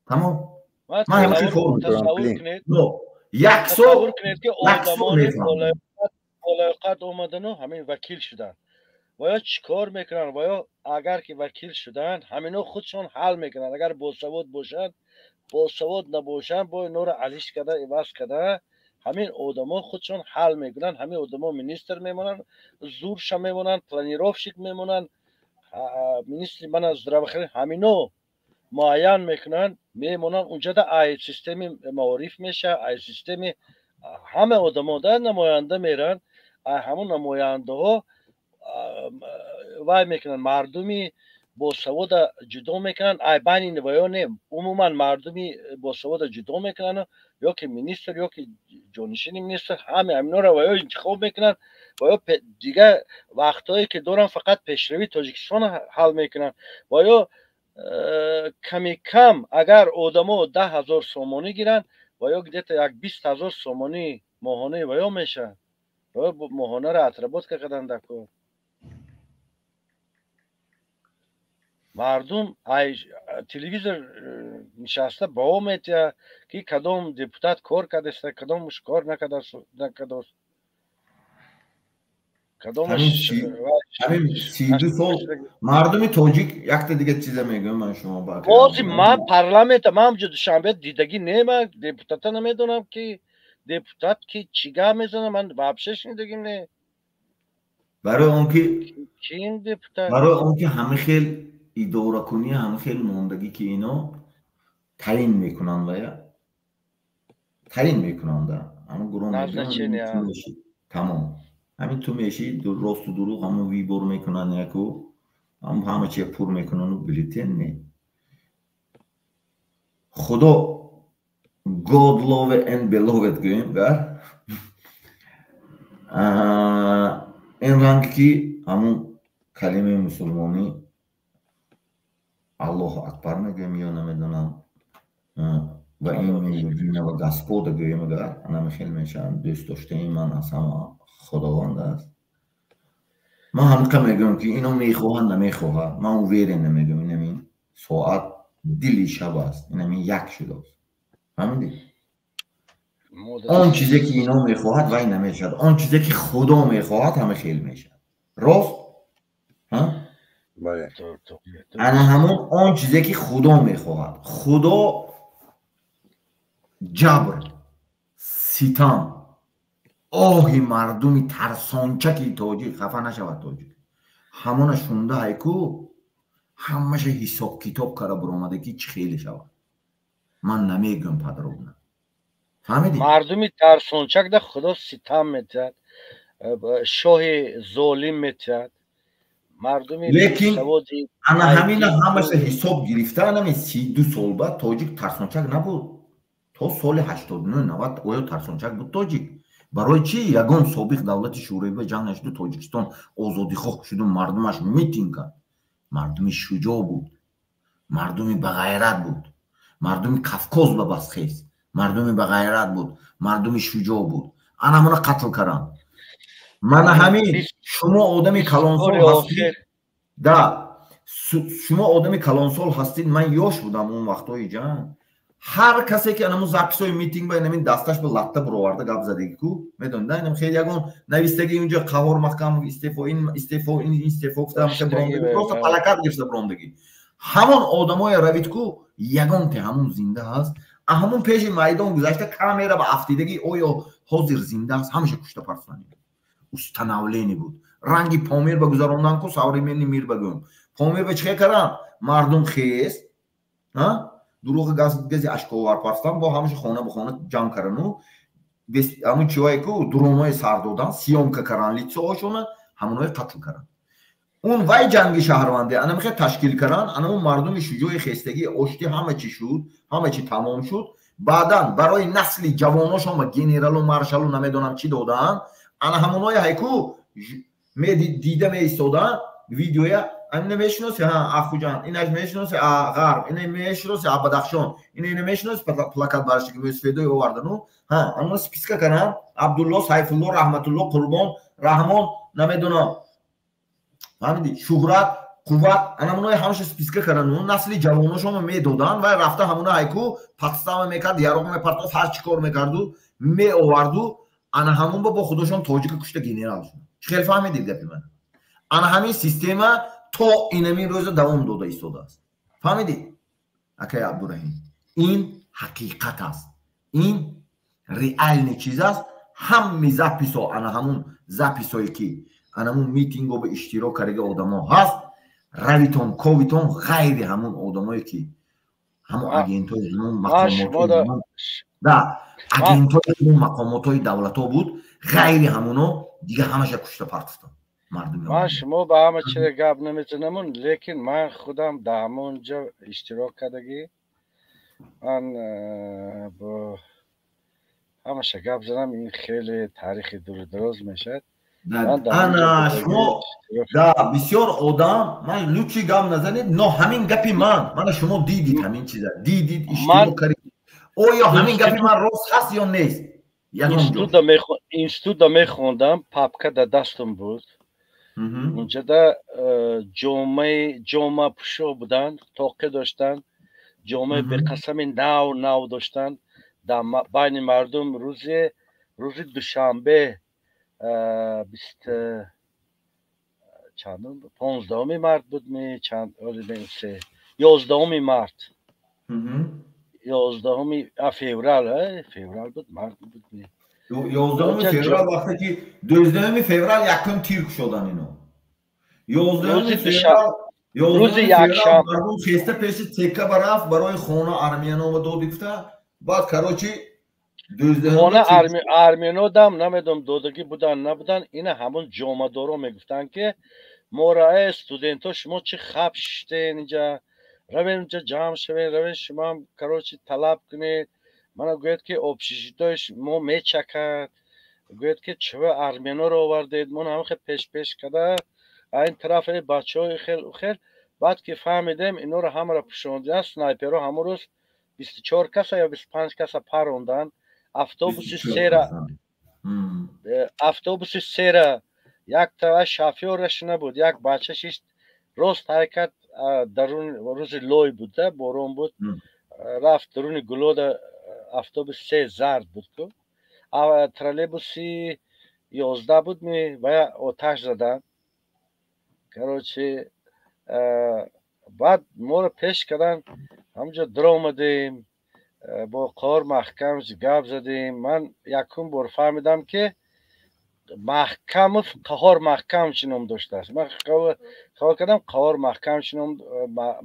Тамом. Ман ҳамаша кор мекунам. Як сол мефаҳмам. Болояқат омадану ҳамин вакил шуданд. Ва ё чӣ кор мекунанд? Ва ё агар ки вакил шуданд, ҳамино худшон ҳал мекунанд. Агар босавод бошанд, босавод набошанд, бо инора алиш карда, иваз карда, ҳамин одамо худшон ҳал мекунанд. Ҳамин одамо министр мемонанд, зурша мемонанд, планировщик мемонанд, министри мана здравоохранение, ҳамино муайян мекунанд, мемонанд. Унҷода ай системи маориф меша, ай системи ҳама одамо да намоянда меранд, ай ҳамон намояндаҳо вай мекунанд, мардуми босавода ҷудо мекунанд, ай байни ваё не, умуман мардуми босавода ҷудо мекунанд, ё ки министр, ё ки ҷонишини министр, ҳама ҳаминора ваё интихоб мекунанд. Ва ё дигар вақтҳое ки доранд, фақат пешравии Тоҷикистонро ҳал мекунанд. Ва ё ками кам агар одамо 10 000 сомонӣ гиранд, ва ё где-то як 20 000 сомонӣ моҳонаи ва ё мешавад. Ва ё моҳонаро отработка кардан дар кор. Мардум ай телевизор нишаста баҳо метиҳад, ки кадом депутат кор кардаста, кадомаш кор накардааст. Ҳамин 32 сол мардуми тоҷик, якта дига чиза мегӯям ман шумо. Бози ман парламента, ман ҳамҷо Душанбе дидагӣ не, ман депутата намедонам, ки депутат ки чӣ гап мезанад, ман вообще шунидагим не. Барои он ки ким депутат? Барои он ки ҳама хел идоракунӣ, ҳама хел мондагӣ, ки ино таъин мекунанд вая таъин мекунанда ҳама гурӯҳ, тамом, ҳамин ту мешӣ, росту дурӯғ ҳамон выбор мекунанд, яку ҳама чия пур мекунану бюллетен не. Худо, God love and beloved гӯем гар ин ранг, ки ҳамун калимаи мусулмонӣ Аллоҳу акбар мегӯем ё намедонам, ва имя единого Господа гӯем, агар анами хел мешавам, дӯст доштаи ман аз ҳама Худованд аст. Ман ҳамиқа мегӯям, ки ино мехоҳанд, намехоҳад, ман уверенно мегӯям, инамин соат дили шаб аст, инамин як шудааст, фаҳмидӣ? Он чизе ки ино мехоҳад, вай намешавад, он чизе ки Худо мехоҳад, ҳама хел мешавад. Рост, ана ҳамон он чизе ки Худо мехоҳад. Худо ҷабр, ситам, оҳи мардуми тарсончаки тоҷик, хафа нашавад тоҷик, ҳамона шунда ҳайку ҳамаша ҳисоб-китоб кара буромада, ки чӣ хеле шавад, ман намегӯям подробно. Фаҳмидӣ? Мардуми тарсончак да Худо ситам метиҳад, шоҳи золим метиҳад, мардуми Лекин ана ҳамина ҳамаша ҳисоб гирифта, анами 32 сол баъд тоҷик тарсончак набуд. То соли 89, 90 оё тарсончак буд тоҷик? Барои чӣ ягон собиқ давлати Шӯравӣ ҷанг нашуду Тоҷикистон озодихоҳ шуду мардумаш митинг кард? Мардуми шуҷоъ буд, мардуми бағайрат буд, мардуми Кавкоз ба басхез, мардуми бағайрат буд, мардуми шуҷоъ буд. Ана ҳамона қатл карданд. Мана ҳамин шумо одами калонсол ҳастид да, шумо одами калонсол ҳастид, ман ёш будам он вақтҳои ҷанг. Ҳар касе ки анамун записҳои митинг ба инамин дасташ ба латта буроварда гап задагӣ ку, медонед, инам хеле ягон навистагӣ унҷо Қаҳор Маҳкамов истеъфо, ин истеъфо, ин истеъфо гуфта, просто плакат гирифта буромдагӣ. Ҳамон одамое равид ку, ягонте ҳамун зинда ҳаст? А ҳамун пеши майдон гузашта, камера ба афтидагӣ, оё ҳозир зинда аст? Ҳамаша кушта партофтанд. Установление буд. Ранги Помир ба гузарондан ку, современный мир ба гӯм. Помир ба чӣ карданд? Мардум хест, дурӯғи гази ашковар партофтан, бо ҳамаша хона ба хона ҷамъ кардану ҳамун чиҳое ку дронои сар додан, съёмка кардан лицоҳошона, ҳамоное қатл кардан. Он вай ҷанги шаҳрвандӣ ана мехе ташкил кардан, ана он мардуми шуҷои хестагӣ оштӣ, ҳама чӣ шуд, ҳама чӣ тамом шуд. Баъдан барои насли ҷавоношон ба генералу маршалу намедонам чӣ додаанд. Ана ҳамоное ҳайку дида меистоданд видеоя: ина мешиноси, ҳа, Ахуҷанд, инаш мешиноси, а Ғарб, ина мешиноси, а Бадахшон, ина мешиноси, плакат барашки мӯсфедои овардану ҳа, ана списка кардан: Абдулло, Сайфулло, Раҳматулло, Қурбон, Раҳмон, намедонам, фаҳмиди, Шуҳрат, Қувват, ана ҳамоное ҳамаша списка кардану насли ҷавоношонро медоданд. Вай рафта ҳамона ҳайку подстава мекард, яроқ мепартофт, ҳар чӣ кор мекарду меоварду, ана ҳамон ба бо худошон тоҷика кушта генерал шуд. Чӣ хел фаҳмидед гапи ман? Ана ҳамин система то инамин рӯза давом дода истодааст. Фаҳмидед, акай Абдураҳим? Ин ҳақиқат аст, ин реальный чиз аст. Ҳамми записҳо, ана ҳамун записҳое ки ана ҳамун митинго ба иштирок кардаги одамо ҳаст, равитон, ковитон, ғайри ҳамун одамое ки ҳамун агентҳои ҳамун мақомотҳои да, агентҳои ҳамун мақомотҳои давлатҳо буд, ғайри ҳамуно дига ҳамаша кушта партофтанд мардуми. Ман шумо ба ҳама чизе гап намезанамун, лекин ман худам дар ҳамон ҷо иштирок кардагӣ. Ман бо ҳамаша гап занам, ин хеле таърихи дуру дароз мешавад. Ана шумо да бисёр одам, ман лучше гап назанед, но ҳамин гапи ман, мана шумо дидид, ҳамин чиза дидид, иштирок кардид, оё ҳамин гапи ман рост ҳаст ё нест? Институтда мехондам, папка дар дастам буд. Унҷада ҷомаи ҷома пӯшо буданд, тоқе доштанд, ҷомаи беқасами нав нав доштанд. Дар байни мардум рӯзи душанбе, бист чандум, 15-уми март буд ми, чанд, се, 11-уми март, 11-уми феврал, феврал буд, март буд ми. 11-уми феврал, вақте ки 12-уми феврал якум тир кушодан ино. 11-уми феврал, рӯзи якшанбе. Мардум хеста пеши ЦК ба рафт, барои хона армиянома доди гуфта, баъд, короче. Хона армино дам намедонам додагӣ будан, набудан. Ина ҳамон ҷомадоро мегуфтанд, ки мора, э студентҳо, шумо чӣ хаб шиштен инҷа? Равен инҷа ҷамъ шавед, равен шумоам, короче, талаб кунед. Мана гӯяд, ки общежитои мо мечакад, гӯяд, ки чива армяноро овардед? Мо ҳамахел пеш-пеш када, ин тараф бачаҳои хел хел. Баъд ки фаҳмидем, инора ҳамаро пӯшондиан, снайперо ҳамон рӯз 24 каса ё 25 каса паронданд. Автобуси сера, автобуси сера якта шофёраш набуд, як бача шишт, рост ҳаракат, дарун рӯзи лой буд да, борон буд, рафт даруни гулода. Автобус се зард буд ку, троллейбуси 11 буд ми, вая оташ задан. Короче, баъд моро пеш кардан, ҳамҷо даромадем, бо Қоҳор Маҳкам гап задем. Ман якум бор фаҳмидам, ки Маҳкамов Қаҳор Маҳкам чӣ ном доштааст. Ман хаёл кардам, Қаҳор Маҳкам чӣ ном,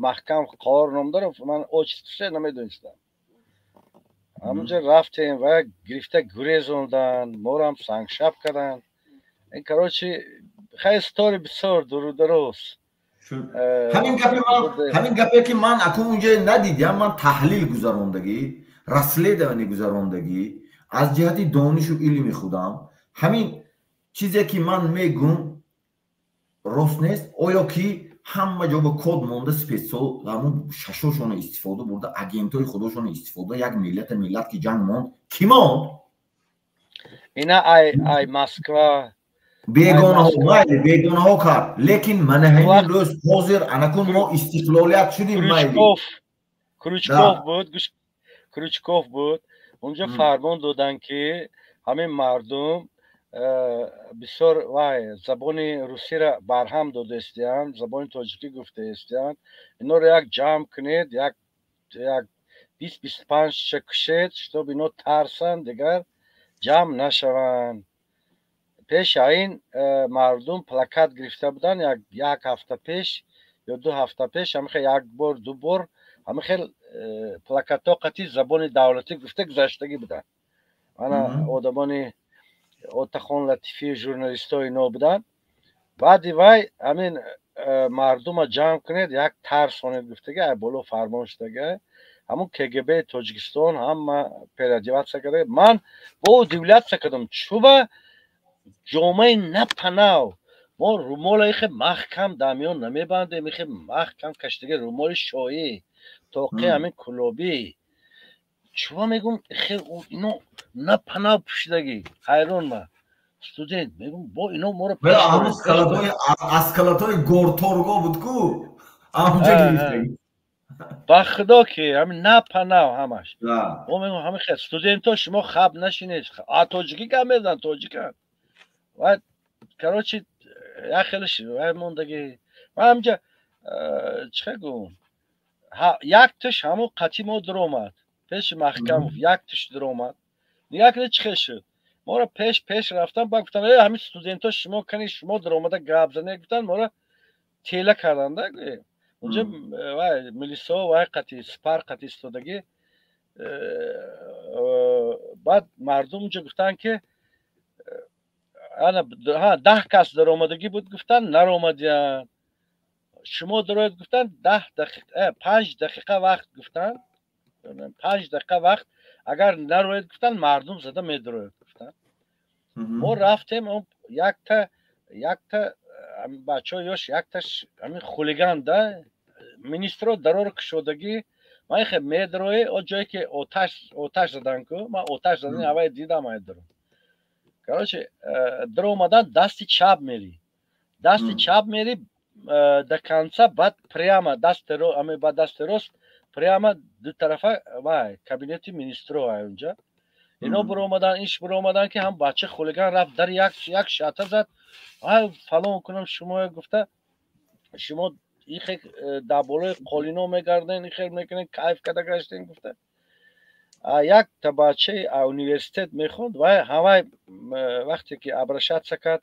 Маҳкам Қаҳор ном дорам, ман отчествоша намедонистам. Ҳамонҷо рафтем ва гирифта гурезондан, морам сангшаб карданд. Ин, короче, хай, истори бисёр дуру дароз. Ҳамин гапе ки ман акун унҷа надидям, ман таҳлил гузарондагӣ, расследование гузарондагӣ, аз ҷиҳати донишу илми худам ҳамин чизе ки ман мегум рост нест. Оё ки ҳама ҷо ба код монда, спецо ҳамун шашошонро истифода бурда, агентҳои худошонро истифода, як миллата, миллат ки ҷанг монд, ки монд? Ина ай Москва. Бегонаҳо, майли, бегонаҳо кард, лекин мана ҳамин рӯз ҳозир анакун мо истиқлолият шудим, майли. Крючков буд, Крючков буд унҷо, фармон доданд, ки ҳамин мардум бисёр вай забони русиро барҳам додаистиянд, забони тоҷикӣ гуфтаистиянд, инора як ҷамъ кунед, як 20-25 ша кушед, чтоб ино тарсанд, дигар ҷамъ нашаванд. Пеш ин мардум плакат гирифта буданд, як ҳафта пеш ё 2 ҳафта пеш, ҳамихел як бор, ду бор ҳамихел плакатҳо қати забони давлатӣ гуфта гузаштагӣ буданд. Мана одамони Отахон Латифӣ, журналистҳо ино буданд. Баъди вай ҳамин мардума ҷамъ кунед, як тарсонед гуфтага, ай боло фармон шудага, ҳамун КГБ Тоҷикистон ҳама переодеваться карда. Ман бо удивляться кардам, чуба ҷомаи напанав, мо румола ихе маҳкам дар миён намебандем, ихе маҳкам каштига, румоли шоҳӣ, тоқи ҳамин кулобӣ, чуба мегум, ихе ино напанав пӯшидагӣ. Ҳайрон ма, студент мегум, бо ино моро аз калатои горторго буд ку, ҳамунҷа гирифтагӣ. Ба худо ки ҳамин напанав ҳамаш. Мо мегум, ҳамин хел студентҳо, шумо хаб нашинед, а тоҷикӣ гап мезананд, тоҷиканд. Ва, короче, як хелеш вай мондагӣ. Ва ҳамҷа чӣ гум, як туш ҳамун қатӣ мо дуромад пеши Маҳкамов, як туш дуромад. Нигоҳ кунед, чӣ хел шуд. Моро пеш пеш рафтан, ба гуфтан, э ҳамин студентҳо, шумо кани, шумо дуромада гап занед, гуфтан, моро тела карданда. Унҷа вай милисо вай қати сипар қати истодагӣ. Баъд мардум унҷа гуфтанд, ки ана 10 кас даромадагӣ буд, гуфтанд, наромадиянд, шумо дароед, гуфтанд, 10 дақиқа, 5 дақиқа вақт, гуфтанд, 5 дақиқа вақт, агар нароед, гуфтанд, мардум зада медароед, гуфтанд. Мо рафтем, якта бачаҳо ёш, якташ ҳамин хулиган да, министро дароро кушодагӣ, ман хе медароe, о ҷое ки оташ задан ку, ман оташ задани аввал дидам, ай даро, короче, даромадан, дасти чап мери. Дасти чап мери до конца, баъд прямо ба дасти рост, прямо ду тарафа вай кабинети министро унҷа. Ино биромадан, иш биромадан, ки ҳам бача хулиган рафт, дар як шата зад: «Ай, фалон кунам шумо», гуфта, «шумо ихе дар болои қолино мегарден, ихел мекунен, кайф када гаштен», гуфта. Як та бачаи университет мехонд, вай ҳавай вақте ки обращаться кард,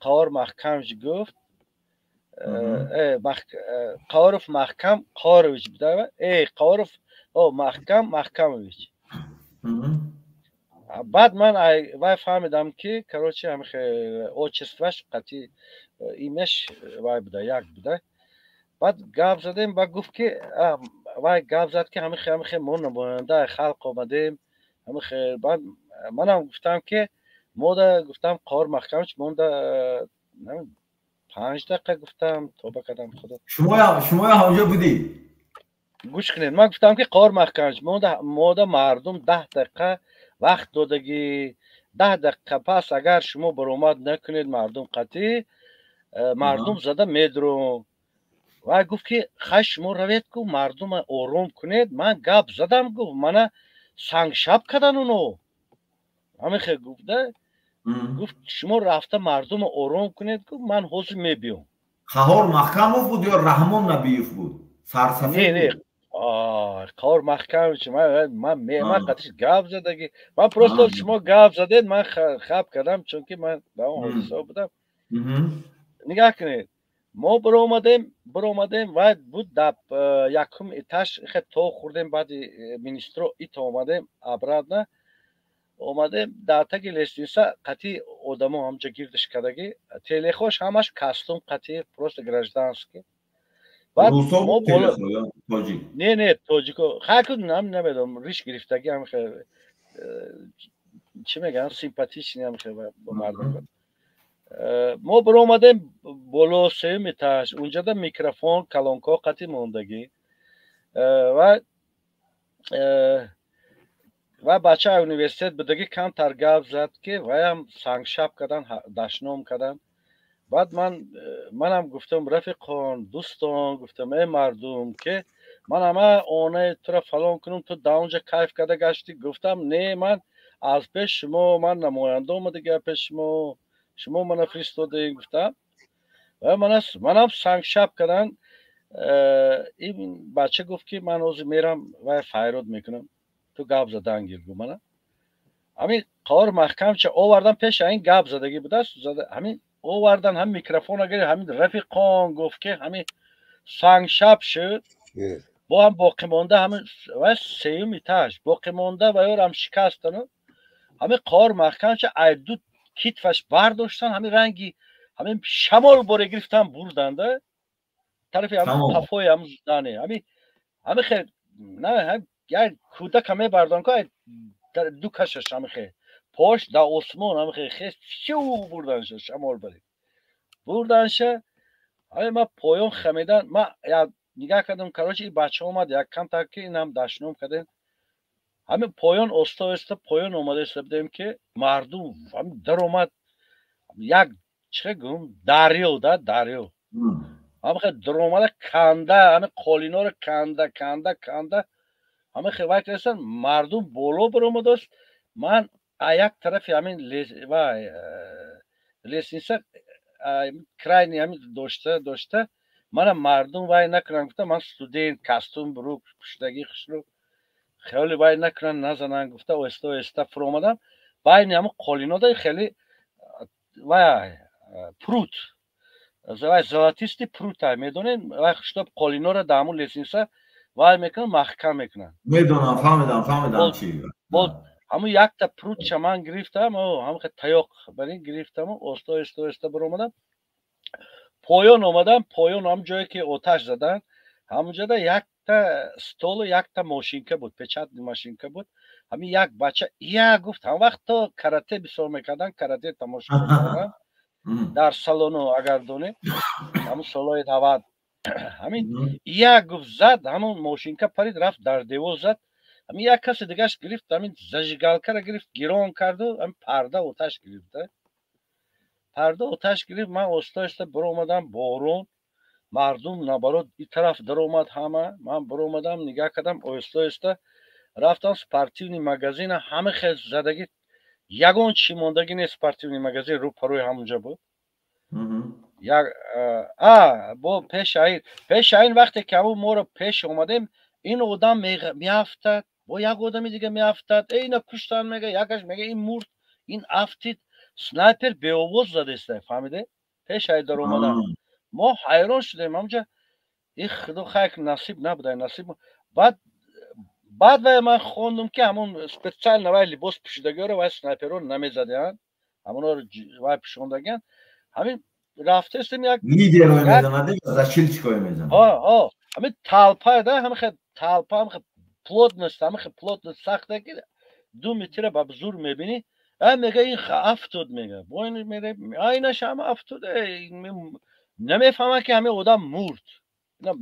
Қаҳор Маҳкамович гуфт, Қаҳоров Маҳкам Қорович буда, Қаҳоров Маҳкам Маҳкамович. Баъд ман вай фаҳмидам, ки, короче, отчествоаш қатъи имяш вай буда, як буда. Баъд гап задем, ба гуфт, ки вай гап зад, ки ҳамихе, ҳамихе, мо намояндаи халқ омадем, ҳамихе. Баъд манам гуфтам, ки мода, гуфтам, Қоҳор Маҳкамович, монда 5 дақиқа, гуфтам, тоба кардам, худо. Шумоя ҳамҷо будӣ? Гӯш кунед, ман гуфтам, ки Қоҳор Маҳкамович, мода мардум 10 дақиқа вақт додагӣ, 10 дақиқа пас агар шумо баромад накунед, мардум қатъӣ мардум зада медуром. Вай гуфт, ки хай, шумо равед, ку мардума ором кунед, ман гап задам, гуфт, мана сангшаб кардан уно, ҳамихе гуфта. Гуфт, шумо рафта мардума ором кунед, гуфт, ман ҳозир мебиём. Қаҳор Маҳкамов буд ё Раҳмон Набиев буд, сарсафед? Не, не, Қаҳор Маҳкамович. Ман қатиш гап задагӣ, ман просто шумо гап задед, ман хаб кардам, чунки ман ба он ҳодиса будам. Нигаҳ кунед, мо биромадем, вай буд дар якум этаж, хе то хӯрдем, баъди министро ито омадем, обратно омадем, дар таги лестница қатъи одамо ҳамҷа гирдиш кардагӣ, телехош ҳамаш костюм қатъи, просто гражданский. Баъд не, не, тоҷико, хайку намедонам, риш гирифтагӣ, ҳам чӣ мегӯям, симпатичный, ҳам бо мардум. Мо биромадем боло, сеюм этаж, унҷада микрофон, колонка қатъи мондагӣ ва бача университет будагӣ, камтар гап зад, ки ваям сангшаб кардан, дашном кардан. Баъд ман манам гуфтам: «Рафиқон, дӯстон, — гуфтам, — эй мардум, ки ман ҳама онаи тура фалон кунам, ту дар онҷа кайф карда гаштӣ», гуфтам. «Не, ман аз пеш шумо, ман намоянда омадагиам пеш шумо, шумо мана фиристодем», гуфтам. Манам сангшаб кардан. Ин бача гуфт, ки ман ҳозир мерам, вай файрод мекунам, ту гап задан гир, гу. Мана ҳамин Қаҳор Маҳкамча овардан, пеша ин гап задагӣ будааст, ҳамин овардан, ҳам микрофона гирифт, ҳамин «рафиқон», гуфт, ки ҳамин сангшаб шуд, бо ҳам боқимонда ҳамин ва сеюм этаж боқимонда ва ёрам шикастану ҳамин Қаҳор Маҳкамча ай ду китфаш бардоштан, ҳамин ранги ҳамин шамол боре гирифтан, бурданда тарафи ҳамин қафои ҳамин здание. Ҳамин хел на, як кӯдака мебардон, ку ду кашаш, ҳамин хел пош дар осмон, ҳамин хел хес шӯ бурданша, шамол баред бурданша. Ҳамин ман поён хамидан, ман як нигаҳ кардам, короче, ин бача омад, як камтар ки инам дашном кардем. Ҳамин поён оста оста поён омада истода будем, ки мардум ҳамин даромад, як чӣ гум, дарё да дарё, ҳамин хел даромада, канда, ҳамин қолиноро канда, канда, канда, ҳамин хел вай кардастан, мардум боло баромадааст. Ман як тарафи ҳамин вай лестница крайний ҳамин дошта дошта, мана мардум вай накунанд, гуфта, ман студент, костюм брук пӯшидагӣ, хушрӯ, хеле вай накунанд, назананд, гуфта, оҳиста оҳиста фуромадам. Байни ҳамин қолинода хеле вай пруд, вай золотистый пруд медонед, вай хушто қолиноро дар ҳамун лестница вай мекунанд, маҳкам мекунанд. Медонам, фаҳмидам, фаҳмидам чи. Ҳамун якта прутча ман гирифтам, ҳамин таёқ барин гирифтаму оста оҳиста оҳиста баромадам, поён омадам. Поён ҳам ҷое ки оташ задан, ҳамунҷода якта столу якта мошинка буд, печатный машинка буд. Ҳамин як бача я гуфт, ҳам вақт то карате бисёр мекардан, карате тамошо мекардан дар салону, агар донед, ҳамун солҳои 90. Ҳамин я гуфт, зад, ҳамун мошинка парид, рафт дар девор зад. Ҳамин як каси дигаш гирифт, ҳамин зажигалкаро гирифт, гирон карду ҳамин парда оташ гирифта. Парда оташ гирифт, ман оста оста биромадам, борон, мардум наоборот и тараф даромад ҳама. Ман биромадам, нигаҳ кардам, оҳиста оҳиста рафтам спортивный магазина, ҳама хел задагӣ, ягон чӣ мондагӣ нест. Спортивный магазин рӯ парои ҳамонҷа буд. А бо пеш аин вақте ки ҳамун моро пеш омадем, ин одам меафтад, бо як одами дига меафтад, э, ина куштан, мега, якаш мега, ин мурд, ин афтид. Снайпер беовоз задеста, фаҳмиде? Пеш ай даромадан мо ҳайрон шудем ҳамҷа. И худо хайр, насиб набуда, насиб. Баъд вай ман хондум, ки ҳамон специально вай либос пӯшидагиро вай снайперо намезадианд, ҳамонро вай пӯшондагианд. Ҳамин рафтестем, як лидерро мезанад, защитникҳое мезанад. Ҳамин толпа да, ҳамин толпа, ҳамин плотность, ҳамин плотность сахта, ки 2 метра ба зур мебинӣ. А мега, ин афтод, мега, бо ин айнаш ҳама афтод. Намефаҳмад, ки ҳамин одам мурд.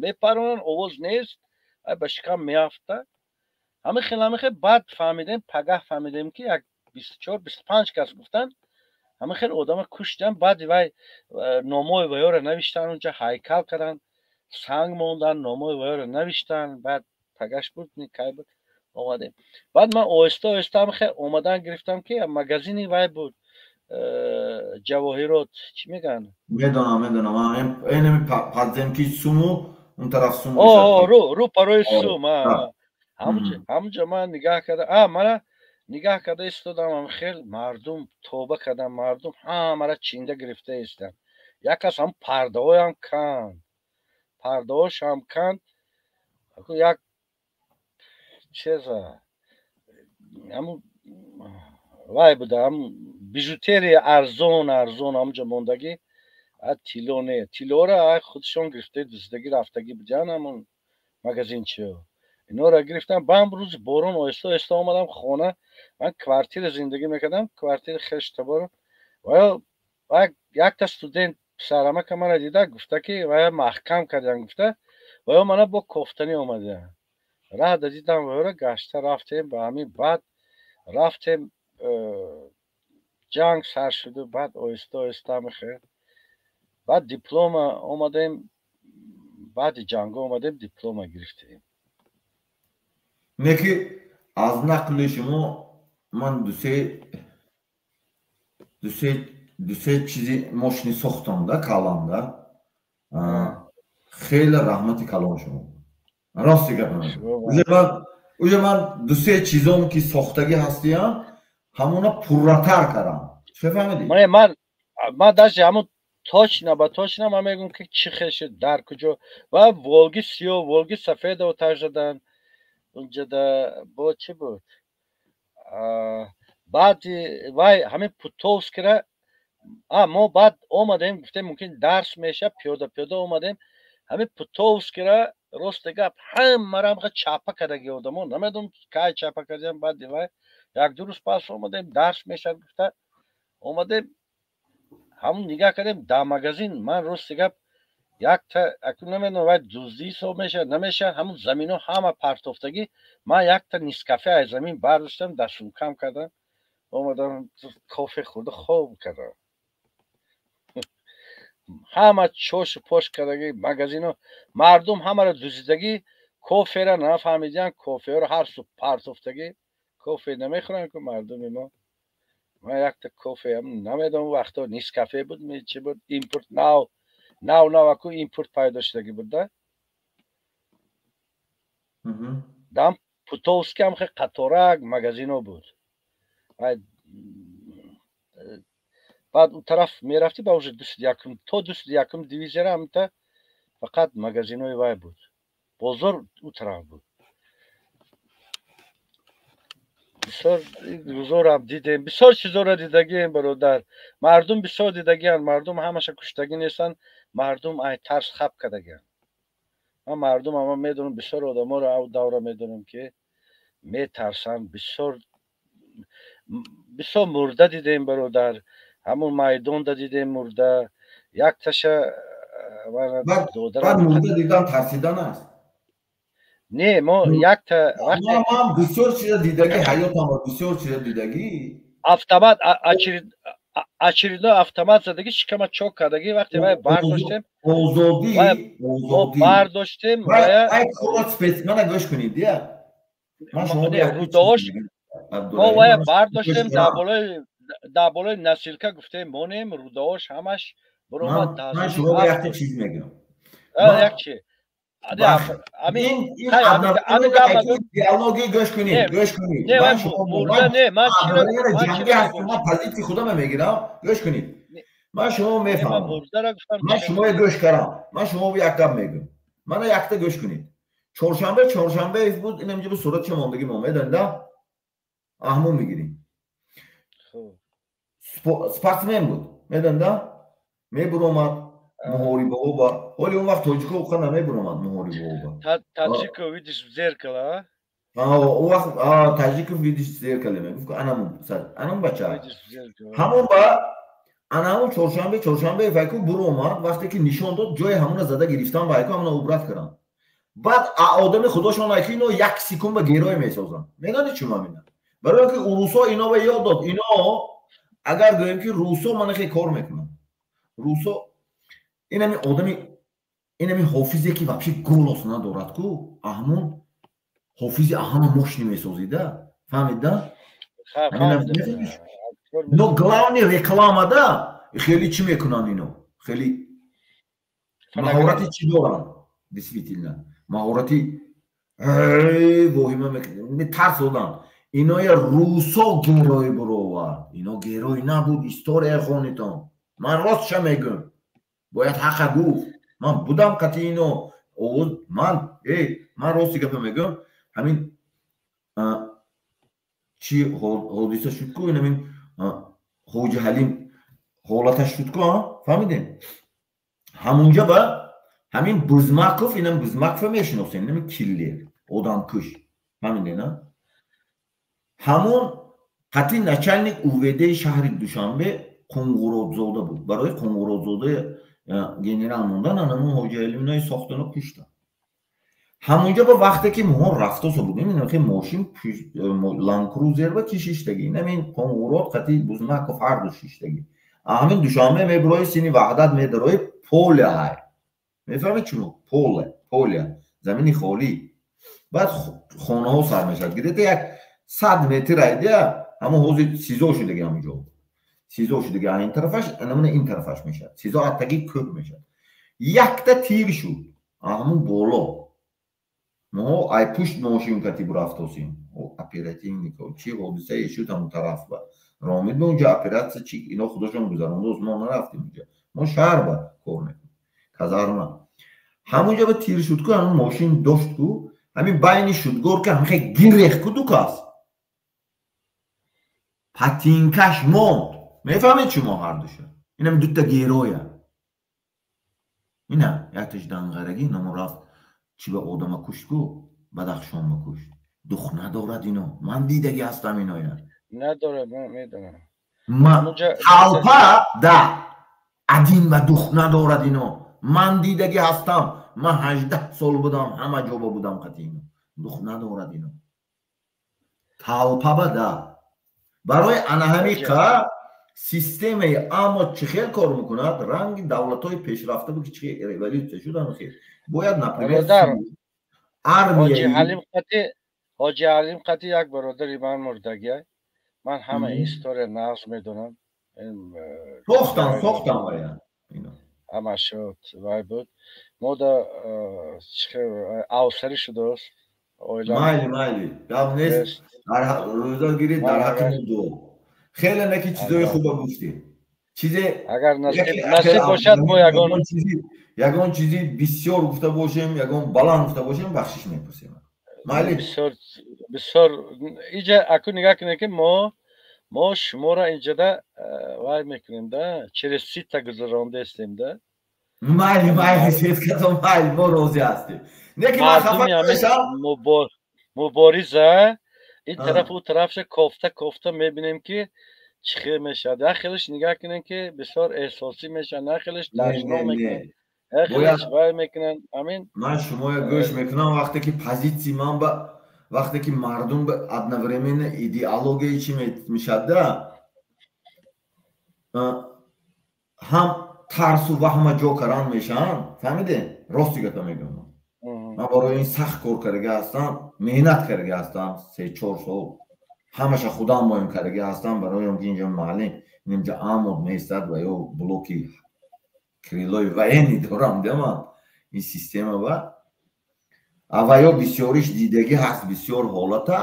Мепаронанд, овоз нест, ба шикам меафта. Ҳамин хел, ҳамин хел. Баъд фаҳмидем, пагаҳ фаҳмидем, ки як 24, 25 кас гуфтанд, ҳамин хел одама куштан. Баъди вай номои ваёро навиштан, унҷа ҳайкал карданд, санг мондан, номои ваёро навиштан. Баъд пагаш буд, кай буд, омадем. Баъд ман оҳиста оҳиста ҳамин хел омадан гирифтам, ки магазини вай буд, ҷавоҳирот, чӣ мегӯянд? Медонам, медонам, энами подземки ЦУМу он тараф ЦУМ. Рӯ парои ЦУМ, ҳамунҷа ман нигаҳ карда, а мана нигаҳ карда истодам. Хел мардум тоба кардам, мардум ҳамара чинда гирифта истанд. Як кас ҳам пардаҳоям канд, пардаҳошам канд. Як чеза ҳамун вай буда, ҳам бижутерия арзон арзон ҳамунҷа мондагӣ. Тилло не, тиллоро худшон гирифта, дуздагӣ рафтагӣ будиан. Ҳамун магазинчиё инора гирифтам. Бам, рӯзи борон оҳиста оҳиста омадам хона. Ман квартира зиндагӣ мекардам, квартираи хештаборо. Якта студент писарамака мана дида, гуфта, ки вая маҳкам кардиан, гуфта, ваё мана бо кофтанӣ омадиан. Раҳда дидам ваёра, гашта рафтем ба ҳамин. Баъд рафтем, ҷанг сар шуду, баъд оҳиста оҳиста мехел, баъд диплома омадем. Баъди ҷанго омадем, диплома гирифтем. Не ки аз нақли шумо ман дусе чизи мошини сохтам да калам да. Хеле раҳмати калон шумо, рости гап. Уже ман дусе чизом ки сохтагӣ ҳастиям, ҳамона пурратар кардам, чӣ фаҳмидӣ? Ман даже ҳамон точно ба точно ман мегӯям, ки чӣ хел шуд, дар куҷо ва Волги сиёҳ, Волги сафеда оташ задан унҷада. Бо чӣ буд баъди вай, ҳамин Путовскира мо баъд омадем, гуфтем, мумкин дарс меша, пиёда пиёда омадем. Ҳамин Путовскира, рости гап, ҳамаро чапа кардаги одамо, намедонам, кай чапа кардиам. Баъди вай 1-2 рӯз пас омадем, дарс мешад гуфта омадем. Ҳамун нигаҳ кардем дар магазин. Ман, рости гап, якта акун намедонам, вай дуздӣ ҳисоб мешавад, намешавад. Ҳамун замино ҳама партофтагӣ. Ман якта Нескафе аз замин бардоштам, дар сумкам кардам, омадам, кофе хӯрда, хоб кардам. Ҳама чошу пош кардагӣ магазино, мардум ҳамаро дузидагӣ. Кофера нафаҳмидиан, кофеҳоро ҳар су партофтагӣ. Кофе намехӯранд ку мардуми мо. Ман якта кофе, намедонам, вақто Нескафе буд, чи буд, импорт, нав нав нав аку импорт пайдо шудагӣ буд да. Дам Путовский ҳам хе қаторак магазино буд. Баъд у тараф мерафтӣ, ба уже 201-ум то 201-ум дивизияра ҳамта фақат магазинои вай буд, бозор у тараф буд. Бисёр рӯзорам дидем, бисёр чизоро дидагием, бародар. Мардум бисёр дидагианд, мардум ҳамаша куштагӣ нестанд, мардум ай тарс хаб кардагианд. Ман мардум ама медонам, бисёр одаморо ав давра медонам, ки метарсанд. Бисёр бисёр мурда дидем, бародар, ҳамун майдонда дидем мурда якташа. Мурда дидан тарсидан аст? Не, мо якта Ман бисёр чиза дидагӣ, ҳаётамро бисёр чиза дидагӣ. Автомат Очередной автомат задаги, шикама чок кардаги. Вақте вай бардоштем, озодӣ, озодӣ бардоштем. Мана, гӯш кунед, я рӯдаош мо вая бардоштем, дар болои носилка гуфтем монем, рӯдаош ҳамаш буромад. Ман шумо якта чиз мегӯям. Як чи? Диалоги, гӯш кунед, гӯш кунед. Ман позитсияи худама мегирам, гӯш кунед. Ман шумо мефаҳмам, ман шумоя гӯш кардам. Ман шумо як гап мегӯям, мана якта, гӯш кунед. Чоршанбе, чоршанбе буд, инамҷо суратша мондагӣ мо медонда, аҳмон мегирем. Спортсмен буд, медонда, мебуромад муҳорибаҳо ба. Ҳоли он вақт тоҷико уқа намебуромад муҳорибаҳо. Таджиков видишь в зеркало. Он вақт таджиков видишь в зеркало мегуфт. Анам бача ҳамон ба анамон чоршанбе, чоршанбе вайку буромад. Вақте ки нишон дод, ҷои ҳамона зада гирифтан, вайку ҳамона убрат кардам. Баъд одами худошон айки ино як секунд ба герой месозанд. Медонед чӣ мамина? Барои он ки урусо ино ба ёд дод. Ино агар гӯем, ки русо мана хе кор мекунанд, русо инами одами, инами ҳофизе, ки вообще голос надорад ку, аҳмон ҳофизи аҳама мощный месозида, фаҳмида? Но главный рекламада хеле чӣ мекунанд ино, хеле маҳорати чӣ доранд, действительно маҳорати воҳима тарс доданд. Иноя русо герой буровард. Ино герой набуд, история хонитон. Ман ростша мегӯм, бояд ҳақа гуфт. Ман будам қати ино. Овоз ман, ман рости гапа мегӯм. Ҳамин чӣ ҳодиса шуд ку, инамин Ҳоҷи Ҳалим ҳолаташ шуд ку, фаҳмидем? Ҳамунҷа ба ҳамин Бузмаков, инам Бузмакова мешиносем, инами киллер, одамкуш, фаҳмидем? Ҳамон қати начальник УВД шаҳри Душанбе Қунгуродзода буд. Барои Қунгуродзода генерал мондан, анамон Ҳоҷиҳалиминои сохтану куштан. Ҳамонҷо ба вақте ки моҳо рафтосо будем, инахе мошин Ланкрузер ба ки шиштагӣ, инамин Қонгурод қати Бузмаков ҳарду шиштагӣ. Ҳамин Душанбе мебирои, сини Ваҳдат медарои, поле ҳай, мефаҳмед шумо? Поле, поле, замини холӣ. Баъд хонаҳо сар мешавад, где-то 100 метр айдия. Ҳамон ҳозир СИЗО шудаги, ҳамонҷо СИЗО шудаги, ин тарафаш намуна, ин тарафаш мешавад СИЗО, аз таги кӯҳ мешавад. Якта тир шуд ҳамун боло. Мо ай пушт мошин кати бурафтосем, оперативнико. Чӣ ҳодисае шуд ҳамун тараф ба ромид, унҷа оператсия чи ино худошон гузарондост, мо нарафтем унҷа, мо шаҳр ба кор мекунем, казарма. Ҳамунҷа ба тир шуд ку, ҳамун мошин дошт ку, ҳамин байни шудгор ки ҳамихе гирех ку, ду кас патинкаш монд. Мефаҳмед шумо ҳардуша? Инам дута героя. Ина якташ данғарагӣ намо рафт, чӣ ба одама кушт ку, Бадахшон ба кушт. Дух надорад ино, ман дидагӣ ҳастам иноя. Надорад, медонам. Талпа да один ба дух надорад ино, ман дидагӣ ҳастам. Ман 18 сол будам, ҳама ҷоба будам қати ино. Дух надорад ино талпаба да. Барои ана ҳамиқа системаи аммо чӣ хел кор мекунад, ранги давлатҳои пешрафта бу, ки чӣ революсия шуд, хел бояд, например, армия. Ҳоҷи Ҳалим қати як бародари ман мурдагия. Ман ҳама история нағз медонам. Сохтан, сохтан вая. Ҳама шуд, вай буд, мода авсарӣ шудааст. Майли, майли, гап нест. Рӯза гирид, дар ҳаққи мо дуо. Хеле неки чизои хуба гуфтем, чизе. Агар насиб бошад, мо ягон ягон чизи бисёр гуфта бошем, ягон баланд гуфта бошем, бахшиш мепурсем. Майли. Бисёр, бисёр. Иҷа аку нигаҳ кунед, ки мо шуморо инҷода вай мекунем да, через сито гузарондаистем да. Майли, майли, сеткато, майли, мо розӣ ҳастем. Не ки ман хафа мешавам. Мубориза ин тараф, ӯ тарафша кофта кофта мебинем, ки чӣ хел мешавад. Як хелеш нигаҳ кунем, ки бисёр эҳсосӣ мешавад, як хелеш дашно мекунад, як хелеш вай мекунанд, амин. Ман шумоя гӯш мекунам, вақте ки позитсии ман ба, вақте ки мардум ба одновременно идеологияи чӣ мешавад да. Ҳам тарсу ваҳма ҷо кардан мешаванд, фаҳмиде? Рости гапа мегӯям. Ман барои ин сахт кор кардаги ҳастам, меҳнат кардаги ҳастам, 3-4 сол ҳамаша худам моем кардаги ҳастам, барои он ки инҷа маълим, инҷа амод меистад ва ё блоки крилои военный дорам, деман ин система ва ва ё бисёриш дидагӣ ҳаст, бисёр ҳолата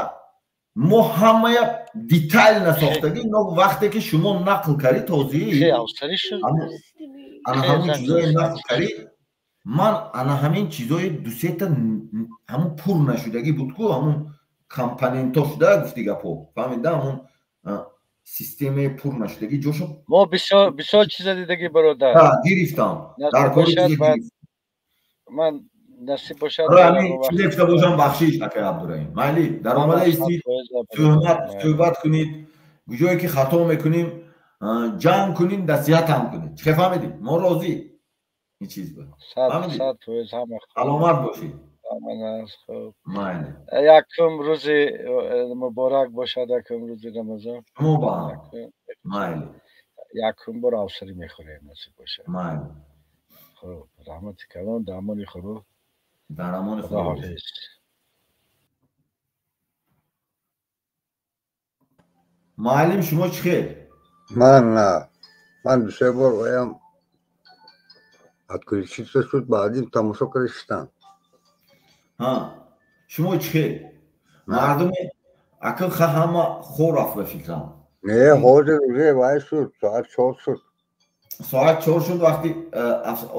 мо ҳамая детально сохтагӣ, но вақте ки шумо нақл карӣ тозӣ, ана ҳамон чизое нақл карӣ, ман ана ҳамин чизои дусета ҳамон пур нашудагӣ буд ку, ҳамон компонентҳо шуда гуфти гапҳо, фаҳмида, ҳамон системаи пур нашудагӣ ҷошо мо бисёр бисёр чиза дидагӣ, бародар, гирифтам дар кори. Ман насиб бошад, чизе гуфта бошам, бахшиш, акай Абдураҳим. Майли, даромада истид, суҳбат кунед, ҷое ки хато мекунем, ҷанг кунед, насиҳатам кунед. Чӣ фаҳмидед? Мо розӣ ин чиз ба. Саломат бошед. Майли, якум рӯзи муборак бошад, якум рӯзи Рамазон. Шумо ба ҳам. Майли, якум бор авсарӣ мехӯрем, насиб бошад. Майли. Хуб, раҳмати калон, дар амони Худо. Дар амони Худо. Худоҳофиз. Муаллим, шумо чӣ хел? Ман ман ду-се бор оям отключиться шуд, баъди тамошо карда шиштам. Шумо чӣ хел? Мардуми акл ҳама хор рафт, ба фикрам. Не, ҳозир уже вай шуд, соат 4 шуд. Соат 4 шуд, вақти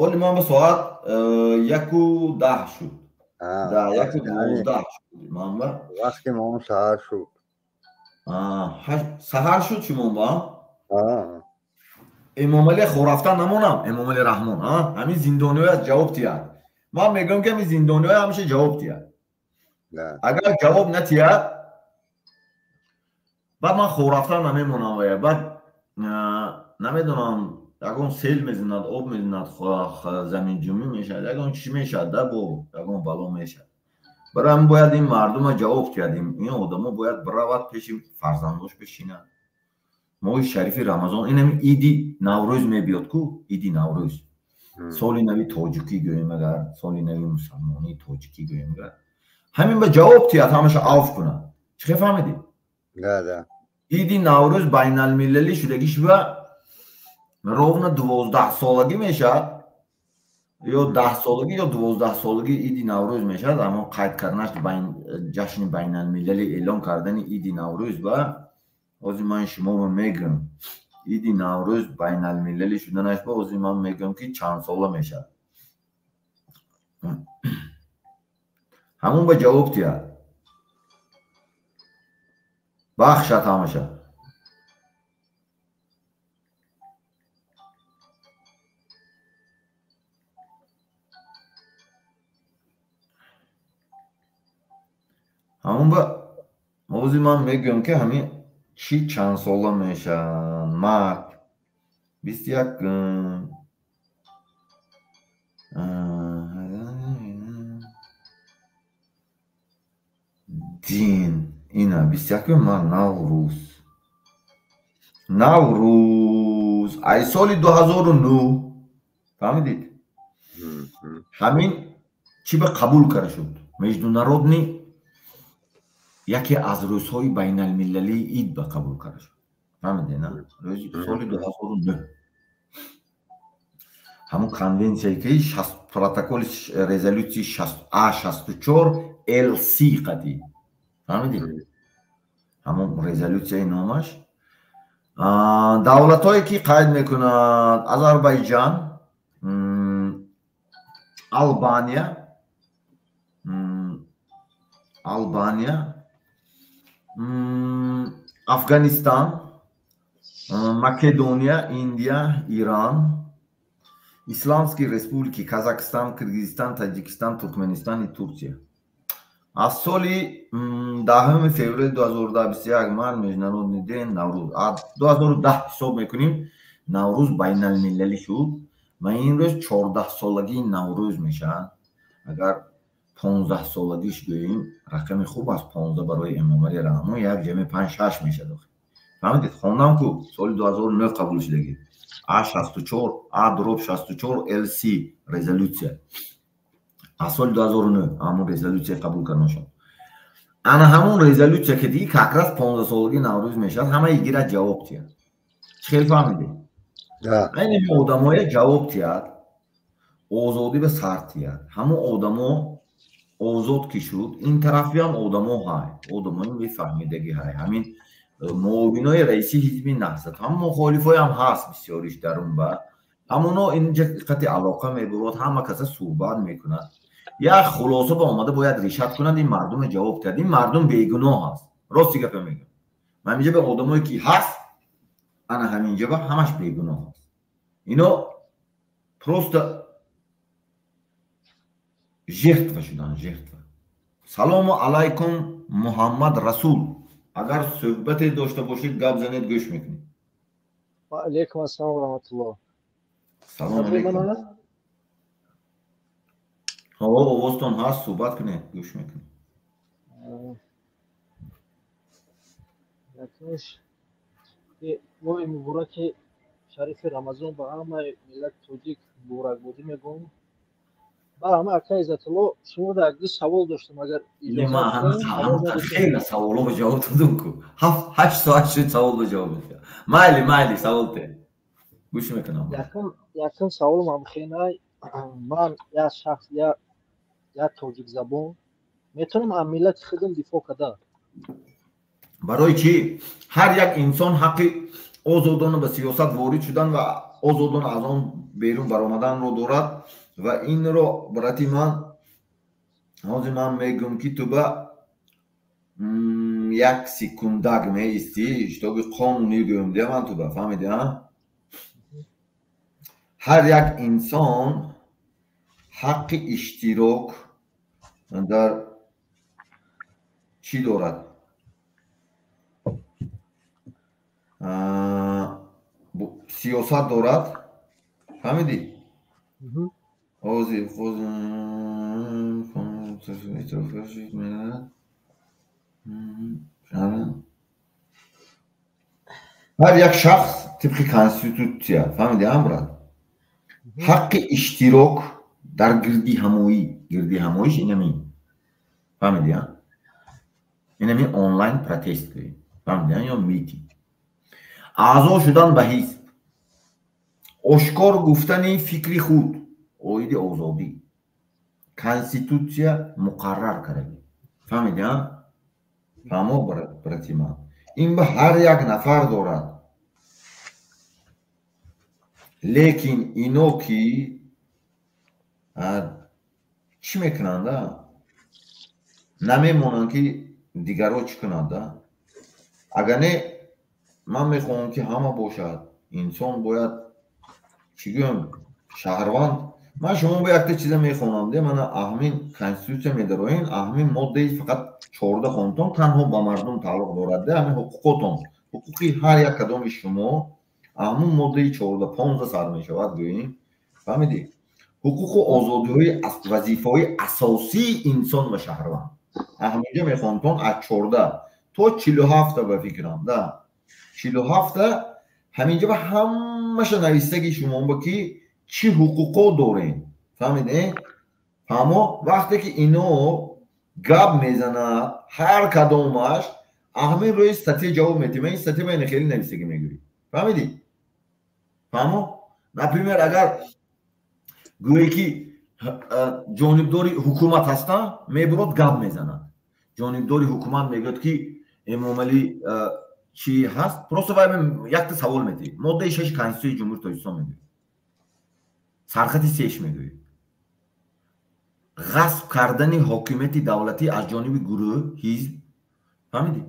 оли ман ба соат 1:10 шуд. 1:12 шуд ман ба. Вақти мон саҳар шуд. Саҳар шуд шумо ба? Эмомалӣ хорафтан намонам, Эмомалӣ Раҳмон, ҳамин зиндониҳояст ҷавоб диҳад. Ман мегӯям ки ҳамин зиндониҳоя ҳамеша ҷавоб диҳад. Агар ҷавоб натиҳад, баъд ман хорафтан намемонам, вая баъд намедонам, ягон сел мезанад, об мезанад, заминҷунбӣ мешавад, ягон чӣ мешавад, да, бо ягон бало мешавад. Барои ҳамин бояд ин мардума ҷавоб диҳад. Ин одамо бояд биравад пеши фарзандош бишинад. Моҳи шарифи Рамазон, ин ҳамин иди Наврӯз мебиёд ку, иди Наврӯз, соли нави тоҷикӣ гӯем агар, соли нави мусалмонии тоҷикӣ гӯем агар, ҳамин ба ҷавоб диҳад, ҳамаша авф кунад. Чӣ хел фаҳмидӣ? Иди Наврӯз байналмилалӣ шудагиш ба ровно 12 солагӣ мешавад, ё 10 солагӣ, ё 12 солагӣ иди Наврӯз мешавад. Аммо қайд карданаш, ҷашни байналмилалӣ эълон кардани иди Наврӯз ба ҳозир ман шуморо мегӯям, иди Наврӯз байналмилалӣ шуданаш ба ҳозир ман мегӯям ки чанд сола мешавад. Ҳамон ба ҷавоб диҳад, бахшад ҳамаша. Ҳамон ба ҳозир ман мегӯям ки ҳамин чӣ чанд сола мешавад. Март 21 дин ина 21 март Наврӯз. Наврӯз ай соли 2009, фаҳмидед? Ҳамин чӣ ба қабул карда шуд? Международный яке аз рӯзҳои байналмилалии ид ба қабул карда шуд. Фаҳмидед, на? Рӯзи соли 2009. Ҳамон конвенсияе ки протоколи резолюсияи А64 ЛС қатӣ. Фаҳмидед? Ҳамон резолюсияи номаш. Давлатҳое ки қайд мекунад: Озарбойҷон, Албания, Афғонистон, Македония, Индия, Иран, Исламские республики Казахстан, Киргизистан, Таҷикистон, Туркменистон и Турсия. Аз соли 10 феврали 2021 март Международный день Наврӯз. Аз 2010 ҳисоб мекунем, Наврӯз байналмилалӣ шуд ва ин рӯз 14 солагии Наврӯз мешавад. Агар 15 солагиш гӯем, рақами хуб аст, 15 барои Эмомалӣ Раҳмон, 1 + 5 6 мешавад. Фаҳмидед? Хондам ку, соли 2009 қабул шудагӣ. А64 А/64 ЛС резолюция аз соли 2009 ҳамон резолюция қабул карда шуд. Ана ҳамон резолюция ки диги как раз 15 солаги Наврӯз мешавад, ҳама игира ҷавоб тиҳад. Чӣ хел фаҳмидед? Айнами одамое ҷавоб тиҳад, озодӣ ба сар тиҳад. Ҳамон одамо озод ки шуд, ин тарафиам одамо ҳай, одамои мефаҳмидагӣ ҳай. Ҳамин муовинои раиси ҳизби Наҳзат, ҳам мухолифоям ҳаст бисёриш дар он ба. Ҳамоно инҷа қати алоқа мебурад, ҳама каса суҳбат мекунад. Як хулоса ба омада бояд решат кунанд, ин мардуме ҷавоб диҳад. Ин мардум бегуноҳ аст. Рости гапа мегӯям. Ман инҷа ба одамое ки ҳаст, ана ҳаминҷа ба ҳамаш бегуноҳ аст. Ино просто жертва шудан, жертва. Салому алайкум, Муҳаммад Расул. Агар суҳбате дошта бошед, гап занед, гӯш мекунем. Ва алайкум ассалом ва раҳматуллоҳ. Салом алайкум. Ҳо, овозтон ҳаст, суҳбат кунед, гӯш мекунем. Якумш моҳи мубораки шарифи Рамазон ба ҳамаи миллати тоҷик муборакбодӣ мегӯям. Ба ҳама акаи Иззатулло, шумо дар ду савол доштам, агар хеле саволо ба ҷавоб додум ку. 7-8 соат шуд савол ба ҷавоб медиҳам. Майли, майли, савол те. Гӯш мекунам. Якум саволам ҳам хеле ман як шахс, як тоҷикзабон метавонам аз миллати худам дифоъ карда? Барои чӣ? Ҳар як инсон ҳаққи озодона ба сиёсат ворид шудан ва озодона аз он берун баромаданро дорад ва инро брати ман ҳозир ман мегӯм ки ту ба як секундак меистӣ, шитоби қонунӣ гӯем де ман ту ба фаҳмидӣ, а? Ҳар як инсон ҳаққи иштирок дар чӣ дорад? Сиёсат дорад. Фаҳмидӣ? Ҳозир ҳар як шахс тибқи конститутсия, фаҳмидӣ, ам брат, ҳаққи иштирок дар гирдиҳамоӣ, гирдиҳамоиш инамин, фаҳмидӣ, а? Инамин онлайн протест гӯем, фаҳмидӣ, ё митинг, аъзо шудан ба ҳизб, ошкор гуфтани фикри худ оиди озодӣ, конститутсия муқаррар кардагӣ, фаҳмидӣ, а? Фаҳмо, брати ман, ин ба ҳар як нафар дорад. Лекин ино ки чӣ мекунанд, намемонанд ки дигарро чӣ кунанд. Агар не, ман мехоҳам ки ҳама бошад. Инсон бояд чӣ гӯям, шаҳрванд. Ман шумо бо якта чиза мехонам, де мана аҳмин конститутсия медароен, аҳмин моддаи фақат 14 хонтон танҳо ба мардум тааллуқ дорад, де ҳамин ҳуқуқотон, ҳуқуқи ҳар як кадоми шумо аҳмун моддаи 14-15 сар мешавад, гӯем, фаҳмидӣ? Ҳуқуқу озодиҳои вазифаҳои асосии инсон ва шаҳрванд. Аҳминҷа мехонтон аз 14 то 47 ба фикрам, да 47 ҳаминҷа ба ҳамаша навистаги шумо ба ки чӣ ҳуқуқо дорем, фаҳмидед? Фаҳмо, вақте ки ино гап мезанад, ҳар кадомаш аҳмин рӯи статья ҷавоб медиҳем. Ин статья ба хеле навистагӣ мегӯӣ, фаҳмидӣ? Фаҳмо, например, агар гӯе ки ҷонибдори ҳукумат ҳастам, мебурод гап мезанад. Ҷонибдори ҳукумат мегӯяд ки Эмомалӣ чӣ ҳаст, просто вай якта савол медиҳед. Моддаи 6 Конститутсияи Ҷумҳурии Тоҷикистон мегӯяд, сархати 3 мегӯяд, ғасб кардани ҳокимияти давлатӣ аз ҷониби гурӯҳ, ҳизб, фаҳмидӣ?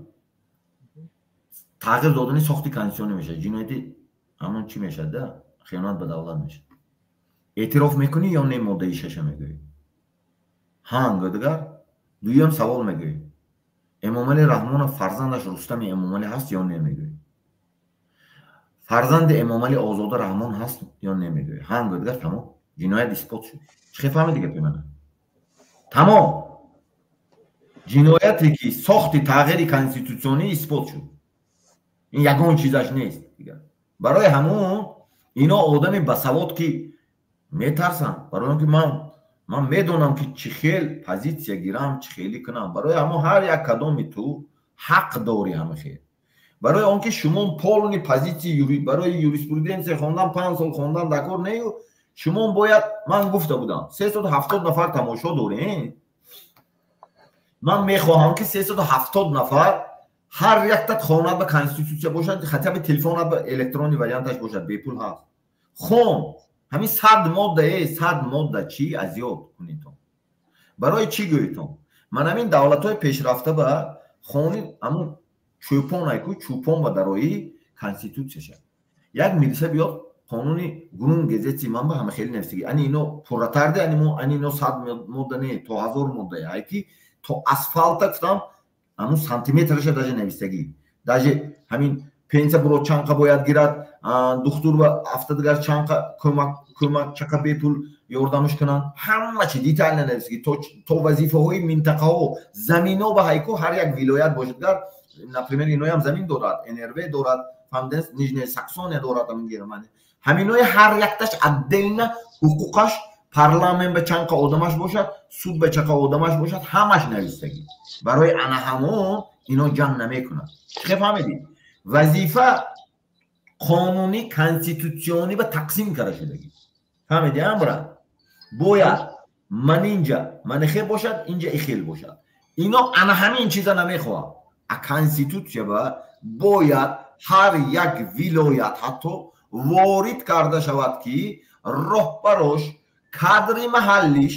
Тағйир додани сохти конститутсионӣ мешавад, ҷинояти ҳамон чӣ мешавад, да? Хиёнат ба давлат мешавад. Эътироф мекунӣ ё не моддаи 6 мегӯӣ? Ҳа, дигар дуюм савол мегӯӣ. Эмомалӣ Раҳмонов фарзандаш Рустами Эмомалӣ ҳаст ё не мегӯӣ? Фарзанди Эмомалӣ Озода Раҳмон ҳаст ё не мегӯӣ? Ҳа, дигар тамом, ҷиноят исбот шуд. Чӣ хел фаҳмидӣ гапи мана? Тамом. Ҷинояте ки сохти тағйири конститутсионӣ исбот шуд. Ин ягон чизаш нест дигар. Барои ҳамон Ино одами басавод ки метарсанд, барои он ки ман медонам ки чӣ хел позитсия гирам, чӣ хелӣ кунам. Барои ҳамон ҳар як кадоми ту ҳақ дорӣ ҳама хел. Барои он ки шумо полный позитсия барои юриспруденсия хондан 5 сол хондан дар кор нею. Шумо бояд, ман гуфта будам, 370 нафар тамошо дорем. Ман мехоҳам ки 370 нафар ҳар яктат хонад ба конститутсия бошад, хотя бы телефонат ба электронный варианташ бошад, бепул ҳаст. Хон ҳамин 100 моддае, 100 модда чӣ аз ёд кунедтон. Барои чӣ гӯедтон? Ман ҳамин давлатҳои пешрафта ба хони ҳамун чӯпон айку чӯпон ба дарои конститутсия шад. Як милиса биёд қонуни Grundgesetz и ман ба ҳама хеле нависагӣ. Ани ино пурратарде, ани мо ани ино 100 модда не, то 1000 моддае. Ай ки то асфалта гуфтам, ҳамун сантиметраша даже нависагӣ. Даже ҳамин пенсия буро чанқа бояд гирад, духтур ба афтадагар чанқа кӯмак чақа бепул ёрдамаш кунанд. Ҳама чи детально нависагӣ, то вазифаҳои минтақаҳо, замино ба ҳайку ҳар як вилоят бошадгар, например, иноям замин дорад, НРВ дорад, фаҳмидед, Нижняя Саксония дорад, ҳамин Германия. Ҳаминои ҳар якташ отдельно ҳуқуқаш, парламент ба чанқа одамаш бошад, суд ба чақа одамаш бошад, ҳамаш навистагӣ. Барои ана ҳамон ино ҷанг намекунад. Чӣ фаҳмидӣ? Вазифа қонунӣ конститутсионӣ ба тақсим карда шудагӣ. Фаҳмидӣ, амра? Бояд ман инҷа манихе бошад, инҷа ихел бошад. Ино ана ҳамин чиза намехоҳад. А конститутсия ба бояд ҳар як вилоят ҳатто ворид карда шавад, ки роҳбарош кадри маҳаллиш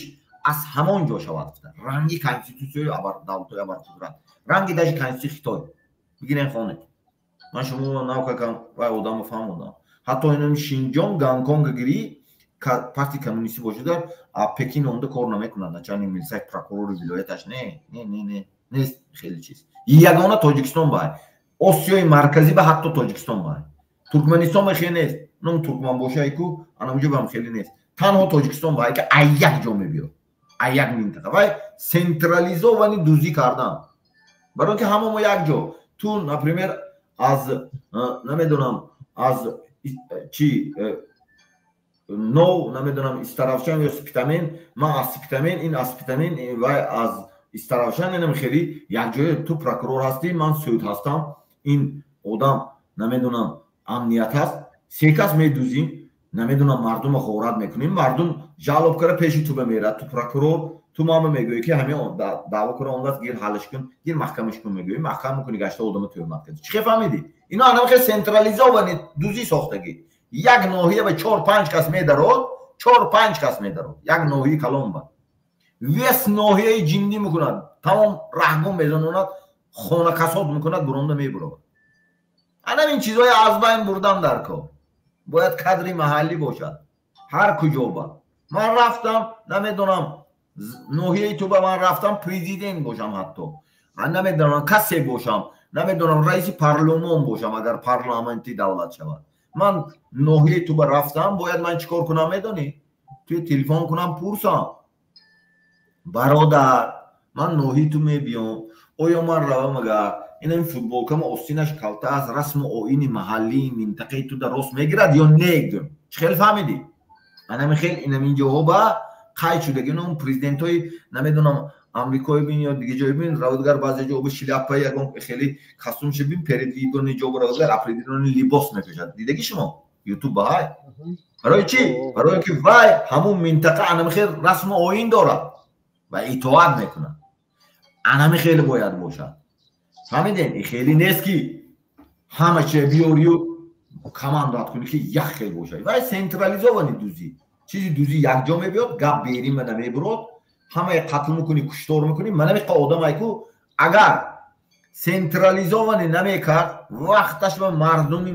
аз ҳамон ҷо шавад. Ранги конститутсияи давлатҳои абарқудрат, ранги даже конститутсияи Хитой бигирен, хонед. Ман шумо навкакам вай одамо фаҳмодам. Ҳатто инам Шинҷон, Гонконга гирӣ, партияи коммунистӣ бошада, а Пекин омда кор намекунад. Начальник милисаи, прокурори вилояташ не, не, не, не, нест хеле чиз. Ягона Тоҷикистон бай, Осиёи Марказӣ ба ҳатто Тоҷикистон бай, Туркманистон ба хеле нест. Ном туркман бошайку анамуҷо бам хеле нест. Танҳо Тоҷикистон бай ки ай як ҷо мебиёд, ай як минтақа вай централизованный дузӣ кардан. Барои ки ҳама мо як ҷо. Ту, например, аз намедонам аз чи нов, намедонам, Истаравшан ё Спитамен, ман аз Спитамен, ин аз Спитамен, вай аз Истаравшан, инам хеле якҷоя. Ту прокурор ҳастӣ, ман суд ҳастам, ин одам намедонам амният ҳаст. Се кас медузим, намедонам, мардума ғорат мекунем. Мардум жалоб кара пеши ту бамерад. Ту прокурор, ту мама мегӯӣ ки ҳамин даъво кара омдааст, гир ҳаллиш кун, гир маҳкамаш кун мегӯӣ, маҳкам мекунӣ, гашта одама тӯҳмат кардӣ. Чӣ хел фаҳмидӣ? Ино анам хел централизованный дузӣ сохтагӣ. Як ноҳия ба 4-5 кас медарод, 4-5 кас медарод як ноҳияи калон ба вес ноҳияи ҷиндӣ мекунад, тамом раҳгум мезанонад, хонакасод мекунад, буронда мебуровад. Анам ин чизҳои аз байн бурдан дар кор. Бояд кадри маҳаллӣ бошад ҳар куҷо ба. Ман рафтам, намедонам, ноҳияи ту ба ман рафтам, президент бошам, ҳатто намедонам касе бошам, намедонам раиси парлумон бошам, агар парламенти давлат шавад. Ман ноҳияи ту ба рафтам, бояд ман чӣ кор кунам, медонӣ? Туя телефон кунам, пурсам: бародар, ман ноҳияи ту мебиём, оё ман равам, агар ин футболкама остинаш калта аст, расму оини маҳаллии минтақаи ту дар рост мегирад ё не? Гӯм. Чӣ хел фаҳмидӣ? Анами хел инамин ҷоҳо ба қайд шудаги. Ин президентҳои намедонам амрикои бин ё дига ҷой бин, раводгар баъзе ҷо ба шляпаи ягон хеле костюмша бин, перед выборный ҷо раводгар определённый либос мепӯшад. Дидаги шумо ютуб баҳай? Барои чӣ? Барои ки вай ҳамун минтақа анами хел расму оин дорад ва итоат мекунад. Анами хеле бояд бошад. Фаҳмидем? И хеле нест ки ҳама чиз биёрию командоат кунӣ ки як хел бошад. Вай централизованный дузӣ, чизи дузӣ якҷо мебиёд, гап берима намебурод, ҳамаи қатл мекунӣ, куштор мекунӣ. Манамиқа одам айку агар централизованный намекард, вақташ ба мардуми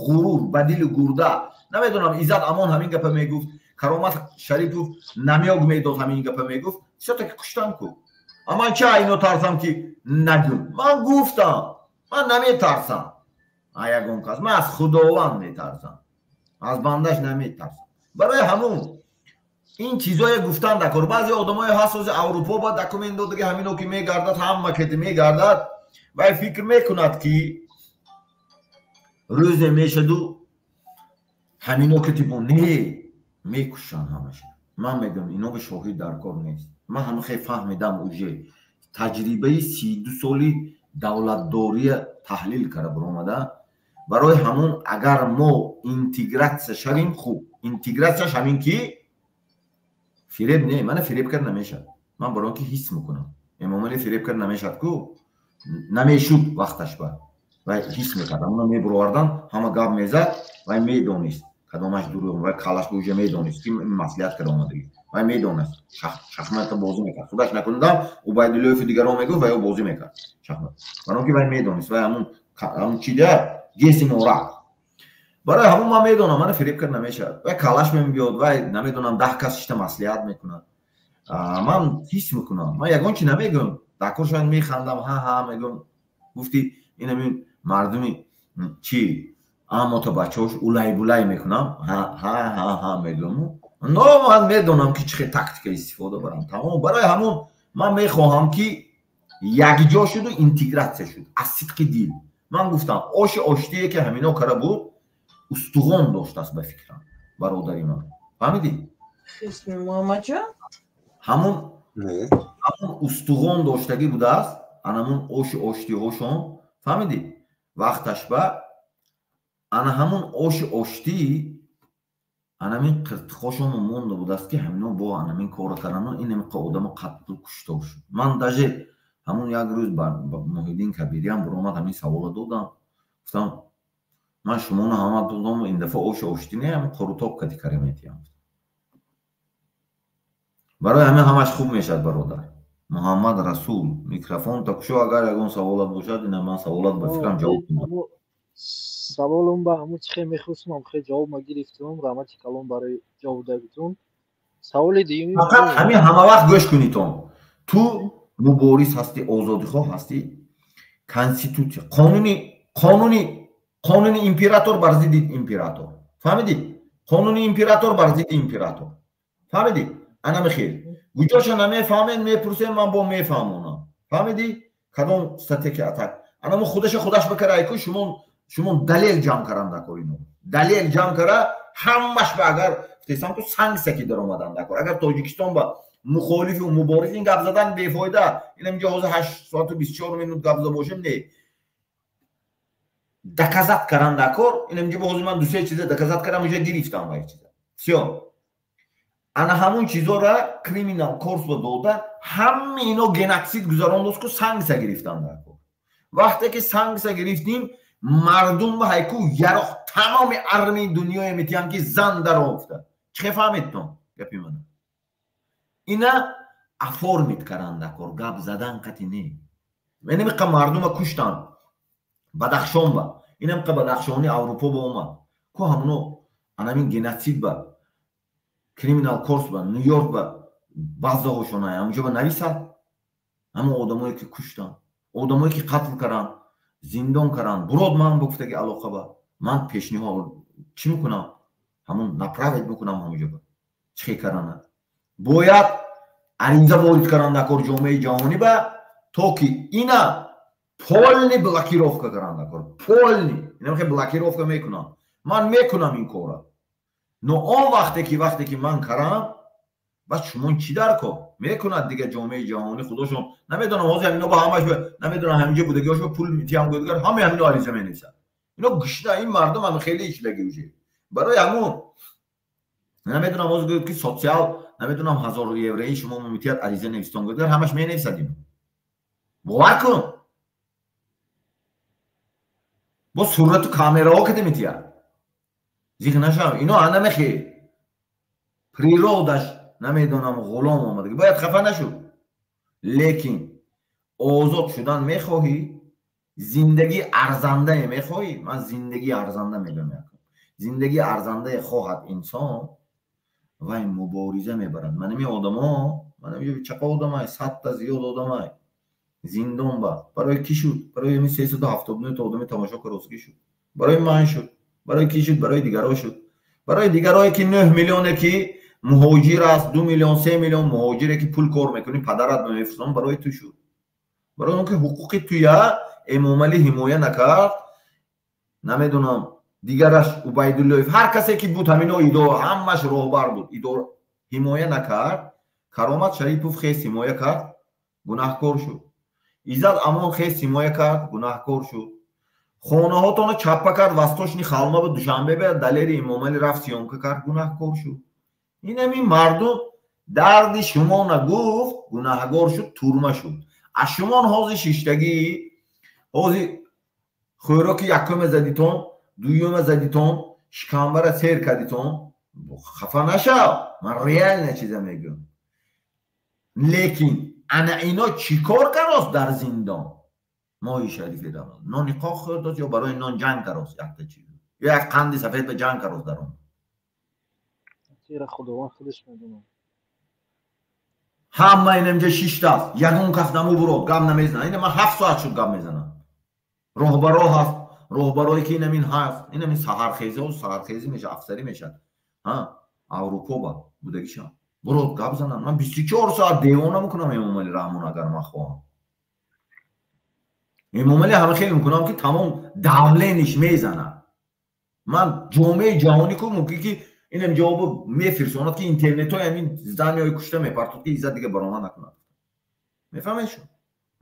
ғурур ба дилу гурда, намедонам, Иззат Амон ҳамин гапа мегуфт, Каромат Шарипов намёк медод, ҳамин гапа мегуфт, всё-таки куштан ку. А ман ча ино тарсам ки нагӯм? Ман гуфтам, ман наметарсам а ягон кас, ман аз Худованд метарсам, аз бандаш наметарсам. Барои ҳамун ин чизое гуфтан дакор. Баъзе одамое ҳаст, ози Аврупо ба документ додаги, ҳамино ки мегардад, ҳама кети мегардад, вай фикр мекунад ки рӯзе мешаду. Ҳамино ки типо не мекушанд ҳамаша. Ман мегӯям, ино ба шоҳид дар кор нест. Ман ҳама хел фаҳмидам, уже таҷрибаи 32 соли давлатдория таҳлил карда баромада. Барои ҳамон агар мо интегратсия шавем, хуб интегратсияш ҳамин ки фиреб не, мана фиреб кард намешавад. Ман барои он ки ҳис мекунам, Эмомалӣ фиреб кард намешавад ку, намешуд вақташ ба вай ҳис мекард, ҳамона мебуровардан, ҳама гап мезад, вай медонист кадомаш дурӯғ, вай калаш уже медонист ки маслиҳат карда омадагӣ, вай медонист, шахмата бозӣ мекард, худаш накунадам Убайдуллоеву дигарон мегуфт, вай бозӣ мекард шахмат, барои он ки вай медонист, вай ҳамун чида геси норак. Барои ҳамун ман медонам, мана фиреб кард намешавад, вай калаш мебиёд, вай намедонам 10 кас шишта маслиҳат мекунад. Ман ҳис мекунам, ман ягон чи намегӯям, дар кор шояд механдам, ҳа ҳа мегӯям, гуфти ин ҳамин мардуми чи аммо то бачаҳош улай булай мекунам, ҳа ҳа ҳа мегӯям, но ман медонам ки чӣ хел тактика истифода барам. Тамом. Барои ҳамун ман мехоҳам ки якҷо шуду интегратсия шуд аз сидқи дил. Ман гуфтам, оши оштие ки ҳамино кара буд, устуғон доштааст ба фикрам, бародари ман, фаҳмидӣ? Муҳаммадҷон, ҳамун устуғон доштагӣ будааст, анамун оши оштиҳошон, фаҳмидӣ? Вақташ ба ана ҳамун оши оштӣ анамин қиртиқошон монда будааст ки ҳамино бо анамин кора кардану ин ҳамиқа одамо қатлу куштор шуд. Ман даже ҳамун як рӯз ба Муҳиддин Кабириам буромад, ҳамин савола додам, гуфтам ман шумоно ҳама додам, ин дафъа оши оштӣ не, ҳамин қорутоб кати кара метиҳам. Барои ҳамин ҳамаш хуб мешавад, бародар. Муҳаммад Расул, микрофон та кушо, агар ягон саволат бошад, ина ман саволат ба фикрам ҷавоб додам. Саволум ба ҳамун чӣ хел мехостум, хел ҷавоб ма гирифтум, раҳмати калон барои ҷавоб додагитон. Саволи дуюми фақат ҳамин ҳама вақт гӯш кунитон. Ту мубориз ҳастӣ, озодихоҳ ҳастӣ, конститутсия, қонуни қонуни қонуни император бар зидди император. Фаҳмидӣ? Қонуни император бар зидди император. Фаҳмидӣ? Ана мехел. Гуҷоша намефаҳмед, мепурсем, ман бо мефаҳмонам. Фаҳмидӣ? Кадом стратегия атак? Ана мо худаша худаш бикара, айку шумо далел ҷамъ каран дакор ино. Далел ҷамъ кара, ҳамаш ба агар фтесам ку санксия ки даромадан дакор. Агар Тоҷикистон ба мухолифу мубориз ин гап задан бефоида. Ин инҷо ҳозир 8 соату 24 минут гап зада бошем, не. Доказат каран дакор, ин инҷо ҳозир ман ду-се чиза доказат кардам, уже гирифтам вай чиза. Всё. Ана ҳамун чизора криминал корсба дода, ҳама ино геноцид гузарондост ку санксия гирифтан дакор. Вақте ки санксия гирифтим, мардум ба ҳайку яроқ тамоми армияи дунёе метиҳанд ки зан дарофта. Чӣ хел фаҳмидтон гапи мана? Ина оформит каран дакор, гап задан қати не. Инамиқа мардума куштанд Бадахшон ба, инамиқа Бадахшони Аврупо ба омад. Ку ҳамуно анамин геноцид ба криминал корс ба Нью-Йорк ба баъзеҳошона ҳамунҷо ба нависад. Ҳамон одамое ки куштанд, одамое ки қатл карданд, зиндон карданд, бурод ман гуфтаги алоқа ба ман пешниҳод чӣ мекунам? Ҳамун направить мекунам ҳамунҷо ба. Чӣ хел карданд? Бояд ариза ворид каранд дакор ҷомеаи ҷаҳонӣ ба, то ки ина полный блокировка каранд дакор. Полный. Ина хел блокировка мекунам. Ман мекунам ин корро. Но он вақте ки ман карам, баъд шумо чӣ дар кор? Мекунад дига ҷомеаи ҷаҳонӣ худошон. Намедонам ҳозир ҳамино ба ҳамаш намедонам ҳаминҷо будагиҳош ба пул метиҳам гӯдгар, ҳамаи ҳамино ариза менависад. Ино гушна, ин мардум ҳам хеле ишлаги уже. Барои ҳамун намедонам ҳозир гӯяд ки социал, намедонам 1000 еврои шумо метиҳад ариза навистон гӯдгар, ҳамаш менависад ино. Бовар кун. Бо сурату камераҳо када метиҳад. Зиқ нашав, ино анамехе. Природаш намедонам ғулом омадаги. Бояд хафа нашуд. Лекин озод шудан мехоҳӣ, зиндагии арзандае мехоҳӣ. Ман зиндагии арзанда мегӯям. Зиндагии арзандае хоҳад инсон, вай мубориза мебарад. Манами одамо, манами чақа одамай, 100 та зиёд одамай. Зиндон ба. Барои ки шуд? Барои ҳамин 379 та одами тамошо кароски шуд. Барои ман шуд. Барои ки шуд? Барои дигарҳо шуд. Барои дигарҳое ки 9 миллионе ки муҳоҷир аст, 2 миллион, 3 миллион муҳоҷире ки пул кор мекунӣ, падарат мефурӯшам, барои ту шуд. Барои он ки ҳуқуқи туя Эмомалӣ ҳимоя накард, намедонам Дигараш Убайдуллоев, ҳар касе ки буд, ҳамино идора, ҳамаш роҳбар буд, идора ҳимоя накард. Каромат Шарипов хес ҳимоя кард, гунаҳкор шуд. Иззат Амон хес ҳимоя кард, гунаҳкор шуд. Хонаҳотонро чаппа кард, Восточный Халма ба Душанбе ба Далери Имомалӣ рафт, съёмка кард, гунаҳкор шуд. Инами мардум дарди шумо нагуфт, гунаҳгор шуд, турма шуд. Аз шумон ҳозир шиштагӣ, ҳозир хӯроки якуме задитон, дуюме задитон, шикамбара сер кардитон. Хафа нашав, ман реально чиза мегӯям. Лекин ана ино чӣ кор карост дар зиндон? Моҳи шарифи Рамазон нони қоқ хӯрдост ё барои нон ҷанг карост, якта чиз, ё як қанди сафед ба ҷанг карост дар он? Худованд худаш медонад. Ҳама инамҷа шиштааст, ягон кас намубурод, гап намезанад. Ина ман 7 соат шуд гап мезанам. Роҳбаро ҳаст, роҳбарое ки инамин ҳаст, инамин саҳархезиҳо, саҳархезӣ мешавад, афсарӣ мешавад, Аврупо ба будагишам, бурод гап занам. Ман 24 соат девона мекунам Эмомалӣ Раҳмон, агар ман хоҳам. Эмомалӣ ҳама хеле мекунам, ки тамом давлениш мезанад. Ман ҷомеаи ҷаҳонӣ ку мумкин ки инам ҷавобо мефирсонад, ки интернетҳои ҳамин зданиҳои кушта мепартод, ки Иззат дига баромад накунад. Мефаҳмед шумо?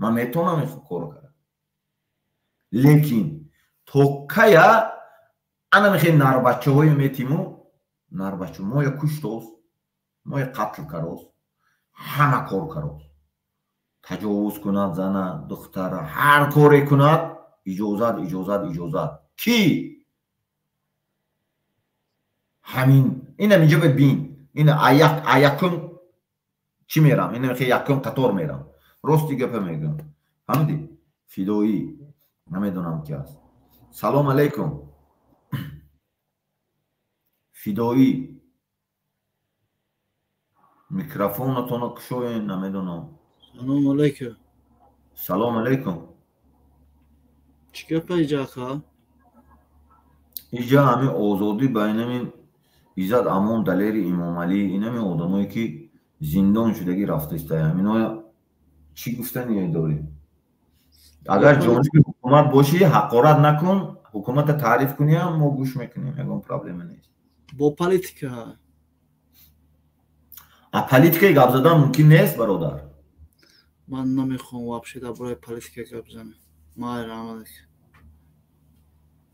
Ман метавонам ин корро кард, лекин то кая ана мехе нарбачаҳое метиму нарбача моя куштост, моя қатл карост, ҳама кор карост, таҷовуз кунад зана, духтара, ҳар коре кунад, иҷозат, иҷозат, иҷозат. Ки ҳамин инам инҷо бин, ина аякум чӣ мерам, ина мехе якум қатор мерам. Рости гапа мегӯям, фаҳмидӣ? Фидоӣ намедонам ки аст. Салом алейкум, фидоӣ, микрофонатонро кушоен, намедонам. Салом алейкум. Салом алейкум. Чӣ гапа иҷа, ака? Иҷа ҳамин озодӣ ба инамин Иззат Амон, Далери Имомалӣ, инамин одамое ки зиндон шудагӣ рафтаистая, ҳаминоя чӣ гуфтание дорӣ? Агар ҷониби ҳукумат бошӣ, ҳақорат накун, ҳукумата таъриф куниам, мо гӯш мекунем, ягон проблема нест. Бо политика? А политикаи гап задан мумкин нест, бародар. Ман намехоҳам вообще дар бораи политика гап занам. Майли, раҳмат.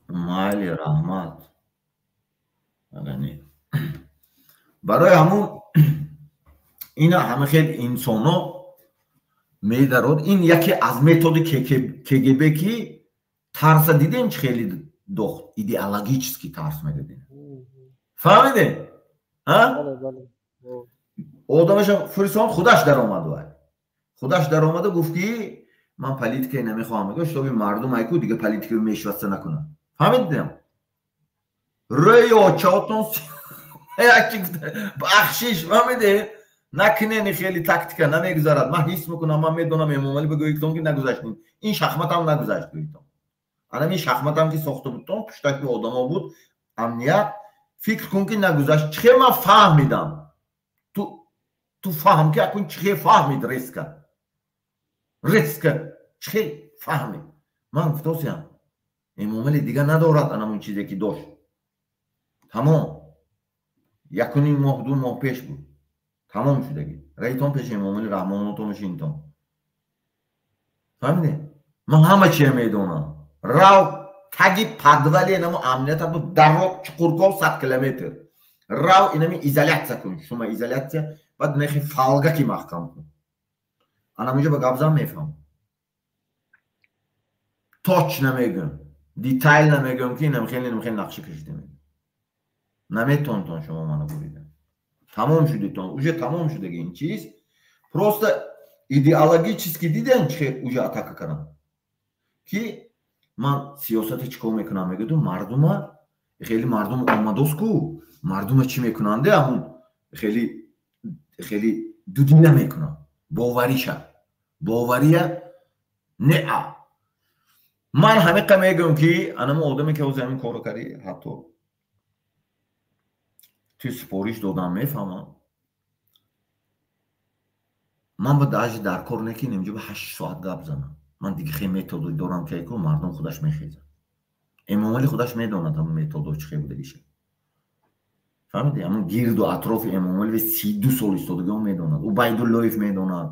Майли, раҳмат. Агани барои ҳамун ина ҳама хел инсоно медарод. Ин яке аз методи КГБ, ки тарса дидем, чӣ хеле дохт, идеологически тарс медодем, фаҳмидем? Одамаша фирсон, худаш даромад, вай худаш даромада гуфт, ки ман политикае намехоҳам, мегӯ, шитоби мардум айку дига политикаи мешваста накунад. Фаҳмидем? Рӯи очаотон бахшиш, фаҳмиде? Накунени, хеле тактика намегузарад. Ман ҳис мекунам, ман медонам, Эмомалӣ бигӯитон, ки нагузаштем ин шахматам, нагузашт, гӯитон. Анам ин шахматам ки сохта будтон, пуштаки одамо буд амният, фикр кун, ки нагузашт. Чӣ хел ман фаҳмидам? Ту фаҳм, ки акун чӣ хел фаҳмид, резко, резко чӣ хел фаҳмид? Ман гуфтосиям, Эмомалӣ дига надорад анамун чизе ки дошт, тамом. 1.5 моҳ, 2 моҳ пеш буд, тамом шудагӣ. Раитон пеши Эмомалӣ Раҳмонотон шинтон, фаҳмиде? Ман ҳама чия медонам. Рав таги подвали намо амнията буд, даро чуқурков 100 километр рав, инами изоляция кун, шума изоляция, баъд нехи фалга ки маҳкам кун, анамунҷо ба гап зан, мефаҳм. Точно мегӯям, детально мегӯям, ки инам хеле, инам хеле нақша кашида мегӯям. Наметонтон шумо мана бурида, тамом шудитон, уже тамом шудаги ин чиз. Просто идеологически дидем, чӣ уже атака кардам, ки ман сиёсата чӣ кор мекунам, мегӯду мардума хеле мардум омадост ку, мардума чӣ мекунанде, ҳамун хеле хеле дудила мекунам, бовариша, бовария неа. Ман ҳамиқа мегӯям, ки анамо одаме ки ҳозир ҳамин корро кардӣ, ҳатто ту супориш додам, мефаҳмам. Ман ба даже дар кор не ки инҷо ба 8 соат гап занам. Ман дига хел методи дорам, ки айку мардум худаш мехезад. Эмомалӣ худаш медонад ҳамун методо чӣ хел будагиша. Фаҳмидӣ? Ҳамун гирду атрофи Эмомалӣ 32 сол истодагиҳо медонад. Убайдуллоев медонад,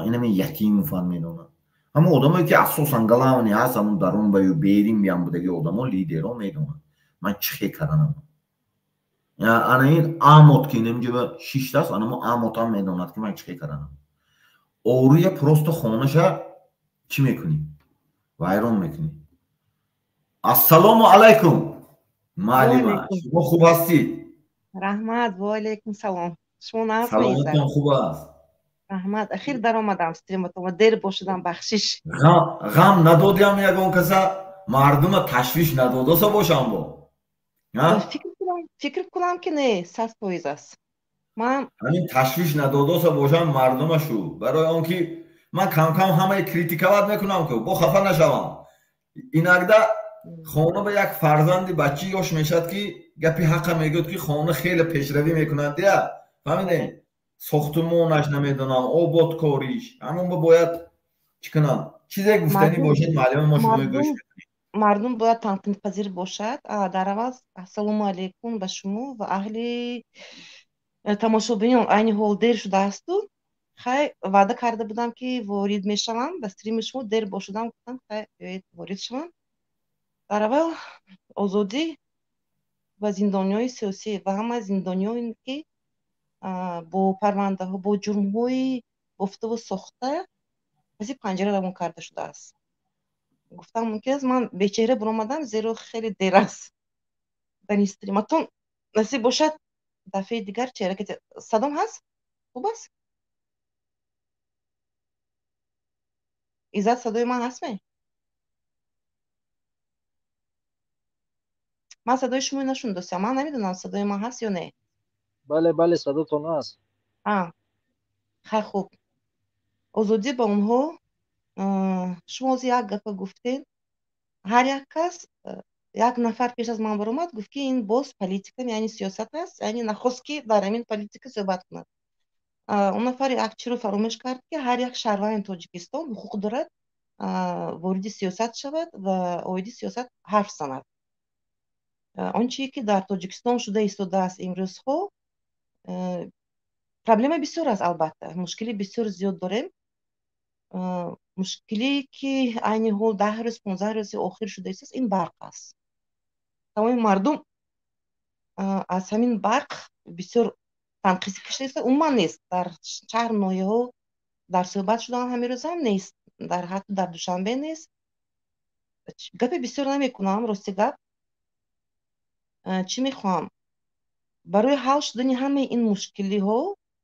инами Ятимовам медонад. Ҳамун одамое ки асосан главный ҳаст, ҳамун дарунбаю беринбиам будаги одамо, лидерҳо медонад ман чӣ хел карданам. Ана ин амот ки инамҷоба шиштааст, анамо амотам медонад ки ман чӣ хел карданам. Оруя просто хонаша чӣ мекунӣ? Вайрон мекунӣ. Ассалому алайкум, муаллима, шумо хуб ҳастид? Раҳмат, ва алайкум салом. Шумо нағз? Саломатон хуб аст? Раҳмат. Ахир даромадам стриматон ва дер бошудам, бахшиш. Ғам надодиам ягон каса, мардума ташвиш надодоса бошам бо? Фикр кунам ки не, 100% аст. Ман ҳамин ташвиш надодоса бошам мардума шу. Барои он ки ман кам-кам ҳамаи критиковать мекунам, ку бо хафа нашавам. Иногда хона ба як фарзанди бачи ёш мешавад ки гапи ҳақа мегӯяд, ки хона хеле пешравӣ мекунад, дия, фаҳмидем, сохтумонаш, намедонам, ободкориш, ҳамон ба бояд чӣ кунам? Чизе гуфтанӣ бошад, муаллима, мо шумои гӯш мекунем. Мардум бояд танқидпазир бошад. Дар аввал ассалому алайкум ба шумо ва аҳли тамошобинон. Айни ҳол дер шудаасту, хай, ваъда карда будам ки ворид мешавам ба стрими шумо, дер бошудам, гуфтам, хай, биёед ворид шавам. Дар аввал озодӣ ва зиндониҳои сиёсӣ ва ҳама зиндониёне ки бо парвандаҳо, бо ҷурмҳои бофтаву сохта паси панҷара равон карда шудааст. Гуфтам мумкин аст ман бечеҳра баромадам, зеро хеле дер аст дар ин стриматон. Насиб бошад, дафъаи дигар чеҳра. Садом ҳаст? Хуб аст? Иззат, садои ман ҳастме? Ман садои шумо нашунидостам, ман намедонам садои ман ҳаст ё не. Бале, бале, садотон ҳаст. Хай, хуб, озодӣ ба онҳо. Шумо ҳозир як гапа гуфтед, ҳар як кас, як нафар пеш аз ман баромад, гуфт ки ин боз политика, яъне сиёсат аст, яъне нахост ки дар ҳамин политика суҳбат кунад. Он нафар як чиро фаромӯш кард, ки ҳар як шаҳрванди Тоҷикистон ҳуқуқ дорад вориди сиёсат шавад ва оиди сиёсат ҳарф занад. Он чие ки дар Тоҷикистон шуда истодааст имрӯзҳо, проблема бисёр аст, албатта мушкили бисёр зиёд дорем. Мушкиле ки айни ҳол 10 рӯз, 15 рӯзи охир шуда истодааст, ин барқ аст. Тамоми мардум аз ҳамин барқ бисёр танқисӣ кашида истодааст. Умуман нест дар шаҳр, ноҳияҳо дар суҳбат шудан ҳамин рӯзам нест, дар ҳатто дар Душанбе нест. Гапи бисёр намекунам, рости гап. Чӣ мехоҳам? Барои ҳал шудани ҳамаи ин мушкилиҳо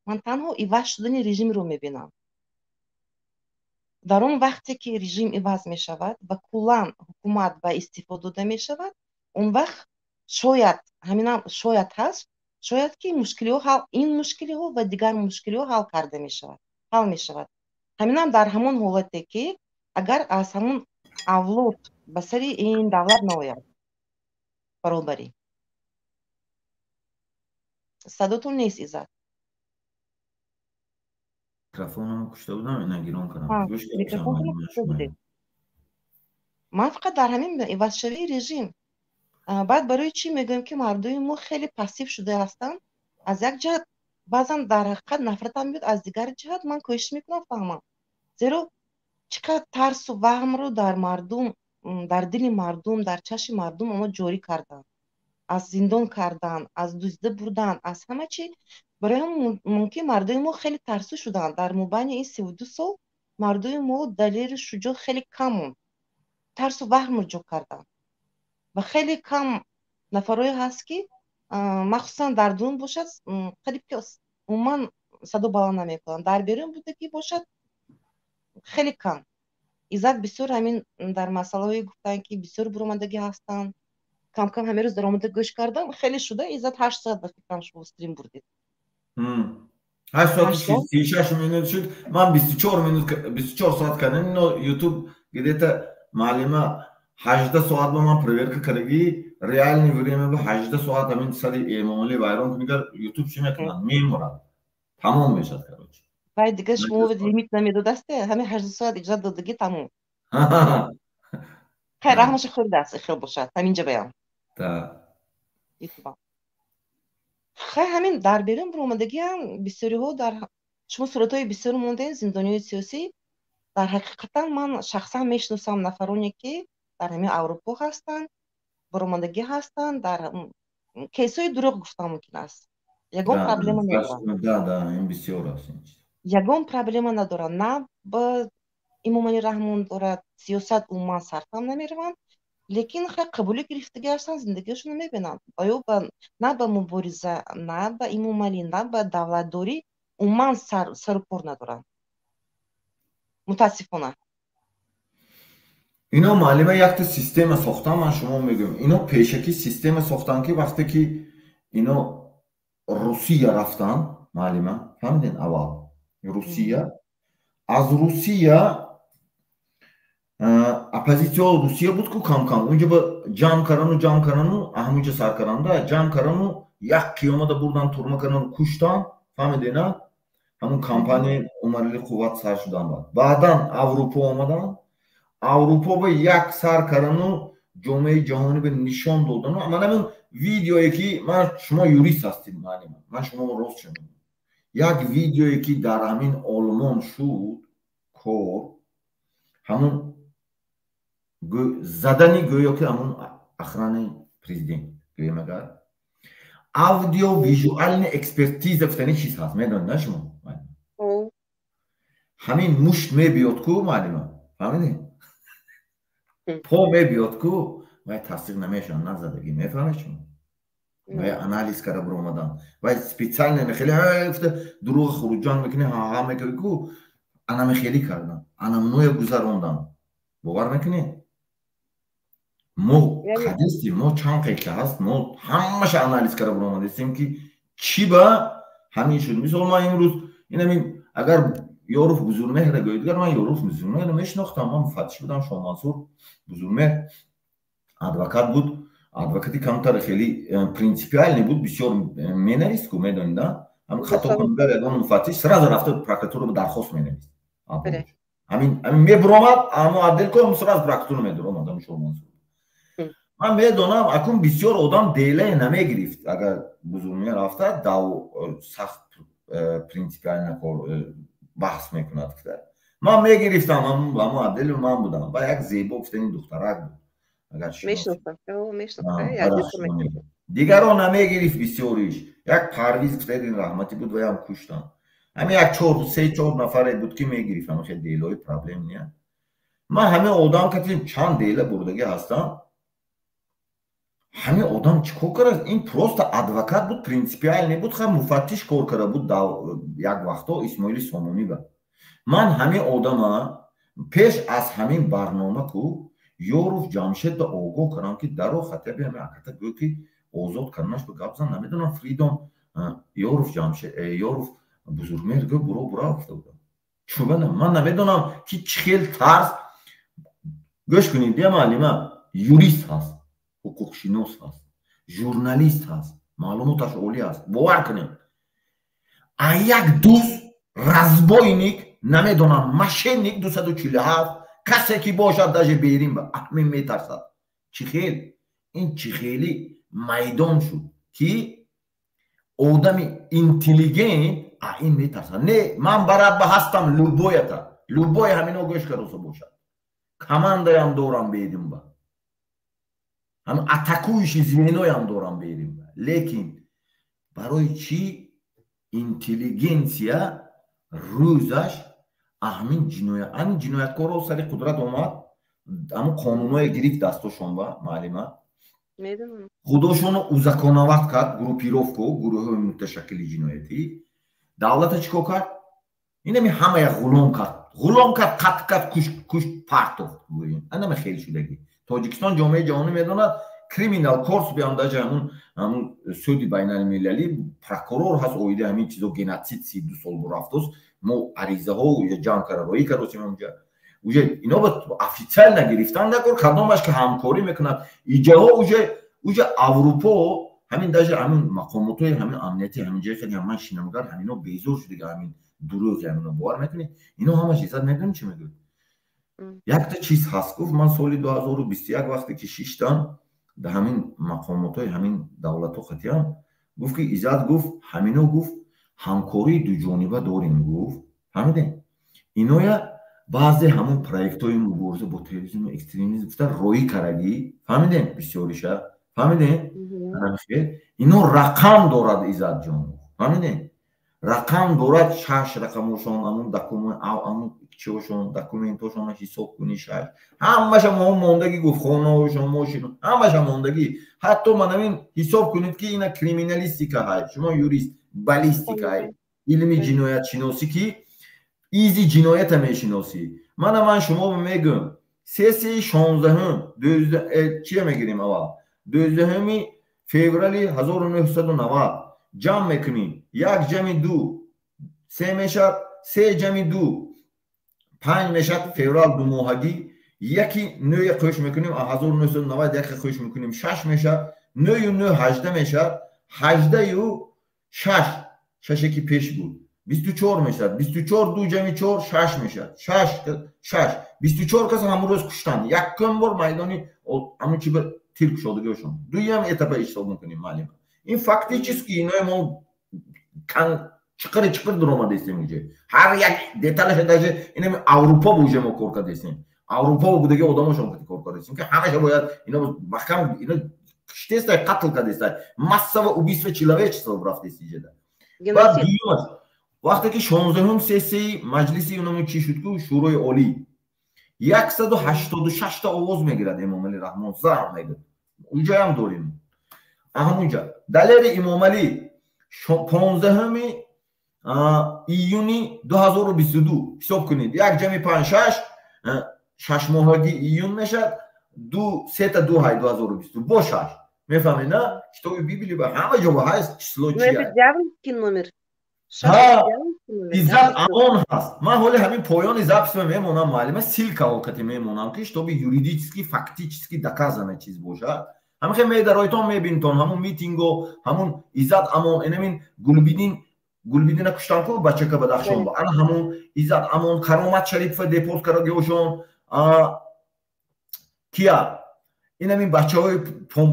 ман танҳо иваз шудани режимро мебинам. Дар он вақте ки режим иваз мешавад ва куллан ҳукумат ба истеъфо дода мешавад, он вақт шояд, ҳаминам шояд ҳаст, шояд ки мушкилиҳо ҳал, ин мушкилиҳо ва дигар мушкилиҳо ҳал карда мешавад, ҳал мешавад. Ҳаминам дар ҳамон ҳолате ки агар аз ҳамон авлод ба сари ин давлат наояд. Баробарӣ. Садотон нест, Иззат. Микрофонамро кушта будам, ина гирон кардам. Микрофонро кушта будед. Ман фақат дар ҳамин ивазшавии режим. Баъд барои чӣ мегӯем ки мардуми мо хеле пассив шуда ҳастанд? Аз як ҷиҳат баъзан дар ҳақиқат нафратам меояд, аз дигар ҷиҳат ман кӯшиш мекунам фаҳмам. Зеро чӣ қадр тарсу ваҳмро дар мардум, дар дили мардум, дар чашми мардум онҳо ҷорӣ карданд. Аз зиндон кардан, аз дуздида бурдан, аз ҳама чӣ. Барои ҳам мумкин мардуми мо хеле тарсу шуданд. Дар мобайни ин 32 сол мардуми мо далеру шуҷоъ хеле кам монд. Тарсу ваҳмро ҷо карданд. Ва хеле кам нафарое ҳаст ки махсусан дар дурун бошад, қариб ки умуман садо баланд намекунанд. Дар берун будагӣ бошад, хеле кам. Иззат бисёр ҳамин дар масъалаҳое гуфтанд ки бисёр буромадагӣ ҳастанд. Кам-кам ҳамин рӯз даромада гӯш кардам, хеле шуда. Иззат, 8 соат ба фикрам шумо стрим бурдед. 8 соат 36 минут шуд. Ман 24 минут, 24 соат кардам. Но YouTube где-то, муаллима, 18 соат ба ман проверка кардагӣ, реальный время ба 18 соат ҳамин сари Эмомалӣ вайрон кунигар YouTube чӣ мекунад? Мемурад. Тамом мешад, короче. Вай дигар шумо лимит намедодасте, ҳамин 18 соат иҷозат додагӣ, тамом. Хай, раҳмаша хӯрдааст, хел бошад, ҳаминҷа баям. Да. Хай, ҳамин дар берун баромадагиам бисёриҳо дар шумо суратҳои бисёр мондаен зиндониҳои сиёсӣ. Дар ҳақиқатан ман шахсан мешиносам нафароне, ки дар ҳамин Аврупо ҳастанд, баромадагӣ ҳастанд, дар кейсҳои дурӯғ гуфтан мумкин аст. Ягон проблема надоранд. Да, ин бисёр аст. Ягон проблема надоранд. На ба Эмомалӣ Раҳмон дорад, сиёсат умуман сарфам намераванд, лекин хай қабули гирифтагӣ ҳастанд, зиндагиашонро мебинанд. Оё на ба мубориза, на ба Эмомалӣ, на ба давлатдорӣ умуман сару кор надоранд. Мутаассифона. Ино, муаллима, якта система сохтан, ман шумо мегӯям. Ино пешакӣ система сохтан, ки вақте ки ино Русия рафтан, муаллима, фаҳмиден, аввал Русия, аз Русия оппозитсия Русия буд ку, кам-кам унҷа ба ҷамъ карану ҳамунҷа сар каранда ҷамъ карану як қиёмада бурдан, турма кардану куштан, фаҳмидена, ҳамун кампанияи Умарали Қувват сар шудан. Баъдан Аврупо омадан, Аврупо ба як сар кардану ҷомеаи ҷаҳонӣ ба нишон додану ман ҳамин видеое ки ман, шумо юрист ҳастед, муаллима, ман шумо рост шунидам, як видеое ки дар ҳамин Олмон шуд кор, ҳамун задани гӯё ки ҳамун охранаи президент гӯем, агар аудиовизуальная экспертиза гуфтани чиз ҳаст, медонед на шумо? Ҳамин мушт мебиёд ку, муаллима, фаҳмидед, по мебиёд ку, вай тасдиқ намешавад назадагӣ, мефаҳмед шумо? Вай анализ карда биромадан, вай специально хеле гуфта дурӯғ хуруҷанг мекунӣ, ҳа мекунӣ ку, анаме хеле кардан, анамное гузарондан, бовар мекунед? Мо кадистем, мо чанд қайка ҳаст, мо ҳамаша анализ карда биромадастем, ки чӣ ба ҳамин шуд. Мисол, ман имрӯз инамин агар Ёруф Бузурмеҳра гӯед, дигар ман Ёруф Бузурмеҳра мешинохтам, ман муфаттиш будам. Шоҳмансур Бузурмеҳр адвокат буд, адвокати камтар хеле принципиальный буд, бисёр менавист ку, медонед, а ҳамин хато кунагар ягон муфаттиш сразу рафта прокуратура дархост менавист. Ҳамин мебуромад, амо отдел ко сразу прокуратура медуромад. Ҳамин Шоҳмансур ман медонам. Акун бисёр одам делае намегирифт, агар Бузурмеҳр рафта дав сахт принципиально кор баҳс мекунад. Ман мегирифтам, ҳамо отдели ман будам ва як зебо гуфтани духтарак буд. Дигарон намегирифт бисёриш. Як Парвиз гуфтаи раҳматӣ буд, ваям куштам. Ҳамин як чор се чор нафаре буд, ки мегирифт ҳама хел делои проблем не. Ман ҳамин одам кати чанд дела бурдагӣ ҳастам. Ҳамин одам чӣ кор кард? Ин просто адвокат буд, принципиальный буд, ха муфаттиш кор карда буд як вақто Исмоили Сомонӣ. Ба ман ҳамин одама пеш аз ҳамин барнома ку Ёруф Ҷамшед ба огоҳ кардам, ки даро хатаби ҳамин аката гӯ, ки озод карданаш ба гап зан, намедонам, Фридом Ёруф Ҷамшед, Ёруф Бузургмеҳр гӯ, буро бура гуфта будам. Чубана ман намедонам, ки чӣ хел тарс. Гӯш кунед, бия, муаллима, юрист ҳаст, ҳуқуқшинос ҳаст, журналист ҳаст, маълумоташ олӣ аст, бовар кунед, а як дӯст разбойник, намедонам, мошенник 247 касе ки бошад, даже берин ба ҳамин метарсад. Чӣ хел ин, чӣ хели майдон шуд, ки одами интеллигент а ин метарсад? Не, ман барад ба ҳастам, любоята, любой ҳамино гӯш кароса бошад, командаям дорам берин ба ҳам атакующий звеноям дорам берин ба. Лекин барои чӣ интеллигенсия рӯзаш ҳамин ҷиноят, ҳамин ҷинояткорро сари қудрат омад, ҳамун қонунҳое гирифт дастошон ба, муаллима, худошоно узаконовать кард, группировку, гурӯҳҳои муташаккили ҷиноятӣ. Давлата чӣ кор кард? Инами ҳамая ғулом кард, ғулом кард, қатл кард, кушт, партофт. Гӯем, анаме хел шудагӣ. Тоҷикистон ҷомеаи ҷаҳонӣ медонад, criminal courts биам, даже ҳамун суди байналмилалӣ, прокурор ҳаст оиди ҳамин чизо, геноцид 32 сол бурафтост. Мо аризаҳо ҷамъ карда роӣ кардосем ҳамҷа. Уже ино ба официально гирифтан дакор, кадомаш ки ҳамкорӣ мекунад иҷаҳо, уже Аврупо ҳамин, даже ҳамин мақомотҳои ҳамин амнияти ҳамин ҷои хеле ман шинамгар, ҳамино безор шудига, ҳамин дурӯғи ҳамино, бовар мекунед? Ино ҳамаш иззат, медонед чӣ мегӯяд? Якта чиз ҳаст, гуфт, ман соли 2021 вақте ки шиштам дар ҳамин мақомотҳои ҳамин давлатҳо қатиам, гуфт ки Иззат, гуфт, ҳамино, гуфт, ҳамкории дуҷониба дорем, гуфт, фаҳмидем, иноя баъзе ҳамон проектҳои мубориза бо терроризму экстремизм гуфта роӣ карагӣ, фаҳмидем, бисёриша, фаҳмидем, ино рақам дорад, Иззатҷон, фаҳмидем, рақам дорад, шаш рақамошон, ҳамун документ, ҳамун чиошон, документошон ҳисоб кунӣ, шаш, ҳамаша мо мондагӣ, гуфт, хонаошон, мошино, ҳамаша мондагӣ. Ҳатто манамин ҳисоб кунед ки ина криминалистика ҳай, шумо юрист, баллистика ҳай, илми ҷиноятшиносӣ, ки изи ҷиноята мешиносӣ. Мана ман шумо мегӯм, сессияи 16-ум, чия мегирем, аввал 12-уми феврали 1990 ҷамъ мекунем, як ҷамъи ду се мешавад, се ҷамъи ду панҷ мешавад, феврал думоҳагӣ, яки нӯя қӯш мекунем, 1990 яке қӯш мекунем, шаш мешавад, нӯю нӯ 18 мешавад, ҳаждаю шаш, шаше ки пеш буд, 24 мешавад, 24, ду ҷамъи чор шаш мешавад, шаш, шаш, 24 кас ҳамон рӯз куштанд, якум бор майдони ҳамон чи ба тир кушодагиашон. Дуюм этапа ҳисоб мекунем, маълима, ин фактически иное мо чиқири чиқир дуромадестем, уҷа ҳар як деталаша, даже инами Аврупо бо уҷа мо кор кардестем, Аврупо будаги одамошон кор кардестем, ки ҳамаша бояд ино маҳкам, ино киштестай, қатл кардестай, массово убийство человечества рафтест иҷада. Баъд дуюмаш, вақте ки 16-ум сессияи маҷлиси унамо чӣ шуд ку, Шӯрои Олӣ, 186-та овоз мегирад Эмомалӣ Раҳмон, зар мегирад, уҷаям дорем ҳамунҷа. Далери Имомалӣ 15-уми июни 2022 ҳисоб кунед, як ҷамъи панҷ шаш, шашмоҳаги июн мешавад, ду сета ду ҳай 2020 бо шаш, мефаҳмед на, китоби Библия ба ҳама ҷо ба ҳаст число. Чи номер? Иззат Амон ҳаст. Ман ҳоли ҳамин поёни записма мемонам, муаллима, ссылка окати мемонам, ки чтобы юридически, фактически доказанный чиз бошад. Ҳамин хел медароитон, мебинтон ҳамун митинго, ҳамун Иззат Амон, инамин Гулбидин, Гулбидина куштан ку, бачака Бадахшон, ба ана ҳамун Иззат Амон, Каромат Шарипова депорт карагиошон, кия, инамин бачаҳои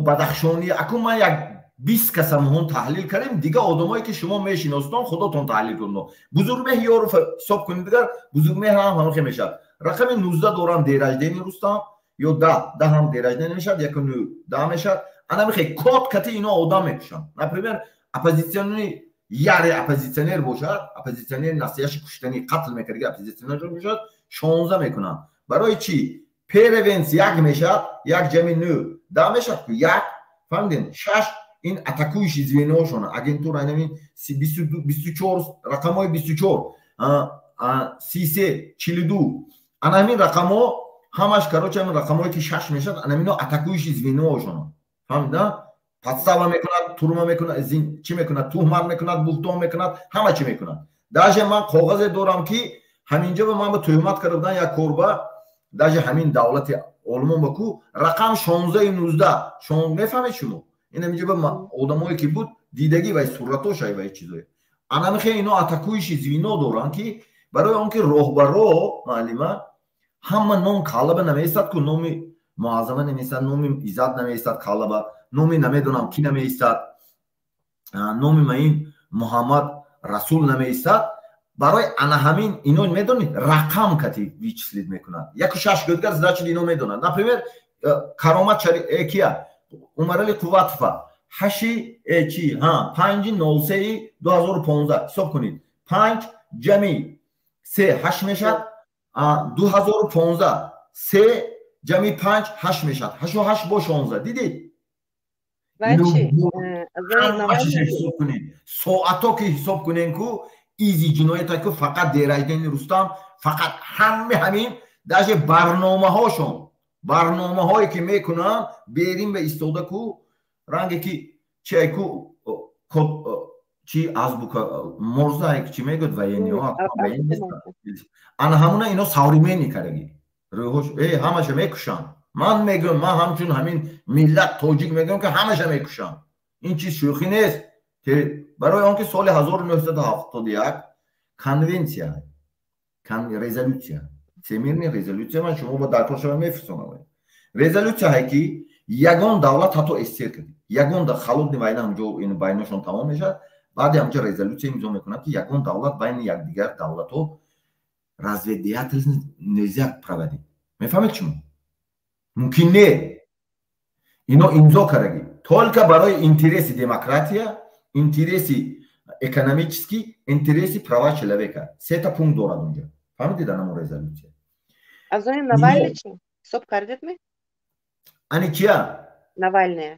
бадахшонӣ. Акун ман як 20 касамон таҳлил кардем, дига одамое ки шумо мешиностон, худотон таҳлил кунед. Бузургмеҳ Ёров ҳисоб кунед, дигар Бузургмеҳ ҳам ҳамин мешавад, рақами 19 дорам, дерождени Рустам ё 10, 10 ҳам дерождени мешавад, яку нӯ 10 мешавад. Ана мехе код кати ино одам мекушанд. Например, оппозитсионери, яре оппозитсионер бошад, оппозитсионер насияши куштани, қатл мекардаги оппозитсионер бошад, 16 мекунанд. Барои чӣ? Первенс як мешавад, як ҷамъи нӯ 10 мешавад ку, як, фаҳмидем, шаш, ин атакующий звеношон, агентура, инамин 24, рақамҳои 24, 33, 42, ана ҳамин рақамҳо ҳамаш, короче, ҳамин рақамҳое ки шаш мешавад, ана ҳамино атакующий звеношон, фаҳмида, подстава мекунад, турма мекунад, чӣ мекунад, туҳмат мекунад, буҳтон мекунад, ҳама чӣ мекунад. Даже ман коғазе дорам, ки ҳаминҷо ба ман ба туҳмат карда будан як корба, даже ҳамин давлати Олмон ба ку рақам 16 19, мефаҳмед шумо, ин ҳаминҷо ба одамое ки буд дидагӣ вай суратошай, вай чизое. Анамихе ино атакующий звено доранд, ки барои он ки роҳбаро, маълима, ҳама ном калаба намеистад ку, номи Муаззама намеистад, номи Иззат намеистад калаба, номи намедонам ки намеистад, номи маин Муҳаммад Расул намеистад. Барои ана ҳамин ино медонед, рақам кати вычислить мекунад, яку шаш гӯдгар, значит ино медонад. Например, Каромат кия, Умарали Қувватова, ҳаши чи ҳа, 5-03-2015 ҳисоб кунед, панҷ ҷамъи се ҳашт мешавад, 2015, се ҷамъи панҷ ҳашт мешавад, ҳашту ҳашт бо 16, дидед, ҳисоб кунед, соато ки ҳисоб кунем ку, изи ҷиноята ку, фақат дерождени Рустам, фақат ҳами ҳамин, даже барномаҳошон, барномаҳое ки мекунанд, берин ба истода ку, ранге ки чи ку, чи азбука морза чи мегӯяд, военный, ана ҳамуна ино современный кардаги рӯҳош, э ҳамаша мекушанд. Ман мегӯям, ман ҳамчун ҳамин миллат тоҷик мегӯям, ки ҳамаша мекушанд. Ин чиз шӯхӣ нест, барои он ки соли 1971 конвенсия, резолюсия. Всемирный резолюция ман шумо ба даркор шава мефирсонам. Резолюция ҳай ки ягон давлат, ҳатто СССР кардӣ, ягон холодный война ҳамҷо ин байнашон тамом мешавад, баъди ҳамҷо резолюция имзо мекунад, ки ягон давлат байни якдигар давлатҳо разведдеятельность нельзя проводить. Мефаҳмед шумо? Мумкин не. Ино имзо кардагӣ только барои интереси демократия, интереси экономический, интереси права человека. Сета пункт дорад унҷа, фаҳмидед, анамон резолюция. Аз они Навальный чи ҳисоб кардед ми? Ани кия? Навальная.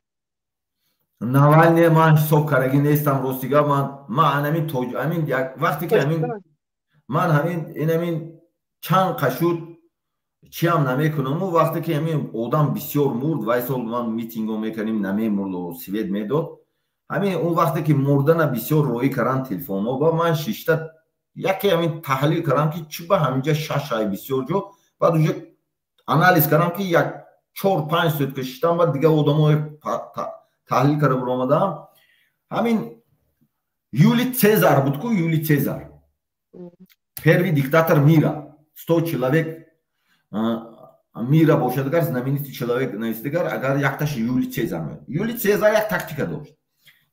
Навальный ман ҳисоб кардагӣ нестам, рости гап. Ман анамин тоҷ амин як вақте ки ҳамин ман ҳамин инамин чанд қашуд чиам намекунаму, вақте ки ҳамин одам бисёр мурд, вай сол ман митинго мекардем, намемурд, свет медод. Ҳамин он вақте ки мурдана бисёр роӣ кардан телефонҳо, ба ман шишта яке ҳамин таҳлил кардам, ки чӣ ба ҳаминҷа шаш ай бисёр ҷо. Баъд уже анализ кардам, ки як 4-5 сутка шиштам, баъд дигар одамои таҳлил карда буромадам. Ҳамин Юлий Цезар буд ку, Юлий Цезар, первый диктатор мира, 100 человек мира бошад агар, знаменитый человек нависдагар агар, якташ Юлий Цезар. Юлий Цезар як тактика дошт: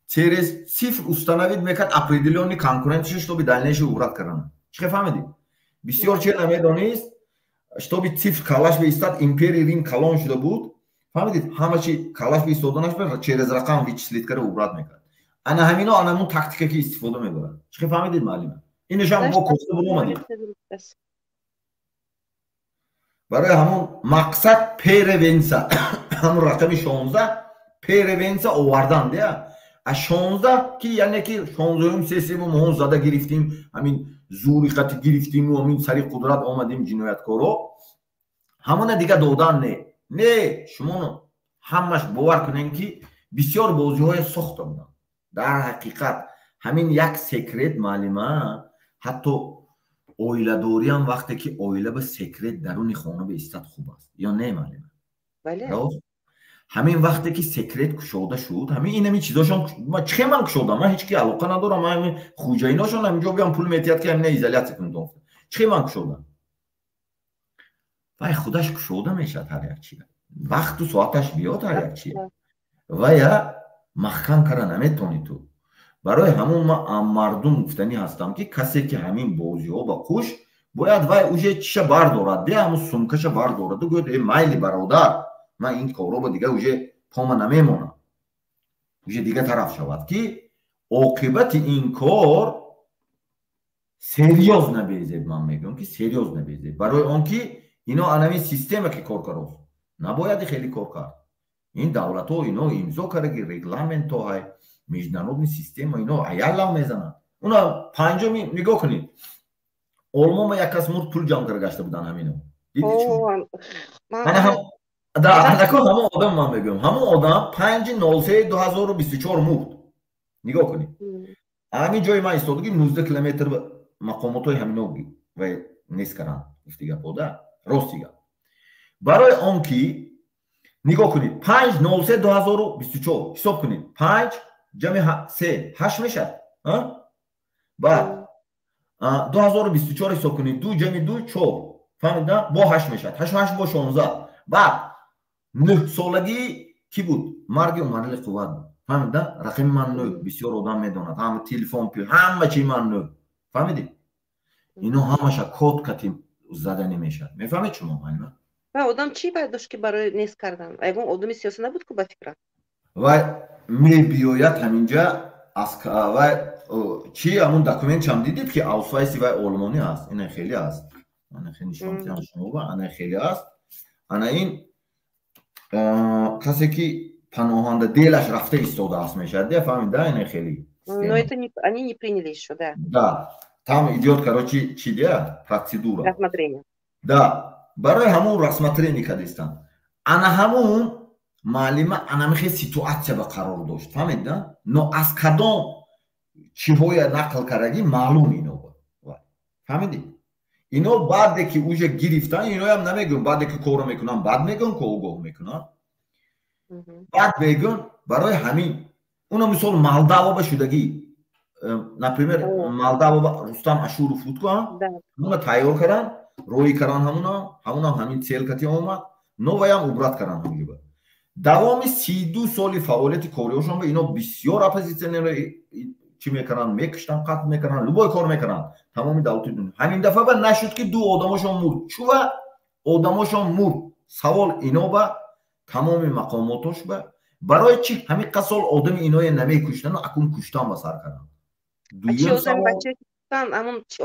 через цифр установить мекард определённый конкуренция, чтобы дальнейший убрать кардан. Чӣ фаҳмидӣ? Бисёр че намедонист, чтобы цифр калаш беистад. Империяи Рим калон шуда буд, фаҳмидед, ҳама чи калаш беистоданаш через рақам вычислить карда убрать мекард. Ана ҳамино анамун тактика ки истифода мебарад. Чӣ фаҳмидед, муаллима? Инашам мо кофта буромадем. Барои ҳамун мақсад превенция, ҳамун рақами 16, превенция овардан дея. А 16 ки, яъне ки 16-уми сессиямо моҳон зада гирифтим, ҳамин зури қати гирифтиму ҳамин сари қудрат омадем, ҷинояткоро ҳамона дига додан не. Не, шумо ҳамаш бовар кунем, ки бисёр бозиҳое сохта буданд. Дар ҳақиқат ҳамин як секрет, муаллима, ҳатто оиладориам, вақте ки оила ба секрет даруни хона беистад, хуб аст ё не, муаллима? Рост, ҳамин вақте ки секрет кушода шуд, ҳамин инами чизошон чихе ман кушодам, ман ҳеҷ ки алоқа надорам, ман хуҷаиношон ҳаминҷо биям пул метиҳад, ки ҳамина изолятсия кунед. Чихе ман кушодам? Вай худаш кушода мешавад, ҳар як чия вақту соаташ биёд, ҳар як чия вая маҳкам кара наметавонӣ ту. Барои ҳамон ман мардум гуфтанӣ ҳастам, ки касе ки ҳамин бозиҳо ба қуш бояд, вай уже чиша бардорад, бия ҳамун сумкаша бардораду гӯяд: «Э, майли, бародар, ман ин корро ба дига уже пома намемонам», уже дига тараф шавад, ки оқибати ин кор серьёзно безеб. Ман мегӯям, ки серьёзно безеб, барои он ки ино анамин система ки кор карост, набояд хеле кор кард. Ин давлатҳо ино имзо кардаги регламентҳо ҳай, международный система, ино аяллав мезананд. Уна панҷуми нигоҳ кунед, Олмонма як кас мурд, пул ҷамъ карда гашта буданд ҳамино. Анако ҳамон одам, ман мегӯям, ҳамон одам 5.03.2024 мурд. Нигоҳ кунед, ҳамин ҷои ман истодаги 19 километр мақомотҳои ҳамино вай нест каранд, гуфти гапо да, рости гап. Барои он ки нигоҳ кунед, 5.03.2024 ҳисоб кунед, панҷ ҷамъи се ҳашт мешавад, баъд 2024 ҳисоб кунед, ду ҷамъи ду чор, фаҳмида, бо ҳашт мешавад, ҳашту ҳашт бо 16. Баъд 9-солагии кӣ буд? Марги Умарали Қувват буд, фаҳмида. Рақами ман нӯ, бисёр одам медонад, ҳама телефон, ҳама чи ман нӯ, фаҳмидед? Ино ҳамаша код кати заданӣ мешавад. Мефаҳмед шумо, муаллима? Ва одам чӣ бояд дошт, ки барои нест кардан? Ягон одами сиёсӣ набуд ку, ба фикрам. Вай мебиёяд ҳаминҷа аз вай чи ҳамун документшам дидед, ки Ausweis и вай олмонӣ аст. Ина хеле аст, ана хеле нишон шумо, ана хеле аст. Ана ин касе ки паноҳанда делаш рафта истодааст мешавад, де, фаҳмида, ина хеле. Но это не, они не приняли еще, да. Да, там идет, короче, чи де, процедура. Рассмотрение. Да, барои ҳамун рассмотрение кардистанд. Ана ҳамун, муаллима, анамихе ситуация ба қарор дошт, фаҳмед, да? Но аз кадом чиҳоя нақл кардагӣ маълум ино, фаҳмидӣ? Ино баъде ки уже гирифтан, иноям намегӯям, баъде ки корро мекунам, баъд мегӯям, ки огоҳ мекунам, баъд мегӯям. Барои ҳамин уна мисол Молдава ба шудагӣ, например, Молдава ба Рустам Ашуров буд ку, уна тайёр карданд. Роӣ каран ҳамунам ҳамин цель кати омад, но ваям убрать каран ҳамҷиба. Давоми 32 соли фаъолияти кориҳошон ба ино бисёр оппозитсионерро чӣ мекаранд, мекуштанд, қатл мекаранд, любой кор мекаранд тамоми давлати дунё. Ҳамин дафъа ба нашуд ки ду одамошон мурд. Чува одамошон мурд? Савол ино ба тамоми мақомотош ба барои чӣ ҳамин қад сол одами иное намекуштану акун куштан ба сар карданд? Дуюм савол,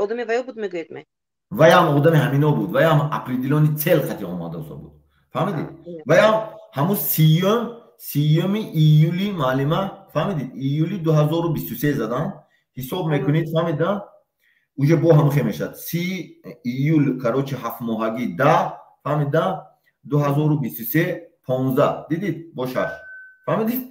одами ваё буд мегӯед ме? Ваям одами ҳамино буд, ваям определённый цель қати омадаса буд. Фаҳмидед? Ваям ҳамун 30-юми июли, маълима, фаҳмидед, июли 2023 задан ҳисоб мекунед, фаҳмида, уже бо ҳамхе мешавад 30 июл, короче, ҳафтмоҳагӣ 10, фаҳмида, 2023, 15, дидид, бо шаш, фаҳмидед?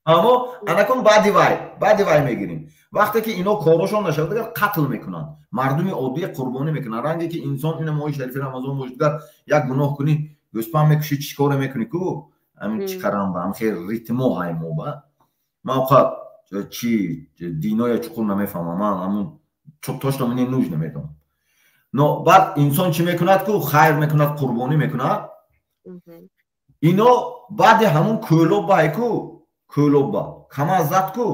Аммо анакун баъди вай мегирем. Вақте ки ино корошон нашавад, дигар қатл мекунанд, мардуми оддие қурбонӣ мекунанд. Ранге ки инсон ина моҳи шарифи Рамазон бошдигар як гуноҳ кунӣ, гӯспанд мекушӣ, чӣ коре мекунӣ ку, ҳамин чӣ карам ба ҳам хел ритмо ҳай мо ба ман оқа чи диноя чуқур намефаҳмам, ман ҳамун точно мне нужно медонам. Но баъд инсон чӣ мекунад ку, хайр мекунад, қурбонӣ мекунад. Ино баъди ҳамун Кӯлоб бай ку, Кӯлобба КамАЗ зад ку,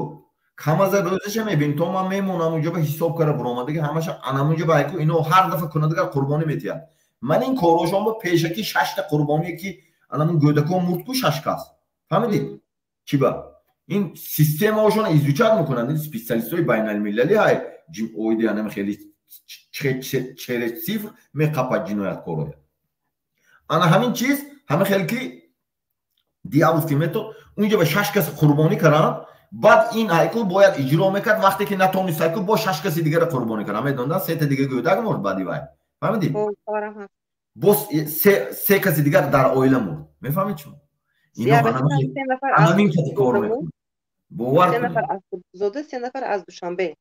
КамАЗа рӯзаша мебин, то ман мемонам унҷо ба ҳисоб кара буромадаги ҳамаша анамунҷо бай ку, ино ҳар дафъа кунадагар қурбонӣ метиҳад. Ман ин корҳошон ба пешакӣ шашта қурбоние ки анамун гӯдакон мурд ку, шаш кас, фаҳмидед? Чӣ ба ин системаҳошон изучать мекунанд ин специалистҳои байналмилалӣ ҳай, оиди анами хеле через цифр меқапад ҷинояткороя. Ана ҳамин чиз ҳама хел ки дьявольский метод унҷо ба шаш кас қурбонӣ каранд. Баъд ин ҳайку бояд иҷро мекард, вақте ки натонист, ҳайку бо шаш каси дигара қурбонӣ кард. Медонда, сета дига гӯдак мурд баъди вай, фаҳмидӣ? Боз се каси дигар дар оила мурд, мефаҳмед шумо? Ҳамин кати кор мекунад, бовар. Аз Душанбе.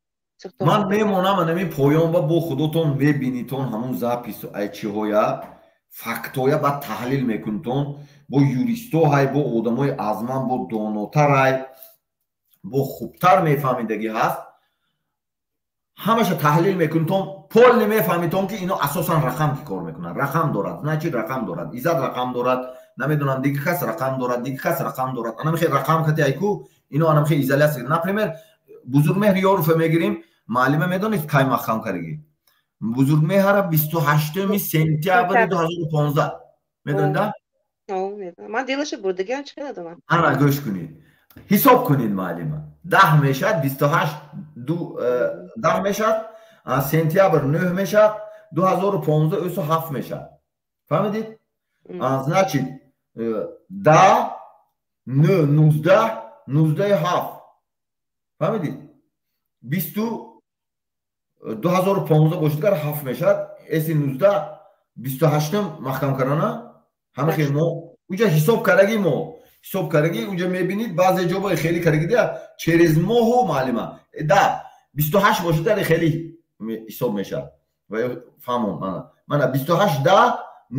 Ман мемонам анами поён ба бо худотон мебинитон ҳамун запису ай чиҳоя, фактоя, баъд таҳлил мекунитон. Бо юристо ҳай, бо одамои аз ман бо донотарай, бо хубтар мефаҳмидагӣ ҳаст, ҳамаша таҳлил мекунитон, полный мефаҳмитон ки ино асосан рақам ки кор мекунанд. Рақам дорад, значит рақам дорад, Иззат рақам дорад, намедонам, дига кас рақам дорад, дига кас рақам дорад. Анамихе рақам кати айку ино анамихе изоляция. Например, Бузургмеҳр Ёруфа мегирем, маълима, медонед кай маҳкам кардагӣ Бузургмеҳара? 28-уми сентябри 2015, медонида? Ман делаша бурдагиам, чӣ надонам. Ана гӯш кунед, ҳисоб кунед, маълима, 10 мешавад, 28 10 мешавад, сентябр 9 мешавад, 2015 ӯсу 7 мешавад, фаҳмидед? Значит, 10, 9, 19, 19 7, фаҳмидед? Бисту 2015 бошад, гар 7 мешавад, эси 19, 28-ум маҳкам кардана. Ҳама хел мо уҷа ҳисоб кардагӣ, мо ҳисоб кардагӣ, уҷа мебинед, баъзе ҷо бо хеле кардагӣ да через моҳу, маълима, да 28 бошад, дар хеле ҳисоб мешавад. Ва фаҳмон, мана 28 да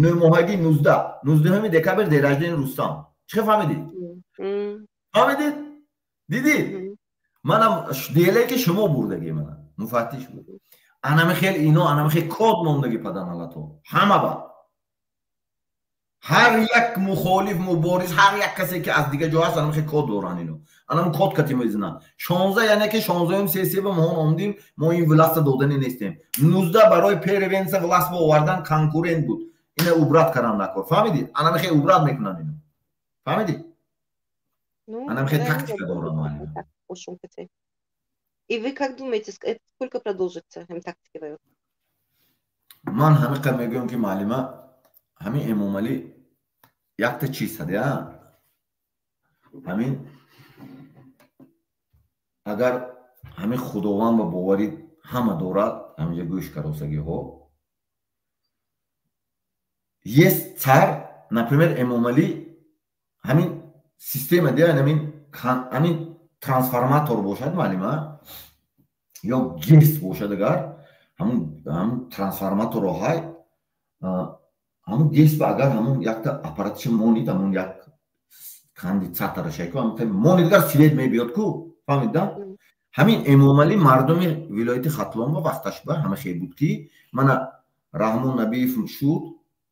нӯҳмоҳагӣ 19, 19-уми декабр день рождения Рустам. Чӣ фаҳмидед? Фаҳмидед? Дидид? Манам деле ки шумо бурдагӣ, мана муфаттиш буд. Анами хел ино анами хел код мондагӣ паданалато ҳама ба ҳар як мухолиф, мубориз, ҳар як касе ки аз дигар ҷо ҳаст, анами хел код доранд ино, анам код кати мезананд. 16, яъне ки 16-ум сессия ба моҳон омдим, мо ин власта додани нестем. 19 барои первенца власт ба овардан конкурент буд, ина убрать кардан накор, фаҳмидед? Анами хел убрать мекунанд ино, фаҳмидед? Анами хел тактика доранд. И вы как думаете, это сколько продолжится, тактика воёт? Ман ҳамиқа мегӯям ки, маълима, ҳамин Эмомалӣ якта чиз ҳад, ҳамин агар ҳамин Худованд ба боварӣ ҳама дорад, ҳаминҷа гӯш каросагиҳо, есть царь, например, Эмомалӣ, ҳамин система дия, ҳамин трансформатор бошад, маълима, ё ГЭС бошад, агар ҳамун трансформаторро ҳай, ҳамун ГЭС ба агар ҳамун якта аппаратчи монид, ҳамун як конденсаторашайку монид, агар свет мебиёд ку, фаҳмид да? Ҳамин Эмомалӣ мардуми вилояти Хатлон ба вақташ ба ҳама хел буд ки мана. Раҳмон Набиев шуд,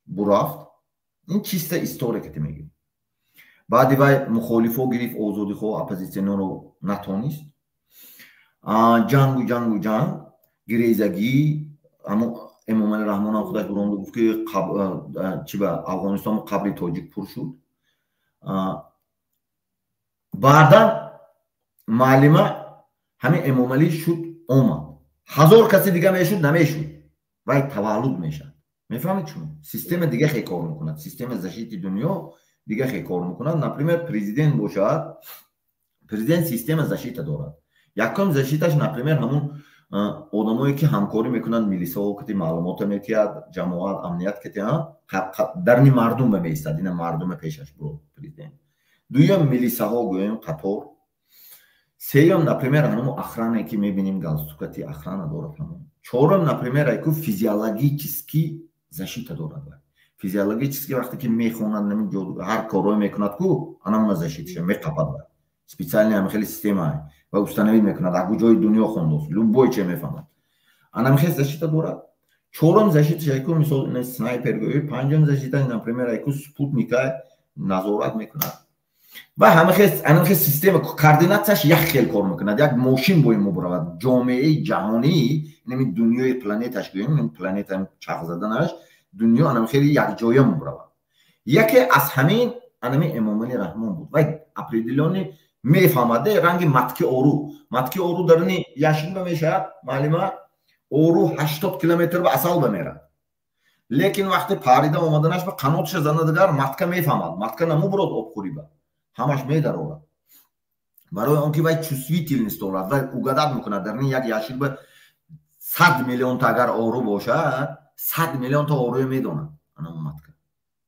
бурафт. Ин чиста история ки мегӯем. Баъди вай мухолифо гирифт, озодихоҳ, оппозитсионерро натонист. Ҷангу ҷангу ҷанг, гирезагӣ. Ҳамун Эмомали Раҳмонам худаш буромда гуфт, ки чи ба Афғонистон қабри тоҷик пур шуд. Баъдан, муаллима, ҳамин Эмомалӣ шуд, омад. 1000 каси дига мешуд, намешуд. Вай таваллуд мешавад, мефаҳмед шумо? Система дига хе кор мекунад, система защиты дунё дига хе кор мекунад. Например, президент бошад, президент система защита дорад. Якум защиташ, например, ҳамун одамое ки ҳамкорӣ мекунанд, милисаҳо кати маълумота метиҳад, ҷамоат, амният кати дарни мардум ба меистад, ина мардума пешаш буро президент. Дуюм, милисаҳо гӯем қатор. Сеюм, например, ҳамун охране ки мебинем, галстукати охрана дорад ҳамун. Чорум, например, айку физиологически защита дорад. Физиологически вақте ки мехонад, ҳар корое мекунад ку, анамуна защиташа меқапад. Специальный ҳам хеле система ва установить мекунад, аз куҷои дунё хондост, любой че мефаҳмад, анам хел защита дорад. Чорум защиташ айку, мисол, снайпер гӯӣ. Панҷум защита, например, айку спутника назорат мекунад. Ва ҳамахел система, координатсияш як хел кор мекунад, як мошин бои мубравад. Ҷомеаи ҷаҳонӣ, инами дунёи планеташ гӯем, планета чарх заданаш, дунё анам хеле якҷоя мубравад. Яке аз ҳамин анами Эмомали Раҳмон буд. Вай определённый мефаҳмад, ранги матки ору. Матки ору даруни яшин ба мешавад, маълима, ору 80 километр ба асал ба мерад, лекин вақте парида омаданаш ба қанотша занадагар, матка мефаҳмад, матка намубурод обхӯрӣ ба, ҳамаш медарорад, барои он ки вай чувствительность дорад, вай угадать мекунад. Дар як яшин ба 100 миллионта агар ору бошад, 100 миллионта оруя медонад анамун матка,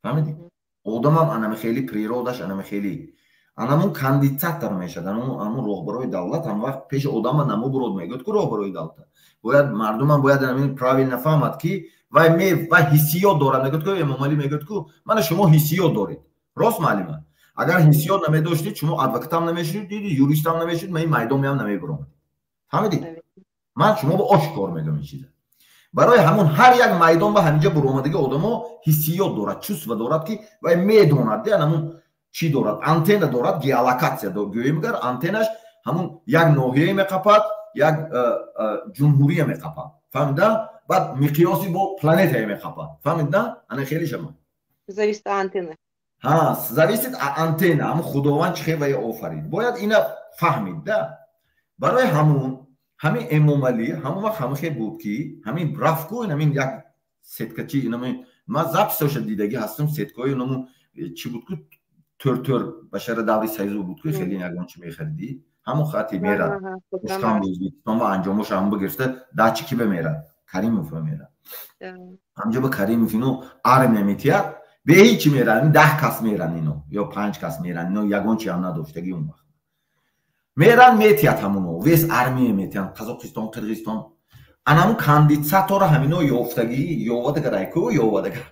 фаҳмидӣ? Одамам анами хели природаш, анами хели анамун конденсатор мешавад. Анамун роҳбарои давлат ҳам вақт пеши одама намубурод, мегӯяд ку роҳбарои давлат бояд, мардумам бояд анамин правильно фаҳмад, ки вай вай ҳиссиёт дорад. Мегӯяд ку Эмомалӣ, мегӯяд ку мана шумо ҳиссиёт доред, рост, маълима? Агар ҳиссиёт намедоштед, шумо адвокатам намешудед, юристам намешудед, ман ин майдонмеам намебуромад, фаҳмидед? Ман шумо ба ошкор мегӯям ин чиза. Барои ҳамун ҳар як майдон ба ҳаминҷа буромадаги одамо ҳиссиёт дорад, чувство дорад, ки вай медонад, де анамун чӣ дорад, антенна дорад, геолокатсия гӯем, гар антеннаш ҳамун як ноҳияе меқапад, як ҷумҳурия меқапад, фаҳмида? Баъд миқёси бо планетае меқапад, фаҳмида? Ана хеле шама. Зависит от антенны. Ҳа, зависит от антенна. Ҳамун Худованд чӣ хел вай офарид, бояд ина фаҳмид да. Барои ҳамун ҳамин Эмомалӣ ҳамон вақт ҳама хел буд, ки ҳамин рафт ку, ҳамин як сеткачи, ман записоша дидагӣ ҳастам, сеткаҳои наму чӣ буд ку, тӯр-тӯр башара даври союзу буд ку, хеле ягон чи мехаридӣ, ҳамон хати мерад Тошканд, Ӯзбекистон ва анҷомоша ҳамон бигирифта, дачи ки бемерад, Каримов мерад ҳамҷо ба Каримов, ино армия метиҳад, бе ҳичи мерад, 10 кас меранд ино ё панҷ кас меранд ино, ягон чи ҳам надоштаги он вақт меранд, метиҳад ҳамоно весь армия метиҳанд, Қазоқистон, Қирғизистон. Анамун конденсатора ҳамино ёфтагӣ, ёвадагар айку, ёвадагар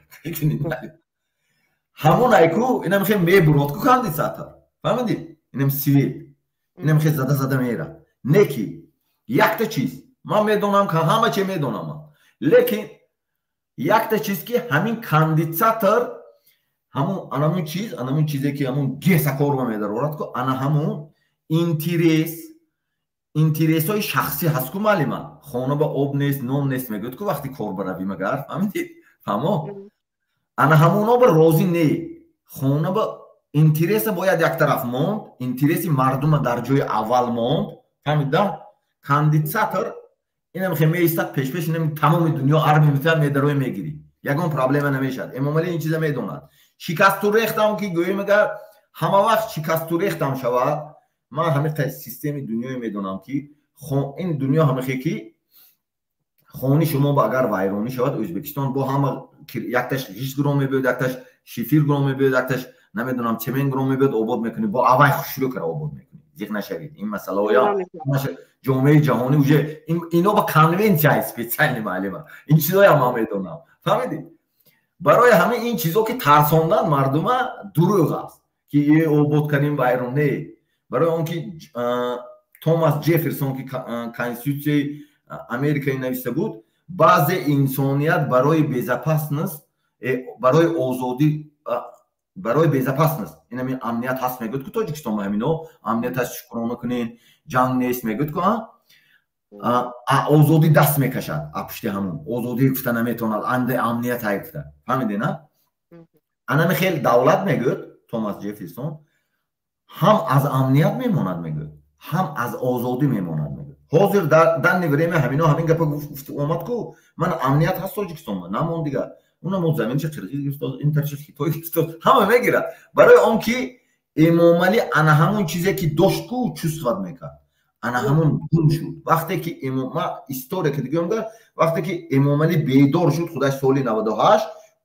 ҳамон айку, инам хел мебурод ку конденсатор, фаҳмидӣ? Инам свет, инам хел зада зада мерад. Не ки якта чиз ман медонам, ҳама че медонам, лекин якта чиз, ки ҳамин конденсатор ҳамун анамун чиз, анамун чизе ки ҳамун геса корба медарорад ку, ана ҳамун интересҳои шахсӣ ҳаст ку, маълима. Хона ба об нест, нон нест, мегӯяд ку, вақти кор баравӣ магар, фаҳмидӣ? Фаҳмо, ана ҳамоно ба розӣ не, хона ба интереса бояд як тараф монд, интереси мардума дар ҷои аввал монд, фаҳмида? Конденсатор инам хе меистад пешпеш, инам тамоми дунё армия метавад, медарои, мегирӣ, ягон проблема намешавад. Эмомалӣ ин чиза медонад. Шикасту рехтам ки гӯем, агар ҳама вақт шикасту рехтам шавад, ман ҳамин системи дунёе медонам, ки ин дунё ҳамахе ки хони шумо ба агар вайронӣ шавад, Ӯзбекистон бо ҳама якташ ғишт гирон мебиёд, якташ шифир гирон мебиёд, якташ намедонам цемент гирон мебиёд, обод мекунӣ, бо авай хушрӯ кара обод мекунӣ. Зиқ нашавед, ин масъалаҳоя ҷомеаи ҷаҳонӣ уже ино ба конвенсияи специальный, маълима, ин чизоям ман медонам, фаҳмидӣ? Барои ҳамин ин чизо ки тарсондан мардума дурӯғ аст, ки е обод кардем, вайрон не. Барои он ки Томас Ҷефферсон, ки конститутсияи Америкаи нависта буд. Баъзе инсоният барои безопасност, барои озодӣ, барои безопасност, инами амният ҳаст мегӯяд ку Тоҷикистон, ҳамино амният ҳаст, шукрона кунен, ҷанг нест мегӯяд ку, а озодӣ даст мекашад, а пушти ҳамун озодӣ гуфта наметавонад, анде амният ҳай гуфта. Фаҳмиде, на? Анами хел давлат, мегӯяд Томас Ҷефферсон, ҳам аз амният мемонад, мегӯяд, ҳам аз озодӣ мемонад, мегӯяд. Ҳозир дар данный время ҳамино ҳамин гапа гуфт омад ку, ман амният ҳаст Тоҷикистон, намон дигар унам заминша қирғиз гирифтоз, ин тарафша Хитой гирифтоз, ҳама мегирад. Барои он ки Эмомалӣ ана ҳамон чизе ки дошт ку, чувствовать мекард, ана ҳамон гум шуд. Вақте ки ма история ки дигам, вақте ки Эмомалӣ бедор шуд худаш соли 98,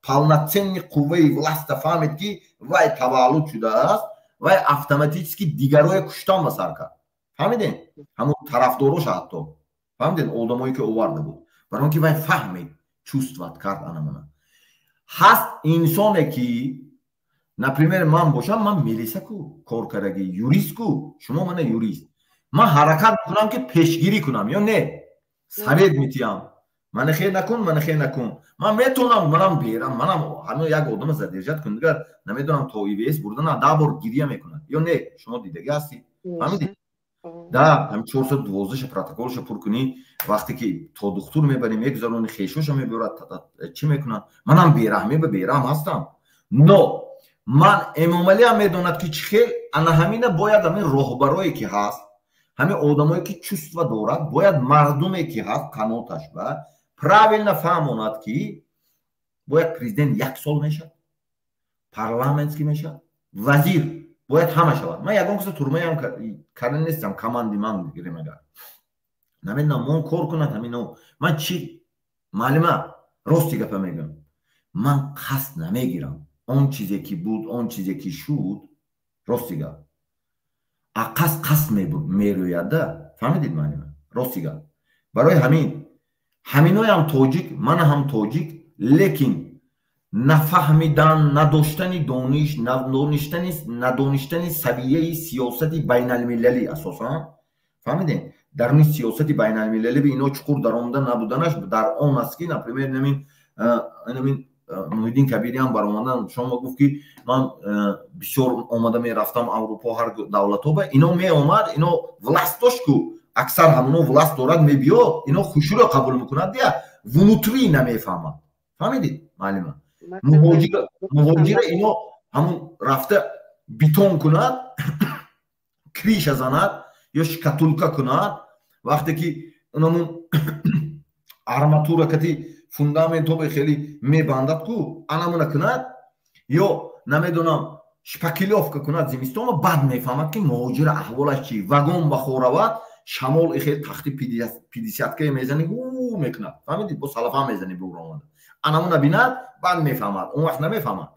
полноценный қувваи власта фаҳмид, ки вай таваллуд шудааст, вай автоматически дигарое куштан ба сар кард. Фаҳмидем, ҳамон тарафдороша ҳатто, фаҳмидем, одамое ки оварда буд, барои он ки вай фаҳмид, чувствовать кард. Анамона ҳаст инсоне ки, например, ман бошам, ман милиса ку кор кардаги, юрист ку, шумо мана юрист, ман ҳаракат мекунам ки пешгирӣ кунам ё не, совет метиҳам: мана хел накун, мана хел накун. Ман метавонам, манам берам, манам ҳамин як одама задержать кун, дигар намедонам, то ИВС бурдана 10 бор гиря мекунад ё не, шумо дидагӣ ҳастӣ, фаҳмидӣ? Да, ҳамин 412-ша протоколша пур кунӣ, вақте ки то духтур мебарӣ, мегузарони, хешоша мебарад, чӣ мекунад. Манам бераҳмӣ ба бераҳм ҳастам, но ман Эмомалиам медонад, ки чӣ хел ана ҳамина бояд, ҳамин роҳбарое ки ҳаст, ҳамин одамое ки чувство дорад, бояд мардуме ки ҳаст қаноташ ба правильно фаҳмонад, ки бояд президент як сол мешавад, парламентский мешавад, вазир бояд ҳама шавад. Ман ягон каса турмаям карда нестам, команди ман гирем, агар намедонам, мон кор кунад ҳамино. Ман чӣ, маълима, рости гапа мегӯям, ман қасд намегирам. Он чизе ки буд, он чизе ки шуд, рости гап, а қасд қасд мерӯяд-да. Фаҳмидед, маълима? Рости гап, барои ҳамин ҳаминоям тоҷик, мана ҳам тоҷик, лекин нафаҳмидан, надоштани дониш, надоништани савияи сиёсати байналмилалӣ асосан, фаҳмидем, даруни сиёсати байналмилалӣ ино чуқур даромада набуданаш дар он аст, ки, например, намин Муҳиддин Кабириам баромадан, шумо гуфт, ки ман бисёр омада мерафтам Аврупо, ҳар давлатҳо ба ино меомад, ино власть дошт ку, аксар ҳамоно власть дорад, мебиёд, ино хуширо қабул мекунад, дия внутри намефаҳмад. Фаҳмидед, маълима? Муҳоҷира ино ҳамун рафта бетон кунад, крыша занад ё штукатурка кунад, вақте ки унамун арматура кати фундаментҳо хеле мебандад ку, анамуна кунад ё намедонам, шпаклёвка кунад зимистонро, баъд мефаҳмад, ки муҳоҷира аҳволаш чи. Вагон ба хоравад, шамол хел тахти пятидесяткае мезани, у мекунад, фаҳмидед, бо салафа мезани, буромада анамуна бинад, баъд мефаҳмад, он вақт намефаҳмад.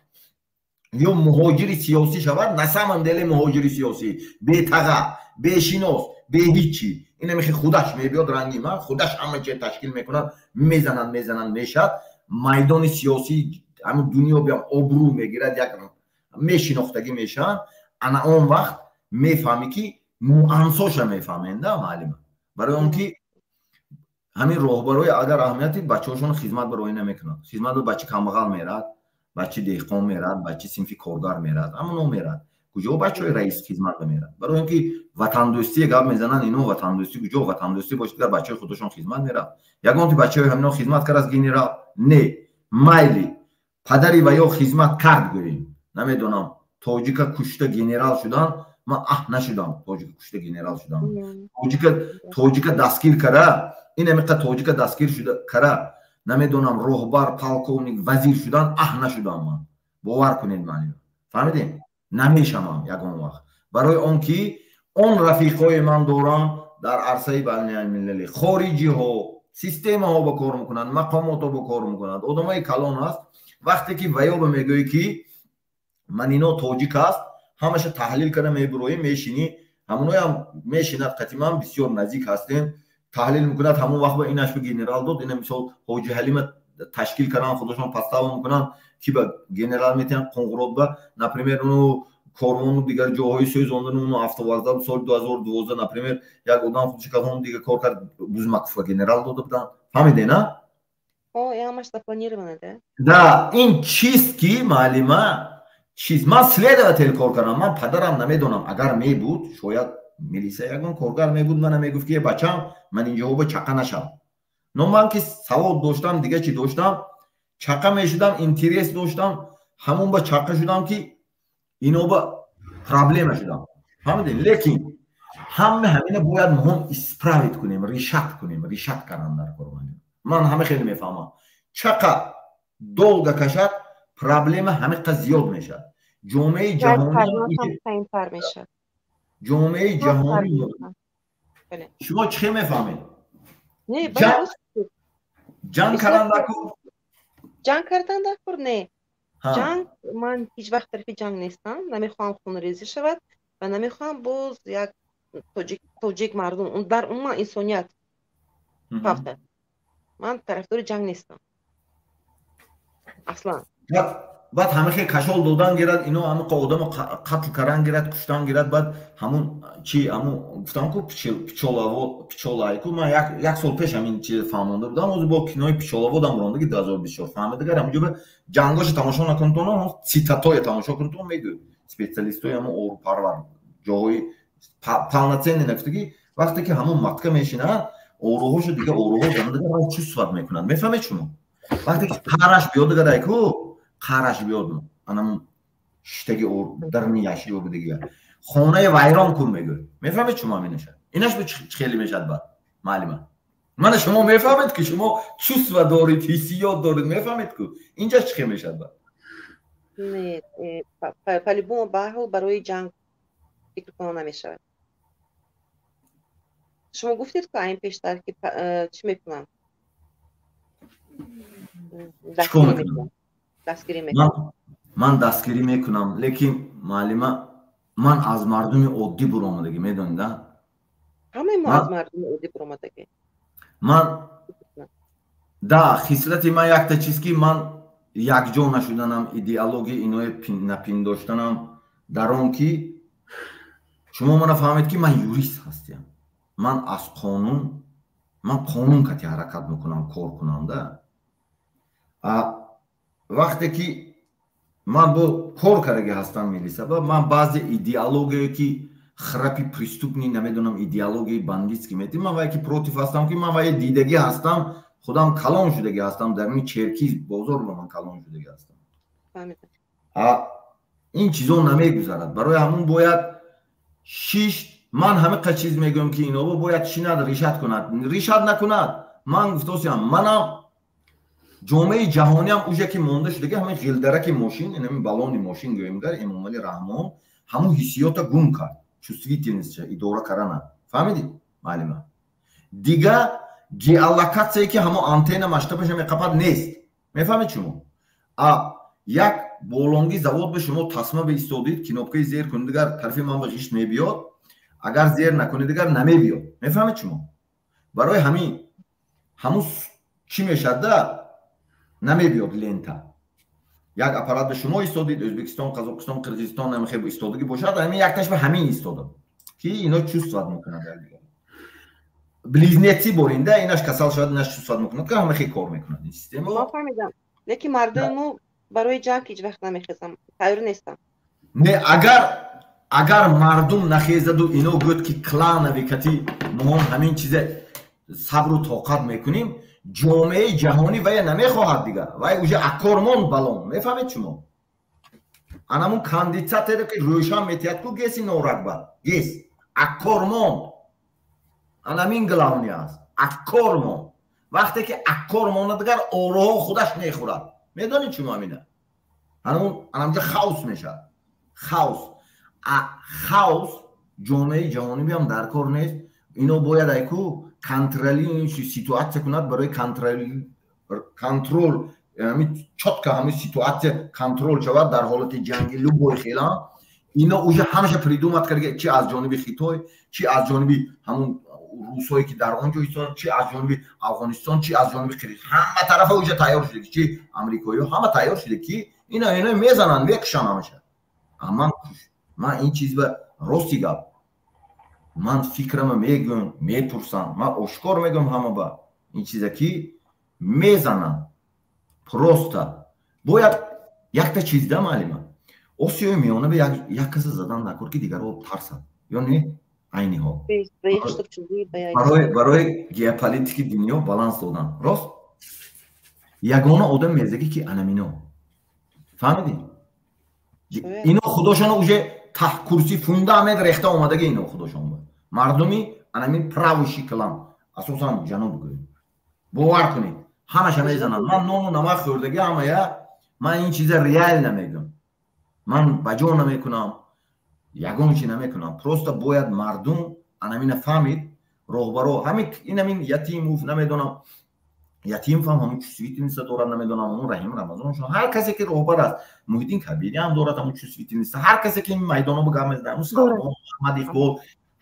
Ё муҳоҷири сиёсӣ шавад, на самом деле муҳоҷири сиёсӣ, бетаға, бешинос, беҳичи, инамихи худаш мебиёд, ранги ман, худаш ҳама чиз ташкил мекунад, мезанад, мезанад, мешавад майдони сиёсӣ, ҳамин дунё биям обрӯ мегирад, як мешинохтагӣ мешаванд. Ана он вақт мефаҳмӣ, ки нюансоша мефаҳмем, да, маълима? Барои он ки ҳамин роҳбарои агар аҳамияти бачаҳошон хизмат ба роҳӣ намекунанд, хизмат ба бачи камбағал мерад, бачи деҳқон мерад, бачи синфи коргар мерад, ҳамоно мерад. Куҷо бачаҳои раис хизмат ба мерад? Барои он ки ватандӯстие гап мезананд ино, ватандӯстӣ куҷо? Ватандӯстӣ бошад, дигар бачаҳои худашон хизмат меравад. Ягонти бачаҳои ҳамино хизмат кард аз генерал? Не, майли, падари ва ё хизмат кард, гӯем, намедонам, тоҷика кушта генерал шудан, ман аҳ нашудам, тоҷика кушта генерал шудам, тоҷика дастгир кара, ин амиқа тоҷика дастгир шуда кара, намедонам, роҳбар, полковник, вазир шудан, аҳ нашудам ман, бовар кунед, ман фаҳмидем, намешавам ягон вақт. Барои он ки он рафиқҳое ман дорам дар арсаи байналмилалӣ, хориҷиҳо, системаҳо ба кор мекунанд, мақомотҳо ба кор мекунанд, одамои калон аст. Вақте ки ваёба мегӯӣ, ки ман ино тоҷик аст, ҳамаша таҳлил карда мебуроӣ, мешинӣ, ҳамоноям мешинад, қатиман бисёр наздик ҳастем, таҳлил мекунад. Ҳамон вақт ба инаш ба генерал дод, ина мисол Ҳоҷи Ҳалима ташкил кардан, худошон подстава мекунанд, ки ба генерал метиҳанд Қонғурот ба, например, уну корвону дигар ҷоҳои сӯзондан, уну автовокзал соли 2012, например, як одам худши калон дига кор кард, Бузмаков генерал дода буданд. Фаҳмиде, на? Ҳамаш запланировано, да? Да, ин чиз ки, муаллима, чиз, ман следователь кор кардам. Ман падарам намедонам, агар мебуд, шояд милиса ягон коргар мебуд, мана мегуфт ки бачам, ман инҷоҳо ба чақа нашав. Но ман ки савод доштам, дига чӣ доштам, чақа мешудам, интерес доштам, ҳамон ба чақа шудам ки ино ба проблема шудам, фаҳмидем. Лекин ҳама ҳамина бояд моҳом исправить кунем, решать кунем, решать кардан дар кор. Ман ҳама хеле мефаҳмам, чақа долго кашад, проблема ҳамиқа зиёд мешавад. Ҷомеаи ҷаҳонӣ, ҷомеаи ҷаҳонӣ, шумо чӣ мефаҳмед? Ҷанг кардан дар кор? Ҷанг кардан дар кор не. Ҷанг, ман ҳеҷ вақт тарафи ҷанг нестам. Намехоҳам хунрезӣ шавад ва намехоҳам боз як тоҷик мардум, дар умуман инсоният фавтад. Ман тарафдори ҷанг нестам аслан. Баъд ҳама хел кашол додан гирад, ино ҳамақа одамо қатл кардан гирад, куштан гирад. Баъд ҳамун чи, ҳамун гуфтам ку, пчеловод, пчелайку, ман як сол пеш ҳамин чиз фаҳмонда будам. Ҳозир бо кинои Пчеловодам рондаги 2024 фаҳмидагар. Ҳамунҷо ҷангоша тамошо накунтон, цитатое тамошо кунтон, мегӯ специалистои ҳамун орупарвар ҷоҳои полноценный нагуфтагӣ. Вақте ки ҳамун матка мешинад, оруҳошо дига оруҳо дигар чувствовать мекунад, мефаҳмед шумо? Вақте ки қараш биёд, дигарайку қараш биёд, анамун шиштаги дарнияш ё дига хонаи вайрон кун мегӯ, мефаҳмед шумо? Ҳаминаша инаш чӣ хеле мешавад. Баъд, маълима, мана шумо мефаҳмед ки шумо чувства доред, ҳиссиёт доред, мефаҳмед ку инҷа чӣ хел мешавад баъд? Не, по-любому, баҳрҳол барои ҷанг фикр кунон намешавад. Шумо гуфтед ку айн пештар ки чӣ мекунам, дастгирӣ мекунам. Ман дастгирӣ мекунам, лекин, муаллима, ман аз мардуми оддӣ буромадагӣ, медонед, а? Ҳамаи мо аз мардуми оддӣ буромадагӣ. Ман да хислати ман якта чиз ки ман якҷо нашуданам, идеология иное напиндоштанам дар он ки шумо мана фаҳмед ки ман юрист ҳастям, ман аз қонун, ман қонун кати ҳаракат мекунам, кор кунам да. Вақте ки ман бо кор кардаги ҳастам милисаба, ман баъзе идеологие ки храпи преступный, намедонам, идеологияи бандитский мети, ман вае ки против ҳастам, ки ман вае дидагӣ ҳастам, худам калон шудагӣ ҳастам, дар ин черкиз бозор ба ман калон шудагӣ ҳастам. Ин чизо намегузарад. Барои ҳамун бояд шишт. Ман ҳамиқа чиз мегӯям ки иново бояд шинад, решать кунад. Решать накунад, ман гуфтосиям, манам ҷомеаи ҷаҳониам уже ки монда шудаги, ҳамин ғилдараки мошин, ҳамин баллони мошин гӯем, гар Эмомалӣ Раҳмон ҳамун ҳиссиёта гум кард, чувствительность ша идора карана, фаҳмидӣ, маълима? Дига геолокатсие ки ҳамон антенна масштабаша меқапад нест, мефаҳмед шумо? А як болонги завод ба шумо тасма баистодид, кнопкаи зер кунед, дигар тарафи ман ба ғишт мебиёд, агар зер накунед, дигар намебиёд, мефаҳмед шумо? Барои ҳамин ҳамун чӣ мешавад да, намебиёд лента. Як аппарат ба шумо истодид, Ӯзбекистон, Қазоқистон, Қирғизистон намехе истодагӣ бошад, ҳамин якташ ба ҳамин истода ки ино чувствовать мекунад якдигар. Близнецы боринда, инаш касал шавад, инаш чувствовать мекунад, ки ҳама хел кор мекунад ин система. Мо фаҳмидам, лекин мардуми мо барои ҷанг ҳеҷ вақт намехезам, тайёр нестам. Не, агар мардум нахезаду ино гӯяд ки клановый кати моҳон ҳамин чизе сабру тоқат мекунем, ҷомеаи ҷаҳонӣ вая намехоҳад дигар, вай уже аккор монд балон, мефаҳмед шумо? Анамун кондитсатере ки рӯшан метиҳад ку геси норагба гес аккор монд, анамин главный аст, аккор монд. Вақте ки аккор монад, дигар ороҳо худаш мехӯрад, медонед шумо ҳамина? Анамҷа хаос мешавад, хаос. Хаос ҷомеаи ҷаҳонӣ биам дар кор нест. Ино бояд айку контроли ситуация кунад, барои контрол чётко ҳамин ситуация контрол шавад дар ҳолати ҷанги любой хела. Ино уже ҳамаша придумать карда, чи аз ҷониби Хитой, чи аз ҷониби ҳамун русҳое ки дар он ҷо истоданд, чи аз ҷониби Афғонистон, чи аз ҷониби Қирғиз, ҳама тарафа уже тайёр шуда, чи амрикоиҳо, ҳама тайёр шуда ки ино мезананд, мекушанд ҳамаша. Ман ин чиз ба рости гап, ман фикрама мегӯям, мепурсам, ман ошкор мегӯям ҳама ба ин чиза ки Мезананд. Просто бояд якта чиз да, маълима, Осиёи Миёна ба як каса задан накор, ки дигарҳо тарсанд ё не. Айни ҳол барои геополитики дунё баланс додан, рост, ягона одам мезагӣ, ки анамино, фаҳмидӣ, ино худошона уже таҳ курси фундамент рехта омадаги. Ино худошон мардуми анамин правый шиклан, асосан ҷануб гӯем. Бовар кунед, ҳамаша мезананд. Ман нону намак хӯрдагӣ ҳамая, ман ин чиза реально мегӯям. Ман ба ҷо намекунам, ягон чи намекунам. Просто бояд мардум анамина фаҳмид, роҳбаро ҳамин инамин Ятимов, намедонам, Ятимов ҳам ҳамун чувствительность дорад, намедонам, ҳамун Раҳим Рамазоншон, ҳар касе ки роҳбар аст, Муҳиддин Кабири ҳам дорад ҳамун чувствительность. Ҳар касе ки майдоно ба гап мезанад, ҳамун Салмон, Муҳаммад Иқбол,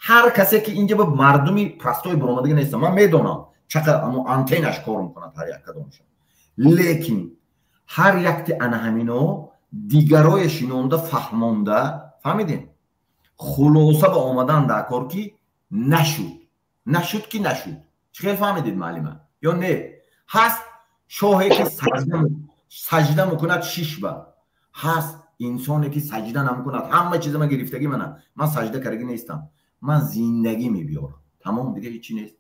ҳар касе ки инҷа ба мардуми простой баромадагӣ нестам, ман медонам, чақадр ҳамун антеннаш кор мекунад ҳар як кадомшон. Лекин ҳар якти ана ҳамино дигарое шинонда, фаҳмонда, фаҳмидем, хулоса ба омадан дар кор, ки нашуд, нашуд, ки нашуд. Чӣ хел фаҳмидед, маълима, ё не? Ҳаст шоҳе, ки саҷда мекунад шишба, ҳаст инсоне, ки саҷда намекунад. Ҳама чиза ман гирифтагӣ, мана ман саҷда карагӣ нестам, ман зиндагӣ мебиёрам, тамом, дига ҳечи нест.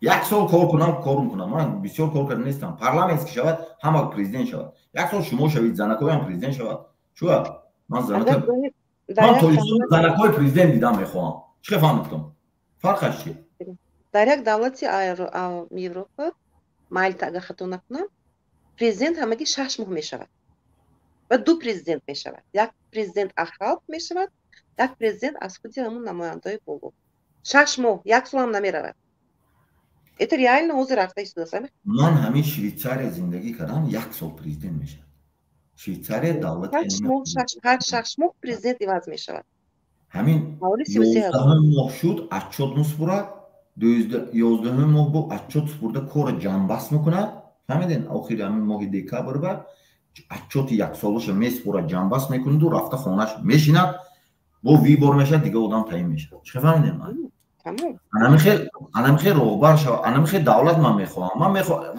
Як сол кор кунам, кор мекунам, ман бисёр кор карда нестам. Парламент ки шавад, ҳама президент шавад, як сол шумо шавед, занакоям президент шавад. Чуа ман занака, ман Тоҷикистон занакои президент дидам мехоҳам. Чӣ хел фаҳмидтон, фарқаш чи? Дар як давлати Европа, Мальта, агар хато накунам, президент ҳамагӣ 6 моҳ мешавад ва ду президент мешавад: як президент аз халқ мешавад, як президент аз худи ҳамун намояндаҳои боло. 6 моҳ, як солам намеравад. Это реально ҳозир рафта истодааст. Ман ҳамин Швейтсария зиндагӣ кардам, як сол президент мешавад. Швейтсария давлати Ҳар 6 моҳ президент иваз мешавад. Ҳамин 11-уми моҳ шуд, отчёт месупурад, 11-уми моҳ бо отчёт супурда, кора ҷамъбаст мекунад, фаҳмиден? Охири ҳамин моҳи декабр ба отчёти яксолаша месупурад, ҷамъбаст мекунаду рафта хонаш мешинад, бо выбор мешавад, дига одам таъин мешавад. Чӣ фаҳмидем? Анамихел роҳбар шава, анамихел давлат ман мехоҳам. Ман мехоҳам,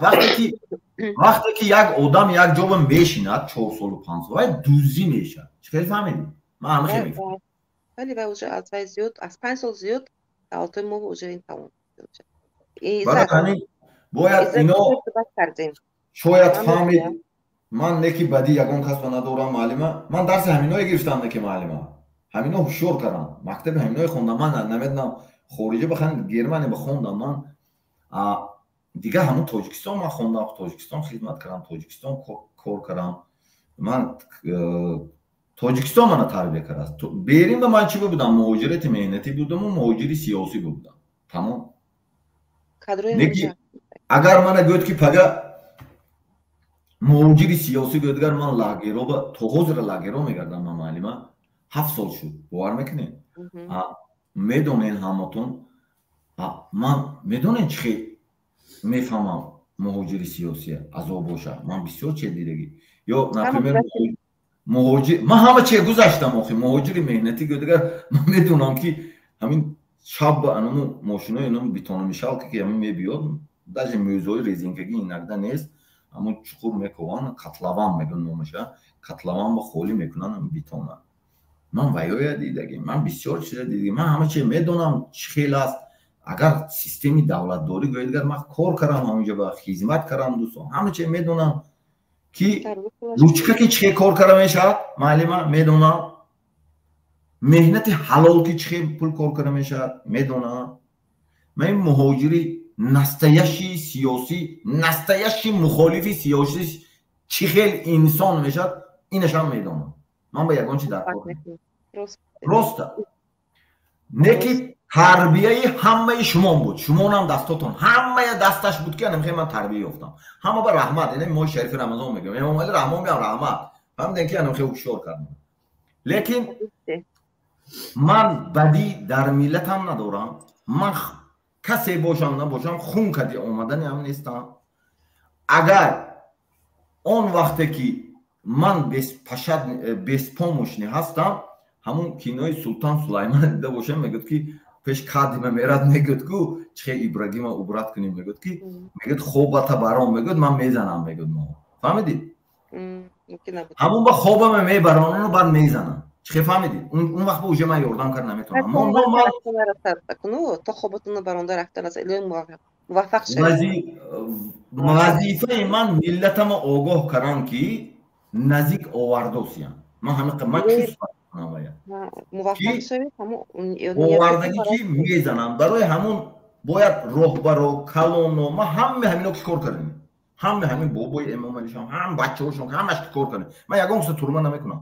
вақте ки як одам як ҷоба мешинад 4 солу 5 сол, вай дуздӣ мешавад. Чӣ хел фаҳмидӣ? Ман ҳамихел мефаҳмам. Бале, вай уже аз вай зиёд, аз 5 сол зиёд давлатҳои мо уже ин тамом. Барои ҳамин бояд ино шояд фаҳмид. Ман неки бадӣ ягон касба надорам, маълима. Ман дарси ҳаминое гирифтам, неки маълима, ҳамино ҳушёр кардам, мактаби ҳаминое хондам. Ман намедонам, хориҷа бахан, Германия бахондам ман, дига ҳамун Тоҷикистон ман хондам, Тоҷикистон хизмат кардам, Тоҷикистон кор кардам. Ман Тоҷикистон мана тарбия кардааст. Берин ба ман чӣ будам? Муҳоҷирати меҳнатӣ будаму муҳоҷири сиёсӣ будам, тамом. Агар мана гӯяд, ки пага муҳоҷири сиёсӣ гӯяд, гар ман лагероба то ҳозира лагеро мегардам. Ман, маълима, 7 сол шуд, бовар мекунед? Медонен ҳаматон, ман медонен чӣ хел мефаҳмам муҳоҷири сиёсия азоб боша. Ман бисёр чиз дидагӣ. Ё, например, муҳоҷир, ман ҳама чие гузаштам. Охи муҳоҷири меҳнатӣ гӯдагар, ман медонам, ки ҳамин шаб ба анаму мошинои инам бетономешалка, ки ҳамин мебиёд, даже мӯзои резинкагӣ инагда нест, ҳамун чуқур мекованд, котлован мегӯн номаша, котлован ба холӣ мекунанд бетона. Ман ваёя дидагӣ, ман бисёр чиза дидагӣ, ман ҳама чиз медонам, чӣ хел аст. Агар системи давлатдорӣ гӯед, гар ман кор кардам ҳаминҷо ба хизмат кардам, дӯстон, ҳама чиз медонам, ки ручка ки чӣ хел кор карда мешавад, маълима, медонам, меҳнати ҳалол ки чӣ хел пул кор карда мешавад, медонам. Ман ин муҳоҷири настоящий сиёсӣ, настоящий мухолифи сиёсӣ чӣ хел инсон мешавад, инашам медонам. Ман ба ягон чи дар кор просто не, ки тарбияи ҳамаи шумон буд, шумонам дастотон, ҳамая дасташ буд, ки анамхе ман тарбия ёфтам. Ҳама ба раҳмат, ин моҳи шарифи Рамазон мегӯям, Эмомали Раҳмон меам раҳмат, фаҳмидем, ки анамхе ҳушёр кардам. Лекин ман бадӣ дар миллатам надорам. Ман касе бошам набошам, хун кади омадани ҳам нестам. Агар он вақте ки ман беспомощный ҳастам, ҳамун кинои Султан Сулаймон дида бошам, мегӯяд, ки пеш кадима мерад, мегӯяд ку чихе Ибрагима убрать кунем, мегӯяд ки мегӯяд хобата баром, мегӯяд ман мезанам, мегӯяд мо. Фаҳмидӣ? Ҳамон ба хобама мебаронану баъд мезанам. Чихе фаҳмидӣ? Он вақт ба уже ман ёрдам кард наметавонам. То хоботуна баронда рафтан аз илоҳи муваффақ шавед. Вазифаи ман миллатама огоҳ кардам ки наздик овардосиям. Ман ҳамин ман чӣ муваффақ шавед, овардагӣ ки мезанам. Барои ҳамон бояд роҳбаро, калоно, ман ҳама ҳамино ки кор кардем. Ҳама ҳамин бобои Эмомалишон, ҳам бачаҳошон, ҳамаш ки кор кардем. Ман ягон каса турма намекунам.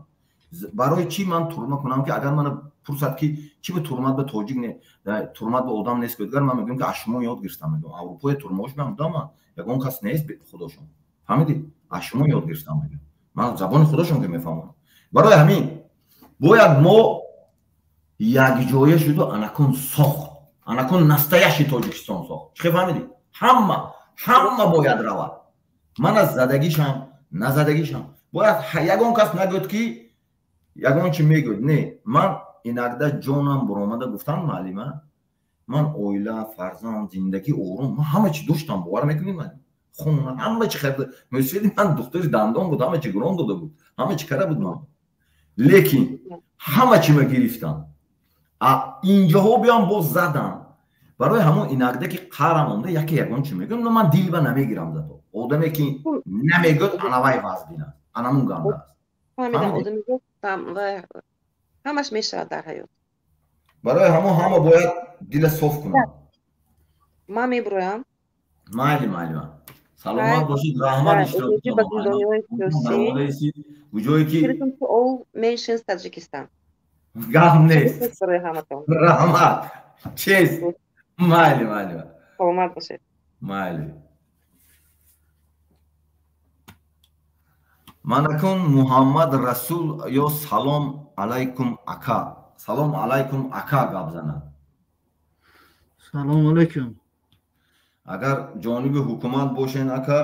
Барои чӣ ман турма кунам ки агар мана пурсад ки чӣ ба турмат ба тоҷик не, турмат ба одам нест, гӯяд, ман мегӯям ки аз шумо ёд гирифтам, мегӯям Аврупоя турмаош ман будам, ягон кас нест худошон. Фаҳмидӣ? Аз шумо ёд гирифтам, мегӯям. Ман забони худошон ки мефаҳмам. Барои ҳамин бояд мо якҷоя шуду анакун сохт, анакун настоящий Тоҷикистон сохт. Чӣ фаҳмидӣ? Ҳама бояд равад. Ман аз задагишам, назадагишам. Бояд ягон кас нагӯяд ки ягон чи мегӯяд. Не, ман инакда ҷонам буромада гуфтам муаллима, ман оила, фарзанд, зиндагӣ ором, ман ҳама чи доштам, бовар мекунед ман? Хона, ҳама чи харида. Мӯсфеди ман духтари дандон буд, ҳама чи гурон дода буд, ҳама чи кара буд ман. Лекин ҳама чима гирифтам. Инҷоҳо биям боз задам. Барои ҳамон инакда ки қарам омда, яке ягон чи мегӯям, но ман дилба намегирам зато. Одаме ки намегӯяд, анавай вазбин аст, анамун ганда аст. Ҳамаш мешавад дар ҳаёт. Барои ҳамон ҳама бояд дила соф кунад. Ман мебурам. Майли, муаллима. Саломат бошед, раҳмат иштирокитон. Куҷое ки all mentions Таджикистан. Гап нест. Раҳмат. Чест. Майли, муаллима. Саломат бошед. Майли. Манакун Муҳаммад Расул ё салом алайкум ака. Салом алайкум ака гап занад. Салом алайкум. Агар ҷониби ҳукумат бошен ака,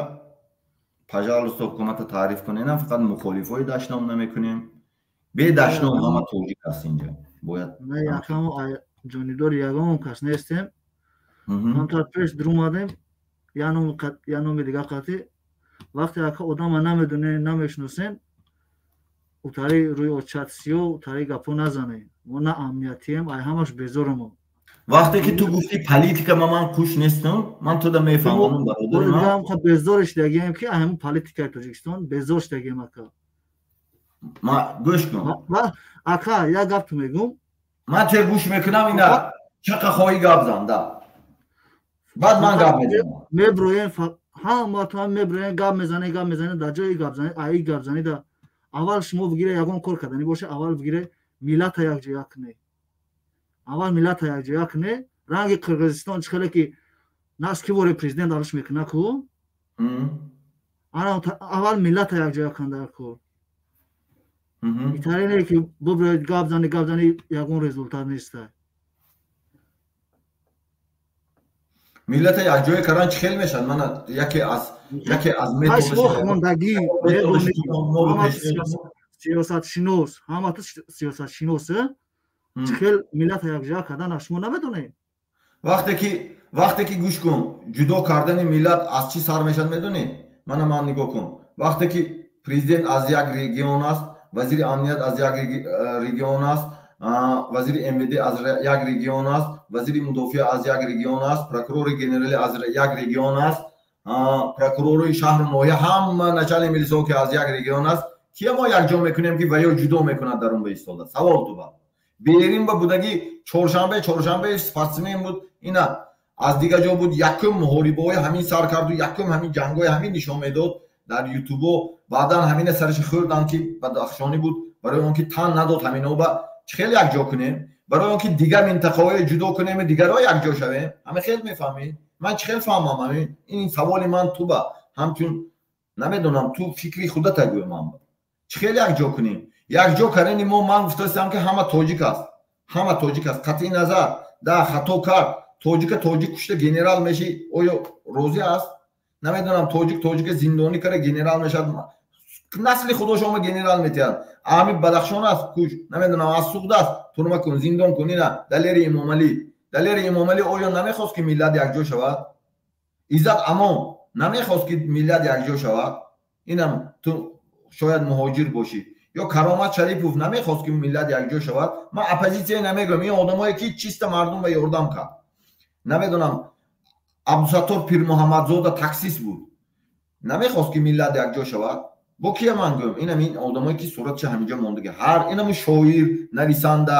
пожалуйста ҳукуматро таъриф кунен, фақат мухолифои дашном намекунем. Бе дашном ҳама тоҷик аст инҷа. Бояд не, акамо ҷонибдори ягон кас нестем. Камтар пеш дуромадем, я номи дигар қатъи. Вақте ака одама намедонем, намешиносем, утари рӯи очат сиё, утари гапо назанем. Мо на амниятием, ай ҳамаш безорам. Вақте ки ту гуфти политика, ман куш нестам, ман туда мефаҳмонам, бародари ман. Мо безор шудагием ки ҳамин политикаи Тоҷикистон безор шудагием ака. Ма гӯш кун. Ака, як гап ту мегӯм. Ман те гӯш мекунам, ина чақа хоҳӣ гап зан, да. Баъд ман гап мезанам. Меброем, ҳама ту ҳам меброем, гап мезанем, гап мезанем, дар ҷои гап занӣ, аи гап занӣ да аввал шумо бигире ягон кор карданӣ боше, аввал бигире миллата якҷоя кунед. Аввал миллата якҷоя кунед. Ранги Қирғизистон чӣ хеле ки нас ки вори президент алиш мекуна ку? Аввал миллата якҷоя кунад дар кор. Итаре не ки буброед гап занӣ, гап занӣ, ягон результат неста. Миллата якҷоя кардан чӣ хел мешавад? Ман яке аз методҳо хондагӣ, сиёсатшинос, ҳама ту сиёсатшинос, чӣ хел миллата якҷоя кардан аз шумо намедонед? Вақте ки гӯш кун, ҷудо кардани миллат аз чӣ сар мешавад медонӣ? Мана ман нигоҳ кун. Вақте ки президент аз як регион аст, вазири амният аз як регион аст, вазири МВД аз як регион аст, вазири мудофиа аз як регион аст, прокурори генералӣ аз як регион аст, прокурори шаҳру ноҳия, ҳама начальник милисиҳо ки аз як регион аст, кия мо якҷо мекунем ки ва ё ҷудо мекунад дар он ба истода? Савол ту ба. Берин ба будагӣ чоршанбе спортсмен буд, ина аз дигар ҷо буд, якум муҳорибаҳои ҳамин сар карду, якум ҳамин ҷангҳои ҳамин нишон медод дар ютубо. Баъдан ҳамина сараши хӯрдан ки бадахшонӣ буд, барои он ки тан надод ҳамино ба чӣ хел якҷо кунем, барои он ки дигар минтақаҳое ҷудо кунем, дигарҳо якҷо шавем. Ҳама хел мефаҳмед? Ман чӣ хел фаҳмам? Ҳамин ин саволи ман ту ба ҳамчун намедонам, ту фикри худата гӯ ман ба. Чӣ хел якҷо кунем? Якҷо кардани мо, ман гуфтаистам ки ҳама тоҷик аст, ҳама тоҷик аст, қатъи назар да хато кард, тоҷика тоҷик кушта генерал меши, оё розӣ аст? Намедонам, тоҷик тоҷика зиндонӣ карда генерал мешавад, насли худошома генерал метиҳад. Ами Бадахшон аст, куш, намедонам, аз Суғд аст, турма кун, зиндон кун, ина Далери Эмомалӣ. Далери Эмомалӣ оё намехост, ки миллат якҷо шавад? Иззат Амон намехост, ки миллат якҷо шавад? Инам ту шояд муҳоҷир бошӣ. Ё Каромат Шарипов намехост, ки миллат якҷо шавад? Ман оппозитсия намегӯям, ин одамое ки чиста мардум ба ёрдам кард. Намедонам, Абдусаттор Пирмуҳаммадзода таксист буд, намехост, ки миллат якҷо шавад? Бо кия ман гӯям? Инам ин одамое ки суратша ҳаминҷо мондагӣ, ҳар инаму шоир, нависанда,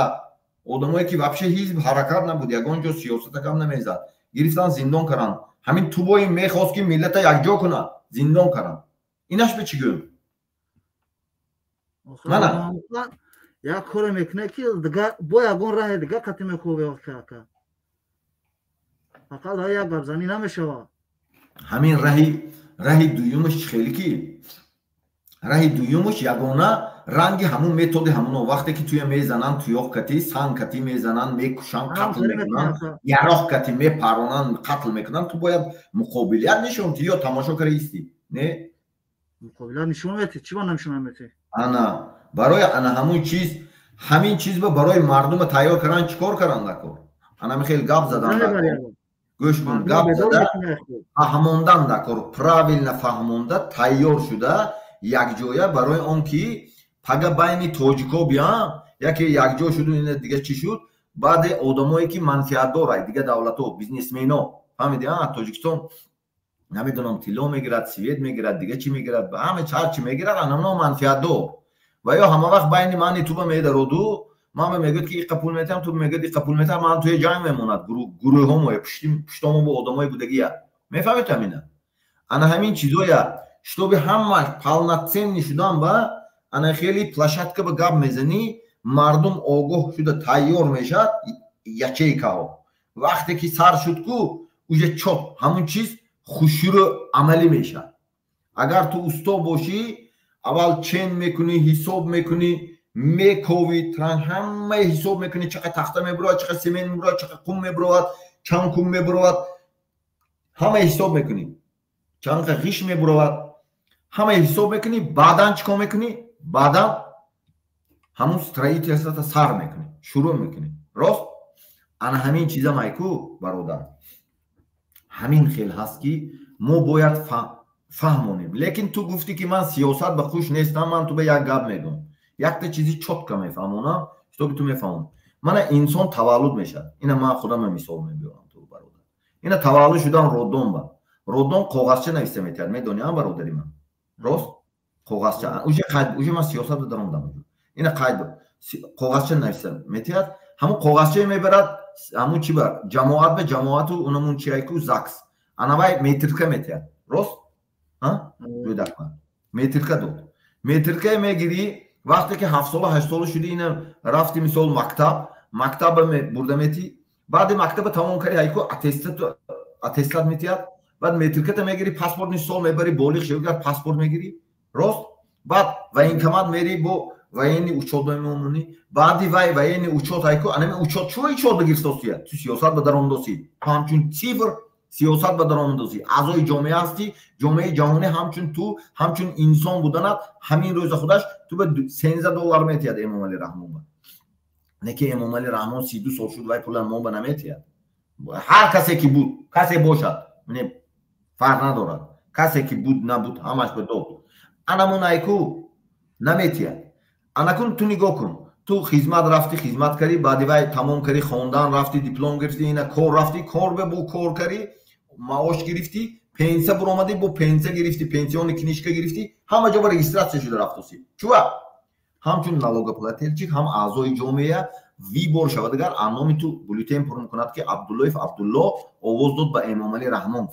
одамое ки вообще ҳизб ҳаракат набуд, ягон ҷо сиёсата гап намезад, гирифтан, зиндон карданд. Ҳамин тубои мехост, ки миллата якҷо кунад, зиндон карданд. Инаш ба чӣ гӯям? Мана як коре мекунад, ки бо ягон раҳи дига қати мехоҳ, ака, фақат як гапзанӣ намешавад. Ҳамин раҳи дуюмаш чӣ хеле ки раҳи дуюмаш ягона ранги ҳамун методи ҳамуно, вақте ки туя мезананд, туёқ кати, санг кати мезананд, мекушанд, қатл мекунанд, яроқ кати мепаронанд, қатл мекунанд, ту бояд муқобилият нишон ти ё тамошо кара истӣ? Не, муқобилият нишон метӣ, чӣ ба нишон наметӣ? Ана барои ана ҳамун чиз, ҳамин чиз ба барои мардума тайёр кардан чӣ кор кардан дакор? Ана хел гап задан, гӯш кун, гап зада фаҳмондан дакор, правильно фаҳмонда, тайёр шуда якҷоя, барои он ки пага байни тоҷико биям, яке якҷо шуду, ина дига чӣ шуд. Баъде одамое ки манфиатдорай, дига давлатҳо, бизнесмено, фаҳмиди, Тоҷикистон, намедонам, тилло мегирад, свет мегирад, дига чӣ мегирад, ҳама ҳар чӣ мегирад, анамно манфиатдор ва ё ҳама вақт байни мани туба медароду, ман мегӯяд, ки иқа пул метиҳам, ту мегӯяд, иқа пул метиҳам, ман туя ҷанг мемонад, гурӯҳҳо, пуштомо бо одамои будагия, мефаҳмед ҳамина? Ана ҳамин чизоя, чтобы ҳамаш полноценный шудан, ба ана хеле площадка ба гап мезанӣ, мардум огоҳ шуда тайёр мешавад. Ячейкаҳо вақте ки сар шуд ку, уже чот ҳамун чиз хушрӯ амалӣ мешавад. Агар ту усто бошӣ, аввал чен мекунӣ, ҳисоб мекунӣ, мековӣ, ҳамаи ҳисоб мекунӣ, чақад тахта мебуровад, чақад семент мебуровад, чақад қум мебуровад, чанд кум мебуровад, ҳамаи ҳисоб мекунӣ, чанд ғиш мебуровад, ҳамаи ҳисоб мекунӣ. Баъдан чӣ кор мекунӣ? Баъдан ҳамун строительствота сар мекунӣ, шурӯъ мекунӣ, рост? Ана ҳамин чиза майку, бародар, ҳамин хел ҳаст, ки мо бояд фаҳмонем. Лекин ту гуфтӣ, ки ман сиёсат ба хуш нестам. Ман ту ба як гап мегӯям, якта чизи чётко мефаҳмонам, чтобы ту мефаҳмон. Мана инсон таваллуд мешавад, ина ман худама мисол мебиёрам, ту бародар. Ина таваллуд шудан роддом, ба роддом коғазча нависта метиҳад, медонӣ, бародари ман, рост? Коғазча уже қайд, уже ман сиёсат даромадам. Ина қайд, коғазча нависта метиҳад, ҳамун коғазчае мебарад ҳамун чи ба ҷамоат, ба ҷамоату унамун чиайку ЗАГС, анавай метрика метиҳад, рост? Метрика дод, метрикае мегирӣ. Вақте ки 7-сола, 8-сола шудӣ, ина рафти, мисол, мактаб, мактаба бурда метӣ. Баъди мактаба тамом карди, ҳайку аттестат метиҳад. Баъд метриката мегирӣ, паспорт, мисол, мебарӣ, болиғ шавӣ, паспорт мегирӣ, рост? Баъд военкомат мери, бо военный учёт мемонӣ. Баъди вай военный учёт, ҳайку анами учёт чӯ учёт бигирифтосия, ту сиёсат ба даромадосӣ, ту ҳамчун цифр сиёсат ба даромадосӣ, аъзои ҷомеа ҳастӣ. Ҷомеаи ҷаҳонӣ ҳамчун ту, ҳамчун инсон буданат, ҳамин рӯза худаш ту ба 13 доллар метиҳад Эмомалӣ Раҳмон. Ба не ки Эмомалӣ Раҳмон 32 сол шуд, вай пула мо ба наметиҳад. Ҳар касе ки буд, касе бошад, фарқ надорад, касе ки буд, набуд, ҳамаш ба дод анамонайку наметиҳад. Анакун ту нигоҳ кун, ту хизмат рафтӣ, хизмат кардӣ, баъди вай тамом кардӣ, хондан рафтӣ, диплом гирифтӣ, ина кор рафтӣ, кор бо кор кардӣ, маош гирифтӣ, пенсия буромадӣ, бо пенсия гирифтӣ, пенсионный книжка гирифтӣ, ҳама ҷо ба регистрация шуда рафтосӣ. Чува ҳамчун налогоплательщик, ҳам аъзои ҷомеа выбор шавад, агар номи ту бюллетен пур мекунад, ки Абдуллоев Абдулло овоз дод ба Эмомалӣ Раҳмон.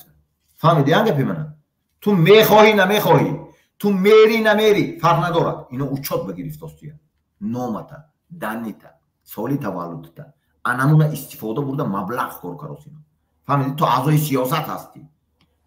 Фаҳмиди ан гапи мана? Ту мехоҳӣ, намехоҳӣ, ту мери, намери, фарқ надорад, ино учёт ба гирифтостия, номата, данныйта, соли таваллудта, анамуна истифода бурда маблағ кор каросино. Фаҳмиди? Ту аъзои сиёсат ҳастӣ,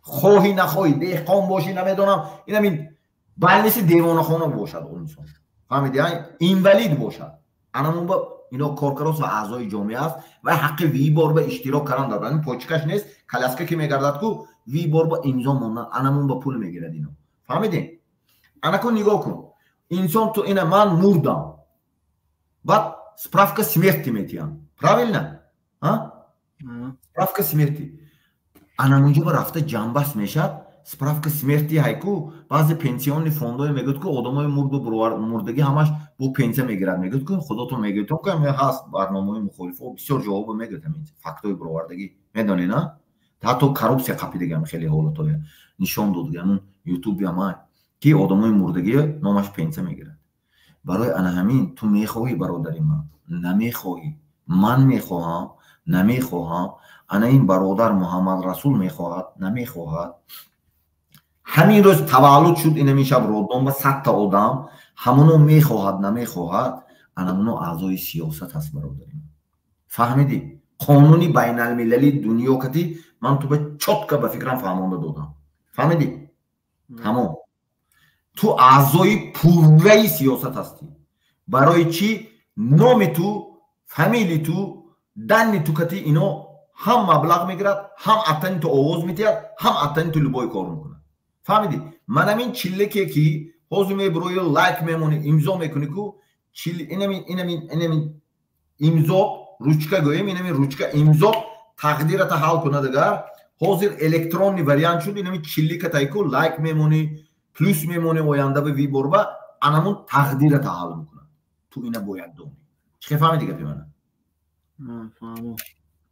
хоҳӣ, нахоҳӣ, деҳқон бошӣ, намедонам, инамин больниси девонахона бошад инсон, фаҳмиди, инвалид бошад, анамун ба ино коркарос ва аъзои ҷомеа аст ва ҳаққи выбор ба иштирок кардан дорад. Ин почкаш нест, коляска ки мегардад ку, выбор ба имзо мондан, анамун ба пул мегирад ино. Фаҳмидем? Анакун нигоҳ кун, инсон ту ина ман мурдам, баъд справка смерти метиҳам, правильно? Справка смерти анамунҷо ба рафта ҷамбаст мешавад. Справка смерти ҳайку, баъзе пенсионный фондое мегӯяд, ку одамои мурду мурдагӣ ҳамаш бо пенсия мегирад. Мегӯяд, ку худотон мегӯяд, ку ҳаст барномаҳои мухолифо, бисёр ҷавобо мегӯяд, ҳамин фактҳои бировардагӣ, медонӣ на? Ҳатто коррупсия қапидагиам хеле ҳолатҳое нишон додагӣ, ҳамун ютуби ама, ки одамои мурдагӣ номаш пенсия мегирад. Барои ана ҳамин ту мехоҳӣ, бародари ман, намехоҳӣ, ман мехоҳам, намехоҳам, ана ин бародар Муҳаммадрасул мехоҳад, намехоҳад, ҳамин рӯз таваллуд шуд, инамин шаб роддом ба 100-та одам, ҳамоно мехоҳад, намехоҳад, анамоно аъзои сиёсат аст, бародари ман. Фаҳмидӣ? Қонуни байналмилалии дунё кати ман ту ба чётко, ба фикрам, фаҳмонда додам. Фаҳмидӣ? Тамом, ту аъзои пурраи сиёсат ҳастӣ. Барои чӣ? Номи ту, фамилии ту, данни ту кати ино ҳам маблағ мегирад, ҳам аттани ту овоз медиҳад, ҳам аттани ту любой кор мекунад. Фаҳмидӣ? Манамин чиллеке ки ҳозир мебурои, лайк мемонӣ, имзо мекунӣ, ку инамин имзо, ручка гӯем, инамин ручка, имзо тақдирата ҳал кунад. Агар ҳозир электронный вариант шуд, инамин чилликатайку лайк мемонӣ, плюс мемонӣ, оянда ба выбор ба анамун тақдирата ҳал мекунад. Ту ина бояд донӣ. Чӣ фаҳмиди гапи мана?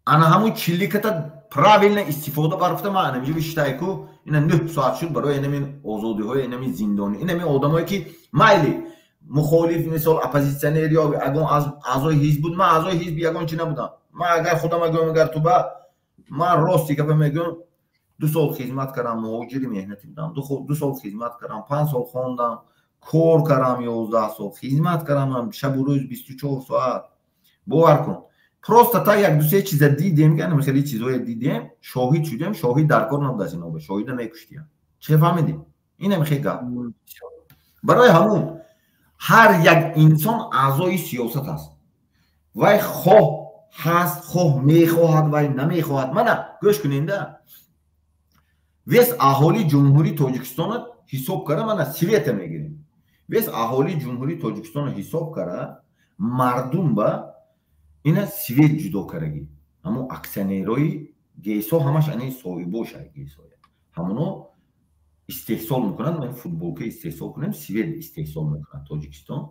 Ана ҳамун чилликата правильно истифода барфта. Ман анамиҷо виштайку, ина 9 соат шуд, барои инамин озодиҳои инамин зиндонӣ, инамин одамое ки майли мухолиф, мисол, оппозитсионер ё ягон аъзои ҳизб буд. Ман аъзои ҳизби ягон чи набудам. Ман агар худам гӯям, агар туба ман рости гапа мегӯям, 2 сол хизмат кардам, муҳоҷири меҳнатӣ будам, 2 сол хизмат кардам, 5 сол хондам, кор кардам, 11 сол хизмат кардам, шабу рӯз, 24 соат. Бовар кун, просто так як дусе чиза дидем, ки хеле чизое дидем, шоҳид шудем. Шоҳид дар кор набуд, аз ино шоҳида мекуштиям. Чӣ фаҳмидӣ? Инам хеле гап. Барои ҳамун ҳар як инсон аъзои сиёсат аст. Вай хоҳ ҳаст, хоҳ мехоҳад, вай намехоҳад. Мана гӯш куненда, весь аҳолии Ҷумҳурии Тоҷикистона ҳисоб кара, мана света мегирем, весь аҳолии Ҷумҳурии Тоҷикистона ҳисоб кара, мардум ба ина свет ҷудо карагӣ, ҳамун акционерои ГЭСо ҳамаш ани соҳибоша ГЭСоя, ҳамуно истеҳсол мекунанд. Футболка истеҳсол кунем, свет истеҳсол мекунад Тоҷикистон,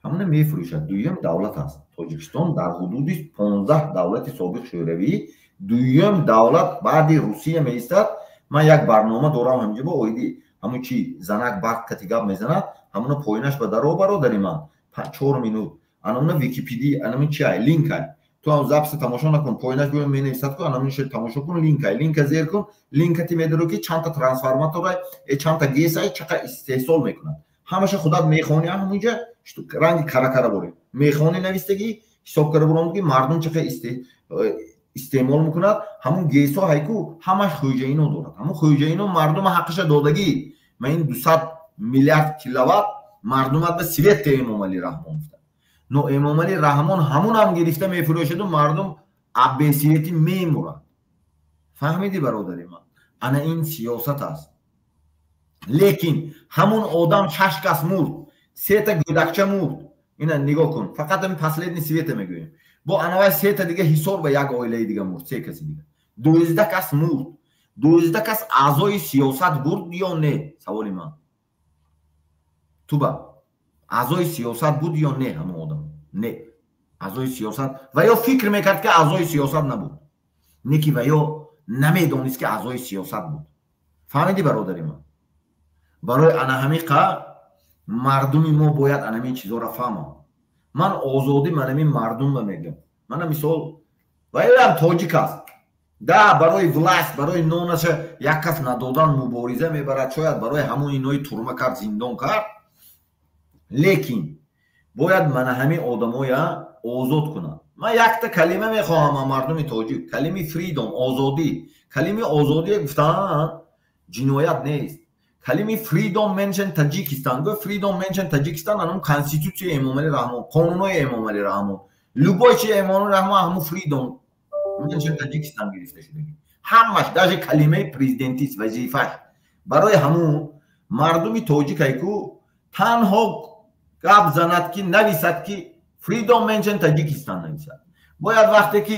ҳамуна мефурӯшад. Дуюм давлат аст Тоҷикистон дар ҳудуди 15 давлати собиқ Шӯравӣ, дуюм давлат баъди Русия меистад. Ман як барнома дорам ҳамҷо ба оиди ҳамун чи занак барқ кати гап мезанад, ҳамуна поинаш ба даро, бародари ман, 4 минут, анамуна Википедия, анамун чи ай, линкай. Ту ҳам записа тамошо накун, поинаш биё, менависад ку, анамунша тамошо кун, линкай, линка зер кун, линкати медаро, ки чандта трансформаторай, чандта ГЭСай, чақа истеҳсол мекунад, ҳамаша худат мехонӣ. Ҳамунҷа ранги каракара борӣ мехонӣ, навистагӣ, ҳисоб кара буромд, ки мардум чақа истеъмол мекунад. Ҳамун ГЭСо ҳайку ҳамаш хӯҷаино дорад. Ҳамун хӯҷаино мардума ҳаққаша додагӣ. Ма ин 200 миллиард киловатт мардумат ба свет те Эмомалӣ Раҳмон гуфта, но Эмомалӣ Раҳмон ҳамунам гирифта мефурӯшаду мардум бесветӣ мемурад. Фаҳмидӣ, бародари ман? Ана ин сиёсат аст. Лекин ҳамун одам, шаш кас мурд, сета гӯдакча мурд. Ина нигоҳ кун, фақат ами последний света мегӯем, бо анавай сета дига Ҳисор ба як оилаи дига мурд, се каси дига, 12 кас мурд. 12 кас аъзои сиёсат бурд ё не? Саволи ман туба: аъзои сиёсат буд ё не ҳамон одам? Не, аъзои сиёсат ва ё фикр мекард, ки аъзои сиёсат набуд, не ки ва ё намедонист, ки аъзои сиёсат буд. Фаҳмидӣ, бародари ман? Барои ана ҳамиқа мардуми мо бояд анамин чизоро фаҳмам. Ман озодӣ манамин мардумба мегӯям. Мана мисол, ваям тоҷик аст да, барои власть, барои нонаша як кас надодан мубориза мебарад. Шояд барои ҳамон инои турма кард, зиндон кард, лекин бояд мана ҳамин одамоя озод кунад. Ман якта калима мехоҳам аз мардуми тоҷик, калими freedom, озодӣ. Калими озодие гуфтан ҷиноят нест. Калими freedom mention Таҷикистан гӯ, freedom mention Таҷикистан, анам конститутсияи Эмомалӣ Раҳмон, қонунҳои Эмомалӣ Раҳмон, любой чи Эмомалӣ Раҳмон, ҳамун freedom mention Таҷикистан гирифта шудагӣ ҳамаш, даже калимаи президентист вазифаш. Барои ҳамун мардуми тоҷикайку танҳо гап занад, ки нависад, ки freedom mention Таҷикистан нависад. Бояд вақте ки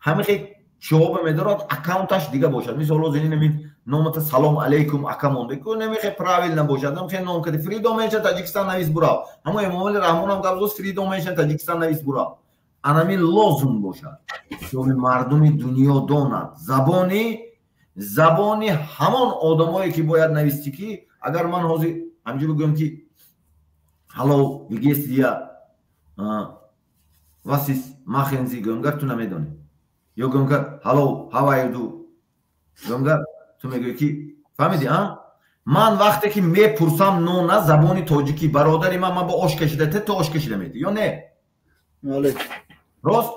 ҳамихе Чиҳоба медорад, аккаунташ дига бошад. Мисол ҳозир инами номата салом алейкум ака монда ку, намехе правильно бошад, намехе ном кади Freedom Mention Таҷикистон навис бурав. Ҳамо Эмомали Раҳмонам гап зад, Freedom Mention Таҷикистон навис бурав. Анами лозум бошад, ки мардуми дунё донад забони ҳамон одамое ки бояд нависти, ки агар ман ҳозир ҳамҷо бигӯям ки hallo, wie geht's dir, was ist machen Sie, гӯям, гар ту намедонӣ, ё гӯям гар hallo, how are you do, гӯям гар ту мегӯӣ ки фаҳмидӣ? А ман вақте ки мепурсам нона забони тоҷикӣ, бародари ман бо ош кашида те, ту ош кашида метӣ ё не? Рост,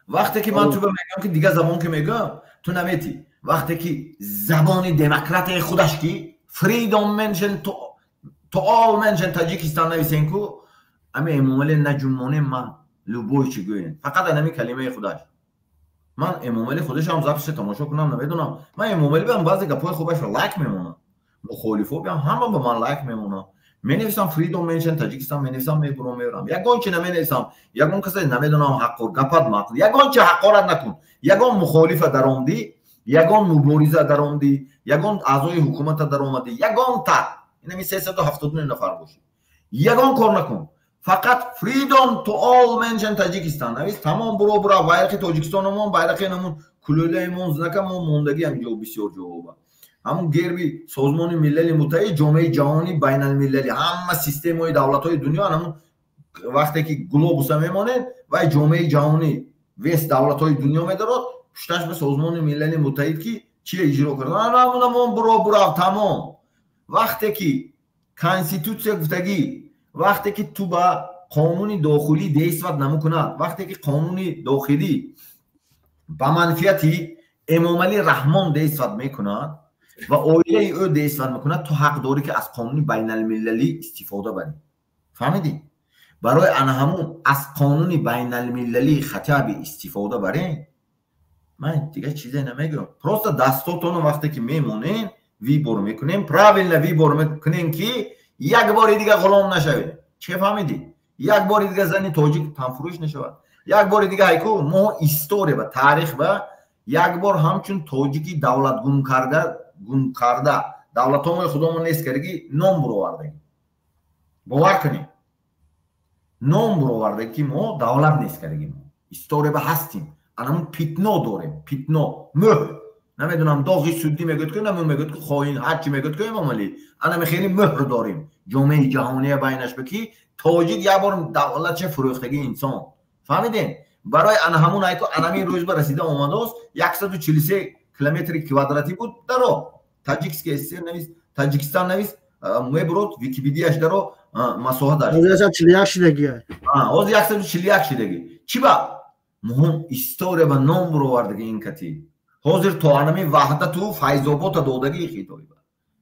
вақте ки ман ту мегӯям ки дигар забон ки мегӯям, ту наметӣ. Вақте ки забони демократияи худаш ки Freedom Mention to all Mention Таҷикистон нависен ку, ами Эмомалӣ наҷумоне, ман любой чи гӯен, фақат анами калимаи худаш. Ман Эмомалӣ худашам записе тамошо кунам, намедонам, ман Эмомалӣ биам баъзе гапҳои хубашро лайк мемонам, мухолифо биам ҳама ба ман лайк мемонам. Менависам Freedom Mention Таҷикистон, менависам, мебурам, мебарам. Ягон чи наменависам, ягон касе намедонам ҳаққор гапат мақл, ягон чи ҳақорат накун. Ягон мухолифа даромдӣ, ягон мубориза даромдӣ, ягон аъзои ҳукумата даромадӣ, ягон та инами 379 нафар бошӣ, ягон кор накун, фақат Freedom to all Mention Таҷикистон навис, тамом, буро, бура. Байрақи Тоҷикистономон, байрақи намун кулӯлаимон, знакамон мондагӣ ҳамҷо бисёр ҷоҳоба, ҳамун герби Созмони Милали Муттаҳид, ҷомеаи ҷаҳонӣ, байналмилалӣ, ҳама системаҳои давлатҳои дунё. Ҳамун вақте ки глобуса мемонед, вай ҷомеаи ҷаҳонӣ, весь давлатҳои дунё медорад, пушташ ба Созмони Милали Муттаҳид ки чие иҷро кард, ҳамунамон буро, бурав, тамом. Вақте ки конститутсия гуфтагӣ, вақте ки ту ба қонуни дохилӣ действат намекунад, вақте ки қонуни дохилӣ ба манфиати Эмомалӣ Раҳмон действат мекунад ва оилаи ӯ действат мекунад, ту ҳақ дорӣ ки аз қонуни байналмилалӣ истифода барӣ. Фаҳмидӣ? Барои ана ҳамун аз қонуни байналмилалӣ хотя бы истифода барем, ман дигар чизе намегӯям. Просто дастотонро вақте ки мемонем, выбор мекунем, правильно выбор мекунем, ки як бори дигар ғулом нашавем. Че фаҳмидӣ? Як бори дигар зани тоҷик танфурӯш нашавад, як бори дигар ҳайку мо история ба таърих ба як бор ҳамчун тоҷики давлат гум карда, гум карда, давлатҳои худомон нест кардагӣ, ном буровардагӣ. Бовар кунед, ном буровардагӣ, ки мо давлат нест кардагӣ. Мо история ба ҳастим, анамун пятно дорем, пятно, мӯҳр, намедонам, доғи суддӣ мегӯяд ку, намун мегӯяд ку, хоин, ҳарчи мегӯяд ку Эмомалӣ, анами хеле мӯҳр дорем ҷомеаи ҷаҳония байнаш ба ки тоҷик як бор давлатша фурӯхтагӣ инсон. Фаҳмидем? Барои ана ҳамун айку анамин рӯз ба расида омадааст. 143 километри квадратӣ буд, даро Таджикский ССР навис, Таҷикистон навис, мебурод Википедияш, даро масоҳаташ. 141 шидагӣ. Ҳозир 141 шидагӣ. Чӣ ба муҳим история ба ном буровардагӣ ин кати ҳозир то анами Ваҳдату Файзобота додагӣ хитои ба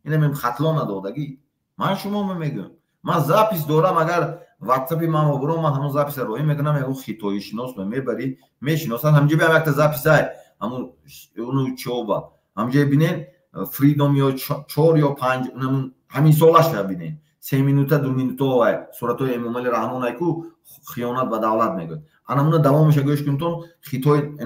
инамин Хатлона додагӣ. Ман шумо мегӯям, ман запись дорам, агар ватсапи ман буро, ман ҳамон записа роҳӣ мекунам. Ягон хитоишинос мебарӣ, мешиносанд. Ҳамҷо биам якта записай, ҳамун уну чоба ҳамҷо бинен, Freedom ё чор ё панҷ, ҳамин солаша бинен, 3 минута, 2 минута вай суратҳои Эмомали Раҳмон айку хиёнат ба давлат мегӯяд. Анамуна давомаша гӯш кунтон. Хитой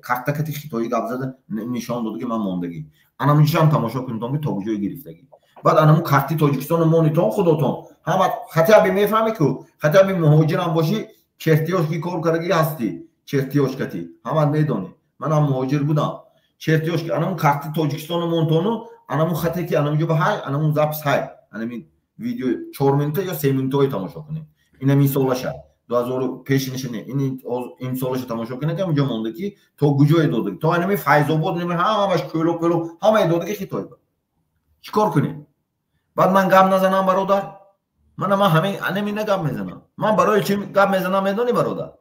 картакати хитоӣ гап зада нишон додаги, ман мондагӣ. Анамунчишам тамошо кунтон, ки то куҷое гирифтагӣ. Баъд анамун карти Тоҷикистону монитон худотон ҳама хотя бы мефаҳмӣ ку, хотя бы муҳоҷирам бошӣ, чертёж ки кор кардагӣ ҳастӣ, чертёж кати ҳамат медонӣ. Манам муҳоҷир будам, чертёж ки анамун карти Тоҷикистону монтону анамун хате ки анамунҷо ба ҳай, анамун запись ҳай, анамин видео 4 минута ё 3 минутаҳое тамошо кунем. Инамин солаша, дуҳазору пешинаша не, ин солаша тамошо кунем, ки ҳамунҷо монда ки то куҷое додаги, то анами Файзобод, ҳамаш кӯло пӯло ҳамае додаги хитой. Чӣ кор кунем? Баъд ман гап назанам, бародар? Мана ман ҳамин анамина гап мезанам. Ман барои чӣ гап мезанам, медонӣ, бародар?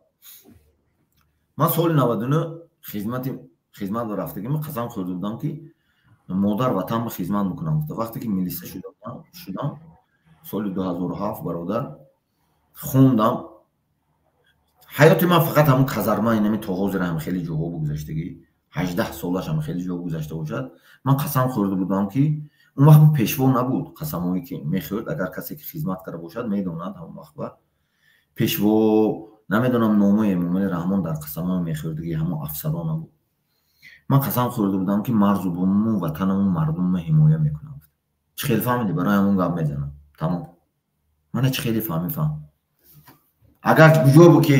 Ман соли 99 хизмат ба рафтагим, қасам хӯрда будам, ки модар ватан ба хизмат мекунам. Вақте ки милиса шудам соли 2007, бародар, хондам. Ҳаёти ман фақат ҳамун казарма, инами то ҳозир ҳам хеле ҷоҳо бугузаштагӣ, 18 солаш ҳам хеле ҷо гузашта бошад. Ман қасам хӯрда будам, ки он вақт пешво набуд. Қасамҳое ки мехӯрд, агар касе ки хизмат карда бошад, медонад, ҳамон вақт ба пешво, намедонам, номои Эмомали Раҳмон дар қасамҳои мехӯрдагӣ ҳамон афсаро набуд. Ман қасам хӯрда будам, ки марзу бумуму ватанаму мардумро ҳимоя мекунам. Чӣ хеле фаҳмидӣ? Барои ҳамон гап мезанам. Тамом. Мана чӣ хеле фаҳмӣ, фаҳм. Агар куҷо бу ки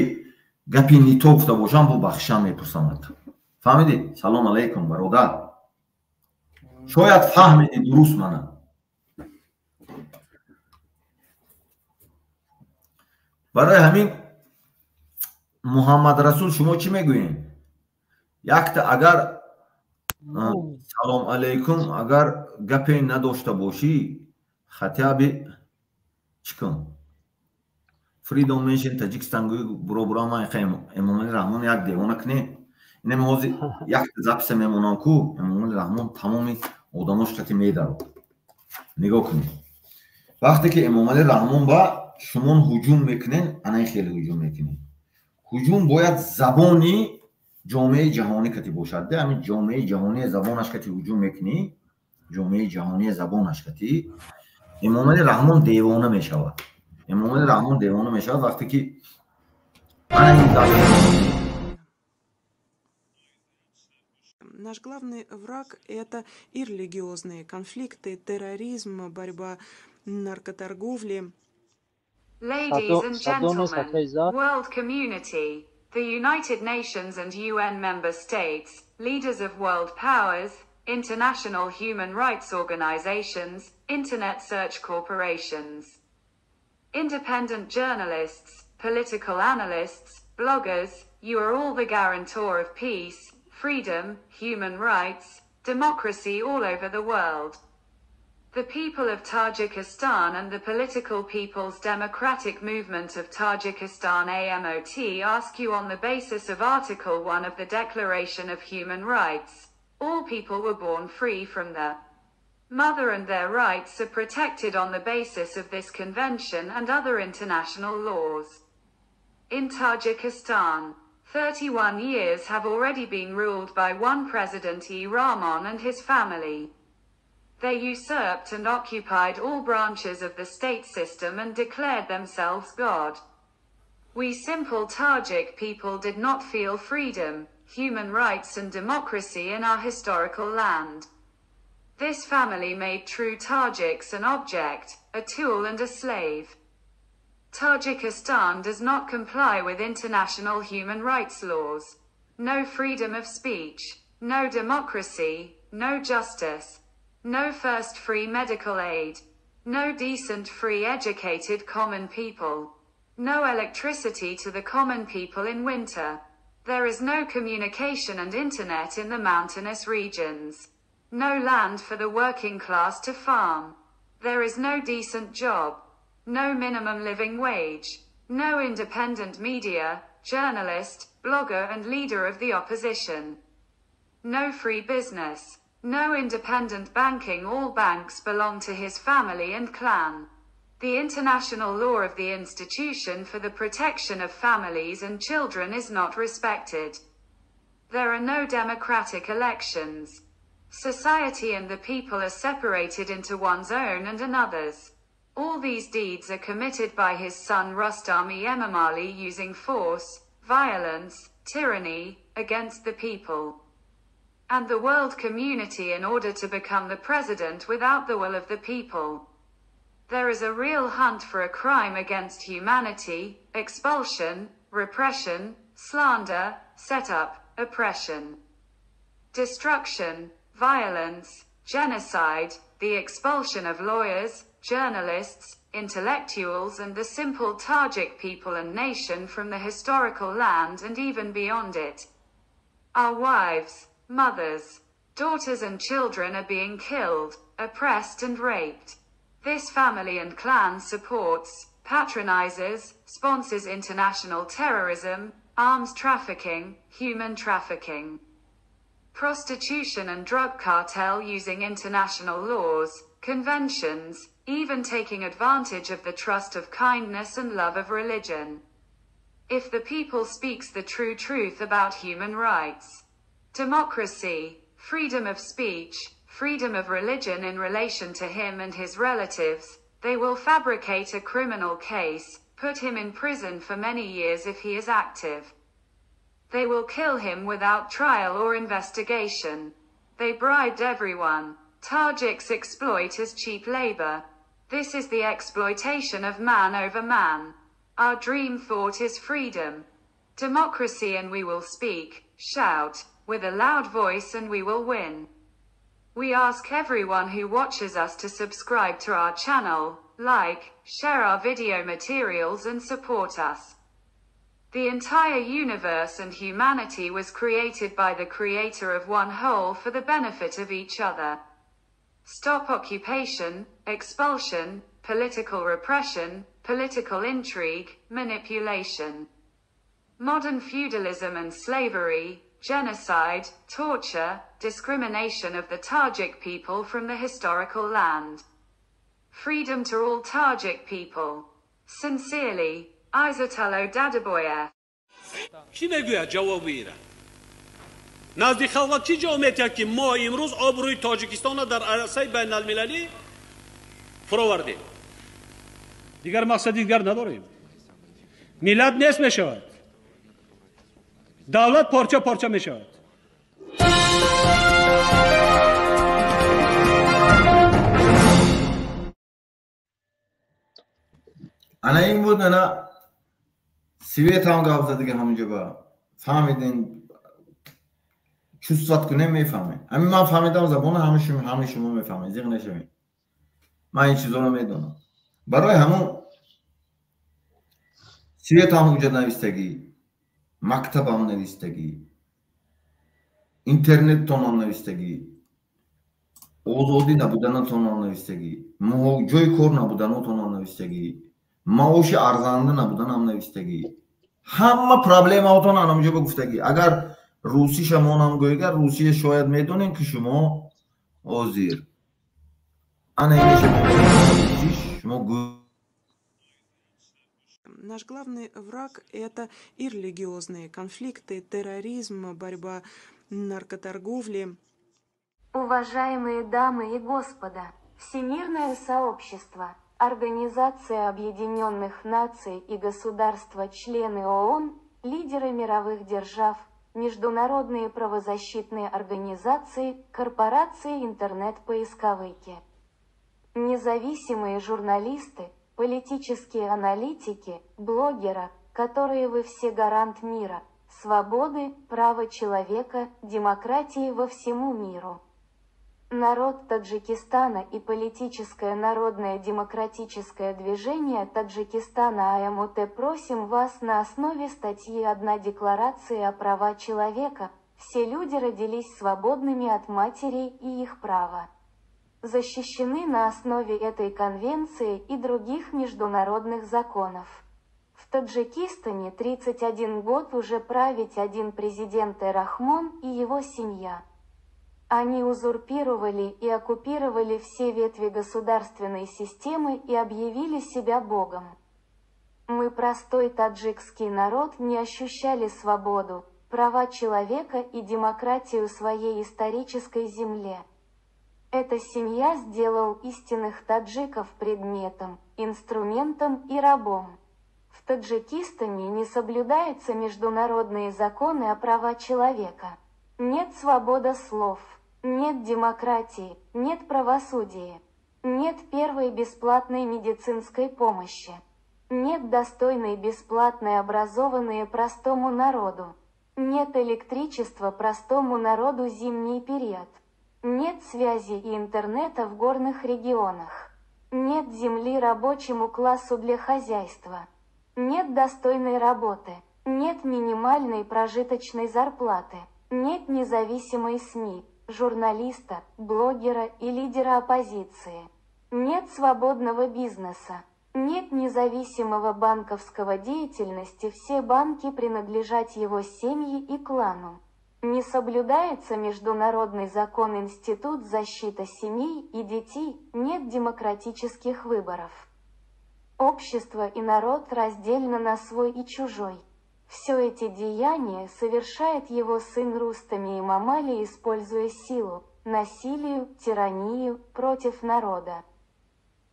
гапи нито гуфта бошам, бо бахшишам мепурсам. Фаҳмидӣ? Салом алайкум, бародар. Шояд фаҳмидӣ дуруст мана. Барои ҳамин, Муҳаммад Расул, шумо чӣ мегӯед? Якта агар, салом алайкум, агар гапе надошта бошӣ, хотя бы чӣ кун, Freedom Nation Таҷикистон гӯй, буро буро ман Эмомали Раҳмон як девона кунем. Инам ҳозир якта записа мемонам ку, Эмомали Раҳмон тамоми одамош қати медарод. Нигоҳ кунед. Вақте ки Эмомали Раҳмон ба шумон ҳуҷум мекунен, анаи хеле ҳуҷум мекунед. Ҳуҷум бояд забони ҷомеаи ҷаҳонӣ кати бошад. Де ҳамин ҷомеаи ҷаҳонии забонаш кати ҳуҷум мекунӣ, ҷомеаи ҷаҳонии забонаш кати Эмомали Раҳмон девона мешавад. Эмомали Раҳмон девона мешавад вақте ки Наш главный враг – это и религиозные конфликты, терроризм, борьба наркоторговли. Ladies and gentlemen, world community, the United Nations and UN member states, leaders of world powers, international human rights organizations, internet search corporations, independent journalists, political analysts, bloggers, you are all the guarantor of peace, freedom, human rights, democracy all over the world. The people of Tajikistan and the Political People's Democratic Movement of Tajikistan AMOT ask you on the basis of Article 1 of the Declaration of Human Rights, all people were born free from the mother and their rights are protected on the basis of this convention and other international laws. In Tajikistan, 31 years have already been ruled by one President E. Rahmon and his family. They usurped and occupied all branches of the state system and declared themselves God. We simple Tajik people did not feel freedom, human rights and democracy in our historical land. This family made true Tajiks an object, a tool and a slave. Tajikistan does not comply with international human rights laws. No freedom of speech, no democracy, no justice. No first free medical aid. No decent free educated common people. No electricity to the common people in winter. There is no communication and internet in the mountainous regions. No land for the working class to farm. There is no decent job. No minimum living wage. No independent media, journalist, blogger and leader of the opposition. No free business. No independent banking. All banks belong to his family and clan. The international law of the institution for the protection of families and children is not respected. There are no democratic elections. Society and the people are separated into one's own and another's. All these deeds are committed by his son Rustami Emomali using force, violence, tyranny, against the people and the world community in order to become the president without the will of the people. There is a real hunt for a crime against humanity, expulsion, repression, slander, setup, oppression, destruction, violence, genocide, the expulsion of lawyers, journalists, intellectuals and the simple Tajik people and nation from the historical land and even beyond it. Our wives, mothers, daughters and children are being killed, oppressed and raped. This family and clan supports, patronizes, sponsors international terrorism, arms trafficking, human trafficking, prostitution and drug cartel using international laws, conventions, even taking advantage of the trust of kindness and love of religion. If the people speaks the true truth about human rights, democracy, freedom of speech, freedom of religion in relation to him and his relatives, they will fabricate a criminal case, put him in prison for many years if he is active. They will kill him without trial or investigation. They bribed everyone. Tajiks exploit as cheap labor. This is the exploitation of man over man. Our dream thought is freedom, democracy, and we will speak, shout, with a loud voice, and we will win. We ask everyone who watches us to subscribe to our channel, like, share our video materials, and support us. The entire universe and humanity was created by the creator of one whole for the benefit of each other. Stop occupation, expulsion, political repression, political intrigue, manipulation. Modern feudalism and slavery, genocide, torture, discrimination of the Tajik people from the historical land. Freedom to all Tajik people. Sincerely, Izatullo Dadaboyev. Чӣ мегӯяд ҷавоби ира? Назди халқ чӣ ҷавоб метиҳад, ки мо имрӯз обрӯи Тоҷикистонро дар арсаи байналмилалӣ фуровардем? Дигар мақсади дигар надорем. Миллат нест мешавад, давлат порча порча мешавад. Ана ин буд. Ана Свет ҳам гап зад дига. Ҳаминҷо ба фаҳмидин, чувствовать кунем, мефаҳмем. Ҳамин ман фаҳмидам забона, ҳамаи шумо мефаҳмед, зиқ нашавед. Ман ин чизоро медонам. Барои ҳамон Свет ҳам уҷа навистагӣ, мактабам навистагӣ, интернеттонам навистагӣ, озодӣ набуданатонам навистагӣ, ҷои кор набуданатонам навистагӣ, маоши арзанда набуданам навистагӣ, ҳама проблемаотон анамҷо ба гуфтагӣ. Агар русиша монам гӯйгар, русия шояд медонем, ки шумо ҳозир ана иниша шумо. Наш главный враг – это и религиозные конфликты, терроризм, борьба наркоторговли. Уважаемые дамы и господа, Всемирное сообщество, Организация Объединенных Наций и государства-члены ООН, лидеры мировых держав, международные правозащитные организации, корпорации интернет-поисковики, независимые журналисты, политические аналитики, блогеры, которые вы все гарант мира, свободы, права человека, демократии во всему миру. Народ Таджикистана и политическое народное демократическое движение Таджикистана АМУТ просим вас на основе статьи 1 Декларации о правах человека: все люди родились свободными от матери и их права защищены на основе этой конвенции и других международных законов. В Таджикистане 31 год уже править один президент Рахмон и его семья. Они узурпировали и оккупировали все ветви государственной системы и объявили себя Богом. Мы, простой таджикский народ, не ощущали свободу, права человека и демократию своей исторической земле. Эта семья сделал истинных таджиков предметом, инструментом и рабом. В Таджикистане не соблюдаются международные законы о правах человека. Нет свободы слов, нет демократии, нет правосудия, нет первой бесплатной медицинской помощи, нет достойной бесплатной образованные простому народу, нет электричества простому народу зимний период, нет связи и интернета в горных регионах, нет земли рабочему классу для хозяйства, нет достойной работы, нет минимальной прожиточной зарплаты, нет независимой СМИ, журналиста, блогера и лидера оппозиции. Нет свободного бизнеса. Нет независимого банковского деятельности, все банки принадлежат его семье и клану. Не соблюдается международный закон Институт защиты семей и детей, нет демократических выборов. Общество и народ раздельно на свой и чужой. Все эти деяния совершает его сын Рустами Эмомали, используя силу, насилию, тиранию против народа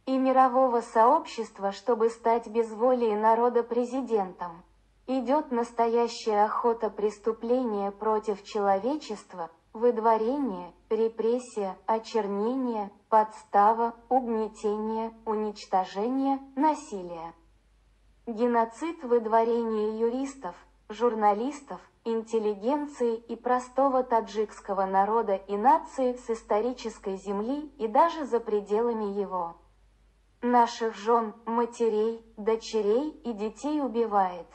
и мирового сообщества, чтобы стать без воли народа президентом. Идет настоящая охота преступления против человечества, выдворение, репрессия, очернение, подстава, угнетение, уничтожение, насилие. Геноцид выдворение юристов, журналистов, интеллигенции и простого таджикского народа и нации с исторической земли и даже за пределами его. Наших жен, матерей, дочерей и детей убивает,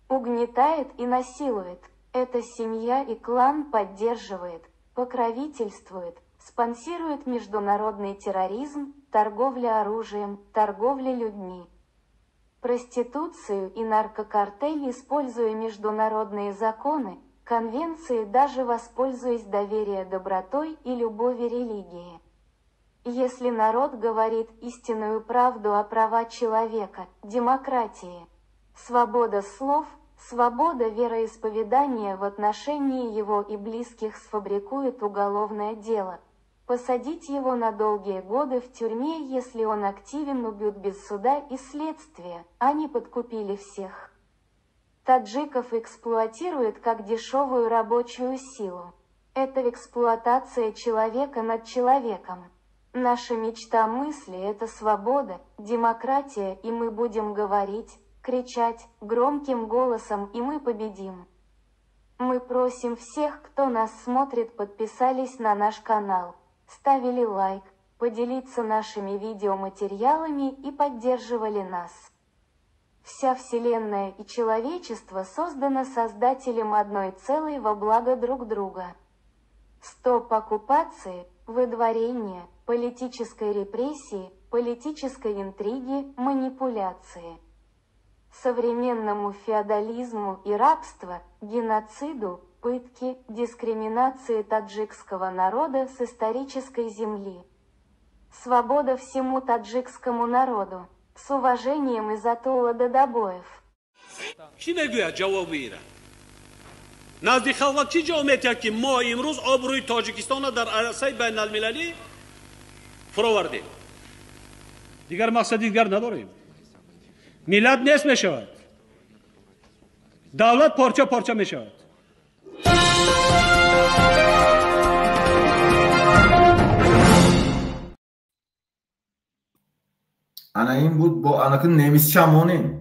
угнетает и насилует. Эта семья и клан поддерживает, покровительствует, спонсирует международный терроризм, торговля оружием, торговля людьми, проституцию и наркокартель, используя международные законы, конвенции, даже воспользуясь доверие добротой и любови религии. Если народ говорит истинную правду о права человека, демократии, свобода слов, свобода вероисповедания в отношении его и близких сфабрикует уголовное дело. Посадить его на долгие годы в тюрьме, если он активен, убьют без суда и следствия, они подкупили всех. Таджиков эксплуатируют как дешевую рабочую силу. Это эксплуатация человека над человеком. Наша мечта мысли – это свобода, демократия, и мы будем говорить, кричать громким голосом, и мы победим. Мы просим всех, кто нас смотрит, подписались на наш канал, ставили лайк, поделиться нашими видеоматериалами и поддерживали нас. Вся Вселенная и человечество создано Создателем одной целой во благо друг друга. Стоп оккупации, выдворения, политической репрессии, политической интриги, манипуляции. Современному феодализму и рабству, геноциду, пытки, дискриминации таджикского народа с исторической земли. Свобода всему таджикскому народу. С уважением, Изатулла Дадабоев. Чӣ мегӯяд ҷавоби ира? Назди халқ чӣ ҷавоб метиҳад, ки мо имрӯз обрӯи Тоҷикистонро дар арсаи байналмилалӣ фуровардем? Дигар мақсади дигар надорем. Миллат нест мешавад, давлат порча порча мешавад. Ана ин буд бо анаки немисча монем.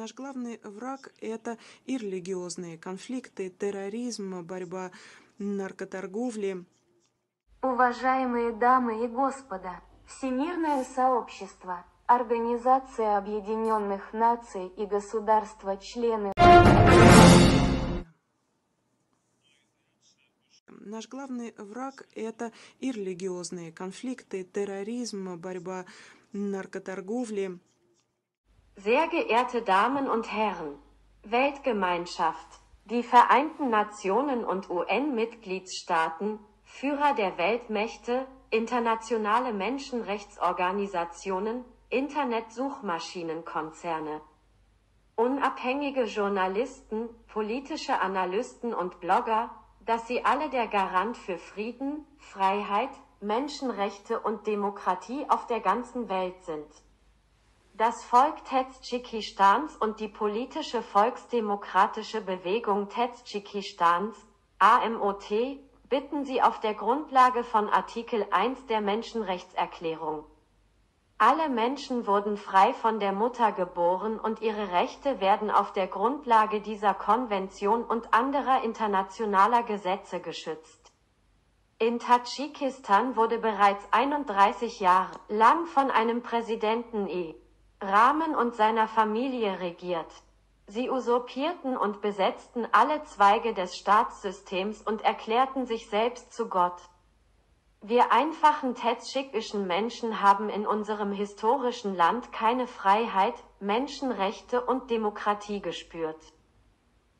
Наш главный враг – это и религиозные конфликты, терроризм, борьба наркоторговли. Уважаемые дамы и господа, Всемирное сообщество, Организация Объединенных Наций и государства-члены. Наш главный враг – это и религиозные конфликты, терроризм, борьба наркоторговли. Sehr geehrte Damen und Herren, Weltgemeinschaft, die Vereinten Nationen und UN-Mitgliedstaaten, Führer der Weltmächte, internationale Menschenrechtsorganisationen, Internetsuchmaschinenkonzerne, unabhängige Journalisten, politische Analysten und Blogger, dass sie alle der Garant für Frieden, Freiheit, Menschenrechte und Demokratie auf der ganzen Welt sind. Das Volk Tadschikistans und die politische Volksdemokratische Bewegung Tadschikistans, AMOT, bitten Sie auf der Grundlage von Artikel 1 der Menschenrechtserklärung. Alle Menschen wurden frei von der Mutter geboren und ihre Rechte werden auf der Grundlage dieser Konvention und anderer internationaler Gesetze geschützt. In Tadschikistan wurde bereits 31 Jahre lang von einem Präsidenten E. Rahmen und seiner Familie regiert. Sie usurpierten und besetzten alle Zweige des Staatssystems und erklärten sich selbst zu Gott. Wir einfachen tadschikischen Menschen haben in unserem historischen Land keine Freiheit, Menschenrechte und Demokratie gespürt.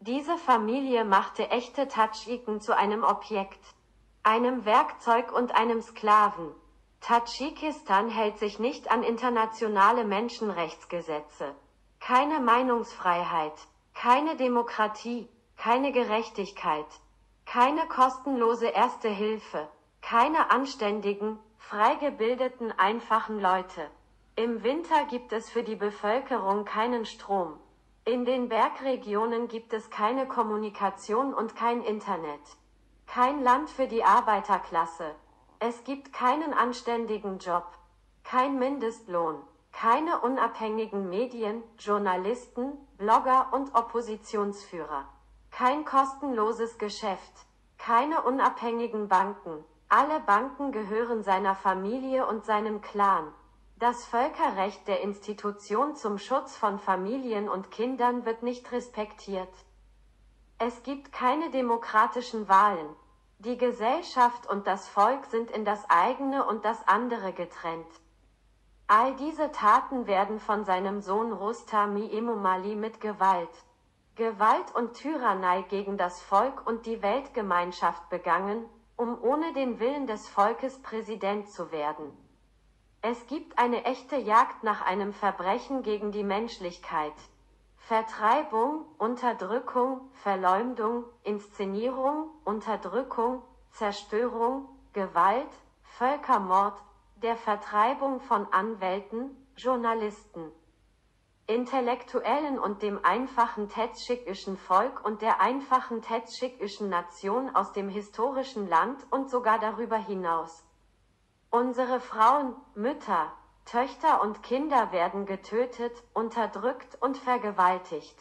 Diese Familie machte echte Tadschiken zu einem Objekt, einem Werkzeug und einem Sklaven. Tadschikistan hält sich nicht an internationale Menschenrechtsgesetze. Keine Meinungsfreiheit, keine Demokratie, keine Gerechtigkeit, keine kostenlose Erste Hilfe, keine anständigen, frei gebildeten einfachen Leute. Im Winter gibt es für die Bevölkerung keinen Strom. In den Bergregionen gibt es keine Kommunikation und kein Internet. Kein Land für die Arbeiterklasse. Es gibt keinen anständigen Job. Kein Mindestlohn. Keine unabhängigen Medien, Journalisten, Blogger und Oppositionsführer. Kein kostenloses Geschäft. Keine unabhängigen Banken. Alle Banken gehören seiner Familie und seinem Clan. Das Völkerrecht der Institution zum Schutz von Familien und Kindern wird nicht respektiert. Es gibt keine demokratischen Wahlen. Die Gesellschaft und das Volk sind in das eigene und das andere getrennt. All diese Taten werden von seinem Sohn Rustami Emomali mit Gewalt, Gewalt und Tyrannei gegen das Volk und die Weltgemeinschaft begangen, um ohne den Willen des Volkes Präsident zu werden. Es gibt eine echte Jagd nach einem Verbrechen gegen die Menschlichkeit. Vertreibung, Unterdrückung, Verleumdung, Inszenierung, Unterdrückung, Zerstörung, Gewalt, Völkermord, der Vertreibung von Anwälten, Journalisten, Intellektuellen und dem einfachen tadschikischen Volk und der einfachen tadschikischen Nation aus dem historischen Land und sogar darüber hinaus. Unsere Frauen, Mütter, Töchter und Kinder werden getötet, unterdrückt und vergewaltigt.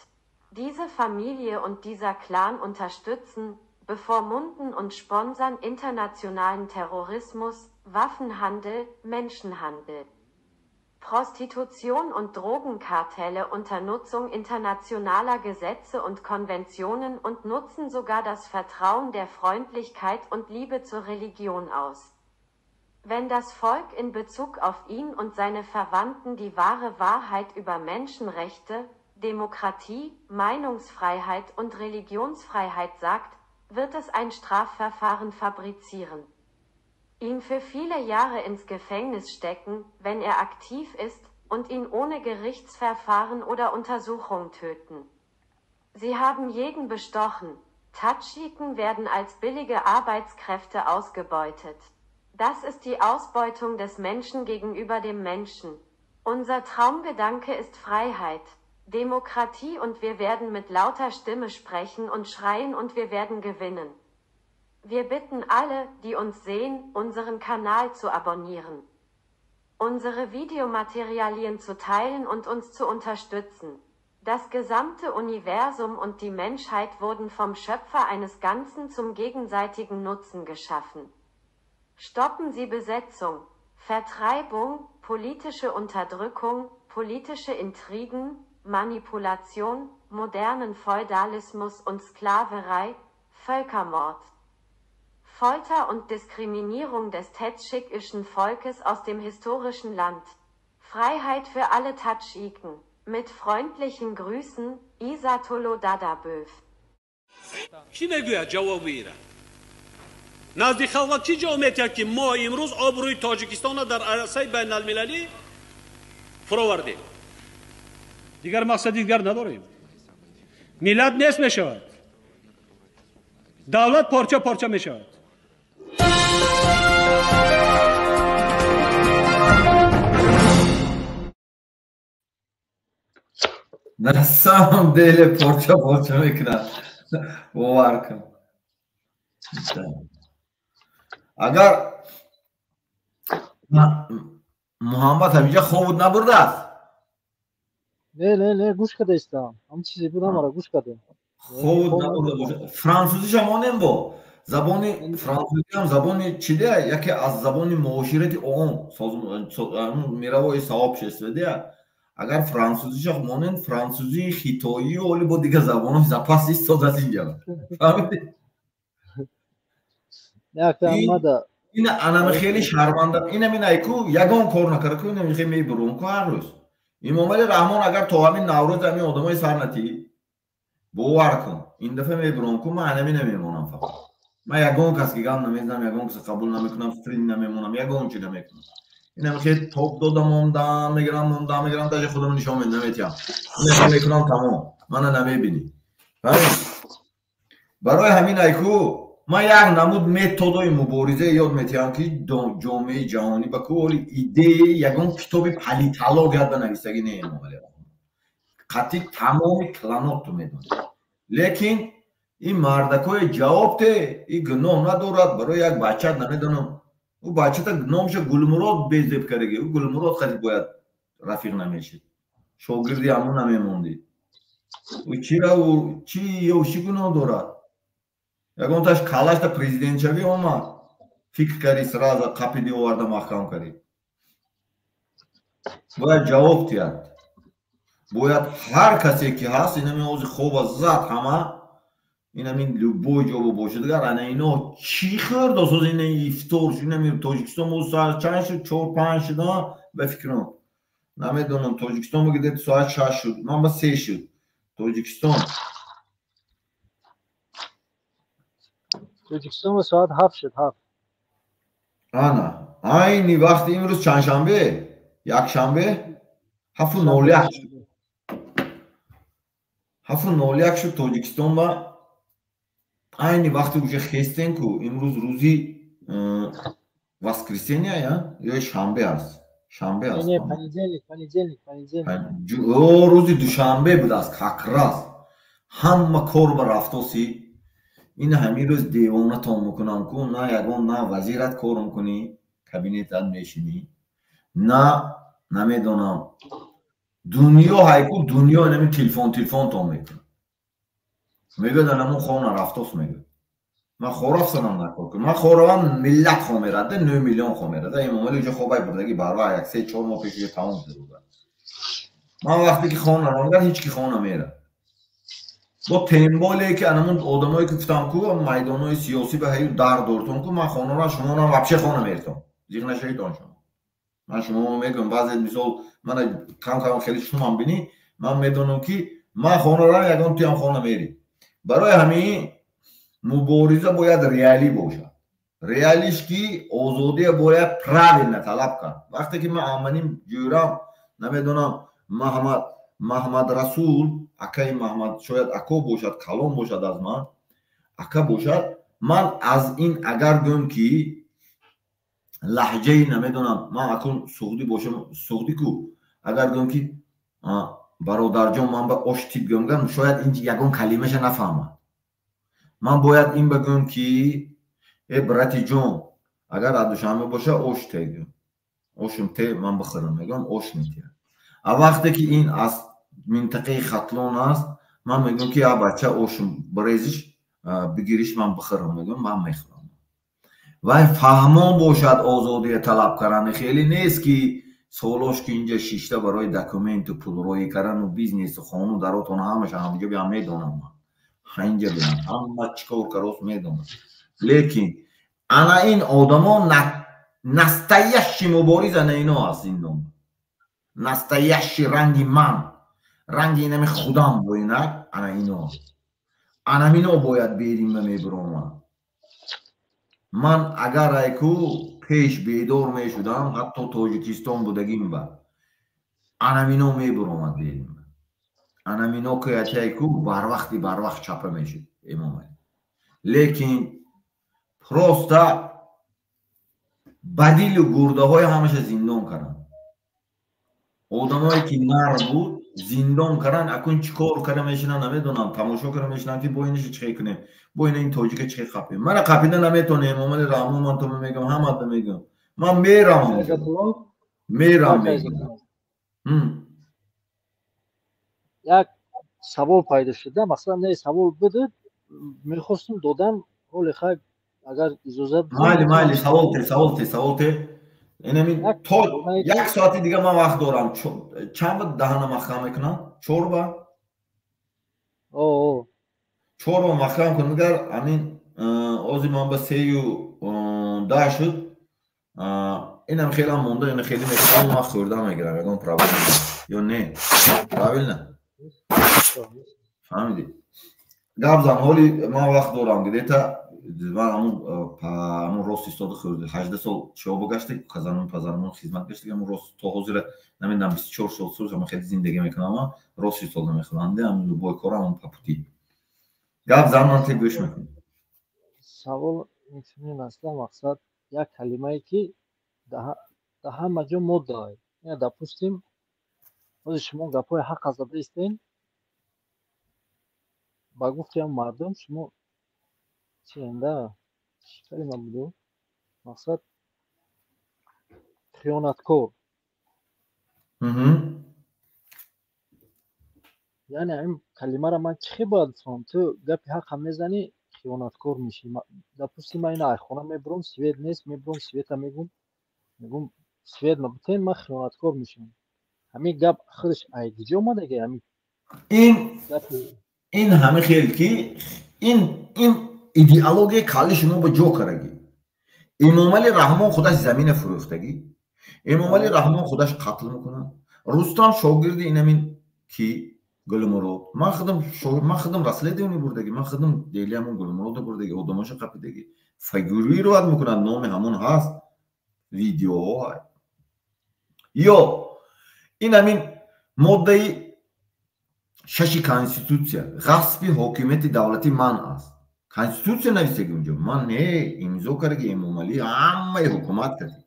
Diese Familie und dieser Clan unterstützen, bevormunden und sponsern internationalen Terrorismus, Waffenhandel, Menschenhandel, Prostitution und Drogenkartelle unter Nutzung internationaler Gesetze und Konventionen und nutzen sogar das Vertrauen der Freundlichkeit und Liebe zur Religion aus. Wenn das Volk in Bezug auf ihn und seine Verwandten die wahre Wahrheit über Menschenrechte, Demokratie, Meinungsfreiheit und Religionsfreiheit sagt, wird es ein Strafverfahren fabrizieren. Ihn für viele Jahre ins Gefängnis stecken, wenn er aktiv ist, und ihn ohne Gerichtsverfahren oder Untersuchung töten. Sie haben jeden bestochen. Tadschiken werden als billige Arbeitskräfte ausgebeutet. Das ist die Ausbeutung des Menschen gegenüber dem Menschen. Unser Traumgedanke ist Freiheit, Demokratie und wir werden mit lauter Stimme sprechen und schreien und wir werden gewinnen. Wir bitten alle, die uns sehen, unseren Kanal zu abonnieren, unsere Videomaterialien zu teilen und uns zu unterstützen. Das gesamte Universum und die Menschheit wurden vom Schöpfer eines Ganzen zum gegenseitigen Nutzen geschaffen. Stoppen Sie Besetzung, Vertreibung, politische Unterdrückung, politische Intrigen, Manipulation, modernen Feudalismus und Sklaverei, Völkermord, Folter und Diskriminierung des tadschikischen Volkes aus dem historischen Land. Freiheit für alle Tadschiken. Mit freundlichen Grüßen, Isatolo Dadaböv. Чӣ мегӯяд ҷавоби ира? Назди халқ чӣ ҷавоб метиҳад, ки мо имрӯз обрӯи Тоҷикистонро дар арсаи байналмилалӣ фуровардем? Дигар мақсади дигар надорем. Миллат нест мешавад, давлат порча порча мешавад. На самом деле порча порча мекунад, бовар кун. Агар Муҳаммад ҳаминҷа хобуд набурдааст? Не, не, не, гӯш карда истам. Ҳамин чизе буд, ҳамаро гӯш кардем. Хобуд набурда бошад. Франсузиша монем, бо забони франсузиам забони чидеа, яке аз забони муоширати ООН, мировое сообщество деа. Агар франсузиша монем, франсузии, хитоию оли бо дигар забонҳо запас истодааст инҷа, фаҳмидӣ? Ина анами хеле шарманда, инами айку ягон кор накарда ку, инами хеле мебурум ку ҳар рӯз. Имомали Раҳмон агар то ҳамин Наврӯз ҳамин одамои сар натӣ, бовар кун, ин дафъа мебурум ку, ман анами намемонам фақат. Ман ягон кас ки гап намезанам, ягон кас қабул намекунам, стрим намемонам, ягон чи намекунам. Инами хеле топ дода мондам, мегирам, мондам, мегирам, даже худам нишон наметиҳам. Инами мекунам, тамом. Мана намебинӣ. Барои ҳамин айку Ман як намуд методои мубориза ёд метиҳам, ки ҷомеаи ҷаҳонӣ ба куоли идеяи ягон китоби политология ба нависагӣ не, Эмомалӣ Раҳмон. Қатъи тамоми кланоту медонӣ. Лекин ин мардакое ҷавоб те, ин гуноҳ надорад барои як бачат, намедонам. Ӯ бачата номша Гулмурод безеб кардаги. Ӯ Гулмурод хати бояд рафиқ намешид. Шогирди ҳамун намемондӣ. Ӯ чира, ӯ чӣ ё чӣ гуноҳ дорад? Ягонташ калашта президентшавӣ омад. Фикр карди, сразу қапиди, оварда маҳкам кардӣ. Бояд ҷавоб диҳад. Бояд ҳар касе ки ҳаст, инами ҳозир хоба зад ҳама, инамин любой ҷо бошад, дигар ана ино чӣ хӯрдост? Ҳозир ина ифтор шуд, инами Тоҷикистон мо соат чанд шуд? 4-5 шуд, ба фикрам. Намедонам, Тоҷикистон ба где-то соат 6 шуд, ман ба 3 шуд. Тоҷикистон. Тоҷикистон ба соат 7 шуд, 7. Ана, айни вақти имрӯз чандшанбе? Якшанбе? 7:01 шуд. 7:01 шуд Тоҷикистон ба айни вақти уже хестен ку, имрӯз рӯзи воскресенье я ё шанбе аст? Шанбе аст. Не, понедельник, понедельник, понедельник. Рӯзи душанбе будааст, как раз. Ҳама кор ба рафтоси. Ин ҳамин рӯз девонатон мекунам ку, на ягон на вазират кор мекунӣ, кабинетат мешинӣ, на намедонам. Дунё ҳайку дунё инами телефон телефонтон мекунад. Мегӯяд анамун хона рафтос мегӯяд. Ман хорафсанам накор кун. Ман хоравам, миллат хо мерад, 9 миллион хо мерад. Эмомалӣ уҷа хобай бурдаги барва як 3-4 моҳ пеш уҷа тамом шуда буд. Ман вақте ки хона равам, ҳеҷ ки хона мерад. Бо темболе ки анамун одамое ки гуфтам ку, майдонҳои сиёсӣ ба ҳаю дар дортон ку, ман хонара шумонам вообще хона мертон. Зиқ нашавитон шумо. Ман шумо мегӯям, баъзе мисол мана кам кам хеле шумам бинӣ, ман медонам ки ман хонарам, ягон туям хона мерӣ. Барои ҳамин мубориза бояд реалӣ бошад. Реалиш ки озодия бояд правильно талаб кард. Вақте ки ман аманим ҷӯрам, намедонам, Маҳмад Расул, акаи Маҳмад, шояд ако бошад, калон бошад аз ман, ака бошад, ман аз ин агар гӯям ки лаҳҷаи намедонам, ман акун суғдӣ бошам, суғдӣ ку, агар гӯям ки бародарҷон, ман ба ош тиб гӯям, гам шояд ин ягон калимаша нафаҳмад. Ман бояд ин бигӯям ки э братиҷон, агар аз Душанбе боша, ош те гӯям. Ошум те, ман бихӯрам, мегӯям, ош метиҳад. А вақте ки ин аз минтақаи Хатлон аст, ман мегӯям ки а бача, ошум бирезиш, бигириш, ман бихӯрам, мегӯям, ман мехӯрам. Вай фаҳмон бошад, озодия талаб кардани хеле нест ки солош ки инҷа шишта барои документу пулроӣ кардану бизнесу хону даротон ҳамаша ҳамҷо биям, медонам ман. Ҳанҷа биям, ҳама чӣ кор карост медонам. Лекин ана ин одамо настоящий мубориз ана ино аст зиндон. Настоящий ранги ман, ранги инами худам боинак, ана ино. Анамино бояд берима мебиромад. Ман агар айку пеш бедор мешудам, ҳатто Тоҷикистон будагим ба анамино мебиромад берима. Анамино каятайку барвақти барвақт чапа мешуд Эмомалӣ. Лекин просто ба дилу гурдаҳои ҳамаша зиндон карданд. Одамое ки нар буд зиндон карданд, акун чӣ кор карда мешинанд намедонам, тамошо карда мешинанд ки бо инаша чӣ хел кунем, бо ина ин тоҷика чӣ хел қапем. Мана қапида наметонем, Эмомалӣ Раҳмон, ман то мегӯям, ҳамата мегӯям. Ман мерам, мерам мегӯям. Як савол пайдо шуда, масалан, не савол буд, мехостум додам, ҳоле хай агар иҷозат. Майли, майли, савол те, савол те, савол те. Инами то як соати дига ман вақт дорам. Чанд ба даҳана маҳкам мекунам? 4 ба? О. 4 ба маҳкам кунам, агар амин ози ман ба 3:10 шуд. Инам хеле монда, ина хеле мекунам, ман хӯрда мегирам, ягон проблема ё не? Правильно? Фаҳмидӣ? Гап зан, ҳоли ман вақт дорам, где-то ман ҳамун рост истода хӯрда, 18 сол шоба гашта, казанун пазанун хизмат гашта, ҳамун рост то ҳозира намедонам 24 сол суз ҳамун хеле зиндагӣ мекунам, ман рост истода мехӯрам, ҳамун любой кор ҳамун по пути. Гап зан, ман те гӯш мекунам. Савол инчунин аст, мақсад як калимае ки дар ҳама ҷо модда. Допустим, ҳозир шумо гапҳои ҳаққа зада истем, ба гуфти ҳам мардум шумо чиенда чӣ калима буду? Мақсад хиёнаткор. Яъне ҳамин калимаро ман чӣ хел бояд фаҳмам? Ту гапи ҳаққа мезанӣ, хиёнаткор мешӣ. Допустим, ман ина айхона мебурам, свет нест, мебурам, света мегум, мегум свет набутен, ман хиёнаткор мешавам. Ҳамин гап худаш ай куҷо омадаги? Ҳамин ин ҳами хел ки ин идеологияи калли шумо ба ҷо кардаги. Эмомалӣ Раҳмон худаш замина фурӯхтагӣ, Эмомалӣ Раҳмон худаш қатл мекунад. Рустам шогирди инамин ки Гулмурод. Ман худам расследование бурдаги, ман худам дели ҳамон Гулмуродо бурдаги, одамоша қапидаги. Фигурировать мекунад, номи ҳамон ҳаст, видеоҳо. Ё ин ҳамин моддаи 6 конститутсия, ғасби ҳокимияти давлатӣ манъ аст. Конститутсия нависаги унҷо, ман не имзо кардаги Эмомалӣ ҳамаи ҳукумат карди.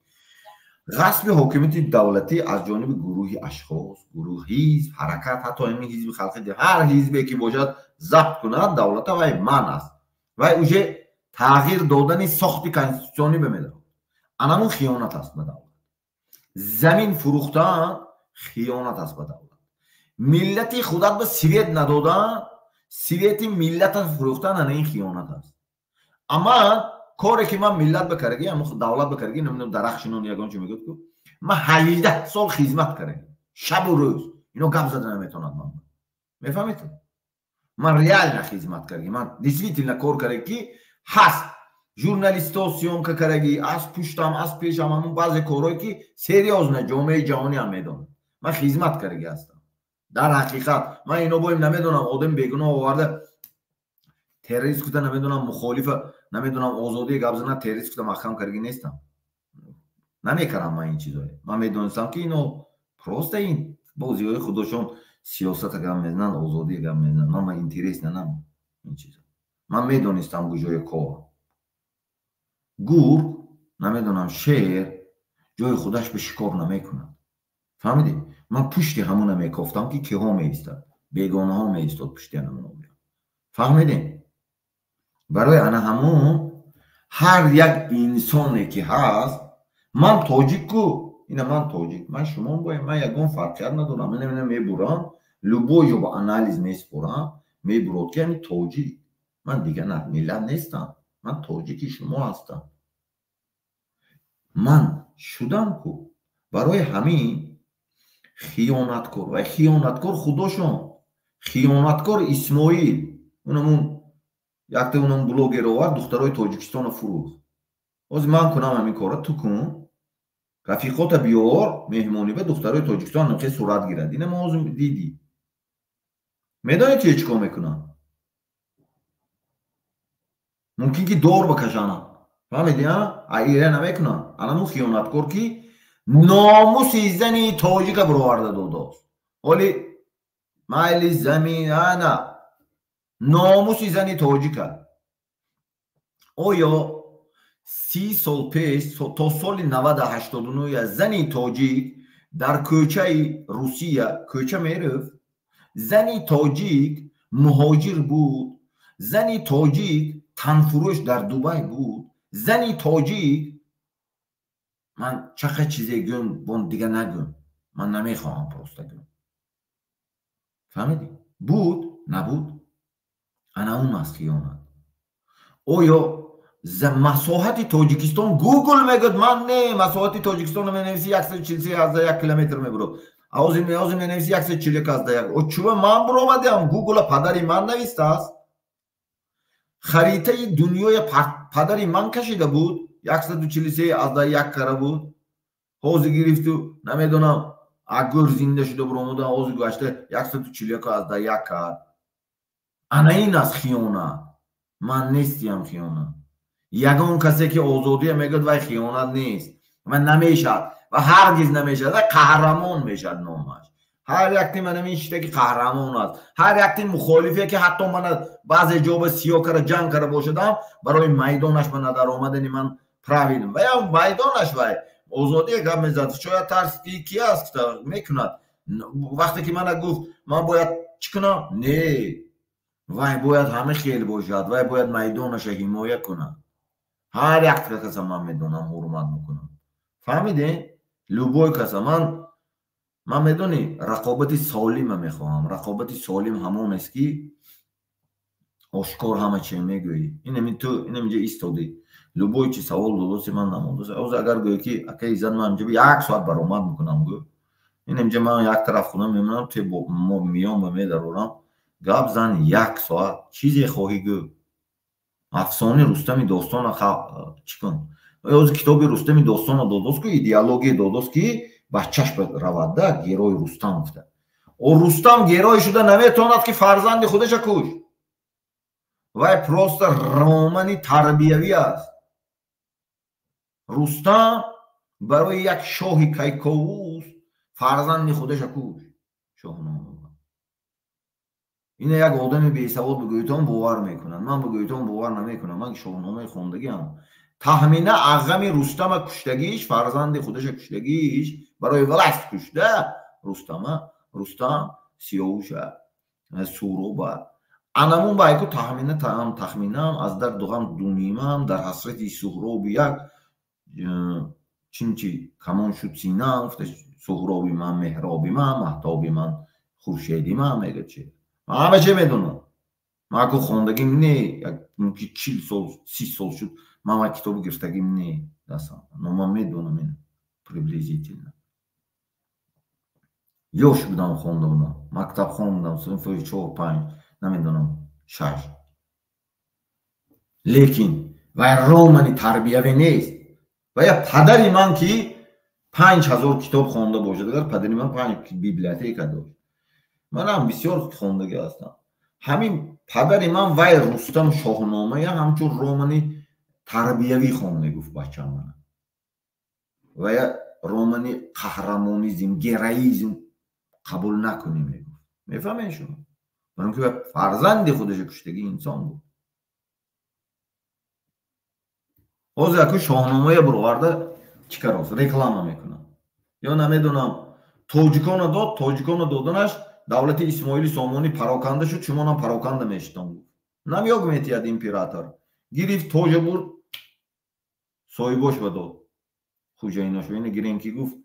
Ғасби ҳокимияти давлатӣ аз ҷониби гурӯҳи ашхос, гурӯҳ, ҳизб, ҳаракат, ҳатто ҳамин ҳизби халқӣ, ҳар ҳизбе ки бошад забт кунад давлата, вай манъ аст. Вай уже тағйир додани сохти конститутсионӣ бемедорад. Анамун хиёнат аст ба давлат. Замин фурӯхтан хиёнат аст ба давлат. Миллати худат ба свет надодан, свети миллата фурӯхтан, ана ин хиёнат аст. Амма коре ки ман миллат бакардаги, давлат бакардаги, намедонам дарахт шинон ягон чи мегӯяд ку, ман 18 сол хизмат кардаги, шабу рӯз, ино гап зада наметавонад ман. Мефаҳмед? Ман реально хизмат кардаги, ман действительно кор кардаги ки ҳаст журналистҳо съёмка кардаги, аз пуштам, аз пешам, ҳамун баъзе корҳое ки серьёзно ҷомеаи ҷаҳонӣ ҳам медонад. Ман хизмат кардаги ҳастам. Дар ҳақиқат ман ино боим намедонам одами бегуноҳ оварда террорист кута, намедонам мухолифа, намедонам озодии гап зана террорист кута маҳкам кардаги нестам. Намекардам ман ин чизое. Ман медонистам ки ино просто ин бозиҳои худошон сиёсата гап мезананд, озодия гап мезананд. Ман интерес нанам ин чизо. Ман медонистам куҷои кор. Гург, намедонам шер ҷои худаш ба шикор намекунад. Фаҳмидӣ? Ман пушти ҳамона мекофтам ки киҳо меистад, бегонаҳо меистод пушти ҳамона. Фаҳмидем? Барои ана ҳамон ҳар як инсоне ки ҳаст, ман тоҷикку, ина ман тоҷик, ман шумо боем, ман ягон фарқият надорам, ина мебурам, любой ҷо ба анализ меспорам, мебурод ки ҳамин тоҷик, ман дигар миллат нестам, ман тоҷики шумо ҳастам. Ман шудам ку. Барои ҳамин хиёнаткор ва хиёнаткор худошон, хиёнаткор Исмоил, унамун якта унам блогер овард, духтарои Тоҷикистонро фурӯхт. Ҳозир ман кунам ҳамин корро, ту кун, рафиқота биёр меҳмонӣ ба духтарои Тоҷикистон нуқе сурат гирад. Ина мо ҳозир дидӣ. Медонӣ чи чӣ кор мекунам? Мумкин ки дор бакашанам. Фаҳмидӣ, а? Ира намекунам. Анамун хиёнаткор ки номуси зани тоҷика бароварда додааст. Ҳоли майли замин, ана номуси зани тоҷика. Оё 30 сол пеш то соли 90-89 зани тоҷик дар кӯчаи Русия кӯча мерифт? Зани тоҷик муҳоҷир буд, зани тоҷик танфурӯш дар Дубай буд, зани тоҷик ман чақа чизе гӯм, бон дига нагӯм, ман намехоҳам просто гӯм. Фаҳмидӣ? Буд, набуд? Ана он аст хиёнат. Оё масоҳати Тоҷикистон Гугл мегӯяд, ман не, масоҳати Тоҷикистонро менависи 143,1 километр мебурад. Ҳозир менависи 141,1. О чува ман буромадиам, Гугла падари ман навистааст. Харитаи дунёя падари ман кашида буд, 143,1 кара буд. Ҳозир гирифту намедонам агар зинда шуда буромуда, ҳозир гашта 141,1 кард. Ана ин аст хиёнат. Ман нестиям хиёнат. Ягон касе ки озодия мегӯяд, вай хиёнат нест ва намешавад ва ҳаргиз намешавад, вай қаҳрамон мешавад номаш. Ҳар якти мана мешита ки қаҳрамон аст. Ҳар якти мухолифе ки ҳатто мана баъзе ҷо ба сиё кара ҷанг кара бошадам, барои майдонаш мана даромадани ман правильно. Ва ям майдонаш вай озодия гап мезад. Шояд тарс ки аст мекунад. Вақте ки мана гуфт ман бояд чӣ кунам? Не. Вай бояд ҳама хел бошад, вай бояд майдонаша ҳимоя кунад. Ҳар як каса ман медонам, ҳурмат мекунам. Фаҳмидем? Любой каса ман медонӣ рақобати солима мехоҳам. Рақобати солим ҳамон аст ки ошкор ҳама чи мегӯӣ. Инами ту инамиҷа истодӣ. Любой чи савол додоси ман намондоси. Ҳозир агар гӯӣ ки ака Иззат ман инҷа як соат баромад мекунам гӯ. Инамиҷа ман як тараф худам мемонам, ту мо миён ба медарорам. Гап зан як соат, чизе хоҳӣ гӯ. Афсонаи Рустами достона чӣ кун? Ҳозир китоби Рустами достона додост ку, идеология додост ки бачаш равад да герой Рустам гуфта. О Рустам герой шуда наметавонад ки фарзанди худаша куш. Вай просто романи тарбиявӣ аст. Рустам барои як шоҳи Кайковус фарзанди худаша куш. Шоҳнома. Ина як одами бесавод бигӯитон бовар мекунад. Ман бигӯитон бовар намекунам. Ман шоҳномаи хондагиам. Таҳмина ағами Рустама куштагиш, фарзанди худаша куштагиш, барои власт кушта Рустама, Рустам Сиёвуша, Суроба. Анамун байку таҳмина таам тахминам аз дарду ғам дунимам дар ҳасрати Суҳроби як чинчи камон шуд синам, Суҳроби ман меҳроби ман маҳтоби ман хуршеди ман мегӯяд чи. Ман ҳама че медонам. Ман ку хондагим не, як мумкин 40 сол, 30 сол шуд ман вай китобу гирифтагим не дастам. Но ман медонам ин приблизительно. Ёш будам хонда будам. Мактабхон будам, синфи 4-5, намедонам, 6. Лекин вай романи тарбиявӣ нест. Ва я падари ман ки 5000 китоб хонда бошад, агар падари ман 5 библиотека дошт. Манам бисёр хондагӣ ҳастам. Ҳамин падари ман вай Рустам шоҳномая ҳамчун романи тарбиявӣ хон мегуфт бачам мана. Ва я романи қаҳрамонизм, героизм қабул накунӣ мегуфт. Мефаҳмед шумо? Барои ки фарзанди худаша куштагӣ инсон буд. Ҳозир аку шоҳномая буроварда чӣ карост? Реклама мекунам. Ё намедонам тоҷикона дод, тоҷикона доданаш давлати Исмоили Сомонӣ пароканда шуд, шумонам пароканда мешитон гуфт. Намёг метиҳад император. Гирифт тоҷа бурд, соҳибош ба дод. Хуҷаинош ина гирем ки гуфт,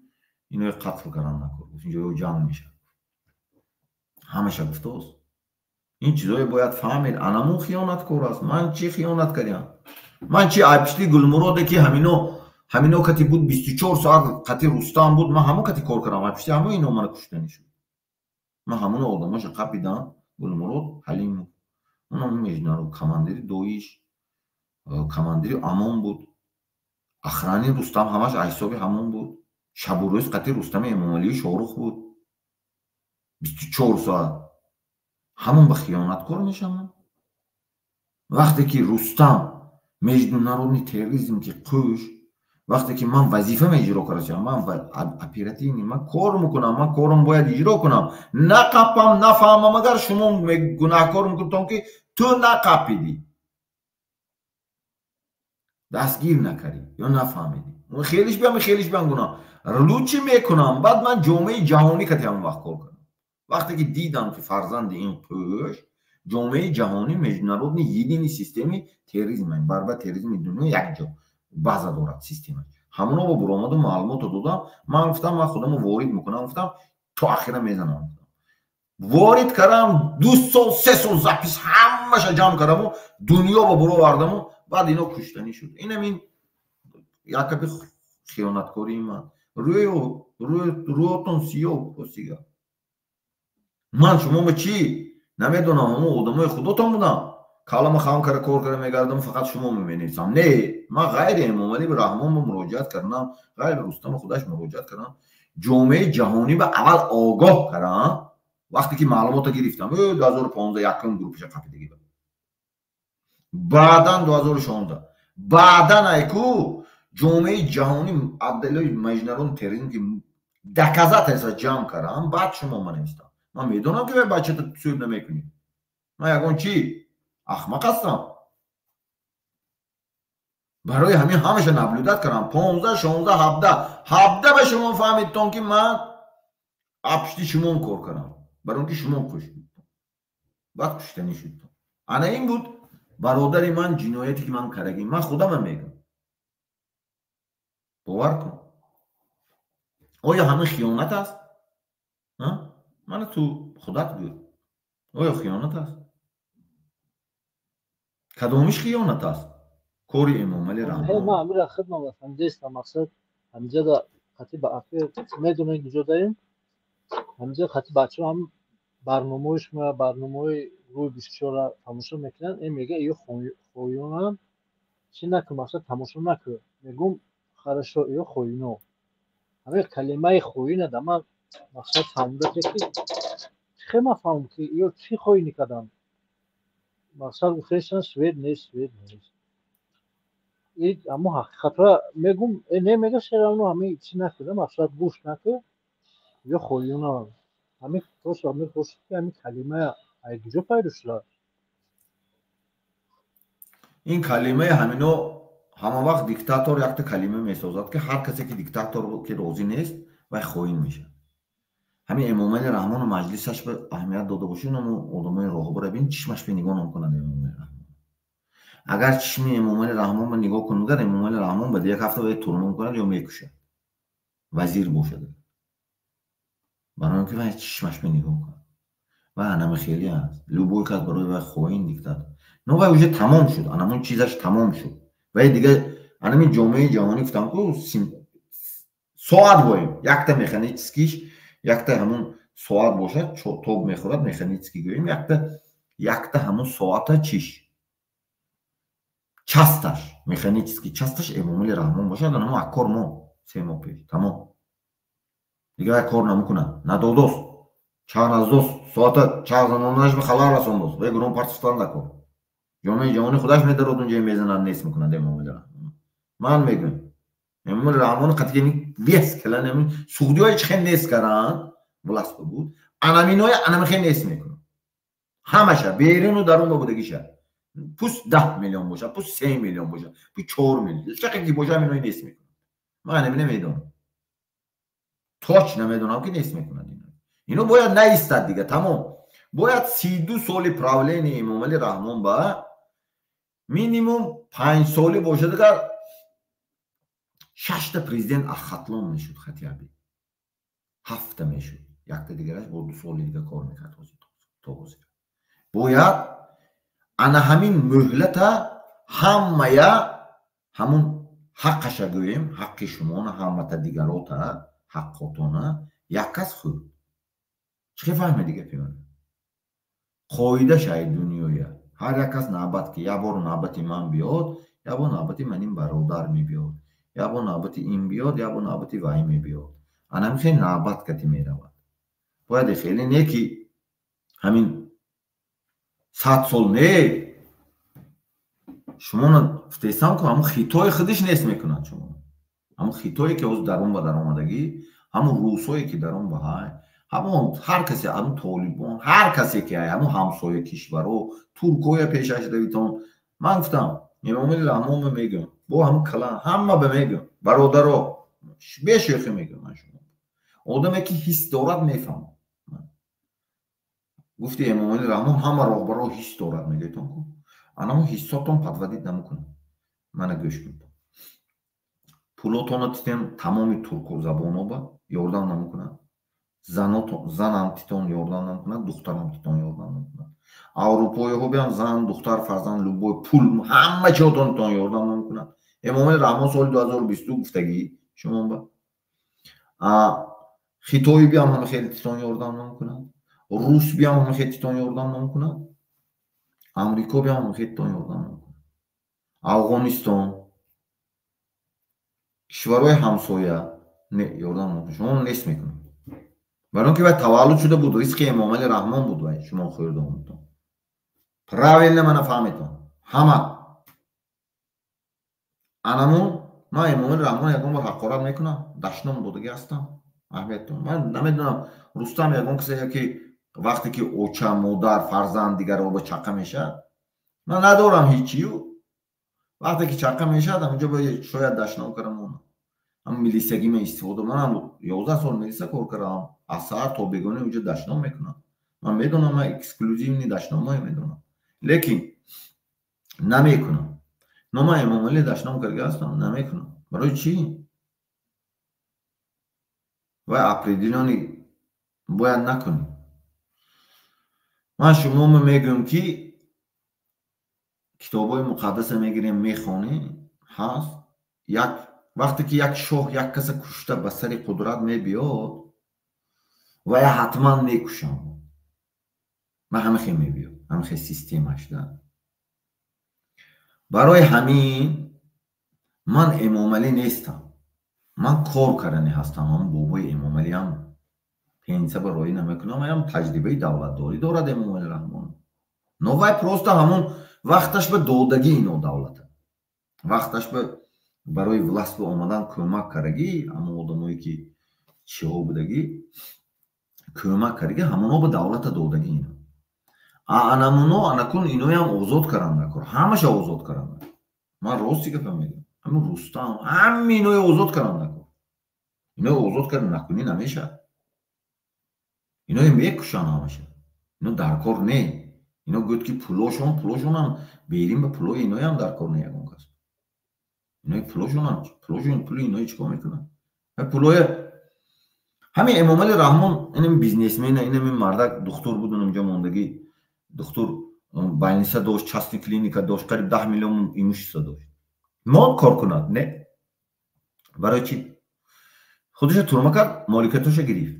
инои қатл кардан накор. Гуфт инҷо ё ҷанг мешавад. Ҳамаша гуфтост. Ин чизое бояд фаҳмид. Анамун хиёнаткор аст. Ман чӣ хиёнат кардам? Ман чӣ айпишти Гулмуроде ки ҳамино кати буд 24 соат қати Рустам буд, ман ҳамон кати кор кардам. Айпишти ҳамон ино мана куштанӣ шуд. Ман ҳамон одамоша қапидам. Гулмурод Ҳалимов. Онам международ командири Доиш, командири Амон буд. Охрани Рустам ҳамаш ҳисоби ҳамон буд. Шабу рӯз қати Рустами Эмомалии Шоҳрух буд. 24 соат. Ҳамон ба хиёнаткор мешавам. Вақте ки Рустам международный терроризм ки куш, вақте ки ман вазифа меиҷро кардам, ман оперативный, ман кор мекунам, ман корам бояд иҷро кунам. Нақапам, нафаҳмам, агар шумо гунаҳкор мекунтон ки ту нақапидӣ, дастгир накардӣ ё нафаҳмидӣ. Хелиш биям, хелиш биям гунаҳ. Лучи мекунам, баъд ман ҷомеаи ҷаҳонӣ кати ҳамон вақт кор кардам. Вақте ки дидам ки фарзанди ин куш, ҷомеаи ҷаҳонӣ международный единый системи терроризм, барба терроризми дунё якҷо база дорад система. Ҳамоно бо буромаду маълумотро додам. Ман гуфтам ман худамо ворид мекунам, гуфтам то ахира мезанам. Ворид кардам, 2 сол, 3 сол запис ҳамаша ҷамъ кардаму дунё ба буровардаму баъд ино куштанӣ шуд. Инам ин якаби хиёнаткории ман. Рӯётон сиёҳ посига. Ман шумо ба чӣ? Намедонам, ҳамон одамои худотон будам. Калама хам кара кор кара мегардам, фақат шумо меменависам. Не, ман ғайри Эмомалӣ Раҳмон ба муроҷиат кардам, ғайри Рустам худаш муроҷиат кардам. Ҷомеаи ҷаҳонӣ ба аввал огоҳ кардам, вақте ки маълумотро гирифтам. 2015 якум группаша қапидагӣ буд. Баъдан 2016. Баъдан айку ҷомеаи ҷаҳонӣ абдалои международный терроризм ки Доказательства ҷамъ кардам, баъд шумо ма навистам. Ман медонам, ки бачата суд намекунӣ. Ман ягон чӣ ахмақ ҳастам? Барои ҳамин ҳамаша наблюдать кардам. 15, 16, 17, 17 ба шумо фаҳмидтон, ки ман апшти шумон кор кардам, барои он ки шумо куштед, баъд куштанӣ шудтон. Ана ин буд, бародари ман, ҷинояте, ки ман кардагим. Ман худамам мегӯм, бовар кун. Оё ҳамин хиёнат аст? Мана ту худат гӯ, оё хиёнат аст? Кадомиш хиёнат аст? Кори Эмомалӣ Раҳмон. Ман амира хидмат фаҳмидастам. Мақсад ҳамиҷа хати ба медонем, куҷо даем. Ҳамиҷа хати бачаҳо ҳам барномаҳои шумо, барномаҳои рӯи 24-ра тамошо мекунанд. Э, мега, ё хоёнам чӣ накун, мақсад тамошо накун. Мегум, хорошо, ё хоино. Ҳамин калимаи хоина да ман мақсад фаҳмида, ки чӣ ман фаҳмам, ки ё чӣ хоинӣ кардам. Мақсад гуфтаистан, свет нест, свет нест. Аммо ҳақиқатро мегум, э, не, мега, всё равно ҳамин чӣ накуда, мақсад гӯш накун, ё хоина. Ҳамин тош ҳамин бошад, ки ҳамин калима ай куҷо пайдо шуда? Ин калимаи ҳамино ҳама вақт диктатор якта калима месозад, ки ҳар касе ки диктатор ки розӣ нест, вай хоин мешавад. Ҳамин Эмомали Раҳмону маҷлисаш ба аҳамият дода бошед, амо одамои роҳбара бин, чишмаш бе нигоҳ намекунад Эмомали Раҳмон. Агар чишми Эмомали Раҳмон ба нигоҳ кунад, Эмомали Раҳмон ба як ҳафта вай турмон кунад ё мекушад, вазир бошад, барои он ки вай чишмаш бе нигоҳ кунад. Вай анами хеле аст, любой кас барои вай хоин, диктатор. Но вай уже тамом шуд, анамон чизаш тамом шуд. Вай дига анами ҷомеаи ҷаҳонӣ гуфтам ку, соат боем, якта механический ш, якта ҳамун соат бошад, тоб мехӯрад, механический гӯем, якта ҳамун соата чиш часть аш, механический часть аш Эмомали Раҳмон бошад, анамон аккор мо 3 моҳ пеш тамом, дига вай кор намекунад, надодост, чанд аздост, соата чанд замонаш ба халал расондост. Вай гурон партистан дакор, ҷомеаи ҷаҳонӣ худаш медарод, унҷа мезанад, нест мекунад Эмомали Раҳмон. Ман мегӯям, Эмомали Раҳмон қатъияни вес калан ами суғдиҳои чӣ хел нест каранд, власть буд, анаминоя анамихе нест мекунад ҳамаша, беруну дарун ба будагиша, пусть 10 миллион бошад, пусть 3 миллион бошад, пусть 4 миллион, чақе ки бошад, аминои нест мекунад. Ман анамина медонам, точно медонам, ки нест мекунад. Ино бояд наистад дига, тамом. Бояд 32 соли правление Эмомали Раҳмон ба минимум 5 соли бошад, агар шашта президент аз Хатлон мешуд, хотя бы ҳафта мешуд, якта дигараш бо 2 соли дига кор мекард. То ҳозир бояд ана ҳамин муҳлата ҳамая ҳамун ҳаққаша гӯем, ҳаққи шумона, ҳамата дигарота ҳаққотона як кас хӯрд. Чӣ фаҳмиди гапи ман? Қоида шай дунёя, ҳар як кас навбат, ки як бор навбати ман биёд, як бор навбати ман ин бародар мебиёд, як бор навбати ин биёд, як бор навбати вай мебиёд. Анами хел навбат кати меравад. Бояд хеле не ки ҳамин 100 сол не. Шумоно гуфтесам ку, ҳамун хитои худиш нест мекунад шумо, ҳамун хитое ки ҳозир дарун ба даромадагӣ, ҳамун русое ки дарун ба ҳай, ҳамон ҳар касе, ҳамун толибон, ҳар касе ки ҳай, ҳамун ҳамсоя кишваро, туркоя пешаш равитон. Ман гуфтам, Эмомали Раҳмон ба мегӯям, бо ҳамун калан ҳама ба мегӯям, бародаро, бешӯхӣ мегӯям ман шумо. Одаме ки ҳис дорад, мефаҳмад. Гуфти Эмомали Раҳмон, ҳама роҳбаро ҳис дорад, мегӯятон ку, анамо ҳиссотон подводить намекунад. Мана гӯш кунед, пулотонро титем, тамоми туркузабоно ба ёрдам намекунад, занам титон ёрдам намекунад, духтарам титон ёрдам намекунад, аврупоиҳо биям, зан, духтар, фарзанд, любой пул, ҳама чиҳотон титон ёрдам намекунад. Эмомали Раҳмон соли 2022 гуфтагӣ шумо ба хитои биям, ҳама хеле титон ёрдам намекунад, рус биям, ҳама хеле титон ёрдам намекунад, амрико биям, ҳама хеле титон ёрдам намекунад, Афғонистон, кишварҳои ҳамсоя не ёрдам намекунад, шумо нест мекунад. Барои он ки вай таваллуд шуда буд, ризқи Эмомали Раҳмон буд, вай шумо хӯрда омадтон. Правильно мана фаҳметон ҳама. Анамун ман Эмомали Раҳмон ягон бор ҳақорат мекунам, дашном додагӣ ҳастам? Аҳамиятон. Ман намедонам, Рустам ягон касе ки вақте ки оча, модар, фарзанд дигарро ба чақа мешавад, ман надорам ҳичию. Вақте ки чақа мешавад, ҳамонҷо шояд дашном кардам. Ҳам милисягима истифода. Манам 11 сол милиса кор кардам. Аз саҳар то бегонӣ онҷо дашном мекунам. Ман медонам, ман эксклюзивный дашномҳое медонам. Лекин намекунам. Но ман Эмомалӣ дашном карда ҳастам, намекунам. Барои чӣ? Вай определённый бояд накунӣ. Ман шумо мегӯям ки китобҳои муқаддаса мегирем, мехонем, ҳаст. Як вақте ки як шоҳ як каса кушта ба сари қудрат мебиёд, вая ҳатман мекушам. Ман ҳамахе мебиёд, ҳамахе системаш да. Барои ҳамин ман Эмомалӣ нестам. Ман кор кардани ҳастам. Ҳам бобои Эмомалӣ ҳам пенсия ба роӣ намекунам, ҳам таҷрибаи давлатдорӣ дорад Эмомалӣ Раҳмон. Но вай просто ҳамон вақташ ба додагӣ ино давлата. Вақташ ба барои власт ба омадан кӯмак кардагӣ, ҳамон одамое ки чиҳо будагӣ, кӯмак кардагӣ, ҳамоно ба давлата додагӣ ино. А анамуно анакун иноям озод кардан накор. Ҳамаша озод кардан накор. Ман рости гапа мегӯям. Ҳамин Рустам, ҳама иное озод кардан накор. Иное озод кардан накунӣ намешавад. Иное мекушанд ҳамаша. Ино дар кор не. Ино гӯяд ки пулошон, пулошонам берим ба пулои иноям дар кор не ягон кас. Инои пулошонам, пулошон пули иное чикор мекунанд? Пулое ҳамин Эмомалӣ Раҳмон инам бизнесмена, инам мардак духтур буд, унҷо мондагӣ, духтур больница дошт, частный клиника дошт, қариб 10 миллион имущество дошт. Мон кор кунад, не? Барои чӣ? Худиша турма кард, моликатоша гирифт.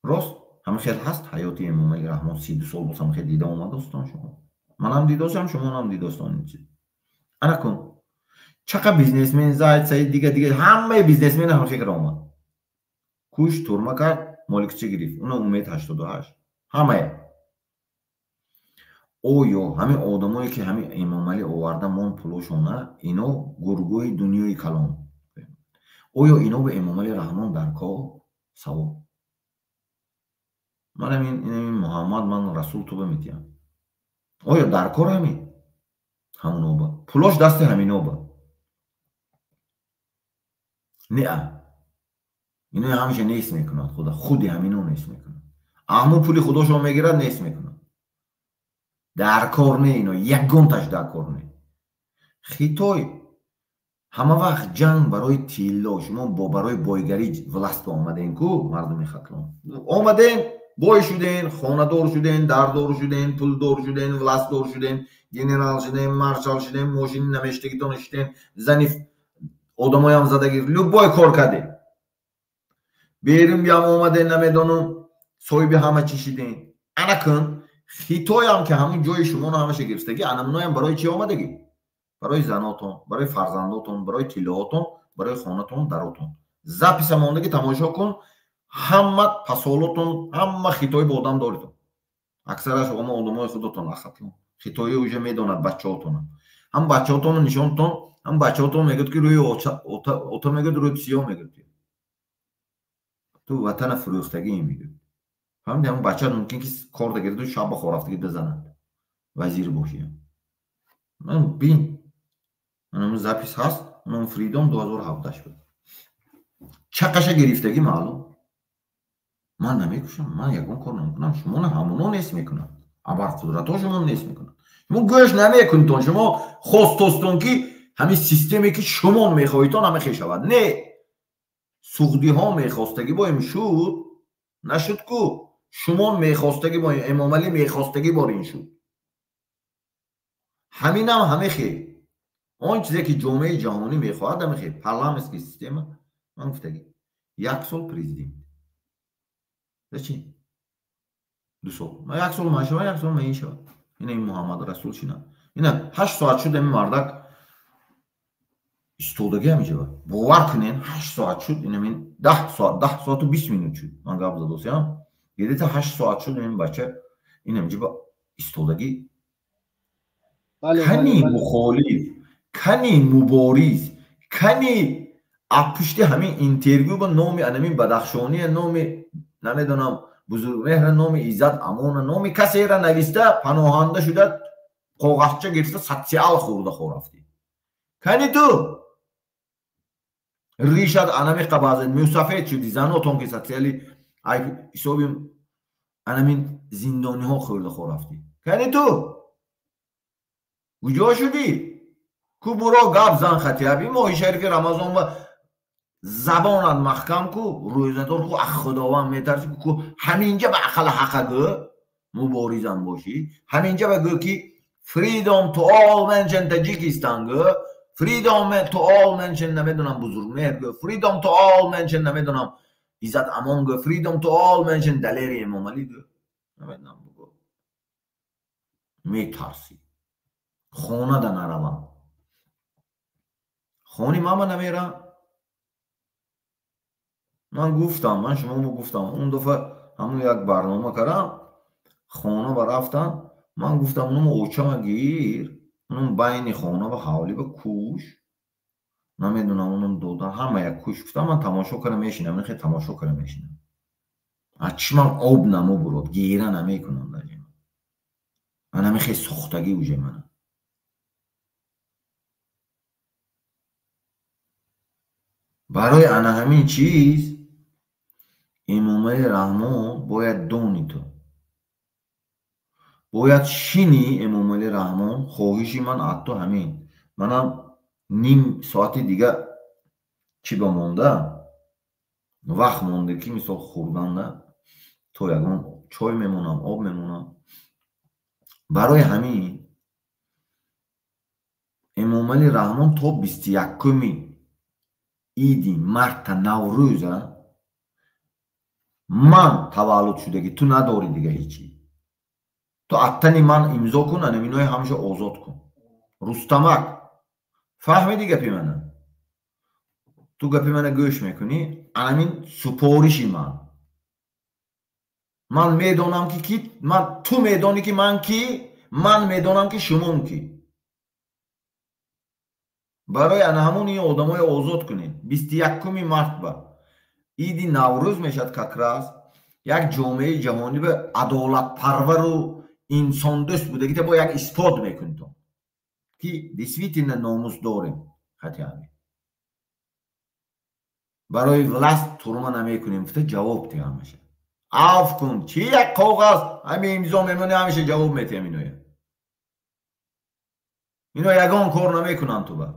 Рост, ҳама хел ҳаст ҳаёти Эмомалӣ Раҳмон 32 сол боз ҳама хел дида омадастон шумо. Манам дидосам, шумонам дидостон ин чиз. Ана кун. Чақа бизнесмен, зайд, саид, дига дига ҳамаи бизнесмен ҳама хел омад. Куш, турма кард, моликача гирифт. Уна Умед 88. Ҳамае. Оё ҳамин одамое ки ҳамин Эмомалӣ оварда мон пулошона, ино гургои дунёи калон. Оё ино ба Эмомалӣ Раҳмон дар кор? Савол. Ман ҳамин Муҳаммад, ман Расул туба метиҳам. Оё дар кор ҳамин? Ҳамоно ба. Пулош дасти ҳамино ба. Неа. Ино ҳамеша нест мекунад худа, худи ҳамино нест мекунад. Ҳамон пули худошон мегирад, нест мекунад. Дар кор не ино, ягонташ дар кор не. Хитой ҳама вақт ҷанг барои тилло, шумо бо барои бойгарӣ власт ба омаден ку, мардуми Хатлон. Омаден, бой шуден, хонадор шуден, дардор шуден, пулдор шуден, властдор шуден, генерал шуден, маршал шуден, мошини намештагитон шуден, зани одамоям задагӣ, любой кор кардем. Берун биям омаден, намедонам, соҳиби ҳама чӣ шиден. Ана кун, Хитоям ки ҳамон ҷои шумоно ҳамаша гирифтагӣ, анамуноям барои чӣ омадагӣ? Барои занотон, барои фарзандотон, барои тиллоотон, барои хонатон, даротон. Записа мондагӣ тамошо кун, ҳама пасолотон, ҳама хитои ба одам доритон. Аксараш ома одамои худотон ахатлон. Хитои уже медонад бачаотона. Ҳам бачаотонро нишонтон, ҳам бачаотон мегӯяд ки рӯи ота мегӯяд, рӯи сиёҳ мегӯяд. Ту ватана фурӯхтагӣ мегӯяд. Фаҳмидӣ? Ҳамон бача мумкин ки кор дагирду шаб ба хорафтагӣ бизанад. Вазир бошӣ. Ман бин. Манам запис ҳаст, манам Фридом 2017 буд. Чақаша гирифтагӣ маълум. Ман намекушам, ман ягон кор намекунам, шумоно ҳамоно нест мекунам. Абарқудратҳо шумо нест мекунад. Шумо гӯш намекунтон, шумо хостостон ки ҳамин системе ки шумо мехоҳитон ҳама хешавад. Не. Суғдиҳо мехостагӣ боим шуд, нашуд ку. Шумо мехостагӣ бо Эмомалӣ мехостагӣ бор ин шуд. Ҳаминам ҳама хел. Он чизе ки ҷомеаи ҷаҳонӣ мехоҳад ҳама хел. Парламентский система, ман гуфтагӣ. Як сол президент. Зачем? 2 сол. Ман як сол ман шавам, як сол ман ин шавам. Ина ин Муҳаммад Расул шина. Ина 8 соат шуд ҳамин мардак истодагӣ ҳаминҷо. Бовар кунен, 8 соат шуд, ина мин 10 соат, 10 соату 20 минут шуд. Ман гап задосям. Где-то 8 соат шуд ин бача ин ҳаминҷо истодагӣ. Кани мухолиф, кани мубориз, кани А пушти ҳамин интервю ба номи анамин Бадахшония, номи намедонам Бузургмеҳра, номи Иззат Амона, номи касеро нависта, паноҳанда шуда, коғазча гирифта, социал хӯрда хорафтӣ. Кани ту ришад анамиқа баъзе мусафед шуди, занотон ки социали ҳисоби анамин зиндониҳо хӯрда хорафтӣ. Кани ту куҷо шудӣ? Ку буро гап зан хатиаб, ин моҳи шарифи Рамазон ба забонат маҳкам ку, рӯзадор ку, аз Худованд метарсӣ ку, ҳаминҷа ба ақал ҳақа гӯ, муборизам бошӣ, ҳаминҷа ба гӯ ки freedom to all mention Tajikistan гӯ, freedom to all mention намедонам Бузургмеҳр гӯ, freedom to all mention намедонам Иззат Амон гӯ, freedom to all mention Далери Эмомалӣ гӯ, намедонам бигӯ. Метарсӣ. Хона да наравам. Хони мама намерам. Ман гуфтам, ман шуморо гуфтам, он дафъа ҳамун як барнома кардам, хона ба рафтам, ман гуфтам унум очама гир, унум байни хона ва ҳавлӣ ба куш, намедонам унум додан, ҳама як куш гуфтам, ман тамошо кара мешинам, ин хел тамошо кара мешинам. Аз чишмам об намубурод, гира намекунам дар ҷима. Ман ҳамин хел сохтагӣ уже мана. Барои ана ҳамин чиз Эмомалӣ Раҳмон бояд дони ту. Бояд шини Эмомалӣ Раҳмон, хоҳиши ман аз ту ҳамин. Манам ним соати дига чӣ ба монда? Вақт монда ки мисол хӯрданда то ягон чой мемонам, об мемонам. Барои ҳамин Эмомалӣ Раҳмон то 21-уми иди марта Наврӯза ман таваллуд шудагӣ, ту надорӣ дига ҳечи. Ту аттани ман имзо кун, анаминои ҳамаша озод кун. Рустамак, фаҳмиди гапи мана? Ту гапи мана гӯш мекунӣ? Анамин супориши ман. Ман медонам ки ки, ман ту медонӣ ки ман ки, ман медонам ки шумон ки. Барои ана ҳамон ин одамоя озод кунед. 21-уми март ба иди Наврӯз мешавад как раз як ҷомеаи ҷаҳонӣ ба адолатпарвару инсондӯст будагита бо як исбот мекунед ки действительно номус дорем хатиаби. Барои власт турма намекунем гуфта ҷавоб те ҳамаша. Аф кун, чи як коғаз ҳами имзо мемонӣ, ҳамеша ҷавоб метиҳам иноя. Ино ягон кор намекунанд ту ба.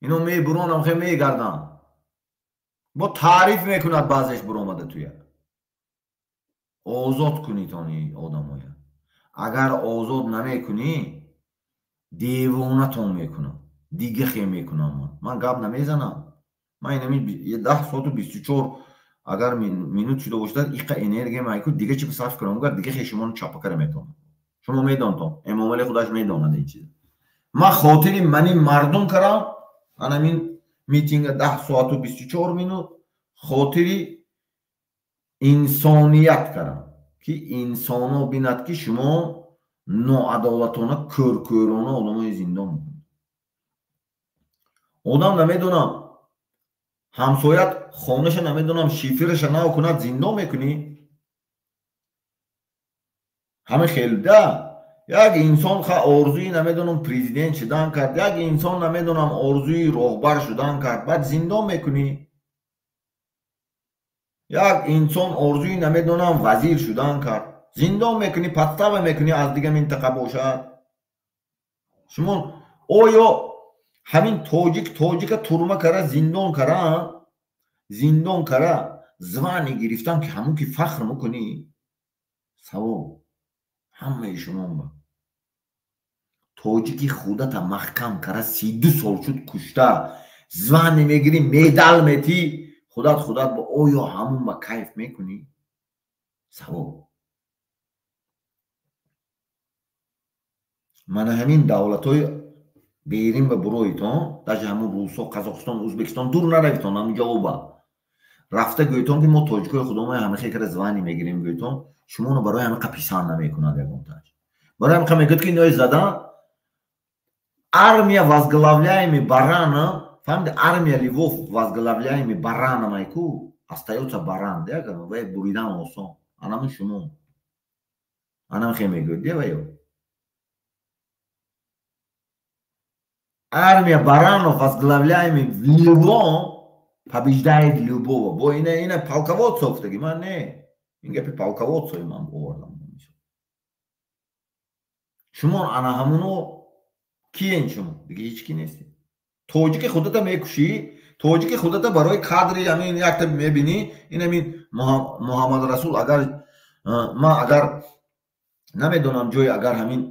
Ино мебуронам хе мегардам. Бо таъриф мекунад баъзеш буромада туя. Озод кунед они одамоя. Агар озод намекунӣ, девонатон мекунам. Дига хе мекунам ман. Ман гап намезанам. Ман инами 10 соату 24 агар минут шуда бошад, иқа энергия майку дига чи сарф кунам, агар дига хе шуморо чапа кара метавонам. Шумо медонтон, Эмомалӣ худаш медонад ин чиза. Ман хотири мани мардум карам, анамин митинга 10 соату 24 минут хотири инсоният карам, ки инсоно бинад ки шумо ноадолатона, кӯркӯрона одамои зиндон мекунед. Одам намедонам ҳамсоят хонаша намедонам шифираша нав кунад, зиндон мекунӣ? Ҳама хелда як инсон ха орзуи намедонам президент шудан кард, як инсон намедонам орзуи роҳбар шудан кард, баъд зиндон мекунӣ. Як инсон орзуи намедонам вазир шудан кард, зиндон мекунӣ, подстава мекунӣ аз дига минтақа бошад. Шумо оё ҳамин тоҷик тоҷика турма кара, зиндон кара, зиндон кара, звани гирифтан ки ҳамун ки фахр мекунӣ? Савол ҳамаи шумо ба тоҷики худата маҳкам кара, 32 сол шуд кушта, звани мегирӣ, медал метӣ, худат худат ба оё ҳамун ба кайф мекунӣ? Савол. Мана ҳамин давлатҳои берин ба буроитон, даже ҳамун русо, Қазоқистон, Ӯзбекистон дур наравитон, ҳамун ҷавоба рафта гӯйтон ки мо тоҷикои худомо ҳамахе кара звани мегирем гӯйтон, шумоно барои ҳамақа писанд намекунад ягонташ. Барои ҳамақа мегӯяд ки инои задан армия возглавляемый Барана Фаҳмиди, армия львов возглавляемый бараном айку остаётся баран, вай буридан осон. Анамун шумо. Анам хе мегӯяд, де ваё. Армия баранов, возглавляемый львом, побеждает любого. Бо ина полководцев гуфтаги, ман не. Ин гапи полководцои ман овардам. Шумо ана ҳамуно киен шумо? Дига ҳеҷ ки нестед. Тоҷики худата мекушӣ, тоҷики худата барои кадри ҳамин якта мебинӣ, ин ҳамин Муҳаммад Расул, агар ман агар намедонам ҷои агар ҳамин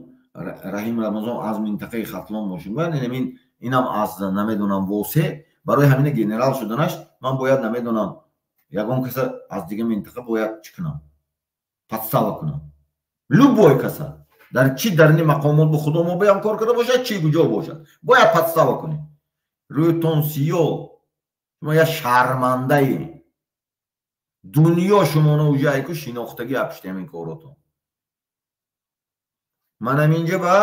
Раҳим Рамазон аз минтақаи Хатлон бошем, ин ҳамин инам аз намедонам Восе, барои ҳамин генерал шуданаш ман бояд намедонам ягон каса аз дига минтақа бояд чӣ кунам? Подстава кунам. Любой каса дар чӣ дарни мақомот бо худо мо боям кор карда бошад, чӣ куҷо бошад, бояд подстава кунем. Рӯйтон сиё, шумо як шармандаи дунё, шумоно уже айку шинохтагӣ апишти ҳамин коротон. Манам инҷа ба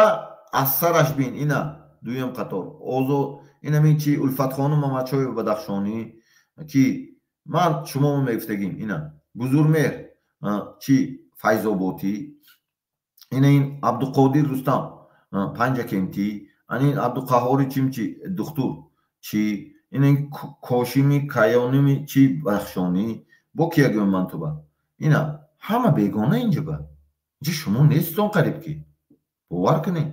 аз сараш бин, ина дуюм қатор озо, инамин чи Улфатхону Мамадшоева Бадахшонӣ, ки ман шумо мегуфтагим, ина Бузурмеҳр чи Файзоботӣ, ина ин Абдуқодир Рустам Панҷакентӣ, ана ин Абдуқаҳори чимчи духтур чи, ина ин Кошими Каёними чи Бадахшонӣ, бо кия гӯям ман туба? Ина ҳама бегона инҷа ба. Инҷа шумо нестон қариб ки. Бовар кунед.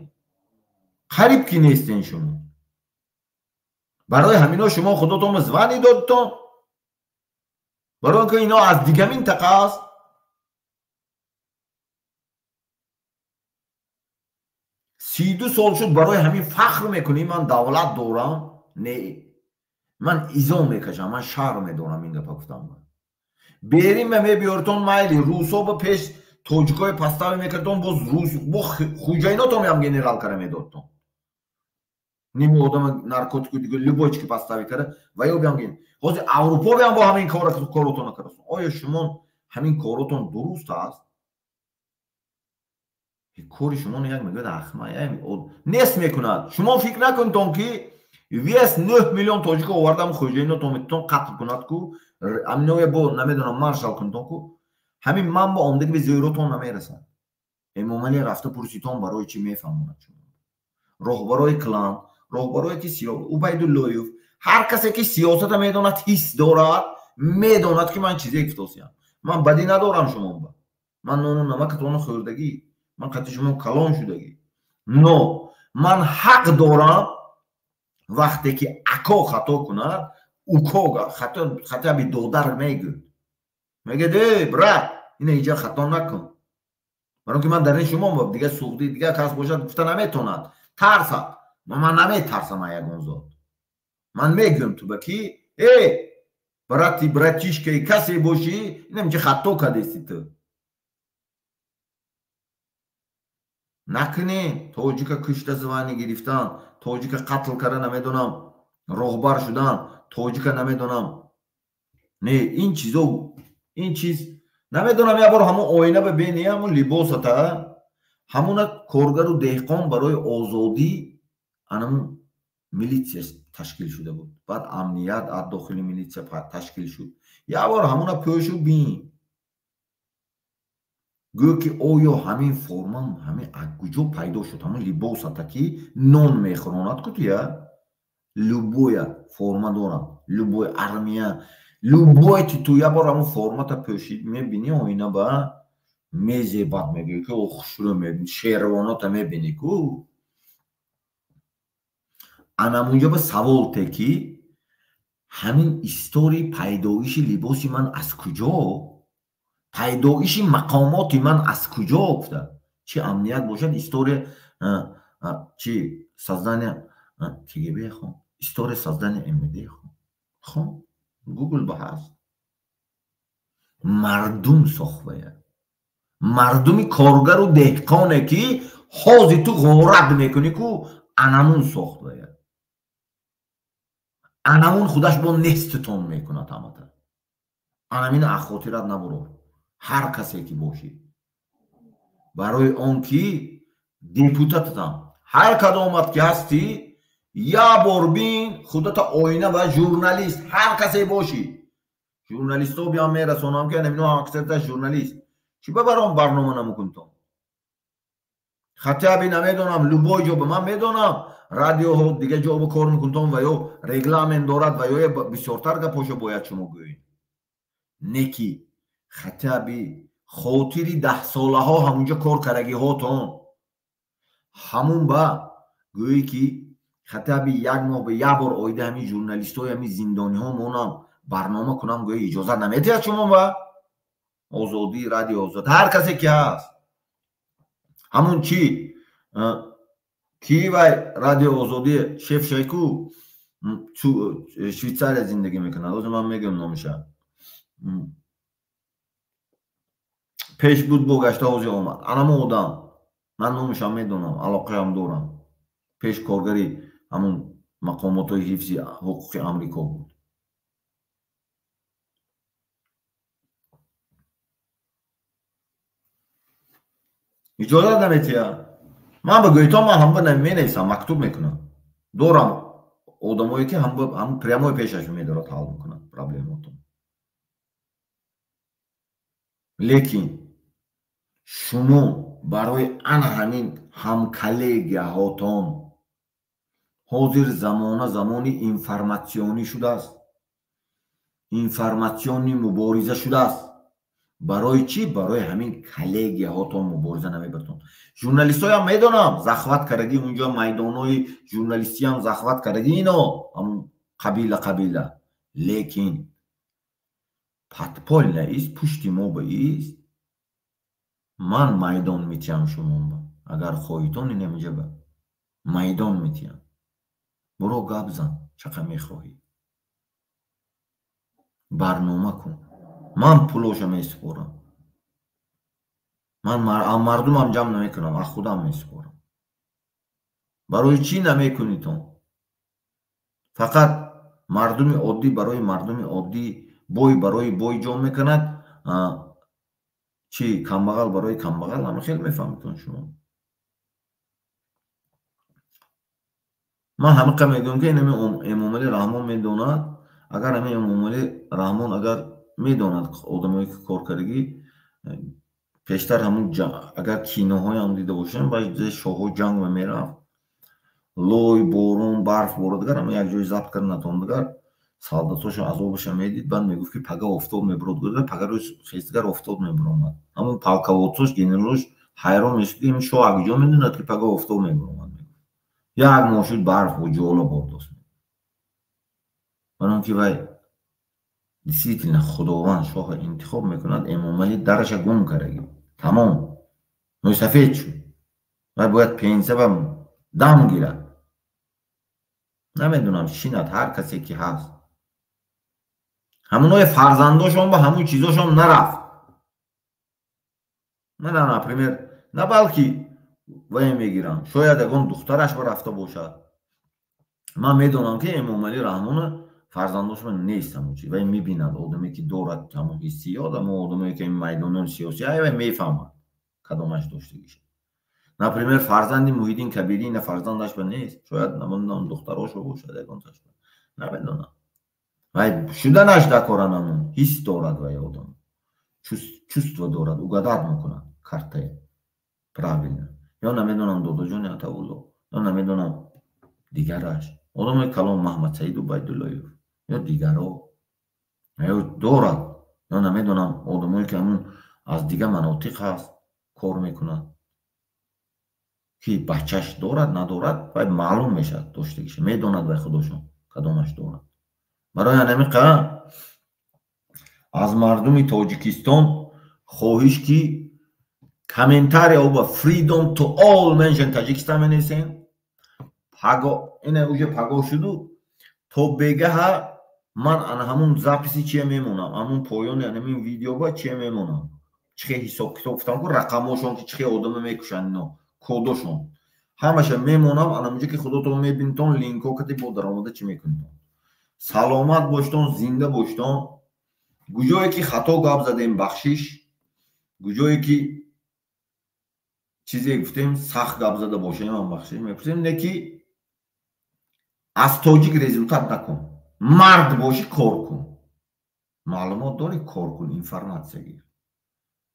Қариб ки нестен шумо. Барои ҳамино шумо худотон звани додтон. Барои он ки ино аз дига минтақа аст. 32 сол шуд барои ҳамин фахр мекунӣ, ман давлат дорам. Не, ман изо мекашам, ман шарм медорам ин гапа гуфтам. Берима мебиёртон майли, русо ба пеш тоҷикои пастави мекардон, боз рус бо хуҷайнотон ҳам генерал кара медодтон. Ними одама наркотику дига любой чики пастави кара ва ё биам ген. Ҳозир Аврупо биам бо ҳамин коротон карасон. Оё шумо ҳамин коротон дуруст аст? Кори шумо як мегӯяд ахма нест мекунад. Шумо фикр накунтон ки вес 9 миллион тоҷико овардам хуҷайнотон метон қатл кунад ку, аминоя бо намедонам маршал кунтон ку, ҳамин ман бо омдаги бе зӯротон намерасад. Эмомалӣ рафта пурситон барои чӣ мефаҳмонад шумо. Роҳбарои клан, роҳбарое ки Убайдуллоев, ҳар касе ки сиёсата медонад, ҳис дорад, медонад ки ман чизе гуфтосиям. Ман бадӣ надорам шумо ба. Ман нону намакатонро хӯрдагӣ, ман қати шумо калон шудагӣ. Но ман ҳақ дорам вақте ки ако хато кунад, уко хато би додар мегӯяд. Мегӯяд: «Эй, брат, ина иҷа хато накун». Барои он ки ман дар ин шумо дига суғдӣ, дига кас бошад гуфта наметонад. Тарсад. Ман наметарсам аз ягон зот. Ман мегӯям ту ба ки: «Эй, брати, братишкаи касе бошӣ, ина инҷа хато кардести ту». Накунем тоҷика кушта звани гирифтан, тоҷика қатл карда намедонам роҳбар шудан, тоҷика намедонам. Не, ин чизо, ин чиз намедонам, як бор ҳамон оина ба бини, ҳамон либосата, ҳамона коргару деҳқон барои озодӣ анамун милитсия ташкил шуда буд. Баъд амният аз дохили милитсия ташкил шуд. Як бор ҳамона пӯшу бин. Гӯё ки оё ҳамин форма ҳамин аз куҷо пайдо шуд? Ҳамон либосата ки нон мехӯронад ку туя, любоя форма дорад, любой армия, любой ти ту як бор ҳамон формата пӯшид, мебинӣ оина ба мезебад, мегӯӣ ки о хушрӯ мебинӣ, шервонота мебинӣ ку. Анамунҷо ба савол те ки ҳамин истории пайдоиши либоси ман аз куҷо? Пайдоиши мақомоти ман аз куҷо гуфта? Чи амният бошад, история чи создания КГБ хон, история создания МВД хон. Хон, Гугл ба ҳаст. Мардум сохвая. Мардуми коргару деҳқоне ки ҳозир ту ғорат мекунӣ ку, анамун сохтвая. Анамун худаш бо неститон мекунад ҳамата. Анамина аз хотират набурор. Ҳар касе ки бошӣ. Барои он ки депутататам, ҳар кадомат ки ҳастӣ, Я бор бин худата оина ва журналист ҳар касе бошӣ. Журналистҳо биям мерасонам ки ино аксарта журналист. Чӣ ба баром барнома намекунтон? Хотя бы намедонам, любой ҷо ба ман медонам, радиоҳо дига ҷо ба кор мекунтон ва ё регламент дорад ва ё бисёртар гапошо бояд шумо гӯед. Не ки хотя бы хотири даҳсолаҳо ҳамунҷо кор кардагиҳотон ҳамун ба гӯӣ ки хотя бы як моҳ ба як бор оида ҳамин журналистҳои ҳамин зиндониҳо монам барнома кунам, гӯё иҷозат намедиҳад шумо ба озодӣ, радио озод ҳар касе ки ҳаст. Ҳамун чи ки вай радио озодӣ шеф шайку Швейтсария зиндагӣ мекунад. Ҳозир ман мегӯям номиша. Пеш буд бо гашта ҳозир омад. Анамо одам. Ман номишам медонам, алоқаам дорам. Пеш коргари ҳамун мақомотҳои ҳифзи ҳуқуқи Амрико буд. Иҷозат наметиҳад. Ман ба гӯйтон ман ҳамба менависам, мактуб мекунам. Дорам одамое ки ҳам прямой пешаш медорад, ҳал мекунад проблемотон. Лекин шумо барои ана ҳамин ҳамколлегияҳотон ҳозир замона замони информатсионӣ шудааст, информатсиони мубориза шудааст. Барои чӣ? Барои ҳамин коллегияҳотон мубориза намебартон. Журналистҳоям медонам захват кардагӣ, унҷо майдонҳои журналистиам захват кардагӣ ино ҳамун қабила қабила. Лекин подпольно ист, пушти мо ба ист. Ман майдон метиҳам шумоба. Агар хоҳитон инамиҷа ба майдон метиҳам. Буро гап зан, чақа мехоҳӣ. Барнома кун. Ман пулоша месупорам. Ман мардумам ҷамъ намекунам, аз худам месупорам. Барои чӣ намекунитон? Фақат мардуми оддӣ барои мардуми оддӣ, бой барои бой ҷон мекунад, чӣ камбағал барои камбағал, ҳама хел мефаҳмитон шумо. Ман ҳамиқа мегӯям ки инами Эмомалӣ Раҳмон медонад, агар ҳамин Эмомалӣ Раҳмон агар медонад одамое ки кор кардагӣ, пештар ҳамун агар киноҳоям дида бошем, баъзе шоҳҳо ҷанг мерафт, лой, борон, барф борад, дигар ҳама як ҷой забт карда натавон, дигар солдатҳошо азобаша медид, баъд мегуфт ки пага офтоб мебурад, пага рӯз хестигар офтоб мебуромад. Ҳамун полководцош, генералош ҳайрон мешуд ки ин шоҳ аз куҷо медонад ки пага офтоб мебуромад. Як моҳ шуд барф бо ҷола бордост. Барои он ки вай действительно Худованд шоҳа интихоб мекунад, Эмомалӣ дараша гум кардагӣ. Тамом. Мӯйсафед шуд. Вай бояд пенсия ба дам гирад. Намедонам шинад ҳар касе ки ҳаст. Ҳамунои фарзандошон ба ҳамун чизошон нарафт. Мана, например, на балки вай мегирам, шояд ягон духтараш ба рафта бошад. Ман медонам ки Эмомалӣ Раҳмона фарзандошон нест ҳамун чиз. Вай мебинад одаме ки дорад ҳамун ҳиссиёт, ҳамун одаме ки майдонони сиёсӣ, вай мефаҳмад кадомаш доштагиша. Например, фарзанди Муҳиддин Кабирӣ на фарзандаш ба нест, шояд намедонам духтарошо бошад ягонташ. Намедонам. Вай шуданаш дакоран ҳамун ҳис дорад вай одам. Чувство дорад, угадат мекунад картае. Правильно. Ё намедонам Додоҷони Атаулло, ё намедонам дигараш. Одамои калон Маҳмадсаид Убайдуллоев ё дигаро. Ё дорад. Ё намедонам одамое ки ҳамун аз дигар манотиқ ҳаст, кор мекунад. Ки бачаш дорад, надорад, вай маълум мешавад доштагиша. Медонад вай худошон кадомаш дорад. Барои ҳамин аз мардуми Тоҷикистон хоҳиш ки комментария оба freedom to all mention Tajikistan менависем. Паго ина уже паго шуду то бегаҳа ман ана ҳамун записи чия мемонам, ҳамун поёни ҳамин видеоба чия мемонам. Чихе ҳисоб китоб гуфтам ку рақамошон ки чихе одама мекушанд ино кодошон. Ҳамаша мемонам ана ҳамунҷо ки худотон мебинтон линкҳо кати бо даромада чӣ мекунитон. Саломат боштон, зинда боштон. Куҷое ки хато гап задем бахшиш, куҷое ки чизе гуфтем сахт гап зада бошем ҳам бахшиш мепурсем, не ки Аз тоҷик результат накун, мард бошӣ кор кун, маълумот дорӣ кор кун, информатсия гир.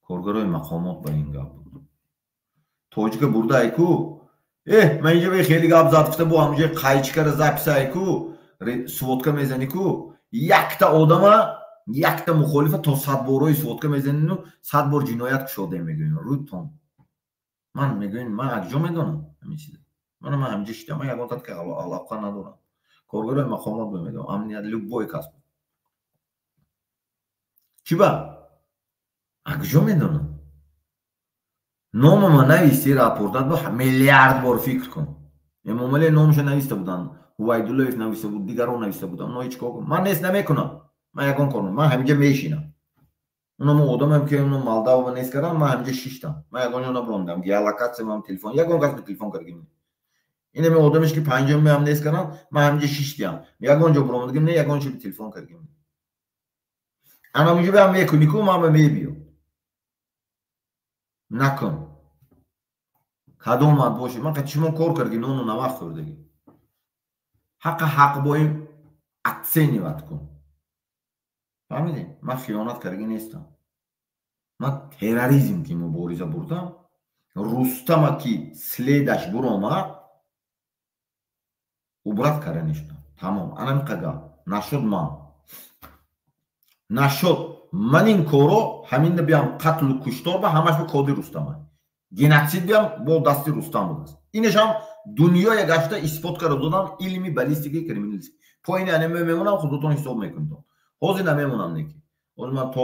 Коргарои мақомот ба ин гап буд. Тоҷика бурдаай ку, ман инҷа бе хеле гап зад гуфта, бо ҳамҷои қайчикара записай ку, сводка мезанӣ ку, якта одама, якта мухолифа то 100 борои сводка мезанину 100 бор ҷиноят кушодем мегӯем рӯтон. Ман мегӯем, ман аз ҷо медонам ҳамин чиза. Ман ҳамҷа шидам, ман ягон татка алоқа надорам. Коргарои мақомот мегӯям, амният любой кас. Чӣ ба? Аз куҷо медонам? Номама нависти рапортат бо миллиард бор фикр кун. Эмомалӣ номаша нависта буданд, Ҳувайдуллоев нависта буд, дигарон нависта буданд. Оно ҳеҷ кор ман нест намекунам. Ман ягон кор ман ҳаминҷа мешинам. Оно одамам ки оно Молдава нест кардам, ман ҳаминҷа шиштам. Ман ягон ҷо набаромадам. Геолокатсия ман телефон, ягон кас ба телефон кардагим. Инаме одамеш ки панҷум ҳам нест кардам, ман ҳаминҷа шиштиам. Ягон ҷо баромадагим не, ягон чӣ телефон кардагим. Ана муҷо ҳам мекунӣ ку, ман ба мебиё. Накун. Кадомат бошед, ман қати шумо кор кардагим, нону намак хӯрдагим. Ҳаққа ҳақ боим оценивать кун. Фаҳмидӣ? Ман хиёнат кардагӣ нестам. Ман терроризм ки мубориза бурдам, Рустама ки следаш буромад, убрат карда нешудам. Тамом. Ана миқа гап. Нашуд ман. Нашуд. Ман ин коро ҳаминда биям қатлу куштор ба ҳамаш ба коди Рустама. Геноцид биям бо дасти Рустам будааст. Инашам дунёя гашта исбот карда додам илми баллистикаи криминалистика. Поини ана мемонам, худотон ҳисоб мекунед. Ҳозир намемонам неки. Ҳозир ман то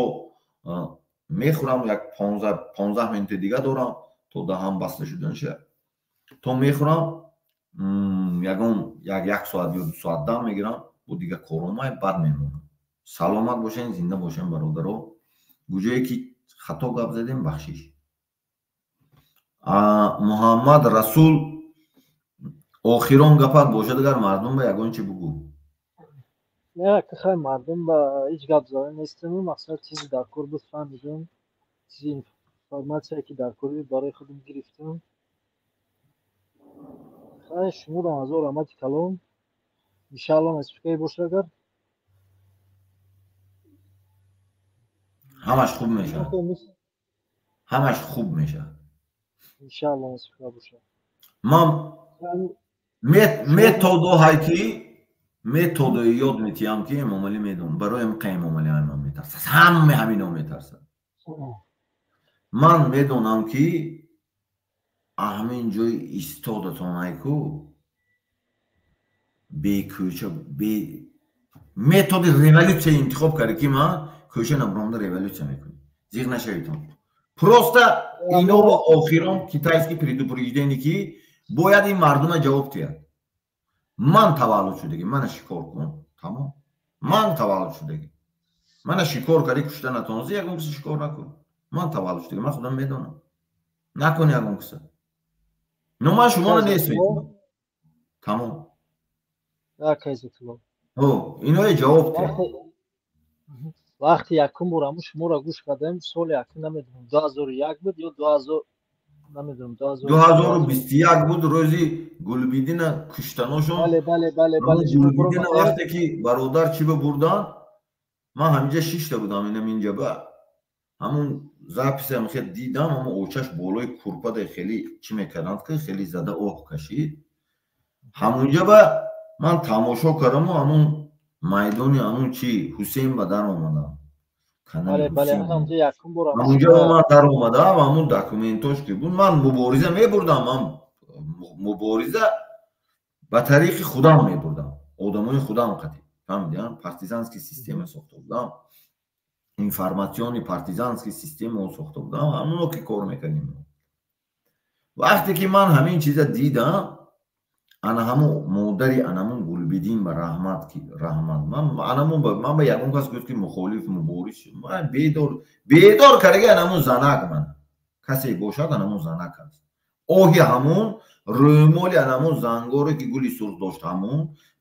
мехӯрам, як 15 минути дига дорам то даҳам баста шуданша. То мехӯрам, ягон як соат ё 2 соат дам мегирам, бо дига коромай баъд мемонам. Саломат бошен, зинда бошен бародаро. Гуҷое ки хато гап задем, бахшиш. Муҳаммад Расул, охирон гапат бошад, агар мардум ба ягон чи бугӯ. Не, хай мардум ба ҳеҷ гап зада нестем. Мақсад чизи дар кор буд фаҳмидам, чизи информатсия ки дар кор буд барои худам гирифтам. Хай шуморо ҳазор раҳмати калом. Иншаалло насибкае бошад агар. Ҳамаш хуб мешавад. Ҳамаш хуб мешавад. Иншаалло насибкае бошад. Ман методоҳай ки методои ёд метиҳам ки Эмомалӣ медонам. Барои ҳам Эмомалӣ ман метарсад. Ҳама ҳамино метарсад. Ман медонам ки ҳамин ҷои истодатон айку бекӯча бе методи революсия интихоб кард ки ман кӯча набаромада революсия мекунем. Зиғ нашавитон. Просто ино ба охирон китайский предупреждение ки бояд ин мардума ҷавоб диҳад. Ман таваллуд шудагӣ, мана шикор кун, тамом. Ман таваллуд шудагӣ. Мана шикор кардӣ, кушта натонистӣ, ягон киса шикор накун. Ман таваллуд шудагӣ, ман худам медонам. Накун ягон киса. Но ман шуморо нест мекунам. Тамом. Иное ҷавоб диҳад. Вақти якум бор ҳамун шуморо гӯш кардем, соли якум намедонам 2001 буд ё 2000 намедонам 2021 буд, рӯзи Гулбидина куштаношон. Бале, бале, бале, бале. Гулбидина вақте ки бародар чӣ ба бурдан, ман ҳаминҷа шишта будам, инам инҷа ба ҳамун записам хел дидам, ҳамун очаш болои курпада хеле чӣ мекарданд ки хеле зада оҳ кашид. Ҳамунҷа ба ман тамошо кардаму ҳамун майдони ҳамун чи Ҳусейн ба дар омадам. Ҳамунҷа ман дар омадам, ҳамун документош ки буд, ман мубориза мебурдам, ман мубориза ба тариқи худам мебурдам, одамои худам қатӣ. Фаҳмидӣ? Партизанский система сохта будам, информатсиони партизанский система сохта будам, ҳамуно ки кор мекардем. Вақте ки ман ҳамин чиза дидам, ана ҳамун модари анамун Гулбидин ба раҳмат ки раҳмат ман анамун ман ба ягон кас гуфт ки мухолиф мубориз ман бедор бедор кардаги анамун занак ман касе бошад анамун занак аст. Оҳи ҳамун рӯмоли анамун зангоре ки гули сурх дошт, ҳамун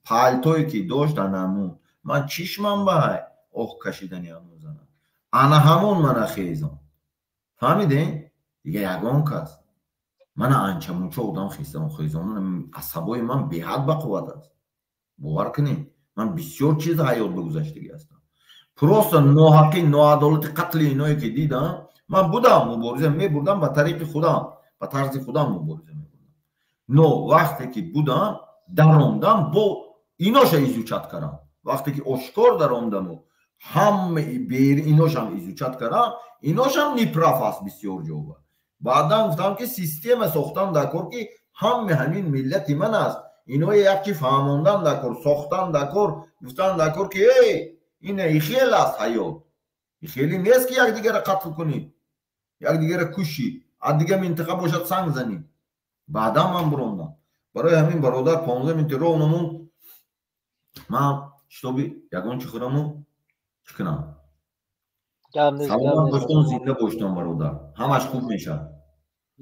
палтое ки дошт анамун ман чишмам ба ҳай оҳ кашидани ҳамун занак ана ҳамун мана хезон. Фаҳмидем? Дига ягон кас мана анча-мунча одам хезон, асабои ман беҳад бақувват аст. Бовар кунед, ман бисёр чиз ҳаёт ба гузаштагӣ ҳастам. Просто ноҳақӣ, ноадолати, қатли иное ки дидам, ман будам, мубориза мебурдам ба тариқи худам, ба тарзи худам мубориза мебурдам. Но вақте ки будам, даромдам, бо иноша изучать кардам. Вақте ки ошкор даромдаму ҳамаи бери иношам изучать кардам, иношам неправ аст бисёр ҷоба. Баъдан гуфтам, ки система сохтан дар кор, ки ҳаме ҳамин миллати ман аст, иное як чи фаҳмондан дар кор, сохтан дар кор, гуфтан дар кор, ки эй, ина ихел аст ҳаёт, ихелӣ нест, ки якдигарро қатл кунӣ, якдигарро кушӣ, аз дигар минтақа бошад, санг занӣ. Баъдан ман бурондам. Барои ҳамин, бародар, 15 минути роҳ намонд, ман шитоби ягон чи хӯраму чӣ кунам. Саломат боштон, зинда боштон, бародар, ҳамаш хуб мешавад.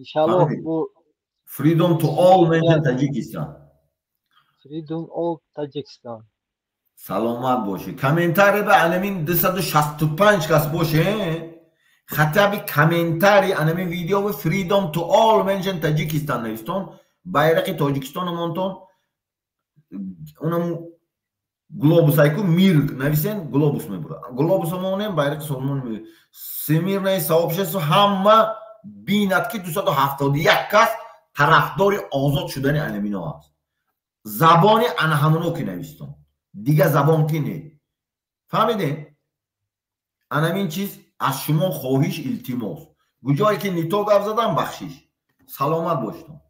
Иншаллоҳ. Freedom to all mention Tajikistan. Freedom all Tajikistan. Саломат бошӣ. Комментарий ба анамин 265 кас боше, хотя бы комментарий анамин видео "Freedom to all mention Tajikistan" навистон, байрақи Тоҷикистоно монтон, унаму глобусайку мир нависен, глобус мебура, глобусо монем, байрақи созмон всемирное сообщество ҳама бинад, ки 271 кас тарафдори озод шудани анамино аст. Забони ана ҳамоно ки навистон, дигар забон ки не. Фаҳмидем? Анамин чиз аз шумо хоҳиш, илтимос. Гуҷое ки не то гап задам, бахшиш. Саломат боштон.